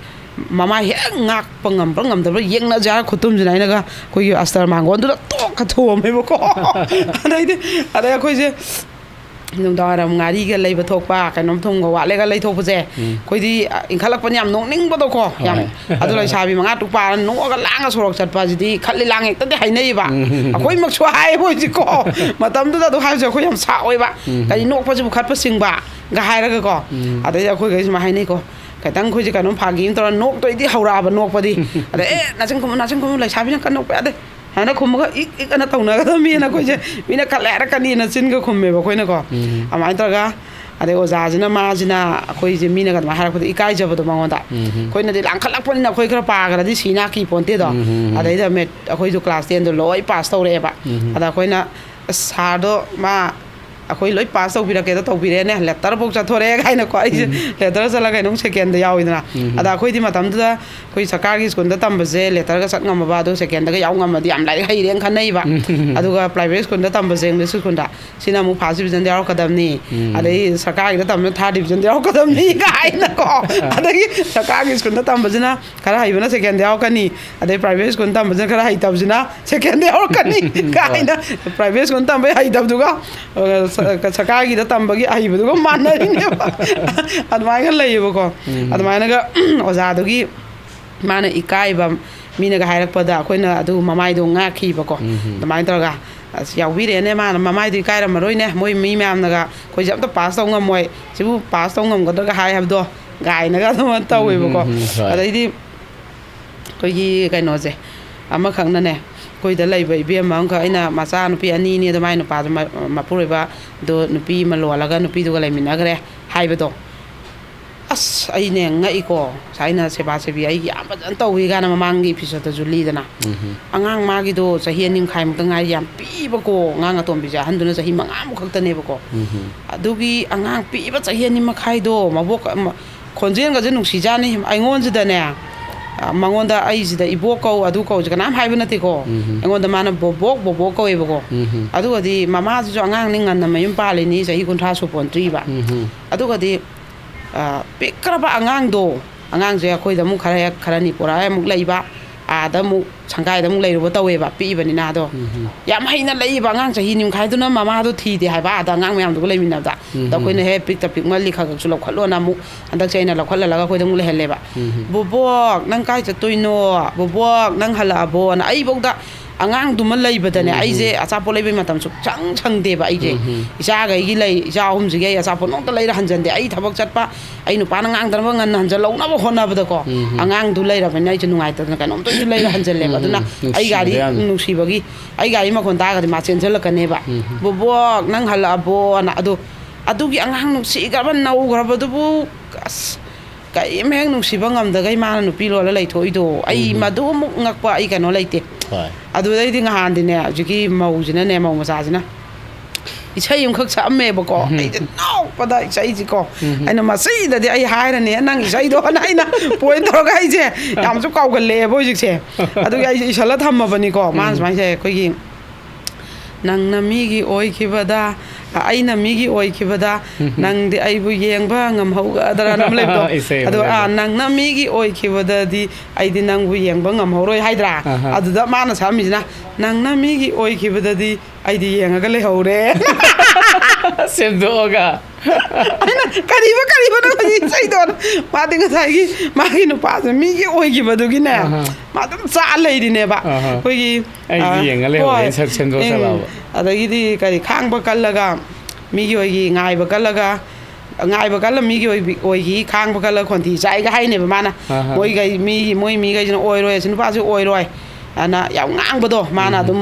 ꯃꯃꯥꯏ ꯍꯦꯛ ꯉꯥꯛꯄ ꯉꯝꯕ꯭ꯔꯥ ꯉꯝꯗꯕ꯭ꯔꯥ ꯌꯦꯡꯅꯁꯦ ꯍꯥꯏꯔ ꯈꯨꯇꯨꯝꯁꯤꯅ ꯑꯩꯅꯒ ꯑꯩꯈꯣꯏꯒꯤ ꯑꯁꯇꯔ ꯃꯥꯡꯒꯣꯟꯗꯨꯗ ꯇꯣꯛꯀ ꯊꯣꯝꯃꯦꯕꯀꯣ꯫ ꯑꯗꯩꯗꯤ, ꯑꯗꯩ ꯑꯩꯈꯣꯏꯁꯦ ꯅꯨꯡꯗꯥꯡꯋꯥꯏꯔꯝ ꯉꯥꯔꯤꯒ ꯂꯩꯕ ꯊꯣꯛꯄ, ꯀꯩꯅꯣꯝ ꯊꯨꯝꯒ ꯋꯥꯠꯂꯦꯒ ꯂꯩꯊꯣꯛꯄꯁꯦ, ꯎꯝ꯫ ꯑꯩꯈꯣꯏꯗꯤ, ꯑ, ꯏꯟꯈꯠꯂꯛꯄꯅ ꯌꯥꯝ ꯅꯣꯛꯅꯤꯡꯕꯗꯣ ꯀꯣ, ꯌꯥꯝ꯫ ꯍꯣꯏ꯫ ꯑꯗꯨ ꯂꯩꯁꯥꯕꯤ ꯃꯉꯥ ꯇꯔꯨꯛ ꯄꯥꯔ ꯅꯣꯛꯑꯒ ꯂꯥꯡꯉ ꯁꯣꯔꯣꯛ ꯆꯠꯄ ꯑꯁꯤꯗꯤ ꯈꯠꯂꯤ ꯂꯥꯡ ꯍꯦꯛꯇꯗꯤ ꯍꯥꯏꯅꯩꯌꯦꯕ꯫ ꯎꯝ꯫ ꯑꯩꯈꯣꯏꯃꯛꯁꯨ ꯍꯥꯏꯌꯦꯕ ꯍꯧꯖꯤꯛꯀꯣ꯫ ꯃꯇꯝꯗꯨꯗ ꯑꯗꯨ ꯍꯥꯏꯕꯁꯦ ꯑꯩꯈꯣꯏ ꯌꯥꯝ ꯁꯥꯎꯋꯦꯕ꯫ ꯎꯝ꯫ "ꯀꯔꯤ ꯅꯣꯛꯄꯁꯤꯕꯨ ꯈꯠꯄ ꯁꯤꯡꯕ?" ꯒ ꯍꯥꯏꯔꯒꯀꯣ꯫ ꯎꯝ꯫ ꯑꯗꯩꯗꯤ ꯑꯩꯈꯣꯏꯈꯩ ꯁꯨꯃꯥꯏꯅ ꯍꯥꯏꯅꯩꯀꯣ, ꯈꯤꯇꯪ ꯑꯩꯈꯣꯏꯁꯦ ꯀꯩꯅꯣꯝ ꯐꯥꯒꯤ ꯑꯃ ꯇꯧꯔ ꯅꯣꯛꯇꯣꯏꯗꯤ ꯍꯧꯔꯛꯑꯕ ꯅꯣꯛꯄꯗꯤ꯫ ꯑꯗꯩ, "ꯑꯦ, ꯅꯆꯤꯟ ꯈꯨꯝꯃꯨ, ꯅꯆꯤꯟ ꯈꯨꯝꯃꯨ, ꯂꯩꯁꯥꯕꯤꯅ ꯀꯟꯅ ꯅꯣꯛꯄ ꯌꯥꯗꯦ" ꯍꯥꯏꯅ ꯈꯨꯝꯃꯒ ꯏꯛ ꯏꯛ ꯑꯅ ꯇꯧꯅꯒꯗꯕ ꯃꯤꯅ ꯑꯩꯈꯣꯏꯁꯦ, ꯃꯤꯅ ꯈꯠꯂꯦ ꯍꯥꯏꯔꯛꯀꯅꯤꯅ ꯆꯤꯟꯒ ꯈꯨꯝꯃꯦꯕ ꯑꯩꯈꯣꯏꯅꯀꯣ꯫ ꯎꯝ꯫ ꯑꯗꯨꯃꯥꯏꯅ ꯇꯧꯔꯒ, ꯑꯗꯩ ꯑꯣꯖꯥꯁꯤꯅ ꯃꯥꯁꯤꯅ ꯑꯩꯈꯣꯏꯁꯦ ꯃꯤꯅꯒ ꯑꯗꯨꯃꯥꯏꯅ ꯍꯥꯏꯔꯛꯄꯗ ꯏꯀꯥꯏꯖꯕꯗꯣ ꯃꯉꯣꯟꯗ꯫ ꯎꯝ꯫ ꯑꯩꯈꯣꯏꯅꯗꯤ ꯂꯥꯡꯈꯠꯂꯛꯄꯅꯤꯅ ꯑꯩꯈꯣꯏ ꯈꯔ ꯄꯥꯈ꯭ꯔꯗꯤ ꯁꯤ ꯅꯥ ꯀꯤ ꯄꯣꯟꯇꯦꯗꯣ꯫ ꯎꯝ꯫ ꯑꯗꯩꯗ ꯃꯦꯠ-, ꯑꯩꯈꯣꯏꯁꯨ ꯀ꯭ꯂꯥꯁ ꯇꯦꯟꯗꯣ ꯂꯣꯏ ꯄꯥꯁ ꯇꯧꯔꯛꯑꯦꯕ꯫ ꯎꯝ꯫ ꯑꯗ ꯑꯩꯈꯣꯏꯅ, "ꯑꯁ, ꯁꯥꯔꯗꯣ ꯃꯥ ꯑꯩꯈꯣꯏ ꯂꯣꯏ ꯄꯥꯁ ꯇꯧꯕꯤꯔꯛꯀꯦꯗ ꯇꯧꯕꯤꯔꯦꯅꯦ, ꯂꯦꯇꯔꯐꯥꯎ ꯆꯠꯊꯣꯔꯛꯑꯦ" ꯀꯥꯏꯅꯀꯣ꯫ ꯑꯩꯁꯦ ꯎꯝ꯫ ꯂꯦꯇꯔ ꯆꯠꯂꯒ ꯑꯗꯨꯝ ꯁꯦꯀꯦꯟꯗ ꯌꯥꯎꯋꯤꯗꯅ꯫ ꯎꯝ꯫ ꯑꯗ ꯑꯩꯈꯣꯏꯗꯤ ꯃꯇꯝꯗꯨꯗ ꯑꯩꯈꯣꯏ ꯁꯔꯀꯥꯔꯒꯤ ꯁ꯭ꯀꯨꯜꯗ ꯇꯝꯕꯁꯦ ꯂꯦꯇꯔꯒ ꯆꯠ ꯉꯝꯃꯕ, ꯑꯗꯨ ꯁꯦꯀꯦꯟꯗꯒ ꯌꯥꯎ ꯉꯝꯃꯗꯤ ꯌꯥꯝ ꯂꯥꯏꯔꯤꯛ ꯍꯩꯔꯦꯅ ꯈꯟꯅꯩꯕ꯫ ꯎꯝ꯫ ꯑꯗꯨꯒ ꯄ꯭ꯔꯥꯏꯚꯦꯠ ꯁ꯭ꯀꯨꯜꯗ ꯇꯝꯕꯁꯦ, ꯏꯪꯂꯤꯁ ꯁ꯭ꯀꯨꯜꯗ, ꯁꯤꯅ ꯑꯃꯨꯛ ꯐꯥꯔꯁ ꯗꯤꯕꯤꯖꯟꯗ ꯌꯥꯎꯔꯛꯀꯗꯕꯅꯤ, ꯎꯝ꯫ ꯑꯗꯩ ꯁꯔꯀꯥꯔꯒꯤꯗ ꯇꯝꯕꯅ ꯊꯥꯔꯠ ꯗꯤꯕꯤꯖꯟꯗ ꯌꯥꯎꯔꯛꯀꯗꯕꯅꯤ ꯀꯥꯏꯅꯀꯣ꯫ ꯑꯗꯒꯤ ꯁꯔꯀꯥꯔꯒꯤ ꯁ꯭ꯀꯨꯜꯗ ꯇꯝꯕꯁꯤꯅ ꯈꯔ ꯍꯩꯕꯅ ꯁꯦꯀꯦꯟꯗ ꯌꯥꯎꯔꯛꯀꯅꯤ, ꯑꯗꯩ ꯄ꯭ꯔꯥꯏꯚꯦꯠ ꯁ꯭ꯀꯨꯜ ꯇꯝꯕꯁꯤꯅ ꯈꯔ ꯍꯩꯇꯕꯁꯤꯅ ꯁꯦꯀꯦꯟꯗ ꯌꯥꯎꯔꯛꯀꯅꯤ ꯀꯥꯏꯅ꯫ ꯄ꯭ꯔꯥꯏꯚꯦꯠ ꯁ꯭ꯀꯨꯜ ꯇꯝꯕꯩ ꯍꯩꯇꯕꯗꯨꯒ, ꯑ, ꯁ-, ꯁꯔꯀꯥꯔꯒꯤꯗ ꯇꯝꯕꯒꯤ ꯑꯍꯩꯕꯗꯨꯒ ꯃꯥꯟꯅꯔꯤꯅꯦꯕ꯫ ꯑꯗꯨꯃꯥꯏꯅ ꯂꯩꯌꯦꯕꯀꯣ꯫ ꯎꯝ꯫ ꯑꯗꯨꯃꯥꯏꯅꯒ ꯑꯣꯖꯥꯗꯨꯒꯤ ꯃꯥꯅ ꯏꯀꯥꯏꯕ, ꯃꯤꯅꯒ ꯍꯥꯏꯔꯛꯄꯗ ꯑꯩꯈꯣꯏꯅ ꯑꯗꯨ ꯃꯃꯥꯏꯗꯣ ꯉꯥꯛꯈꯤꯕꯀꯣ꯫ ꯎꯝ꯫ ꯑꯗꯨꯃꯥꯏꯅ ꯇꯧꯔꯒ, "ꯑꯁ, ꯌꯥꯎꯕꯤꯔꯦꯅꯦ, ꯃꯥꯅ ꯃꯃꯥꯏꯗꯣ ꯏꯀꯥꯏꯔꯝꯃꯔꯣꯏꯅꯦ, ꯃꯣꯏ ꯃꯤ ꯃꯌꯥꯝꯅꯒ ꯑꯩꯈꯣꯏꯁꯦ ꯑꯝꯇ ꯄꯥꯁ ꯇꯧ ꯉꯝꯃꯣꯏ, ꯁꯤꯕꯨ ꯄꯥꯁ ꯇꯧ ꯉꯝꯒꯗ꯭ꯔꯒ ꯍꯥꯏ ꯍꯥꯏꯕꯗꯣ" ꯀꯥꯏꯅꯒ ꯑꯗꯨꯃꯥꯏꯅ ꯇꯧꯋꯦꯕꯀꯣ꯫ ꯎꯝ, ꯎꯝ, ꯎꯝ, ꯍꯣꯏ꯫ ꯑꯗꯩꯗꯤ ꯑꯩꯈꯣꯏꯒꯤ ꯀꯩꯅꯣꯁꯦ, ꯑꯃꯈꯛꯅꯅꯦ, ꯑꯩꯈꯣꯏꯗ ꯂꯩꯕ ꯏꯕꯦꯝꯃ ꯑꯃꯈꯛ, ꯑꯩꯅ ꯃꯆꯥ ꯅꯨꯄꯤ ꯑꯅꯤꯅꯦ ꯑꯗꯣ, ꯃꯥꯏ ꯅꯨꯄꯥꯗꯣ ꯃ-, ꯃꯄꯨꯔꯣꯏꯕꯗꯣ ꯅꯨꯄꯤ ꯑꯃ ꯂꯣꯜꯂꯒ ꯅꯨꯄꯤꯗꯨꯒ ꯂꯩꯃꯤꯟꯅꯈ꯭ꯔꯦ ꯍꯥꯏꯕꯗꯣ, ꯑꯁ, ꯑꯩꯅꯦ ꯉꯛꯏꯀꯣ꯫ ꯉꯁꯥꯏꯅ ꯁꯦꯕꯥ ꯁꯦꯕꯤ ꯑꯩꯒꯤ ꯌꯥꯝ ꯐꯖꯅ ꯇꯧꯏ ꯀꯥꯏꯅ ꯃꯃꯥꯡꯒꯤ ꯏꯄꯤꯁꯣꯠꯇꯁꯨ ꯂꯤꯗꯅ꯫ ꯎꯝ꯫ ꯑꯉꯥꯡ ꯃꯥꯒꯤꯗꯣ ꯆꯍꯤ ꯑꯅꯤ ꯃꯈꯥꯏꯃꯨꯛꯇ ꯉꯥꯏꯔꯤ, ꯌꯥꯝ ꯄꯤꯛꯏꯕꯀꯣ꯫ ꯑꯉꯥꯡ ꯑꯇꯣꯝꯕꯤꯁꯦ ꯑꯍꯟꯗꯨꯅ ꯆꯍꯤ ꯃꯉꯥꯃꯨꯛ ꯈꯛꯇꯅꯦꯕꯀꯣ꯫ ꯎꯝ꯫ ꯑꯗꯨꯒꯤ ꯑꯉꯥꯡ ꯄꯤꯛꯏꯕ ꯆꯍꯤ ꯑꯅꯤ ꯃꯈꯥꯏꯗꯣ ꯃꯕꯣꯛ, ꯃ-, ꯈꯣꯟꯖꯦꯜꯒꯁꯦ ꯅꯨꯡꯁꯤꯖꯥꯅꯤ꯫ ꯑꯩꯉꯣꯟꯁꯤꯗꯅꯦ, ꯑ, ꯃꯉꯣꯟꯗ ꯑꯩꯁꯤꯗ ꯏꯕꯣꯛ ꯀꯧ, ꯑꯗꯨ ꯀꯧꯁꯦ ꯀꯅꯥꯝ ꯍꯥꯏꯕ ꯅꯠꯇꯦꯀꯣ꯫ ꯎꯝ꯫ ꯑꯩꯉꯣꯟꯗ ꯃꯥꯅ ꯕꯣꯕꯣꯛ, ꯕꯣꯕꯣꯛ ꯀꯧꯋꯦꯕꯀꯣ꯫ ꯎꯝ꯫ ꯑꯗꯨꯒꯗꯤ ꯃꯃꯥꯁꯤꯁꯨ ꯑꯉꯥꯡꯅꯤ, ꯉꯟꯅ ꯃꯌꯨꯝ ꯄꯥꯜꯂꯤꯅꯤ, ꯆꯍꯤ ꯀꯨꯟꯊ꯭ꯔꯥ ꯁꯨꯄꯣꯟꯇ꯭ꯔꯤꯕ꯫ ꯎꯝ꯫ ꯑꯗꯨꯒꯗꯤ ꯑ, ꯄꯤꯛꯈ꯭ꯔꯕ ꯑꯉꯥꯡꯗꯣ, ꯑꯉꯥꯡꯁꯦ ꯑꯩꯈꯣꯏꯗ ꯑꯃꯨꯛ ꯈꯔ ꯍꯦꯛ, ꯈꯔꯅꯤ ꯄꯨꯔꯛꯑ ꯑꯃꯨꯛ ꯂꯩꯕ, ꯑꯥꯗ ꯑꯃꯨꯛ ꯁꯪꯒꯥꯏꯗ ꯑꯃꯨꯛ ꯂꯩꯔꯨꯕ ꯇꯧꯋꯦꯕ, ꯄꯤꯛꯏꯕꯅꯤꯅ꯫ ꯑꯗꯣ ꯎꯝ꯫ ꯌꯥꯝ ꯍꯩꯅ ꯂꯩꯕ ꯑꯉꯥꯡ ꯆꯍꯤ ꯅꯤ ꯃꯈꯥꯏꯗꯨꯅ ꯃꯃꯥꯗꯣ ꯊꯤꯗꯦ ꯍꯥꯏꯕ, ꯑꯥꯗ ꯑꯉꯥꯡ ꯃꯌꯥꯝꯗꯨꯒ ꯂꯩꯃꯤꯟꯅꯕꯗ꯫ ꯎꯝ꯫ ꯑꯗ ꯑꯩꯈꯣꯏꯅ, "ꯍꯦ, ꯄꯤꯛꯇ ꯄꯤꯛꯃꯜꯂꯤ, ꯈꯔ ꯈꯔꯁꯨ ꯂꯧꯈꯠꯂꯣꯅ" ꯑꯃꯨꯛ ꯍꯟꯗꯛꯁꯦ ꯑꯩꯅ ꯂꯧꯈꯠꯍꯜꯂꯒ ꯑꯩꯈꯣꯏꯗ ꯑꯃꯨꯛ ꯂꯩꯍꯜꯂꯦꯕ꯫ ꯎꯝ꯫ "ꯕꯣꯕꯣꯛ, ꯅꯪ ꯀꯥꯏ ꯆꯠꯇꯣꯏꯅꯣ? ꯕꯣꯕꯣꯛ, ꯅꯪ ꯍꯜꯂꯛꯑꯕꯣꯅ?" ꯑꯩꯐꯧꯗ ꯑꯉꯥꯡꯗꯨꯃ ꯂꯩꯕꯗꯅꯦ, ꯎꯝ꯫ ꯑꯩꯁꯦ ꯑꯆꯥꯄꯣꯠ ꯂꯩꯕꯩ ꯃꯇꯝ ꯁꯨꯛꯁꯪ ꯁꯪꯗꯦꯕ ꯑꯩꯁꯦ꯫ ꯎꯝ꯫ ꯏꯆꯥꯈꯩꯒꯤ ꯂꯩ, ꯏꯆꯥ ꯑꯍꯨꯝꯁꯤꯒꯤ ꯑꯩ ꯑꯆꯥꯄꯣꯠ ꯅꯣꯡꯇ ꯂꯩꯔ ꯍꯟꯖꯟꯗꯦ꯫ ꯑꯩ ꯊꯕꯛ ꯆꯠꯄ, ꯑꯩ ꯅꯨꯄꯥꯅ ꯉꯥꯡꯗꯅꯕ ꯉꯟꯅ ꯍꯟꯖꯜꯍꯧꯅꯕ ꯍꯣꯠꯅꯕꯗꯀꯣ, ꯎꯝ꯫ ꯑꯉꯥꯡꯗꯨ ꯂꯩꯔꯕꯅꯤꯅ ꯑꯩꯁꯦ ꯅꯨꯡꯉꯥꯏꯇꯗꯅ ꯀꯩꯅꯣꯝꯇꯁꯨ ꯂꯩꯔ ꯍꯟꯖꯜꯂꯦꯕ꯫ ꯎꯝ꯫ ꯑꯗꯨꯅ ꯑꯩ ꯒꯥꯔꯤ, ꯅꯨꯡꯁꯤꯕꯗ ꯌꯥꯝꯅ꯫ ꯅꯨꯡꯁꯤꯕꯒꯤ, ꯑꯩ ꯒꯥꯔꯤ ꯃꯈꯣꯟ ꯇꯥꯔꯒꯗꯤ ꯃꯥ ꯆꯦꯟꯖꯜꯂꯛꯀꯅꯦꯕ꯫ ꯎꯝ꯫ "ꯕꯣꯕꯣꯛ, ꯅꯪ ꯍꯜꯂꯛꯑꯕꯣꯅ?" ꯑꯗꯣ ꯑꯗꯨꯒꯤ ꯑꯉꯥꯡ ꯅꯨꯡꯁꯤꯈ꯭ꯔꯕ ꯅꯧꯈ꯭ꯔꯕꯗꯨꯕꯨ, ꯑꯁ, ꯀꯔꯤꯝ ꯍꯦꯛ ꯅꯨꯡꯁꯤꯕ ꯉꯝꯗꯈꯩ ꯃꯥꯅ ꯅꯨꯄꯤ ꯂꯣꯜꯂ ꯂꯩꯊꯣꯛꯏꯗꯣ, ꯑꯩ ꯎꯝ꯫ ꯃꯗꯨꯃꯨꯛ ꯉꯛꯄ ꯑꯩ ꯀꯩꯅꯣ ꯂꯩꯇꯦ꯫ ꯍꯣꯏ꯫ ꯑꯗꯨꯗꯩꯗꯤ ꯉꯍꯥꯟꯗꯤꯅꯦ, ꯍꯧꯖꯤꯛꯀꯤ ꯃꯧꯁꯤꯅꯅꯦ, ꯃꯧ ꯃꯆꯥꯁꯤꯅ ꯏꯁꯩ ꯑꯃꯈꯛ ꯁꯛꯑꯝꯃꯦꯕꯀꯣ꯫ ꯎꯝ꯫ ꯑꯩꯁꯦ ꯅꯣꯛꯄꯗ ꯏꯁꯩꯁꯤꯀꯣ꯫ ꯎꯝ꯫ ꯑꯩꯅ, "ꯃꯁꯤꯗꯗꯤ ꯑꯩ ꯍꯥꯏꯔꯅꯤ ꯅꯪ ꯏꯁꯩꯗꯣꯅ" ꯑꯩꯅ ꯄꯣꯏꯟ ꯇꯧꯔꯒ ꯑꯩꯁꯦ ꯌꯥꯝꯁꯨ ꯀꯥꯎꯒꯜꯂꯛꯑꯦꯕ ꯍꯧꯖꯤꯛꯁꯦ꯫ ꯑꯗꯨꯒꯤ ꯑꯩꯁꯦ ꯏꯁꯜꯂ ꯊꯝꯃꯕꯅꯤꯀꯣ꯫ ꯃꯥꯅ ꯎꯝ꯫ ꯁꯨꯃꯥꯏꯅ ꯁꯛꯑꯦ, ꯑꯩꯈꯣꯏꯒꯤ, "ꯅꯪꯅ ꯃꯤꯒꯤ ꯑꯣꯏꯈꯤꯕꯗ, ꯑꯩꯅ ꯃꯤꯒꯤ ꯑꯣꯏꯈꯤꯕꯗ, ꯎꯝ꯫ ꯅꯪꯗꯤ ꯑꯩꯕꯨ ꯌꯦꯡꯕ ꯉꯝꯍꯧꯒꯗ꯭ꯔꯥꯅ" ꯑꯃ ꯂꯩꯕꯗꯣ꯫ ꯏꯁꯩ ꯑꯃ ꯑꯗꯣ, ꯂꯩꯕꯗꯣ꯫ "ꯑꯥ, ꯅꯪꯅ ꯃꯤꯒꯤ ꯑꯣꯏꯈꯤꯕꯗꯗꯤ ꯑꯩꯗꯤ ꯅꯪꯕꯨ ꯌꯦꯡꯕ ꯉꯝꯍꯧꯔꯣꯏ" ꯍꯥꯏꯗ꯭ꯔꯥ? ꯑꯍꯥ꯫ ꯑꯗꯨꯗ ꯃꯥꯅ ꯁꯛꯑꯝꯃꯤꯁꯤꯅ, "ꯅꯪꯅ ꯃꯤꯒꯤ ꯑꯣꯏꯈꯤꯕꯗꯗꯤ ꯑꯩꯗꯤ ꯌꯦꯡꯉꯒ ꯂꯩꯍꯧꯔꯦ" ꯁꯦꯝꯗꯣꯛꯑꯒ꯫ ꯑꯩꯅ, "ꯀꯔꯤꯕ, ꯀꯔꯤꯕ ꯅꯪ ꯍꯧꯖꯤꯛ ꯏꯁꯩꯗꯣꯅ?" ꯃꯥꯗꯤ ꯉꯁꯥꯏꯒꯤ ꯃꯥꯒꯤ ꯅꯨꯄꯥꯁꯦ ꯃꯤꯒꯤ ꯑꯣꯏꯈꯤꯕꯗꯨꯒꯤꯅꯦ, ꯑꯍꯥ꯫ ꯃꯥ ꯑꯗꯨꯝ ꯆꯥꯛꯑ ꯂꯩꯔꯤꯅꯦꯕ꯫ ꯑꯍꯥ꯫ ꯑꯩꯈꯣꯏꯒꯤ, ꯑꯩꯗꯤ ꯑ, ꯌꯦꯡꯉ ꯂꯩꯍꯧꯔꯦ, ꯍꯣꯏ꯫ ꯁꯛ ꯁꯦꯝꯗꯣꯛ ꯎꯝ꯫ ꯁꯥꯂꯛꯑꯕ꯫ ꯑꯗꯒꯤꯗꯤ ꯀꯔꯤ, ꯈꯥꯡꯕ ꯀꯜꯂꯒ, ꯃꯤꯒꯤ ꯑꯣꯏꯒꯤ ꯉꯥꯏꯕ ꯀꯜꯂꯒ, ꯉꯥꯏꯕ ꯀꯜꯂ ꯃꯤꯒꯤ ꯑꯣꯏꯕꯤ-, ꯑꯣꯏꯒꯤ ꯈꯥꯡꯕ ꯀꯜꯂ ꯈꯣꯟꯊꯤ ꯆꯥꯏꯒ ꯍꯥꯏꯅꯦꯕ ꯃꯥꯅ꯫ ꯑꯍꯥ꯫ ꯃꯣꯏꯒꯩ, ꯃꯤ, ꯃꯣꯏ ꯃꯤꯈꯩꯁꯤꯅ "ꯑꯣꯏꯔꯣꯏ, ꯑꯁꯤ ꯅꯨꯄꯥꯁꯤ ꯑꯣꯏꯔꯣꯏ" ꯑꯅ ꯌꯥꯝ ꯉꯥꯡꯕꯗꯣ ꯃꯥꯅ ꯎꯝ꯫ ꯑꯗꯨꯝ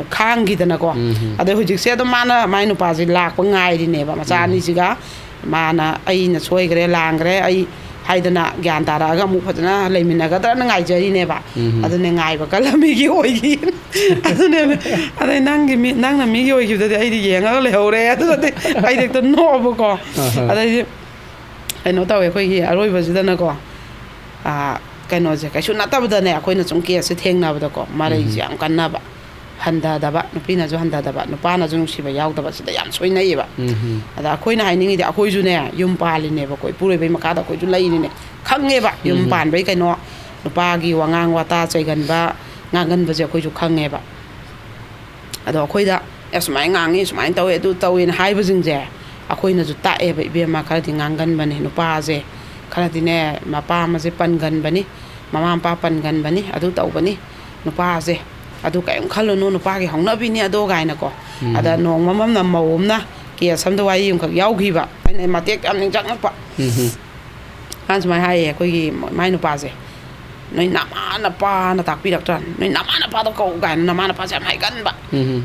ꯈꯥꯡꯈꯤꯗꯅꯀꯣ꯫ ꯑꯗꯩ ꯍꯧꯖꯤꯛꯁꯦ ꯑꯗꯨꯝ ꯃꯥꯅ ꯃꯥꯏ ꯅꯨꯄꯥꯁꯦ ꯂꯥꯛꯄ ꯉꯥꯏꯔꯤꯅꯦꯕ, ꯃꯆꯥ ꯑꯅꯤꯁꯤꯒ꯫ ꯃꯥꯅ "ꯑꯩꯅ ꯁꯣꯏꯈ꯭ꯔꯦ, ꯂꯥꯟꯈ꯭ꯔꯦ, ꯑꯩ" ꯍꯥꯏꯗꯅ ꯒ꯭ꯌꯥꯟ ꯇꯥꯔꯛꯑꯒ ꯑꯃꯨꯛ ꯐꯖꯅ ꯂꯩꯃꯤꯟꯅꯒꯗ꯭ꯔꯅ ꯉꯥꯏꯖꯔꯤꯅꯦꯕ꯫ ꯑꯗꯨꯅꯦ, ꯉꯥꯏꯕ ꯀꯜꯂꯝꯃꯤꯒꯤ ꯑꯣꯏꯈꯤ꯫ ꯑꯗꯨꯅꯦ꯫ ꯑꯗꯩ ꯅꯪꯒꯤ ꯃꯤ, ꯅꯪꯅ ꯃꯤꯒꯤ ꯑꯣꯏꯈꯤꯕꯗꯗꯤ ꯑꯩꯗꯤ ꯌꯦꯡꯉꯒ ꯂꯩꯍꯧꯔꯦ꯫ ꯑꯗꯨꯗꯗꯤ ꯑꯩꯗꯤ ꯍꯦꯛꯇ ꯅꯣꯛꯑꯕꯀꯣ꯫ ꯑꯗꯩꯗꯤ ꯀꯩꯅꯣ ꯇꯧꯋꯦ, ꯑꯩꯈꯣꯏꯒꯤ ꯑꯔꯣꯏꯕꯁꯤꯗꯅꯀꯣ, ꯑꯥ, ꯀꯩꯅꯣꯁꯦ ꯀꯩꯁꯨ ꯅꯠꯇꯕꯗꯅꯦ, ꯑꯩꯈꯣꯏꯅ ꯁꯨꯝ ꯀꯦꯁꯁꯦ ꯊꯦꯡꯅꯕꯗꯀꯣ, ꯃꯔꯩꯁꯦ ꯌꯥꯝ ꯀꯟꯅꯕ, ꯍꯟꯊꯗꯕ, ꯅꯨꯄꯤꯅꯁꯨ ꯍꯟꯊꯗꯕ, ꯅꯨꯄꯥꯅꯁꯨ ꯅꯨꯡꯁꯤꯕ ꯌꯥꯎꯗꯕ, ꯁꯤꯗ ꯌꯥꯝ ꯁꯣꯏꯅꯩꯌꯦꯕ꯫ ꯑꯗ ꯑꯩꯈꯣꯏꯅ ꯍꯥꯏꯅꯤꯡꯉꯤꯗꯤ, ꯑꯩꯈꯣꯏꯁꯨꯅꯦ ꯌꯨꯝ ꯄꯥꯜꯂꯤꯅꯦꯕꯀꯣ, ꯏꯄꯨꯔꯣꯏꯕꯩ ꯃꯈꯥꯗ ꯑꯩꯈꯣꯏꯁꯨ ꯂꯩꯔꯤꯅꯦ, ꯈꯪꯉꯦꯕ꯫ ꯌꯨꯝ ꯄꯥꯟꯕꯩ ꯀꯩꯅꯣ, ꯅꯨꯄꯥꯒꯤ ꯋꯥꯉꯥꯡ ꯋꯥꯇꯥ ꯆꯩꯒꯟꯕ, ꯉꯥꯡꯒꯟꯕꯁꯦ ꯑꯩꯈꯣꯏꯁꯨ ꯈꯪꯉꯦꯕ꯫ ꯑꯗꯣ ꯑꯩꯈꯣꯏꯗ "ꯑꯦ, ꯁꯨꯃꯥꯏꯅ ꯉꯥꯡꯉꯤ, ꯁꯨꯃꯥꯏꯅ ꯇꯧꯋꯤ, ꯑꯗꯨ ꯇꯧꯋꯤꯅ" ꯍꯥꯏꯕꯁꯤꯡꯁꯦ ꯑꯩꯈꯣꯏꯅꯁꯨ ꯇꯥꯛꯑꯦꯕ, "ꯏꯕꯦꯝꯃ, ꯈꯔꯗꯤ ꯉꯥꯡꯒꯟꯕꯅꯤ ꯅꯨꯄꯥꯁꯦ, ꯈꯔꯗꯤꯅꯦ ꯃꯄꯥ ꯑꯃꯁꯦ ꯄꯟꯒꯟꯕꯅꯤ, ꯃꯃꯥ ꯃꯄꯥ ꯄꯟꯒꯟꯕꯅꯤ, ꯑꯗꯨ ꯇꯧꯕꯅꯤ ꯅꯨꯄꯥꯁꯦ, ꯑꯗꯨ ꯀꯔꯤꯝ ꯈꯜꯂꯨꯅꯨ, ꯅꯨꯄꯥꯒꯤ ꯍꯧꯅꯕꯤꯅꯤ ꯑꯗꯣ" ꯀꯥꯏꯅꯀꯣ꯫ ꯑꯗ ꯅꯣꯡꯃ ꯑꯃꯅ ꯃꯧ ꯑꯃꯅ ꯀꯦꯁ ꯑꯃꯗ ꯋꯥꯔꯤ ꯑꯃꯈꯛ ꯌꯥꯎꯈꯤꯕ, ꯑꯩꯅ ꯃꯇꯦꯛ ꯌꯥꯝ ꯅꯤꯡꯁꯤꯡꯉꯛꯄ꯫ ꯃꯥꯅ ꯁꯨꯃꯥꯏꯅ ꯍꯥꯏꯌꯦ, ꯑꯩꯈꯣꯏꯒꯤ ꯃꯥꯏ ꯅꯨꯄꯥꯁꯦ, "ꯅꯣꯏ ꯅꯃꯥ ꯅꯄꯥꯅ ꯇꯥꯛꯄꯤꯔꯛꯇ꯭ꯔꯥ? ꯅꯣꯏ ꯅꯃꯥ ꯅꯄꯥꯗꯣ ꯀꯧ" ꯀꯥꯏꯅ ꯅꯃꯥ ꯅꯄꯥꯁꯦ ꯌꯥꯝ ꯍꯥꯏꯒꯟꯕ꯫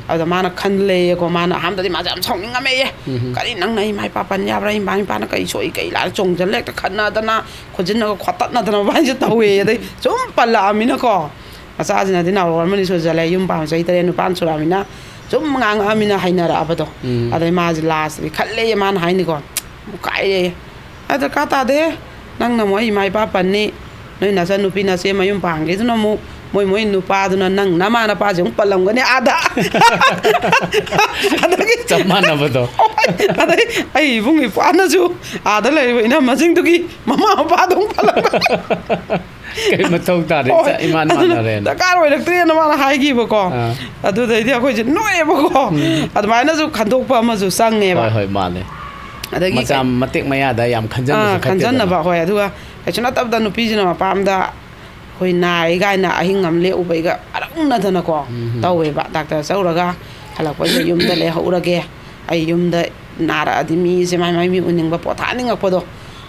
ꯑꯗ ꯃꯥꯅ ꯈꯟꯂꯦꯌꯦꯀꯣ, ꯃꯥꯅ ꯑꯍꯥꯟꯕꯗꯗꯤ ꯃꯥꯁꯦ ꯌꯥꯝ ꯁꯥꯎꯅꯤꯡꯉꯝꯃꯦꯌꯦ꯫ "ꯀꯔꯤ, ꯅꯪꯅ ꯑꯩ ꯏꯃꯥ ꯏꯄꯥ ꯄꯟ ꯌꯥꯕ꯭ꯔꯥ? ꯑꯩ ꯏꯃꯥ ꯏꯄꯥꯅ ꯀꯩ ꯁꯣꯛꯏ ꯀꯩ ꯂꯥꯜꯂꯤ?" ꯆꯣꯡꯁꯤꯜꯂ ꯍꯦꯛꯇ ꯈꯠꯅꯗꯅ ꯈꯣꯠꯆꯤꯟꯅꯒ ꯈꯣꯠꯇꯠꯅꯗꯅ ꯃꯕꯥꯅꯤꯁꯦ ꯇꯧꯋꯦ꯫ ꯑꯗꯩ ꯁꯨꯝ ꯄꯜꯂꯛꯑꯃꯤꯅꯀꯣ, ꯃꯆꯥꯁꯤꯅꯗꯤ ꯅꯥꯎꯔꯣꯟ ꯑꯃꯅꯤ ꯁꯨꯖꯜꯂꯦ, ꯌꯨꯝ ꯄꯥꯟꯕ ꯆꯍꯤ ꯇꯔꯦꯠ ꯅꯤꯄꯥꯟ ꯁꯨꯔꯛꯑꯃꯤꯅ, ꯁꯨꯝ ꯉꯥꯡꯉꯛꯑꯃꯤꯅ ꯍꯩꯅꯔꯛꯑꯕꯗꯣ꯫ ꯑꯗꯩ ꯃꯥꯁꯦ ꯂꯥꯁꯇꯗꯤ ꯈꯜꯂꯦꯌꯦ, ꯃꯥꯅ ꯍꯥꯏꯅꯤꯀꯣ, "ꯀꯥꯏꯔꯦ, ꯑꯩ ꯗꯔꯀꯥꯔ ꯇꯥꯗꯦ, ꯅꯪꯅ ꯑꯃꯨꯛ ꯑꯩ ꯏꯃꯥ ꯏꯄꯥ ꯄꯟꯅꯤ, ꯅꯣꯏ ꯅꯆꯟꯅꯨꯄꯤ ꯅꯆꯦ ꯃꯌꯨꯝ ꯄꯥꯟꯈꯤꯗꯨꯅ ꯑꯃꯨꯛ ꯃꯣꯏ ꯃꯣꯏ ꯅꯨꯄꯥꯗꯨꯅ ꯅꯪ ꯅꯃꯥ ꯅꯄꯥꯁꯦ ꯑꯃꯨꯛ ꯄꯜꯂꯝꯒꯅꯤ ꯑꯥꯗ꯫" ꯑꯗꯒꯤ ꯆꯞ ꯃꯥꯟꯅꯕꯗꯣ꯫ ꯍꯣꯏ, ꯑꯗꯩ ꯑꯩ ꯏꯕꯨꯡ ꯏꯄ꯭ꯋꯥꯅꯁꯨ ꯑꯥꯗ ꯂꯩꯔꯤꯕ ꯏꯅꯝꯃꯁꯤꯡꯗꯨꯒꯤ ꯃꯃꯥ ꯃꯄꯥꯗꯣ ꯑꯃꯨꯛ ꯄꯜꯂꯝꯒꯅꯤ꯫ "ꯀꯩ ꯃꯊꯧ ꯇꯥꯔꯦ, ꯍꯣꯏ, ꯏꯆꯥ ꯏꯃꯥꯟ ꯑꯗꯨꯅ ꯃꯥꯟꯅꯔꯦꯅ"꯫ ꯗꯔꯀꯥꯔ ꯑꯣꯏꯔꯛꯇ꯭ꯔꯦꯅ ꯃꯥꯅ ꯍꯥꯏꯈꯤꯕꯀꯣ꯫ ꯑꯥ꯫ ꯑꯗꯨꯗꯩꯗꯤ ꯑꯩꯈꯣꯏꯁꯦ ꯅꯣꯛꯑꯦꯕꯀꯣ꯫ ꯎꯝ꯫ ꯑꯗꯨꯃꯥꯏꯅꯁꯨ ꯈꯟꯗꯣꯛꯄ ꯑꯃꯁꯨ ꯆꯪꯉꯦꯕ꯫ ꯍꯣꯏ, ꯍꯣꯏ, ꯃꯥꯅꯦ꯫ ꯑꯗꯒꯤ ꯃꯆꯥ ꯀꯩ-, ꯃꯇꯦꯛ ꯃꯌꯥꯗ ꯌꯥꯝ ꯈꯟꯖꯟꯕꯁꯨ ꯑꯥ, ꯐꯠꯇꯦꯗꯅ꯫ ꯈꯟꯖꯟꯅꯕ, ꯍꯣꯏ꯫ ꯑꯗꯨꯒ ꯀꯩꯁꯨ ꯅꯠꯇꯕꯗ ꯅꯨꯄꯤꯁꯤꯅ ꯃꯄꯥꯝꯗ ꯑꯩꯈꯣꯏ ꯅꯥꯏ ꯀꯥꯏꯅ ꯑꯍꯤꯡ ꯑꯃ ꯂꯦꯛꯎꯕꯩꯒ ꯍꯔꯥꯎꯅꯗꯅꯀꯣ ꯎꯝ꯫ ꯇꯧꯋꯦꯕ꯫ ꯗꯥꯛꯇꯔ ꯆꯧꯔꯒ ꯍꯜꯂꯛꯄꯁꯤꯗ ꯌꯨꯝꯗ ꯂꯩꯍꯧꯔꯒꯦ, ꯑꯩ ꯌꯨꯝꯗ ꯅꯥꯔꯛꯑꯗꯤ ꯃꯤꯁꯦ ꯃꯥꯏ ꯃꯥꯏ ꯃꯤ ꯎꯅꯤꯡꯕ, ꯄꯣꯊꯥꯅꯤꯡꯉꯛꯄꯗꯣ꯫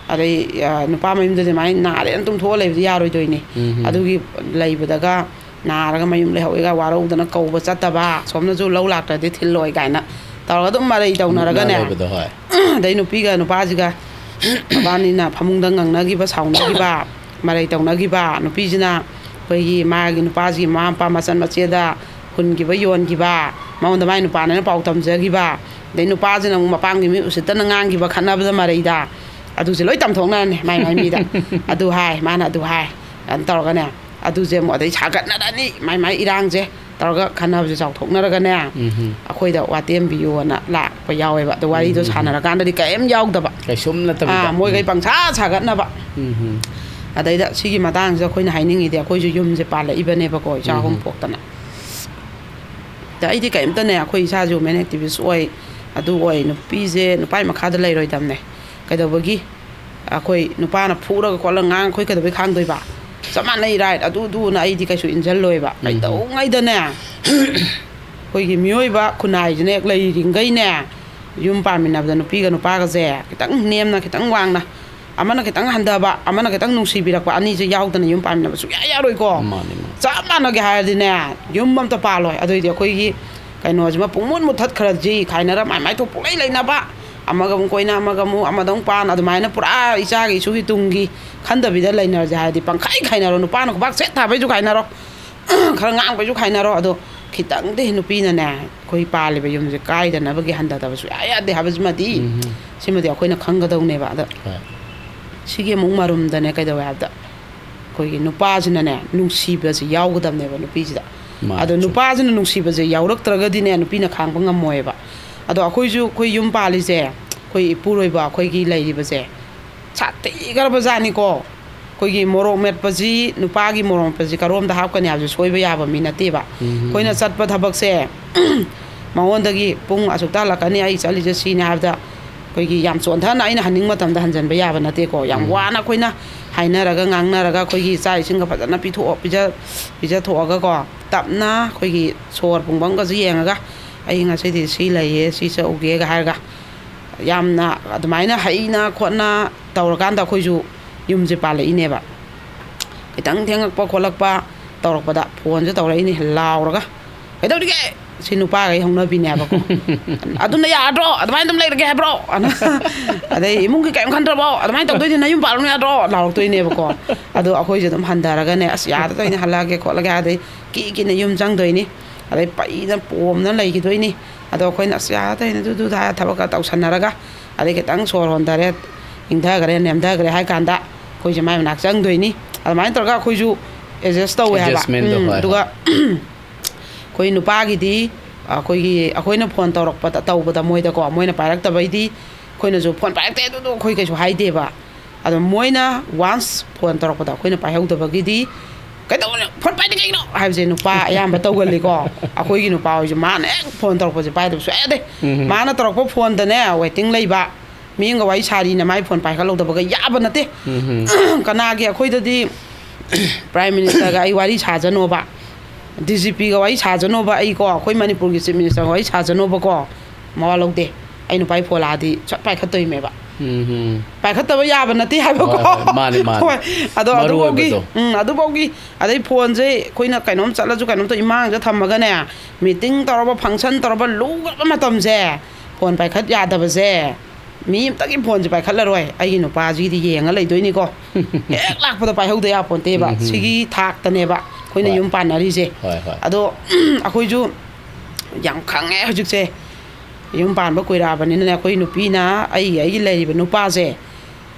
ꯑꯗꯩ, ꯑ, ꯅꯨꯄꯥ ꯃꯌꯨꯝꯗꯗꯤ ꯑꯗꯨꯃꯥꯏꯅ ꯅꯥꯔꯦꯅ ꯇꯨꯝꯊꯣꯛꯑ ꯂꯩꯕꯗꯤ ꯌꯥꯔꯣꯏꯗꯣꯏꯅꯤ꯫ ꯎꯝ꯫ ꯑꯗꯨꯒꯤ ꯂꯩꯕꯗꯒ ꯅꯥꯔꯒ ꯃꯌꯨꯝ ꯂꯩꯍꯧꯋꯦꯒ ꯋꯥꯔꯧꯗꯅ ꯀꯧꯕ ꯆꯠꯇꯕ, ꯁꯣꯝꯅꯁꯨ ꯂꯧ ꯂꯥꯛꯇ꯭ꯔꯗꯤ ꯊꯤꯜꯂꯣꯏ ꯀꯥꯏꯅ ꯇꯧꯔꯒ ꯑꯗꯨꯝ ꯃꯔꯩ ꯇꯧꯅꯔꯒꯅꯦ꯫ ꯃꯨꯛꯅ ꯂꯩꯕꯗꯣ, ꯍꯣꯏ꯫ ꯑꯗꯩ ꯅꯨꯄꯤꯒ ꯅꯨꯄꯥꯁꯤꯒ ꯃꯕꯥꯅꯤꯅ ꯐꯃꯨꯡꯗ ꯉꯪꯅꯈꯤꯕ, ꯁꯥꯎꯅꯈꯤꯕ, ꯃꯔꯩ ꯇꯧꯅꯈꯤꯕ, ꯅꯨꯄꯤꯁꯤꯅ ꯑꯩꯈꯣꯏꯒꯤ ꯃꯥꯒꯤ ꯅꯨꯄꯥꯁꯤꯒꯤ ꯃꯃꯥ ꯃꯄꯥ ꯃꯆꯟ ꯃꯆꯦꯗ ꯍꯨꯟꯈꯤꯕ, ꯌꯣꯟꯈꯤꯕ, ꯃꯉꯣꯟꯗ ꯃꯥꯏ ꯅꯨꯄꯥꯅꯦꯅ ꯄꯥꯎ ꯇꯝꯖꯈꯤꯕ, ꯑꯗꯩ ꯅꯨꯄꯥꯁꯤꯅ ꯑꯃꯨꯛ ꯃꯄꯥꯝꯒꯤ ꯃꯤ ꯎꯁꯤꯠꯇꯅ ꯉꯥꯡꯈꯤꯕ, ꯈꯠꯅꯕꯗ ꯃꯔꯩꯗ, ꯑꯗꯨꯁꯦ ꯂꯣꯏ ꯇꯝꯊꯣꯛꯅꯔꯅꯤ ꯃꯥꯏ ꯃꯥꯏ ꯃꯤꯗ꯫ ꯑꯗꯨ ꯍꯥꯏ, ꯃꯥꯅ ꯑꯗꯨ ꯍꯥꯏ, ꯑꯗꯨꯃꯥꯏꯅ ꯇꯧꯔꯒꯅꯦ꯫ ꯑꯗꯨꯁꯦ ꯑꯃꯨꯛ ꯑꯗꯩ ꯁꯥꯒꯠꯅꯔꯅꯤ, ꯃꯥꯏ ꯃꯥꯏ ꯏꯔꯥꯡꯁꯦ ꯇꯧꯔꯒ ꯈꯟꯅꯕꯁꯦ ꯆꯥꯎꯊꯣꯛꯅꯔꯒꯅꯦ, ꯎꯝ꯫ ꯑꯩꯈꯣꯏꯗ ꯋꯥꯇꯦꯝꯕꯤꯌꯣꯅ ꯂꯥꯛꯄ ꯌꯥꯎꯋꯦꯕ꯫ ꯑꯗꯣ ꯋꯥꯔꯤꯗꯣ ꯎꯝ꯫ ꯁꯥꯟꯅꯔꯀꯥꯟꯗꯗꯤ ꯀꯔꯤꯝ ꯌꯥꯎꯗꯕ꯫ ꯀꯩꯁꯨꯝ ꯅꯠꯇꯕꯤꯗ꯫ ꯑꯥ, ꯃꯣꯏꯈꯩ ꯄꯪꯁꯥ ꯁꯥꯒꯠꯅꯕ꯫ ꯎꯝ꯫ ꯑꯗꯩꯗ ꯁꯤꯒꯤ ꯃꯇꯥꯡꯁꯤꯗ ꯑꯩꯈꯣꯏꯅ ꯍꯥꯏꯅꯤꯡꯉꯤꯗꯤ, ꯑꯩꯈꯣꯏꯁꯨ ꯌꯨꯝꯁꯦ ꯄꯥꯜꯂꯛꯏꯕꯅꯦꯕꯀꯣ, ꯏꯆꯥ ꯑꯍꯨꯝ ꯎꯝ꯫ ꯄꯣꯛꯇꯅ꯫ ꯑꯗ ꯑꯩꯗꯤ ꯀꯔꯤꯝꯇꯅꯦ, ꯑꯩꯈꯣꯏ ꯏꯁꯥꯁꯨ ꯋꯨꯃꯦꯟ ꯑꯦꯛꯇꯤꯚꯤꯁ ꯑꯣꯏ, ꯑꯗꯨ ꯑꯣꯏ, ꯅꯨꯄꯤꯁꯦ ꯅꯨꯄꯥꯒꯤ ꯃꯈꯥꯗ ꯂꯩꯔꯣꯏꯗꯕꯅꯦ꯫ ꯀꯩꯗꯧꯕꯒꯤ? ꯑꯩꯈꯣꯏ ꯅꯨꯄꯥꯅ ꯐꯨꯔꯒ ꯈꯣꯠꯂꯒ ꯉꯥꯡ ꯑꯩꯈꯣꯏ ꯀꯩꯗꯧꯕꯩ ꯈꯥꯡꯗꯣꯏꯕ? ꯆꯞ ꯃꯥꯟꯅꯩ, ꯔꯥꯏꯠ, ꯑꯗꯨ ꯑꯗꯨꯅ ꯑꯩꯗꯤ ꯀꯩꯁꯨ ꯏꯟꯖꯜꯂꯣꯏꯕ꯫ ꯎꯝ꯫ ꯀꯩꯗꯧꯉꯩꯗꯅꯦ, ꯑꯩꯈꯣꯏꯒꯤ ꯃꯤꯑꯣꯏꯕ ꯈꯨꯟꯅꯥꯏꯁꯤꯅ ꯍꯦꯛ ꯂꯩꯔꯤꯉꯩꯅꯦ, ꯌꯨꯝ ꯄꯥꯟꯃꯤꯟꯅꯕꯗ ꯅꯨꯄꯤꯒ ꯅꯨꯄꯥꯒꯁꯦ ꯈꯤꯇꯪ ꯅꯦꯝꯅ, ꯈꯤꯇꯪ ꯋꯥꯡꯅ, ꯑꯃꯅ ꯈꯤꯇꯪ ꯍꯟꯊꯕ, ꯑꯃꯅ ꯈꯤꯇꯪ ꯅꯨꯡꯁꯤꯕꯤꯔꯛꯄ, ꯑꯅꯤꯁꯦ ꯌꯥꯎꯗꯅ ꯌꯨꯝ ꯄꯥꯟꯃꯤꯟꯅꯕ ꯁꯨꯡꯌꯥ ꯌꯥꯔꯣꯏꯀꯣ꯫ ꯃꯥꯅꯤ, ꯃꯥꯅꯤ꯫ ꯆꯞ ꯃꯥꯟꯅꯒꯦ ꯍꯥꯏꯔꯗꯤꯅꯦ, ꯌꯨꯝ ꯑꯝꯇ ꯄꯥꯜꯂꯣꯏ꯫ ꯑꯗꯨꯑꯣꯏꯗꯤ ꯑꯩꯈꯣꯏꯒꯤ ꯀꯩꯅꯣꯁꯤꯃ ꯄꯨꯡꯃꯨꯠ ꯃꯨꯠꯊꯠꯈ꯭ꯔꯁꯤ, ꯈꯥꯏꯅꯔ ꯃꯥꯏ ꯃꯥꯏ ꯊꯣꯛ ꯄꯨꯡꯂꯩ ꯂꯩꯅꯕ, ꯑꯃꯒ ꯑꯃꯨꯛ ꯀꯣꯏꯅ, ꯑꯃꯒ ꯑꯃꯨꯛ, ꯑꯃꯗ ꯑꯃꯨꯛ ꯄꯥꯟ, ꯑꯗꯨꯃꯥꯏꯅ ꯄꯨꯔꯥ ꯏꯆꯥꯒꯤ ꯏꯁꯨꯒꯤ ꯇꯨꯡꯒꯤ ꯈꯟꯗꯕꯤꯗ ꯂꯩꯅꯔꯁꯦ ꯍꯥꯏꯔꯗꯤ ꯄꯪꯈꯥꯏ ꯈꯥꯏꯅꯔꯣ꯫ ꯅꯨꯄꯥꯅ ꯈꯨꯕꯥꯛ ꯁꯦꯠ ꯊꯥꯕꯩꯁꯨ ꯈꯥꯏꯅꯔꯣ, ꯈꯔ ꯉꯥꯡꯕꯩꯁꯨ ꯈꯥꯏꯅꯔꯣ꯫ ꯑꯗꯣ ꯈꯤꯇꯪꯗꯤ ꯅꯨꯄꯤꯅꯅꯦ, ꯑꯩꯈꯣꯏ ꯄꯥꯜꯂꯤꯕ ꯌꯨꯝꯁꯦ ꯀꯥꯏꯗꯅꯕꯒꯤ ꯍꯟꯊꯗꯕ ꯁꯨꯡꯌꯥ ꯌꯥꯗꯦ ꯍꯥꯏꯕꯁꯤꯃꯗꯤ, ꯎꯝ꯫ ꯁꯤꯃꯗꯤ ꯑꯩꯈꯣꯏꯅ ꯈꯪꯒꯗꯧꯅꯦꯕ꯫ ꯑꯗ ꯍꯣꯏ꯫ ꯁꯤꯒꯤ ꯑꯃꯨꯛ ꯃꯔꯨꯝꯗꯅꯦ ꯀꯩꯗꯧꯋꯦ ꯍꯥꯏꯕꯗ, ꯑꯩꯈꯣꯏꯒꯤ ꯅꯨꯄꯥꯁꯤꯅꯅꯦ ꯅꯨꯡꯁꯤꯕꯁꯦ ꯌꯥꯎꯒꯗꯕꯅꯦꯕ ꯅꯨꯄꯤꯁꯤꯗ꯫ ꯃꯥꯅꯦ, ꯑꯗꯣ ꯆꯨꯝꯃꯦ꯫ ꯅꯨꯄꯥꯁꯤꯅ ꯅꯨꯡꯁꯤꯕꯁꯦ ꯌꯥꯎꯔꯛꯇ꯭ꯔꯒꯗꯤꯅꯦ, ꯅꯨꯄꯤꯅ ꯈꯥꯡꯕ ꯉꯝꯃꯣꯏꯕ꯫ ꯑꯗꯣ ꯑꯩꯈꯣꯏꯁꯨ, ꯑꯩꯈꯣꯏ ꯌꯨꯝ ꯄꯥꯜꯂꯤꯁꯦ, ꯑꯩꯈꯣꯏ ꯏꯄꯨꯔꯣꯏꯕ ꯑꯩꯈꯣꯏꯒꯤ ꯂꯩꯔꯤꯕꯁꯦ ꯁꯥꯊꯤꯈ꯭ꯔꯕꯖꯥꯠꯅꯤꯀꯣ꯫ ꯑꯩꯈꯣꯏꯒꯤ ꯃꯣꯔꯣꯛ ꯃꯦꯠꯄꯁꯤ, ꯅꯨꯄꯥꯒꯤ ꯃꯣꯔꯣꯛ ꯃꯦꯠꯄꯁꯤ ꯀꯔꯣꯝꯗ ꯍꯥꯞꯀꯅꯤ ꯍꯥꯏꯕꯁꯦ ꯁꯣꯏꯕ ꯌꯥꯕ ꯃꯤ ꯅꯠꯇꯦꯕ꯫ ꯎꯝ꯫ ꯑꯩꯈꯣꯏꯅ ꯆꯠꯄ ꯊꯕꯛꯁꯦ, ꯃꯉꯣꯟꯗꯒꯤ ꯄꯨꯡ ꯑꯁꯨꯛꯇ ꯍꯜꯂꯛꯀꯅꯤ, ꯑꯩ ꯆꯠꯂꯤꯁꯦ ꯁꯤꯅꯤ ꯍꯥꯏꯕꯗ, ꯑꯩꯈꯣꯏꯒꯤ ꯌꯥꯝ ꯆꯣꯟꯊꯅ ꯑꯩꯅ ꯍꯟꯅꯤꯡ ꯃꯇꯝꯗ ꯍꯟꯖꯟꯕ ꯌꯥꯕ ꯅꯠꯇꯦꯀꯣ꯫ ꯌꯥꯝ ꯎꯝ꯫ ꯋꯥꯅ ꯑꯩꯈꯣꯏꯅ ꯍꯥꯏꯅꯔꯒ, ꯉꯥꯡꯅꯔꯒ, ꯑꯩꯈꯣꯏꯒꯤ ꯆꯥꯛ ꯏꯁꯤꯡꯒ ꯐꯖꯅ ꯄꯤꯊꯣꯛ-, ꯄꯤꯖ-, ꯄꯤꯖꯊꯣꯛꯑꯒꯀꯣ, ꯇꯞꯅ ꯑꯩꯈꯣꯏꯒꯤ ꯁꯣꯔ ꯄꯨꯡꯕꯝꯒꯁꯨ ꯌꯦꯡꯉꯒ, "ꯑꯩ ꯉꯁꯤꯗꯤ ꯁꯤ ꯂꯩꯌꯦ, ꯁꯤ ꯆꯠꯎꯒꯦꯒ" ꯍꯥꯏꯔꯒ, ꯌꯥꯝꯅ ꯑꯗꯨꯃꯥꯏꯅ ꯍꯩꯅ ꯈꯣꯠꯅ ꯇꯧꯔꯀꯥꯟꯗ ꯑꯩꯈꯣꯏꯁꯨ ꯌꯨꯝꯁꯦ ꯄꯥꯜꯂꯛꯏꯅꯦꯕ꯫ ꯈꯤꯇꯪ ꯊꯦꯡꯉꯛꯄ ꯈꯣꯠꯂꯛꯄ, ꯇꯧꯔꯛꯄꯗ, ꯐꯣꯟꯁꯦ ꯇꯧꯔꯛꯏꯅꯤ ꯂꯥꯎꯔꯒ, "ꯀꯩꯗꯧꯔꯤꯒꯦ?" ꯁꯤ ꯅꯨꯄꯥꯈꯩ ꯍꯧꯅꯕꯤꯅꯦꯕꯀꯣ꯫ "ꯑꯗꯨꯅ ꯌꯥꯔꯗ꯭ꯔꯣ? ꯑꯗꯨꯃꯥꯏꯅ ꯑꯗꯨꯝ ꯂꯩꯔꯒꯦ ꯍꯥꯏꯕ꯭ꯔꯣ?" ꯑꯗꯩ, "ꯏꯃꯨꯡꯒꯤ ꯀꯔꯤꯝ ꯈꯟꯗ꯭ꯔꯕꯣ? ꯑꯗꯨꯃꯥꯏꯅ ꯇꯧꯗꯣꯏꯗꯤ ꯅꯌꯨꯝ ꯄꯥꯜꯂꯨꯅ ꯌꯥꯗ꯭ꯔꯣ?" ꯂꯥꯎꯔꯛꯇꯣꯏꯅꯦꯕꯀꯣ꯫ ꯑꯗꯣ ꯑꯩꯈꯣꯏꯁꯦ ꯑꯗꯨꯝ ꯍꯟꯊꯔꯒꯅꯦ, "ꯑꯁ, ꯌꯥꯗ ꯇꯧꯔꯤꯅꯦ, ꯍꯜꯂꯛꯑꯒꯦ ꯈꯣꯠꯂꯒꯦ", ꯑꯗꯩ ꯀꯤ ꯀꯤꯅ ꯌꯨꯝ ꯆꯪꯗꯣꯏꯅꯤ꯫ ꯑꯗꯩ ꯄꯩꯗꯅ ꯄꯣꯝꯗꯅ ꯂꯩꯈꯤꯗꯣꯏꯅꯤ꯫ ꯑꯗꯣ ꯑꯩꯈꯣꯏꯅ, "ꯑꯁ, ꯌꯥꯗ ꯇꯧꯔꯤꯅꯦ, ꯑꯗꯨ, ꯑꯗꯨ, ꯑꯗꯥ", ꯊꯕꯛꯀ ꯇꯧꯁꯟꯅꯔꯒ, ꯑꯗꯩ ꯈꯤꯇꯪ ꯁꯣꯔ ꯍꯣꯟꯊꯔꯦ, ꯏꯪꯊꯈ꯭ꯔꯦ, ꯅꯦꯝꯊꯈ꯭ꯔꯦ ꯍꯥꯏ ꯀꯥꯟꯗ ꯑꯩꯈꯣꯏꯁꯦ ꯃꯥꯏ ꯃꯅꯥꯛ ꯆꯪꯗꯣꯏꯅꯤ꯫ ꯑꯗꯨꯃꯥꯏꯅ ꯇꯧꯔꯒ ꯑꯩꯈꯣꯏꯁꯨ ꯑꯦꯗꯖꯁ ꯇꯧꯋꯦ ꯍꯥꯏꯕ꯫ Adjustmentꯗꯣ, ꯎꯝ, ꯍꯣꯏ, ꯑꯗꯨꯒ ꯍꯣꯏ꯫ ꯑꯩꯈꯣꯏ ꯅꯨꯄꯥꯒꯤꯗꯤ, ꯑꯩꯈꯣꯏꯒꯤ, ꯑꯩꯈꯣꯏꯅ ꯐꯣꯟ ꯇꯧꯔꯛꯄꯗ, ꯇꯧꯕꯗ ꯃꯣꯏꯗꯀꯣ, ꯃꯣꯏꯅ ꯄꯥꯏꯔꯛꯇꯕꯩꯗꯤ ꯑꯩꯈꯣꯏꯅꯁꯨ, "ꯐꯣꯟ ꯄꯥꯏꯔꯛꯇꯦ, ꯑꯗꯨꯗꯣ", ꯑꯩꯈꯣꯏ ꯀꯩꯁꯨ ꯍꯥꯏꯗꯦꯕ꯫ ꯑꯗꯣ ꯃꯣꯏꯅ once ꯐꯣꯟ ꯇꯧꯔꯛꯄꯗ ꯑꯩꯈꯣꯏꯅ ꯄꯥꯏꯍꯧꯗꯕꯒꯤꯗꯤ, "ꯀꯩꯗꯧꯕꯅꯣ? ꯐꯣꯟ ꯄꯥꯏꯗꯤ ꯀꯩꯒꯤꯅꯣ?" ꯍꯥꯏꯕꯁꯦ ꯅꯨꯄꯥ ꯑꯌꯥꯝꯕ ꯇꯧꯒꯜꯂꯤꯀꯣ꯫ ꯑꯩꯈꯣꯏꯒꯤ ꯅꯨꯄꯥ ꯍꯣꯏꯁꯨ ꯃꯥꯅ ꯍꯦꯛ ꯐꯣꯟ ꯇꯧꯔꯛꯄꯁꯦ ꯄꯥꯏꯗꯕ ꯁꯨꯡꯌꯥ ꯌꯥꯗꯦ꯫ ꯎꯝ꯫ ꯃꯥꯅ ꯇꯧꯔꯛꯄ ꯐꯣꯟꯗꯅꯦ, waiting ꯂꯩꯕ꯫ ꯃꯤ ꯑꯃꯒ ꯋꯥꯔꯤ ꯁꯥꯔꯤꯅ ꯃꯥꯏ ꯐꯣꯟ ꯄꯥꯏꯈꯠꯍꯧꯗꯕꯒ ꯌꯥꯕ ꯅꯠꯇꯦ꯫ ꯎꯝ꯫ ꯀꯅꯥꯒꯤ, ꯑꯩꯈꯣꯏꯗꯗꯤ Prime Ministerꯒ ꯑꯩ ꯋꯥꯔꯤ ꯁꯥꯖꯅꯣꯕ, DGPꯒ ꯋꯥꯔꯤ ꯁꯥꯖꯅꯣꯕ, ꯑꯩꯀꯣ, ꯑꯩꯈꯣꯏ ꯃꯅꯤꯄꯨꯔꯒꯤ Chief Ministerꯒ ꯋꯥꯔꯤ ꯁꯥꯖꯅꯣꯕꯀꯣ, ꯃꯋꯥ ꯂꯧꯗꯦ꯫ ꯑꯩ ꯅꯨꯄꯥꯒꯤ ꯐꯣꯟ ꯂꯥꯛꯑꯗꯤ ꯁꯠ ꯄꯥꯏꯈꯠꯇꯣꯏꯅꯦꯕ꯫ ꯎꯝ꯫ ꯄꯥꯏꯈꯠꯇꯕ ꯌꯥꯕ ꯅꯠꯇꯦ ꯍꯥꯏꯕꯀꯣ꯫ ꯍꯣꯏ, ꯍꯣꯏ, ꯃꯥꯅꯤ, ꯃꯥꯅꯤ꯫ ꯍꯣꯏ, ꯑꯗꯣ ꯃꯔꯨ ꯑꯗꯨꯐꯥꯎꯒꯤ, ꯑꯣꯏꯕꯗꯣ꯫ ꯎꯝ, ꯑꯗꯨꯐꯥꯎꯒꯤ, ꯑꯗꯩ ꯐꯣꯟꯁꯦ ꯑꯩꯈꯣꯏꯅ ꯀꯩꯅꯣꯝ ꯆꯠꯂꯁꯨ, ꯀꯩꯅꯣꯝꯇ ꯏꯃꯥꯡꯗ ꯊꯝꯃꯒꯅꯦ, meeting ꯇꯧꯔꯕ, function ꯇꯧꯔꯕ, ꯂꯨꯈ꯭ꯔꯕ ꯃꯇꯝꯁꯦ, ꯐꯣꯟ ꯄꯥꯏꯈꯠ ꯌꯥꯗꯕꯁꯦ, ꯃꯤ ꯑꯝꯇꯒꯤ ꯐꯣꯟꯁꯦ ꯄꯥꯏꯈꯠꯂꯔꯣꯏ꯫ ꯑꯩꯒꯤ ꯅꯨꯄꯥꯁꯤꯒꯤꯗꯤ ꯌꯦꯡꯉ ꯂꯩꯗꯣꯏꯅꯤꯀꯣ꯫ ꯍꯦꯛ ꯂꯥꯛꯄꯗ ꯄꯥꯏꯍꯧꯗ ꯌꯥꯄꯣꯟꯇꯦꯕ꯫ ꯎꯝ꯫ ꯁꯤꯒꯤ ꯊꯥꯛꯇꯅꯦꯕ ꯑꯩꯈꯣꯏꯅ ꯍꯣꯏ꯫ ꯌꯨꯝ ꯄꯥꯟꯅꯔꯤꯁꯦ꯫ ꯍꯣꯏ, ꯍꯣꯏ꯫ ꯑꯗꯣ ꯑꯩꯈꯣꯏꯁꯨ ꯌꯥꯝ ꯈꯪꯉꯦ ꯍꯧꯖꯤꯛꯁꯦ꯫ ꯌꯨꯝ ꯄꯥꯟꯕ ꯀꯨꯏꯔꯛꯑꯕꯅꯤꯅꯅꯦ, ꯑꯩꯈꯣꯏ ꯅꯨꯄꯤꯅ, ꯑꯩꯒꯤ, ꯑꯩꯒꯤ ꯂꯩꯔꯤꯕ ꯅꯨꯄꯥꯁꯦ,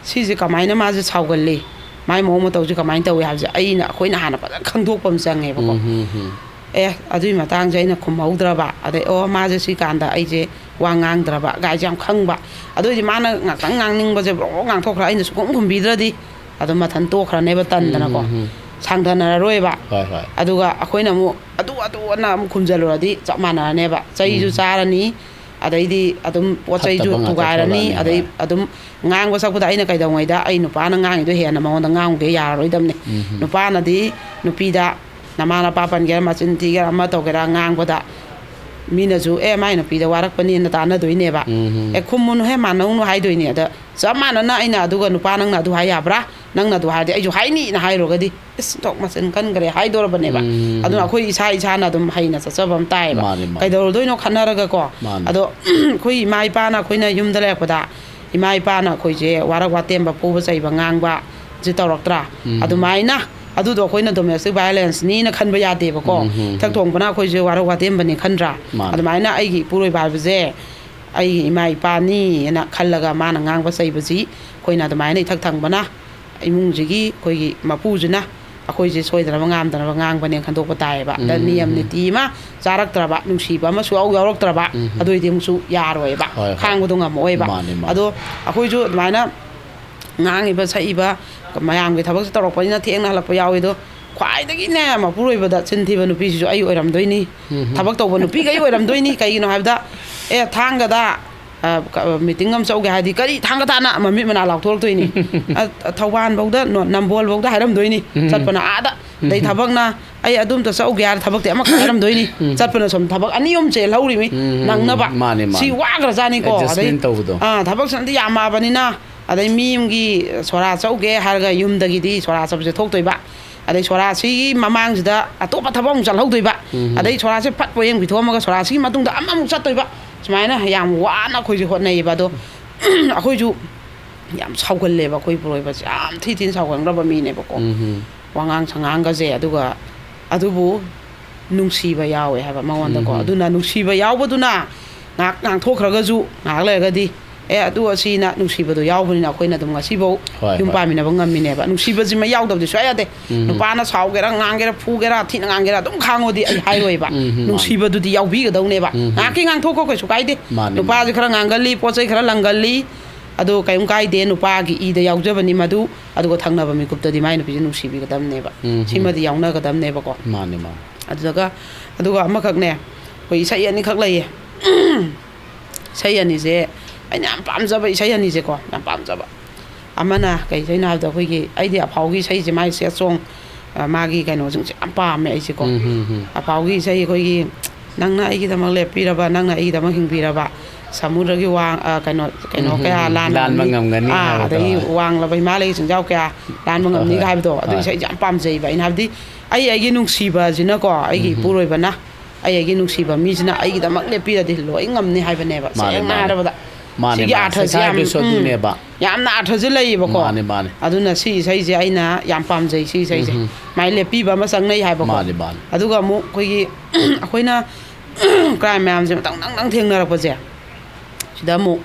ꯁꯤꯁꯦ ꯀꯃꯥꯏꯅ ꯃꯥꯁꯦ ꯁꯥꯎꯒꯜꯂꯤ, ꯃꯥꯏ ꯃꯑꯣꯡ ꯃꯇꯧꯁꯦ ꯀꯃꯥꯏꯅ ꯇꯧꯏ ꯍꯥꯏꯕꯁꯦ ꯑꯩꯅ, ꯑꯩꯈꯣꯏꯅ ꯍꯥꯟꯅ ꯐꯖꯅ ꯈꯪꯗꯣꯛꯄ ꯑꯃ ꯆꯪꯉꯦꯕꯀꯣ꯫ ꯎꯝ, ꯍꯝ, ꯍꯝ꯫ ꯑꯦ, ꯑꯗꯨꯒꯤ ꯃꯇꯥꯡꯁꯦ ꯑꯩꯅ ꯈꯨꯝꯍꯧꯗ꯭ꯔꯕ, ꯑꯗꯩ, "ꯑꯣ, ꯃꯥꯁꯦ ꯁꯤ ꯀꯥꯟꯗ ꯑꯩꯁꯦ ꯋꯥ ꯉꯥꯡꯗ꯭ꯔꯕ" ꯒꯥꯏꯁꯦ ꯌꯥꯝ ꯈꯪꯕ꯫ ꯑꯗꯨ ꯑꯣꯏꯗꯤ ꯃꯥꯅ ꯉꯥꯛꯇꯪ ꯉꯥꯡꯅꯤꯡꯕꯁꯦ ꯕ꯭ꯔꯣ ꯉꯥꯡꯊꯣꯛꯈ꯭ꯔ, ꯑꯩꯅ ꯁꯨꯡꯈꯨꯝ ꯈꯨꯝꯕꯤꯗ꯭ꯔꯗꯤ ꯑꯗꯨꯝ ꯃꯊꯟ ꯇꯣꯛꯈ꯭ꯔꯅꯦꯕ, ꯇꯟꯗꯅꯀꯣ꯫ ꯎꯝ, ꯎꯝ, ꯎꯝ꯫ ꯁꯥꯡꯊꯅꯔꯔꯣꯏꯕ꯫ ꯍꯣꯏ, ꯍꯣꯏ꯫ ꯑꯗꯨꯒ ꯑꯩꯈꯣꯏꯅ ꯑꯃꯨꯛ ꯑꯗꯨ, ꯑꯗꯨ ꯑꯅ ꯑꯃꯨꯛ ꯈꯨꯝꯖꯜꯂꯨꯔꯗꯤ ꯆꯞ ꯃꯥꯟꯅꯔꯅꯦꯕ꯫ ꯆꯩꯁꯨ ꯎꯝ꯫ ꯆꯥꯔꯅꯤ, ꯑꯗꯩꯗꯤ ꯑꯗꯨꯝ ꯄꯣꯠ ꯆꯩꯁꯨ ꯐꯠꯇꯕ ꯉꯥꯛꯇ ꯊꯨꯒꯥꯏꯔꯅꯤ, ꯊꯣꯛꯂꯛꯑꯅꯤ, ꯑꯗꯩ ꯍꯣꯏ꯫ ꯑꯗꯨꯝ ꯉꯥꯡꯕ ꯁꯛꯄꯗ ꯑꯩꯅ ꯀꯩꯗꯧꯉꯩꯗ ꯑꯩ ꯅꯨꯄꯥꯅ ꯉꯥꯡꯉꯤꯗꯣ ꯍꯦꯟꯅ ꯃꯉꯣꯟꯗ ꯉꯥꯡꯉꯨꯒꯦ ꯌꯥꯔꯔꯣꯏꯗꯕꯅꯤ꯫ ꯎꯝ꯫ ꯅꯨꯄꯥꯅꯗꯤ ꯅꯨꯄꯤꯗ ꯅꯃꯥ ꯅꯄꯥ ꯄꯟꯒꯦꯔꯥ, ꯃꯆꯤꯟ ꯊꯤꯒꯦꯔꯥ, ꯑꯃ ꯇꯧꯒꯦꯔꯥ, ꯉꯥꯡꯕꯗ ꯃꯤꯅꯁꯨ, "ꯑꯦ, ꯃꯥꯏ ꯅꯨꯄꯤꯗ ꯋꯥꯔꯛꯄꯅꯦꯅ" ꯇꯥꯟꯅꯗꯣꯏꯅꯦꯕ꯫ ꯎꯝ꯫ "ꯑꯦ, ꯈꯨꯝꯃꯨꯅꯨꯍꯦ, ꯃꯥꯟꯅꯧꯅꯨ" ꯍꯥꯏꯗꯣꯏꯅꯦ꯫ ꯑꯗ ꯆꯞ ꯃꯥꯟꯅꯅ ꯑꯩꯅ ꯑꯗꯨꯒ ꯅꯨꯄꯥ ꯅꯪꯅ ꯑꯗꯨ ꯍꯥꯏ ꯌꯥꯕ꯭ꯔꯥ? ꯅꯪꯅ ꯑꯗꯨ ꯍꯥꯏꯔꯗꯤ ꯑꯩꯁꯨ ꯍꯥꯏꯅꯤꯅ ꯍꯥꯏꯔꯨꯔꯒꯗꯤ, "ꯏꯁ, ꯊꯣꯛ ꯃꯆꯤꯟ ꯀꯟꯈ꯭ꯔꯦ" ꯍꯥꯏꯗꯣꯔꯕꯅꯦꯕ꯫ ꯎꯝ. ꯑꯗꯨꯅ ꯑꯩꯈꯣꯏ ꯏꯁꯥ ꯏꯁꯥꯅ ꯑꯗꯨꯝ ꯍꯩꯅ ꯆꯠꯆꯕ ꯑꯃ ꯇꯥꯏꯌꯦꯕ꯫ ꯃꯥꯅꯦ, ꯃꯥꯅꯦ. ꯀꯩꯗꯧꯔꯗꯣꯏꯅꯣ ꯈꯟꯅꯔꯒꯀꯣ꯫ ꯃꯥꯅꯦ. ꯑꯗꯣ ꯑꯩꯈꯣꯏ ꯏꯃꯥ ꯏꯄꯥꯅ, ꯑꯩꯈꯣꯏꯅ ꯌꯨꯝꯗ ꯂꯩꯔꯛꯄꯗ ꯏꯃꯥ ꯏꯄꯥꯅ ꯑꯩꯈꯣꯏꯁꯦ ꯋꯥꯔꯛ ꯋꯥꯇꯦꯝꯕ, ꯐꯨꯕ ꯆꯩꯕ, ꯉꯥꯡꯕ ꯁꯤ ꯇꯧꯔꯛꯇ꯭ꯔꯥ? ꯎꯝ. ꯑꯗꯨꯃꯥꯏꯅ ꯑꯗꯨꯗꯣ ꯑꯩꯈꯣꯏꯅ domestic violenceꯅꯤꯅ ꯈꯟꯕ ꯌꯥꯗꯦꯕꯀꯣ꯫ ꯎꯝ, ꯎꯝ, ꯎꯝ. ꯏꯊꯛ ꯊꯣꯡꯕꯅ ꯑꯩꯈꯣꯏꯁꯦ ꯋꯥꯔꯛ ꯋꯥꯇꯦꯝꯕꯅꯤ ꯈꯟꯗ꯭ꯔꯥ? ꯃꯥꯅꯦ. ꯑꯗꯨꯃꯥꯏꯅ ꯑꯩꯒꯤ ꯏꯄꯨꯔꯣꯏꯕ ꯍꯥꯏꯕꯁꯦ ꯑꯩꯒꯤ ꯏꯃꯥ ꯏꯄꯥꯅꯤꯅ ꯈꯜꯂꯒ ꯃꯥꯅ ꯉꯥꯡꯕ ꯆꯩꯕꯁꯤ ꯑꯩꯈꯣꯏꯅ ꯑꯗꯨꯃꯥꯏꯅ ꯏꯊꯛ ꯊꯪꯕꯅ ꯏꯃꯨꯡꯁꯤꯒꯤ ꯑꯩꯈꯣꯏꯒꯤ ꯃꯄꯨꯁꯤꯅ ꯑꯩꯈꯣꯏꯁꯦ ꯁꯣꯏꯗꯅꯕ ꯉꯥꯝꯗꯅꯕ ꯉꯥꯡꯕꯅꯦꯅ ꯈꯟꯗꯣꯛꯄ ꯇꯥꯏꯌꯦꯕ꯫ ꯑꯗ ꯎꯝ, ꯅꯤꯌꯝ ꯎꯝ. ꯅꯤꯇꯤ ꯑꯃ ꯆꯥꯔꯛꯇ꯭ꯔꯕ, ꯅꯨꯡꯁꯤꯕ ꯑꯃ ꯁꯨꯡꯌꯥꯎ ꯌꯥꯎꯔꯛꯇ꯭ꯔꯕ, ꯎꯝ. ꯑꯗꯨ ꯑꯣꯏꯗꯤ ꯑꯃꯨꯛꯁꯨ ꯌꯥꯔꯣꯏꯕ, ꯍꯣꯏ, ꯍꯣꯏ. ꯈꯥꯡꯕꯗꯣ ꯉꯝꯃꯛꯑꯣꯏꯕ꯫ ꯃꯥꯅꯦ, ꯃꯥꯅꯦ. ꯑꯗꯣ ꯑꯩꯈꯣꯏꯁꯨ ꯑꯗꯨꯃꯥꯏꯅ ꯉꯥꯡꯉꯤꯕ ꯁꯛꯏꯕ ꯃꯌꯥꯝꯒꯤ ꯊꯕꯛꯁꯦ ꯇꯧꯔꯛꯄꯅꯤꯅ ꯊꯦꯡꯅ ꯍꯜꯂꯛꯄ ꯌꯥꯎꯏ꯫ ꯑꯗꯣ ꯈ꯭ꯋꯥꯏꯗꯒꯤꯅꯦ ꯃꯄꯨꯔꯣꯏꯕꯗ ꯆꯤꯟ ꯊꯤꯕ ꯅꯨꯄꯤꯁꯤꯁꯨ ꯑꯩ ꯑꯣꯏꯔꯝꯗꯣꯏꯅꯤ꯫ ꯎꯝ. ꯊꯕꯛ ꯇꯧꯕ ꯅꯨꯄꯤꯈꯩ ꯑꯣꯏꯔꯝꯗꯣꯏꯅꯤ꯫ ꯀꯩꯒꯤꯅꯣ ꯍꯥꯏꯕꯗ, ꯑꯦ, ꯊꯥꯡꯒꯗ, ꯑ, ꯀ-, meeting ꯑꯃ ꯆꯧꯒꯦ ꯍꯥꯏꯗꯤ, "ꯀꯔꯤ ꯊꯥꯡꯒ ꯇꯥꯅ?" ꯃꯃꯤꯠ ꯃꯅꯥ ꯂꯥꯎꯊꯣꯔꯛꯇꯣꯏꯅꯤ꯫ ꯑ, ꯊꯧꯕꯥꯜꯐꯧꯗ, ꯅꯣ-, ꯅꯝꯕꯣꯜꯐꯧꯗ ꯍꯥꯏꯔꯝꯗꯣꯏꯅꯤ꯫ ꯎꯝ. ꯆꯠꯄꯅ ꯑꯥꯗ꯫ ꯑꯗꯩ ꯊꯕꯛꯅ, "ꯑꯩ ꯑꯗꯨꯝꯇ ꯆꯧꯒꯦ" ꯍꯥꯏꯔ ꯊꯕꯛꯇꯤ ꯑꯃꯈꯛ ꯍꯥꯏꯔꯝꯗꯣꯏꯅꯤ꯫ ꯎꯝ. ꯆꯠꯄꯅ ꯁꯣꯝ ꯊꯕꯛ ꯑꯅꯤ ꯑꯍꯨꯝ ꯆꯦꯜꯍꯧꯔꯤꯃꯤ ꯎꯝ. ꯅꯪꯅꯕ꯫ ꯃꯥꯅꯦ, ꯃꯥꯅꯦ. ꯁꯤ ꯋꯥꯈ꯭ꯔꯖꯥꯠꯅꯤꯀꯣ꯫ ꯑꯗꯩ, Adjustment ꯇꯧꯕꯗꯣ. ꯑꯥ, ꯊꯕꯛꯁꯤꯅꯗꯤ ꯌꯥꯝꯃꯕꯅꯤꯅ, ꯑꯗꯩ ꯃꯤ ꯑꯃꯒꯤ ꯁꯣꯔꯥ ꯆꯧꯒꯦ ꯍꯥꯏꯔꯒ ꯌꯨꯝꯗꯒꯤꯗꯤ ꯁꯣꯔꯥ ꯆꯧꯕꯁꯦ ꯊꯣꯛꯇꯣꯏꯕ꯫ ꯑꯗꯩ ꯁꯣꯔꯥꯁꯤꯒꯤ ꯃꯃꯥꯡꯁꯤꯗ ꯑꯇꯣꯞꯄ ꯊꯕꯛ ꯑꯃꯨꯛ ꯆꯠꯍꯧꯗꯣꯏꯕ꯫ ꯎꯝ. ꯑꯗꯩ ꯁꯣꯔꯥꯁꯦ ꯐꯠ ꯄꯣꯌꯦꯡ ꯄꯤꯊꯣꯛꯑꯝꯃꯒ ꯁꯣꯔꯥꯁꯤꯒꯤ ꯃꯇꯨꯡꯗ ꯑꯃꯃꯨꯛ ꯆꯠꯇꯣꯏꯕ꯫ ꯁꯨꯃꯥꯏꯅ ꯌꯥꯝ ꯋꯥꯅ ꯑꯩꯈꯣꯏꯁꯦ ꯍꯣꯠꯅꯩꯌꯦꯕ꯫ ꯑꯗꯣ ꯑꯩꯈꯣꯏꯁꯨ ꯌꯥꯝ ꯁꯥꯎꯒꯜꯂꯦꯕ, ꯑꯩꯈꯣꯏ ꯄꯨꯔꯣꯏꯕꯁꯦ ꯌꯥꯝ ꯊꯤ ꯊꯤꯅ ꯁꯥꯎꯒꯟꯈ꯭ꯔꯕ ꯃꯤꯅꯦꯕꯀꯣ꯫ ꯎꯝ. ꯋꯥꯉꯥꯡ ꯁꯉꯥꯡꯒꯁꯦ꯫ ꯑꯗꯨꯒ ꯑꯗꯨꯕꯨ ꯅꯨꯡꯁꯤꯕ ꯌꯥꯎꯋꯦ ꯍꯥꯏꯕ ꯃꯉꯣꯟꯗꯀꯣ꯫ ꯎꯝ. ꯑꯗꯨꯅ ꯅꯨꯡꯁꯤꯕ ꯌꯥꯎꯕꯗꯨꯅ ꯉꯥꯏꯍꯥꯛ ꯉꯥꯡꯊꯣꯛꯈ꯭ꯔꯒꯁꯨ ꯉꯥꯏꯍꯥꯛ ꯂꯩꯔꯒꯗꯤ, ꯑꯦ, ꯑꯗꯨ ꯑꯁꯤꯅ ꯅꯨꯡꯁꯤꯕꯗꯣ ꯌꯥꯎꯕꯅꯤꯅ ꯑꯩꯈꯣꯏꯅ ꯑꯗꯨꯝ ꯉꯁꯤꯐꯥꯎ ꯍꯣꯏ, ꯌꯨꯝ ꯍꯣꯏ. ꯄꯥꯟꯃꯤꯟꯅꯕ ꯉꯝꯃꯤꯅꯦꯕ꯫ ꯅꯨꯡꯁꯤꯕꯁꯤꯃ ꯌꯥꯎꯗꯕꯗꯤ ꯁꯨꯡꯌꯥ ꯌꯥꯗꯦ꯫ ꯎꯝ. ꯅꯨꯄꯥꯅ ꯁꯥꯎꯒꯦꯔꯥ, ꯉꯥꯡꯒꯦꯔꯥ, ꯐꯨꯒꯦꯔꯥ, ꯊꯤꯅ ꯉꯥꯡꯒꯦꯔꯥ, ꯑꯗꯨꯝ ꯈꯥꯡꯉꯣꯗꯤ ꯑꯩ ꯍꯥꯏꯔꯣꯏꯕ꯫ ꯎꯝ, ꯃꯥꯅꯤ. ꯅꯨꯡꯁꯤꯕꯗꯨꯗꯤ ꯌꯥꯎꯕꯤꯒꯗꯧꯅꯦꯕ꯫ ꯎꯝ. ꯉꯥꯏꯍꯥꯛꯀꯤ ꯉꯥꯡꯊꯣꯛꯈꯣ, ꯀꯩꯁꯨ ꯀꯥꯏꯗꯦ꯫ ꯃꯥꯅꯤ, ꯅꯨꯄꯥꯁꯦ ꯃꯥꯅꯤ. ꯈꯔ ꯉꯥꯡꯒꯜꯂꯤ, ꯄꯣꯠ ꯆꯩ ꯈꯔ ꯂꯪꯒꯜꯂꯤ, ꯑꯗꯨ ꯀꯔꯤꯝ ꯀꯥꯏꯗꯦ꯫ ꯅꯨꯄꯥꯒꯤ ꯏꯗ ꯌꯥꯎꯖꯕꯅꯤ ꯃꯗꯨ꯫ ꯑꯗꯨꯒ ꯊꯪꯅꯕ ꯃꯤꯀꯨꯞꯇꯗꯤ ꯃꯥꯏ ꯅꯨꯄꯤꯁꯦ ꯅꯨꯡꯁꯤꯕꯤꯒꯗꯕꯅꯦꯕ꯫ ꯎꯝ. ꯁꯤꯃꯗꯤ ꯌꯥꯎꯅꯒꯗꯕꯅꯦꯕꯀꯣ꯫ ꯃꯥꯅꯤ, ꯃꯥꯅꯤ. ꯑꯗꯨꯗꯒ, ꯑꯗꯨꯒ ꯑꯃꯈꯛꯅꯦ, ꯑꯩꯈꯣꯏ ꯏꯁꯩ ꯑꯅꯤꯈꯛ ꯂꯩꯌꯦ꯫ ꯏꯁꯩ ꯑꯅꯤꯁꯦ ꯑꯩꯅ ꯌꯥꯝ ꯄꯥꯝꯖꯕ ꯏꯁꯩ ꯑꯅꯤꯁꯦꯀꯣ, ꯌꯥꯝ ꯄꯥꯝꯖꯕ꯫ ꯑꯃꯅ ꯀꯩ ꯏꯁꯩꯅꯣ ꯍꯥꯏꯕꯗ, ꯑꯩꯈꯣꯏꯒꯤ, ꯑꯩꯗꯤ ꯑꯐꯥꯎꯒꯤ ꯏꯁꯩꯁꯦ, ꯃꯥꯏ ꯆꯦ ꯆꯣꯡ, ꯑ, ꯃꯥꯒꯤ ꯀꯩꯅꯣꯁꯤꯡꯁꯦ ꯌꯥꯝ ꯄꯥꯝꯃꯦ ꯑꯩꯁꯦꯀꯣ꯫ ꯎꯝ, ꯎꯝ, ꯎꯝ. ꯑꯐꯥꯎꯒꯤ ꯏꯁꯩ ꯑꯩꯈꯣꯏꯒꯤ "ꯅꯪꯅ ꯑꯩꯒꯤꯗꯃꯛ ꯂꯦꯞꯄꯤꯔꯕ, ꯅꯪꯅ ꯑꯩꯒꯤꯗꯃꯛ ꯍꯤꯡꯕꯤꯔꯕ", ꯁꯃꯨꯗ꯭ꯔꯒꯤ ꯋꯥꯡ, ꯑ, ꯀꯩꯅꯣ, ꯀꯩꯅꯣ ꯎꯝ, ꯀꯌꯥ ꯎꯝ, ꯂꯥꯟꯕ ꯂꯥꯟꯕ ꯉꯝꯅꯤ, ꯉꯝꯒꯅꯤ ꯑꯥ, ꯍꯥꯏꯕꯗꯣ, ꯑꯗꯒꯤ ꯍꯣꯏ꯫ ꯋꯥꯡꯂꯕ ꯍꯤꯃꯥꯂꯌꯒꯤ ꯆꯤꯡꯖꯥꯎ ꯀꯌꯥ ꯂꯥꯟꯕ ꯍꯣꯏ, ꯉꯝꯅꯤꯒ ꯍꯣꯏ, ꯍꯥꯏꯕꯗꯣ, ꯑꯗꯨ ꯍꯣꯏ꯫ ꯏꯁꯩꯁꯦ ꯌꯥꯝ ꯄꯥꯝꯖꯩꯕ ꯑꯩꯅ꯫ ꯍꯥꯏꯕꯗꯤ ꯑꯩ ꯑꯩꯒꯤ ꯅꯨꯡꯁꯤꯕꯁꯤꯅꯀꯣ, ꯑꯩꯒꯤ ꯎꯝ, ꯎꯝ꯫ ꯏꯄꯨꯔꯣꯏꯕꯅ ꯑꯩ ꯑꯩꯒꯤ ꯅꯨꯡꯁꯤꯕ ꯃꯤꯁꯤꯅ ꯑꯩꯒꯤꯗꯃꯛ ꯂꯦꯞꯄꯤꯔꯗꯤ ꯂꯣꯏ ꯉꯝꯅꯤ ꯍꯥꯏꯕꯅꯦꯕ꯫ ꯃꯥꯅꯦ, ꯁꯦꯡꯅ ꯃꯥꯅꯦ꯫ ꯍꯥꯏꯔꯕꯗ ꯃꯥꯅꯦ, ꯁꯤꯒꯤ ꯃꯥꯅꯦ꯫ ꯑꯥꯔꯊꯁꯦ ꯁꯩꯊꯥ ꯌꯥꯝ, ꯍꯥꯏꯕꯁꯨ ꯎꯝ, ꯑꯗꯨꯅꯦꯕ꯫ ꯌꯥꯝꯅ ꯑꯥꯔꯊꯁꯦ ꯂꯩꯌꯦꯕꯀꯣ꯫ ꯃꯥꯅꯦ, ꯃꯥꯅꯦ꯫ ꯑꯗꯨꯅ ꯁꯤ ꯏꯁꯩꯁꯦ ꯑꯩꯅ ꯌꯥꯝ ꯄꯥꯝꯖꯩ, ꯁꯤ ꯏꯁꯩꯁꯦ꯫ ꯎꯝ, ꯎꯝ꯫ ꯃꯥꯏ ꯂꯦꯞꯄꯤꯕ ꯑꯃ ꯆꯪꯅꯩ ꯍꯥꯏꯕꯀꯣ꯫ ꯃꯥꯅꯦ, ꯃꯥꯅꯦ꯫ ꯑꯗꯨꯒ ꯑꯃꯨꯛ ꯑꯩꯈꯣꯏꯒꯤ ꯑꯩꯈꯣꯏꯅ ꯀ꯭ꯔꯥꯏꯝ ꯃꯌꯥꯝꯁꯦ ꯃꯊꯪ ꯃꯊꯪ ꯃꯊꯪ ꯊꯦꯡꯅꯔꯛꯄꯁꯦ, ꯁꯤꯗ ꯑꯃꯨꯛ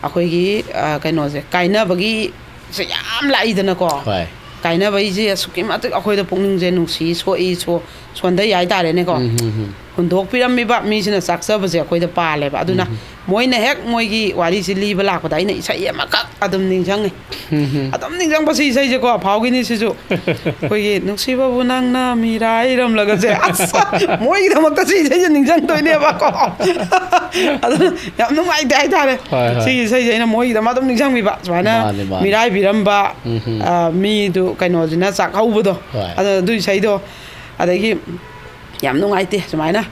ꯑꯩꯈꯣꯏꯒꯤ, ꯑ, ꯀꯩꯅꯣꯁꯦ, ꯀꯥꯏꯅꯕꯒꯤ ꯁꯦ ꯌꯥꯝ ꯂꯥꯛꯏꯗꯅꯀꯣ꯫ ꯍꯣꯏ꯫ ꯀꯥꯏꯅꯕꯩꯁꯦ ꯑꯁꯨꯛꯀꯤ ꯃꯇꯤꯛ ꯑꯩꯈꯣꯏꯗ ꯄꯨꯛꯅꯤꯡꯁꯦ ꯅꯨꯡꯁꯤ, ꯁꯣꯛꯏ, ꯁꯣ-, ꯁꯣꯟꯊꯩ ꯍꯥꯏꯇꯥꯔꯦꯅꯦꯀꯣ꯫ ꯎꯝ, ꯎꯝ, ꯎꯝ꯫ ꯍꯨꯟꯗꯣꯛꯄꯤꯔꯝꯃꯤꯕ ꯃꯤꯁꯤꯅ ꯆꯥꯛꯆꯕꯁꯦ ꯑꯩꯈꯣꯏꯗ ꯄꯥꯜꯂꯦꯕ꯫ ꯑꯗꯨꯅ ꯎꯝ, ꯎꯝ꯫ ꯃꯣꯏꯅ ꯍꯦꯛ ꯃꯣꯏꯒꯤ ꯋꯥꯔꯤꯁꯤ ꯂꯤꯕ ꯂꯥꯛꯄꯗ ꯑꯩꯅ ꯏꯁꯩ ꯑꯃꯈꯛ ꯑꯗꯨꯝ ꯅꯤꯡꯁꯤꯡꯉꯤ꯫ ꯎꯝ, ꯎꯝ꯫ ꯑꯗꯨꯝ ꯅꯤꯡꯁꯤꯡꯕ ꯁꯤ ꯏꯁꯩꯁꯦꯀꯣ, ꯐꯥꯎꯈꯤꯅꯤ ꯁꯤꯁꯨ꯫ ꯑꯩꯈꯣꯏꯒꯤ "ꯅꯨꯡꯁꯤꯕꯕꯨ ꯅꯪꯅ ꯃꯤꯔꯥꯏꯔꯝꯂꯒꯁꯦ", ꯑꯁ, ꯃꯣꯏꯒꯤꯗꯃꯛꯇ ꯁꯤ ꯏꯁꯩꯁꯦ ꯅꯤꯡꯁꯤꯡꯗꯣꯏꯅꯦꯕꯀꯣ꯫ ꯑꯗꯨꯅ ꯌꯥꯝ ꯅꯨꯡꯉꯥꯏꯇꯦ ꯍꯥꯏꯇꯥꯔꯦ꯫ ꯍꯣꯏ, ꯍꯣꯏ꯫ ꯁꯤꯒꯤ ꯏꯁꯩꯁꯦ ꯑꯩꯅ ꯃꯣꯏꯒꯤꯗꯃꯛ ꯑꯗꯨꯝ ꯅꯤꯡꯁꯤꯡꯕꯤꯕ, ꯁꯨꯃꯥꯏꯅ ꯃꯥꯅꯦ, ꯃꯥꯅꯦ꯫ ꯃꯤꯔꯥꯏꯕꯤꯔꯝꯕ, ꯎꯝ, ꯎꯝ꯫ ꯑ, ꯃꯤꯗꯨ ꯀꯩꯅꯣꯁꯤꯅ ꯆꯥꯛꯍꯧꯕꯗꯣ꯫ ꯍꯣꯏ꯫ ꯑꯗꯨ, ꯑꯗꯨ ꯏꯁꯩꯗꯣ꯫ ꯑꯗꯒꯤ ꯌꯥꯝ ꯅꯨꯡꯉꯥꯏꯇꯦ ꯁꯨꯃꯥꯏꯅ,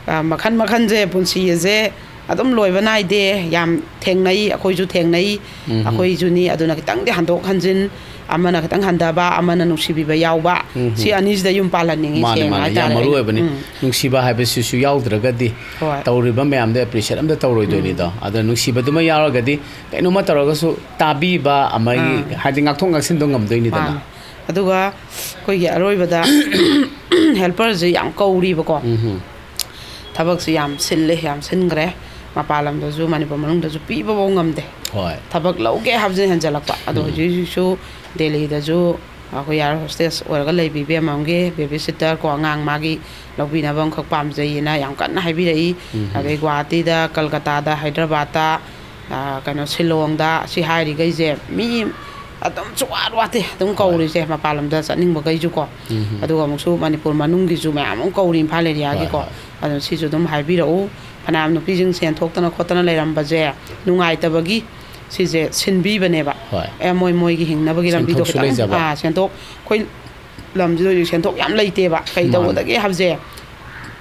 ꯑ, ꯃꯈꯟ ꯃꯈꯟꯁꯦ, ꯄꯨꯟꯁꯤ ꯑꯁꯦ ꯑꯗꯨꯝ ꯂꯣꯏꯕ ꯅꯥꯏꯗꯦ꯫ ꯌꯥꯝ ꯊꯦꯡꯅꯩ, ꯑꯩꯈꯣꯏꯁꯨ ꯊꯦꯡꯅꯩ, ꯎꯝ, ꯎꯝ꯫ ꯑꯩꯈꯣꯏꯁꯨꯅꯤ꯫ ꯑꯗꯨꯅ ꯈꯤꯇꯪꯗꯤ ꯍꯟꯗꯣꯛ ꯍꯟꯖꯤꯟ, ꯑꯃꯅ ꯈꯤꯇꯪ ꯍꯟꯊꯕ, ꯑꯃꯅ ꯅꯨꯡꯁꯤꯕꯤꯕ ꯌꯥꯎꯕ, ꯎꯝ, ꯁꯤ ꯎꯝ꯫ ꯑꯅꯤꯁꯤꯗ ꯌꯨꯝ ꯄꯥꯜꯍꯟꯅꯤꯡꯉꯤ, ꯃꯥꯅꯦ, ꯁꯦꯡꯅ ꯃꯥꯅꯦ꯫ ꯌꯥꯝ ꯍꯥꯏꯇꯥꯔꯦ ꯃꯔꯨ ꯑꯩꯅ꯫ ꯑꯣꯏꯕꯅꯤ꯫ ꯎꯝ꯫ ꯅꯨꯡꯁꯤꯕ ꯍꯥꯏꯕꯁꯤꯁꯨ ꯌꯥꯎꯗ꯭ꯔꯒꯗꯤ ꯍꯣꯏ꯫ ꯇꯧꯔꯤꯕ ꯃꯌꯥꯝꯗꯣ appreciate ꯑꯝꯇ ꯇꯧꯔꯣꯏꯗꯣꯏꯅꯤꯗꯣ꯫ ꯎꯝ꯫ ꯑꯗ ꯅꯨꯡꯁꯤꯕꯗꯨꯃ ꯌꯥꯎꯔꯒꯗꯤ ꯀꯩꯅꯣꯝꯃ ꯇꯧꯔꯒꯁꯨ ꯇꯥꯕꯤꯕ ꯑꯃꯒꯤ, ꯑꯥ꯫ ꯍꯥꯏꯗꯤ ꯉꯥꯛꯊꯣꯛ ꯉꯥꯛꯁꯤꯟꯗꯣ ꯉꯝꯗꯣꯏꯅꯤꯗꯅ꯫ ꯃꯥꯅꯦ꯫ ꯑꯗꯨꯒ ꯑꯩꯈꯣꯏꯒꯤ ꯑꯔꯣꯏꯕꯗ helperꯁꯦ ꯌꯥꯝ ꯀꯧꯔꯤꯕꯀꯣ꯫ ꯎꯝ꯫ ꯊꯕꯛꯁꯦ ꯌꯥꯝ ꯁꯤꯜꯂꯦ, ꯌꯥꯝ ꯁꯤꯟꯈ꯭ꯔꯦ꯫ ꯃꯄꯥꯟ ꯂꯝꯗꯁꯨ, ꯃꯅꯤꯄꯨꯔ ꯃꯅꯨꯡꯗꯁꯨ ꯄꯤꯕꯐꯥꯎ ꯉꯝꯗꯦ꯫ ꯍꯣꯏ꯫ ꯊꯕꯛ ꯂꯧꯒꯦ ꯍꯥꯏꯕꯁꯤꯅ ꯍꯦꯟꯖꯜꯂꯛꯄ꯫ ꯑꯗꯣ ꯎꯝ꯫ ꯍꯧꯖꯤꯛ ꯍꯧꯖꯤꯛꯁꯨ ꯗꯦꯜꯂꯤꯗꯁꯨ ꯑꯩꯈꯣꯏ air hostess ꯑꯣꯏꯔꯒ ꯂꯩꯕꯤ ꯏꯕꯦꯝꯃ ꯑꯃꯒꯤ baby sitter ꯀꯣ, ꯑꯉꯥꯡ ꯃꯥꯒꯤ ꯂꯧꯕꯤꯅꯕ ꯑꯃꯈꯛ ꯄꯥꯝꯖꯩꯌꯦꯅ ꯌꯥꯝ ꯀꯟꯅ ꯍꯥꯏꯕꯤꯔꯛꯏ꯫ ꯎꯝ꯫ ꯑꯗꯩ ꯒꯨꯋꯥꯍꯥꯇꯤꯗ, ꯀꯜꯀꯇꯥꯗ, ꯍꯥꯏꯗ꯭ꯔꯕꯥꯠꯇ, ꯑ, ꯀꯩꯅꯣ, ꯁꯤꯂꯣꯡꯗ, ꯁꯤ ꯍꯥꯏꯔꯤꯈꯩꯁꯦ ꯃꯤ ꯑꯗꯨꯝ ꯁꯨꯡꯋꯥꯠ ꯋꯥꯠꯇꯦ ꯑꯗꯨꯝ ꯍꯣꯏ꯫ ꯀꯧꯔꯤꯁꯦ, ꯃꯄꯥꯟ ꯂꯝꯗ ꯆꯠꯅꯤꯡꯕꯈꯩꯁꯨꯀꯣ꯫ ꯎꯝ꯫ ꯑꯗꯨꯒ ꯑꯃꯨꯛꯁꯨ ꯃꯅꯤꯄꯨꯔ ꯃꯅꯨꯡꯒꯤꯁꯨ ꯃꯌꯥꯝ ꯑꯃ ꯀꯧꯔꯤ, ꯏꯝꯐꯥꯜ ꯍꯣꯏ, areaꯒꯤꯀꯣ꯫ ꯍꯣꯏ꯫ ꯑꯗꯨꯅ ꯁꯤꯁꯨ ꯑꯗꯨꯝ ꯍꯥꯏꯕꯤꯔꯛꯎ꯫ ꯐꯅꯌꯥꯝ ꯅꯨꯄꯤꯁꯤꯡ ꯁꯦꯟ ꯊꯣꯛꯇꯅ ꯈꯣꯠꯇꯅ ꯂꯩꯔꯝꯕꯁꯦ ꯅꯨꯡꯉꯥꯏꯇꯕꯒꯤ ꯁꯤꯁꯦ ꯁꯤꯟꯕꯤꯕꯅꯦꯕ꯫ ꯍꯣꯏ꯫ ꯑꯦ, ꯃꯣꯏ ꯃꯣꯏꯒꯤ ꯍꯤꯡꯅꯕꯒꯤ ꯂꯝꯕꯤꯗꯣ ꯁꯦꯟꯊꯣꯛꯁꯨ ꯈꯤꯇꯪ, ꯂꯩꯖꯕ꯫ ꯑꯥ, ꯁꯦꯟꯊꯣꯛ, ꯑꯩꯈꯣꯏ ꯂꯝꯁꯤꯗ ꯍꯧꯖꯤꯛ ꯁꯦꯟꯊꯣꯛ ꯌꯥꯝ ꯂꯩꯇꯦꯕ꯫ ꯀꯩ ꯃꯥꯅꯦ꯫ ꯇꯧꯒꯗꯒꯦ ꯍꯥꯏꯕꯁꯦ,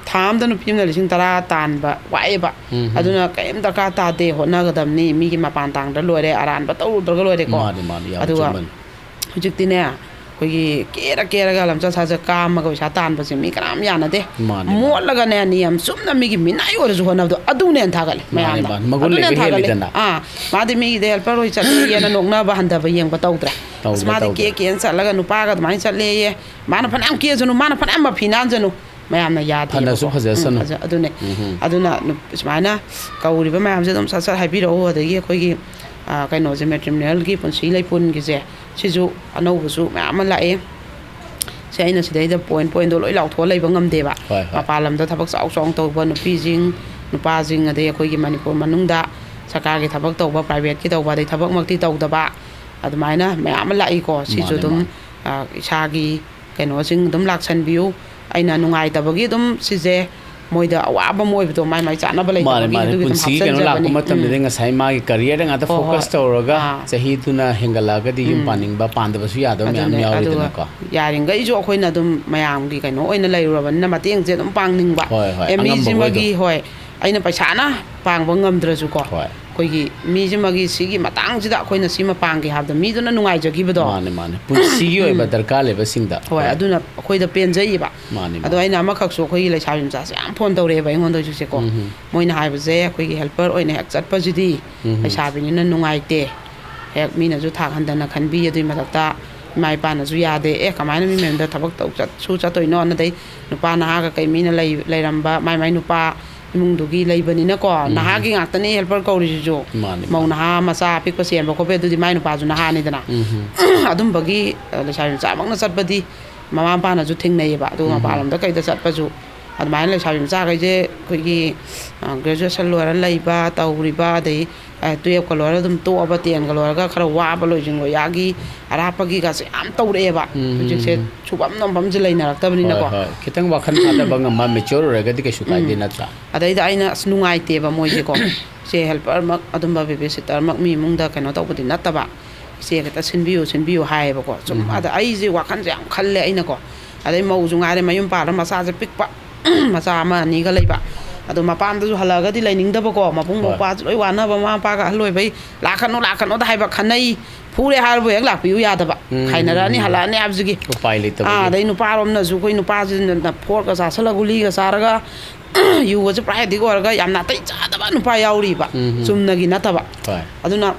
ꯊꯥ ꯑꯝꯗ ꯅꯨꯄꯤ ꯑꯃꯅ ꯂꯤꯁꯤꯡ ꯇꯔꯥ ꯇꯥꯟꯕ ꯋꯥꯏꯑꯦꯕ꯫ ꯎꯝ꯫ ꯑꯗꯨꯅ ꯀꯔꯤꯝ ꯗꯔꯀꯥꯔ ꯇꯥꯗꯦ, ꯍꯣꯠꯅꯒꯗꯕꯅꯤ, ꯃꯤꯒꯤ ꯃꯄꯥꯟ ꯇꯥꯡꯗ꯭ꯔ ꯂꯣꯏꯔꯦ, ꯑꯔꯥꯟꯕ ꯇꯧꯔꯨꯗ꯭ꯔꯒ ꯂꯣꯏꯔꯦꯀꯣ꯫ ꯃꯥꯅꯤ, ꯃꯥꯅꯤ, ꯌꯥꯝ ꯑꯗꯨꯒ ꯆꯨꯝꯕꯅꯤ꯫ ꯍꯧꯖꯤꯛꯇꯤꯅꯦ, ꯑꯩꯈꯣꯏꯒꯤ ꯀꯦꯔ ꯀꯦꯔꯒ ꯂꯝꯆꯠ ꯁꯥꯖꯠ ꯀꯥꯝꯃꯒ ꯄꯩꯁꯥ ꯇꯥꯟꯕꯁꯦ ꯃꯤ ꯀꯅꯥꯝ ꯌꯥꯅꯗꯦ꯫ ꯃꯥꯅꯤ, ꯃꯥꯅꯤ꯫ ꯃꯣꯠꯂꯒꯅꯦ, ꯅꯤꯌꯝ ꯆꯨꯝꯅ ꯃꯤꯒꯤ ꯃꯤꯅꯥꯏ ꯑꯣꯏꯔꯁꯨ ꯍꯣꯠꯅꯕꯗꯣ ꯑꯗꯨꯅ ꯍꯦꯟꯅ ꯊꯥꯒꯠꯂꯦ꯫ ꯃꯥꯅꯤ, ꯃꯌꯥꯝꯅ ꯃꯥꯅꯤ꯫ ꯃꯒꯨꯟ ꯑꯗꯨꯅ ꯍꯦꯟꯅ ꯂꯩꯕ ꯊꯥꯒꯠꯂꯦ꯫ ꯍꯦꯜꯂꯤꯗꯅ꯫ ꯑꯥ, ꯃꯥꯗꯤ ꯃꯤꯒꯤꯗ ꯍꯦꯜꯄꯔ ꯑꯣꯏ ꯆꯠꯂꯦꯅ ꯅꯣꯛꯅꯕ ꯍꯟꯊꯕ ꯌꯦꯡꯕ ꯇꯧꯗ꯭ꯔꯦ꯫ ꯇꯧꯗ꯭ꯔꯦ, ꯑꯁ, ꯃꯥꯗꯤ ꯇꯧꯗ꯭ꯔꯦ꯫ ꯀꯦ ꯀꯦꯅ ꯆꯠꯂꯒ ꯅꯨꯄꯥꯒ ꯑꯗꯨꯃꯥꯏꯅ ꯆꯠꯂꯦꯌꯦ, ꯃꯥꯅ ꯐꯅꯌꯥꯝ ꯀꯦꯖꯅꯨ, ꯃꯥꯅ ꯐꯅꯌꯥꯝ ꯃꯐꯤ ꯅꯥꯟꯖꯅꯨ, ꯃꯌꯥꯝꯅ ꯌꯥꯗꯦꯕꯀꯣ꯫ ꯐꯅꯁꯨ ꯐꯖꯁꯅꯨ꯫ ꯎꯝ, ꯐꯖ-, ꯑꯗꯨꯅꯦ꯫ ꯎꯝ꯫ ꯑꯗꯨꯅ ꯅꯨ-, ꯁꯨꯃꯥꯏꯅ ꯀꯧꯔꯤꯕ ꯃꯌꯥꯝꯁꯦ ꯑꯗꯨꯝ ꯁꯠ ꯁꯠ ꯍꯥꯏꯕꯤꯔꯛꯎ꯫ ꯑꯗꯒꯤ ꯑꯩꯈꯣꯏꯒꯤ, ꯑ, ꯀꯩꯅꯣꯁꯦ, ꯃꯦꯇ꯭ꯔꯤꯃꯣꯅꯤꯌꯦꯜꯒꯤ ꯄꯨꯟꯁꯤ ꯂꯩꯄꯨꯟꯒꯤꯁꯦ, ꯁꯤꯁꯨ ꯑꯅꯧꯕꯁꯨ ꯃꯌꯥꯝ ꯑꯃ ꯂꯥꯛꯑꯦ꯫ ꯁꯦ, ꯑꯩꯅ ꯁꯤꯗꯩꯗ ꯄꯣꯏꯟ ꯄꯣꯏꯟꯗꯣ ꯂꯣꯏ ꯂꯥꯎꯊꯣꯛꯑ ꯂꯩꯕ ꯉꯝꯗꯦꯕ꯫ ꯍꯣꯏ, ꯍꯣꯏ꯫ ꯃꯄꯥꯟ ꯂꯝꯗ ꯊꯕꯛ ꯆꯥꯎ ꯆꯥꯎꯅ ꯇꯧꯕ ꯅꯨꯄꯤꯁꯤꯡ, ꯅꯨꯄꯥꯁꯤꯡ, ꯑꯗꯩ ꯑꯩꯈꯣꯏꯒꯤ ꯃꯅꯤꯄꯨꯔ ꯃꯅꯨꯡꯗ ꯁꯔꯀꯥꯔꯒꯤ ꯊꯕꯛ ꯇꯧꯕ, ꯄ꯭ꯔꯥꯏꯚꯦꯠꯀꯤ ꯇꯧꯕ, ꯑꯗꯩ ꯊꯕꯛꯃꯛꯇꯤ ꯇꯧꯗꯕ, ꯑꯗꯨꯃꯥꯏꯅ ꯃꯌꯥꯝ ꯑꯃ ꯂꯥꯛꯏꯀꯣ꯫ ꯁꯤꯁꯨ ꯃꯥꯅꯦ, ꯑꯗꯨꯝ, ꯃꯥꯅꯦ꯫ ꯑ, ꯏꯁꯥꯒꯤ ꯀꯩꯅꯣꯁꯤꯡ ꯑꯗꯨꯝ ꯂꯥꯛꯁꯟꯕꯤꯌꯨ꯫ ꯑꯩꯅ ꯅꯨꯡꯉꯥꯏꯇꯕꯒꯤ ꯑꯗꯨꯝ ꯁꯤꯁꯦ ꯃꯣꯏꯗ ꯑꯋꯥꯕ ꯑꯃ ꯑꯣꯏꯕꯗꯣ, ꯃꯥꯏ ꯃꯥꯏ ꯆꯥꯅꯕ ꯃꯥꯅꯦ, ꯂꯩꯇꯕꯒꯤ ꯃꯥꯅꯦ꯫ ꯑꯗꯨꯒꯤ ꯑꯗꯨꯝ ꯄꯨꯟꯁꯤꯒꯤ ꯀꯩꯅꯣ ꯂꯥꯛꯄ ꯍꯥꯞꯆꯟꯖꯕꯅꯤ꯫ ꯎꯝ꯫ ꯃꯇꯝꯗꯗꯤ ꯉꯁꯥꯏ ꯃꯥꯒꯤ ꯀꯔꯤꯌꯔꯗ ꯉꯥꯛꯇ ꯍꯣꯏ, ꯍꯣꯏ꯫ ꯐꯣꯀꯁ ꯇꯧꯔꯒ ꯑꯥ꯫ ꯆꯍꯤꯗꯨꯅ ꯍꯦꯟꯒꯠꯂꯛꯑꯒꯗꯤ ꯌꯨꯝ ꯎꯝ꯫ ꯄꯥꯅꯤꯡꯕ, ꯄꯥꯟꯗꯕꯁꯨ ꯌꯥꯗꯕ ꯃꯌꯥꯝ ꯑꯗꯨꯅꯦ, ꯑꯗꯨꯒ ꯌꯥꯎꯔꯤꯗꯅꯀꯣ꯫ ꯌꯥꯔꯤꯈꯩꯁꯨ ꯑꯩꯈꯣꯏꯅ ꯑꯗꯨꯝ ꯃꯌꯥꯝꯒꯤ ꯀꯩꯅꯣ ꯑꯣꯏꯅ ꯂꯩꯔꯨꯔꯕꯅꯤꯅ ꯃꯇꯦꯡꯁꯦ ꯑꯗꯨꯝ ꯄꯥꯡꯅꯤꯡꯕ꯫ ꯍꯣꯏ, ꯍꯣꯏ꯫ ꯑꯦ, ꯑꯉꯝꯕ ꯃꯤꯁꯤꯃꯒꯤ, ꯃꯣꯏꯗꯣ꯫ ꯍꯣꯏ, ꯑꯩꯅ ꯄꯩꯁꯥꯅ ꯄꯥꯡꯕ ꯉꯝꯗ꯭ꯔꯁꯨꯀꯣ, ꯍꯣꯏ꯫ ꯑꯩꯈꯣꯏꯒꯤ ꯃꯤꯁꯤꯃꯒꯤ ꯁꯤꯒꯤ ꯃꯇꯥꯡꯁꯤꯗ ꯑꯩꯈꯣꯏꯅ ꯁꯤꯃ ꯄꯥꯡꯒꯦ ꯍꯥꯏꯕꯗ ꯃꯤꯗꯨꯅ ꯅꯨꯡꯉꯥꯏꯖꯈꯤꯕꯗꯣ꯫ ꯃꯥꯅꯦ, ꯃꯥꯅꯦ꯫ ꯄꯨꯟꯁꯤꯒꯤ ꯑꯣꯏꯕ ꯎꯝ꯫ ꯗꯔꯀꯥꯔ ꯂꯩꯕꯁꯤꯡꯗ꯫ ꯍꯣꯏ, ꯍꯣꯏ꯫ ꯑꯗꯨꯅ ꯑꯩꯈꯣꯏꯗ ꯄꯦꯟꯖꯩꯌꯦꯕ꯫ ꯃꯥꯅꯦ, ꯑꯗꯣ ꯃꯥꯅꯦ꯫ ꯑꯩꯅ ꯑꯃꯈꯛꯁꯨ ꯑꯩꯈꯣꯏꯒꯤ ꯂꯩꯁꯥꯕꯤ ꯃꯆꯥꯁꯦ ꯌꯥꯝ ꯐꯣꯟ ꯇꯧꯔꯛꯑꯦꯕ ꯑꯩꯉꯣꯟꯗ ꯍꯧꯖꯤꯛꯁꯦꯀꯣ꯫ ꯎꯝ, ꯎꯝ꯫ ꯃꯣꯏꯅ ꯍꯥꯏꯕꯁꯦ, ꯑꯩꯈꯣꯏꯒꯤ ꯍꯦꯜꯄꯔ ꯑꯣꯏꯅ ꯍꯦꯛ ꯆꯠꯄꯁꯤꯗꯤ ꯎꯝ, ꯎꯝ꯫ ꯂꯩꯁꯥꯕꯤꯅꯤꯅ ꯅꯨꯡꯉꯥꯏꯇꯦ, ꯍꯦꯛ ꯃꯤꯅꯁꯨ ꯊꯥꯛ ꯍꯟꯗꯅ ꯈꯟꯕꯤ, ꯑꯗꯨꯏ ꯃꯊꯛꯇ ꯏꯃꯥ ꯏꯄꯥꯅꯁꯨ ꯌꯥꯗꯦ, "ꯑꯦ, ꯀꯃꯥꯏꯅ ꯃꯤ ꯃꯌꯨꯝꯗ ꯊꯕꯛ ꯇꯧ-, ꯆꯠ-, ꯁꯨ ꯆꯠꯇꯣꯏꯅꯣ?" ꯑꯗꯩ ꯅꯨꯄꯥ ꯅꯍꯥꯒ ꯀꯩ ꯃꯤꯅ ꯂꯩ-, ꯂꯩꯔꯝꯕ ꯃꯥꯏ ꯃꯥꯏ ꯅꯨꯄꯥ ꯏꯃꯨꯡꯗꯨꯒꯤ ꯂꯩꯕꯅꯤꯅꯀꯣ, ꯎꯝ꯫ ꯅꯍꯥꯒꯤ ꯉꯥꯛꯇꯅꯦ ꯍꯦꯜꯄꯔ ꯀꯧꯔꯤꯁꯤꯁꯨ꯫ ꯃꯥꯅꯤ, ꯃꯧ ꯃꯥꯅꯤ꯫ ꯅꯍꯥ ꯃꯆꯥ ꯑꯄꯤꯛꯄ ꯆꯦꯟꯕ ꯈꯣꯠꯄ ꯑꯗꯨꯗꯤ ꯃꯥꯏ ꯅꯨꯄꯥꯁꯨ ꯅꯍꯥꯅꯤꯗꯅ꯫ ꯎꯝ, ꯎꯝ꯫ ꯑꯗꯨꯝꯕꯒꯤ, ꯑ, ꯂꯩꯁꯥꯕꯤ ꯃꯆꯥꯃꯛꯅ ꯆꯠꯄꯗꯤ ꯃꯃꯥ ꯃꯄꯥꯅꯁꯨ ꯊꯦꯡꯅꯩꯌꯦꯕ꯫ ꯑꯗꯨꯒ ꯎꯝ, ꯃꯄꯥꯟ ꯎꯝ꯫ ꯂꯝꯗ ꯀꯩꯗ ꯆꯠꯄꯁꯨ ꯑꯗꯨꯃꯥꯏꯅ ꯂꯩꯁꯥꯕꯤ ꯃꯆꯥꯈꯩꯁꯦ ꯑꯩꯈꯣꯏꯒꯤ, ꯑ, ꯒ꯭ꯔꯦꯖꯨꯑꯦꯁꯟ ꯂꯣꯏꯔ ꯂꯩꯕ, ꯇꯧꯔꯤꯕ, ꯑꯗꯩ, ꯑ, ꯇꯨꯌꯦꯜꯞꯀ ꯂꯣꯏꯔ ꯑꯗꯨꯝ ꯇꯣꯛꯑꯕ, ꯇꯦꯟꯒ ꯂꯣꯏꯔꯒ ꯈꯔ ꯋꯥꯕ ꯂꯣꯏꯁꯤꯡ ꯂꯣꯏꯌꯥꯒꯤ ꯑꯔꯥꯞꯄꯒꯤꯒꯁꯦ ꯌꯥꯝ ꯇꯧꯔꯛꯑꯦꯕ꯫ ꯎꯝ, ꯍꯧꯖꯤꯛꯁꯦ ꯎꯝ, ꯎꯝ꯫ ꯁꯨꯐꯝ ꯅꯣꯝꯐꯝꯁꯦ ꯂꯩꯅꯔꯛꯇꯕꯅꯤꯅꯀꯣ꯫ ꯍꯣꯏ, ꯍꯣꯏ꯫ ꯈꯤꯇꯪ ꯋꯥꯈꯜ ꯊꯥꯗꯕ ꯉꯝꯕ, ꯃꯦꯆ꯭ꯌꯣꯔ ꯑꯣꯏꯔꯒꯗꯤ ꯀꯩꯁꯨ ꯀꯥꯏꯗꯦ, ꯎꯝ꯫ ꯅꯠꯇ꯭ꯔꯥ? ꯑꯗꯩꯗ ꯑꯩꯅ ꯑꯁ ꯅꯨꯡꯉꯥꯏꯇꯦꯕ ꯃꯣꯏꯁꯦꯀꯣ꯫ ꯁꯦ ꯍꯦꯜꯄꯔꯃꯛ ꯑꯗꯨꯝꯕ ꯕꯦꯕꯤ ꯁꯤꯠꯇꯔꯃꯛ ꯃꯤ ꯏꯃꯨꯡꯗ ꯀꯩꯅꯣ ꯇꯧꯕꯗꯤ ꯅꯠꯇꯕ꯫ ꯏꯆꯦ ꯈꯤꯇ ꯁꯤꯟꯕꯤꯌꯨ, ꯁꯤꯟꯕꯤꯌꯨ ꯍꯥꯏꯌꯦꯕꯀꯣ꯫ ꯁꯨꯝ ꯎꯝ꯫ ꯑꯗ ꯑꯩꯁꯦ ꯋꯥꯈꯜꯁꯦ ꯌꯥꯝ ꯈꯜꯂꯦ ꯑꯩꯅꯀꯣ꯫ ꯑꯗꯩ ꯃꯧꯁꯨ ꯉꯥꯏꯔꯦ, ꯃꯌꯨꯝ ꯄꯥꯜꯂ ꯃꯆꯥꯁꯦ ꯄꯤꯛꯄ꯫ ꯃꯆꯥ ꯑꯃ ꯑꯅꯤꯒ ꯂꯩꯕ꯫ ꯑꯗꯣ ꯃꯄꯥꯝꯗꯁꯨ ꯍꯜꯂꯛꯑꯒꯗꯤ ꯂꯩꯅꯤꯡꯗꯕꯀꯣ, ꯃꯕꯨꯡ ꯍꯣꯏ꯫ ꯃꯧꯄ꯭ꯋꯥꯁꯨ ꯂꯣꯏ ꯋꯥꯅꯕ, ꯃꯃꯥ ꯃꯄꯥꯒ ꯑꯍꯜ ꯑꯣꯏꯕꯩ ꯂꯥꯛꯀꯅꯨ ꯂꯥꯛꯀꯅꯣꯗ ꯍꯥꯏꯕ, ꯈꯟꯅꯩ꯫ ꯐꯨꯔꯦ ꯍꯥꯏꯔꯕꯨ ꯍꯦꯛ ꯂꯥꯛꯄꯤꯌꯨ ꯌꯥꯗꯕ, ꯎꯝ, ꯈꯥꯏꯅꯔꯛꯑꯅꯤ ꯎꯝ, ꯎꯝ꯫ ꯍꯜꯂꯛꯑꯅꯤ ꯍꯥꯏꯕꯁꯤꯒꯤ꯫ ꯎꯄꯥꯏ ꯂꯩꯇꯕꯒꯤ꯫ ꯑꯥ, ꯑꯗꯩ ꯅꯨꯄꯥꯔꯣꯝꯅꯁꯨ, ꯑꯩꯈꯣꯏ ꯅꯨꯄꯥꯁꯤꯅ ꯐꯣꯔꯒ ꯆꯥꯁꯜꯂ ꯒꯨꯂꯤꯒ ꯆꯥꯔꯒ ꯌꯨꯒꯁꯦ ꯄꯨꯔꯥ ꯑꯦꯗꯤꯛ ꯑꯣꯏꯔꯒ ꯌꯥꯝ ꯅꯥꯇꯩ ꯆꯥꯗꯕ ꯅꯨꯄꯥ ꯌꯥꯎꯔꯤꯕ꯫ ꯎꯝ, ꯎꯝ꯫ ꯆꯨꯝꯅꯒꯤ ꯅꯠꯇꯕ꯫ ꯍꯣꯏ꯫ ꯑꯗꯨꯅ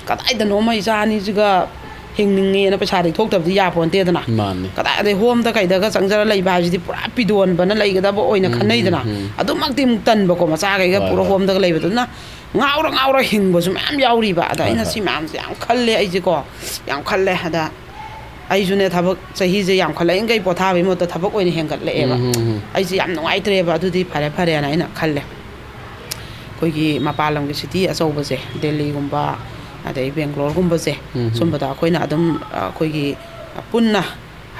ꯀꯗꯥꯏꯗꯅꯣꯃ ꯏꯆꯥ ꯑꯅꯤꯁꯤꯒ ꯍꯤꯡꯅꯤꯡꯉꯦꯅ ꯄꯩꯁꯥꯗꯤ ꯊꯣꯛꯇꯕꯗꯤ ꯌꯥꯄꯣꯟꯇꯦꯗꯅ꯫ ꯃꯥꯅꯤ꯫ ꯀꯗꯥꯏꯗꯩ ꯍꯣꯝꯗ ꯀꯩꯗꯒ ꯆꯪꯖꯔ ꯂꯩꯕ ꯍꯥꯏꯁꯤꯗꯤ ꯄꯨꯔꯥ ꯄꯤꯗꯣꯟꯕꯅ ꯂꯩꯒꯗꯕ ꯑꯣꯏꯅ ꯎꯝ, ꯈꯟꯅꯩꯗꯅ꯫ ꯎꯝ, ꯎꯝ꯫ ꯑꯗꯨꯃꯛꯇꯤ ꯑꯃꯨꯛ ꯇꯟꯕꯀꯣ, ꯃꯆꯥꯈꯩꯒ ꯍꯣꯏ, ꯄꯨꯔꯥ ꯍꯣꯏ꯫ ꯍꯣꯝꯗꯒ ꯂꯩꯕꯗꯨꯅ ꯉꯥꯎꯔ ꯉꯥꯎꯔ ꯍꯤꯡꯕꯁꯨ ꯃꯌꯥꯝ ꯌꯥꯎꯔꯤꯕ꯫ ꯑꯗ ꯍꯣꯏ, ꯑꯩꯅ ꯍꯣꯏ꯫ ꯁꯤ ꯃꯌꯥꯝꯁꯦ ꯌꯥꯝ ꯈꯜꯂꯦ ꯑꯩꯁꯦꯀꯣ, ꯌꯥꯝ ꯈꯜꯂꯦ꯫ ꯑꯗ ꯑꯩꯁꯨꯅꯦ ꯊꯕꯛ ꯆꯍꯤꯁꯦ ꯌꯥꯝꯈꯠꯂꯛꯏꯈꯩ ꯄꯣꯊꯥꯕꯒꯤ ꯃꯍꯨꯠꯇ ꯊꯕꯛ ꯑꯣꯏꯅ ꯍꯦꯟꯒꯠꯂꯛꯑꯦꯕ꯫ ꯎꯝ, ꯎꯝ, ꯎꯝ꯫ ꯑꯩꯁꯦ ꯌꯥꯝ ꯅꯨꯡꯉꯥꯏꯇ꯭ꯔꯦꯕ꯫ ꯑꯗꯨꯗꯤ ꯐꯔꯦ ꯐꯔꯦꯅ ꯑꯩꯅ ꯈꯜꯂꯦ꯫ ꯑꯩꯈꯣꯏꯒꯤ ꯃꯄꯥꯟ ꯂꯝꯒꯤ ꯁꯤꯇꯤ ꯑꯆꯧꯕꯁꯦ, ꯗꯦꯜꯂꯤꯒꯨꯝꯕ ꯑꯗꯩ ꯕꯦꯡꯒ꯭ꯂꯣꯔꯒꯨꯝꯕꯁꯦ, ꯎꯝ, ꯎꯝ꯫ ꯁꯨꯝꯕꯗ ꯑꯩꯈꯣꯏꯅ ꯑꯗꯨꯝ ꯑꯩꯈꯣꯏꯒꯤ ꯄꯨꯟꯅ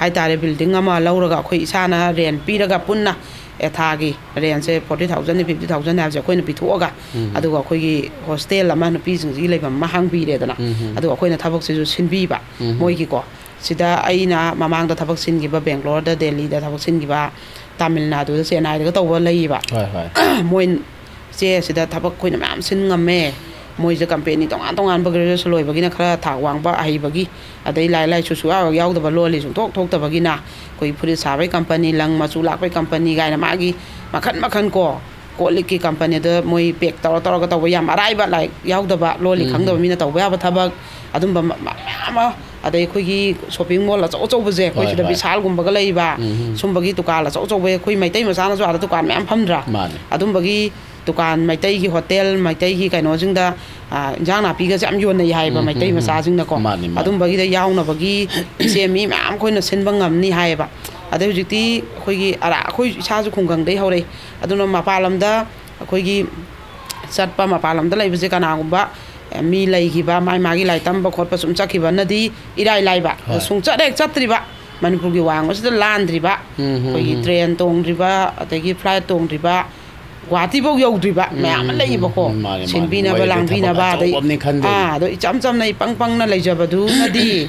ꯍꯥꯏꯇꯥꯔꯦ, ꯕꯤꯜꯗꯤꯡ ꯑꯃ ꯂꯧꯔꯒ ꯑꯩꯈꯣꯏ ꯏꯁꯥꯅ ꯔꯦꯟ ꯄꯤꯔꯒ ꯄꯨꯟꯅ ꯑꯦ ꯊꯥꯒꯤ ꯔꯦꯟꯁꯦ ꯐꯣꯔꯇꯤ ꯊꯥꯎꯖꯟ, ꯐꯤꯐꯇꯤ ꯊꯥꯎꯖꯟ ꯍꯥꯏꯕꯁꯦ ꯑꯩꯈꯣꯏꯅ ꯄꯤꯊꯣꯛꯑꯒ, ꯎꯝ꯫ ꯑꯗꯨꯒ ꯑꯩꯈꯣꯏꯒꯤ ꯍꯣꯁꯇꯦꯜ ꯑꯃ ꯅꯨꯄꯤꯁꯤꯡꯁꯤꯒꯤ ꯂꯩꯐꯝ ꯑꯃ ꯍꯥꯡꯕꯤꯔꯦꯗꯅ꯫ ꯎꯝ, ꯎꯝ꯫ ꯑꯗꯨꯒ ꯑꯩꯈꯣꯏꯅ ꯊꯕꯛꯁꯤꯁꯨ ꯁꯤꯟꯕꯤꯕ ꯎꯝ꯫ ꯃꯣꯏꯒꯤꯀꯣ꯫ ꯁꯤꯗ ꯑꯩꯅ ꯃꯃꯥꯡꯗ ꯊꯕꯛ ꯁꯤꯟꯈꯤꯕ, ꯕꯦꯡꯒ꯭ꯂꯣꯔꯗ, ꯗꯦꯜꯂꯤꯗ ꯊꯕꯛ ꯁꯤꯟꯈꯤꯕ, ꯇꯥꯃꯤꯜ ꯅꯥꯗꯨꯗ, ꯆꯦꯟꯅꯥꯏꯗꯒ ꯇꯧꯕ ꯂꯩꯌꯦꯕ꯫ ꯍꯣꯏ, ꯍꯣꯏ꯫ ꯃꯣꯏ ꯆꯦ ꯁꯤꯗ ꯊꯕꯛ ꯑꯩꯈꯣꯏꯅ ꯃꯌꯥꯝ ꯁꯤꯟ ꯉꯝꯃꯦ꯫ ꯃꯣꯏꯁꯦ ꯀꯝꯄꯦꯅꯤ ꯇꯣꯉꯥꯟ ꯇꯣꯉꯥꯟꯕ, ꯒ꯭ꯔꯦꯖꯨꯑꯦꯁꯟ ꯂꯣꯏꯕꯒꯤꯅ ꯈꯔ ꯊꯥꯛ ꯋꯥꯡꯕ ꯑꯍꯩꯕꯒꯤ, ꯑꯗꯩ ꯂꯥꯏꯔꯤꯛ ꯂꯥꯏꯁꯨ ꯁꯨꯡꯌꯥꯎ ꯌꯥꯎꯗꯕ, ꯂꯣꯜꯂꯤ ꯁꯨꯡꯊꯣꯛ ꯊꯣꯛꯇꯕꯒꯤꯅ ꯑꯩꯈꯣꯏ ꯐꯨꯔꯤꯠ ꯁꯥꯕꯒꯤ ꯀꯝꯄꯅꯤ, ꯂꯪ ꯃꯆꯨ ꯂꯥꯛꯄꯒꯤ ꯀꯝꯄꯅꯤ ꯀꯥꯏꯅ ꯃꯥꯒꯤ ꯃꯈꯟ ꯃꯈꯟ ꯀꯣ, ꯀꯣꯜ ꯂꯤꯛꯀꯤ ꯀꯝꯄꯅꯤꯗ ꯃꯣꯏ ꯄꯦꯛ ꯇꯧꯔ ꯇꯧꯔꯒ ꯇꯧꯕ, ꯌꯥꯝ ꯑꯔꯥꯏꯕ, ꯂꯥꯏꯔꯤꯛ ꯌꯥꯎꯗꯕ, ꯂꯣꯜꯂꯤ ꯎꯝ, ꯈꯪꯗꯕ ꯎꯝ꯫ ꯃꯤꯅ ꯇꯧꯕ ꯌꯥꯕ ꯊꯕꯛ, ꯑꯗꯨꯝꯕ ꯃ-, ꯃ-, ꯃꯌꯥꯝ ꯑꯃ꯫ ꯑꯗꯩ ꯑꯩꯈꯣꯏꯒꯤ ꯁꯣꯞꯄꯤꯡ ꯃꯣꯜ ꯑꯆꯧ ꯑꯆꯧꯕꯁꯦ, ꯑꯩꯈꯣꯏ ꯍꯣꯏ, ꯁꯤꯗ ꯍꯣꯏ꯫ ꯕꯤꯁꯥꯜꯒꯨꯝꯕꯒ ꯂꯩꯕ, ꯎꯝ, ꯎꯝ꯫ ꯁꯨꯝꯕꯒꯤ ꯗꯨꯀꯥꯟ ꯑꯆꯧ ꯑꯆꯧꯕ, ꯑꯩꯈꯣꯏ ꯃꯩꯇꯩ ꯃꯆꯥꯅꯁꯨ ꯑꯥꯗ ꯗꯨꯀꯥꯟ ꯃꯌꯥꯝ ꯐꯝꯗ꯭ꯔꯥ? ꯃꯥꯅꯦ꯫ ꯑꯗꯨꯝꯕꯒꯤ ꯗꯨꯀꯥꯟ, ꯃꯩꯇꯩꯒꯤ ꯍꯣꯇꯦꯜ, ꯃꯩꯇꯩꯒꯤ ꯀꯩꯅꯣꯁꯤꯡꯗ, ꯑ, ꯏꯟꯖꯥꯡ ꯅꯥꯄꯤꯒꯁꯦ ꯌꯥꯝ ꯌꯣꯟꯅꯩ ꯍꯥꯏꯌꯦꯕ, ꯎꯝ, ꯃꯩꯇꯩ ꯎꯝ, ꯎꯝ꯫ ꯃꯆꯥꯁꯤꯡꯅꯀꯣ꯫ ꯃꯥꯅꯦ, ꯃꯥꯅꯦ꯫ ꯑꯗꯨꯝꯕꯒꯤꯗ ꯌꯥꯎꯅꯕꯒꯤ ꯏꯆꯦ ꯃꯤ ꯃꯌꯥꯝ ꯑꯩꯈꯣꯏꯅ ꯁꯤꯟꯕ ꯉꯝꯅꯤ ꯍꯥꯏꯌꯦꯕ꯫ ꯑꯗꯩ ꯍꯧꯖꯤꯛꯇꯤ ꯑꯩꯈꯣꯏꯒꯤ ꯑꯔꯥ-, ꯑꯩꯈꯣꯏ ꯏꯁꯥꯁꯨ ꯈꯨꯡꯒꯪꯗꯩ ꯍꯧꯔꯛꯏ꯫ ꯑꯗꯨꯅ ꯃꯄꯥꯟ ꯂꯝꯗ ꯑꯩꯈꯣꯏꯒꯤ ꯆꯠꯄ, ꯃꯄꯥꯟ ꯂꯝꯗ ꯂꯩꯕꯁꯦ ꯀꯅꯥꯒꯨꯝꯕ, ꯑꯦ, ꯃꯤ ꯂꯩꯈꯤꯕ, ꯃꯥꯏ ꯃꯥꯒꯤ ꯂꯥꯏꯔꯤꯛ ꯇꯝꯕ ꯈꯣꯠꯄ ꯁꯨꯝ ꯆꯠꯈꯤꯕꯅꯗꯤ ꯏꯔꯥꯏ ꯂꯥꯏꯕ꯫ ꯑꯗꯣ ꯍꯣꯏ꯫ ꯁꯨꯡꯆꯠ ꯍꯦꯛ ꯆꯠꯇ꯭ꯔꯤꯕ, ꯃꯅꯤꯄꯨꯔꯒꯤ ꯋꯥꯡꯃꯁꯤꯗ ꯂꯥꯟꯗ꯭ꯔꯤꯕ, ꯎꯝ, ꯎꯝ, ꯑꯩꯈꯣꯏꯒꯤ ꯎꯝ꯫ ꯇ꯭ꯔꯦꯟ ꯇꯣꯡꯗ꯭ꯔꯤꯕ, ꯑꯗꯒꯤ ꯐ꯭ꯂꯥꯏꯠ ꯇꯣꯡꯗ꯭ꯔꯤꯕ, ꯒꯨꯍꯥꯇꯤꯐꯧ ꯌꯧꯗ꯭ꯔꯤꯕ ꯎꯝ, ꯃꯌꯥꯝ ꯑꯃ ꯎꯝ, ꯂꯩꯌꯦꯕꯀꯣ꯫ ꯎꯝ, ꯃꯥꯅꯦ, ꯃꯥꯅꯦ꯫ ꯁꯤꯟꯕꯤꯅꯕ, ꯃꯣꯏꯗꯤ ꯊꯕꯛ ꯂꯥꯡꯕꯤꯅꯕ, ꯑꯗꯩ, ꯑꯆꯧꯕ ꯑꯃꯅꯤ ꯈꯟꯗꯣꯏꯅꯤ꯫ ꯑꯥ, ꯑꯗꯣ ꯏꯆꯝ ꯆꯝꯅ ꯏꯄꯪ ꯄꯪꯅ ꯂꯩꯖꯕꯗꯨꯅꯗꯤ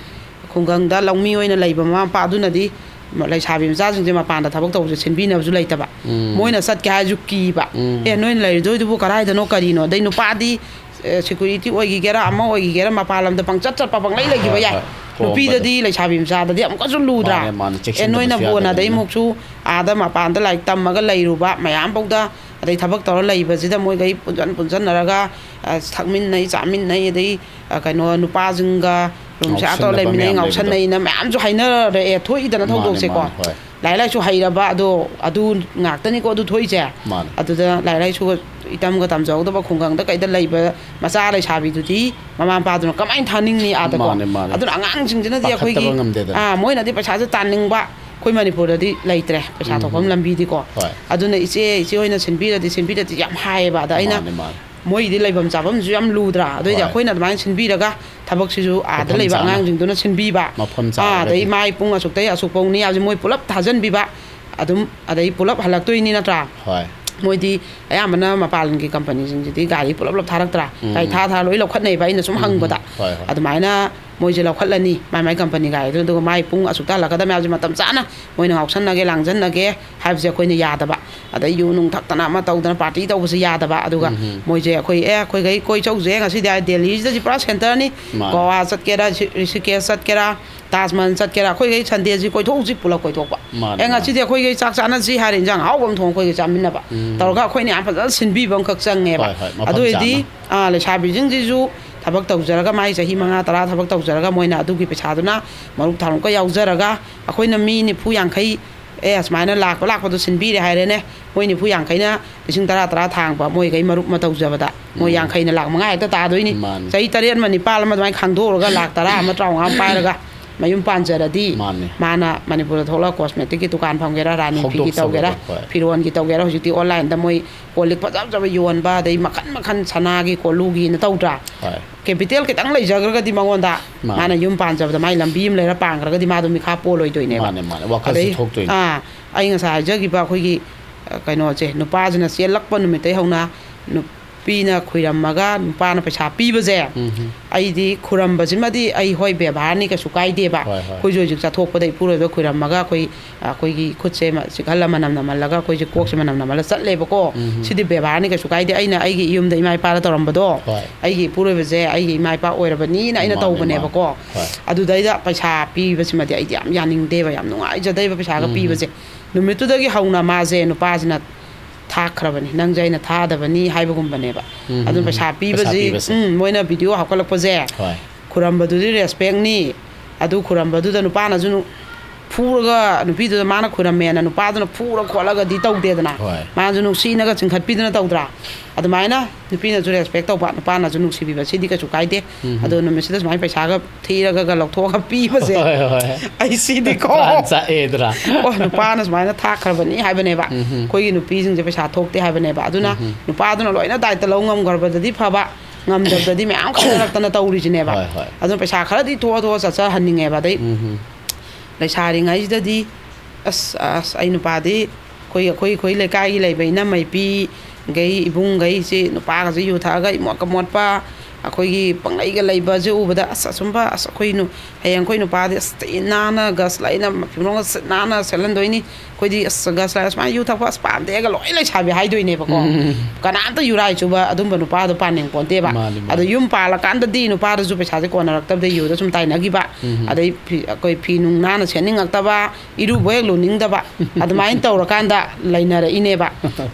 ꯈꯨꯡꯒꯪꯗ ꯂꯧꯃꯤ ꯑꯣꯏꯅ ꯂꯩꯕ ꯃꯃꯥ ꯃꯄꯥ ꯑꯗꯨꯅꯗꯤ ꯂꯩꯁꯥꯕꯤ ꯃꯆꯥꯁꯤꯡꯁꯦ ꯃꯄꯥꯟꯗ ꯊꯕꯛ ꯇꯧꯕꯁꯦ ꯁꯤꯟꯕꯤꯅꯕꯁꯨ ꯂꯩꯇꯕ꯫ ꯎꯝ꯫ ꯃꯣꯏꯅ ꯆꯠꯀꯦ ꯍꯥꯏꯔꯁꯨ ꯀꯤꯕ꯫ ꯎꯝ꯫ "ꯑꯦ, ꯅꯣꯏꯅ ꯂꯩꯔꯨꯗꯣꯏꯗꯨꯕꯨ ꯀꯗꯥꯏꯗꯅꯣ, ꯀꯔꯤꯅꯣ?" ꯑꯗꯩ ꯅꯨꯄꯥꯗꯤ, ꯑꯦ, ꯁꯦꯀ꯭ꯌꯨꯔꯤꯇꯤ ꯑꯣꯏꯈꯤꯒꯦꯔꯥ, ꯑꯃ ꯑꯣꯏꯈꯤꯒꯦꯔꯥ, ꯃꯄꯥꯟ ꯂꯝꯗ ꯄꯪꯆꯠ ꯆꯠꯄ, ꯄꯪꯂꯩ ꯂꯩꯈꯤꯕ ꯍꯣꯏ, ꯌꯥꯏ꯫ ꯍꯣꯏ꯫ ꯍꯣꯡꯕꯗꯣ꯫ ꯅꯨꯄꯤꯗꯗꯤ, ꯂꯩꯁꯥꯕꯤ ꯃꯆꯥꯗꯗꯤ ꯑꯃꯨꯛꯀꯁꯨ ꯂꯨꯗ꯭ꯔꯥ? ꯃꯥꯅꯦ, ꯃꯥꯅꯦ꯫ ꯑꯦ, ꯅꯣꯏꯅ ꯆꯦꯛꯁꯤꯟꯗꯕꯁꯨ ꯕꯣꯟ ꯌꯥꯗꯕꯅꯤꯅ꯫ ꯑꯗꯩꯃꯨꯛꯁꯨ ꯑꯥꯗ ꯃꯄꯥꯟꯗ ꯂꯥꯏꯔꯤꯛ ꯇꯝꯃꯒ ꯂꯩꯔꯨꯕ ꯃꯌꯥꯝꯐꯧꯗ, ꯑꯗꯩ ꯊꯕꯛ ꯇꯧꯔ ꯂꯩꯕꯁꯤꯗ ꯃꯣꯏꯈꯩ ꯄꯨꯟꯁꯤꯟ ꯄꯨꯟꯁꯤꯟꯅꯔꯒ, ꯑ, ꯊꯛꯃꯤꯟꯅꯩ, ꯆꯥꯃꯤꯟꯅꯩ, ꯑꯗꯩ, ꯑ, ꯀꯩꯅꯣ, ꯅꯨꯄꯥꯁꯤꯡꯒ ꯔꯨꯝ ꯁꯤꯌꯥꯔ ꯇꯧꯔ ꯉꯥꯎꯁꯟꯅꯕ ꯂꯩꯃꯤꯟꯅꯩ, ꯃꯌꯥꯝ ꯂꯩꯕꯗꯣ꯫ ꯉꯥꯎꯁꯟꯅꯩꯅ ꯃꯌꯥꯝꯁꯨ ꯍꯥꯏꯅꯔꯛꯑꯦ, ꯊꯣꯛꯏꯗꯅ ꯃꯥꯅꯦ, ꯊꯧꯗꯣꯛꯁꯦꯀꯣ꯫ ꯃꯥꯅꯦ, ꯍꯣꯏ꯫ ꯂꯥꯏꯔꯤꯛ ꯂꯥꯏꯁꯨ ꯍꯩꯔꯕ ꯑꯗꯣ ꯑꯗꯨ ꯉꯥꯛꯇꯅꯤꯀꯣ ꯑꯗꯨ ꯊꯣꯛꯏꯁꯦ꯫ ꯃꯥꯅꯦ꯫ ꯑꯗꯨꯗ ꯂꯥꯏꯔꯤꯛ ꯂꯥꯏꯁꯨꯒ ꯏꯇꯝꯒ ꯇꯝꯖꯍꯧꯗꯕ ꯈꯨꯡꯒꯪꯗ ꯀꯩꯗ ꯂꯩꯕ ꯃꯆꯥ ꯂꯩꯁꯥꯕꯤꯗꯨꯗꯤ ꯃꯃꯥ ꯃꯄꯥꯗꯨꯅ ꯀꯃꯥꯏꯅ ꯊꯥꯅꯤꯡꯅꯤ ꯑꯥꯗꯀꯣ? ꯃꯥꯅꯦ, ꯃꯥꯅꯦ꯫ ꯑꯗꯨꯅ ꯑꯉꯥꯡꯁꯤꯡꯁꯤꯅꯗꯤ ꯑꯩꯈꯣꯏꯒꯤ, ꯄꯥꯈꯠꯇꯕ ꯉꯝꯗꯦꯗꯅ꯫ ꯑꯥ, ꯃꯣꯏꯅꯗꯤ ꯄꯩꯁꯥꯁꯦ ꯇꯥꯟꯅꯤꯡꯕ, ꯑꯩꯈꯣꯏ ꯃꯅꯤꯄꯨꯔꯗꯗꯤ ꯂꯩꯇ꯭ꯔꯦ ꯄꯩꯁꯥ ꯎꯝ꯫ ꯊꯣꯛꯐꯝ ꯂꯝꯕꯤꯗꯤꯀꯣ꯫ ꯍꯣꯏ꯫ ꯑꯗꯨꯅ ꯏꯆꯦ, ꯏꯆꯦ ꯍꯣꯏꯅ ꯁꯤꯟꯕꯤꯔꯗꯤ, ꯁꯤꯟꯕꯤꯔꯗꯤ ꯌꯥꯝ ꯍꯥꯏꯌꯦꯕ꯫ ꯑꯗ ꯑꯩꯅ ꯃꯥꯅꯦ, ꯃꯥꯅꯦ꯫ ꯃꯣꯏꯗꯤ ꯂꯩꯐꯝ ꯆꯥꯐꯝꯁꯨ ꯌꯥꯝ ꯂꯨꯗ꯭ꯔꯥ? ꯑꯗꯨꯏꯗꯤ ꯍꯣꯏ꯫ ꯑꯩꯈꯣꯏꯅ ꯑꯗꯨꯃꯥꯏꯅ ꯁꯤꯟꯕꯤꯔꯒ ꯊꯕꯛꯁꯤꯁꯨ ꯑꯥꯗ ꯃꯐꯝ ꯂꯩꯕ ꯆꯥꯅ꯫ ꯑꯉꯥꯡꯁꯤꯡꯗꯨꯅ ꯁꯤꯟꯕꯤꯕ꯫ ꯃꯐꯝ ꯑꯥ, ꯑꯗꯩ ꯆꯥꯔꯒꯗꯤ꯫ ꯃꯥꯏ ꯄꯨꯡ ꯑꯁꯨꯛꯇꯩ ꯑꯁꯨꯛ ꯐꯧꯅꯤ ꯍꯥꯏꯕꯁꯦ ꯃꯣꯏ ꯄꯨꯂꯞ ꯊꯥꯖꯟꯕꯤꯕ꯫ ꯑꯗꯨꯝ, ꯑꯗꯩ ꯄꯨꯂꯞ ꯍꯜꯂꯛꯇꯣꯏꯅꯤ ꯅꯠꯇ꯭ꯔꯥ? ꯍꯣꯏ꯫ ꯃꯣꯏꯗꯤ ꯑꯌꯥꯝꯕꯅ ꯃꯄꯥꯟꯒꯤ ꯀꯝꯄꯅꯤꯁꯤꯡꯁꯤꯗꯤ ꯒꯥꯔꯤ ꯄꯨꯂꯞ ꯄꯨꯂꯞ ꯊꯥꯔꯛꯇ꯭ꯔꯥ? ꯎꯝ꯫ ꯒꯥꯔꯤ ꯊꯥ ꯊꯥ ꯂꯣꯏ ꯂꯧꯈꯠꯅꯩꯕ, ꯑꯩꯅ ꯁꯨꯝ ꯎꯝ, ꯍꯪꯕꯗ꯫ ꯎꯝ꯫ ꯍꯣꯏ, ꯍꯣꯏ꯫ ꯑꯗꯨꯃꯥꯏꯅ ꯃꯣꯏꯁꯦ ꯂꯧꯈꯠꯂꯅꯤ, ꯃꯥꯏ ꯃꯥꯏ ꯀꯝꯄꯅꯤ ꯒꯥꯔꯤꯗꯨꯅ, ꯑꯗꯨꯒ ꯃꯥꯏ ꯄꯨꯡ ꯑꯁꯨꯛꯇ ꯍꯜꯂꯛꯀꯗꯕ ꯃꯌꯥꯝꯁꯦ ꯃꯇꯝ ꯆꯥꯅ ꯃꯣꯏꯅ ꯉꯥꯎꯁꯟꯅꯒꯦ, ꯂꯥꯡꯖꯟꯅꯒꯦ ꯍꯥꯏꯕꯁꯦ ꯑꯩꯈꯣꯏꯅ ꯌꯥꯗꯕ꯫ ꯑꯗꯩ ꯌꯨ ꯅꯨꯡ ꯊꯛꯇꯅ ꯑꯃ ꯇꯧꯗꯅ ꯄꯥꯔꯇꯤ ꯇꯧꯕꯁꯦ ꯌꯥꯗꯕ꯫ ꯑꯗꯨꯒ ꯎꯝ, ꯎꯝ꯫ ꯃꯣꯏꯁꯦ ꯑꯩꯈꯣꯏ, "ꯑꯦ, ꯑꯩꯈꯣꯏꯈꯩ ꯀꯣꯏ ꯆꯧꯁꯦ ꯉꯁꯤꯗꯤ", ꯍꯥꯏ, ꯗꯦꯜꯂꯤꯁꯤꯗꯁꯨ ꯄꯨꯔꯥ ꯁꯦꯟꯇꯔꯅꯤ꯫ ꯃꯥꯅꯦ꯫ ꯒꯣꯋꯥ ꯆꯠꯀꯦꯔꯥ, ꯁꯤ-, ꯔꯤꯁꯤꯀꯦꯁ ꯆꯠꯀꯦꯔꯥ, ꯇꯥꯖ ꯃꯍꯜ ꯆꯠꯀꯦꯔꯥ, ꯑꯩꯈꯣꯏꯈꯩ ꯁꯟꯗꯦꯁꯤ ꯀꯣꯏꯊꯣꯛꯎꯁꯤ, ꯄꯨꯂꯞ ꯀꯣꯏꯊꯣꯛꯄ꯫ ꯃꯥꯅꯦ, "ꯑꯦ, ꯃꯥꯅꯦ꯫ ꯉꯁꯤꯗꯤ ꯑꯩꯈꯣꯏꯈꯩ ꯆꯥꯛ ꯆꯥꯅꯁꯤ", ꯍꯥꯏꯔꯦ, ꯏꯟꯖꯥꯡ ꯑꯍꯥꯎꯕ ꯑꯃ ꯊꯣꯡꯉ ꯑꯩꯈꯣꯏꯈꯩ ꯆꯥꯃꯤꯟꯅꯕ꯫ ꯎꯝ꯫ ꯇꯧꯔꯒ ꯑꯩꯈꯣꯏꯅ ꯌꯥꯝ ꯐꯖꯅ ꯁꯤꯟꯕꯤꯕ ꯑꯃꯈꯛ ꯆꯪꯉꯦꯕ꯫ ꯍꯣꯏ, ꯍꯣꯏ, ꯃꯐꯝ ꯑꯗꯨ ꯑꯣꯏꯔꯗꯤ, ꯆꯥꯅ꯫ ꯑꯥ, ꯂꯩꯁꯥꯕꯤꯁꯤꯡꯁꯤꯁꯨ ꯊꯕꯛ ꯇꯧꯖꯔꯒ, ꯃꯥꯏ ꯆꯍꯤ ꯃꯉꯥ ꯇꯔꯥ ꯊꯕꯛ ꯇꯧꯖꯔꯒ, ꯃꯣꯏꯅ ꯑꯗꯨꯒꯤ ꯄꯩꯁꯥꯗꯨꯅ ꯃꯔꯨꯞ ꯊꯥꯔꯨꯞꯀ ꯌꯥꯎꯖꯔꯒ, ꯑꯩꯈꯣꯏꯅ ꯃꯤ ꯅꯤꯐꯨ ꯌꯥꯡꯈꯩ, ꯑꯦ, ꯑꯁꯨꯃꯥꯏꯅ ꯂꯥꯛꯄ ꯂꯥꯛꯄꯗꯣ ꯁꯤꯟꯕꯤꯔꯦ ꯍꯥꯏꯔꯦꯅꯦ, ꯃꯣꯏ ꯅꯤꯐꯨ ꯌꯥꯡꯈꯩꯅ ꯂꯤꯁꯤꯡ ꯇꯔꯥ ꯇꯔꯥ ꯊꯥꯡꯕ, ꯃꯣꯏꯈꯩ ꯃꯔꯨꯞ ꯑꯃ ꯇꯧꯖꯕꯗ ꯃꯣꯏ ꯎꯝ꯫ ꯌꯥꯡꯈꯩꯅ ꯂꯥꯛ ꯃꯉꯥ ꯍꯦꯛꯇ ꯇꯥꯗꯣꯏꯅꯤ꯫ ꯃꯥꯅꯤ꯫ ꯆꯍꯤ ꯇꯔꯦꯠ ꯑꯃ ꯅꯤꯄꯥꯜ ꯑꯃ ꯑꯗꯨꯃꯥꯏꯅ ꯈꯥꯡꯗꯣꯛꯎꯔꯒ ꯂꯥꯛ ꯇꯔꯥ ꯑꯃ, ꯇꯔꯥꯃꯉꯥ ꯑꯃ ꯄꯥꯏꯔꯒ ꯃꯌꯨꯝ ꯄꯥꯟꯖꯔꯗꯤ, ꯃꯥꯅꯤ꯫ ꯃꯥꯅ ꯃꯅꯤꯄꯨꯔꯗ ꯊꯣꯛꯂꯒ ꯀꯣꯁꯃꯦꯇꯤꯛꯀꯤ ꯗꯨꯀꯥꯟ ꯐꯝꯒꯦꯔꯥ, ꯔꯥꯅꯤ ꯐꯤꯒꯤ ꯇꯧꯒꯦꯔꯥ, ꯍꯧꯗꯣꯛꯆꯕꯗꯣ, ꯍꯣꯏ꯫ ꯐꯤꯔꯣꯟꯒꯤ ꯇꯧꯒꯦꯔꯥ, ꯍꯧꯖꯤꯛꯇꯤ ꯑꯣꯟꯂꯥꯏꯟꯗ ꯃꯣꯏ ꯀꯣꯜ ꯂꯤꯛ ꯐꯖ ꯐꯖꯕ ꯌꯣꯟꯕ, ꯑꯗꯩ ꯃꯈꯟ ꯃꯈꯟ ꯁꯅꯥꯒꯤ ꯀꯣꯜꯂꯨꯒꯤꯅ ꯇꯧꯗ꯭ꯔꯥ? ꯍꯣꯏ꯫ ꯀꯦꯄꯤꯇꯦꯜ ꯈꯤꯇꯪ ꯂꯩꯖꯈ꯭ꯔꯒꯗꯤ ꯃꯉꯣꯟꯗ, ꯃꯥꯅꯤ꯫ ꯃꯥꯅ ꯌꯨꯝ ꯄꯥꯟꯖꯕꯗ ꯃꯥꯏ ꯂꯝꯕꯤ ꯑꯃ ꯂꯩꯔ ꯄꯥꯟꯈ꯭ꯔꯒꯗꯤ ꯃꯥꯗꯣ ꯃꯤꯈꯥ ꯄꯣꯜꯂꯣꯏꯗꯣꯏꯅꯦꯕ꯫ ꯃꯥꯅꯦ, ꯃꯥꯅꯦ꯫ ꯋꯥꯈꯜꯁꯨ ꯑꯗꯩ, ꯊꯣꯛꯇꯣꯏꯅꯦ꯫ ꯑꯥ, ꯑꯩ ꯉꯁꯥꯏ ꯍꯥꯏꯖꯈꯤꯕ ꯑꯩꯈꯣꯏꯒꯤ, ꯑ, ꯀꯩꯅꯣꯁꯦ, ꯅꯨꯄꯥꯁꯤꯅ ꯆꯦꯜꯂꯛꯄ ꯅꯨꯃꯤꯠꯇꯩ ꯍꯧꯅ ꯅꯨ-, ꯅꯨꯄꯤꯅ ꯈꯨꯏꯔꯝꯃꯒ ꯅꯨꯄꯥꯅ ꯄꯩꯁꯥ ꯄꯤꯕꯁꯦ, ꯎꯝ ꯍꯝ꯫ ꯑꯩꯗꯤ ꯈꯨꯔꯝꯕꯁꯤꯃꯗꯤ ꯑꯩ, ꯍꯣꯏ, ꯕꯦꯕꯥꯔꯅꯤ, ꯀꯩꯁꯨ ꯀꯥꯏꯗꯦꯕ꯫ ꯍꯣꯏ, ꯍꯣꯏ꯫ ꯑꯩꯈꯣꯏꯁꯨ ꯍꯧꯖꯤꯛ ꯆꯠꯊꯣꯛꯄꯗ ꯏꯄꯨꯔꯣꯏꯕ ꯈꯨꯏꯔꯝꯃꯒ ꯑꯩꯈꯣꯏ, ꯑꯩꯈꯣꯏꯒꯤ ꯈꯨꯠꯁꯦ ꯃ-, ꯆꯤꯛꯍꯜꯂ ꯃꯅꯝ ꯅꯝꯍꯜꯂꯒ ꯑꯩꯈꯣꯏꯁꯦ ꯀꯣꯛꯁꯦ ꯃꯅꯝ ꯅꯝꯍꯜꯂ ꯆꯠꯂꯦꯕꯀꯣ꯫ ꯎꯝ ꯍꯝ꯫ ꯁꯤꯗꯤ ꯕꯦꯕꯥꯔꯅꯤ, ꯀꯩꯁꯨ ꯀꯥꯏꯗꯦ꯫ ꯑꯩꯅ ꯑꯩꯒꯤ ꯌꯨꯝꯗ ꯏꯃꯥ ꯏꯄꯥꯗ ꯇꯧꯔꯝꯕꯗꯣ, ꯍꯣꯏ꯫ ꯑꯩꯒꯤ ꯏꯄꯨꯔꯣꯏꯕꯁꯦ ꯑꯩꯒꯤ ꯏꯃꯥ ꯏꯄꯥ ꯑꯣꯏꯔꯕꯅꯤꯅ ꯑꯩꯅ ꯃꯥꯅꯦ, ꯇꯧꯕꯅꯦꯕꯀꯣ꯫ ꯃꯥꯅꯦ꯫ ꯍꯣꯏ꯫ ꯑꯗꯨꯗꯩꯗ ꯄꯩꯁꯥ ꯄꯤꯕꯁꯤꯃꯗꯤ ꯑꯩꯗꯤ ꯌꯥꯝ ꯌꯥꯅꯤꯡꯗꯦꯕ, ꯌꯥꯝ ꯅꯨꯡꯉꯥꯏꯖꯗꯦꯕ ꯄꯩꯁꯥꯒ ꯎꯝ ꯍꯝ꯫ ꯄꯤꯕꯁꯦ꯫ ꯅꯨꯃꯤꯠꯇꯨꯗꯒꯤ ꯍꯧꯅ ꯃꯥꯁꯦ, ꯅꯨꯄꯥꯁꯤꯅ ꯊꯥꯛꯈ꯭ꯔꯕꯅꯤ, "ꯅꯪꯁꯦ ꯑꯩꯅ ꯊꯥꯗꯕꯅꯤ" ꯍꯥꯏꯕꯒꯨꯝꯕꯅꯦꯕ꯫ ꯎꯝ, ꯑꯗꯨꯅ ꯎꯝ, ꯄꯩꯁꯥ ꯎꯝ꯫ ꯄꯩꯁꯥ ꯄꯤꯕꯁꯤ, ꯄꯤꯕꯁꯦ꯫ ꯎꯝ, ꯃꯣꯏꯅ ꯚꯤꯗꯤꯑꯣ ꯍꯥꯞꯀꯠꯂꯛꯄꯁꯦ, ꯍꯣꯏ꯫ ꯈꯨꯔꯝꯕꯗꯨꯗꯤ ꯔꯦꯁꯄꯦꯛꯅꯤ꯫ ꯑꯗꯨ ꯈꯨꯔꯝꯕꯗꯨꯗ ꯅꯨꯄꯥꯅꯁꯨ ꯅꯨ-, ꯐꯨꯔꯒ, ꯅꯨꯄꯤꯗꯨꯗ ꯃꯥꯅ ꯈꯨꯔꯝꯃꯦꯅ ꯅꯨꯄꯥꯗꯨꯅ ꯐꯨꯔ ꯈꯣꯠꯂꯒꯗꯤ ꯇꯧꯗꯦꯗꯅ꯫ ꯍꯣꯏ꯫ ꯃꯥꯅꯁꯨ ꯅꯨꯡꯁꯤꯅꯒ ꯆꯤꯡꯈꯠꯄꯤꯗꯅ ꯇꯧꯗ꯭ꯔꯥ? ꯑꯗꯨꯃꯥꯏꯅ ꯅꯨꯄꯤꯅꯁꯨ ꯔꯦꯁꯄꯦꯛ ꯇꯧꯕ, ꯅꯨꯄꯥꯅꯁꯨ ꯅꯨꯡꯁꯤꯕꯤꯕ, ꯁꯤꯗꯤ ꯀꯩꯁꯨ ꯀꯥꯏꯗꯦ꯫ ꯎꯝ꯫ ꯑꯗꯣ ꯅꯨꯃꯤꯠꯁꯤꯗ ꯁꯨꯃꯥꯏꯅ ꯄꯩꯁꯥꯒ ꯊꯤꯔꯒ ꯂꯧꯊꯣꯛꯑꯒ ꯄꯤꯕꯁꯦ, ꯍꯣꯏ, ꯍꯣꯏ꯫ ꯑꯩ ꯁꯤꯗꯤꯀꯣ꯫ ꯄ꯭ꯔꯥꯟ ꯆꯥꯛꯑꯦꯗ꯭ꯔꯥ? ꯑꯣ, ꯅꯨꯄꯥꯅ ꯁꯨꯃꯥꯏꯅ ꯊꯥꯛꯈ꯭ꯔꯕꯅꯤ ꯍꯥꯏꯕꯅꯦꯕ꯫ ꯎꯝ ꯍꯝ꯫ ꯑꯩꯈꯣꯏꯒꯤ ꯅꯨꯄꯤꯁꯤꯡꯁꯦ ꯄꯩꯁꯥ ꯊꯣꯛꯇꯦ ꯍꯥꯏꯕꯅꯦꯕ꯫ ꯑꯗꯨꯅ ꯎꯝ ꯍꯝ꯫ ꯅꯨꯄꯥꯗꯨꯅ ꯂꯣꯏꯅ ꯗꯥꯏꯇ ꯂꯧ ꯉꯝꯈ꯭ꯔꯕꯗꯗꯤ ꯐꯕ, ꯉꯝꯗꯕꯗꯗꯤ ꯃꯌꯥꯝ ꯈꯟꯅꯔꯛꯇꯅ ꯇꯧꯔꯤꯁꯤꯅꯦꯕ꯫ ꯍꯣꯏ, ꯍꯣꯏ꯫ ꯑꯗꯨꯅ ꯄꯩꯁꯥ ꯈꯔꯗꯤ ꯊꯣꯛꯑ ꯊꯣꯛꯑ ꯆꯠꯆꯍꯟꯅꯤꯡꯉꯦꯕ꯫ ꯑꯗꯩ ꯎꯝ ꯍꯝ꯫ ꯂꯩꯁꯥꯔꯤꯉꯩꯁꯤꯗꯗꯤ, ꯑꯁ, ꯑꯁ, ꯑꯩ ꯅꯨꯄꯥꯗꯤ ꯑꯩꯈꯣꯏ, ꯑꯩꯈꯣꯏ, ꯑꯩꯈꯣꯏ ꯂꯩꯀꯥꯏꯒꯤ ꯂꯩꯕ ꯏꯅꯝꯃꯩ ꯄꯤꯈꯩ, ꯏꯕꯨꯡꯈꯩꯁꯦ, ꯅꯨꯄꯥꯒꯁꯦ ꯌꯨ ꯊꯛꯑꯒ ꯏꯃꯣꯠꯀ ꯃꯣꯠꯄ, ꯑꯩꯈꯣꯏꯒꯤ ꯄꯪꯂꯩꯒ ꯂꯩꯕꯁꯦ ꯎꯕꯗ, "ꯑꯁ, ꯑꯁꯨꯝꯕ, ꯑꯁ, ꯑꯩꯈꯣꯏ ꯅꯨ-, ꯍꯌꯦꯡ ꯑꯩꯈꯣꯏ ꯅꯨꯄꯥꯗꯤ, ꯑꯁ, ꯊꯤ ꯅꯥꯟꯅ ꯒꯁ ꯂꯥꯏꯅ ꯐꯤꯔꯣꯟꯒ ꯁꯤꯠ ꯅꯥꯟꯅ ꯁꯦꯠꯍꯟꯗꯣꯏꯅꯤ꯫ ꯑꯩꯈꯣꯏꯗꯤ, ꯑꯁ, ꯒꯁ ꯂꯥꯏ ꯑꯁꯨꯃꯥꯏꯅ ꯌꯨ ꯊꯛꯄ, ꯑꯁ, ꯄꯥꯝꯗꯦꯒ" ꯂꯣꯏ ꯂꯩꯁꯥꯕꯤ ꯍꯥꯏꯗꯣꯏꯅꯦꯕꯀꯣ꯫ ꯎꯝ꯫ ꯀꯅꯥꯝꯇ ꯌꯨꯔꯥꯏ ꯆꯨꯕ ꯑꯗꯨꯝꯕ ꯅꯨꯄꯥꯗꯣ ꯄꯥꯅꯤꯡ ꯄꯣꯟꯇꯦꯕ꯫ ꯃꯥꯅꯤ, ꯃꯥꯅꯤ꯫ ꯑꯗꯣ ꯌꯨꯝ ꯄꯥꯜꯂꯀꯥꯟꯗꯗꯤ ꯅꯨꯄꯥꯗꯨꯁꯨ ꯄꯩꯁꯥꯁꯦ ꯀꯣꯟꯅꯔꯛꯇꯕꯗ ꯌꯨꯗ ꯁꯨꯝ ꯇꯥꯏꯅꯈꯤꯕ꯫ ꯎꯝ꯫ ꯑꯗꯩ ꯐꯤ, ꯑꯩꯈꯣꯏ ꯐꯤ ꯅꯨꯡ ꯅꯥꯟꯅ ꯁꯦꯠꯅꯤꯡꯉꯛꯇꯕ, ꯏꯔꯨꯕ ꯍꯦꯛ ꯂꯨꯅꯤꯡꯗꯕ, ꯑꯗꯨꯃꯥꯏꯅ ꯇꯧꯔꯀꯥꯟꯗ ꯂꯩꯅꯔꯛꯏꯅꯦꯕ꯫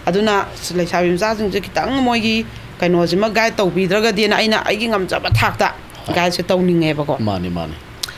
ꯑꯗꯨꯅ ꯂꯩꯁꯥꯕꯤ ꯃꯆꯥꯁꯤꯡꯁꯦ ꯈꯤꯇꯪ ꯃꯣꯏꯒꯤ ꯀꯩꯅꯣꯁꯤꯃ ꯒꯥꯏꯗ ꯇꯧꯕꯤꯗ꯭ꯔꯒꯗꯤꯅ ꯑꯩꯅ ꯑꯩꯒꯤ ꯉꯝꯖꯕ ꯊꯥꯛꯇ ꯍꯣꯏ꯫ ꯒꯥꯏꯗꯁꯦ ꯇꯧꯅꯤꯡꯉꯦꯕꯀꯣ꯫ ꯃꯥꯅꯤ, ꯃꯥꯅꯤ꯫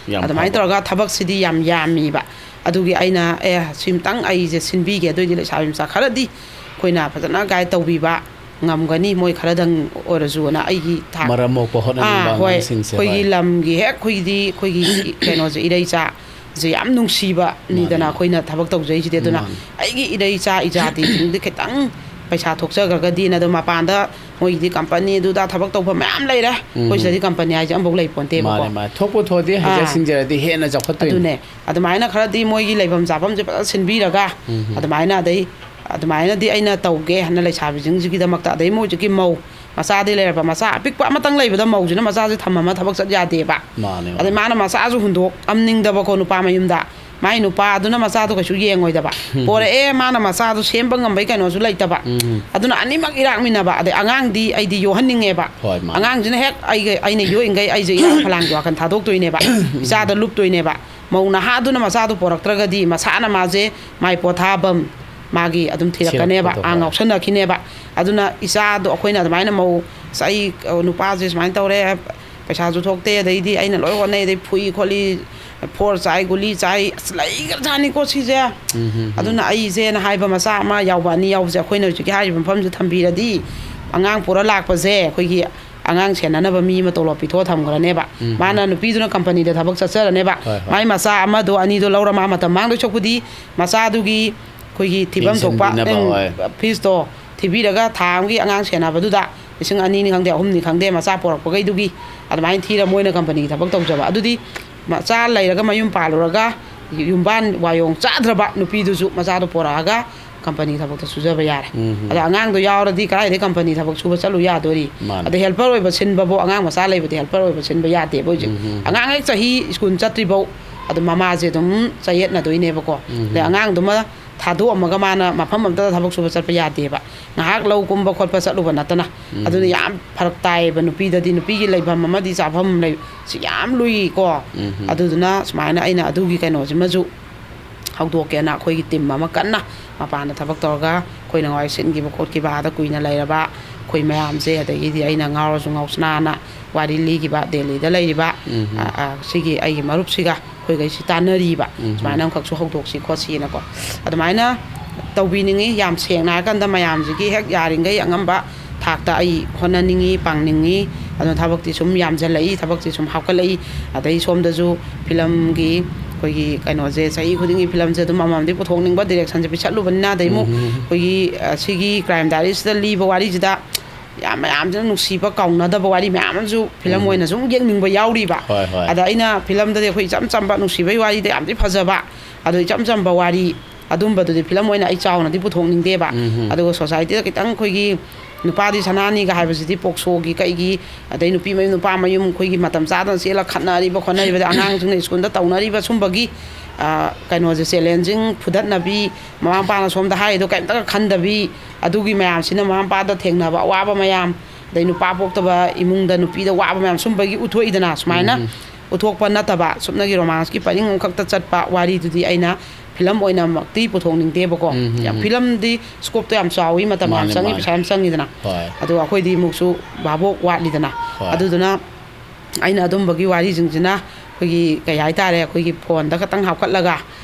ꯌꯥꯝ ꯑꯗꯨꯃꯥꯏꯅ ꯐꯕ꯫ ꯇꯧꯔꯒ ꯊꯕꯛꯁꯤꯗꯤ ꯌꯥꯝ ꯌꯥꯝꯃꯤꯕ꯫ ꯑꯗꯨꯒꯤ ꯑꯩꯅ, "ꯑꯦ, ꯁꯤꯝꯇꯪ ꯑꯩꯁꯦ ꯁꯤꯟꯕꯤꯒꯦ, ꯑꯗꯨꯑꯣꯏꯗꯤ ꯂꯩꯁꯥꯕꯤ ꯃꯆꯥ ꯈꯔꯗꯤ ꯑꯩꯈꯣꯏꯅ ꯐꯖꯅ ꯒꯥꯏꯗ ꯇꯧꯕꯤꯕ ꯉꯝꯒꯅꯤ, ꯃꯣꯏ ꯈꯔꯗꯪ ꯑꯣꯏꯔꯁꯨꯅ" ꯑꯩꯒꯤ ꯊꯥꯛ-, ꯃꯔꯝ ꯃꯣꯛꯄ ꯍꯣꯠꯅꯅꯤꯡꯕ ꯑꯥ, ꯍꯣꯏ꯫ ꯑꯉꯥꯡꯁꯤꯡꯁꯦ, ꯑꯩꯈꯣꯏꯒꯤ ꯍꯣꯏ꯫ ꯂꯝꯒꯤ ꯍꯦꯛ ꯑꯩꯈꯣꯏꯒꯤꯗꯤ ꯑꯩꯈꯣꯏꯒꯤ ꯀꯩꯅꯣꯁꯦ, ꯏꯔꯩꯆꯥꯁꯦ ꯌꯥꯝ ꯅꯨꯡꯁꯤꯕꯅꯤꯗꯅ ꯃꯥꯅꯤ꯫ ꯑꯩꯈꯣꯏꯅ ꯊꯕꯛ ꯇꯧꯖꯩꯁꯤꯗꯤ꯫ ꯑꯗꯨꯅ ꯃꯥꯅꯤ꯫ ꯑꯩꯒꯤ ꯏꯔꯩꯆꯥ ꯏꯖꯥꯇꯤꯁꯤꯡꯗꯤ ꯈꯤꯇꯪ ꯄꯩꯁꯥ ꯊꯣꯛꯆꯈ꯭ꯔꯒꯗꯤꯅ, ꯑꯗꯣ ꯃꯄꯥꯟꯗ ꯃꯣꯏꯒꯤꯗꯤ ꯀꯝꯄꯅꯤ ꯑꯗꯨꯗ ꯊꯕꯛ ꯇꯧꯐꯝ ꯃꯌꯥꯝ ꯂꯩꯔꯦ꯫ ꯑꯩꯈꯣꯏ ꯎꯝ꯫ ꯁꯤꯗꯗꯤ ꯀꯝꯄꯅꯤ ꯍꯥꯏꯁꯦ ꯑꯃꯐꯥꯎ ꯂꯩ ꯄꯣꯟꯇꯦꯕꯀꯣ꯫ ꯃꯥꯅꯤ, ꯃꯥꯅꯤ꯫ ꯊꯣꯛꯄꯨ ꯊꯣꯛꯑꯗꯤ ꯍꯩꯖ ꯑꯥ꯫ ꯁꯤꯡꯖꯔꯗꯤ ꯍꯦꯟꯅ ꯆꯥꯎꯈꯠꯇꯣꯏꯅꯤ꯫ ꯑꯗꯨꯅꯦ꯫ ꯑꯗꯨꯃꯥꯏꯅ ꯈꯔꯗꯤ ꯃꯣꯏꯒꯤ ꯂꯩꯐꯝ ꯆꯥꯐꯝꯁꯦ ꯐꯖꯅ ꯁꯤꯟꯕꯤꯔꯒ, ꯎꯝ꯫ ꯑꯗꯨꯃꯥꯏꯅ, ꯑꯗꯩ ꯑꯗꯨꯃꯥꯏꯅꯗꯤ ꯑꯩꯅ ꯇꯧꯒꯦ ꯍꯥꯏꯅ ꯂꯩꯁꯥꯕꯤꯁꯤꯡꯁꯤꯒꯤꯗꯃꯛꯇ, ꯑꯗꯩ ꯃꯣꯏ ꯍꯧꯖꯤꯛꯀꯤ ꯃꯧ ꯃꯆꯥꯗꯤ ꯂꯩꯔꯕ, ꯃꯆꯥ ꯑꯄꯤꯛꯄ ꯑꯃꯇꯪ ꯂꯩꯕꯗ ꯃꯧꯁꯤꯅ ꯃꯆꯥꯁꯦ ꯊꯝꯃꯝꯃ ꯊꯕꯛ ꯆꯠ ꯌꯥꯗꯦꯕ꯫ ꯃꯥꯅꯦ꯫ ꯑꯗꯩ ꯃꯥꯅ ꯃꯆꯥꯁꯨ ꯍꯨꯟꯗꯣꯛꯑꯝꯅꯤꯡꯗꯕꯀꯣ ꯅꯨꯄꯥ ꯃꯌꯨꯝꯗ꯫ ꯃꯥꯏ ꯅꯨꯄꯥꯗꯨꯅ ꯃꯆꯥꯗꯣ ꯀꯩꯁꯨ ꯌꯦꯡꯉꯣꯏꯗꯕ꯫ ꯄꯣꯔꯛꯑꯦ, ꯃꯥꯅ ꯃꯆꯥꯗꯣ ꯁꯦꯝꯕ ꯉꯝꯕꯩ ꯀꯩꯅꯣꯁꯨ ꯂꯩꯇꯕ꯫ ꯎꯝ꯫ ꯑꯗꯨꯅ ꯑꯅꯤꯃꯛ ꯏꯔꯥꯛꯃꯤꯟꯅꯕ꯫ ꯑꯗꯩ ꯑꯉꯥꯡꯗꯤ ꯑꯩꯗꯤ ꯌꯣꯛꯍꯟꯅꯤꯡꯉꯦꯕ꯫ ꯍꯣꯏ, ꯃꯥꯅꯦ꯫ ꯑꯉꯥꯡꯁꯤꯅ ꯍꯦꯛ ꯑꯩꯒ, ꯑꯩꯅ ꯌꯣꯛꯏꯉꯩ ꯑꯩꯁꯦ ꯏꯔꯥꯡ ꯐꯂꯥꯡꯒꯤ ꯋꯥꯈꯜ ꯊꯥꯗꯣꯛꯇꯣꯏꯅꯦꯕ꯫ ꯏꯆꯥꯗ ꯂꯨꯞꯇꯣꯏꯅꯦꯕ꯫ ꯃꯧ ꯅꯍꯥꯗꯨꯅ ꯃꯆꯥꯗꯣ ꯄꯣꯔꯛꯇ꯭ꯔꯒꯗꯤ ꯃꯁꯥꯅ ꯃꯥꯁꯦ ꯃꯥꯏ ꯄꯣꯊꯥꯐꯝ, ꯃꯥꯒꯤ ꯑꯗꯨꯝ ꯊꯤꯔꯛꯀꯅꯦꯕ꯫ ꯊꯤꯔꯛꯄꯗꯣ, ꯑꯥ, ꯍꯣꯏ꯫ ꯉꯥꯎꯁꯟꯅꯈꯤꯅꯦꯕ꯫ ꯑꯗꯨꯅ ꯏꯆꯥꯗꯣ ꯑꯩꯈꯣꯏꯅ ꯑꯗꯨꯃꯥꯏꯅ ꯃꯧ, ꯑꯁ, ꯑꯩ, ꯑ, ꯅꯨꯄꯥꯁꯦ ꯁꯨꯃꯥꯏꯅ ꯇꯧꯔꯦ, ꯄꯩꯁꯥꯁꯨ ꯊꯣꯛꯇꯦ, ꯑꯗꯩꯗꯤ ꯑꯩꯅ ꯂꯣꯏ ꯍꯣꯠꯅꯩ, ꯑꯗꯩ ꯐꯨꯏ ꯈꯣꯠꯂꯤ, ꯐꯣꯔ ꯆꯥꯏ, ꯒꯨꯂꯤ ꯆꯥꯏ, ꯑꯁ, ꯂꯩꯈ꯭ꯔꯖꯥꯠꯅꯤꯀꯣ ꯁꯤꯁꯦ꯫ ꯎꯝ, ꯎꯝ, ꯎꯝ꯫ ꯑꯗꯨꯅ ꯑꯩꯁꯦꯅ ꯍꯥꯏꯕ ꯃꯆꯥ ꯑꯃ ꯌꯥꯎꯕ, ꯑꯅꯤ ꯌꯥꯎꯕꯁꯦ ꯑꯩꯈꯣꯏꯅ ꯍꯧꯖꯤꯛꯀꯤ ꯍꯥꯏꯔꯤꯕ ꯃꯐꯝꯁꯤꯗ ꯊꯝꯕꯤꯔꯗꯤ, ꯑꯉꯥꯡ ꯄꯨꯔ ꯂꯥꯛꯄꯁꯦ ꯑꯩꯈꯣꯏꯒꯤ ꯑꯉꯥꯡ ꯁꯦꯟꯅꯅꯕ ꯃꯤ ꯑꯃ ꯇꯣꯂꯣꯞ ꯄꯤꯊꯣꯛꯑ ꯊꯝꯈ꯭ꯔꯅꯦꯕ꯫ ꯎꯝ, ꯎꯝ꯫ ꯃꯥꯅ, ꯅꯨꯄꯤꯗꯨꯅ ꯀꯝꯄꯅꯤꯗ ꯊꯕꯛ ꯆꯠꯆꯔꯅꯦꯕ꯫ ꯍꯣꯏ, ꯍꯣꯏ꯫ ꯃꯥꯏ ꯃꯆꯥ ꯑꯃꯗꯣ, ꯑꯅꯤꯗꯣ ꯂꯧꯔ ꯃꯥ ꯃꯇꯝ ꯃꯥꯡꯗꯣꯏ ꯁꯔꯨꯛꯄꯨꯗꯤ ꯃꯆꯥꯗꯨꯒꯤ ꯑꯩꯈꯣꯏꯒꯤ ꯊꯤꯐꯝ ꯊꯣꯛꯄ, ꯌꯦꯡꯁꯤꯟꯕꯤꯅꯕ, ꯎꯝ, ꯍꯣꯏ꯫ ꯐꯤꯁꯇꯣ ꯊꯤꯕꯤꯔꯒ ꯊꯥ ꯑꯃꯒꯤ ꯑꯉꯥꯡ ꯁꯦꯟꯅꯕꯗꯨꯗ ꯂꯤꯁꯤꯡ ꯑꯅꯤꯅꯤ ꯈꯪꯗꯦ, ꯑꯍꯨꯝꯅꯤ ꯈꯪꯗꯦ, ꯃꯆꯥ ꯄꯣꯔꯛꯄꯈꯩꯗꯨꯒꯤ ꯑꯗꯨꯃꯥꯏꯅ ꯊꯤꯔ ꯃꯣꯏꯅ ꯀꯝꯄꯅꯤꯒꯤ ꯊꯕꯛ ꯇꯧꯖꯕ꯫ ꯑꯗꯨꯗꯤ ꯃꯆꯥ ꯂꯩꯔꯒ ꯃꯌꯨꯝ ꯄꯥꯜꯂꯨꯔꯒ ꯌꯨꯝꯕꯥꯟ ꯋꯥꯌꯣꯡ ꯆꯥꯗ꯭ꯔꯕ ꯅꯨꯄꯤꯗꯨꯁꯨ ꯃꯆꯥꯗꯣ ꯄꯣꯔꯛꯑꯒ ꯀꯝꯄꯅꯤ ꯊꯕꯛꯇ ꯁꯨꯖꯕ ꯌꯥꯔꯦ꯫ ꯎꯝ, ꯎꯝ꯫ ꯑꯗ ꯑꯉꯥꯡꯗꯣ ꯌꯥꯎꯔꯗꯤ ꯀꯗꯥꯏꯗꯩ ꯀꯝꯄꯅꯤ ꯊꯕꯛ ꯁꯨꯕ ꯆꯠꯂꯨ ꯌꯥꯗꯣꯔꯤ? ꯃꯥꯅꯦ꯫ ꯑꯗ ꯍꯦꯜꯄꯔ ꯑꯣꯏꯕ ꯁꯤꯟꯕꯕꯨ, ꯑꯉꯥꯡ ꯃꯆꯥ ꯂꯩꯕꯗꯤ ꯍꯦꯜꯄꯔ ꯑꯣꯏꯕ ꯁꯤꯟꯕ ꯌꯥꯗꯦꯕ ꯍꯧꯖꯤꯛ꯫ ꯎꯝ, ꯎꯝ꯫ ꯑꯉꯥꯡ ꯍꯦꯛ ꯆꯍꯤ ꯁ꯭ꯀꯨꯜ ꯆꯠꯇ꯭ꯔꯤꯐꯧ ꯑꯗꯨꯝ ꯃꯃꯥꯁꯦ ꯑꯗꯨꯝ ꯆꯌꯦꯠꯅꯗꯣꯏꯅꯦꯕꯀꯣ꯫ ꯎꯝ, ꯑꯗꯩ ꯎꯝ꯫ ꯑꯉꯥꯡꯗꯨꯃ ꯊꯥꯗꯣꯛꯑꯝꯃꯒ ꯃꯥꯅ ꯃꯐꯝ ꯑꯝꯇꯗ ꯊꯕꯛ ꯁꯨꯕ ꯆꯠꯄ ꯌꯥꯗꯦꯕ꯫ ꯉꯥꯏꯍꯥꯛ ꯂꯧ ꯀꯨꯝꯕ ꯈꯣꯠꯄ ꯆꯠꯂꯨꯕ ꯅꯠꯇꯅ꯫ ꯎꯝ꯫ ꯑꯗꯨꯅ ꯌꯥꯝ ꯐꯔꯛ ꯇꯥꯏꯌꯦꯕ ꯅꯨꯄꯤꯗꯗꯤ, ꯅꯨꯄꯤꯒꯤ ꯂꯩꯐꯝ ꯑꯃꯗꯤ ꯆꯥꯐꯝ ꯂꯩ꯫ ꯁꯤ ꯌꯥꯝ ꯂꯨꯏꯀꯣ꯫ ꯎꯝ, ꯎꯝ꯫ ꯑꯗꯨꯗꯨꯅ ꯁꯨꯃꯥꯏꯅ ꯑꯩꯅ ꯑꯗꯨꯒꯤ ꯀꯩꯅꯣꯁꯤꯃꯁꯨ ꯍꯧꯗꯣꯛꯀꯦꯅ ꯑꯩꯈꯣꯏꯒꯤ ꯇꯤꯝ ꯑꯃ ꯀꯟꯅ ꯃꯄꯥꯟꯗ ꯊꯕꯛ ꯇꯧꯔꯒ ꯑꯩꯈꯣꯏꯅ ꯉꯥꯏ ꯁꯤꯟꯈꯤꯕ ꯈꯣꯠꯈꯤꯕ, ꯑꯥꯗ ꯀꯨꯏꯅ ꯂꯩꯔꯕ ꯑꯩꯈꯣꯏ ꯃꯌꯥꯝꯁꯦ, ꯑꯗꯒꯤꯗꯤ ꯑꯩꯅ ꯉꯥꯎꯔꯁꯨ ꯉꯥꯎꯁꯅꯥꯅ ꯋꯥꯔꯤ ꯂꯤꯈꯤꯕ ꯗꯦꯜꯂꯤꯗ ꯂꯩꯔꯤꯕ, ꯎꯝ, ꯎꯝ꯫ ꯑ, ꯑ, ꯁꯤꯒꯤ ꯑꯩꯒꯤ ꯃꯔꯨꯞꯁꯤꯒ ꯑꯩꯈꯣꯏꯈꯩꯁꯤ ꯇꯥꯟꯅꯔꯤꯕ꯫ ꯎꯝ, ꯎꯝ꯫ ꯁꯨꯃꯥꯏꯅ ꯑꯃꯈꯛꯁꯨ ꯍꯧꯗꯣꯛꯁꯤ ꯈꯣꯠꯁꯤꯅꯀꯣ꯫ ꯑꯗꯨꯃꯥꯏꯅ ꯇꯧꯕꯤꯅꯤꯡꯉꯤ꯫ ꯌꯥꯝ ꯁꯦꯡꯅ ꯍꯥꯏꯔꯀꯥꯟꯗ ꯃꯌꯥꯝꯁꯤꯒꯤ ꯍꯦꯛ ꯌꯥꯔꯤꯈꯩ ꯑꯉꯝꯕ ꯊꯥꯛꯇ ꯑꯩ ꯍꯣꯠꯅꯅꯤꯡꯉꯤ, ꯄꯥꯡꯅꯤꯡꯉꯤ꯫ ꯑꯗꯨꯅ ꯊꯕꯛꯇꯤ ꯁꯨꯝ ꯌꯥꯝꯁꯤꯜꯂꯛꯏ, ꯊꯕꯛꯇꯤ ꯁꯨꯝ ꯍꯥꯞꯀꯠꯂꯛꯏ꯫ ꯑꯗꯩ ꯁꯣꯝꯗꯁꯨ ꯐꯤꯂꯝꯒꯤ ꯑꯩꯈꯣꯏꯒꯤ ꯀꯩꯅꯣꯁꯦ, ꯆꯍꯤ ꯈꯨꯗꯤꯡꯒꯤ ꯐꯤꯂꯝꯁꯦ ꯑꯗꯨꯝ ꯑꯃꯃꯝꯗꯤ ꯄꯨꯊꯣꯛꯅꯤꯡꯕ, ꯗꯤꯔꯦꯛꯁꯟꯁꯦ ꯄꯤꯁꯜꯂꯨꯕꯅꯤꯅ꯫ ꯑꯗꯩ ꯑꯃꯨꯛ ꯎꯝ, ꯎꯝ꯫ ꯑꯩꯈꯣꯏꯒꯤ, ꯑ, ꯁꯤꯒꯤ ꯀ꯭ꯔꯥꯏꯝ ꯗꯥꯏꯔꯤꯁꯤꯗ ꯂꯤꯕ ꯋꯥꯔꯤꯁꯤꯗ ꯌꯥꯝ ꯃꯌꯥꯝꯁꯤꯅ ꯅꯨꯡꯁꯤꯕ ꯀꯥꯎꯅꯗꯕ ꯋꯥꯔꯤ ꯃꯌꯥꯝ ꯑꯃꯁꯨ ꯐꯤꯂꯝ ꯎꯝ꯫ ꯑꯣꯏꯅ ꯁꯨꯝ ꯌꯦꯡꯅꯤꯡꯕ ꯌꯥꯎꯔꯤꯕ꯫ ꯍꯣꯏ, ꯍꯣꯏ꯫ ꯑꯗ ꯑꯩꯅ ꯐꯤꯂꯝꯗꯗꯤ ꯑꯩꯈꯣꯏ ꯏꯆꯝ ꯆꯝꯕ ꯅꯨꯡꯁꯤꯕꯒꯤ ꯋꯥꯔꯤꯗ ꯌꯥꯝꯗꯤ ꯐꯖꯕ, ꯑꯗꯣ ꯏꯆꯝ ꯆꯝꯕ ꯋꯥꯔꯤ ꯑꯗꯨꯝꯕꯗꯨꯗꯤ ꯐꯤꯂꯝ ꯑꯣꯏꯅ ꯑꯩ ꯆꯥꯎꯅꯗꯤ ꯄꯨꯊꯣꯛꯅꯤꯡꯗꯦꯕ꯫ ꯎꯝ ꯍꯝ꯫ ꯑꯗꯨꯒ ꯁꯣꯁꯥꯏꯇꯤꯗ ꯈꯤꯇꯪ ꯑꯩꯈꯣꯏꯒꯤ ꯅꯨꯄꯥꯗꯤ ꯁꯅꯥꯅꯤꯒ ꯍꯥꯏꯕꯁꯤꯗꯤ ꯄꯣꯛꯁꯣꯒꯤ ꯀꯩꯒꯤ, ꯑꯗꯩ ꯅꯨꯄꯤ ꯃꯌꯨꯝ ꯅꯨꯄꯥ ꯃꯌꯨꯝ ꯑꯩꯈꯣꯏꯒꯤ ꯃꯇꯝ ꯆꯥꯗꯅ ꯆꯦꯜꯂ ꯈꯠꯅꯔꯤꯕ ꯈꯣꯠꯅꯔꯤꯕꯗ ꯑꯉꯥꯡꯁꯤꯡꯅ ꯁ꯭ꯀꯨꯜꯗ ꯇꯧꯅꯔꯤꯕ ꯁꯨꯝꯕꯒꯤ, ꯑ, ꯀꯩꯅꯣꯁꯦ, ꯆꯦꯂꯦꯟꯖꯤꯡ ꯐꯨꯗꯠꯅꯕꯤ, ꯃꯃꯥ ꯃꯄꯥꯅ ꯁꯣꯝꯗ ꯍꯥꯏꯔꯤꯗꯣ ꯀꯩꯝꯇꯒ ꯈꯟꯗꯕꯤ, ꯑꯗꯨꯒꯤ ꯃꯌꯥꯝꯁꯤꯅ ꯃꯃꯥ ꯃꯄꯥꯗ ꯊꯦꯡꯅꯕ ꯑꯋꯥꯕ ꯃꯌꯥꯝ, ꯑꯗꯩ ꯅꯨꯄꯥ ꯄꯣꯛꯇꯕ ꯏꯃꯨꯡꯗ ꯅꯨꯄꯤꯗ ꯋꯥꯕ ꯃꯌꯥꯝ ꯁꯨꯝꯕꯒꯤ ꯎꯠꯊꯣꯛꯏꯗꯅ꯫ ꯁꯨꯃꯥꯏꯅ ꯎꯝ꯫ ꯎꯠꯊꯣꯛꯄ ꯅꯠꯇꯕ, ꯁꯨꯞꯅꯒꯤ ꯔꯣꯃꯥꯟꯁꯀꯤ ꯄꯔꯤꯡ ꯑꯃꯈꯛꯇ ꯆꯠꯄ ꯋꯥꯔꯤꯗꯨꯗꯤ ꯑꯩꯅ ꯐꯤꯂꯝ ꯑꯣꯏꯅꯃꯛꯇꯤ ꯄꯨꯊꯣꯛꯅꯤꯡꯗꯦꯕꯀꯣ꯫ ꯎꯝ, ꯎꯝ, ꯌꯥꯝ, ꯎꯝ꯫ ꯐꯤꯂꯝꯗꯤ ꯁ꯭ꯀꯣꯞꯇꯣ ꯌꯥꯝ ꯆꯥꯎꯋꯤ, ꯃꯇꯝ ꯌꯥꯝ ꯃꯥꯅꯦ, ꯆꯪꯉꯤ, ꯃꯥꯅꯦ꯫ ꯄꯩꯁꯥ ꯌꯥꯝ ꯆꯪꯉꯤꯗꯅ꯫ ꯍꯣꯏ꯫ ꯑꯗꯣ ꯑꯩꯈꯣꯏꯗꯤ ꯑꯃꯨꯛꯁꯨ ꯚꯥꯕꯣꯛ ꯋꯥꯠꯂꯤꯗꯅ꯫ ꯍꯣꯏ꯫ ꯑꯗꯨꯗꯨꯅ ꯑꯩꯅ ꯑꯗꯨꯝꯕꯒꯤ ꯋꯥꯔꯤꯁꯤꯡꯁꯤꯅ ꯑꯩꯈꯣꯏꯒꯤ, ꯀꯩ ꯍꯥꯏꯇꯥꯔꯦ, ꯑꯩꯈꯣꯏꯒꯤ ꯐꯣꯟꯗ ꯈꯛꯇꯪ ꯍꯥꯞꯀꯠꯂꯒ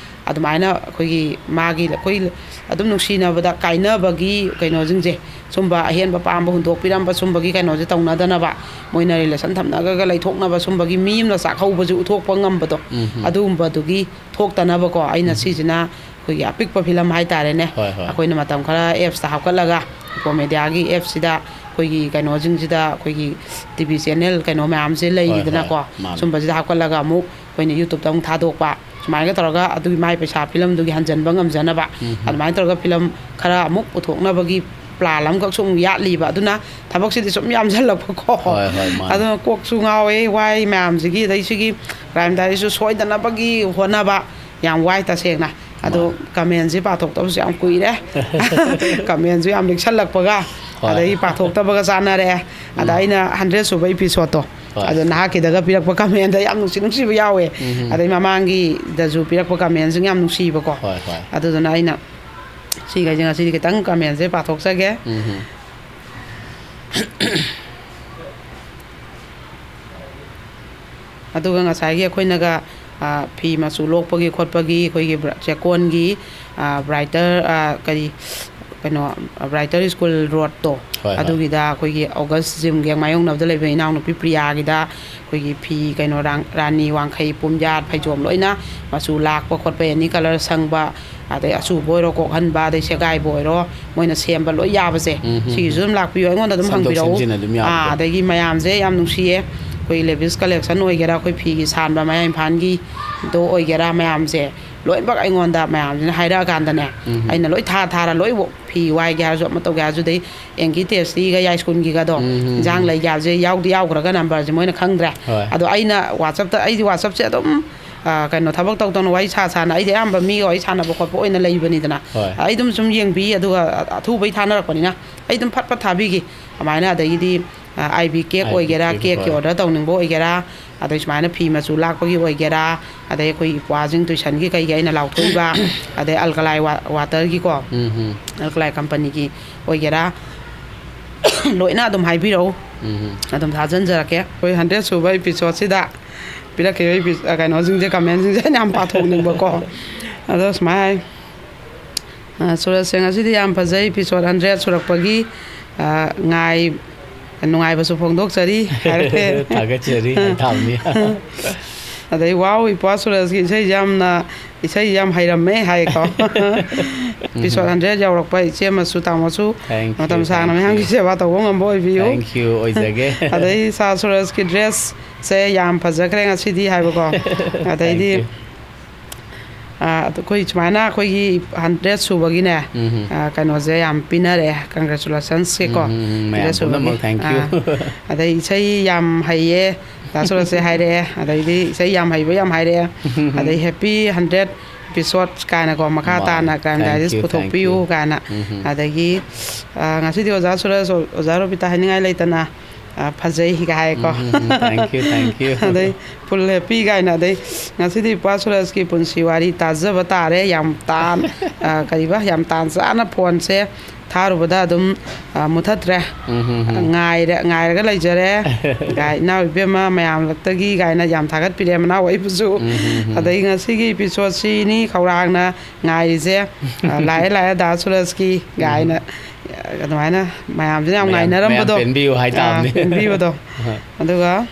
ꯑꯗꯨꯃꯥꯏꯅ ꯑꯩꯈꯣꯏꯒꯤ ꯃꯥꯒꯤ, ꯑꯩꯈꯣꯏ ꯑꯗꯨꯝ ꯅꯨꯡꯁꯤꯅꯕꯗ ꯀꯥꯏꯅꯕꯒꯤ ꯀꯩꯅꯣꯁꯤꯡꯁꯦ, ꯁꯨꯝꯕ ꯑꯍꯦꯟꯕ ꯄꯥꯝꯕ ꯍꯨꯟꯗꯣꯛꯄꯤꯔꯝꯕ ꯁꯨꯝꯕꯒꯤ ꯀꯩꯅꯣꯁꯦ ꯇꯧꯅꯗꯅꯕ, ꯃꯣꯏꯅ ꯔꯤꯂꯦꯁꯟ ꯊꯝꯅꯈ꯭ꯔꯒ ꯂꯩꯊꯣꯛꯅꯕ ꯁꯨꯝꯕꯒꯤ ꯃꯤ ꯑꯃꯅ ꯆꯥꯛꯍꯧꯕꯁꯦ ꯎꯠꯊꯣꯛꯄ ꯉꯝꯕꯗꯣ, ꯎꯝ ꯍꯝ꯫ ꯑꯗꯨꯒꯨꯝꯕꯗꯨꯒꯤ ꯊꯣꯛꯇꯅꯕꯀꯣ꯫ ꯑꯩꯅ ꯎꯝ꯫ ꯁꯤꯁꯤꯅ ꯑꯩꯈꯣꯏꯒꯤ ꯑꯄꯤꯛꯄ ꯐꯤꯂꯝ ꯍꯥꯏꯇꯥꯔꯦꯅꯦ, ꯍꯣꯏ, ꯍꯣꯏ꯫ ꯑꯩꯈꯣꯏꯅ ꯃꯇꯝ ꯈꯔ ꯑꯦꯞꯁꯇ ꯍꯥꯞꯀꯠꯂꯒ, ꯀꯣꯃꯦꯗꯤꯌꯥꯒꯤ ꯑꯦꯞꯁꯤꯗ ꯑꯩꯈꯣꯏꯒꯤ ꯀꯩꯅꯣꯁꯤꯡꯁꯤꯗ, ꯑꯩꯈꯣꯏꯒꯤ ꯇꯤ ꯚꯤ ꯆꯦꯅꯦꯜ ꯀꯩꯅꯣ ꯃꯌꯥꯝꯁꯦ ꯍꯣꯏ, ꯍꯣꯏ꯫ ꯂꯩꯔꯤꯗꯅꯀꯣ, ꯃꯥꯅꯦ꯫ ꯁꯨꯝꯕꯁꯤꯗ ꯍꯥꯞꯀꯠꯂꯒ ꯑꯃꯨꯛ ꯑꯩꯈꯣꯏꯅ ꯌꯨꯇ꯭ꯌꯨꯕꯇ ꯑꯃꯨꯛ ꯊꯥꯗꯣꯛꯄ, ꯁꯨꯃꯥꯏꯅ ꯇꯧꯔꯒ ꯑꯗꯨꯒꯤ ꯃꯥꯏ ꯄꯩꯁꯥ ꯐꯤꯂꯝꯗꯨꯒꯤ ꯍꯟꯖꯤꯟꯕ ꯉꯝꯖꯅꯕ, ꯎꯝ ꯍꯝ꯫ ꯑꯗꯨꯃꯥꯏꯅ ꯇꯧꯔꯒ ꯐꯤꯂꯝ ꯈꯔ ꯑꯃꯨꯛ ꯄꯨꯊꯣꯛꯅꯕꯒꯤ ꯄ꯭ꯂꯥꯟ ꯑꯃꯈꯛꯁꯨ ꯑꯃꯨꯛ ꯌꯥꯠꯂꯤꯕ꯫ ꯑꯗꯨꯅ ꯊꯕꯛꯁꯤꯗꯤ ꯁꯨꯝ ꯌꯥꯝꯁꯜꯂꯛꯄꯀꯣ꯫ ꯍꯣꯏ, ꯍꯣꯏ, ꯃꯥꯅꯦ꯫ ꯑꯗꯨꯅ ꯀꯣꯛꯁꯨ ꯉꯥꯎꯋꯦ, ꯋꯥꯏ ꯃꯌꯥꯝꯁꯤꯒꯤ, ꯑꯗꯩ ꯁꯤꯒꯤ ꯀ꯭ꯔꯥꯏꯝ ꯗꯥꯏꯔꯤꯁꯨ ꯁꯣꯏꯗꯅꯕꯒꯤ ꯍꯣꯠꯅꯕ ꯌꯥꯝ ꯋꯥꯏ ꯇꯁꯦꯡꯅ꯫ ꯑꯗꯣ ꯃꯥꯅꯦ꯫ ꯀꯃꯦꯟꯁꯦ ꯄꯥꯊꯣꯛꯇꯕꯁꯨ ꯌꯥꯝ ꯀꯨꯏꯔꯦ꯫ ꯀꯃꯦꯟꯁꯨ ꯌꯥꯝ ꯂꯤꯛꯁꯜꯂꯛꯄꯒ, ꯍꯣꯏ꯫ ꯑꯗꯒꯤ ꯄꯥꯊꯣꯛꯇꯕꯒ ꯆꯥꯟꯅꯔꯛꯑꯦ꯫ ꯑꯗ ꯎꯝ꯫ ꯑꯩꯅ ꯍꯟꯗ꯭ꯔꯦꯠ ꯁꯨꯕ ꯏꯄꯤꯁꯣꯠꯇꯣ, ꯍꯣꯏ꯫ ꯑꯗꯣ ꯅꯍꯥꯛꯀꯤꯗꯒ ꯄꯤꯔꯛꯄ ꯀꯃꯦꯟꯗ ꯌꯥꯝ ꯅꯨꯡꯁꯤ ꯅꯨꯡꯁꯤꯕ ꯌꯥꯎꯋꯦ꯫ ꯎꯝ꯫ ꯑꯗꯩ ꯃꯃꯥꯡꯒꯤꯗꯁꯨ ꯄꯤꯔꯛꯄ ꯀꯃꯦꯟꯁꯤꯡ ꯌꯥꯝ ꯅꯨꯡꯁꯤꯕꯀꯣ꯫ ꯍꯣꯏ, ꯍꯣꯏ꯫ ꯑꯗꯨꯗꯨꯅ ꯑꯩꯅ ꯁꯤꯈꯩꯁꯦ ꯉꯁꯤꯗꯤ ꯈꯤꯇꯪ ꯀꯃꯦꯟꯁꯦ ꯄꯥꯊꯣꯛꯆꯒꯦ꯫ ꯎꯝ꯫ ꯑꯗꯨꯒ ꯉꯁꯥꯏꯒꯤ ꯑꯩꯈꯣꯏꯅꯒ, ꯑ, ꯐꯤ ꯃꯆꯨ ꯂꯣꯛꯄꯒꯤ ꯈꯣꯠꯄꯒꯤ ꯑꯩꯈꯣꯏꯒꯤ ꯕ꯭ꯔ-, ꯆꯦꯛꯀꯣꯟꯒꯤ, ꯑ, ꯕ꯭ꯔꯥꯏꯇꯔ, ꯑ, ꯀꯔꯤ, ꯀꯩꯅꯣ, ꯕ꯭ꯔꯥꯏꯇꯔ ꯁ꯭ꯀꯨꯜ ꯔꯣꯗꯇꯣ, ꯍꯣꯏ, ꯍꯣꯏ꯫ ꯑꯗꯨꯒꯤꯗ ꯑꯩꯈꯣꯏꯒꯤ ꯑꯣꯒꯁ ꯖꯤꯝꯒꯤ ꯍꯦꯛ ꯃꯥꯌꯣꯛꯅꯕꯗ ꯂꯩꯕ ꯏꯅꯥꯎꯅꯨꯄꯤ ꯄ꯭ꯔꯤꯌꯥꯒꯤꯗ ꯑꯩꯈꯣꯏꯒꯤ ꯐꯤ ꯀꯩꯅꯣ, ꯔꯥꯡ-, ꯔꯥꯅꯤ, ꯋꯥꯡꯈꯩ, ꯄꯨꯝꯌꯥꯠ, ꯐꯩꯖꯣꯝ ꯂꯣꯏꯅ ꯃꯆꯨ ꯂꯥꯛꯄ ꯈꯣꯠꯄ, ꯑꯦꯅꯤ ꯀꯂꯔ ꯁꯪꯕ, ꯑꯗꯩ ꯑꯆꯨꯕ ꯑꯣꯏꯔꯣ, ꯀꯣꯛꯍꯟꯕ, ꯑꯗꯩ ꯁꯦꯒꯥꯏꯕ ꯑꯣꯏꯔꯣ, ꯃꯣꯏꯅ ꯁꯦꯝꯕ ꯂꯣꯏ ꯌꯥꯕꯁꯦ, ꯎꯝ, ꯎꯝ, ꯁꯤꯒꯤꯁꯨ ꯎꯝ꯫ ꯑꯗꯨꯝ ꯂꯥꯛꯄꯤꯌꯣ, ꯑꯩꯉꯣꯟꯗ ꯑꯗꯨꯝ ꯁꯦꯝꯗꯣꯛ ꯍꯪꯕꯤꯔꯛꯎ꯫ ꯁꯦꯝꯖꯤꯟ ꯑꯗꯨꯝ ꯌꯥꯕꯗꯣ꯫ ꯑꯥ, ꯑꯗꯒꯤ ꯃꯌꯥꯝꯁꯦ ꯌꯥꯝ ꯅꯨꯡꯁꯤꯌꯦ꯫ ꯑꯩꯈꯣꯏ ꯂꯦꯕꯤꯁ ꯀꯂꯦꯛꯁꯟ ꯑꯣꯏꯒꯦꯔꯥ, ꯑꯩꯈꯣꯏ ꯐꯤꯒꯤ ꯁꯥꯟꯕ ꯃꯌꯥꯡ ꯏꯝꯐꯥꯜꯒꯤꯗꯣ ꯑꯣꯏꯒꯦꯔꯥ, ꯃꯌꯥꯝꯁꯦ ꯂꯣꯏꯅꯃꯛ ꯑꯩꯉꯣꯟꯗ ꯃꯌꯥꯝꯁꯤꯅ ꯍꯥꯏꯔꯛꯑꯀꯥꯟꯗꯅꯦ, ꯎꯝ꯫ ꯑꯩꯅ ꯂꯣꯏ ꯊꯥ ꯊꯥꯔ ꯂꯣꯏ ꯐꯤ ꯋꯥꯏꯒꯦ ꯍꯥꯏꯔꯁꯨ, ꯑꯃ ꯇꯧꯒꯦ ꯍꯥꯏꯔꯁꯨ, ꯑꯗꯩ ꯑꯦꯡꯀꯤ ꯇꯦꯁꯇꯤꯒ ꯌꯥꯏꯁ꯭ꯀꯨꯜꯒꯤꯒꯗꯣ, ꯎꯝ, ꯎꯝ, ꯏꯟꯖꯥꯡ ꯎꯝ꯫ ꯂꯩꯒꯦ ꯍꯥꯏꯕꯁꯦ ꯌꯥꯎꯗꯤ ꯌꯥꯎꯈ꯭ꯔꯒ ꯅꯝꯕꯔꯁꯦ ꯃꯣꯏꯅ ꯈꯪꯗ꯭ꯔꯦ꯫ ꯍꯣꯏ꯫ ꯑꯗꯣ ꯑꯩꯅ WhatsApp-ꯇ, ꯑꯩꯗꯤ WhatsApp-ꯁꯦ ꯑꯗꯨꯝ, ꯑ, ꯀꯩꯅꯣ, ꯊꯕꯛ ꯇꯧ ꯇꯧꯅ ꯋꯥꯔꯤ ꯁꯥ ꯁꯥꯅ, ꯑꯩꯗꯤ ꯑꯌꯥꯝꯕ ꯃꯤꯒ ꯋꯥꯔꯤ ꯁꯥꯟꯅꯕ ꯈꯣꯠꯄ ꯑꯣꯏꯅ ꯂꯩꯕꯅꯤꯗꯅ꯫ ꯍꯣꯏ꯫ ꯑꯩ ꯑꯗꯨꯝ ꯁꯨꯝ ꯌꯦꯡꯕꯤ, ꯑꯗꯨꯒ ꯑꯊꯨꯕꯩ ꯊꯥꯅꯔꯛꯄꯅꯤꯅ ꯑꯩ ꯑꯗꯨꯝ ꯐꯠ ꯐꯠ ꯊꯥꯕꯤꯈꯤ꯫ ꯑꯗꯨꯃꯥꯏꯅ, ꯑꯗꯒꯤꯗꯤ, ꯑ, ꯑꯥꯏ ꯕꯤ ꯀꯦꯛ ꯑꯥꯏ ꯕꯤ ꯑꯣꯏꯒꯦꯔꯥ, ꯀꯦꯛ, ꯀꯦꯛꯀꯤ ꯍꯣꯏ꯫ ꯑꯣꯔꯗꯔ ꯇꯧꯅꯤꯡꯕ ꯑꯣꯏꯒꯦꯔꯥ, ꯑꯗꯩ ꯁꯨꯃꯥꯏꯅ ꯐꯤ ꯃꯆꯨ ꯂꯥꯛꯄꯒꯤ ꯑꯣꯏꯒꯦꯔꯥ, ꯑꯗꯩ ꯑꯩꯈꯣꯏ ꯏꯄ꯭ꯋꯥꯁꯤꯡ ꯇꯨꯏꯁꯟꯒꯤ ꯀꯩꯒꯤ ꯑꯩꯅ ꯂꯥꯎꯊꯣꯛꯏꯕ, ꯑꯗꯩ ꯑꯜꯀꯂꯥꯏ ꯋꯥ-, ꯋꯥꯇꯔꯒꯤꯀꯣ, ꯎꯝ, ꯎꯝ꯫ ꯑꯜꯀꯂꯥꯏ ꯀꯝꯄꯅꯤꯒꯤ ꯑꯣꯏꯒꯦꯔꯥ, ꯂꯣꯏꯅ ꯑꯗꯨꯝ ꯍꯥꯏꯕꯤꯔꯛꯎ, ꯎꯝ, ꯎꯝ꯫ ꯑꯗꯨꯝ ꯊꯥꯖꯤꯟꯖꯔꯛꯀꯦ꯫ ꯑꯩꯈꯣꯏ ꯍꯟꯗ꯭ꯔꯦꯠ ꯁꯨꯕ ꯏꯄꯤꯁꯣꯠꯁꯤꯗ ꯄꯤꯔꯛꯈꯤꯕ ꯏꯄꯤ-, ꯑ, ꯀꯩꯅꯣꯁꯤꯡꯁꯦ, ꯀꯃꯦꯟꯁꯤꯡꯁꯦ ꯑꯩꯅ ꯌꯥꯝ ꯄꯥꯊꯣꯛꯅꯤꯡꯕꯀꯣ꯫ ꯑꯗꯣ ꯁꯨꯃꯥꯏꯅ ꯍꯥꯏ, ꯑ, ꯁꯨꯔꯖꯁꯦ, ꯉꯁꯤꯗꯤ ꯌꯥꯝ ꯐꯖꯩ, ꯏꯄꯤꯁꯣꯠ ꯍꯟꯗ꯭ꯔꯦꯠ ꯁꯨꯔꯛꯄꯒꯤ, ꯑ, ꯉꯥꯏ-, ꯅꯨꯡꯉꯥꯏꯕꯁꯨ ꯐꯣꯡꯗꯣꯛꯆꯔꯤ ꯍꯥꯏꯔꯛꯑꯦ꯫ ꯊꯥꯒꯠꯆꯔꯤ ꯍꯥꯏꯇꯥꯕꯅꯤ꯫ ꯑꯗꯩ, "ꯋꯥꯎ, ꯏꯄ꯭ꯋꯥ ꯁꯨꯔꯖꯀꯤ ꯏꯁꯩꯁꯦ ꯌꯥꯝꯅ, ꯏꯁꯩ ꯌꯥꯝ ꯍꯩꯔꯝꯃꯦ" ꯍꯥꯏꯀꯣ꯫ ꯏꯄꯤꯁꯣꯠ ꯍꯟꯗ꯭ꯔꯦꯠ ꯌꯧꯔꯛꯄ ꯏꯆꯦ ꯑꯃꯁꯨ ꯇꯥꯃꯣꯁꯨ Thank you, ꯃꯇꯝ ꯁꯥꯡꯅ thank ꯃꯌꯥꯝꯒꯤ you꯫ ꯁꯦꯕꯥ ꯇꯧꯕ ꯉꯝꯕ ꯑꯣꯏꯕꯤꯌꯨ꯫ Thank you, ꯑꯣꯏꯖꯒꯦ꯫ ꯑꯗꯩ, "ꯁꯥꯔ ꯁꯨꯔꯖꯀꯤ ꯗ꯭ꯔꯦꯁꯁꯦ ꯌꯥꯝ ꯐꯖꯈ꯭ꯔꯦ ꯉꯁꯤꯗꯤ" ꯍꯥꯏꯕꯀꯣ꯫ ꯑꯗꯩꯗꯤ, Thank you꯫ ꯑ, ꯑꯗꯨ ꯑꯩꯈꯣꯏ ꯁꯨꯃꯥꯏꯅ ꯑꯩꯈꯣꯏꯒꯤ ꯍꯟꯗ꯭ꯔꯦꯠ ꯁꯨꯕꯒꯤꯅꯦ, ꯎꯝ꯫ ꯑ, ꯀꯩꯅꯣꯁꯦ ꯌꯥꯝ ꯄꯤꯅꯔꯦ, congratulationsꯀꯤꯀꯣ꯫ ꯎꯝ, ꯎꯝ, ꯎꯝ, ꯃꯌꯥꯝ ꯍꯟꯗ꯭ꯔꯦꯠ ꯁꯨꯕꯒꯤ꯫ ꯄꯨꯝꯅꯃꯛ thank you꯫ ꯑ, ꯑꯗꯩ ꯏꯁꯩ ꯌꯥꯝ ꯍꯩꯌꯦ, ꯗꯥ ꯁꯨꯔꯖꯁꯦ ꯍꯥꯏꯔꯛꯑꯦ, ꯑꯗꯩꯗꯤ ꯏꯁꯩ ꯌꯥꯝ ꯍꯩꯕ ꯌꯥꯝ ꯍꯥꯏꯔꯛꯑꯦ, ꯑꯗꯩ happy hundred episode ꯀꯥꯏꯅꯀꯣ, ꯃꯈꯥ ꯃꯥꯅꯦ꯫ ꯇꯥꯅ Crime Thank Diaries you, thank ꯄꯨꯊꯣꯛꯄꯤꯌꯨ you꯫ ꯀꯥꯏꯅ꯫ ꯎꯝ꯫ ꯑꯗꯒꯤ, ꯑ, ꯉꯁꯤꯗꯤ ꯑꯣꯖꯥ ꯁꯨꯔꯖ, ꯑꯣꯖꯥ ꯔꯣꯕꯤꯇꯥ ꯍꯥꯏꯅꯤꯡꯉꯥꯏ ꯂꯩꯇꯅ, ꯑ, ꯐꯖꯩ ꯀꯥꯏ ꯍꯥꯏꯀꯣ꯫ ꯎꯝ, ꯎꯝ, ꯎꯝ, thank you, thank you꯫ ꯑꯗꯩ full happy ꯀꯥꯏꯅ, ꯑꯗꯩ ꯉꯁꯤꯗꯤ ꯏꯄ꯭ꯋꯥ ꯁꯨꯔꯖꯀꯤ ꯄꯨꯟꯁꯤ ꯋꯥꯔꯤ ꯇꯥꯖꯕ ꯇꯥꯔꯦ꯫ ꯌꯥꯝ ꯇꯥꯟ-, ꯑ, ꯀꯔꯤꯕ, ꯌꯥꯝ ꯇꯥꯟ ꯆꯥꯅ phoneꯁꯦ ꯊꯥꯔꯨꯕꯗ ꯑꯗꯨꯝ, ꯑ, ꯃꯨꯊꯠꯇ꯭ꯔꯦ꯫ ꯎꯝ, ꯎꯝ, ꯎꯝ꯫ ꯉꯥꯏꯔꯦ, ꯉꯥꯏꯔꯒ ꯂꯩꯖꯔꯦ꯫ ꯀꯥꯏ, ꯏꯅꯥꯎ ꯏꯕꯦꯝꯃ ꯃꯌꯥꯝꯂꯛꯇꯒꯤ ꯀꯥꯏꯅ ꯌꯥꯝ ꯊꯥꯒꯠꯄꯤꯔꯦ ꯃꯅꯥꯎ ꯑꯩꯕꯨꯁꯨ꯫ ꯎꯝ, ꯎꯝ, ꯎꯝ꯫ ꯑꯗꯩ ꯉꯁꯤꯒꯤ episodeꯁꯤꯅꯤ ꯈꯧꯔꯥꯡꯅ ꯉꯥꯏꯔꯤꯁꯦ꯫ ꯑ, "ꯂꯥꯛꯑꯦ, ꯂꯥꯛꯑꯦ, ꯗꯥ ꯁꯨꯔꯖꯀꯤ" ꯀꯥꯏꯅ꯫ ꯎꯝ꯫ ꯑꯗꯨꯃꯥꯏꯅ ꯃꯌꯥꯝꯁꯤꯅ ꯌꯥꯝ ꯃꯌꯥꯝ, ꯉꯥꯏꯅꯔꯝꯕꯗꯣ꯫ ꯃꯌꯥꯝ ꯄꯦꯟꯕꯤꯌꯨ ꯍꯥꯏꯇꯥꯕꯅꯤ꯫ ꯑꯥ, ꯄꯦꯟꯕꯤꯕꯗꯣ꯫ ꯑꯍ꯫ ꯑꯗꯨꯒ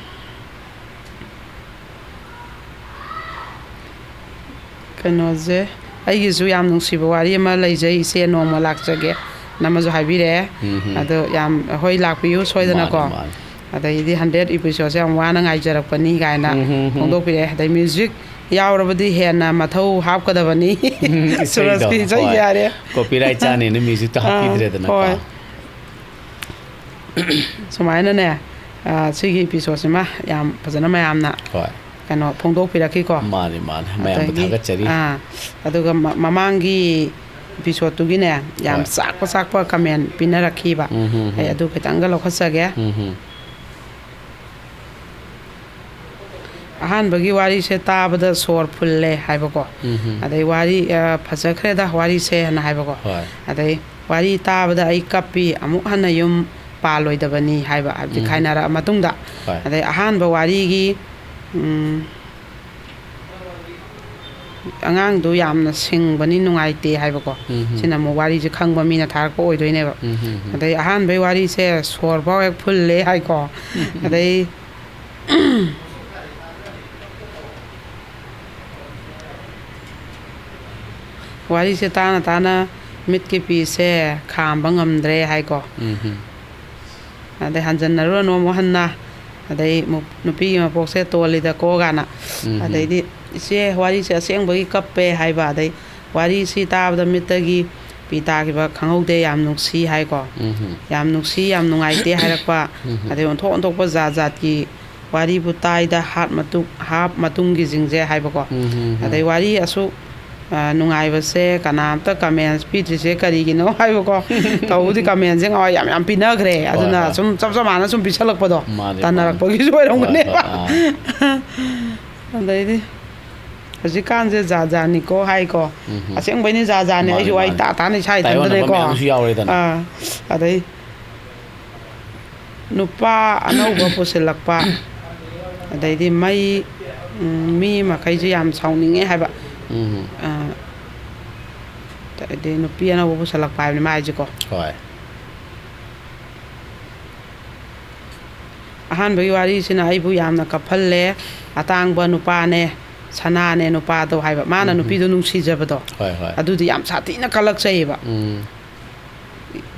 ꯀꯩꯅꯣꯁꯦ, ꯑꯩꯒꯤꯁꯨ ꯌꯥꯝ ꯅꯨꯡꯁꯤꯕ ꯋꯥꯔꯤ ꯑꯃ ꯂꯩꯖꯩ, "ꯏꯆꯦ ꯅꯣꯡꯃ ꯂꯥꯛꯆꯒꯦ" ꯑꯃꯁꯨ ꯍꯥꯏꯕꯤꯔꯛꯑꯦ꯫ ꯎꯝ ꯍꯝ꯫ ꯑꯗꯣ ꯌꯥꯝ, ꯍꯣꯏ, ꯂꯥꯛꯄꯤꯌꯨ ꯁꯣꯏꯗꯅꯀꯣ꯫ ꯃꯥꯅꯦ, ꯃꯥꯅꯦ꯫ ꯑꯗꯩꯗꯤ hundred episodeꯁꯦ ꯌꯥꯝ ꯋꯥꯅ ꯉꯥꯏꯖꯔꯛꯄꯅꯤ ꯀꯥꯏꯅ ꯎꯝ ꯍꯝ ꯍꯝ꯫ ꯐꯣꯡꯗꯣꯛꯄꯤꯔꯛꯑꯦ꯫ ꯑꯗꯩ music ꯌꯥꯎꯔꯕꯗꯤ ꯍꯦꯟꯅ ꯃꯊꯧ ꯍꯥꯞꯀꯗꯕꯅꯤ꯫ ꯎꯝ, ꯏꯁꯩꯗꯣ, ꯁꯨꯔꯖꯀꯤ ꯏꯁꯩ ꯍꯣꯏ꯫ ꯌꯥꯔꯦ꯫ Copyright ꯆꯥꯅꯤꯅ musicꯇ ꯑꯥ, ꯍꯥꯞꯄꯤꯗ꯭ꯔꯦꯗꯅꯀꯣ꯫ ꯍꯣꯏ꯫ ꯁꯨꯃꯥꯏꯅꯅꯦ, ꯑꯥ, ꯁꯤꯒꯤ episodeꯁꯤꯃ ꯌꯥꯝ ꯐꯖꯅ ꯃꯌꯥꯝꯅ ꯍꯣꯏ꯫ ꯀꯩꯅꯣ ꯐꯣꯡꯗꯣꯛꯄꯤꯔꯛꯈꯤꯀꯣ꯫ ꯃꯥꯅꯤ, ꯃꯥꯅꯤ꯫ ꯃꯌꯥꯝꯕꯨ ꯑꯗꯒꯤ, ꯊꯥꯒꯠꯆꯔꯤ꯫ ꯑꯥ, ꯑꯗꯨꯒ ꯃ-, ꯃꯃꯥꯡꯒꯤ episodeꯇꯨꯒꯤꯅꯦ, ꯌꯥꯝ ꯍꯣꯏ꯫ ꯆꯥꯛꯄ ꯆꯥꯛꯄ comment ꯄꯤꯅꯔꯛꯈꯤꯕ꯫ ꯎꯝ, ꯍꯝ, ꯑꯩ ꯍꯝ꯫ ꯑꯗꯨ ꯈꯤꯇꯪꯒ ꯂꯧꯈꯠꯆꯒꯦ꯫ ꯎꯝ, ꯍꯝ꯫ ꯑꯍꯥꯟꯕꯒꯤ ꯋꯥꯔꯤꯁꯦ ꯇꯥꯕꯗ ꯁꯣꯔ ꯐꯨꯜꯂꯦ ꯍꯥꯏꯕꯀꯣ꯫ ꯎꯝ, ꯍꯝ꯫ ꯑꯗꯩ ꯋꯥꯔꯤ, ꯑ, "ꯐꯖꯈ꯭ꯔꯦꯗ ꯋꯥꯔꯤꯁꯦ" ꯍꯥꯏꯅ ꯍꯥꯏꯕꯀꯣ꯫ ꯍꯣꯏ꯫ ꯑꯗꯩ "ꯋꯥꯔꯤ ꯇꯥꯕꯗ ꯑꯩ ꯀꯞꯄꯤ, ꯑꯃꯨꯛ ꯍꯟꯅ ꯌꯨꯝ ꯄꯥꯜꯂꯣꯏꯗꯕꯅꯤ" ꯍꯥꯏꯕ, ꯍꯥꯏꯕꯗꯤ ꯎꯝ꯫ ꯈꯥꯏꯅꯔꯛꯑ ꯃꯇꯨꯡꯗ꯫ ꯍꯣꯏ꯫ ꯑꯗꯩ ꯑꯍꯥꯟꯕ ꯋꯥꯔꯤꯒꯤ, ꯎꯝ, "ꯑꯉꯥꯡꯗꯨ ꯌꯥꯝꯅ ꯁꯤꯡꯕꯅꯤ, ꯅꯨꯡꯉꯥꯏꯇꯦ" ꯍꯥꯏꯕꯀꯣ꯫ ꯎꯝ, ꯍꯝ꯫ ꯁꯤꯅ ꯑꯃꯨꯛ ꯋꯥꯔꯤꯁꯦ ꯈꯪꯕ ꯃꯤꯅ ꯊꯥꯔꯛꯄ ꯑꯣꯏꯗꯣꯏꯅꯦꯕ꯫ ꯎꯝ, ꯍꯝ, ꯍꯝ꯫ ꯑꯗꯩ ꯑꯍꯥꯟꯕꯩ ꯋꯥꯔꯤꯁꯦ ꯁꯣꯔ ꯐꯥꯎ ꯍꯦꯛ ꯐꯨꯜꯂꯦ ꯍꯥꯏꯀꯣ꯫ ꯑꯗꯩ ꯋꯥꯔꯤꯁꯦ ꯇꯥꯅ ꯇꯥꯅ ꯃꯤꯠꯀꯤ ꯄꯤꯁꯦ ꯈꯥꯝꯕ ꯉꯝꯗ꯭ꯔꯦ ꯍꯥꯏꯀꯣ꯫ ꯎꯝ, ꯍꯝ꯫ ꯑꯗꯩ "ꯍꯟꯖꯟꯅꯔꯨꯔꯅꯨ ꯑꯃꯨꯛ ꯍꯟꯅ", ꯑꯗꯩ ꯃꯨ-, "ꯅꯨꯄꯤꯒꯤ ꯃꯄꯣꯛꯁꯦ ꯇꯣꯜꯂꯤꯗꯀꯣ" ꯀꯥꯏꯅ꯫ ꯎꯝ, ꯍꯝ꯫ ꯑꯗꯩꯗꯤ "ꯏꯆꯦ, ꯋꯥꯔꯤꯁꯦ ꯑꯁꯦꯡꯕꯒꯤ ꯀꯞꯄꯦ" ꯍꯥꯏꯕ, ꯑꯗꯩ "ꯋꯥꯔꯤꯁꯤ ꯇꯥꯕꯗ ꯃꯤꯠꯇꯒꯤ ꯄꯤ ꯇꯥꯈꯤꯕ ꯈꯪꯍꯧꯗꯦ, ꯌꯥꯝ ꯅꯨꯡꯁꯤ" ꯍꯥꯏꯀꯣ꯫ ꯎꯝ, ꯍꯝ꯫ "ꯌꯥꯝ ꯅꯨꯡꯁꯤ, ꯌꯥꯝ ꯅꯨꯡꯉꯥꯏꯇꯦ" ꯍꯥꯏꯔꯛꯄ꯫ ꯎꯝ, ꯍꯝ꯫ ꯑꯗꯩ ꯑꯣꯟꯊꯣꯛ ꯑꯣꯟꯊꯣꯛꯄ ꯖꯥꯠ ꯖꯥꯠꯀꯤ ꯋꯥꯔꯤꯕꯨ ꯇꯥꯏꯗ, ꯍꯥꯞ ꯃꯇꯨꯡ, ꯍꯥꯞ ꯃꯇꯨꯡꯒꯤꯁꯤꯡꯁꯦ ꯍꯥꯏꯕꯀꯣ꯫ ꯎꯝ, ꯎꯝ, ꯎꯝ꯫ ꯑꯗꯩ ꯋꯥꯔꯤ ꯑꯁꯨꯛ, ꯑ, ꯅꯨꯡꯉꯥꯏꯕꯁꯦ ꯀꯅꯥꯝꯇ comments ꯄꯤꯗ꯭ꯔꯤꯁꯦ ꯀꯔꯤꯒꯤꯅꯣ ꯍꯥꯏꯕꯀꯣ꯫ ꯇꯧꯕꯗꯤ commentꯁꯦ ꯉꯍꯥꯟꯋꯥꯏ ꯌꯥꯝ ꯌꯥꯝ ꯄꯤꯅꯈ꯭ꯔꯦ꯫ ꯍꯣꯏ, ꯑꯗꯨꯅ ꯍꯣꯏ꯫ ꯁꯨꯝ ꯆꯞ ꯆꯞ ꯃꯥꯟꯅ ꯁꯨꯝ ꯄꯤꯁꯜꯂꯛꯄꯗꯣ ꯃꯥꯅꯦ, ꯇꯟꯅꯔꯛꯄꯒꯤꯁꯨ ꯃꯥꯅꯦ꯫ ꯑꯣꯏꯔꯝꯒꯅꯦꯕ꯫ ꯍꯣꯏ, ꯍꯣꯏ, ꯑꯥ꯫ ꯑꯗꯩꯗꯤ ꯍꯧꯖꯤꯛꯀꯥꯟꯁꯦ ꯖꯥꯠ ꯖꯥꯠꯅꯤꯀꯣ ꯍꯥꯏꯀꯣ꯫ ꯎꯝ, ꯎꯝ꯫ ꯑꯁꯦꯡꯕꯩꯅꯤ ꯖꯥꯠ ꯖꯥꯠꯅꯤ꯫ ꯃꯥꯅꯦ, ꯑꯩꯁꯨ ꯋꯥꯔꯤ ꯃꯥꯅꯦ꯫ ꯇꯥ ꯇꯥꯅ ꯏꯁꯥ ꯇꯥꯏꯌꯣꯟꯅꯕ ꯏꯊꯟꯇꯅꯦꯀꯣ꯫ ꯃꯌꯥꯝꯁꯨ ꯌꯥꯎꯔꯦꯗꯅ꯫ ꯑꯥ꯫ ꯑꯗꯩ ꯅꯨꯄꯥ ꯑꯅꯧꯕ ꯄꯨꯁꯤꯜꯂꯛꯄ, ꯑꯗꯩꯗꯤ ꯃꯩ, ꯎꯝ, ꯃꯤ ꯃꯈꯩꯁꯦ ꯌꯥꯝ ꯁꯥꯎꯅꯤꯡꯉꯦ ꯍꯥꯏꯕ꯫ ꯎꯝ꯫ ꯑ, ꯑꯗꯩ ꯅꯨꯄꯤ ꯑꯅꯧꯕ ꯄꯨꯁꯤꯜꯂꯛꯄ ꯍꯥꯏꯕꯅꯤ ꯃꯥ ꯍꯥꯏꯁꯦꯀꯣ꯫ ꯍꯣꯏ꯫ ꯑꯍꯥꯟꯕꯒꯤ ꯋꯥꯔꯤꯁꯤꯅ "ꯑꯩꯕꯨ ꯌꯥꯝꯅ ꯀꯞꯍꯜꯂꯦ, ꯑꯇꯥꯡꯕ ꯅꯨꯄꯥꯅꯦ, ꯁꯅꯥꯅꯦ ꯅꯨꯄꯥꯗꯣ" ꯍꯥꯏꯕ꯫ ꯃꯥꯅ ꯎꯝ꯫ ꯅꯨꯄꯤꯗꯣ ꯅꯨꯡꯁꯤꯖꯕꯗꯣ꯫ ꯍꯣꯏ, ꯍꯣꯏ꯫ ꯑꯗꯨꯗꯤ ꯌꯥꯝ ꯁꯥꯊꯤꯅ ꯀꯜꯂꯛꯆꯩꯌꯦꯕ꯫ ꯎꯝ꯫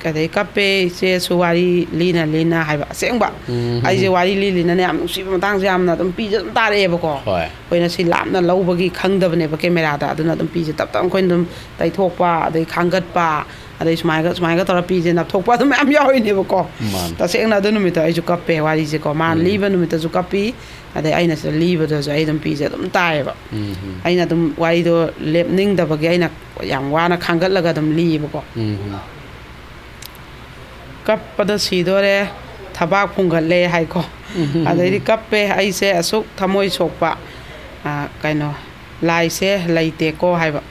ꯑꯗꯩ ꯀꯞꯄꯦ ꯏꯆꯦꯁꯨ ꯋꯥꯔꯤ ꯂꯤꯅ ꯂꯤꯅ ꯍꯥꯏꯕ꯫ ꯑꯁꯦꯡꯕ꯫ ꯎꯝ꯫ ꯑꯩꯁꯦ ꯋꯥꯔꯤ ꯂꯤ ꯂꯤꯅꯅꯦ ꯌꯥꯝ ꯅꯨꯡꯁꯤꯕ ꯃꯇꯥꯡꯁꯦ ꯌꯥꯝꯅ ꯑꯗꯨꯝ ꯄꯤꯁꯦ ꯑꯗꯨꯝ ꯇꯥꯔꯛꯑꯦꯕꯀꯣ꯫ ꯍꯣꯏ꯫ ꯑꯩꯈꯣꯏꯅ ꯁꯤ ꯂꯥꯞꯅ ꯂꯧꯕꯒꯤ ꯈꯪꯗꯕꯅꯦꯕ ꯀꯦꯃꯦꯔꯥꯗ꯫ ꯑꯗꯨꯅ ꯑꯗꯨꯝ ꯄꯤꯁꯦ ꯇꯞ ꯇꯞꯅ ꯑꯩꯈꯣꯏꯅ ꯑꯗꯨꯝ ꯇꯩꯊꯣꯛꯄ, ꯑꯗꯩ ꯈꯥꯡꯒꯠꯄ, ꯑꯗꯩ ꯁꯨꯃꯥꯏꯒ, ꯁꯨꯃꯥꯏꯒ ꯇꯧꯔ ꯄꯤꯁꯦ ꯅꯞꯊꯣꯛꯄ ꯑꯗꯨꯝ ꯃꯌꯥꯝ ꯌꯥꯎꯔꯤꯅꯦꯕꯀꯣ꯫ ꯃꯥꯅꯦ꯫ ꯇꯁꯦꯡꯅ ꯑꯗꯨ ꯅꯨꯃꯤꯠꯇꯣ ꯑꯩꯁꯨ ꯀꯞꯄꯦ ꯋꯥꯔꯤꯁꯦꯀꯣ꯫ ꯃꯥꯅ ꯎꯝ꯫ ꯂꯤꯕ ꯅꯨꯃꯤꯠꯇꯁꯨ ꯀꯞꯄꯤ, ꯑꯗꯩ ꯑꯩꯅ ꯁꯤꯗ ꯂꯤꯕꯗꯁꯨ ꯑꯩ ꯑꯗꯨꯝ ꯄꯤꯁꯦ ꯑꯗꯨꯝ ꯇꯥꯏꯌꯦꯕ꯫ ꯎꯝ꯫ ꯑꯩꯅ ꯑꯗꯨꯝ ꯋꯥꯔꯤꯗꯣ ꯂꯦꯞꯅꯤꯡꯗꯕꯒꯤ ꯑꯩꯅ ꯌꯥꯝ ꯋꯥꯅ ꯈꯥꯡꯒꯠꯂꯒ ꯑꯗꯨꯝ ꯂꯤꯌꯦꯕꯀꯣ꯫ ꯎꯝ꯫ "ꯀꯞꯄꯗ ꯁꯤꯗꯣꯔꯦ, ꯊꯕꯥꯛ ꯐꯨꯡꯒꯠꯂꯦ" ꯍꯥꯏꯀꯣ꯫ ꯎꯝ꯫ ꯑꯗꯩꯗꯤ ꯀꯞꯄꯦ ꯑꯩꯁꯦ ꯑꯁꯨꯛ ꯊꯃꯣꯏ ꯁꯣꯛꯄ, ꯑ, ꯀꯩꯅꯣ, ꯂꯥꯏꯁꯦ ꯂꯩꯇꯦꯀꯣ ꯍꯥꯏꯕ꯫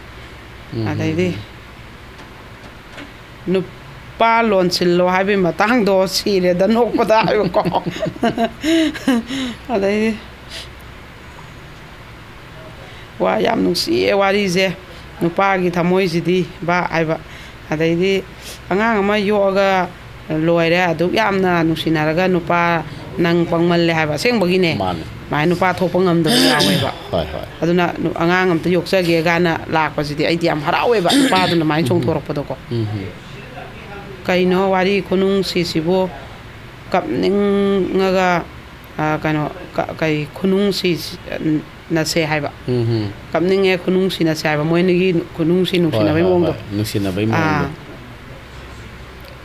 ꯎꯝ꯫ ꯑꯗꯩꯗꯤ ꯅꯨꯄꯥ ꯂꯣꯟꯁꯤꯜꯂꯣ ꯍꯥꯏꯕꯒꯤ ꯃꯇꯥꯡꯗꯣ ꯁꯤꯔꯦꯗ ꯅꯣꯛꯄꯗ ꯍꯥꯏꯕꯀꯣ꯫ ꯑꯗꯩꯗꯤ ꯋꯥ ꯌꯥꯝ ꯅꯨꯡꯁꯤꯌꯦ ꯋꯥꯔꯤꯁꯦ, ꯅꯨꯄꯥꯒꯤ ꯊꯃꯣꯏꯁꯤꯗꯤ ꯕꯥ ꯍꯥꯏꯕ꯫ ꯑꯗꯩꯗꯤ ꯑꯉꯥꯡ ꯑꯃ ꯌꯣꯛꯑꯒ ꯂꯣꯏꯔꯦ, ꯑꯗꯨꯛ ꯌꯥꯝꯅ ꯅꯨꯡꯁꯤꯅꯔꯒ ꯅꯨꯄꯥ ꯅꯪ ꯄꯪꯃꯜꯂꯦ ꯍꯥꯏꯕ, ꯑꯁꯦꯡꯕꯒꯤꯅꯦ꯫ ꯃꯥꯅꯦ꯫ ꯑꯗꯨꯃꯥꯏꯅ ꯅꯨꯄꯥ ꯊꯣꯛꯄ ꯉꯝꯗꯕ ꯌꯥꯎꯋꯦꯕ꯫ ꯍꯣꯏ, ꯍꯣꯏ꯫ ꯑꯗꯨꯅ ꯅꯨ-, ꯑꯉꯥꯡ ꯑꯝꯇ ꯌꯣꯛꯆꯒꯦ ꯀꯥꯏꯅ ꯂꯥꯛꯄꯁꯤꯗꯤ ꯑꯩꯗꯤ ꯌꯥꯝ ꯍꯔꯥꯎꯋꯦꯕ, ꯅꯨꯄꯥꯗꯨꯅ ꯑꯗꯨꯃꯥꯏꯅ ꯎꯝ꯫ ꯆꯣꯡꯊꯣꯔꯛꯄꯗꯣꯀꯣ꯫ ꯎꯝ꯫ ꯀꯩꯅꯣ ꯋꯥꯔꯤ ꯈꯨꯅꯨꯡꯁꯤꯁꯤꯕꯨ, ꯀꯞꯅꯤꯡꯉꯒ, ꯑ, ꯀꯩꯅꯣ, ꯀ-, ꯀꯩ ꯈꯨꯅꯨꯡꯁꯤ ꯅꯁꯦ ꯍꯥꯏꯕ꯫ ꯎꯝ꯫ ꯀꯞꯅꯤꯡꯉꯦ ꯈꯨꯅꯨꯡꯁꯤꯅꯁꯦ ꯍꯥꯏꯕ, ꯃꯣꯏ ꯑꯅꯤꯒꯤ ꯈꯨꯅꯨꯡꯁꯤ ꯍꯣꯏ, ꯅꯨꯡꯁꯤꯅꯕꯩ ꯍꯣꯏ, ꯃꯑꯣꯡꯗꯣ꯫ ꯍꯣꯏ꯫ ꯅꯨꯡꯁꯤꯅꯕꯩ ꯑꯥ꯫ ꯃꯑꯣꯡꯗꯣ꯫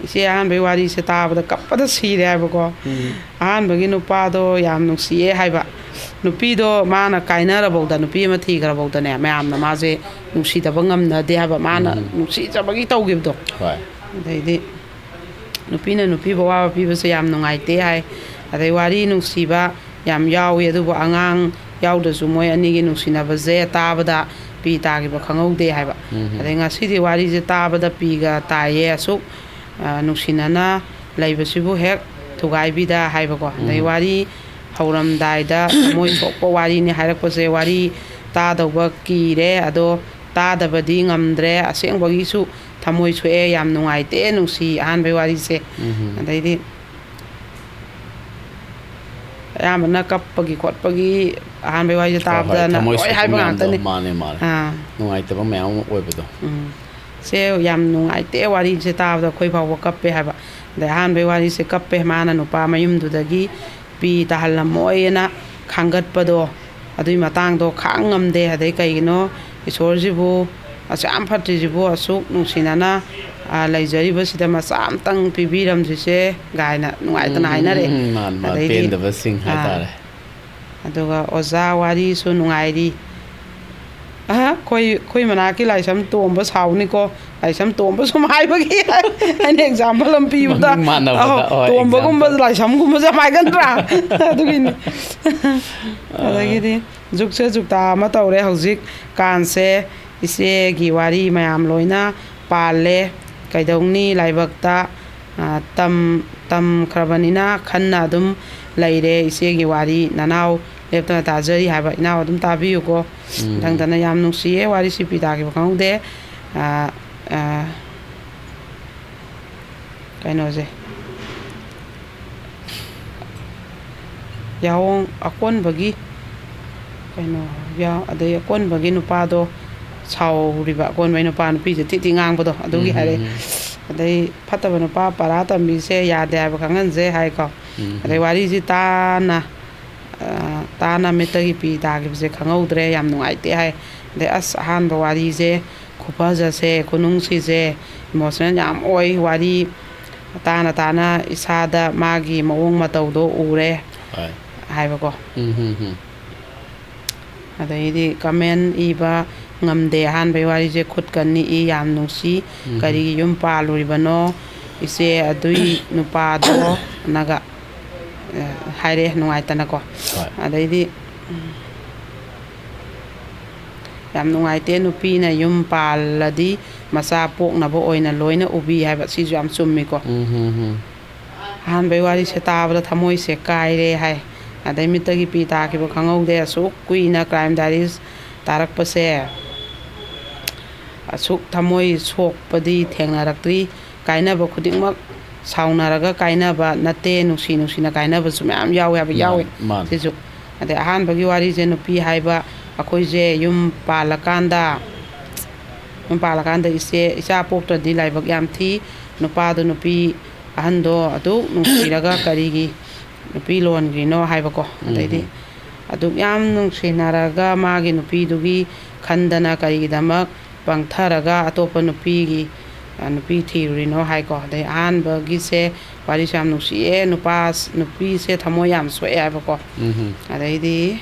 ꯏꯆꯦ ꯑꯍꯥꯟꯕꯩ ꯋꯥꯔꯤꯁꯦ ꯇꯥꯕꯗ ꯀꯞꯄꯗ ꯁꯤꯔꯦ ꯍꯥꯏꯕꯀꯣ꯫ ꯎꯝ꯫ ꯑꯍꯥꯟꯕꯒꯤ ꯅꯨꯄꯥꯗꯣ ꯌꯥꯝ ꯅꯨꯡꯁꯤꯌꯦ ꯍꯥꯏꯕ꯫ ꯅꯨꯄꯤꯗꯣ ꯃꯥꯅ ꯀꯥꯏꯅꯔꯕꯧꯗ, ꯅꯨꯄꯤ ꯑꯃ ꯊꯤꯈ꯭ꯔꯕꯧꯗꯅꯦ, ꯃꯌꯥꯝꯅ ꯃꯥꯁꯦ ꯅꯨꯡꯁꯤꯗꯕ ꯉꯝꯅꯗꯦ ꯍꯥꯏꯕ꯫ ꯃꯥꯅ ꯎꯝ꯫ ꯅꯨꯡꯁꯤꯖꯕꯒꯤ ꯇꯧꯈꯤꯕꯗꯣ꯫ ꯍꯣꯏ꯫ ꯑꯗꯩꯗꯤ ꯅꯨꯄꯤꯅ ꯅꯨꯄꯤꯕꯨ ꯑꯋꯥꯕ ꯄꯤꯕꯁꯦ ꯌꯥꯝ ꯅꯨꯡꯉꯥꯏꯇꯦ ꯍꯥꯏ꯫ ꯑꯗꯩ ꯋꯥꯔꯤ ꯅꯨꯡꯁꯤꯕ ꯌꯥꯝ ꯌꯥꯎꯏ, ꯑꯗꯨꯕꯨ ꯑꯉꯥꯡ ꯌꯥꯎꯗ꯭ꯔꯁꯨ ꯃꯣꯏ ꯑꯅꯤꯒꯤ ꯅꯨꯡꯁꯤꯅꯕꯁꯦ ꯇꯥꯕꯗ ꯄꯤ ꯇꯥꯈꯤꯕ ꯈꯪꯍꯧꯗꯦ ꯍꯥꯏꯕ꯫ ꯎꯝ꯫ ꯑꯗꯩ ꯉꯁꯤꯗꯤ ꯋꯥꯔꯤꯁꯦ ꯇꯥꯕꯗ ꯄꯤꯒ ꯇꯥꯏꯌꯦ, ꯑꯁꯨꯛ, ꯑ, ꯅꯨꯡꯁꯤꯅꯅ ꯂꯩꯕꯁꯤꯕꯨ ꯍꯦꯛ ꯊꯨꯒꯥꯏꯕꯤꯗ ꯍꯥꯏꯕꯀꯣ꯫ ꯑꯗꯩ ꯎꯝ꯫ ꯋꯥꯔꯤ ꯍꯧꯔꯝꯗꯥꯏꯗ ꯊꯃꯣꯏ ꯁꯣꯛꯄ ꯋꯥꯔꯤꯅꯤ ꯍꯥꯏꯔꯛꯄꯁꯦ, ꯋꯥꯔꯤ ꯇꯥꯗꯧꯕ ꯀꯤꯔꯦ, ꯑꯗꯣ ꯇꯥꯗꯕꯗꯤ ꯉꯝꯗ꯭ꯔꯦ꯫ ꯑꯁꯦꯡꯕꯒꯤꯁꯨ ꯊꯃꯣꯏ ꯁꯣꯛꯑꯦ, ꯌꯥꯝ ꯅꯨꯡꯉꯥꯏꯇꯦ, ꯅꯨꯡꯁꯤ ꯑꯍꯥꯟꯕꯩ ꯋꯥꯔꯤꯁꯦ꯫ ꯎꯝ꯫ ꯑꯗꯩꯗꯤ ꯑꯌꯥꯝꯕꯅ ꯀꯞꯄꯒꯤ ꯈꯣꯠꯄꯒꯤ ꯑꯍꯥꯟꯕꯩ ꯋꯥꯔꯤꯁꯦ ꯍꯣꯏ, ꯍꯣꯏ, ꯇꯥꯕꯗꯅ ꯊꯃꯣꯏ ꯂꯣꯏ ꯁꯣꯛꯄ ꯍꯥꯏꯕ ꯃꯌꯥꯝꯗꯣ, ꯉꯥꯛꯇꯅꯤ꯫ ꯃꯥꯅꯦ, ꯃꯥꯅꯦ꯫ ꯑꯥ꯫ ꯅꯨꯡꯉꯥꯏꯇꯕ ꯃꯌꯥꯝ ꯑꯃ ꯑꯣꯏꯕꯗꯣ꯫ ꯎꯝ꯫ ꯁꯦ ꯌꯥꯝ ꯅꯨꯡꯉꯥꯏꯇꯦ, ꯋꯥꯔꯤꯁꯦ ꯇꯥꯕꯗ ꯑꯩꯈꯣꯏ ꯐꯥꯎꯕ ꯀꯞꯄꯦ ꯍꯥꯏꯕ꯫ ꯑꯗꯩ ꯑꯍꯥꯟꯕꯩ ꯋꯥꯔꯤꯁꯦ ꯀꯞꯄꯦ, ꯃꯥꯅ ꯅꯨꯄꯥ ꯃꯌꯨꯝꯗꯨꯗꯒꯤ ꯄꯤ ꯇꯥꯍꯜꯂꯝꯃꯣꯏꯅ ꯈꯥꯡꯒꯠꯄꯗꯣ, ꯑꯗꯨꯒꯤ ꯃꯇꯥꯡꯗꯣ ꯈꯥꯡ ꯉꯝꯗꯦ꯫ ꯑꯗꯩ ꯀꯩꯒꯤꯅꯣ ꯏꯁꯣꯔꯁꯤꯕꯨ ꯑꯁꯨꯛ ꯌꯥꯝ ꯐꯠꯇ꯭ꯔꯤꯁꯤꯕꯨ, ꯑꯁꯨꯛ ꯅꯨꯡꯁꯤꯅꯅ, ꯑ, ꯂꯩꯖꯔꯤꯕꯁꯤꯗ ꯃꯆꯥ ꯑꯃꯇꯪ ꯄꯤꯕꯤꯔꯝꯗ꯭ꯔꯤꯁꯦ ꯀꯥꯏꯅ ꯅꯨꯡꯉꯥꯏꯇꯅ ꯎꯝ, ꯎꯝ, ꯍꯥꯏꯅꯔꯛꯑꯦ꯫ ꯎꯝ, ꯃꯥꯅꯤ, ꯃꯥꯅꯤ, ꯑꯗꯩꯗꯤ, ꯄꯦꯟꯗꯕꯁꯤꯡ ꯑ, ꯍꯥꯏꯇꯥꯔꯦ꯫ ꯑꯗꯨꯒ ꯑꯣꯖꯥ ꯋꯥꯔꯤꯁꯨ ꯅꯨꯡꯉꯥꯏꯔꯤ꯫ ꯑꯍ, ꯑꯩꯈꯣꯏ, ꯑꯩꯈꯣꯏ ꯃꯅꯥꯛꯀꯤ ꯂꯥꯏꯁ꯭ꯔꯝ ꯇꯣꯝꯕ ꯁꯥꯎꯅꯤꯀꯣ꯫ ꯂꯥꯏꯁ꯭ꯔꯝ ꯇꯣꯝꯕ ꯁꯨꯝ ꯍꯥꯏꯕꯒꯤ ꯑꯩꯅ example ꯑꯃ ꯄꯤꯕꯗ, ꯃꯃꯤꯡ ꯃꯥꯟꯅꯕꯗ, ꯑꯍꯣ, ꯍꯣꯏ, ꯇꯣꯝꯕꯒꯨꯝꯕ example꯫ ꯂꯥꯏꯁ꯭ꯔꯝꯒꯨꯝꯕꯁꯦ ꯌꯥꯝ ꯍꯥꯏꯒꯟꯗ꯭ꯔꯥ? ꯑꯗꯨꯒꯤꯅꯤ꯫ ꯑꯥ꯫ ꯑꯗꯒꯤꯗꯤ ꯖꯨꯛꯁꯦ ꯖꯨꯛꯇꯥ ꯑꯃ ꯇꯧꯔꯦ ꯍꯧꯖꯤꯛ ꯀꯥꯟꯁꯦ꯫ ꯏꯆꯦꯒꯤ ꯋꯥꯔꯤ ꯃꯌꯥꯝ ꯂꯣꯏꯅ ꯄꯥꯜꯂꯦ꯫ ꯀꯩꯗꯧꯅꯤ, ꯂꯥꯏꯕꯛꯇ, ꯑ, ꯇꯝ-, ꯇꯝꯈ꯭ꯔꯕꯅꯤꯅ ꯈꯟꯅ ꯑꯗꯨꯝ ꯂꯩꯔꯦ꯫ ꯏꯆꯦꯒꯤ ꯋꯥꯔꯤ ꯅꯅꯥꯎ ꯂꯦꯞꯇꯅ ꯇꯥꯖꯔꯤ ꯍꯥꯏꯕ ꯏꯅꯥꯎ ꯑꯗꯨꯝ ꯇꯥꯕꯤꯌꯨꯀꯣ꯫ ꯎꯝ꯫ ꯃꯊꯪꯗꯅ ꯌꯥꯝ ꯅꯨꯡꯁꯤꯌꯦ, ꯋꯥꯔꯤꯁꯤ ꯄꯤ ꯇꯥꯈꯤꯕ ꯈꯪꯍꯧꯗꯦ꯫ ꯑ, ꯑ, ꯀꯩꯅꯣꯁꯦ, ꯌꯥꯑꯣꯡ ꯑꯀꯣꯟꯕꯒꯤ ꯀꯩꯅꯣ, ꯌꯥ-, ꯑꯗꯩ ꯑꯀꯣꯟꯕꯒꯤ ꯅꯨꯄꯥꯗꯣ ꯁꯥꯎꯔꯤꯕ, ꯑꯀꯣꯟꯕꯒꯤ ꯅꯨꯄꯥ ꯅꯨꯄꯤꯁꯦ ꯊꯤ ꯊꯤ ꯉꯥꯡꯕꯗꯣ ꯑꯗꯨꯒꯤ ꯎꯝ, ꯍꯥꯏꯔꯦ꯫ ꯎꯝ, ꯎꯝ꯫ ꯑꯗꯩ ꯐꯠꯇꯕ ꯅꯨꯄꯥ ꯄꯔꯥ ꯇꯝꯕꯤꯁꯦ ꯌꯥꯗꯦ ꯍꯥꯏꯕ ꯈꯪꯍꯟꯁꯦ ꯍꯥꯏꯀꯣ꯫ ꯎꯝ, ꯑꯗꯩ ꯎꯝ꯫ ꯋꯥꯔꯤꯁꯤ ꯇꯥꯅ, ꯑ, ꯇꯥꯅ ꯃꯤꯠꯇꯒꯤ ꯄꯤ ꯇꯥꯈꯤꯕꯁꯦ ꯈꯪꯍꯧꯗ꯭ꯔꯦ, ꯌꯥꯝ ꯅꯨꯡꯉꯥꯏꯇꯦ ꯍꯥꯏ꯫ ꯑꯗꯩ ꯑꯁ, ꯑꯍꯥꯟꯕ ꯋꯥꯔꯤꯁꯦ ꯈꯨꯐꯖꯁꯦ, ꯈꯨꯅꯨꯡꯁꯤꯁꯦ, emotional ꯌꯥꯝ ꯑꯣꯏ꯫ ꯋꯥꯔꯤ ꯇꯥꯅ ꯇꯥꯅ ꯏꯁꯥꯗ ꯃꯥꯒꯤ ꯃꯑꯣꯡ ꯃꯇꯧꯗꯣ ꯎꯔꯦ ꯍꯣꯏ꯫ ꯍꯥꯏꯕꯀꯣ꯫ ꯎꯝ, ꯍꯝ, ꯍꯝ꯫ ꯑꯗꯩꯗꯤ comment ꯏꯕ ꯉꯝꯗꯦ, ꯑꯍꯥꯟꯕꯩ ꯋꯥꯔꯤꯁꯦ ꯈꯨꯠꯀ ꯅꯤꯛꯏ, ꯌꯥꯝ ꯅꯨꯡꯁꯤ, ꯎꯝ, ꯍꯝ꯫ ꯀꯔꯤꯒꯤ ꯌꯨꯝ ꯄꯥꯜꯂꯨꯔꯤꯕꯅꯣ ꯏꯆꯦ ꯑꯗꯨꯏ ꯅꯨꯄꯥꯗꯣ? ꯑꯅꯒ, ꯑ, ꯍꯥꯏꯔꯦ ꯅꯨꯡꯉꯥꯏꯇꯅꯀꯣ꯫ ꯍꯣꯏ꯫ ꯑꯗꯩꯗꯤ, ꯎꯝ, ꯌꯥꯝ ꯅꯨꯡꯉꯥꯏꯇꯦ, ꯅꯨꯄꯤꯅ ꯌꯨꯝ ꯄꯥꯜꯂꯗꯤ ꯃꯆꯥ ꯄꯣꯛꯅꯕ ꯑꯣꯏꯅ ꯂꯣꯏꯅ ꯎꯕꯤ ꯍꯥꯏꯕ, ꯁꯤꯁꯨ ꯌꯥꯝ ꯆꯨꯝꯃꯤꯀꯣ꯫ ꯎꯝ, ꯍꯝ, ꯍꯝ꯫ ꯑꯍꯥꯟꯕꯩ ꯋꯥꯔꯤꯁꯦ ꯇꯥꯕꯗ ꯊꯃꯣꯏꯁꯦ ꯀꯥꯏꯔꯦ ꯍꯥꯏ꯫ ꯑꯗꯩ ꯃꯤꯠꯇꯒꯤ ꯄꯤ ꯇꯥꯈꯤꯕ ꯈꯪꯍꯧꯗꯦ꯫ ꯑꯁꯨꯛ ꯀꯨꯏꯅ Crime Diaries ꯇꯥꯔꯛꯄꯁꯦ, ꯑꯁꯨꯛ ꯊꯃꯣꯏ ꯁꯣꯛꯄꯗꯤ ꯊꯦꯡꯅꯔꯛꯇ꯭ꯔꯤ꯫ ꯀꯥꯏꯅꯕ ꯈꯨꯗꯤꯡꯃꯛ ꯁꯥꯎꯅꯔꯒ ꯀꯥꯏꯅꯕ ꯅꯠꯇꯦ, ꯅꯨꯡꯁꯤ ꯅꯨꯡꯁꯤꯅ ꯀꯥꯏꯅꯕꯁꯨ ꯃꯌꯥꯝ ꯌꯥꯎꯋꯦ ꯍꯥꯏꯕ, ꯃꯥꯅꯤ, ꯌꯥꯎꯋꯦ ꯃꯥꯅꯤ꯫ ꯁꯤꯁꯨ꯫ ꯑꯗꯩ ꯑꯍꯥꯟꯕꯒꯤ ꯋꯥꯔꯤꯁꯦ, ꯅꯨꯄꯤ ꯍꯥꯏꯕ ꯑꯩꯈꯣꯏꯁꯦ ꯌꯨꯝ ꯄꯥꯜꯂꯀꯥꯟꯗ ꯌꯨꯝ ꯄꯥꯜꯂꯀꯥꯟꯗ ꯏꯆꯦ, ꯏꯆꯥ ꯄꯣꯛꯇ꯭ꯔꯗꯤ ꯂꯥꯏꯕꯛ ꯌꯥꯝ ꯊꯤ, ꯅꯨꯄꯥꯗꯣ ꯅꯨꯄꯤ ꯑꯍꯟꯗꯣ ꯑꯗꯨꯛ ꯅꯨꯡꯁꯤꯔꯒ ꯀꯔꯤꯒꯤ ꯅꯨꯄꯤ ꯂꯣꯟꯈ꯭ꯔꯤꯅꯣ ꯍꯥꯏꯕꯀꯣ꯫ ꯑꯗꯩꯗꯤ ꯎꯝ꯫ ꯑꯗꯨꯛ ꯌꯥꯝ ꯅꯨꯡꯁꯤꯅꯔꯒ ꯃꯥꯒꯤ ꯅꯨꯄꯤꯗꯨꯒꯤ ꯈꯟꯗꯅ ꯀꯔꯤꯒꯤꯗꯃꯛ ꯄꯪꯊꯔꯒ ꯑꯇꯣꯞꯄ ꯅꯨꯄꯤꯒꯤ, ꯑ, ꯅꯨꯄꯤ ꯊꯤꯔꯨꯔꯤꯅꯣ ꯍꯥꯏꯀꯣ꯫ ꯑꯗꯩ ꯑꯍꯥꯟꯕꯒꯤꯁꯦ ꯋꯥꯔꯤꯁꯨ ꯌꯥꯝ ꯅꯨꯡꯁꯤꯌꯦ, ꯅꯨꯄꯥ, ꯅꯨꯄꯤꯁꯦ ꯊꯃꯣꯏ ꯌꯥꯝ ꯁꯣꯛꯑꯦ ꯍꯥꯏꯕꯀꯣ꯫ ꯎꯝ꯫ ꯑꯗꯩꯗꯤ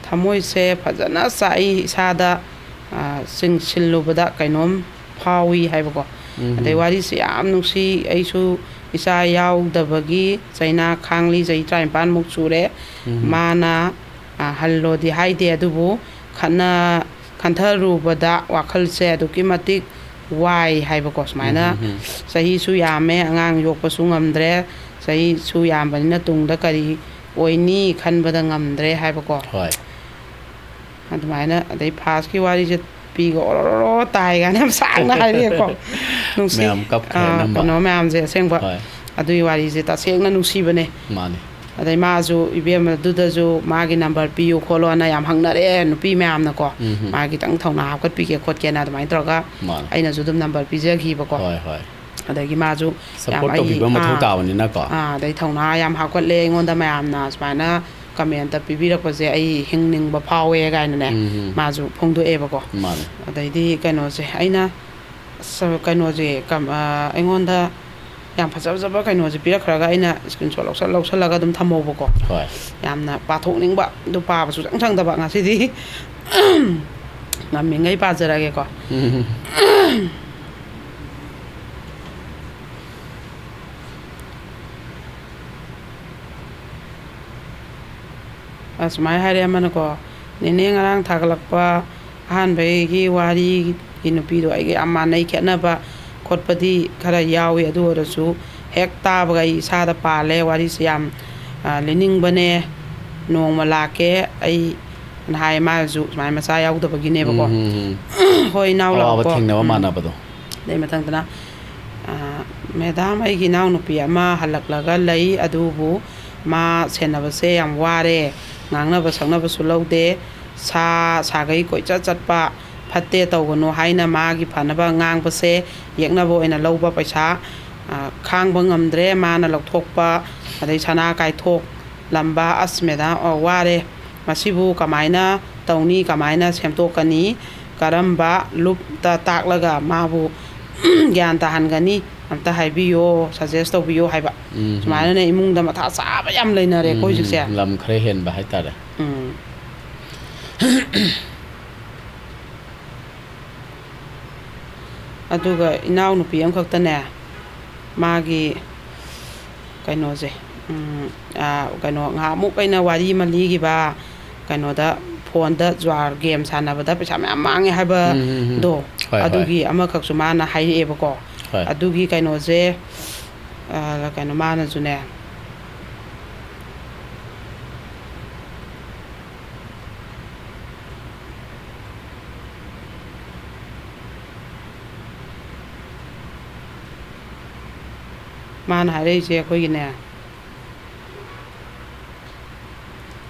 ꯊꯃꯣꯏꯁꯦ ꯐꯖꯅ ꯆꯥꯛꯏ ꯏꯁꯥꯗ, ꯑ, ꯆꯤꯡꯁꯤꯜꯂꯨꯕꯗ ꯀꯩꯅꯣꯝ ꯐꯥꯎꯏ ꯍꯥꯏꯕꯀꯣ꯫ ꯎꯝ꯫ ꯑꯗꯩ ꯋꯥꯔꯤꯁꯦ ꯌꯥꯝ ꯅꯨꯡꯁꯤ꯫ ꯑꯩꯁꯨ ꯏꯆꯥ ꯌꯥꯎꯗꯕꯒꯤ ꯆꯩꯅꯥ ꯈꯥꯡꯂꯤ, ꯆꯍꯤ ꯇꯔꯥꯅꯤꯄꯥꯟꯃꯨꯛ ꯁꯨꯔꯦ꯫ ꯎꯝ꯫ ꯃꯥꯅ, ꯑ, ꯍꯜꯂꯣꯗꯤ ꯍꯥꯏꯗꯦ, ꯑꯗꯨꯕꯨ ꯈꯠꯅ, ꯈꯟꯊꯔꯨꯕꯗ ꯋꯥꯈꯜꯁꯦ ꯑꯗꯨꯛꯀꯤ ꯃꯇꯤꯛ ꯋꯥꯏ ꯍꯥꯏꯕꯀꯣ꯫ ꯁꯨꯃꯥꯏꯅ ꯎꯝ, ꯎꯝ, ꯎꯝ꯫ ꯆꯍꯤꯁꯨ ꯌꯥꯝꯃꯦ, ꯑꯉꯥꯡ ꯌꯣꯛꯄꯁꯨ ꯉꯝꯗ꯭ꯔꯦ, ꯆꯍꯤꯁꯨ ꯌꯥꯝꯕꯅꯤꯅ ꯇꯨꯡꯗ ꯀꯔꯤ ꯑꯣꯏꯅꯤ ꯈꯟꯕꯗ ꯉꯝꯗ꯭ꯔꯦ ꯍꯥꯏꯕꯀꯣ꯫ ꯍꯣꯏ꯫ ꯑꯗꯨꯃꯥꯏꯅ, ꯑꯗꯩ ꯐꯥꯁꯀꯤ ꯋꯥꯔꯤꯁꯦ ꯄꯤꯒ ꯑꯣꯔꯣ ꯑꯣꯔꯣ ꯇꯥꯏ ꯀꯥꯏꯅ ꯌꯥꯝ ꯁꯥꯡꯅ ꯍꯥꯏꯔꯛꯑꯦꯀꯣ꯫ ꯅꯨꯡꯁꯤ꯫ ꯃꯌꯥꯝ ꯀꯞꯈ꯭ꯔꯦ ꯑꯥ, ꯑꯅꯝꯕ꯫ ꯀꯩꯅꯣ ꯃꯌꯥꯝꯁꯦ ꯑꯁꯦꯡꯕ꯫ ꯍꯣꯏ꯫ ꯑꯗꯨꯒꯤ ꯋꯥꯔꯤꯁꯦ ꯇꯁꯦꯡꯅ ꯅꯨꯡꯁꯤꯕꯅꯦ꯫ ꯃꯥꯅꯤ꯫ ꯑꯗꯩ ꯃꯥꯁꯨ, ꯏꯕꯦꯝꯃꯗꯨꯗꯁꯨ ꯃꯥꯒꯤ ꯅꯝꯕꯔ ꯄꯤꯌꯨ ꯈꯣꯠꯂꯣꯅ ꯌꯥꯝ ꯍꯪꯅꯔꯛꯑꯦ ꯅꯨꯄꯤ ꯃꯌꯥꯝꯅꯀꯣ꯫ ꯎꯝ ꯍꯝ꯫ ꯃꯥ ꯈꯤꯇꯪ ꯊꯧꯅꯥ ꯍꯥꯞꯀꯠꯄꯤꯒꯦ ꯈꯣꯠꯀꯦꯅ ꯑꯗꯨꯃꯥꯏꯅ ꯇꯧꯔꯒ ꯃꯥꯅꯤ꯫ ꯑꯩꯅꯁꯨ ꯑꯗꯨꯝ ꯅꯝꯕꯔ ꯄꯤꯖꯈꯤꯕꯀꯣ꯫ ꯍꯣꯏ, ꯍꯣꯏ꯫ ꯑꯗꯒꯤ ꯃꯥꯁꯨ ꯌꯥꯝ ꯁꯄꯣꯔꯠ ꯑꯩ, ꯇꯧꯕꯤꯕ ꯃꯊꯧ ꯑꯥ, ꯇꯥꯕꯅꯤꯅꯀꯣ꯫ ꯑꯥ, ꯑꯗꯩ ꯊꯧꯅꯥ ꯌꯥꯝ ꯍꯥꯞꯀꯠꯂꯦ ꯑꯩꯉꯣꯟꯗ ꯃꯌꯥꯝꯅ ꯁꯨꯃꯥꯏꯅ ꯀꯃꯦꯟꯇ ꯄꯤꯕꯤꯔꯛꯄꯁꯦ, ꯑꯩ ꯍꯤꯡꯅꯤꯡꯕ ꯐꯥꯎꯋꯦ ꯀꯥꯏꯅꯅꯦ, ꯎꯝ, ꯎꯝ꯫ ꯃꯥꯁꯨ ꯐꯣꯡꯗꯣꯛꯑꯦꯕꯀꯣ꯫ ꯃꯥꯅꯦ꯫ ꯑꯗꯩꯗꯤ ꯀꯩꯅꯣꯁꯦ, ꯑꯩꯅ ꯑꯁ, ꯀꯩꯅꯣꯁꯦ, ꯀꯝ-, ꯑ, ꯑꯩꯉꯣꯟꯗ ꯌꯥꯝ ꯐꯖ ꯐꯖꯕ ꯀꯩꯅꯣꯁꯦ ꯄꯤꯔꯛꯈ꯭ꯔꯒ ꯑꯩꯅ ꯁ꯭ꯀ꯭ꯔꯤꯟꯁꯣꯠ ꯂꯧꯁꯜ-, ꯂꯧꯁꯜꯂꯒ ꯑꯗꯨꯝ ꯊꯝꯍꯧꯕꯀꯣ꯫ ꯍꯣꯏ꯫ ꯌꯥꯝꯅ ꯄꯥꯊꯣꯛꯅꯤꯡꯕ, ꯑꯗꯨ ꯄꯥꯕ ꯁꯨꯡꯆꯪ ꯁꯪꯗꯕ꯫ ꯉꯁꯤꯗꯤ ꯉꯝꯃꯤꯉꯩ ꯄꯥꯖꯔꯒꯦꯀꯣ꯫ ꯎꯝ꯫ ꯑꯁꯨꯃꯥꯏꯅ ꯍꯥꯏꯔꯦ ꯑꯃꯅꯀꯣ, "ꯅꯦꯅꯦ, ꯉꯔꯥꯡ ꯊꯥꯒꯠꯂꯛꯄ ꯑꯍꯥꯟꯕꯒꯤ ꯋꯥꯔꯤꯒꯤ ꯅꯨꯄꯤꯗꯣ ꯑꯩꯒ ꯌꯥꯝ ꯃꯥꯟꯅꯩ, ꯈꯦꯠꯅꯕ ꯈꯣꯠꯄꯗꯤ ꯈꯔ ꯌꯥꯎꯏ, ꯑꯗꯨ ꯑꯣꯏꯔꯁꯨ ꯍꯦꯛ ꯇꯥꯕꯒ ꯑꯩ ꯏꯁꯥꯗ ꯄꯥꯜꯂꯦ, ꯋꯥꯔꯤꯁꯦ ꯌꯥꯝ, ꯑ, ꯂꯤꯅꯤꯡꯕꯅꯦ꯫ ꯅꯣꯡꯃ ꯂꯥꯛꯀꯦ ꯑꯩ", ꯍꯥꯏ꯫ ꯃꯥꯁꯨ ꯁꯨꯃꯥꯏꯅ ꯃꯆꯥ ꯌꯥꯎꯗꯕꯒꯤꯅꯦꯕꯀꯣ꯫ ꯎꯝ, ꯎꯝ, ꯎꯝ꯫ "ꯍꯣꯏ, ꯏꯅꯥꯎ, ꯑꯋꯥꯕ ꯂꯥꯛꯑꯣꯀꯣ"꯫ ꯊꯦꯡꯅꯕ ꯎꯝ꯫ ꯃꯥꯟꯅꯕꯗꯣ꯫ ꯑꯗꯩ ꯃꯊꯪꯗꯅ, ꯑ, "ꯃꯦꯗꯥꯝ, ꯑꯩꯒꯤ ꯏꯅꯥꯎꯅꯨꯄꯤ ꯑꯃ ꯍꯜꯂꯛꯂꯒ ꯂꯩ, ꯑꯗꯨꯕꯨ ꯃꯥ ꯁꯦꯟꯅꯕꯁꯦ ꯌꯥꯝ ꯋꯥꯔꯦ꯫ ꯉꯥꯡꯅꯕ ꯁꯛꯅꯕꯁꯨ ꯂꯧꯗꯦ꯫ ꯁꯥ ꯁꯥꯒꯩ ꯀꯣꯏꯆꯠ ꯆꯠꯄ, ꯐꯠꯇꯦ ꯇꯧꯒꯅꯨ ꯍꯥꯏꯅ ꯃꯥꯒꯤ ꯐꯅꯕ ꯉꯥꯡꯕꯁꯦ ꯌꯦꯛꯅꯕ ꯑꯣꯏꯅ ꯂꯧꯕ ꯄꯩꯁꯥ, ꯑ, ꯈꯥꯡꯕ ꯉꯝꯗ꯭ꯔꯦ꯫ ꯃꯥꯅ ꯂꯧꯊꯣꯛꯄ, ꯑꯗꯩ ꯁꯅꯥ ꯀꯥꯏꯊꯣꯛꯂꯝꯕ꯫ ꯑꯁ, ꯃꯦꯗꯥꯝ, ꯑ, ꯋꯥꯔꯦ꯫ ꯃꯁꯤꯕꯨ ꯀꯃꯥꯏꯅ ꯇꯧꯅꯤ? ꯀꯃꯥꯏꯅ ꯁꯦꯝꯗꯣꯛꯀꯅꯤ? ꯀꯔꯝꯕ ꯂꯨꯞꯇ ꯇꯥꯛꯂꯒ ꯃꯥꯕꯨ ꯒ꯭ꯌꯥꯟ ꯇꯥꯍꯟꯒꯅꯤ? ꯑꯝꯇ ꯍꯥꯏꯕꯤꯌꯣ, suggest ꯇꯧꯕꯤꯌꯣ ꯍꯥꯏꯕ꯫ ꯎꯝ, ꯎꯝ꯫ ꯁꯨꯃꯥꯏꯅꯅꯦ, ꯏꯃꯨꯡꯗ ꯃꯊꯥ ꯆꯥꯕ ꯌꯥꯝ ꯂꯩꯅꯔꯦꯀꯣ ꯎꯝ, ꯍꯧꯖꯤꯛꯁꯦ꯫ ꯎꯝ, ꯂꯝ ꯈꯔ ꯍꯦꯟꯕ ꯍꯥꯏꯇꯥꯔꯦ꯫ ꯎꯝ꯫ ꯑꯗꯨꯒ ꯏꯅꯥꯎꯅꯨꯄꯤ ꯑꯃꯈꯛꯇꯅꯦ, ꯃꯥꯒꯤ ꯀꯩꯅꯣꯁꯦ, ꯎꯝ, ꯑꯥ, ꯀꯩꯅꯣ, ꯉꯍꯥꯟꯃꯨꯛ ꯑꯩꯅ ꯋꯥꯔꯤ ꯑꯃ ꯂꯤꯈꯤꯕ, ꯀꯩꯅꯣꯗ, ꯐꯣꯟꯗ ꯖ꯭ꯋꯥꯔ ꯒꯦꯝ ꯁꯥꯟꯅꯕꯗ ꯄꯩꯁꯥ ꯃꯌꯥꯝ ꯃꯥꯡꯉꯦ ꯎꯝ, ꯎꯝ, ꯎꯝ꯫ ꯍꯥꯏꯕꯗꯣ, ꯍꯣꯏ, ꯍꯣꯏ꯫ ꯑꯗꯨꯒꯤ ꯑꯃꯈꯛꯁꯨ ꯃꯥꯅ ꯍꯥꯏꯔꯛꯑꯦꯕꯀꯣ꯫ ꯍꯣꯏ꯫ ꯑꯗꯨꯒꯤ ꯀꯩꯅꯣꯁꯦ, ꯑꯥ, ꯀꯩꯅꯣ, ꯃꯥꯅꯁꯨꯅꯦ, ꯃꯥꯅ ꯍꯥꯏꯔꯛꯏꯁꯦ ꯑꯩꯈꯣꯏꯒꯤꯅꯦ,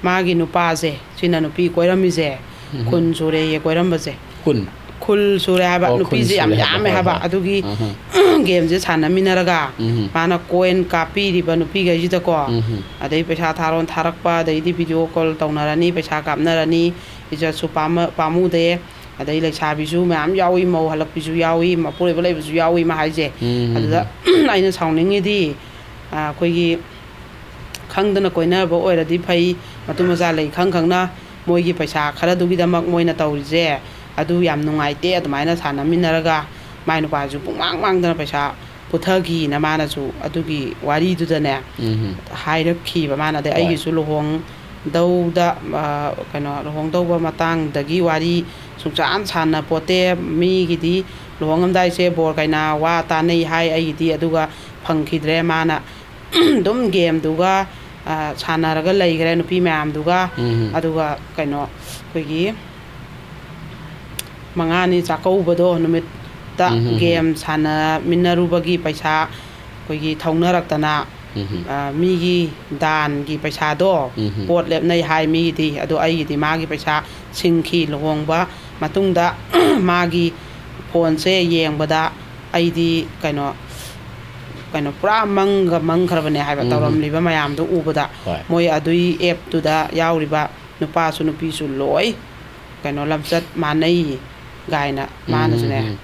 ꯃꯥꯒꯤ ꯅꯨꯄꯥꯁꯦ, ꯁꯤꯅ ꯅꯨꯄꯤ ꯀꯣꯏꯔꯝꯃꯤꯁꯦ, ꯎꯝ꯫ ꯀꯨꯟ ꯁꯨꯔꯦꯌꯦ ꯀꯣꯏꯔꯝꯕꯁꯦ꯫ ꯀꯨꯟ? ꯈꯨꯜ ꯁꯨꯔꯦ ꯍꯥꯏꯕ, ꯑꯣ, ꯈꯨꯜ ꯅꯨꯄꯤꯁꯦ ꯌꯥꯝ ꯁꯨꯔꯦ ꯍꯥꯏꯕ, ꯌꯥꯝꯃꯦ ꯍꯣꯏ, ꯍꯥꯏꯕ꯫ ꯍꯣꯏ꯫ ꯑꯗꯨꯒꯤ ꯑꯍꯥ꯫ ꯒꯦꯝꯁꯦ ꯁꯥꯟꯅꯃꯤꯟꯅꯔꯒ ꯎꯝ꯫ ꯃꯥꯅ ꯀꯣꯏꯟ ꯀꯥꯞꯄꯤꯔꯤꯕ ꯅꯨꯄꯤꯈꯩꯁꯤꯗꯀꯣ, ꯎꯝ꯫ ꯑꯗꯩ ꯄꯩꯁꯥ ꯊꯥꯔꯣꯅ ꯊꯥꯔꯛꯄ, ꯑꯗꯩꯗꯤ ꯚꯤꯗꯤꯑꯣ ꯀꯣꯜ ꯇꯧꯅꯔꯅꯤ, ꯄꯩꯁꯥ ꯀꯥꯞꯅꯔꯅꯤ, ꯏꯖꯠꯁꯨ ꯄꯥꯝꯃ-, ꯄꯥꯝꯃꯨꯗꯦ꯫ ꯑꯗꯩ ꯂꯩꯁꯥꯕꯤꯁꯨ ꯃꯌꯥꯝ ꯌꯥꯎꯏ, ꯃꯧ ꯍꯜꯂꯛꯄꯤꯁꯨ ꯌꯥꯎꯏ, ꯃꯄꯨꯔꯣꯏꯕ ꯂꯩꯕꯁꯨ ꯌꯥꯎꯏ ꯃꯥ ꯍꯥꯏꯁꯦ꯫ ꯎꯝ꯫ ꯑꯗꯨꯗ ꯑꯩꯅ ꯁꯥꯎꯅꯤꯡꯉꯤꯗꯤ, ꯑ, ꯑꯩꯈꯣꯏꯒꯤ ꯈꯪꯗꯅ ꯀꯣꯏꯅꯕ ꯑꯣꯏꯔꯗꯤ ꯐꯩ, ꯃꯇꯨ ꯃꯆꯥ ꯂꯩ ꯈꯪ ꯈꯪꯅ ꯃꯣꯏꯒꯤ ꯄꯩꯁꯥ ꯈꯔꯗꯨꯒꯤꯗꯃꯛ ꯃꯣꯏꯅ ꯇꯧꯔꯤꯁꯦ, ꯑꯗꯨ ꯌꯥꯝ ꯅꯨꯡꯉꯥꯏꯇꯦ꯫ ꯑꯗꯨꯃꯥꯏꯅ ꯁꯥꯟꯅꯃꯤꯟꯅꯔꯒ ꯃꯥꯏ ꯅꯨꯄꯥꯁꯨ ꯄꯨꯡꯃꯥꯡ ꯃꯥꯡꯗꯅ ꯄꯩꯁꯥ ꯄꯨꯊꯈꯤꯅ ꯃꯥꯅꯁꯨ ꯑꯗꯨꯒꯤ ꯋꯥꯔꯤꯗꯨꯗꯅꯦ ꯎꯝ꯫ ꯍꯥꯏꯔꯛꯈꯤꯕ ꯃꯥꯅ꯫ ꯑꯗꯩ ꯍꯣꯏ꯫ ꯑꯩꯒꯤꯁꯨ ꯂꯨꯍꯣꯡꯗꯧꯗ, ꯑ, ꯀꯩꯅꯣ, ꯂꯨꯍꯣꯡꯗꯧꯕ ꯃꯇꯥꯡꯗꯒꯤ ꯋꯥꯔꯤ ꯁꯨꯡꯁꯥꯟ ꯁꯥꯟꯅ ꯄꯣꯠꯇꯦ꯫ ꯃꯤꯒꯤꯗꯤ ꯂꯨꯍꯣꯡꯉꯝꯗꯥꯏꯁꯦ ꯕꯣꯔ ꯀꯩꯅꯥ ꯋꯥ ꯇꯥꯅꯩ ꯍꯥꯏ, ꯑꯩꯒꯤꯗꯤ ꯑꯗꯨꯒ ꯐꯪꯈꯤꯗ꯭ꯔꯦ꯫ ꯃꯥꯅ ꯑꯗꯨꯝ ꯒꯦꯝꯗꯨꯒ, ꯑ, ꯁꯥꯟꯅꯔꯒ ꯂꯩꯈ꯭ꯔꯦ ꯅꯨꯄꯤ ꯃꯌꯥꯝꯗꯨꯒ꯫ ꯎꯝ꯫ ꯑꯗꯨꯒ ꯀꯩꯅꯣ, ꯑꯩꯈꯣꯏꯒꯤ ꯃꯉꯥꯅꯤ ꯆꯥꯛꯀꯧꯕꯗꯣ ꯅꯨꯃꯤꯠꯇ ꯎꯝ, ꯎꯝ, ꯎꯝ꯫ ꯒꯦꯝ ꯁꯥꯟꯅꯃꯤꯟꯅꯔꯨꯕꯒꯤ ꯄꯩꯁꯥ ꯑꯩꯈꯣꯏꯒꯤ ꯊꯧꯅꯔꯛꯇꯅ, ꯎꯝ, ꯎꯝ꯫ ꯑ, ꯃꯤꯒꯤ ꯗꯥꯟꯒꯤ ꯄꯩꯁꯥꯗꯣ ꯎꯝ, ꯎꯝ꯫ ꯄꯣꯠ ꯂꯦꯞꯅꯩ ꯍꯥꯏ ꯃꯤꯒꯤꯗꯤ, ꯑꯗꯣ ꯑꯩꯒꯤꯗꯤ ꯃꯥꯒꯤ ꯄꯩꯁꯥ ꯁꯤꯡꯈꯤ꯫ ꯂꯨꯍꯣꯡꯕ ꯃꯇꯨꯡꯗ ꯃꯥꯒꯤ ꯐꯣꯟꯁꯦ ꯌꯦꯡꯕꯗ ꯑꯩꯗꯤ ꯀꯩꯅꯣ, ꯀꯩꯅꯣ, ꯄꯨꯔꯥ ꯃꯪꯒ ꯃꯪꯈ꯭ꯔꯕꯅꯦ ꯍꯥꯏꯕ꯫ ꯎꯝ꯫ ꯇꯧꯔꯝꯂꯤꯕ ꯃꯌꯥꯝꯗꯣ ꯎꯕꯗ꯫ ꯍꯣꯏ꯫ ꯃꯣꯏ ꯑꯗꯨꯒꯤ ꯑꯦꯞꯇꯨꯗ ꯌꯥꯎꯔꯤꯕ ꯅꯨꯄꯥꯁꯨ ꯅꯨꯄꯤꯁꯨ ꯂꯣꯏ ꯀꯩꯅꯣ, ꯂꯝꯆꯠ ꯃꯥꯟꯅꯩ ꯀꯥꯏꯅ ꯎꯝ, ꯃꯥꯅꯁꯨꯅꯦ꯫ ꯎꯝ꯫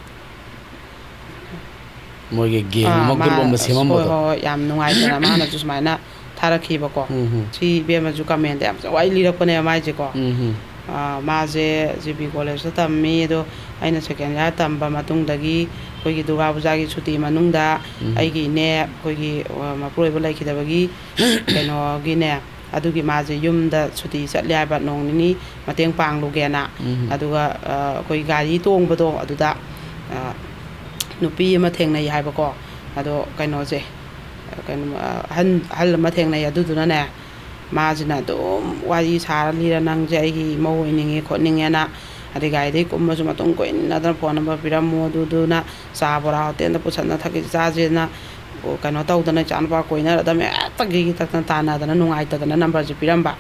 ꯃꯣꯏꯒꯤ ꯒꯦꯡ ꯑꯥ, ꯑꯃ, ꯃꯥ-, ꯒ꯭ꯔꯨꯞ ꯑꯃ ꯑꯁ, ꯍꯣꯏ, ꯁꯦꯝꯃꯝꯕꯗꯣ꯫ ꯍꯣꯏ, ꯍꯣꯏ, ꯌꯥꯝ ꯅꯨꯡꯉꯥꯏꯇꯅ ꯃꯥꯅꯁꯨ ꯁꯨꯃꯥꯏꯅ ꯊꯥꯔꯛꯈꯤꯕꯀꯣ꯫ ꯎꯝ, ꯎꯝ꯫ ꯁꯤ ꯏꯕꯦꯝꯃꯁꯨ ꯀꯃꯦꯟꯗ ꯌꯥꯝ ꯋꯥꯔꯤ ꯂꯤꯔꯛꯄꯅꯦꯕ ꯃꯥꯏꯁꯦꯀꯣ꯫ ꯎꯝ, ꯎꯝ꯫ ꯑꯥ, ꯃꯥꯁꯦ ꯖꯤ ꯄꯤ ꯀꯣꯂꯦꯖꯇ ꯇꯝꯃꯤ꯫ ꯑꯗꯣ ꯑꯩꯅ ꯁꯦꯀꯦꯟ ꯏꯌꯥꯔ ꯇꯝꯕ ꯃꯇꯨꯡꯗꯒꯤ ꯑꯩꯈꯣꯏꯒꯤ ꯗꯨꯔꯒꯥ ꯄꯨꯖꯥꯒꯤ ꯁꯨꯇꯤ ꯃꯅꯨꯡꯗ ꯎꯝ꯫ ꯑꯩꯒꯤ ꯏꯅꯦ, ꯑꯩꯈꯣꯏꯒꯤ, ꯑ, ꯃꯄꯨꯔꯣꯏꯕ ꯂꯩꯈꯤꯗꯕꯒꯤ ꯀꯩꯅꯣꯒꯤꯅꯦ, ꯑꯗꯨꯒꯤ ꯃꯥꯁꯦ ꯌꯨꯝꯗ ꯁꯨꯇꯤ ꯆꯠꯂꯦ ꯍꯥꯏꯕ, ꯅꯣꯡ ꯅꯤꯅꯤ ꯃꯇꯦꯡ ꯄꯥꯡꯂꯨꯒꯦꯅ꯫ ꯎꯝ꯫ ꯑꯗꯨꯒ, ꯑ, ꯑꯩꯈꯣꯏ ꯒꯥꯔꯤ ꯇꯣꯡꯕꯗꯣ ꯑꯗꯨꯗ, ꯑ, ꯅꯨꯄꯤ ꯑꯃ ꯊꯦꯡꯅꯩ ꯍꯥꯏꯕꯀꯣ꯫ ꯑꯗꯣ ꯀꯩꯅꯣꯁꯦ, ꯀꯩꯅꯣ, ꯑꯍꯟ, ꯑꯍꯜ ꯑꯃ ꯊꯦꯡꯅꯩ꯫ ꯑꯗꯨꯗꯨꯅꯅꯦ, ꯃꯥꯁꯤꯅ ꯑꯗꯨꯝ ꯋꯥꯔꯤ ꯁꯥꯔ ꯂꯤꯔ, "ꯅꯪꯁꯦ ꯑꯩꯒꯤ ꯏꯃꯧ ꯑꯣꯏꯅꯤꯡꯉꯦ ꯈꯣꯠꯅꯤꯡꯉꯦꯅ", ꯑꯗꯩ ꯒꯥꯔꯤꯗꯒꯤ ꯀꯨꯝꯃꯁꯨ ꯃꯇꯨꯡ ꯀꯣꯏꯅꯗꯅ ꯐꯣꯟ ꯅꯝꯕꯔ ꯄꯤꯔꯝꯃꯣ, ꯑꯗꯨꯗꯨꯅ ꯆꯥ ꯕꯣꯔꯥ ꯍꯣꯇꯦꯜꯗ ꯄꯨꯁꯟꯅ ꯊꯛꯀꯤ ꯆꯥꯁꯦꯅ, ꯀꯩꯅꯣ ꯇꯧꯗꯅ, ꯏꯆꯥꯅꯨꯄꯥ ꯀꯣꯏꯅꯔꯗꯝꯅꯦ, ꯍꯦꯛꯇ ꯒꯤꯒꯤ ꯇꯛꯇꯅ ꯇꯥꯟꯅꯗꯅ ꯅꯨꯡꯉꯥꯏꯇꯗꯅ ꯅꯝꯕꯔꯁꯦ ꯄꯤꯔꯝꯕ꯫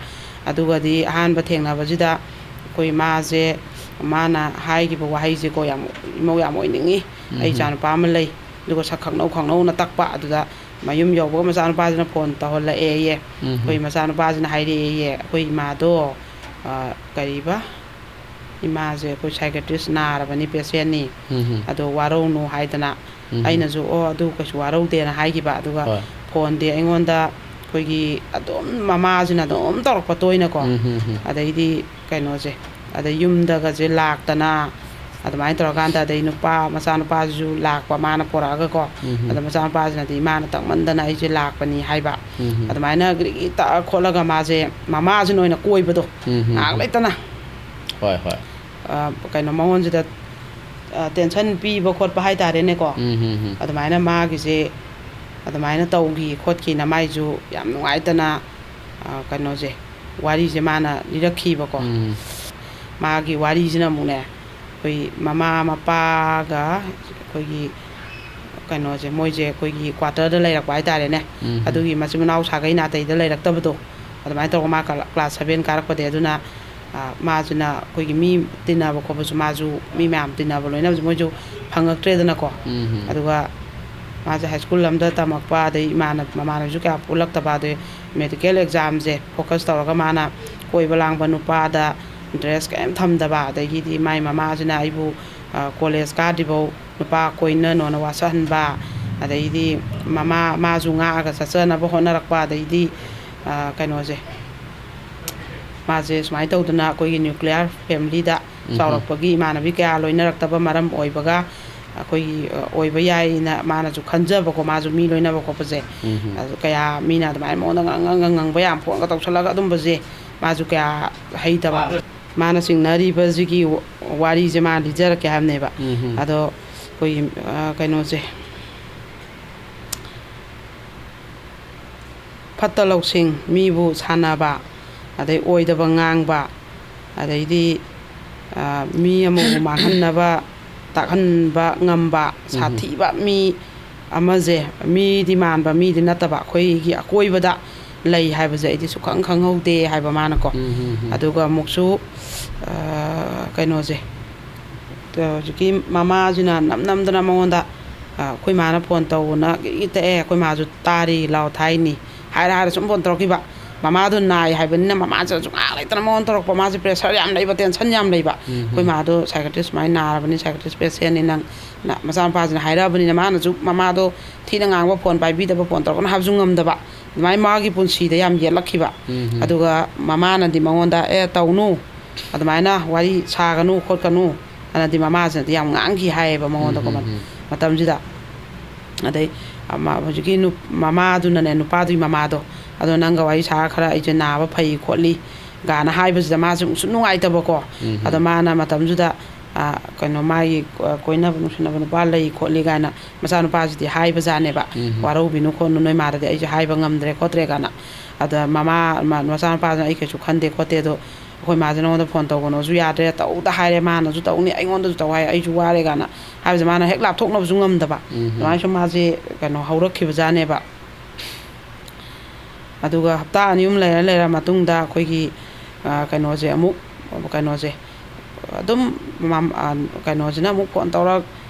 ꯑꯗꯨꯒꯗꯤ ꯑꯍꯥꯟꯕ ꯊꯦꯡꯅꯕꯁꯤꯗ ꯑꯩꯈꯣꯏ ꯃꯥꯁꯦ, ꯃꯥꯅ ꯍꯥꯏꯈꯤꯕ ꯋꯥꯍꯩꯁꯦꯀꯣ, "ꯌꯥꯝ, ꯏꯃꯧ ꯌꯥꯝ ꯑꯣꯏꯅꯤꯡꯉꯤ, ꯑꯩ ꯎꯝ꯫ ꯏꯆꯥꯅꯨꯄꯥ ꯑꯃ ꯂꯩ, ꯑꯗꯨꯒ ꯁꯛ ꯈꯪꯅꯧ ꯈꯪꯅꯧꯅ ꯇꯛꯄ"꯫ ꯑꯗꯨꯗ ꯃꯌꯨꯝ ꯌꯧꯕꯒ ꯃꯆꯥꯅꯨꯄꯥꯁꯤꯅ ꯐꯣꯟ ꯇꯧꯍꯜꯂꯛꯑꯦꯌꯦ꯫ ꯎꯝ꯫ ꯑꯩꯈꯣꯏ ꯃꯆꯥꯅꯨꯄꯥꯁꯤꯅ ꯍꯥꯏꯔꯛꯑꯦꯌꯦ, "ꯑꯩꯈꯣꯏ ꯏꯃꯥꯗꯣ, ꯑ, ꯀꯔꯤꯕ, ꯏꯃꯥꯁꯦ ꯑꯩꯈꯣꯏ ꯁꯥꯏꯀꯦꯇ꯭ꯔꯤꯁ ꯅꯥꯔꯕꯅꯤ, ꯄꯦꯁꯦꯟꯅꯤ꯫ ꯎꯝ꯫ ꯑꯗꯣ ꯋꯥꯔꯧꯅꯨ" ꯍꯥꯏꯗꯅ ꯎꯝ꯫ ꯑꯩꯅꯁꯨ, "ꯑꯣ, ꯑꯗꯨ ꯀꯩꯁꯨ ꯋꯥꯔꯧꯗꯦꯅ" ꯍꯥꯏꯈꯤꯕ꯫ ꯑꯗꯨꯒ ꯍꯣꯏ꯫ ꯐꯣꯟꯗꯤ ꯑꯩꯉꯣꯟꯗ ꯑꯩꯈꯣꯏꯒꯤ ꯑꯗꯨꯝ ꯃꯃꯥꯁꯤꯅ ꯑꯗꯨꯝ ꯇꯧꯔꯛꯄ ꯇꯣꯏꯅꯀꯣ꯫ ꯎꯝ, ꯎꯝ, ꯎꯝ꯫ ꯑꯗꯩꯗꯤ ꯀꯩꯅꯣꯁꯦ, ꯑꯗꯩ ꯌꯨꯝꯗꯒꯁꯦ ꯂꯥꯛꯇꯅ ꯑꯗꯨꯃꯥꯏꯅ ꯇꯧꯔꯀꯥꯟꯗ, ꯑꯗꯩ ꯅꯨꯄꯥ ꯃꯆꯥꯅꯨꯄꯥꯁꯤꯁꯨ ꯂꯥꯛꯄ ꯃꯥꯅ ꯄꯣꯔꯛꯑꯒꯀꯣ꯫ ꯎꯝ, ꯎꯝ꯫ ꯑꯗ ꯃꯆꯥꯅꯨꯄꯥꯁꯤꯅꯗꯤ ꯏꯃꯥꯅ ꯇꯛꯃꯟꯗꯅ ꯑꯩꯁꯦ ꯂꯥꯛꯄꯅꯤ ꯍꯥꯏꯕ꯫ ꯎꯝ, ꯎꯝ꯫ ꯑꯗꯨꯃꯥꯏꯅ ꯒ꯭ꯔꯤꯒꯤ ꯇꯛꯑ ꯈꯣꯠꯂꯒ ꯃꯥꯁꯦ ꯃꯃꯥꯁꯤꯅ ꯑꯣꯏꯅ ꯀꯣꯏꯕꯗꯣ ꯎꯝ, ꯎꯝ, ꯉꯥꯏꯍꯥꯛ ꯎꯝ꯫ ꯂꯩꯇꯅ꯫ ꯍꯣꯏ, ꯍꯣꯏ꯫ ꯑ, ꯀꯩꯅꯣ, ꯃꯉꯣꯟꯁꯤꯗ, ꯑ, ꯇꯦꯟꯁꯟ ꯄꯤꯕ ꯈꯣꯠꯄ ꯍꯥꯏꯇꯥꯔꯦꯅꯦꯀꯣ꯫ ꯎꯝ, ꯎꯝ, ꯎꯝ꯫ ꯑꯗꯨꯃꯥꯏꯅ ꯃꯥꯒꯤꯁꯦ ꯑꯗꯨꯃꯥꯏꯅ ꯇꯧꯈꯤ ꯈꯣꯠꯈꯤꯅ ꯃꯥꯏꯁꯨ ꯌꯥꯝ ꯅꯨꯡꯉꯥꯏꯇꯅ, ꯑ, ꯀꯩꯅꯣꯁꯦ, ꯋꯥꯔꯤꯁꯦ ꯃꯥꯅ ꯂꯤꯔꯛꯈꯤꯕꯀꯣ꯫ ꯎꯝ꯫ ꯃꯥꯒꯤ ꯋꯥꯔꯤꯁꯤꯅ ꯑꯃꯨꯛꯅꯦ, ꯑꯩꯈꯣꯏ ꯃꯃꯥ ꯃꯄꯥꯒ ꯑꯩꯈꯣꯏꯒꯤ ꯀꯩꯅꯣꯁꯦ, ꯃꯣꯏꯁꯦ ꯑꯩꯈꯣꯏꯒꯤ ꯀ꯭ꯋꯥꯇꯔꯗ ꯂꯩꯔꯛꯄ ꯍꯥꯏꯇꯥꯔꯦꯅꯦ꯫ ꯎꯝ꯫ ꯑꯗꯨꯒꯤ ꯃꯆꯤꯟ ꯃꯅꯥꯎ ꯁꯥꯒꯩ ꯅꯥꯇꯩꯗ ꯂꯩꯔꯛꯇꯕꯗꯣ, ꯑꯗꯨꯃꯥꯏꯅ ꯇꯧꯔꯒ ꯃꯥ ꯀ꯭ꯂꯥ-, ꯀ꯭ꯂꯥꯁ ꯁꯚꯦꯟ ꯀꯥꯔꯛꯄꯗꯒꯤ꯫ ꯑꯗꯨꯅ ꯃꯥꯁꯤꯅ ꯑꯩꯈꯣꯏꯒꯤ ꯃꯤ ꯇꯤꯟꯅꯕ ꯈꯣꯠꯄꯁꯨ, ꯃꯥꯁꯨ ꯃꯤ ꯃꯌꯥꯝ ꯇꯤꯟꯅꯕ ꯂꯣꯏꯅꯕꯁꯨ ꯃꯣꯏꯁꯨ ꯐꯪꯉꯛꯇ꯭ꯔꯦꯗꯅꯀꯣ꯫ ꯎꯝ꯫ ꯑꯗꯨꯒ ꯃꯥꯁꯦ ꯍꯥꯏ ꯁ꯭ꯀꯨꯜ ꯑꯃꯗ ꯇꯝꯃꯛꯄ, ꯑꯗꯩ ꯏꯃꯥꯟꯅ-, ꯃꯃꯥꯟꯅꯕꯤꯁꯨ ꯀꯌꯥ ꯄꯨꯜꯂꯛꯇꯕ, ꯑꯗꯩ ꯃꯦꯗꯤꯀꯦꯜ ꯑꯦꯛꯖꯥꯝꯁꯦ ꯐꯣꯀꯁ ꯇꯧꯔꯒ ꯃꯥꯅ ꯀꯣꯏꯕ ꯂꯥꯡꯕ, ꯅꯨꯄꯥꯗ ꯏꯟꯇꯔꯦꯁ ꯀꯔꯤꯝ ꯊꯝꯗꯕ, ꯑꯗꯒꯤꯗꯤ ꯃꯥꯏ ꯃꯃꯥꯁꯤꯅ ꯑꯩꯕꯨ, ꯑ, ꯀꯣꯂꯦꯖ ꯀꯥꯗ꯭ꯔꯤꯐꯧ ꯅꯨꯄꯥ ꯀꯣꯏꯅꯅꯣꯅ ꯋꯥꯁꯛꯍꯟꯕ, ꯑꯗꯩꯗꯤ ꯃꯃꯥ, ꯃꯥꯁꯨ ꯉꯥꯛꯑꯒ ꯆꯠꯆꯅꯕ ꯍꯣꯠꯅꯔꯛꯄ, ꯑꯗꯩꯗꯤ, ꯑ, ꯀꯩꯅꯣꯁꯦ, ꯃꯥꯁꯦ ꯁꯨꯃꯥꯏꯅ ꯇꯧꯗꯅ ꯑꯩꯈꯣꯏꯒꯤ ꯅ꯭ꯌꯨꯀ꯭ꯂꯤꯌꯥꯔ ꯐꯦꯃꯤꯂꯤꯗ ꯎꯝ꯫ ꯆꯥꯎꯔꯛꯄꯒꯤ ꯏꯃꯥꯟꯅꯕꯤ ꯀꯌꯥ ꯂꯣꯏꯅꯔꯛꯇꯕ ꯃꯔꯝ ꯑꯣꯏꯕꯒ, ꯑꯩꯈꯣꯏꯒꯤ, ꯑ, ꯑꯣꯏꯕ ꯌꯥꯏꯅ ꯃꯥꯅꯁꯨ ꯈꯟꯖꯕꯀꯣ, ꯃꯥꯁꯨ ꯃꯤ ꯂꯣꯏꯅꯕ ꯈꯣꯠꯄꯁꯦ꯫ ꯎꯝ꯫ ꯑꯗꯨ ꯀꯌꯥ ꯃꯤꯅ ꯑꯗꯨꯃꯥꯏꯅ ꯃꯉꯣꯟꯗ ꯉꯥꯡ-, ꯉꯥꯡ-, ꯉꯥꯡ-, ꯉꯥꯡꯕ ꯌꯥꯝ ꯐꯣꯟꯒ ꯇꯧꯁꯜꯂꯒ ꯑꯗꯨꯝꯕꯁꯦ ꯃꯥꯁꯨ ꯀꯌꯥ ꯍꯩꯇꯕ꯫ ꯃꯥꯅ ꯆꯤꯡꯅꯔꯤꯕꯁꯤꯒꯤ ꯋꯥꯔꯤꯁꯦ ꯃꯥ ꯂꯤꯖꯔꯛꯀꯦ ꯍꯥꯏꯕꯅꯦꯕ꯫ ꯎꯝ꯫ ꯑꯗꯣ ꯑꯩꯈꯣꯏꯒꯤ, ꯑ, ꯀꯩꯅꯣꯁꯦ, ꯐꯠꯇ ꯂꯧꯁꯤꯡ, ꯃꯤꯕꯨ ꯁꯥꯟꯅꯕ, ꯑꯗꯩ ꯑꯣꯏꯗꯕ ꯉꯥꯡꯕ, ꯑꯗꯩꯗꯤ, ꯑ, ꯃꯤ ꯑꯃꯕꯨ ꯃꯥꯡꯍꯟꯅꯕ, ꯇꯥꯛꯍꯟꯕ ꯉꯝꯕ, ꯎꯝ꯫ ꯁꯥꯊꯤꯕ ꯃꯤ ꯑꯃꯁꯦ, ꯃꯤꯗꯤ ꯃꯥꯟꯕ, ꯃꯤꯗꯤ ꯅꯠꯇꯕ, ꯑꯩꯈꯣꯏꯒꯤ ꯑꯀꯣꯏꯕꯗ ꯂꯩ ꯍꯥꯏꯕꯁꯦ ꯑꯩꯗꯤ ꯁꯨꯈꯪ ꯈꯪꯍꯧꯗꯦ ꯍꯥꯏꯕ ꯃꯥꯅꯀꯣ꯫ ꯎꯝ, ꯎꯝ, ꯎꯝ꯫ ꯑꯗꯨꯒ ꯑꯃꯨꯛꯁꯨ, ꯑ, ꯀꯩꯅꯣꯁꯦ, ꯑ, ꯍꯧꯖꯤꯛꯀꯤ ꯃꯃꯥꯁꯤꯅ ꯅꯝ ꯅꯝꯗꯅ ꯃꯉꯣꯟꯗ, ꯑ, ꯑꯩꯈꯣꯏ ꯃꯥꯅ ꯐꯣꯟ ꯇꯧꯕꯅ ꯀꯤꯛ ꯀꯤꯛ ꯇꯛꯑꯦ, ꯑꯩꯈꯣꯏ ꯃꯥꯁꯨ ꯇꯥꯔꯤ ꯂꯥꯎ ꯊꯥꯏꯅꯤ ꯍꯥꯏꯔ ꯍꯥꯏꯔ ꯁꯨꯝ ꯐꯣꯟ ꯇꯧꯔꯛꯈꯤꯕ꯫ ꯃꯃꯥꯗꯣ ꯅꯥꯏ ꯍꯥꯏꯕꯅꯤꯅ ꯃꯃꯥꯁꯤꯅꯁꯨ ꯉꯥꯏꯍꯥꯛ ꯂꯩꯇꯅ ꯃꯉꯣꯟ ꯇꯧꯔꯛꯄ, ꯃꯥꯁꯦ ꯄ꯭ꯔꯦꯁꯔ ꯌꯥꯝ ꯂꯩꯕ, ꯇꯦꯟꯁꯟ ꯌꯥꯝ ꯂꯩꯕ꯫ ꯎꯝ, ꯎꯝ꯫ ꯑꯩꯈꯣꯏ ꯃꯥꯗꯣ ꯁꯥꯏꯀ꯭ꯔꯤꯁ ꯁꯨꯃꯥꯏꯅ ꯅꯥꯔꯕꯅꯤ, ꯁꯥꯏꯀ꯭ꯔꯤꯁ ꯄꯦꯁꯦꯟꯅꯤ ꯅꯪ, ꯅ-, ꯃꯆꯥꯅꯨꯄꯥꯁꯤꯅ ꯍꯥꯏꯔꯛꯑꯕꯅꯤꯅ ꯃꯥꯅꯁꯨ ꯃꯃꯥꯗꯣ ꯊꯤꯅ ꯉꯥꯡꯕ, ꯐꯣꯟ ꯄꯥꯏꯕꯤꯗꯕ, ꯐꯣꯟ ꯇꯧꯔꯛꯀꯅꯨ ꯍꯥꯏꯕꯁꯨ ꯉꯝꯗꯕ꯫ ꯑꯗꯨꯃꯥꯏꯅ ꯃꯥꯒꯤ ꯄꯨꯟꯁꯤꯗ ꯌꯥꯝ ꯌꯦꯠꯂꯛꯈꯤꯕ꯫ ꯎꯝ, ꯎꯝ꯫ ꯑꯗꯨꯒ ꯃꯃꯥꯅꯗꯤ ꯃꯉꯣꯟꯗ, "ꯑꯦ, ꯇꯧꯅꯨ, ꯑꯗꯨꯃꯥꯏꯅ ꯋꯥꯔꯤ ꯁꯥꯒꯅꯨ ꯈꯣꯠꯀꯅꯨ", ꯑꯅꯗꯤ ꯃꯃꯥꯁꯤꯅꯗꯤ ꯌꯥꯝ ꯉꯥꯡꯈꯤ ꯍꯥꯏꯌꯦꯕ ꯃꯉꯣꯟꯗꯀꯣ꯫ ꯎꯝ, ꯎꯝ, ꯎꯝ꯫ ꯃꯇꯝꯁꯤꯗ ꯑꯗꯩ ꯑꯃ-, ꯍꯧꯖꯤꯛꯀꯤ ꯅꯨꯞ-, ꯃꯃꯥꯗꯨꯅꯅꯦ, ꯅꯨꯄꯥꯗꯨꯒꯤ ꯃꯃꯥꯗꯣ, "ꯑꯗꯣ ꯅꯪꯒ ꯋꯥꯔꯤ ꯁꯥꯔ ꯈꯔ ꯑꯩꯁꯦ ꯅꯥꯕ ꯐꯩ ꯈꯣꯠꯂꯤ" ꯒꯥꯅ ꯍꯥꯏꯕꯁꯤꯗ ꯃꯥꯁꯦ ꯑꯃꯨꯛꯁꯨ ꯅꯨꯡꯉꯥꯏꯇꯕꯀꯣ꯫ ꯎꯝ꯫ ꯑꯗꯣ ꯃꯥꯅ ꯃꯇꯝꯗꯨꯗ, ꯑ, ꯀꯩꯅꯣ, ꯃꯥꯒꯤ, ꯑ, ꯀꯣꯏꯅꯕ ꯅꯨꯡꯁꯤꯅꯕ ꯅꯨꯄꯥ ꯂꯩ ꯈꯣꯠꯂꯤ ꯀꯥꯏꯅ ꯃꯆꯥꯅꯨꯄꯥꯁꯤꯗꯤ ꯍꯥꯏꯕꯖꯥꯠꯅꯦꯕ꯫ ꯎꯝ꯫ "ꯋꯥꯔꯧꯕꯤꯅꯨ ꯈꯣꯠꯅꯨ, ꯅꯣꯏ ꯃꯥꯗꯗꯤ ꯑꯩꯁꯨ ꯍꯥꯏꯕ ꯉꯝꯗ꯭ꯔꯦ ꯈꯣꯠꯇ꯭ꯔꯦ" ꯀꯥꯏꯅ꯫ ꯑꯗ ꯃꯃꯥ-, ꯃ-, ꯃꯆꯥꯅꯨꯄꯥꯁꯤꯅ "ꯑꯩ ꯀꯩꯁꯨ ꯈꯟꯗꯦ ꯈꯣꯠꯇꯦ, ꯑꯗꯣ ꯑꯩꯈꯣꯏ ꯃꯥꯁꯦ ꯅꯉꯣꯟꯗ ꯐꯣꯟ ꯇꯧꯒꯅꯣꯁꯨ ꯌꯥꯗ꯭ꯔꯦ, ꯇꯧꯗ ꯍꯥꯏꯔꯦ, ꯃꯥꯅꯁꯨ ꯇꯧꯅꯤ, ꯑꯩꯉꯣꯟꯗꯁꯨ ꯇꯧ ꯍꯥꯏ, ꯑꯩꯁꯨ ꯋꯥꯔꯦ" ꯀꯥꯏꯅ ꯍꯥꯏꯕꯁꯦ ꯃꯥꯅ ꯍꯦꯛ ꯂꯥꯞꯊꯣꯛꯅꯕꯁꯨ ꯉꯝꯗꯕ꯫ ꯎꯝ꯫ ꯑꯗꯨꯃꯥꯏꯅ ꯁꯨꯝ ꯃꯥꯁꯦ ꯀꯩꯅꯣ ꯍꯧꯔꯛꯈꯤꯕꯖꯥꯠꯅꯦꯕ꯫ ꯑꯗꯨꯒ ꯍꯞꯇꯥ ꯑꯅꯤ ꯑꯍꯨꯝ ꯂꯩꯔ ꯂꯩꯔ ꯃꯇꯨꯡꯗ ꯑꯩꯈꯣꯏꯒꯤ, ꯑ, ꯀꯩꯅꯣꯁꯦ ꯑꯃꯨꯛ, ꯀꯩꯅꯣꯁꯦ ꯑꯗꯨꯝ ꯃꯝ-, ꯑ, ꯀꯩꯅꯣꯁꯤꯅ ꯑꯃꯨꯛ ꯐꯣꯟ ꯇꯧꯔꯛ,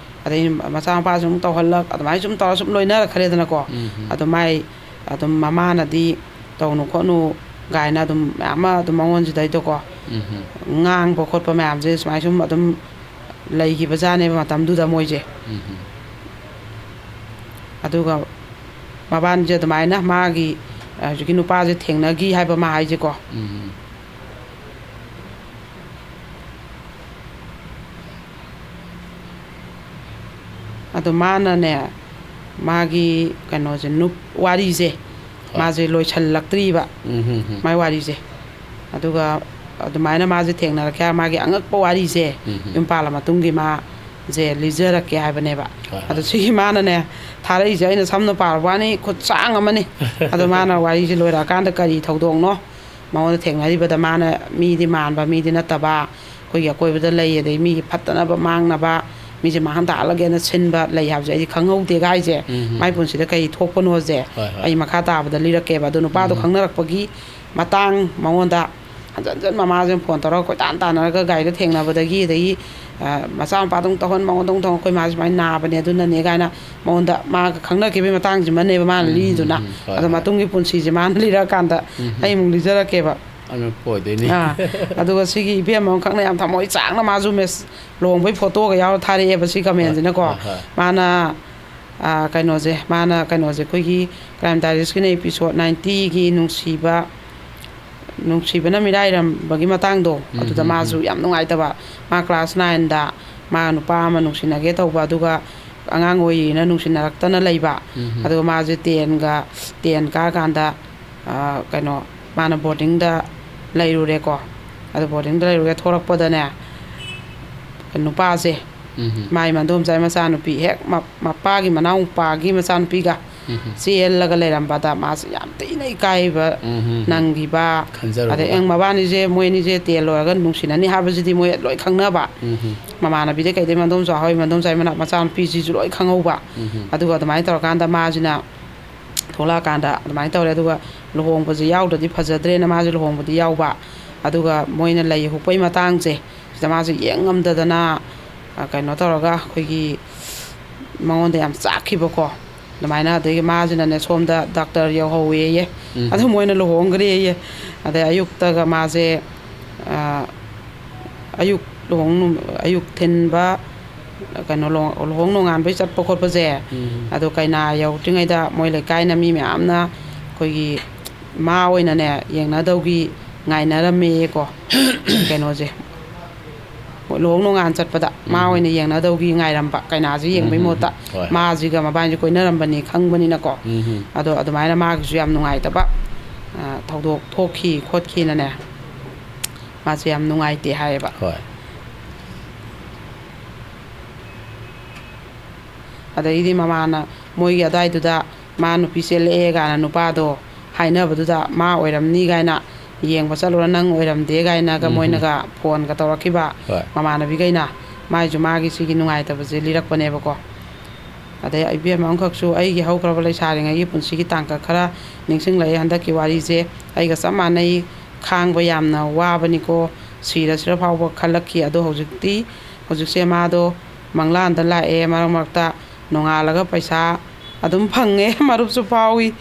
ꯑꯗꯩ ꯃꯆꯥꯅꯨꯄꯥꯁꯤꯅ ꯑꯃꯨꯛ ꯇꯧꯍꯜꯂꯛ, ꯑꯗꯨꯃꯥꯏꯅ ꯁꯨꯝ ꯇꯧꯔ ꯁꯨꯝ ꯂꯣꯏꯅꯔꯛꯈ꯭ꯔꯦꯗꯅꯀꯣ꯫ ꯎꯝ꯫ ꯑꯗꯣ ꯃꯥꯏ ꯑꯗꯨꯝ ꯃꯃꯥꯅꯗꯤ ꯇꯧꯅꯨ ꯈꯣꯠꯅꯨ ꯀꯥꯏꯅ ꯑꯗꯨꯝ ꯃꯌꯥꯝ ꯑꯃ ꯑꯗꯨꯝ ꯃꯉꯣꯟꯁꯤꯗꯩꯗꯀꯣ ꯎꯝ꯫ ꯉꯥꯡꯕ ꯈꯣꯠꯄ ꯃꯌꯥꯝꯁꯦ ꯁꯨꯃꯥꯏꯅ ꯁꯨꯝ ꯑꯗꯨꯝ ꯂꯩꯈꯤꯕꯖꯥꯠꯅꯦꯕ ꯃꯇꯝꯗꯨꯗ ꯃꯣꯏꯁꯦ꯫ ꯎꯝ꯫ ꯑꯗꯨꯒ ꯃꯕꯥꯅꯤꯁꯦ ꯑꯗꯨꯃꯥꯏꯅ ꯃꯥꯒꯤ, ꯑ, ꯍꯧꯖꯤꯛꯀꯤ ꯅꯨꯄꯥꯁꯦ ꯊꯦꯡꯅꯈꯤ ꯍꯥꯏꯕ ꯃꯥ ꯍꯥꯏꯁꯦꯀꯣ꯫ ꯎꯝ꯫ ꯑꯗꯣ ꯃꯥꯅꯅꯦ, ꯃꯥꯒꯤ ꯀꯩꯅꯣꯁꯦ, ꯅꯨꯞ-, ꯋꯥꯔꯤꯁꯦ, ꯍꯣꯏ꯫ ꯃꯥꯁꯦ ꯂꯣꯏꯁꯤꯜꯂꯛꯇ꯭ꯔꯤꯕ, ꯎꯝ, ꯎꯝ, ꯎꯝ꯫ ꯃꯥꯏ ꯋꯥꯔꯤꯁꯦ꯫ ꯑꯗꯨꯒ ꯑꯗꯨꯃꯥꯏꯅ ꯃꯥꯁꯦ ꯊꯦꯡꯅꯔꯛꯀꯦ ꯍꯥꯏꯔ, ꯃꯥꯒꯤ ꯑꯉꯛꯄ ꯋꯥꯔꯤꯁꯦ, ꯎꯝ, ꯎꯝ꯫ ꯌꯨꯝ ꯄꯥꯜꯂ ꯃꯇꯨꯡꯒꯤ ꯃꯥꯁꯦ ꯂꯤꯖꯔꯛꯀꯦ ꯍꯥꯏꯕꯅꯦꯕ꯫ ꯍꯣꯏ, ꯍꯣꯏ꯫ ꯑꯗꯣ ꯁꯤꯒꯤ ꯃꯥꯅꯅꯦ ꯊꯥꯔꯛꯏꯁꯦ, ꯑꯩꯅ ꯁꯝꯅ ꯄꯥꯔꯕ ꯋꯥꯅꯤ, ꯈꯨꯠ ꯁꯥꯡ ꯑꯃꯅꯤ꯫ ꯑꯗꯣ ꯃꯥꯅ ꯋꯥꯔꯤꯁꯦ ꯂꯣꯏꯔꯛꯑꯀꯥꯟꯗ ꯀꯔꯤ ꯊꯧꯗꯣꯛꯅꯣ ꯃꯉꯣꯟꯗ ꯊꯦꯡꯅꯔꯤꯕꯗ, ꯃꯥꯅ ꯃꯤꯗꯤ ꯃꯥꯟꯕ, ꯃꯤꯗꯤ ꯅꯠꯇꯕ, ꯑꯩꯈꯣꯏꯒꯤ ꯑꯀꯣꯏꯕꯗ ꯂꯩ, ꯑꯗꯩ ꯃꯤꯒꯤ ꯐꯠꯇꯅꯕ ꯃꯥꯡꯅꯕ, ꯃꯤꯁꯦ ꯃꯥꯡꯍꯟ ꯇꯥꯍꯜꯂꯒꯦꯅ ꯁꯤꯟꯕ ꯂꯩ ꯍꯥꯏꯕꯁꯦ ꯑꯩꯗꯤ ꯈꯪꯍꯧꯗꯦꯒ ꯍꯥꯏꯁꯦ꯫ ꯎꯝ, ꯎꯝ꯫ ꯃꯥꯏ ꯄꯨꯟꯁꯤꯗ ꯀꯔꯤ ꯊꯣꯛꯄꯅꯣꯁꯦ ꯍꯣꯏ, ꯍꯣꯏ꯫ ꯑꯩ ꯃꯈꯥ ꯇꯥꯕꯗ ꯂꯤꯔꯛꯀꯦꯕ꯫ ꯑꯗꯣ ꯅꯨꯄꯥꯗꯣ ꯎꯝ꯫ ꯈꯪꯅꯔꯛꯄꯒꯤ ꯃꯇꯥꯡ ꯃꯉꯣꯟꯗ ꯍꯟꯖꯟ ꯍꯟꯖꯟ ꯃꯃꯥꯁꯤꯅ ꯐꯣꯟ ꯇꯧꯔꯒ ꯀꯣꯏꯇꯥꯟ ꯇꯥꯟꯅꯔꯒ ꯒꯥꯔꯤꯗ ꯊꯦꯡꯅꯕꯗꯒꯤ, ꯑꯗꯒꯤ, ꯑ, ꯃꯆꯥꯅꯨꯄꯥꯗꯧ ꯇꯧꯍꯟ, ꯃꯉꯣꯟꯗꯧ ꯇꯧꯍꯟ, "ꯑꯩꯈꯣꯏ ꯃꯥꯁꯦ ꯁꯨꯃꯥꯏꯅ ꯅꯥꯕꯅꯦ, ꯑꯗꯨꯅꯅꯦ" ꯀꯥꯏꯅ ꯃꯉꯣꯟꯗ ꯃꯥꯒ ꯈꯪꯅꯈꯤꯕꯒꯤ ꯃꯇꯥꯡꯁꯤꯃꯅꯦꯕ ꯃꯥꯅ ꯎꯝ, ꯎꯝ, ꯂꯤꯔꯤꯗꯨꯅ꯫ ꯎꯝ, ꯍꯣꯏ, ꯑꯗꯣ ꯍꯣꯏ꯫ ꯃꯇꯨꯡꯒꯤ ꯄꯨꯟꯁꯤꯁꯦ ꯃꯥꯅ ꯂꯤꯔꯛꯑꯀꯥꯟꯗ ꯎꯝ, ꯎꯝ꯫ ꯑꯩ ꯑꯃꯨꯛ ꯂꯤꯖꯔꯛꯀꯦꯕ꯫ ꯑꯉꯛꯄ ꯑꯣꯏꯗꯣꯏꯅꯤ꯫ ꯑꯥ, ꯑꯗꯨꯒ ꯁꯤꯒꯤ ꯏꯕꯦꯝ ꯑꯃꯈꯛꯅ ꯌꯥꯝ ꯊꯃꯣꯏ ꯆꯥꯛꯅ ꯃꯥꯁꯨ ꯃꯦꯁ-, ꯂꯨꯍꯣꯡꯕꯒꯤ ꯐꯣꯇꯣꯒ ꯌꯥꯎꯔ ꯊꯥꯔꯛꯑꯦꯕ ꯁꯤ ꯀꯃꯦꯟꯁꯤꯅꯀꯣ꯫ ꯍꯣꯏ, ꯍꯣꯏ, ꯍꯣꯏ꯫ ꯃꯥꯅ, ꯑꯥ, ꯀꯩꯅꯣꯁꯦ, ꯃꯥꯅ ꯀꯩꯅꯣꯁꯦ, ꯑꯩꯈꯣꯏꯒꯤ Crime Diaries ꯀꯤꯅ episode ninety ꯒꯤ ꯅꯨꯡꯁꯤꯕ, ꯅꯨꯡꯁꯤꯕꯅ ꯃꯤꯔꯥꯏꯔꯝꯕꯒꯤ ꯃꯇꯥꯡꯗꯣ, ꯎꯝ, ꯑꯗꯨꯗ ꯎꯝ, ꯃꯥꯁꯨ ꯎꯝ꯫ ꯌꯥꯝ ꯅꯨꯡꯉꯥꯏꯇꯕ꯫ ꯃꯥ class nine ꯗ ꯃꯥ ꯅꯨꯄꯥ ꯑꯃ ꯅꯨꯡꯁꯤꯅꯒꯦ ꯇꯧꯕ, ꯑꯗꯨꯒ ꯑꯉꯥꯡ ꯑꯣꯏꯔꯤꯅ ꯅꯨꯡꯁꯤꯅꯔꯛꯇꯅ ꯂꯩꯕ꯫ ꯎꯝ, ꯎꯝ꯫ ꯑꯗꯨꯒ ꯃꯥꯁꯦ ten ꯒ, ten ꯀꯥꯔꯀꯥꯟꯗ, ꯑꯥ, ꯀꯩꯅꯣ, ꯃꯥꯅ boarding ꯗ ꯂꯩꯔꯨꯔꯦꯀꯣ꯫ ꯑꯗꯨ boarding ꯗ ꯂꯩꯔꯨꯔꯦ, ꯊꯣꯛꯂꯛꯄꯗꯅꯦ, ꯅꯨꯄꯥꯁꯦ, ꯎꯝ, ꯎꯝ꯫ ꯃꯥꯏ ꯃꯗꯣꯝꯆꯥꯒꯤ ꯃꯆꯥꯅꯨꯄꯤ, ꯍꯦꯛ ꯃ-, ꯃꯄꯥꯒꯤ ꯃꯅꯥꯎ ꯅꯨꯄꯥꯒꯤ ꯃꯆꯥꯅꯨꯄꯤꯒ ꯎꯝ, ꯎꯝ꯫ ꯆꯦꯜꯂꯒ ꯂꯩꯔꯝꯕꯗ ꯃꯥꯁꯦ ꯌꯥꯝ ꯊꯤꯅ ꯏꯀꯥꯏꯕ ꯎꯝ, ꯎꯝ, ꯎꯝ꯫ ꯅꯪꯈꯤꯕ꯫ ꯈꯟꯖꯔꯨꯕꯗ꯫ ꯑꯗꯩ ꯑꯪ ꯃꯕꯥꯅꯤꯁꯦ, ꯃꯣꯏ ꯑꯅꯤꯁꯦ ten ꯂꯣꯏꯔꯒ ꯅꯨꯡꯁꯤꯅꯅꯤ ꯍꯥꯏꯕꯁꯤꯗꯤ ꯃꯣꯏ ꯂꯣꯏ ꯈꯪꯅꯕ꯫ ꯎꯝ, ꯎꯝ꯫ ꯃꯃꯥꯟꯅꯕꯤꯗꯩ ꯀꯩꯗꯩ, ꯃꯗꯣꯝꯆꯥ ꯍꯣꯏ, ꯃꯗꯣꯝꯆꯥꯒꯤ ꯃꯅꯥ-, ꯃꯆꯥꯅꯨꯄꯤꯁꯤꯁꯨ ꯂꯣꯏ ꯈꯪꯍꯧꯕ꯫ ꯎꯝ, ꯎꯝ꯫ ꯑꯗꯨꯒ ꯑꯗꯨꯃꯥꯏꯅ ꯇꯧꯔꯀꯥꯟꯗ ꯃꯥꯁꯤꯅ ꯊꯣꯛꯂꯛꯑꯀꯥꯟꯗ ꯑꯗꯨꯃꯥꯏꯅ ꯇꯧꯔꯦ꯫ ꯑꯗꯨꯒ ꯂꯨꯍꯣꯡꯕꯁꯦ ꯌꯥꯎꯗ꯭ꯔꯗꯤ ꯐꯖꯗ꯭ꯔꯦꯅ ꯃꯥꯁꯦ ꯂꯨꯍꯣꯡꯕꯗꯤ ꯌꯥꯎꯕ꯫ ꯑꯗꯨꯒ ꯃꯣꯏꯅ ꯂꯩ ꯍꯨꯛꯄꯩ ꯃꯇꯥꯡꯁꯦ, ꯁꯤꯗ ꯃꯥꯁꯦ ꯌꯦꯡ ꯉꯝꯗꯗꯅ, ꯑ, ꯀꯩꯅꯣ ꯇꯧꯔꯒ, ꯑꯩꯈꯣꯏꯒꯤ ꯃꯉꯣꯟꯗ ꯌꯥꯝ ꯆꯥꯛꯈꯤꯕꯀꯣ꯫ ꯑꯗꯨꯃꯥꯏꯅ, ꯑꯗꯒꯤ ꯃꯥꯁꯤꯅꯅꯦ, ꯁꯣꯝꯗ ꯗꯥꯛꯇꯔ ꯌꯧꯍꯧꯋꯦꯌꯦ꯫ ꯎꯝ꯫ ꯑꯗꯨ ꯃꯣꯏꯅ ꯂꯨꯍꯣꯡꯈ꯭ꯔꯦꯌꯦ꯫ ꯑꯗꯩ ꯑꯌꯨꯛꯇꯒ ꯃꯥꯁꯦ, ꯑ, ꯑꯌꯨꯛ ꯂꯨꯍꯣꯡ ꯅꯨ-, ꯑꯌꯨꯛ ꯊꯤꯟꯕ, ꯀꯩꯅꯣ, ꯂꯨꯍꯣꯡ, ꯂꯨꯍꯣꯡ ꯅꯣꯡꯉꯥꯟꯕꯩ ꯆꯠꯄ ꯈꯣꯠꯄꯁꯦ, ꯎꯝ꯫ ꯑꯗꯣ ꯀꯩꯅꯥ ꯌꯧꯗ꯭ꯔꯤꯉꯩꯗ ꯃꯣꯏ ꯂꯩꯀꯥꯏꯅ ꯃꯤ ꯃꯌꯥꯝꯅ ꯑꯩꯈꯣꯏꯒꯤ ꯃꯥ ꯑꯣꯏꯅꯅꯦ ꯌꯦꯡꯅꯗꯧꯒꯤ ꯉꯥꯏꯅꯔꯝꯃꯦꯌꯦꯀꯣ꯫ ꯀꯩꯅꯣꯁꯦ, ꯂꯨꯍꯣꯡ ꯅꯣꯡꯉꯥꯟ ꯆꯠꯄꯗ ꯃꯥ ꯎꯝ꯫ ꯑꯣꯏꯅ ꯌꯦꯡꯅꯗꯧꯒꯤ ꯉꯥꯏꯔꯝꯕ, ꯀꯩꯅꯥꯁꯦ ꯌꯦꯡꯕꯩ ꯎꯝ꯫ ꯃꯍꯨꯠꯇ꯫ ꯍꯣꯏ꯫ ꯃꯥꯁꯤꯒ ꯃꯕꯥꯅꯤꯁꯦ ꯀꯣꯏꯅꯔꯝꯕꯅꯤ ꯈꯪꯕꯅꯤꯅꯀꯣ꯫ ꯎꯝ꯫ ꯑꯗꯣ ꯑꯗꯨꯃꯥꯏꯅ ꯃꯥꯒꯤꯁꯨ ꯌꯥꯝ ꯅꯨꯡꯉꯥꯏꯇꯕ, ꯑ, ꯊꯧꯗꯣꯛ ꯊꯣꯛꯈꯤ ꯈꯣꯠꯈꯤꯅꯅꯦ, ꯃꯥꯁꯦ ꯌꯥꯝ ꯅꯨꯡꯉꯥꯏꯇꯦ ꯍꯥꯏꯌꯦꯕ꯫ ꯍꯣꯏ꯫ ꯑꯗꯩꯗꯤ ꯃꯃꯥꯅ ꯃꯣꯏꯒꯤ ꯑꯗꯥꯏꯗꯨꯗ ꯃꯥ ꯅꯨꯄꯤ ꯆꯦꯜꯂꯛꯑꯦ ꯀꯥꯏꯅ ꯅꯨꯄꯥꯗꯣ ꯍꯥꯏꯅꯕꯗꯨꯗ, ꯃꯥ ꯑꯣꯏꯔꯝꯅꯤ ꯀꯥꯏꯅ ꯌꯦꯡꯕ ꯆꯠꯂꯨꯔ, ꯅꯪ ꯑꯣꯏꯔꯝꯗꯦ ꯀꯥꯏꯅꯒ ꯎꯝ꯫ ꯃꯣꯏꯅꯒ ꯐꯣꯟꯒ ꯇꯧꯔꯛꯈꯤꯕ, ꯍꯣꯏ꯫ ꯃꯃꯥꯟꯅꯕꯤꯈꯩꯅ꯫ ꯃꯥꯏꯁꯨ ꯃꯥꯒꯤ ꯁꯤꯒꯤ ꯅꯨꯡꯉꯥꯏꯇꯕꯁꯦ ꯂꯤꯔꯛꯄꯅꯦꯕꯀꯣ꯫ ꯑꯗꯩ ꯏꯕꯦꯝꯃ ꯑꯃꯈꯛꯁꯨ, ꯑꯩꯒꯤ ꯍꯧꯈ꯭ꯔꯕ ꯂꯩꯁꯥꯔꯤꯉꯩꯒꯤ ꯄꯨꯟꯁꯤꯒꯤ ꯇꯥꯡꯀꯛ ꯈꯔ ꯅꯤꯡꯁꯤꯡꯂꯛꯑꯦ ꯍꯟꯗꯛꯀꯤ ꯋꯥꯔꯤꯁꯦ꯫ ꯑꯩꯒ ꯆꯞ ꯃꯥꯟꯅꯩ, ꯈꯥꯡꯕ ꯌꯥꯝꯅ ꯋꯥꯕꯅꯤꯀꯣ, ꯁꯤꯔꯁꯤꯔ ꯐꯥꯎꯕ ꯈꯜꯂꯛꯈꯤ꯫ ꯑꯗꯣ ꯍꯧꯖꯤꯛꯇꯤ, ꯍꯧꯖꯤꯛꯁꯦ ꯃꯥꯗꯣ ꯃꯪꯂꯥꯟꯗ ꯂꯥꯛꯑꯦ, ꯃꯔꯛ ꯃꯔꯛꯇ ꯅꯣꯡꯉꯥꯜꯂꯒ ꯄꯩꯁꯥ ꯑꯗꯨꯝ ꯐꯪꯉꯦ꯫ ꯃꯔꯨꯞꯁꯨ ꯐꯥꯎꯏ,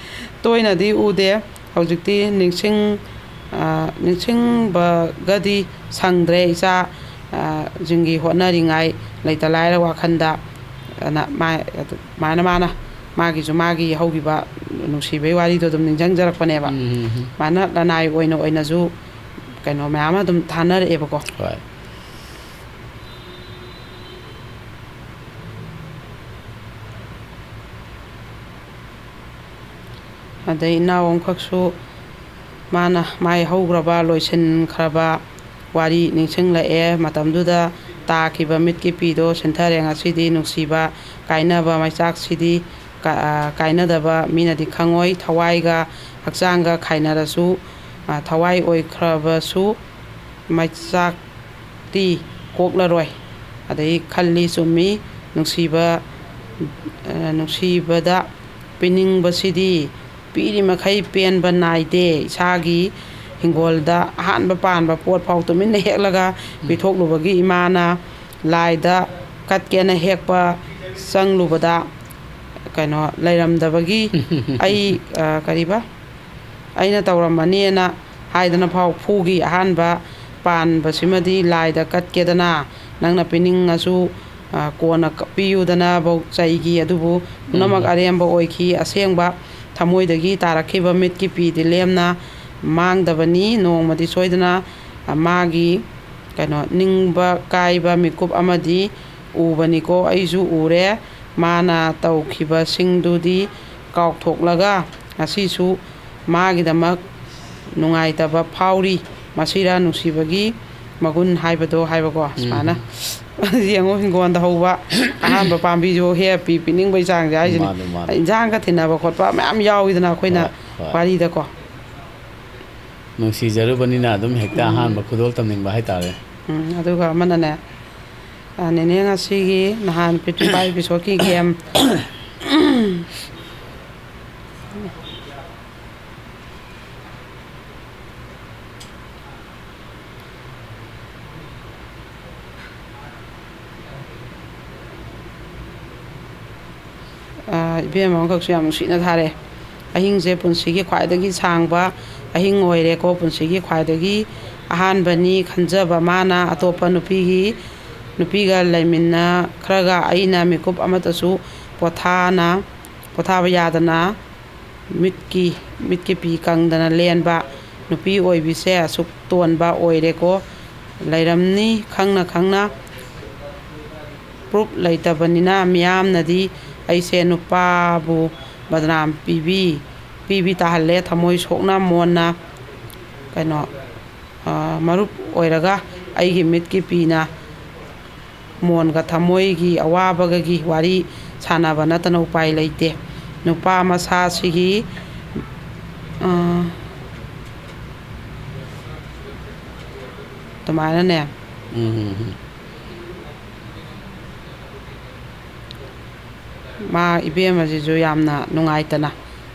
ꯇꯣꯏꯅꯗꯤ ꯎꯗꯦ꯫ ꯍꯧꯖꯤꯛꯇꯤ ꯅꯤꯡꯁꯤꯡ-, ꯑ, ꯅꯤꯡꯁꯤꯡꯕꯒꯗꯤ ꯁꯪꯗ꯭ꯔꯦ, ꯏꯆꯥ, ꯑ, ꯁꯤꯡꯒꯤ ꯍꯣꯠꯅꯔꯤꯉꯥꯏ, ꯂꯩꯇ ꯂꯥꯏꯔ ꯋꯥꯈꯜꯗ꯫ ꯑꯅ ꯃꯥ-, ꯑꯗꯨꯃꯥꯏꯅ ꯃꯥꯅ ꯃꯥꯒꯤꯁꯨ ꯃꯥꯒꯤ ꯍꯧꯈꯤꯕ ꯅꯨꯡꯁꯤꯕꯒꯤ ꯋꯥꯔꯤꯗꯣ ꯑꯗꯨꯝ ꯅꯤꯡꯁꯤꯡꯖꯔꯛꯄꯅꯦꯕ꯫ ꯎꯝ, ꯎꯝ, ꯎꯝ꯫ ꯁꯨꯃꯥꯏꯅ ꯂꯅꯥꯏ ꯑꯣꯏꯅ ꯑꯣꯏꯅꯁꯨ ꯀꯩꯅꯣ ꯃꯌꯥꯝ ꯑꯃ ꯑꯗꯨꯝ ꯊꯥꯅꯔꯛꯑꯦꯕꯀꯣ꯫ ꯍꯣꯏ꯫ ꯑꯗꯩ ꯏꯅꯥꯎ ꯑꯃꯈꯛꯁꯨ, ꯃꯥꯅ ꯃꯥꯏ ꯍꯧꯈ꯭ꯔꯕ, ꯂꯣꯏꯁꯤꯟꯈ꯭ꯔꯕ ꯋꯥꯔꯤ ꯅꯤꯡꯁꯤꯡꯂꯛꯑꯦ꯫ ꯃꯇꯝꯗꯨꯗ ꯇꯥꯈꯤꯕ ꯃꯤꯠꯀꯤ ꯄꯤꯗꯣ ꯁꯤꯟꯊꯔꯦ꯫ ꯉꯁꯤꯗꯤ ꯅꯨꯡꯁꯤꯕ ꯀꯥꯏꯅꯕ ꯃꯩꯆꯥꯛꯁꯤꯗꯤ ꯀ-, ꯑ, ꯀꯥꯏꯅꯗꯕ ꯃꯤꯅꯗꯤ ꯈꯪꯉꯣꯏ꯫ ꯊꯋꯥꯏꯒ ꯍꯛꯆꯥꯡꯒ ꯈꯥꯏꯅꯔꯁꯨ, ꯑ, ꯊꯋꯥꯏ ꯑꯣꯏꯈ꯭ꯔꯕꯁꯨ ꯃꯩꯆꯥꯛꯇꯤ ꯀꯣꯛꯂꯔꯣꯏ꯫ ꯑꯗꯩ ꯈꯜꯂꯤ ꯆꯨꯝꯃꯤ, ꯅꯨꯡꯁꯤꯕ, ꯑ, ꯅꯨꯡꯁꯤꯕꯗ ꯄꯤꯅꯤꯡꯕꯁꯤꯗꯤ ꯄꯤꯔꯤꯃꯈꯩ ꯄꯦꯟꯕ ꯅꯥꯏꯗꯦ꯫ ꯏꯁꯥꯒꯤ ꯍꯤꯡꯒꯣꯜꯗ ꯑꯍꯥꯟꯕ ꯄꯥꯟꯕ ꯄꯣꯠ ꯐꯥꯎ ꯇꯨꯃꯤꯟꯅ ꯍꯦꯛꯂꯒ ꯄꯤꯊꯣꯛꯂꯨꯕꯒꯤ ꯏꯃꯥꯅ ꯂꯥꯏꯗ ꯀꯠꯀꯦꯅ ꯍꯦꯛꯄ ꯆꯪꯂꯨꯕꯗ, ꯀꯩꯅꯣ, ꯂꯩꯔꯝꯗꯕꯒꯤ ꯑꯩ, ꯑ, ꯀꯔꯤꯕ? ꯑꯩꯅ ꯇꯧꯔꯝꯃꯅꯤꯅ ꯍꯥꯏꯗꯅ ꯐꯥꯎ ꯐꯨꯈꯤ꯫ ꯑꯍꯥꯟꯕ ꯄꯥꯟꯕꯁꯤꯃꯗꯤ ꯂꯥꯏꯗ ꯀꯠꯀꯦꯗꯅ ꯅꯪꯅ ꯄꯤꯅꯤꯡꯉꯁꯨ, ꯑ, ꯀꯣꯟꯅ ꯀ-, ꯄꯤꯌꯨꯗꯅ ꯐꯥꯎ ꯆꯩꯈꯤ꯫ ꯑꯗꯨꯕꯨ ꯄꯨꯝꯅꯃꯛ ꯎꯝ꯫ ꯑꯔꯦꯝꯕ ꯑꯣꯏꯈꯤ꯫ ꯑꯁꯦꯡꯕ ꯊꯃꯣꯏꯗꯒꯤ ꯇꯥꯔꯛꯈꯤꯕ ꯃꯤꯠꯀꯤ ꯄꯤꯗꯤ ꯂꯦꯝꯅ ꯃꯥꯡꯗꯕꯅꯤ꯫ ꯅꯣꯡꯃꯗꯤ ꯁꯣꯏꯗꯅ, ꯑ, ꯃꯥꯒꯤ, ꯀꯩꯅꯣ, ꯅꯤꯡꯕ ꯀꯥꯏꯕ ꯃꯤꯀꯨꯞ ꯑꯃꯗꯤ ꯎꯕꯅꯤꯀꯣ꯫ ꯑꯩꯁꯨ ꯎꯔꯦ꯫ ꯃꯥꯅ ꯇꯧꯈꯤꯕꯁꯤꯡꯗꯨꯗꯤ ꯀꯥꯎꯊꯣꯛꯂꯒ ꯉꯁꯤꯁꯨ ꯃꯥꯒꯤꯗꯃꯛ ꯅꯨꯡꯉꯥꯏꯇꯕ ꯐꯥꯎꯔꯤ꯫ ꯃꯁꯤꯔ ꯅꯨꯡꯁꯤꯕꯒꯤ ꯃꯒꯨꯟ ꯍꯥꯏꯕꯗꯣ ꯍꯥꯏꯕꯀꯣ, ꯎꯝ꯫ ꯁꯨꯃꯥꯏꯅ꯫ ꯌꯦꯡꯉꯣ, ꯍꯤꯡꯒꯣꯜꯗ ꯍꯧꯕ ꯑꯍꯥꯟꯕ ꯄꯥꯝꯕꯤꯁꯨ ꯍꯦꯛ ꯄꯤ-, ꯄꯤꯅꯤꯡꯕꯒꯤ ꯆꯥꯡꯁꯦ ꯍꯥꯏꯁꯤꯅꯤ꯫ ꯃꯥꯅꯦ, ꯃꯥꯅꯦ꯫ ꯏꯟꯁꯥꯡꯒ ꯊꯤꯟꯅꯕ ꯈꯣꯠꯄ ꯃꯌꯥꯝ ꯌꯥꯎꯋꯤꯗꯅ ꯑꯩꯈꯣꯏꯅ ꯍꯣꯏ, ꯍꯣꯏ꯫ ꯋꯥꯔꯤꯗꯀꯣ꯫ ꯅꯨꯡꯁꯤꯖꯔꯨꯕꯅꯤꯅ ꯑꯗꯨꯝ ꯍꯦꯛꯇ ꯎꯝ꯫ ꯑꯍꯥꯟꯕ ꯈꯨꯗꯣꯜ ꯇꯝꯅꯤꯡꯕ ꯍꯥꯏꯇꯥꯔꯦ꯫ ꯎꯝ, ꯑꯗꯨꯒ ꯑꯃꯅꯅꯦ, ꯑ, ꯅꯦꯅꯦ ꯉꯁꯤꯒꯤ ꯅꯍꯥꯟ ꯄꯤꯇ꯭ꯔꯤꯄꯥ episode ꯀꯤ game꯫ ꯑ, ꯏꯕꯦꯝꯃ ꯑꯃꯈꯛꯁꯨ ꯌꯥꯝ ꯅꯨꯡꯁꯤꯅ ꯊꯥꯔꯛꯑꯦ꯫ "ꯑꯍꯤꯡꯁꯦ ꯄꯨꯟꯁꯤꯒꯤ ꯈ꯭ꯋꯥꯏꯗꯒꯤ ꯁꯥꯡꯕ ꯑꯍꯤꯡ ꯑꯣꯏꯔꯦꯀꯣ, ꯄꯨꯟꯁꯤꯒꯤ ꯈ꯭ꯋꯥꯏꯗꯒꯤ ꯑꯍꯥꯟꯕꯅꯤ ꯈꯟꯖꯕ ꯃꯥꯅ꯫ ꯑꯇꯣꯞꯄ ꯅꯨꯄꯤꯒꯤ, ꯅꯨꯄꯤꯒ ꯂꯩꯃꯤꯟꯅꯈ꯭ꯔꯒ ꯑꯩꯅ ꯃꯤꯀꯨꯞ ꯑꯃꯠꯇꯁꯨ ꯄꯣꯊꯥꯅ, ꯄꯣꯊꯥꯕ ꯌꯥꯗꯅ ꯃꯤꯠꯀꯤ, ꯃꯤꯠꯀꯤ ꯄꯤ ꯀꯪꯗꯅ ꯂꯦꯟꯕ ꯅꯨꯄꯤ ꯑꯣꯏꯕꯤꯁꯦ ꯑꯁꯨꯛ ꯇꯣꯟꯕ ꯑꯣꯏꯔꯦꯀꯣ꯫ ꯂꯩꯔꯝꯅꯤ ꯈꯪꯅ ꯈꯪꯅ proof ꯂꯩꯇꯕꯅꯤꯅ ꯃꯤꯌꯥꯝꯅꯗꯤ ꯑꯩꯁꯦ ꯅꯨꯄꯥꯕꯨ ꯕꯗꯅꯥꯝ ꯄꯤꯕꯤ, ꯄꯤꯕꯤ ꯇꯥꯍꯜꯂꯦ꯫ ꯊꯃꯣꯏ ꯁꯣꯛꯅ ꯃꯣꯟꯅ, ꯀꯩꯅꯣ, ꯑ, ꯃꯔꯨꯞ ꯑꯣꯏꯔꯒ ꯑꯩꯒꯤ ꯃꯤꯠꯀꯤ ꯄꯤꯅ ꯃꯣꯟꯒ ꯊꯃꯣꯏꯒꯤ ꯑꯋꯥꯕꯒꯒꯤ ꯋꯥꯔꯤ ꯁꯥꯟꯅꯕ ꯅꯠꯇꯅ ꯎꯄꯥꯏ ꯂꯩꯇꯦ꯫ ꯅꯨꯄꯥ ꯃꯁꯥꯁꯤꯒꯤ, ꯑ, ꯑꯗꯨꯃꯥꯏꯅꯅꯦ꯫ ꯎꯝ, ꯎꯝ, ꯎꯝ꯫ ꯃꯥ ꯏꯕꯦꯝꯃꯁꯤꯁꯨ ꯌꯥꯝꯅ ꯅꯨꯡꯉꯥꯏꯇꯅ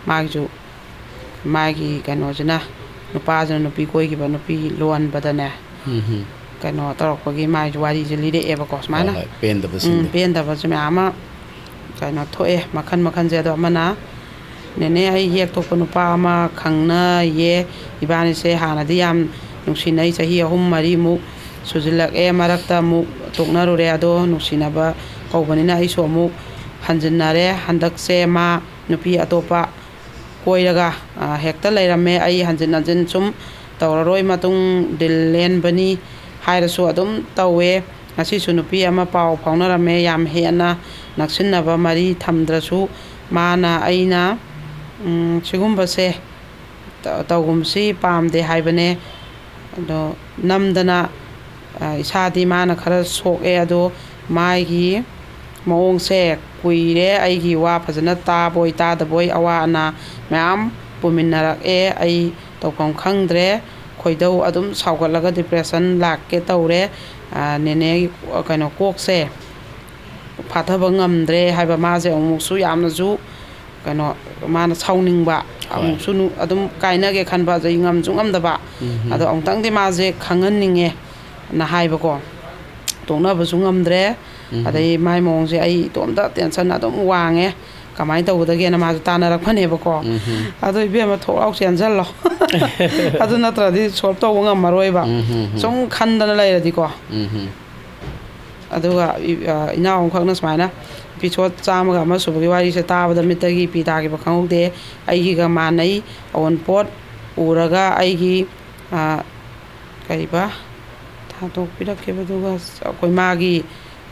ꯃꯥꯒꯤꯁꯨ ꯃꯥꯒꯤ ꯀꯩꯅꯣꯁꯤꯅ ꯅꯨꯄꯥꯁꯤꯅ ꯅꯨꯄꯤ ꯀꯣꯏꯈꯤꯕ, ꯅꯨꯄꯤ ꯂꯣꯟꯕꯗꯅꯦ, ꯎꯝ ꯍꯝ꯫ ꯀꯩꯅꯣ ꯇꯧꯔꯛꯄꯒꯤ ꯃꯥꯏ ꯋꯥꯔꯤꯁꯦ ꯂꯤꯔꯛꯑꯦꯕꯀꯣ꯫ ꯁꯨꯃꯥꯏꯅ ꯍꯣꯏ, ꯍꯣꯏ꯫ ꯄꯦꯟꯗꯕ ꯎꯝ, ꯁꯤꯟꯗ ꯄꯦꯟꯗꯕꯁꯦ ꯃꯌꯥꯝ ꯑꯃ ꯀꯩꯅꯣ ꯊꯣꯛꯑꯦ, ꯃꯈꯜ ꯃꯈꯜꯁꯦ꯫ ꯑꯗꯣ ꯑꯃꯅ, "ꯅꯦꯅꯦ, ꯑꯩ ꯍꯦꯛ ꯊꯣꯛꯄ ꯅꯨꯄꯥ ꯑꯃ ꯈꯪꯅꯩꯌꯦ, ꯏꯕꯥꯅꯤꯁꯦ ꯍꯥꯟꯅꯗꯤ ꯌꯥꯝ ꯅꯨꯡꯁꯤꯅꯩ, ꯆꯍꯤ ꯑꯍꯨꯝ ꯃꯔꯤꯃꯨꯛ ꯁꯨꯖꯤꯜꯂꯛꯑꯦ, ꯃꯔꯛꯇ ꯑꯃꯨꯛ ꯇꯣꯛꯅꯔꯨꯔꯦ, ꯑꯗꯣ ꯅꯨꯡꯁꯤꯅꯕ ꯀꯧꯕꯅꯤꯅ ꯑꯩꯁꯨ ꯑꯃꯨꯛ ꯍꯟꯖꯤꯟꯅꯔꯦ꯫ ꯍꯟꯗꯛꯁꯦ ꯃꯥ ꯅꯨꯄꯤ ꯑꯇꯣꯞꯄ ꯀꯣꯏꯔꯒ, ꯑ, ꯍꯦꯛꯇ ꯂꯩꯔꯝꯃꯦ꯫ ꯑꯩ ꯍꯟꯖꯤꯟ ꯍꯟꯖꯤꯟ ꯁꯨꯝ ꯇꯧꯔꯔꯣꯏ, ꯃꯇꯨꯡ ꯗꯤꯜ ꯂꯦꯟꯕꯅꯤ ꯍꯥꯏꯔꯁꯨ ꯑꯗꯨꯝ ꯇꯧꯋꯦ꯫ ꯉꯁꯤꯁꯨ ꯅꯨꯄꯤ ꯑꯃ ꯄꯥꯎ ꯐꯥꯎꯅꯔꯝꯃꯦ, ꯌꯥꯝ ꯍꯦꯟꯅ ꯅꯛꯁꯤꯟꯅꯕ ꯃꯔꯤ ꯊꯝꯗ꯭ꯔꯁꯨ꯫ ꯃꯥꯅ ꯑꯩꯅ, ꯎꯝ, ꯁꯤꯒꯨꯝꯕꯁꯦ ꯇ-, ꯇꯧꯒꯨꯝꯁꯤ ꯄꯥꯝꯗꯦ ꯍꯥꯏꯕꯅꯦ꯫ ꯑꯗꯣ ꯅꯝꯗꯅ, ꯑ, ꯏꯁꯥꯗꯤ ꯃꯥꯅ ꯈꯔ ꯁꯣꯛꯑꯦ꯫ ꯑꯗꯣ ꯃꯥꯒꯤ ꯃꯑꯣꯡꯁꯦ ꯀꯨꯏꯔꯦ ꯑꯩꯒꯤ ꯋꯥ ꯐꯖꯅ ꯇꯥꯕꯣꯏ ꯇꯥꯗꯕꯣꯏ, ꯑꯋꯥ ꯑꯅꯥ ꯃꯌꯥꯝ ꯄꯨꯃꯤꯟꯅꯔꯛꯑꯦ꯫ ꯑꯩ ꯇꯧꯐꯝ ꯈꯪꯗ꯭ꯔꯦ, ꯈꯣꯏꯗꯧ ꯑꯗꯨꯝ ꯁꯥꯎꯒꯠꯂꯒ depression ꯂꯥꯛꯀꯦ ꯇꯧꯔꯦ꯫ ꯑ, ꯅꯦꯅꯦꯒꯤ, ꯑ, ꯀꯩꯅꯣ, ꯀꯣꯛꯁꯦ ꯐꯥꯊꯕ ꯉꯝꯗ꯭ꯔꯦ" ꯍꯥꯏꯕ꯫ ꯃꯥꯁꯦ ꯑꯃꯨꯛꯁꯨ ꯌꯥꯝꯅꯁꯨ, ꯀꯩꯅꯣ, ꯃꯥꯅ ꯁꯥꯎꯅꯤꯡꯕ, ꯍꯣꯏ꯫ ꯑꯃꯨꯛꯁꯨ ꯅꯨ-, ꯑꯗꯨꯝ ꯀꯥꯏꯅꯒꯦ ꯈꯟꯕ, ꯑꯗꯩ ꯉꯝꯁꯨ ꯉꯝꯗꯕ꯫ ꯎꯝ ꯍꯝ꯫ ꯑꯗꯣ ꯑꯃꯨꯛꯇꯪꯗꯤ ꯃꯥꯁꯦ ꯈꯪꯍꯟꯅꯤꯡꯉꯦ ꯅ ꯍꯥꯏꯕꯀꯣ꯫ ꯇꯣꯛꯅꯕꯁꯨ ꯉꯝꯗ꯭ꯔꯦ꯫ ꯎꯝ꯫ ꯑꯗꯩ ꯃꯥꯏ ꯃꯑꯣꯡꯁꯦ ꯑꯩ ꯏꯇꯣꯝꯇ tension ꯑꯗꯨꯝ ꯋꯥꯡꯉꯦ, ꯀꯃꯥꯏꯅ ꯇꯧꯒꯗꯒꯦꯅ ꯃꯥꯁꯨ ꯇꯥꯟꯅꯔꯛꯄꯅꯦꯕꯀꯣ꯫ ꯎꯝ ꯍꯝ꯫ ꯑꯗꯣ ꯏꯕꯦꯝꯃ, ꯊꯣꯛ ꯂꯥꯎ ꯆꯦꯟꯁꯤꯜꯂꯣ꯫ ꯑꯗꯨ ꯅꯠꯇ꯭ꯔꯗꯤ solve ꯇꯧꯕ ꯉꯝꯃꯔꯣꯏꯕ꯫ ꯎꯝ ꯍꯝ ꯍꯝ꯫ ꯁꯨꯝ ꯈꯟꯗꯅ ꯂꯩꯔꯗꯤꯀꯣ꯫ ꯎꯝ ꯍꯝ꯫ ꯑꯗꯨꯒ ꯏ-, ꯑ, ꯏꯅꯥꯎ ꯑꯃꯈꯛꯅ ꯁꯨꯃꯥꯏꯅ episode ꯆꯥꯝꯃꯒ ꯑꯃ ꯁꯨꯕꯒꯤ ꯋꯥꯔꯤꯁꯦ ꯇꯥꯕꯗ ꯃꯤꯠꯇꯒꯤ ꯄꯤ ꯇꯥꯈꯤꯕ ꯈꯪꯍꯧꯗꯦ꯫ ꯑꯩꯒꯤꯒ ꯃꯥꯟꯅꯩ꯫ ꯑꯑꯣꯟꯄꯣꯠ ꯎꯔꯒ ꯑꯩꯒꯤ, ꯑ, ꯀꯔꯤꯕ, ꯊꯥꯗꯣꯛꯄꯤꯔꯛꯈꯤꯕꯗꯨꯒ ꯑꯩꯈꯣꯏ ꯃꯥꯒꯤ,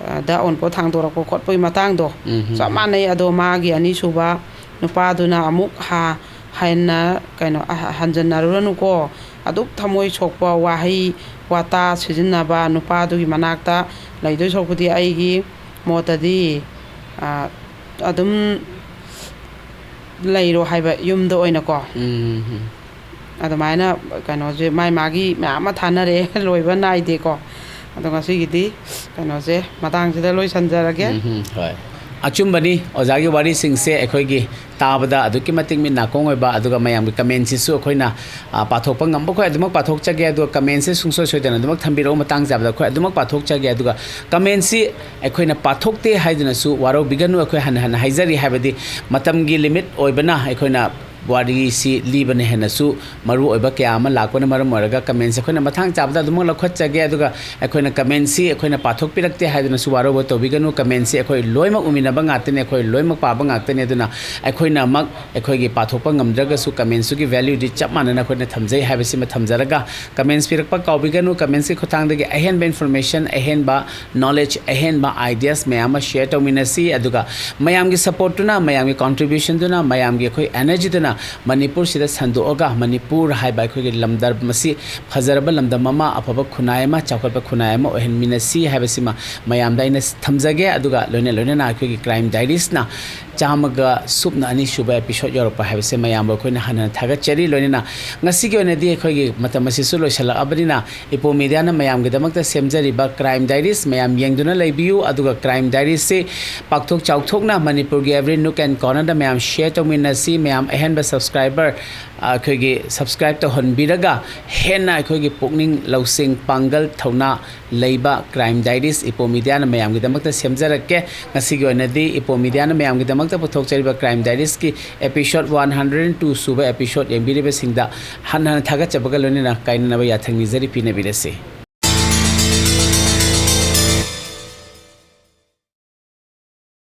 ꯑ, ꯗ ꯑꯑꯣꯟꯄꯣꯠ ꯊꯥꯡꯗꯣꯔꯛꯄ ꯈꯣꯠꯄꯒꯤ ꯃꯇꯥꯡꯗꯣ ꯎꯝ ꯍꯝ꯫ ꯆꯞ ꯃꯥꯟꯅꯩ꯫ ꯑꯗꯣ ꯃꯥꯒꯤ ꯑꯅꯤꯁꯨꯕ ꯅꯨꯄꯥꯗꯨꯅ ꯑꯃꯨꯛ ꯍꯥ-, ꯍꯦꯟꯅ ꯀꯩꯅꯣ, ꯑ, ꯍꯟꯖꯟꯅꯔꯨꯔꯅꯨꯀꯣ꯫ ꯑꯗꯨꯛ ꯊꯃꯣꯏ ꯁꯣꯛꯄ ꯋꯥꯍꯩ ꯋꯥꯇꯥ ꯁꯤꯖꯤꯟꯅꯕ ꯅꯨꯄꯥꯗꯨꯒꯤ ꯃꯅꯥꯛꯇ ꯂꯩꯗꯣꯏ ꯁꯔꯨꯛꯄꯨꯗꯤ, ꯑꯩꯒꯤ ꯃꯣꯠꯇꯗꯤ, ꯑ, ꯑꯗꯨꯝ ꯂꯩꯔꯣ ꯍꯥꯏꯕ, ꯌꯨꯝꯗ ꯑꯣꯏꯅꯀꯣ꯫ ꯎꯝ ꯍꯝ꯫ ꯑꯗꯨꯃꯥꯏꯅ ꯀꯩꯅꯣꯁꯦ ꯃꯥꯏ ꯃꯥꯒꯤ ꯃꯌꯥꯝ ꯑꯃ ꯊꯥꯅꯔꯦ, ꯂꯣꯏꯕ ꯅꯥꯏꯗꯦꯀꯣ꯫ ꯑꯗꯣ ꯉꯁꯤꯒꯤꯗꯤ ꯀꯩꯅꯣꯁꯦ ꯃꯇꯥꯡꯁꯤꯗ ꯂꯣꯏꯁꯟꯖꯔꯒꯦ꯫ ꯎꯝ ꯍꯝ꯫ ꯍꯣꯏ꯫ ꯑꯆꯨꯝꯕꯅꯤ, ꯑꯣꯖꯥꯒꯤ ꯋꯥꯔꯤꯁꯤꯡꯁꯦ ꯑꯩꯈꯣꯏꯒꯤ ꯇꯥꯕꯗ ꯑꯗꯨꯛꯀꯤ ꯃꯇꯤꯛ ꯃꯤꯠ ꯅꯥꯀꯣꯡ ꯑꯣꯏꯕ, ꯑꯗꯨꯒ ꯃꯌꯥꯝꯒꯤ ꯀꯃꯦꯟꯁꯤꯁꯨ ꯑꯩꯈꯣꯏꯅ, ꯑ, ꯄꯥꯊꯣꯛꯄ ꯉꯝꯕꯈꯣꯏ ꯑꯗꯨꯃꯛ ꯄꯥꯊꯣꯛꯆꯒꯦ꯫ ꯑꯗꯨꯒ ꯀꯃꯦꯟꯁꯦ ꯁꯨꯡꯁꯣꯏ ꯁꯣꯏꯗꯅ ꯑꯗꯨꯃꯛ ꯊꯝꯕꯤꯔꯛꯎ, ꯃꯇꯥꯡ ꯆꯥꯕꯗ ꯑꯩꯈꯣꯏ ꯑꯗꯨꯃꯛ ꯄꯥꯊꯣꯛꯆꯒꯦ꯫ ꯑꯗꯨꯒ ꯀꯃꯦꯟꯁꯤ ꯑꯩꯈꯣꯏꯅ ꯄꯥꯊꯣꯛꯇꯦ ꯍꯥꯏꯗꯨꯅꯁꯨ ꯋꯥꯔꯧꯕꯤꯒꯅꯨ, ꯑꯩꯈꯣꯏ ꯍꯟꯅ ꯍꯟꯅ ꯍꯥꯏꯖꯔꯤ, ꯍꯥꯏꯕꯗꯤ ꯃꯇꯝꯒꯤ ꯂꯤꯃꯤꯠ ꯑꯣꯏꯕꯅ ꯑꯩꯈꯣꯏꯅ ꯋꯥꯔꯤꯁꯤ ꯂꯤꯕꯅ ꯍꯦꯟꯅꯁꯨ ꯃꯔꯨ ꯑꯣꯏꯕ ꯀꯌꯥ ꯑꯃ ꯂꯥꯛꯄꯅ ꯃꯔꯝ ꯑꯣꯏꯔꯒ ꯀꯃꯦꯟꯁꯦ ꯑꯩꯈꯣꯏꯅ ꯃꯇꯥꯡ ꯆꯥꯕꯗ ꯑꯗꯨꯃꯛ ꯂꯧꯈꯠꯆꯒꯦ꯫ ꯑꯗꯨꯒ ꯑꯩꯈꯣꯏꯅ ꯀꯃꯦꯟꯁꯤ ꯑꯩꯈꯣꯏꯅ ꯄꯥꯊꯣꯛꯄꯤꯔꯛꯇꯦ ꯍꯥꯏꯗꯨꯅꯁꯨ ꯋꯥꯔꯧꯕ ꯇꯧꯕꯤꯒꯅꯨ꯫ ꯀꯃꯦꯟꯁꯤ ꯑꯩꯈꯣꯏ ꯂꯣꯏꯅꯃꯛ ꯎꯃꯤꯟꯅꯕ ꯉꯥꯛꯇꯅꯤ, ꯑꯩꯈꯣꯏ ꯂꯣꯏꯅꯃꯛ ꯄꯥꯕ ꯉꯥꯛꯇꯅꯤ꯫ ꯑꯗꯨꯅ ꯑꯩꯈꯣꯏꯅꯃꯛ ꯑꯩꯈꯣꯏꯒꯤ ꯄꯥꯊꯣꯛꯄ ꯉꯝꯗ꯭ꯔꯒꯁꯨ ꯀꯃꯦꯟꯁꯨꯒꯤ ꯚꯦꯂ꯭ꯌꯨꯗꯤ ꯆꯞ ꯃꯥꯟꯅꯅ ꯑꯩꯈꯣꯏꯅ ꯊꯝꯖꯩ ꯍꯥꯏꯕꯁꯤꯃ ꯊꯝꯖꯔꯒ, ꯀꯃꯦꯟꯁ ꯄꯤꯔꯛꯄ ꯀꯥꯎꯕꯤꯒꯅꯨ꯫ ꯀꯃꯦꯟꯁꯀꯤ ꯈꯨꯠꯊꯥꯡꯗꯒꯤ ꯑꯍꯦꯟꯕ ꯏꯟꯐꯣꯔꯃꯦꯁꯟ, ꯑꯍꯦꯟꯕ ꯅꯣꯂꯦꯖ, ꯑꯍꯦꯟꯕ ꯑꯥꯏꯗꯤꯌꯥꯁ ꯃꯌꯥꯝ ꯑꯃ ꯁꯤꯌꯔ ꯇꯧꯃꯤꯟꯅꯁꯤ꯫ ꯑꯗꯨꯒ ꯃꯌꯥꯝꯒꯤ ꯁꯄꯣꯔꯠꯇꯨꯅ, ꯃꯌꯥꯝꯒꯤ ꯀꯣꯟꯇ꯭ꯔꯤꯕ꯭ꯌꯨꯁꯟꯗꯨꯅ, ꯃꯌꯥꯝꯒꯤ ꯑꯩꯈꯣꯏ ꯑꯦꯅꯔꯖꯤꯗꯨꯅ ꯃꯅꯤꯄꯨꯔꯁꯤꯗ ꯁꯟꯗꯣꯛꯑꯒ ꯃꯅꯤꯄꯨꯔ ꯍꯥꯏꯕ ꯑꯩꯈꯣꯏꯒꯤ ꯂꯝꯗꯝ ꯑꯁꯤ ꯐꯖꯔꯕ ꯂꯝꯗꯝ ꯑꯃ, ꯑꯐꯕ ꯈꯨꯟꯅꯥꯏ ꯑꯃ, ꯆꯥꯎꯈꯠꯄ ꯈꯨꯟꯅꯥꯏ ꯑꯃ ꯑꯣꯏꯍꯟꯃꯤꯟꯅꯁꯤ ꯍꯥꯏꯕꯁꯤꯃ ꯃꯌꯥꯝꯗ ꯑꯩꯅ ꯊꯝꯖꯒꯦ꯫ ꯑꯗꯨꯒ ꯂꯣꯏꯅ ꯂꯣꯏꯅꯅ ꯑꯩꯈꯣꯏꯒꯤ ꯀ꯭ꯔꯥꯏꯝ ꯗꯥꯏꯔꯤꯁꯅ ꯆꯥꯝꯃꯒ ꯁꯨꯞꯅ ꯑꯅꯤ ꯁꯨꯕ ꯑꯦꯄꯤꯁꯣꯗ ꯌꯧꯔꯛꯄ ꯍꯥꯏꯕꯁꯦ ꯃꯌꯥꯝꯕꯨ ꯑꯩꯈꯣꯏꯅ ꯍꯟꯅ ꯊꯥꯒꯠꯆꯔꯤ꯫ ꯂꯣꯏꯅꯅ ꯉꯁꯤꯒꯤ ꯑꯣꯏꯅꯗꯤ ꯑꯩꯈꯣꯏꯒꯤ ꯃꯇꯝ ꯑꯁꯤꯁꯨ ꯂꯣꯏꯁꯤꯜꯂꯛꯑꯕꯅꯤꯅ, ꯏꯄꯣ ꯃꯤꯗꯤꯌꯥꯅ ꯃꯌꯥꯝꯒꯤꯗꯃꯛꯇ ꯁꯦꯝꯖꯔꯤꯕ ꯀ꯭ꯔꯥꯏꯝ ꯗꯥꯏꯔꯤꯁ ꯃꯌꯥꯝ ꯌꯦꯡꯗꯨꯅ ꯂꯩꯕꯤꯌꯨ꯫ ꯑꯗꯨꯒ ꯀ꯭ꯔꯥꯏꯝ ꯗꯥꯏꯔꯤꯁꯁꯤ ꯄꯥꯛꯊꯣꯛ ꯆꯥꯎꯊꯣꯛꯅ ꯃꯅꯤꯄꯨꯔꯒꯤ every nook and cornerꯗ ꯃꯌꯥꯝ ꯁꯤꯌꯔ ꯇꯧꯃꯤꯟꯅꯁꯤ꯫ ꯃꯌꯥꯝ ꯑꯍꯦꯟꯕ ꯁꯕꯁꯀ꯭ꯔꯥꯏꯕꯔ, ꯑꯩꯈꯣꯏꯒꯤ ꯁꯕꯁꯀ꯭ꯔꯥꯏꯕ ꯇꯧꯍꯟꯕꯤꯔꯒ ꯍꯦꯟꯅ ꯑꯩꯈꯣꯏꯒꯤ ꯄꯨꯛꯅꯤꯡ ꯂꯧꯁꯤꯡ, ꯄꯥꯡꯒꯜ, ꯊꯧꯅꯥ ꯂꯩꯕ ꯀ꯭ꯔꯥꯏꯝ ꯗꯥꯏꯔꯤꯁ ꯏꯄꯣ ꯃꯤꯗꯤꯌꯥꯅ ꯃꯌꯥꯝꯒꯤꯗꯃꯛꯇ ꯁꯦꯝꯖꯔꯛꯀꯦ꯫ ꯉꯁꯤꯒꯤ ꯑꯣꯏꯅꯗꯤ ꯏꯄꯣ ꯃꯤꯗꯤꯌꯥꯅ ꯃꯌꯥꯝꯒꯤꯗꯃꯛꯇ ꯄꯨꯊꯣꯛꯆꯔꯤꯕ ꯀ꯭ꯔꯥꯏꯝ ꯗꯥꯏꯔꯤꯁꯀꯤ ꯑꯦꯄꯤꯁꯣꯗ ꯋꯥꯟ ꯍꯟꯗ꯭ꯔꯦꯠ ꯇꯨ ꯁꯨꯕ ꯑꯦꯄꯤꯁꯣꯗ ꯌꯦꯡꯕꯤꯔꯤꯕꯁꯤꯡꯗ ꯍꯟꯅ ꯍꯟꯅ ꯊꯥꯒꯠꯆꯕꯒ ꯂꯣꯏꯅꯅ ꯀꯥꯏꯅꯅꯕ ꯌꯥꯊꯪ ꯅꯤꯖꯔꯤ꯫ ꯄꯤꯅꯕꯤꯔꯁꯤ꯫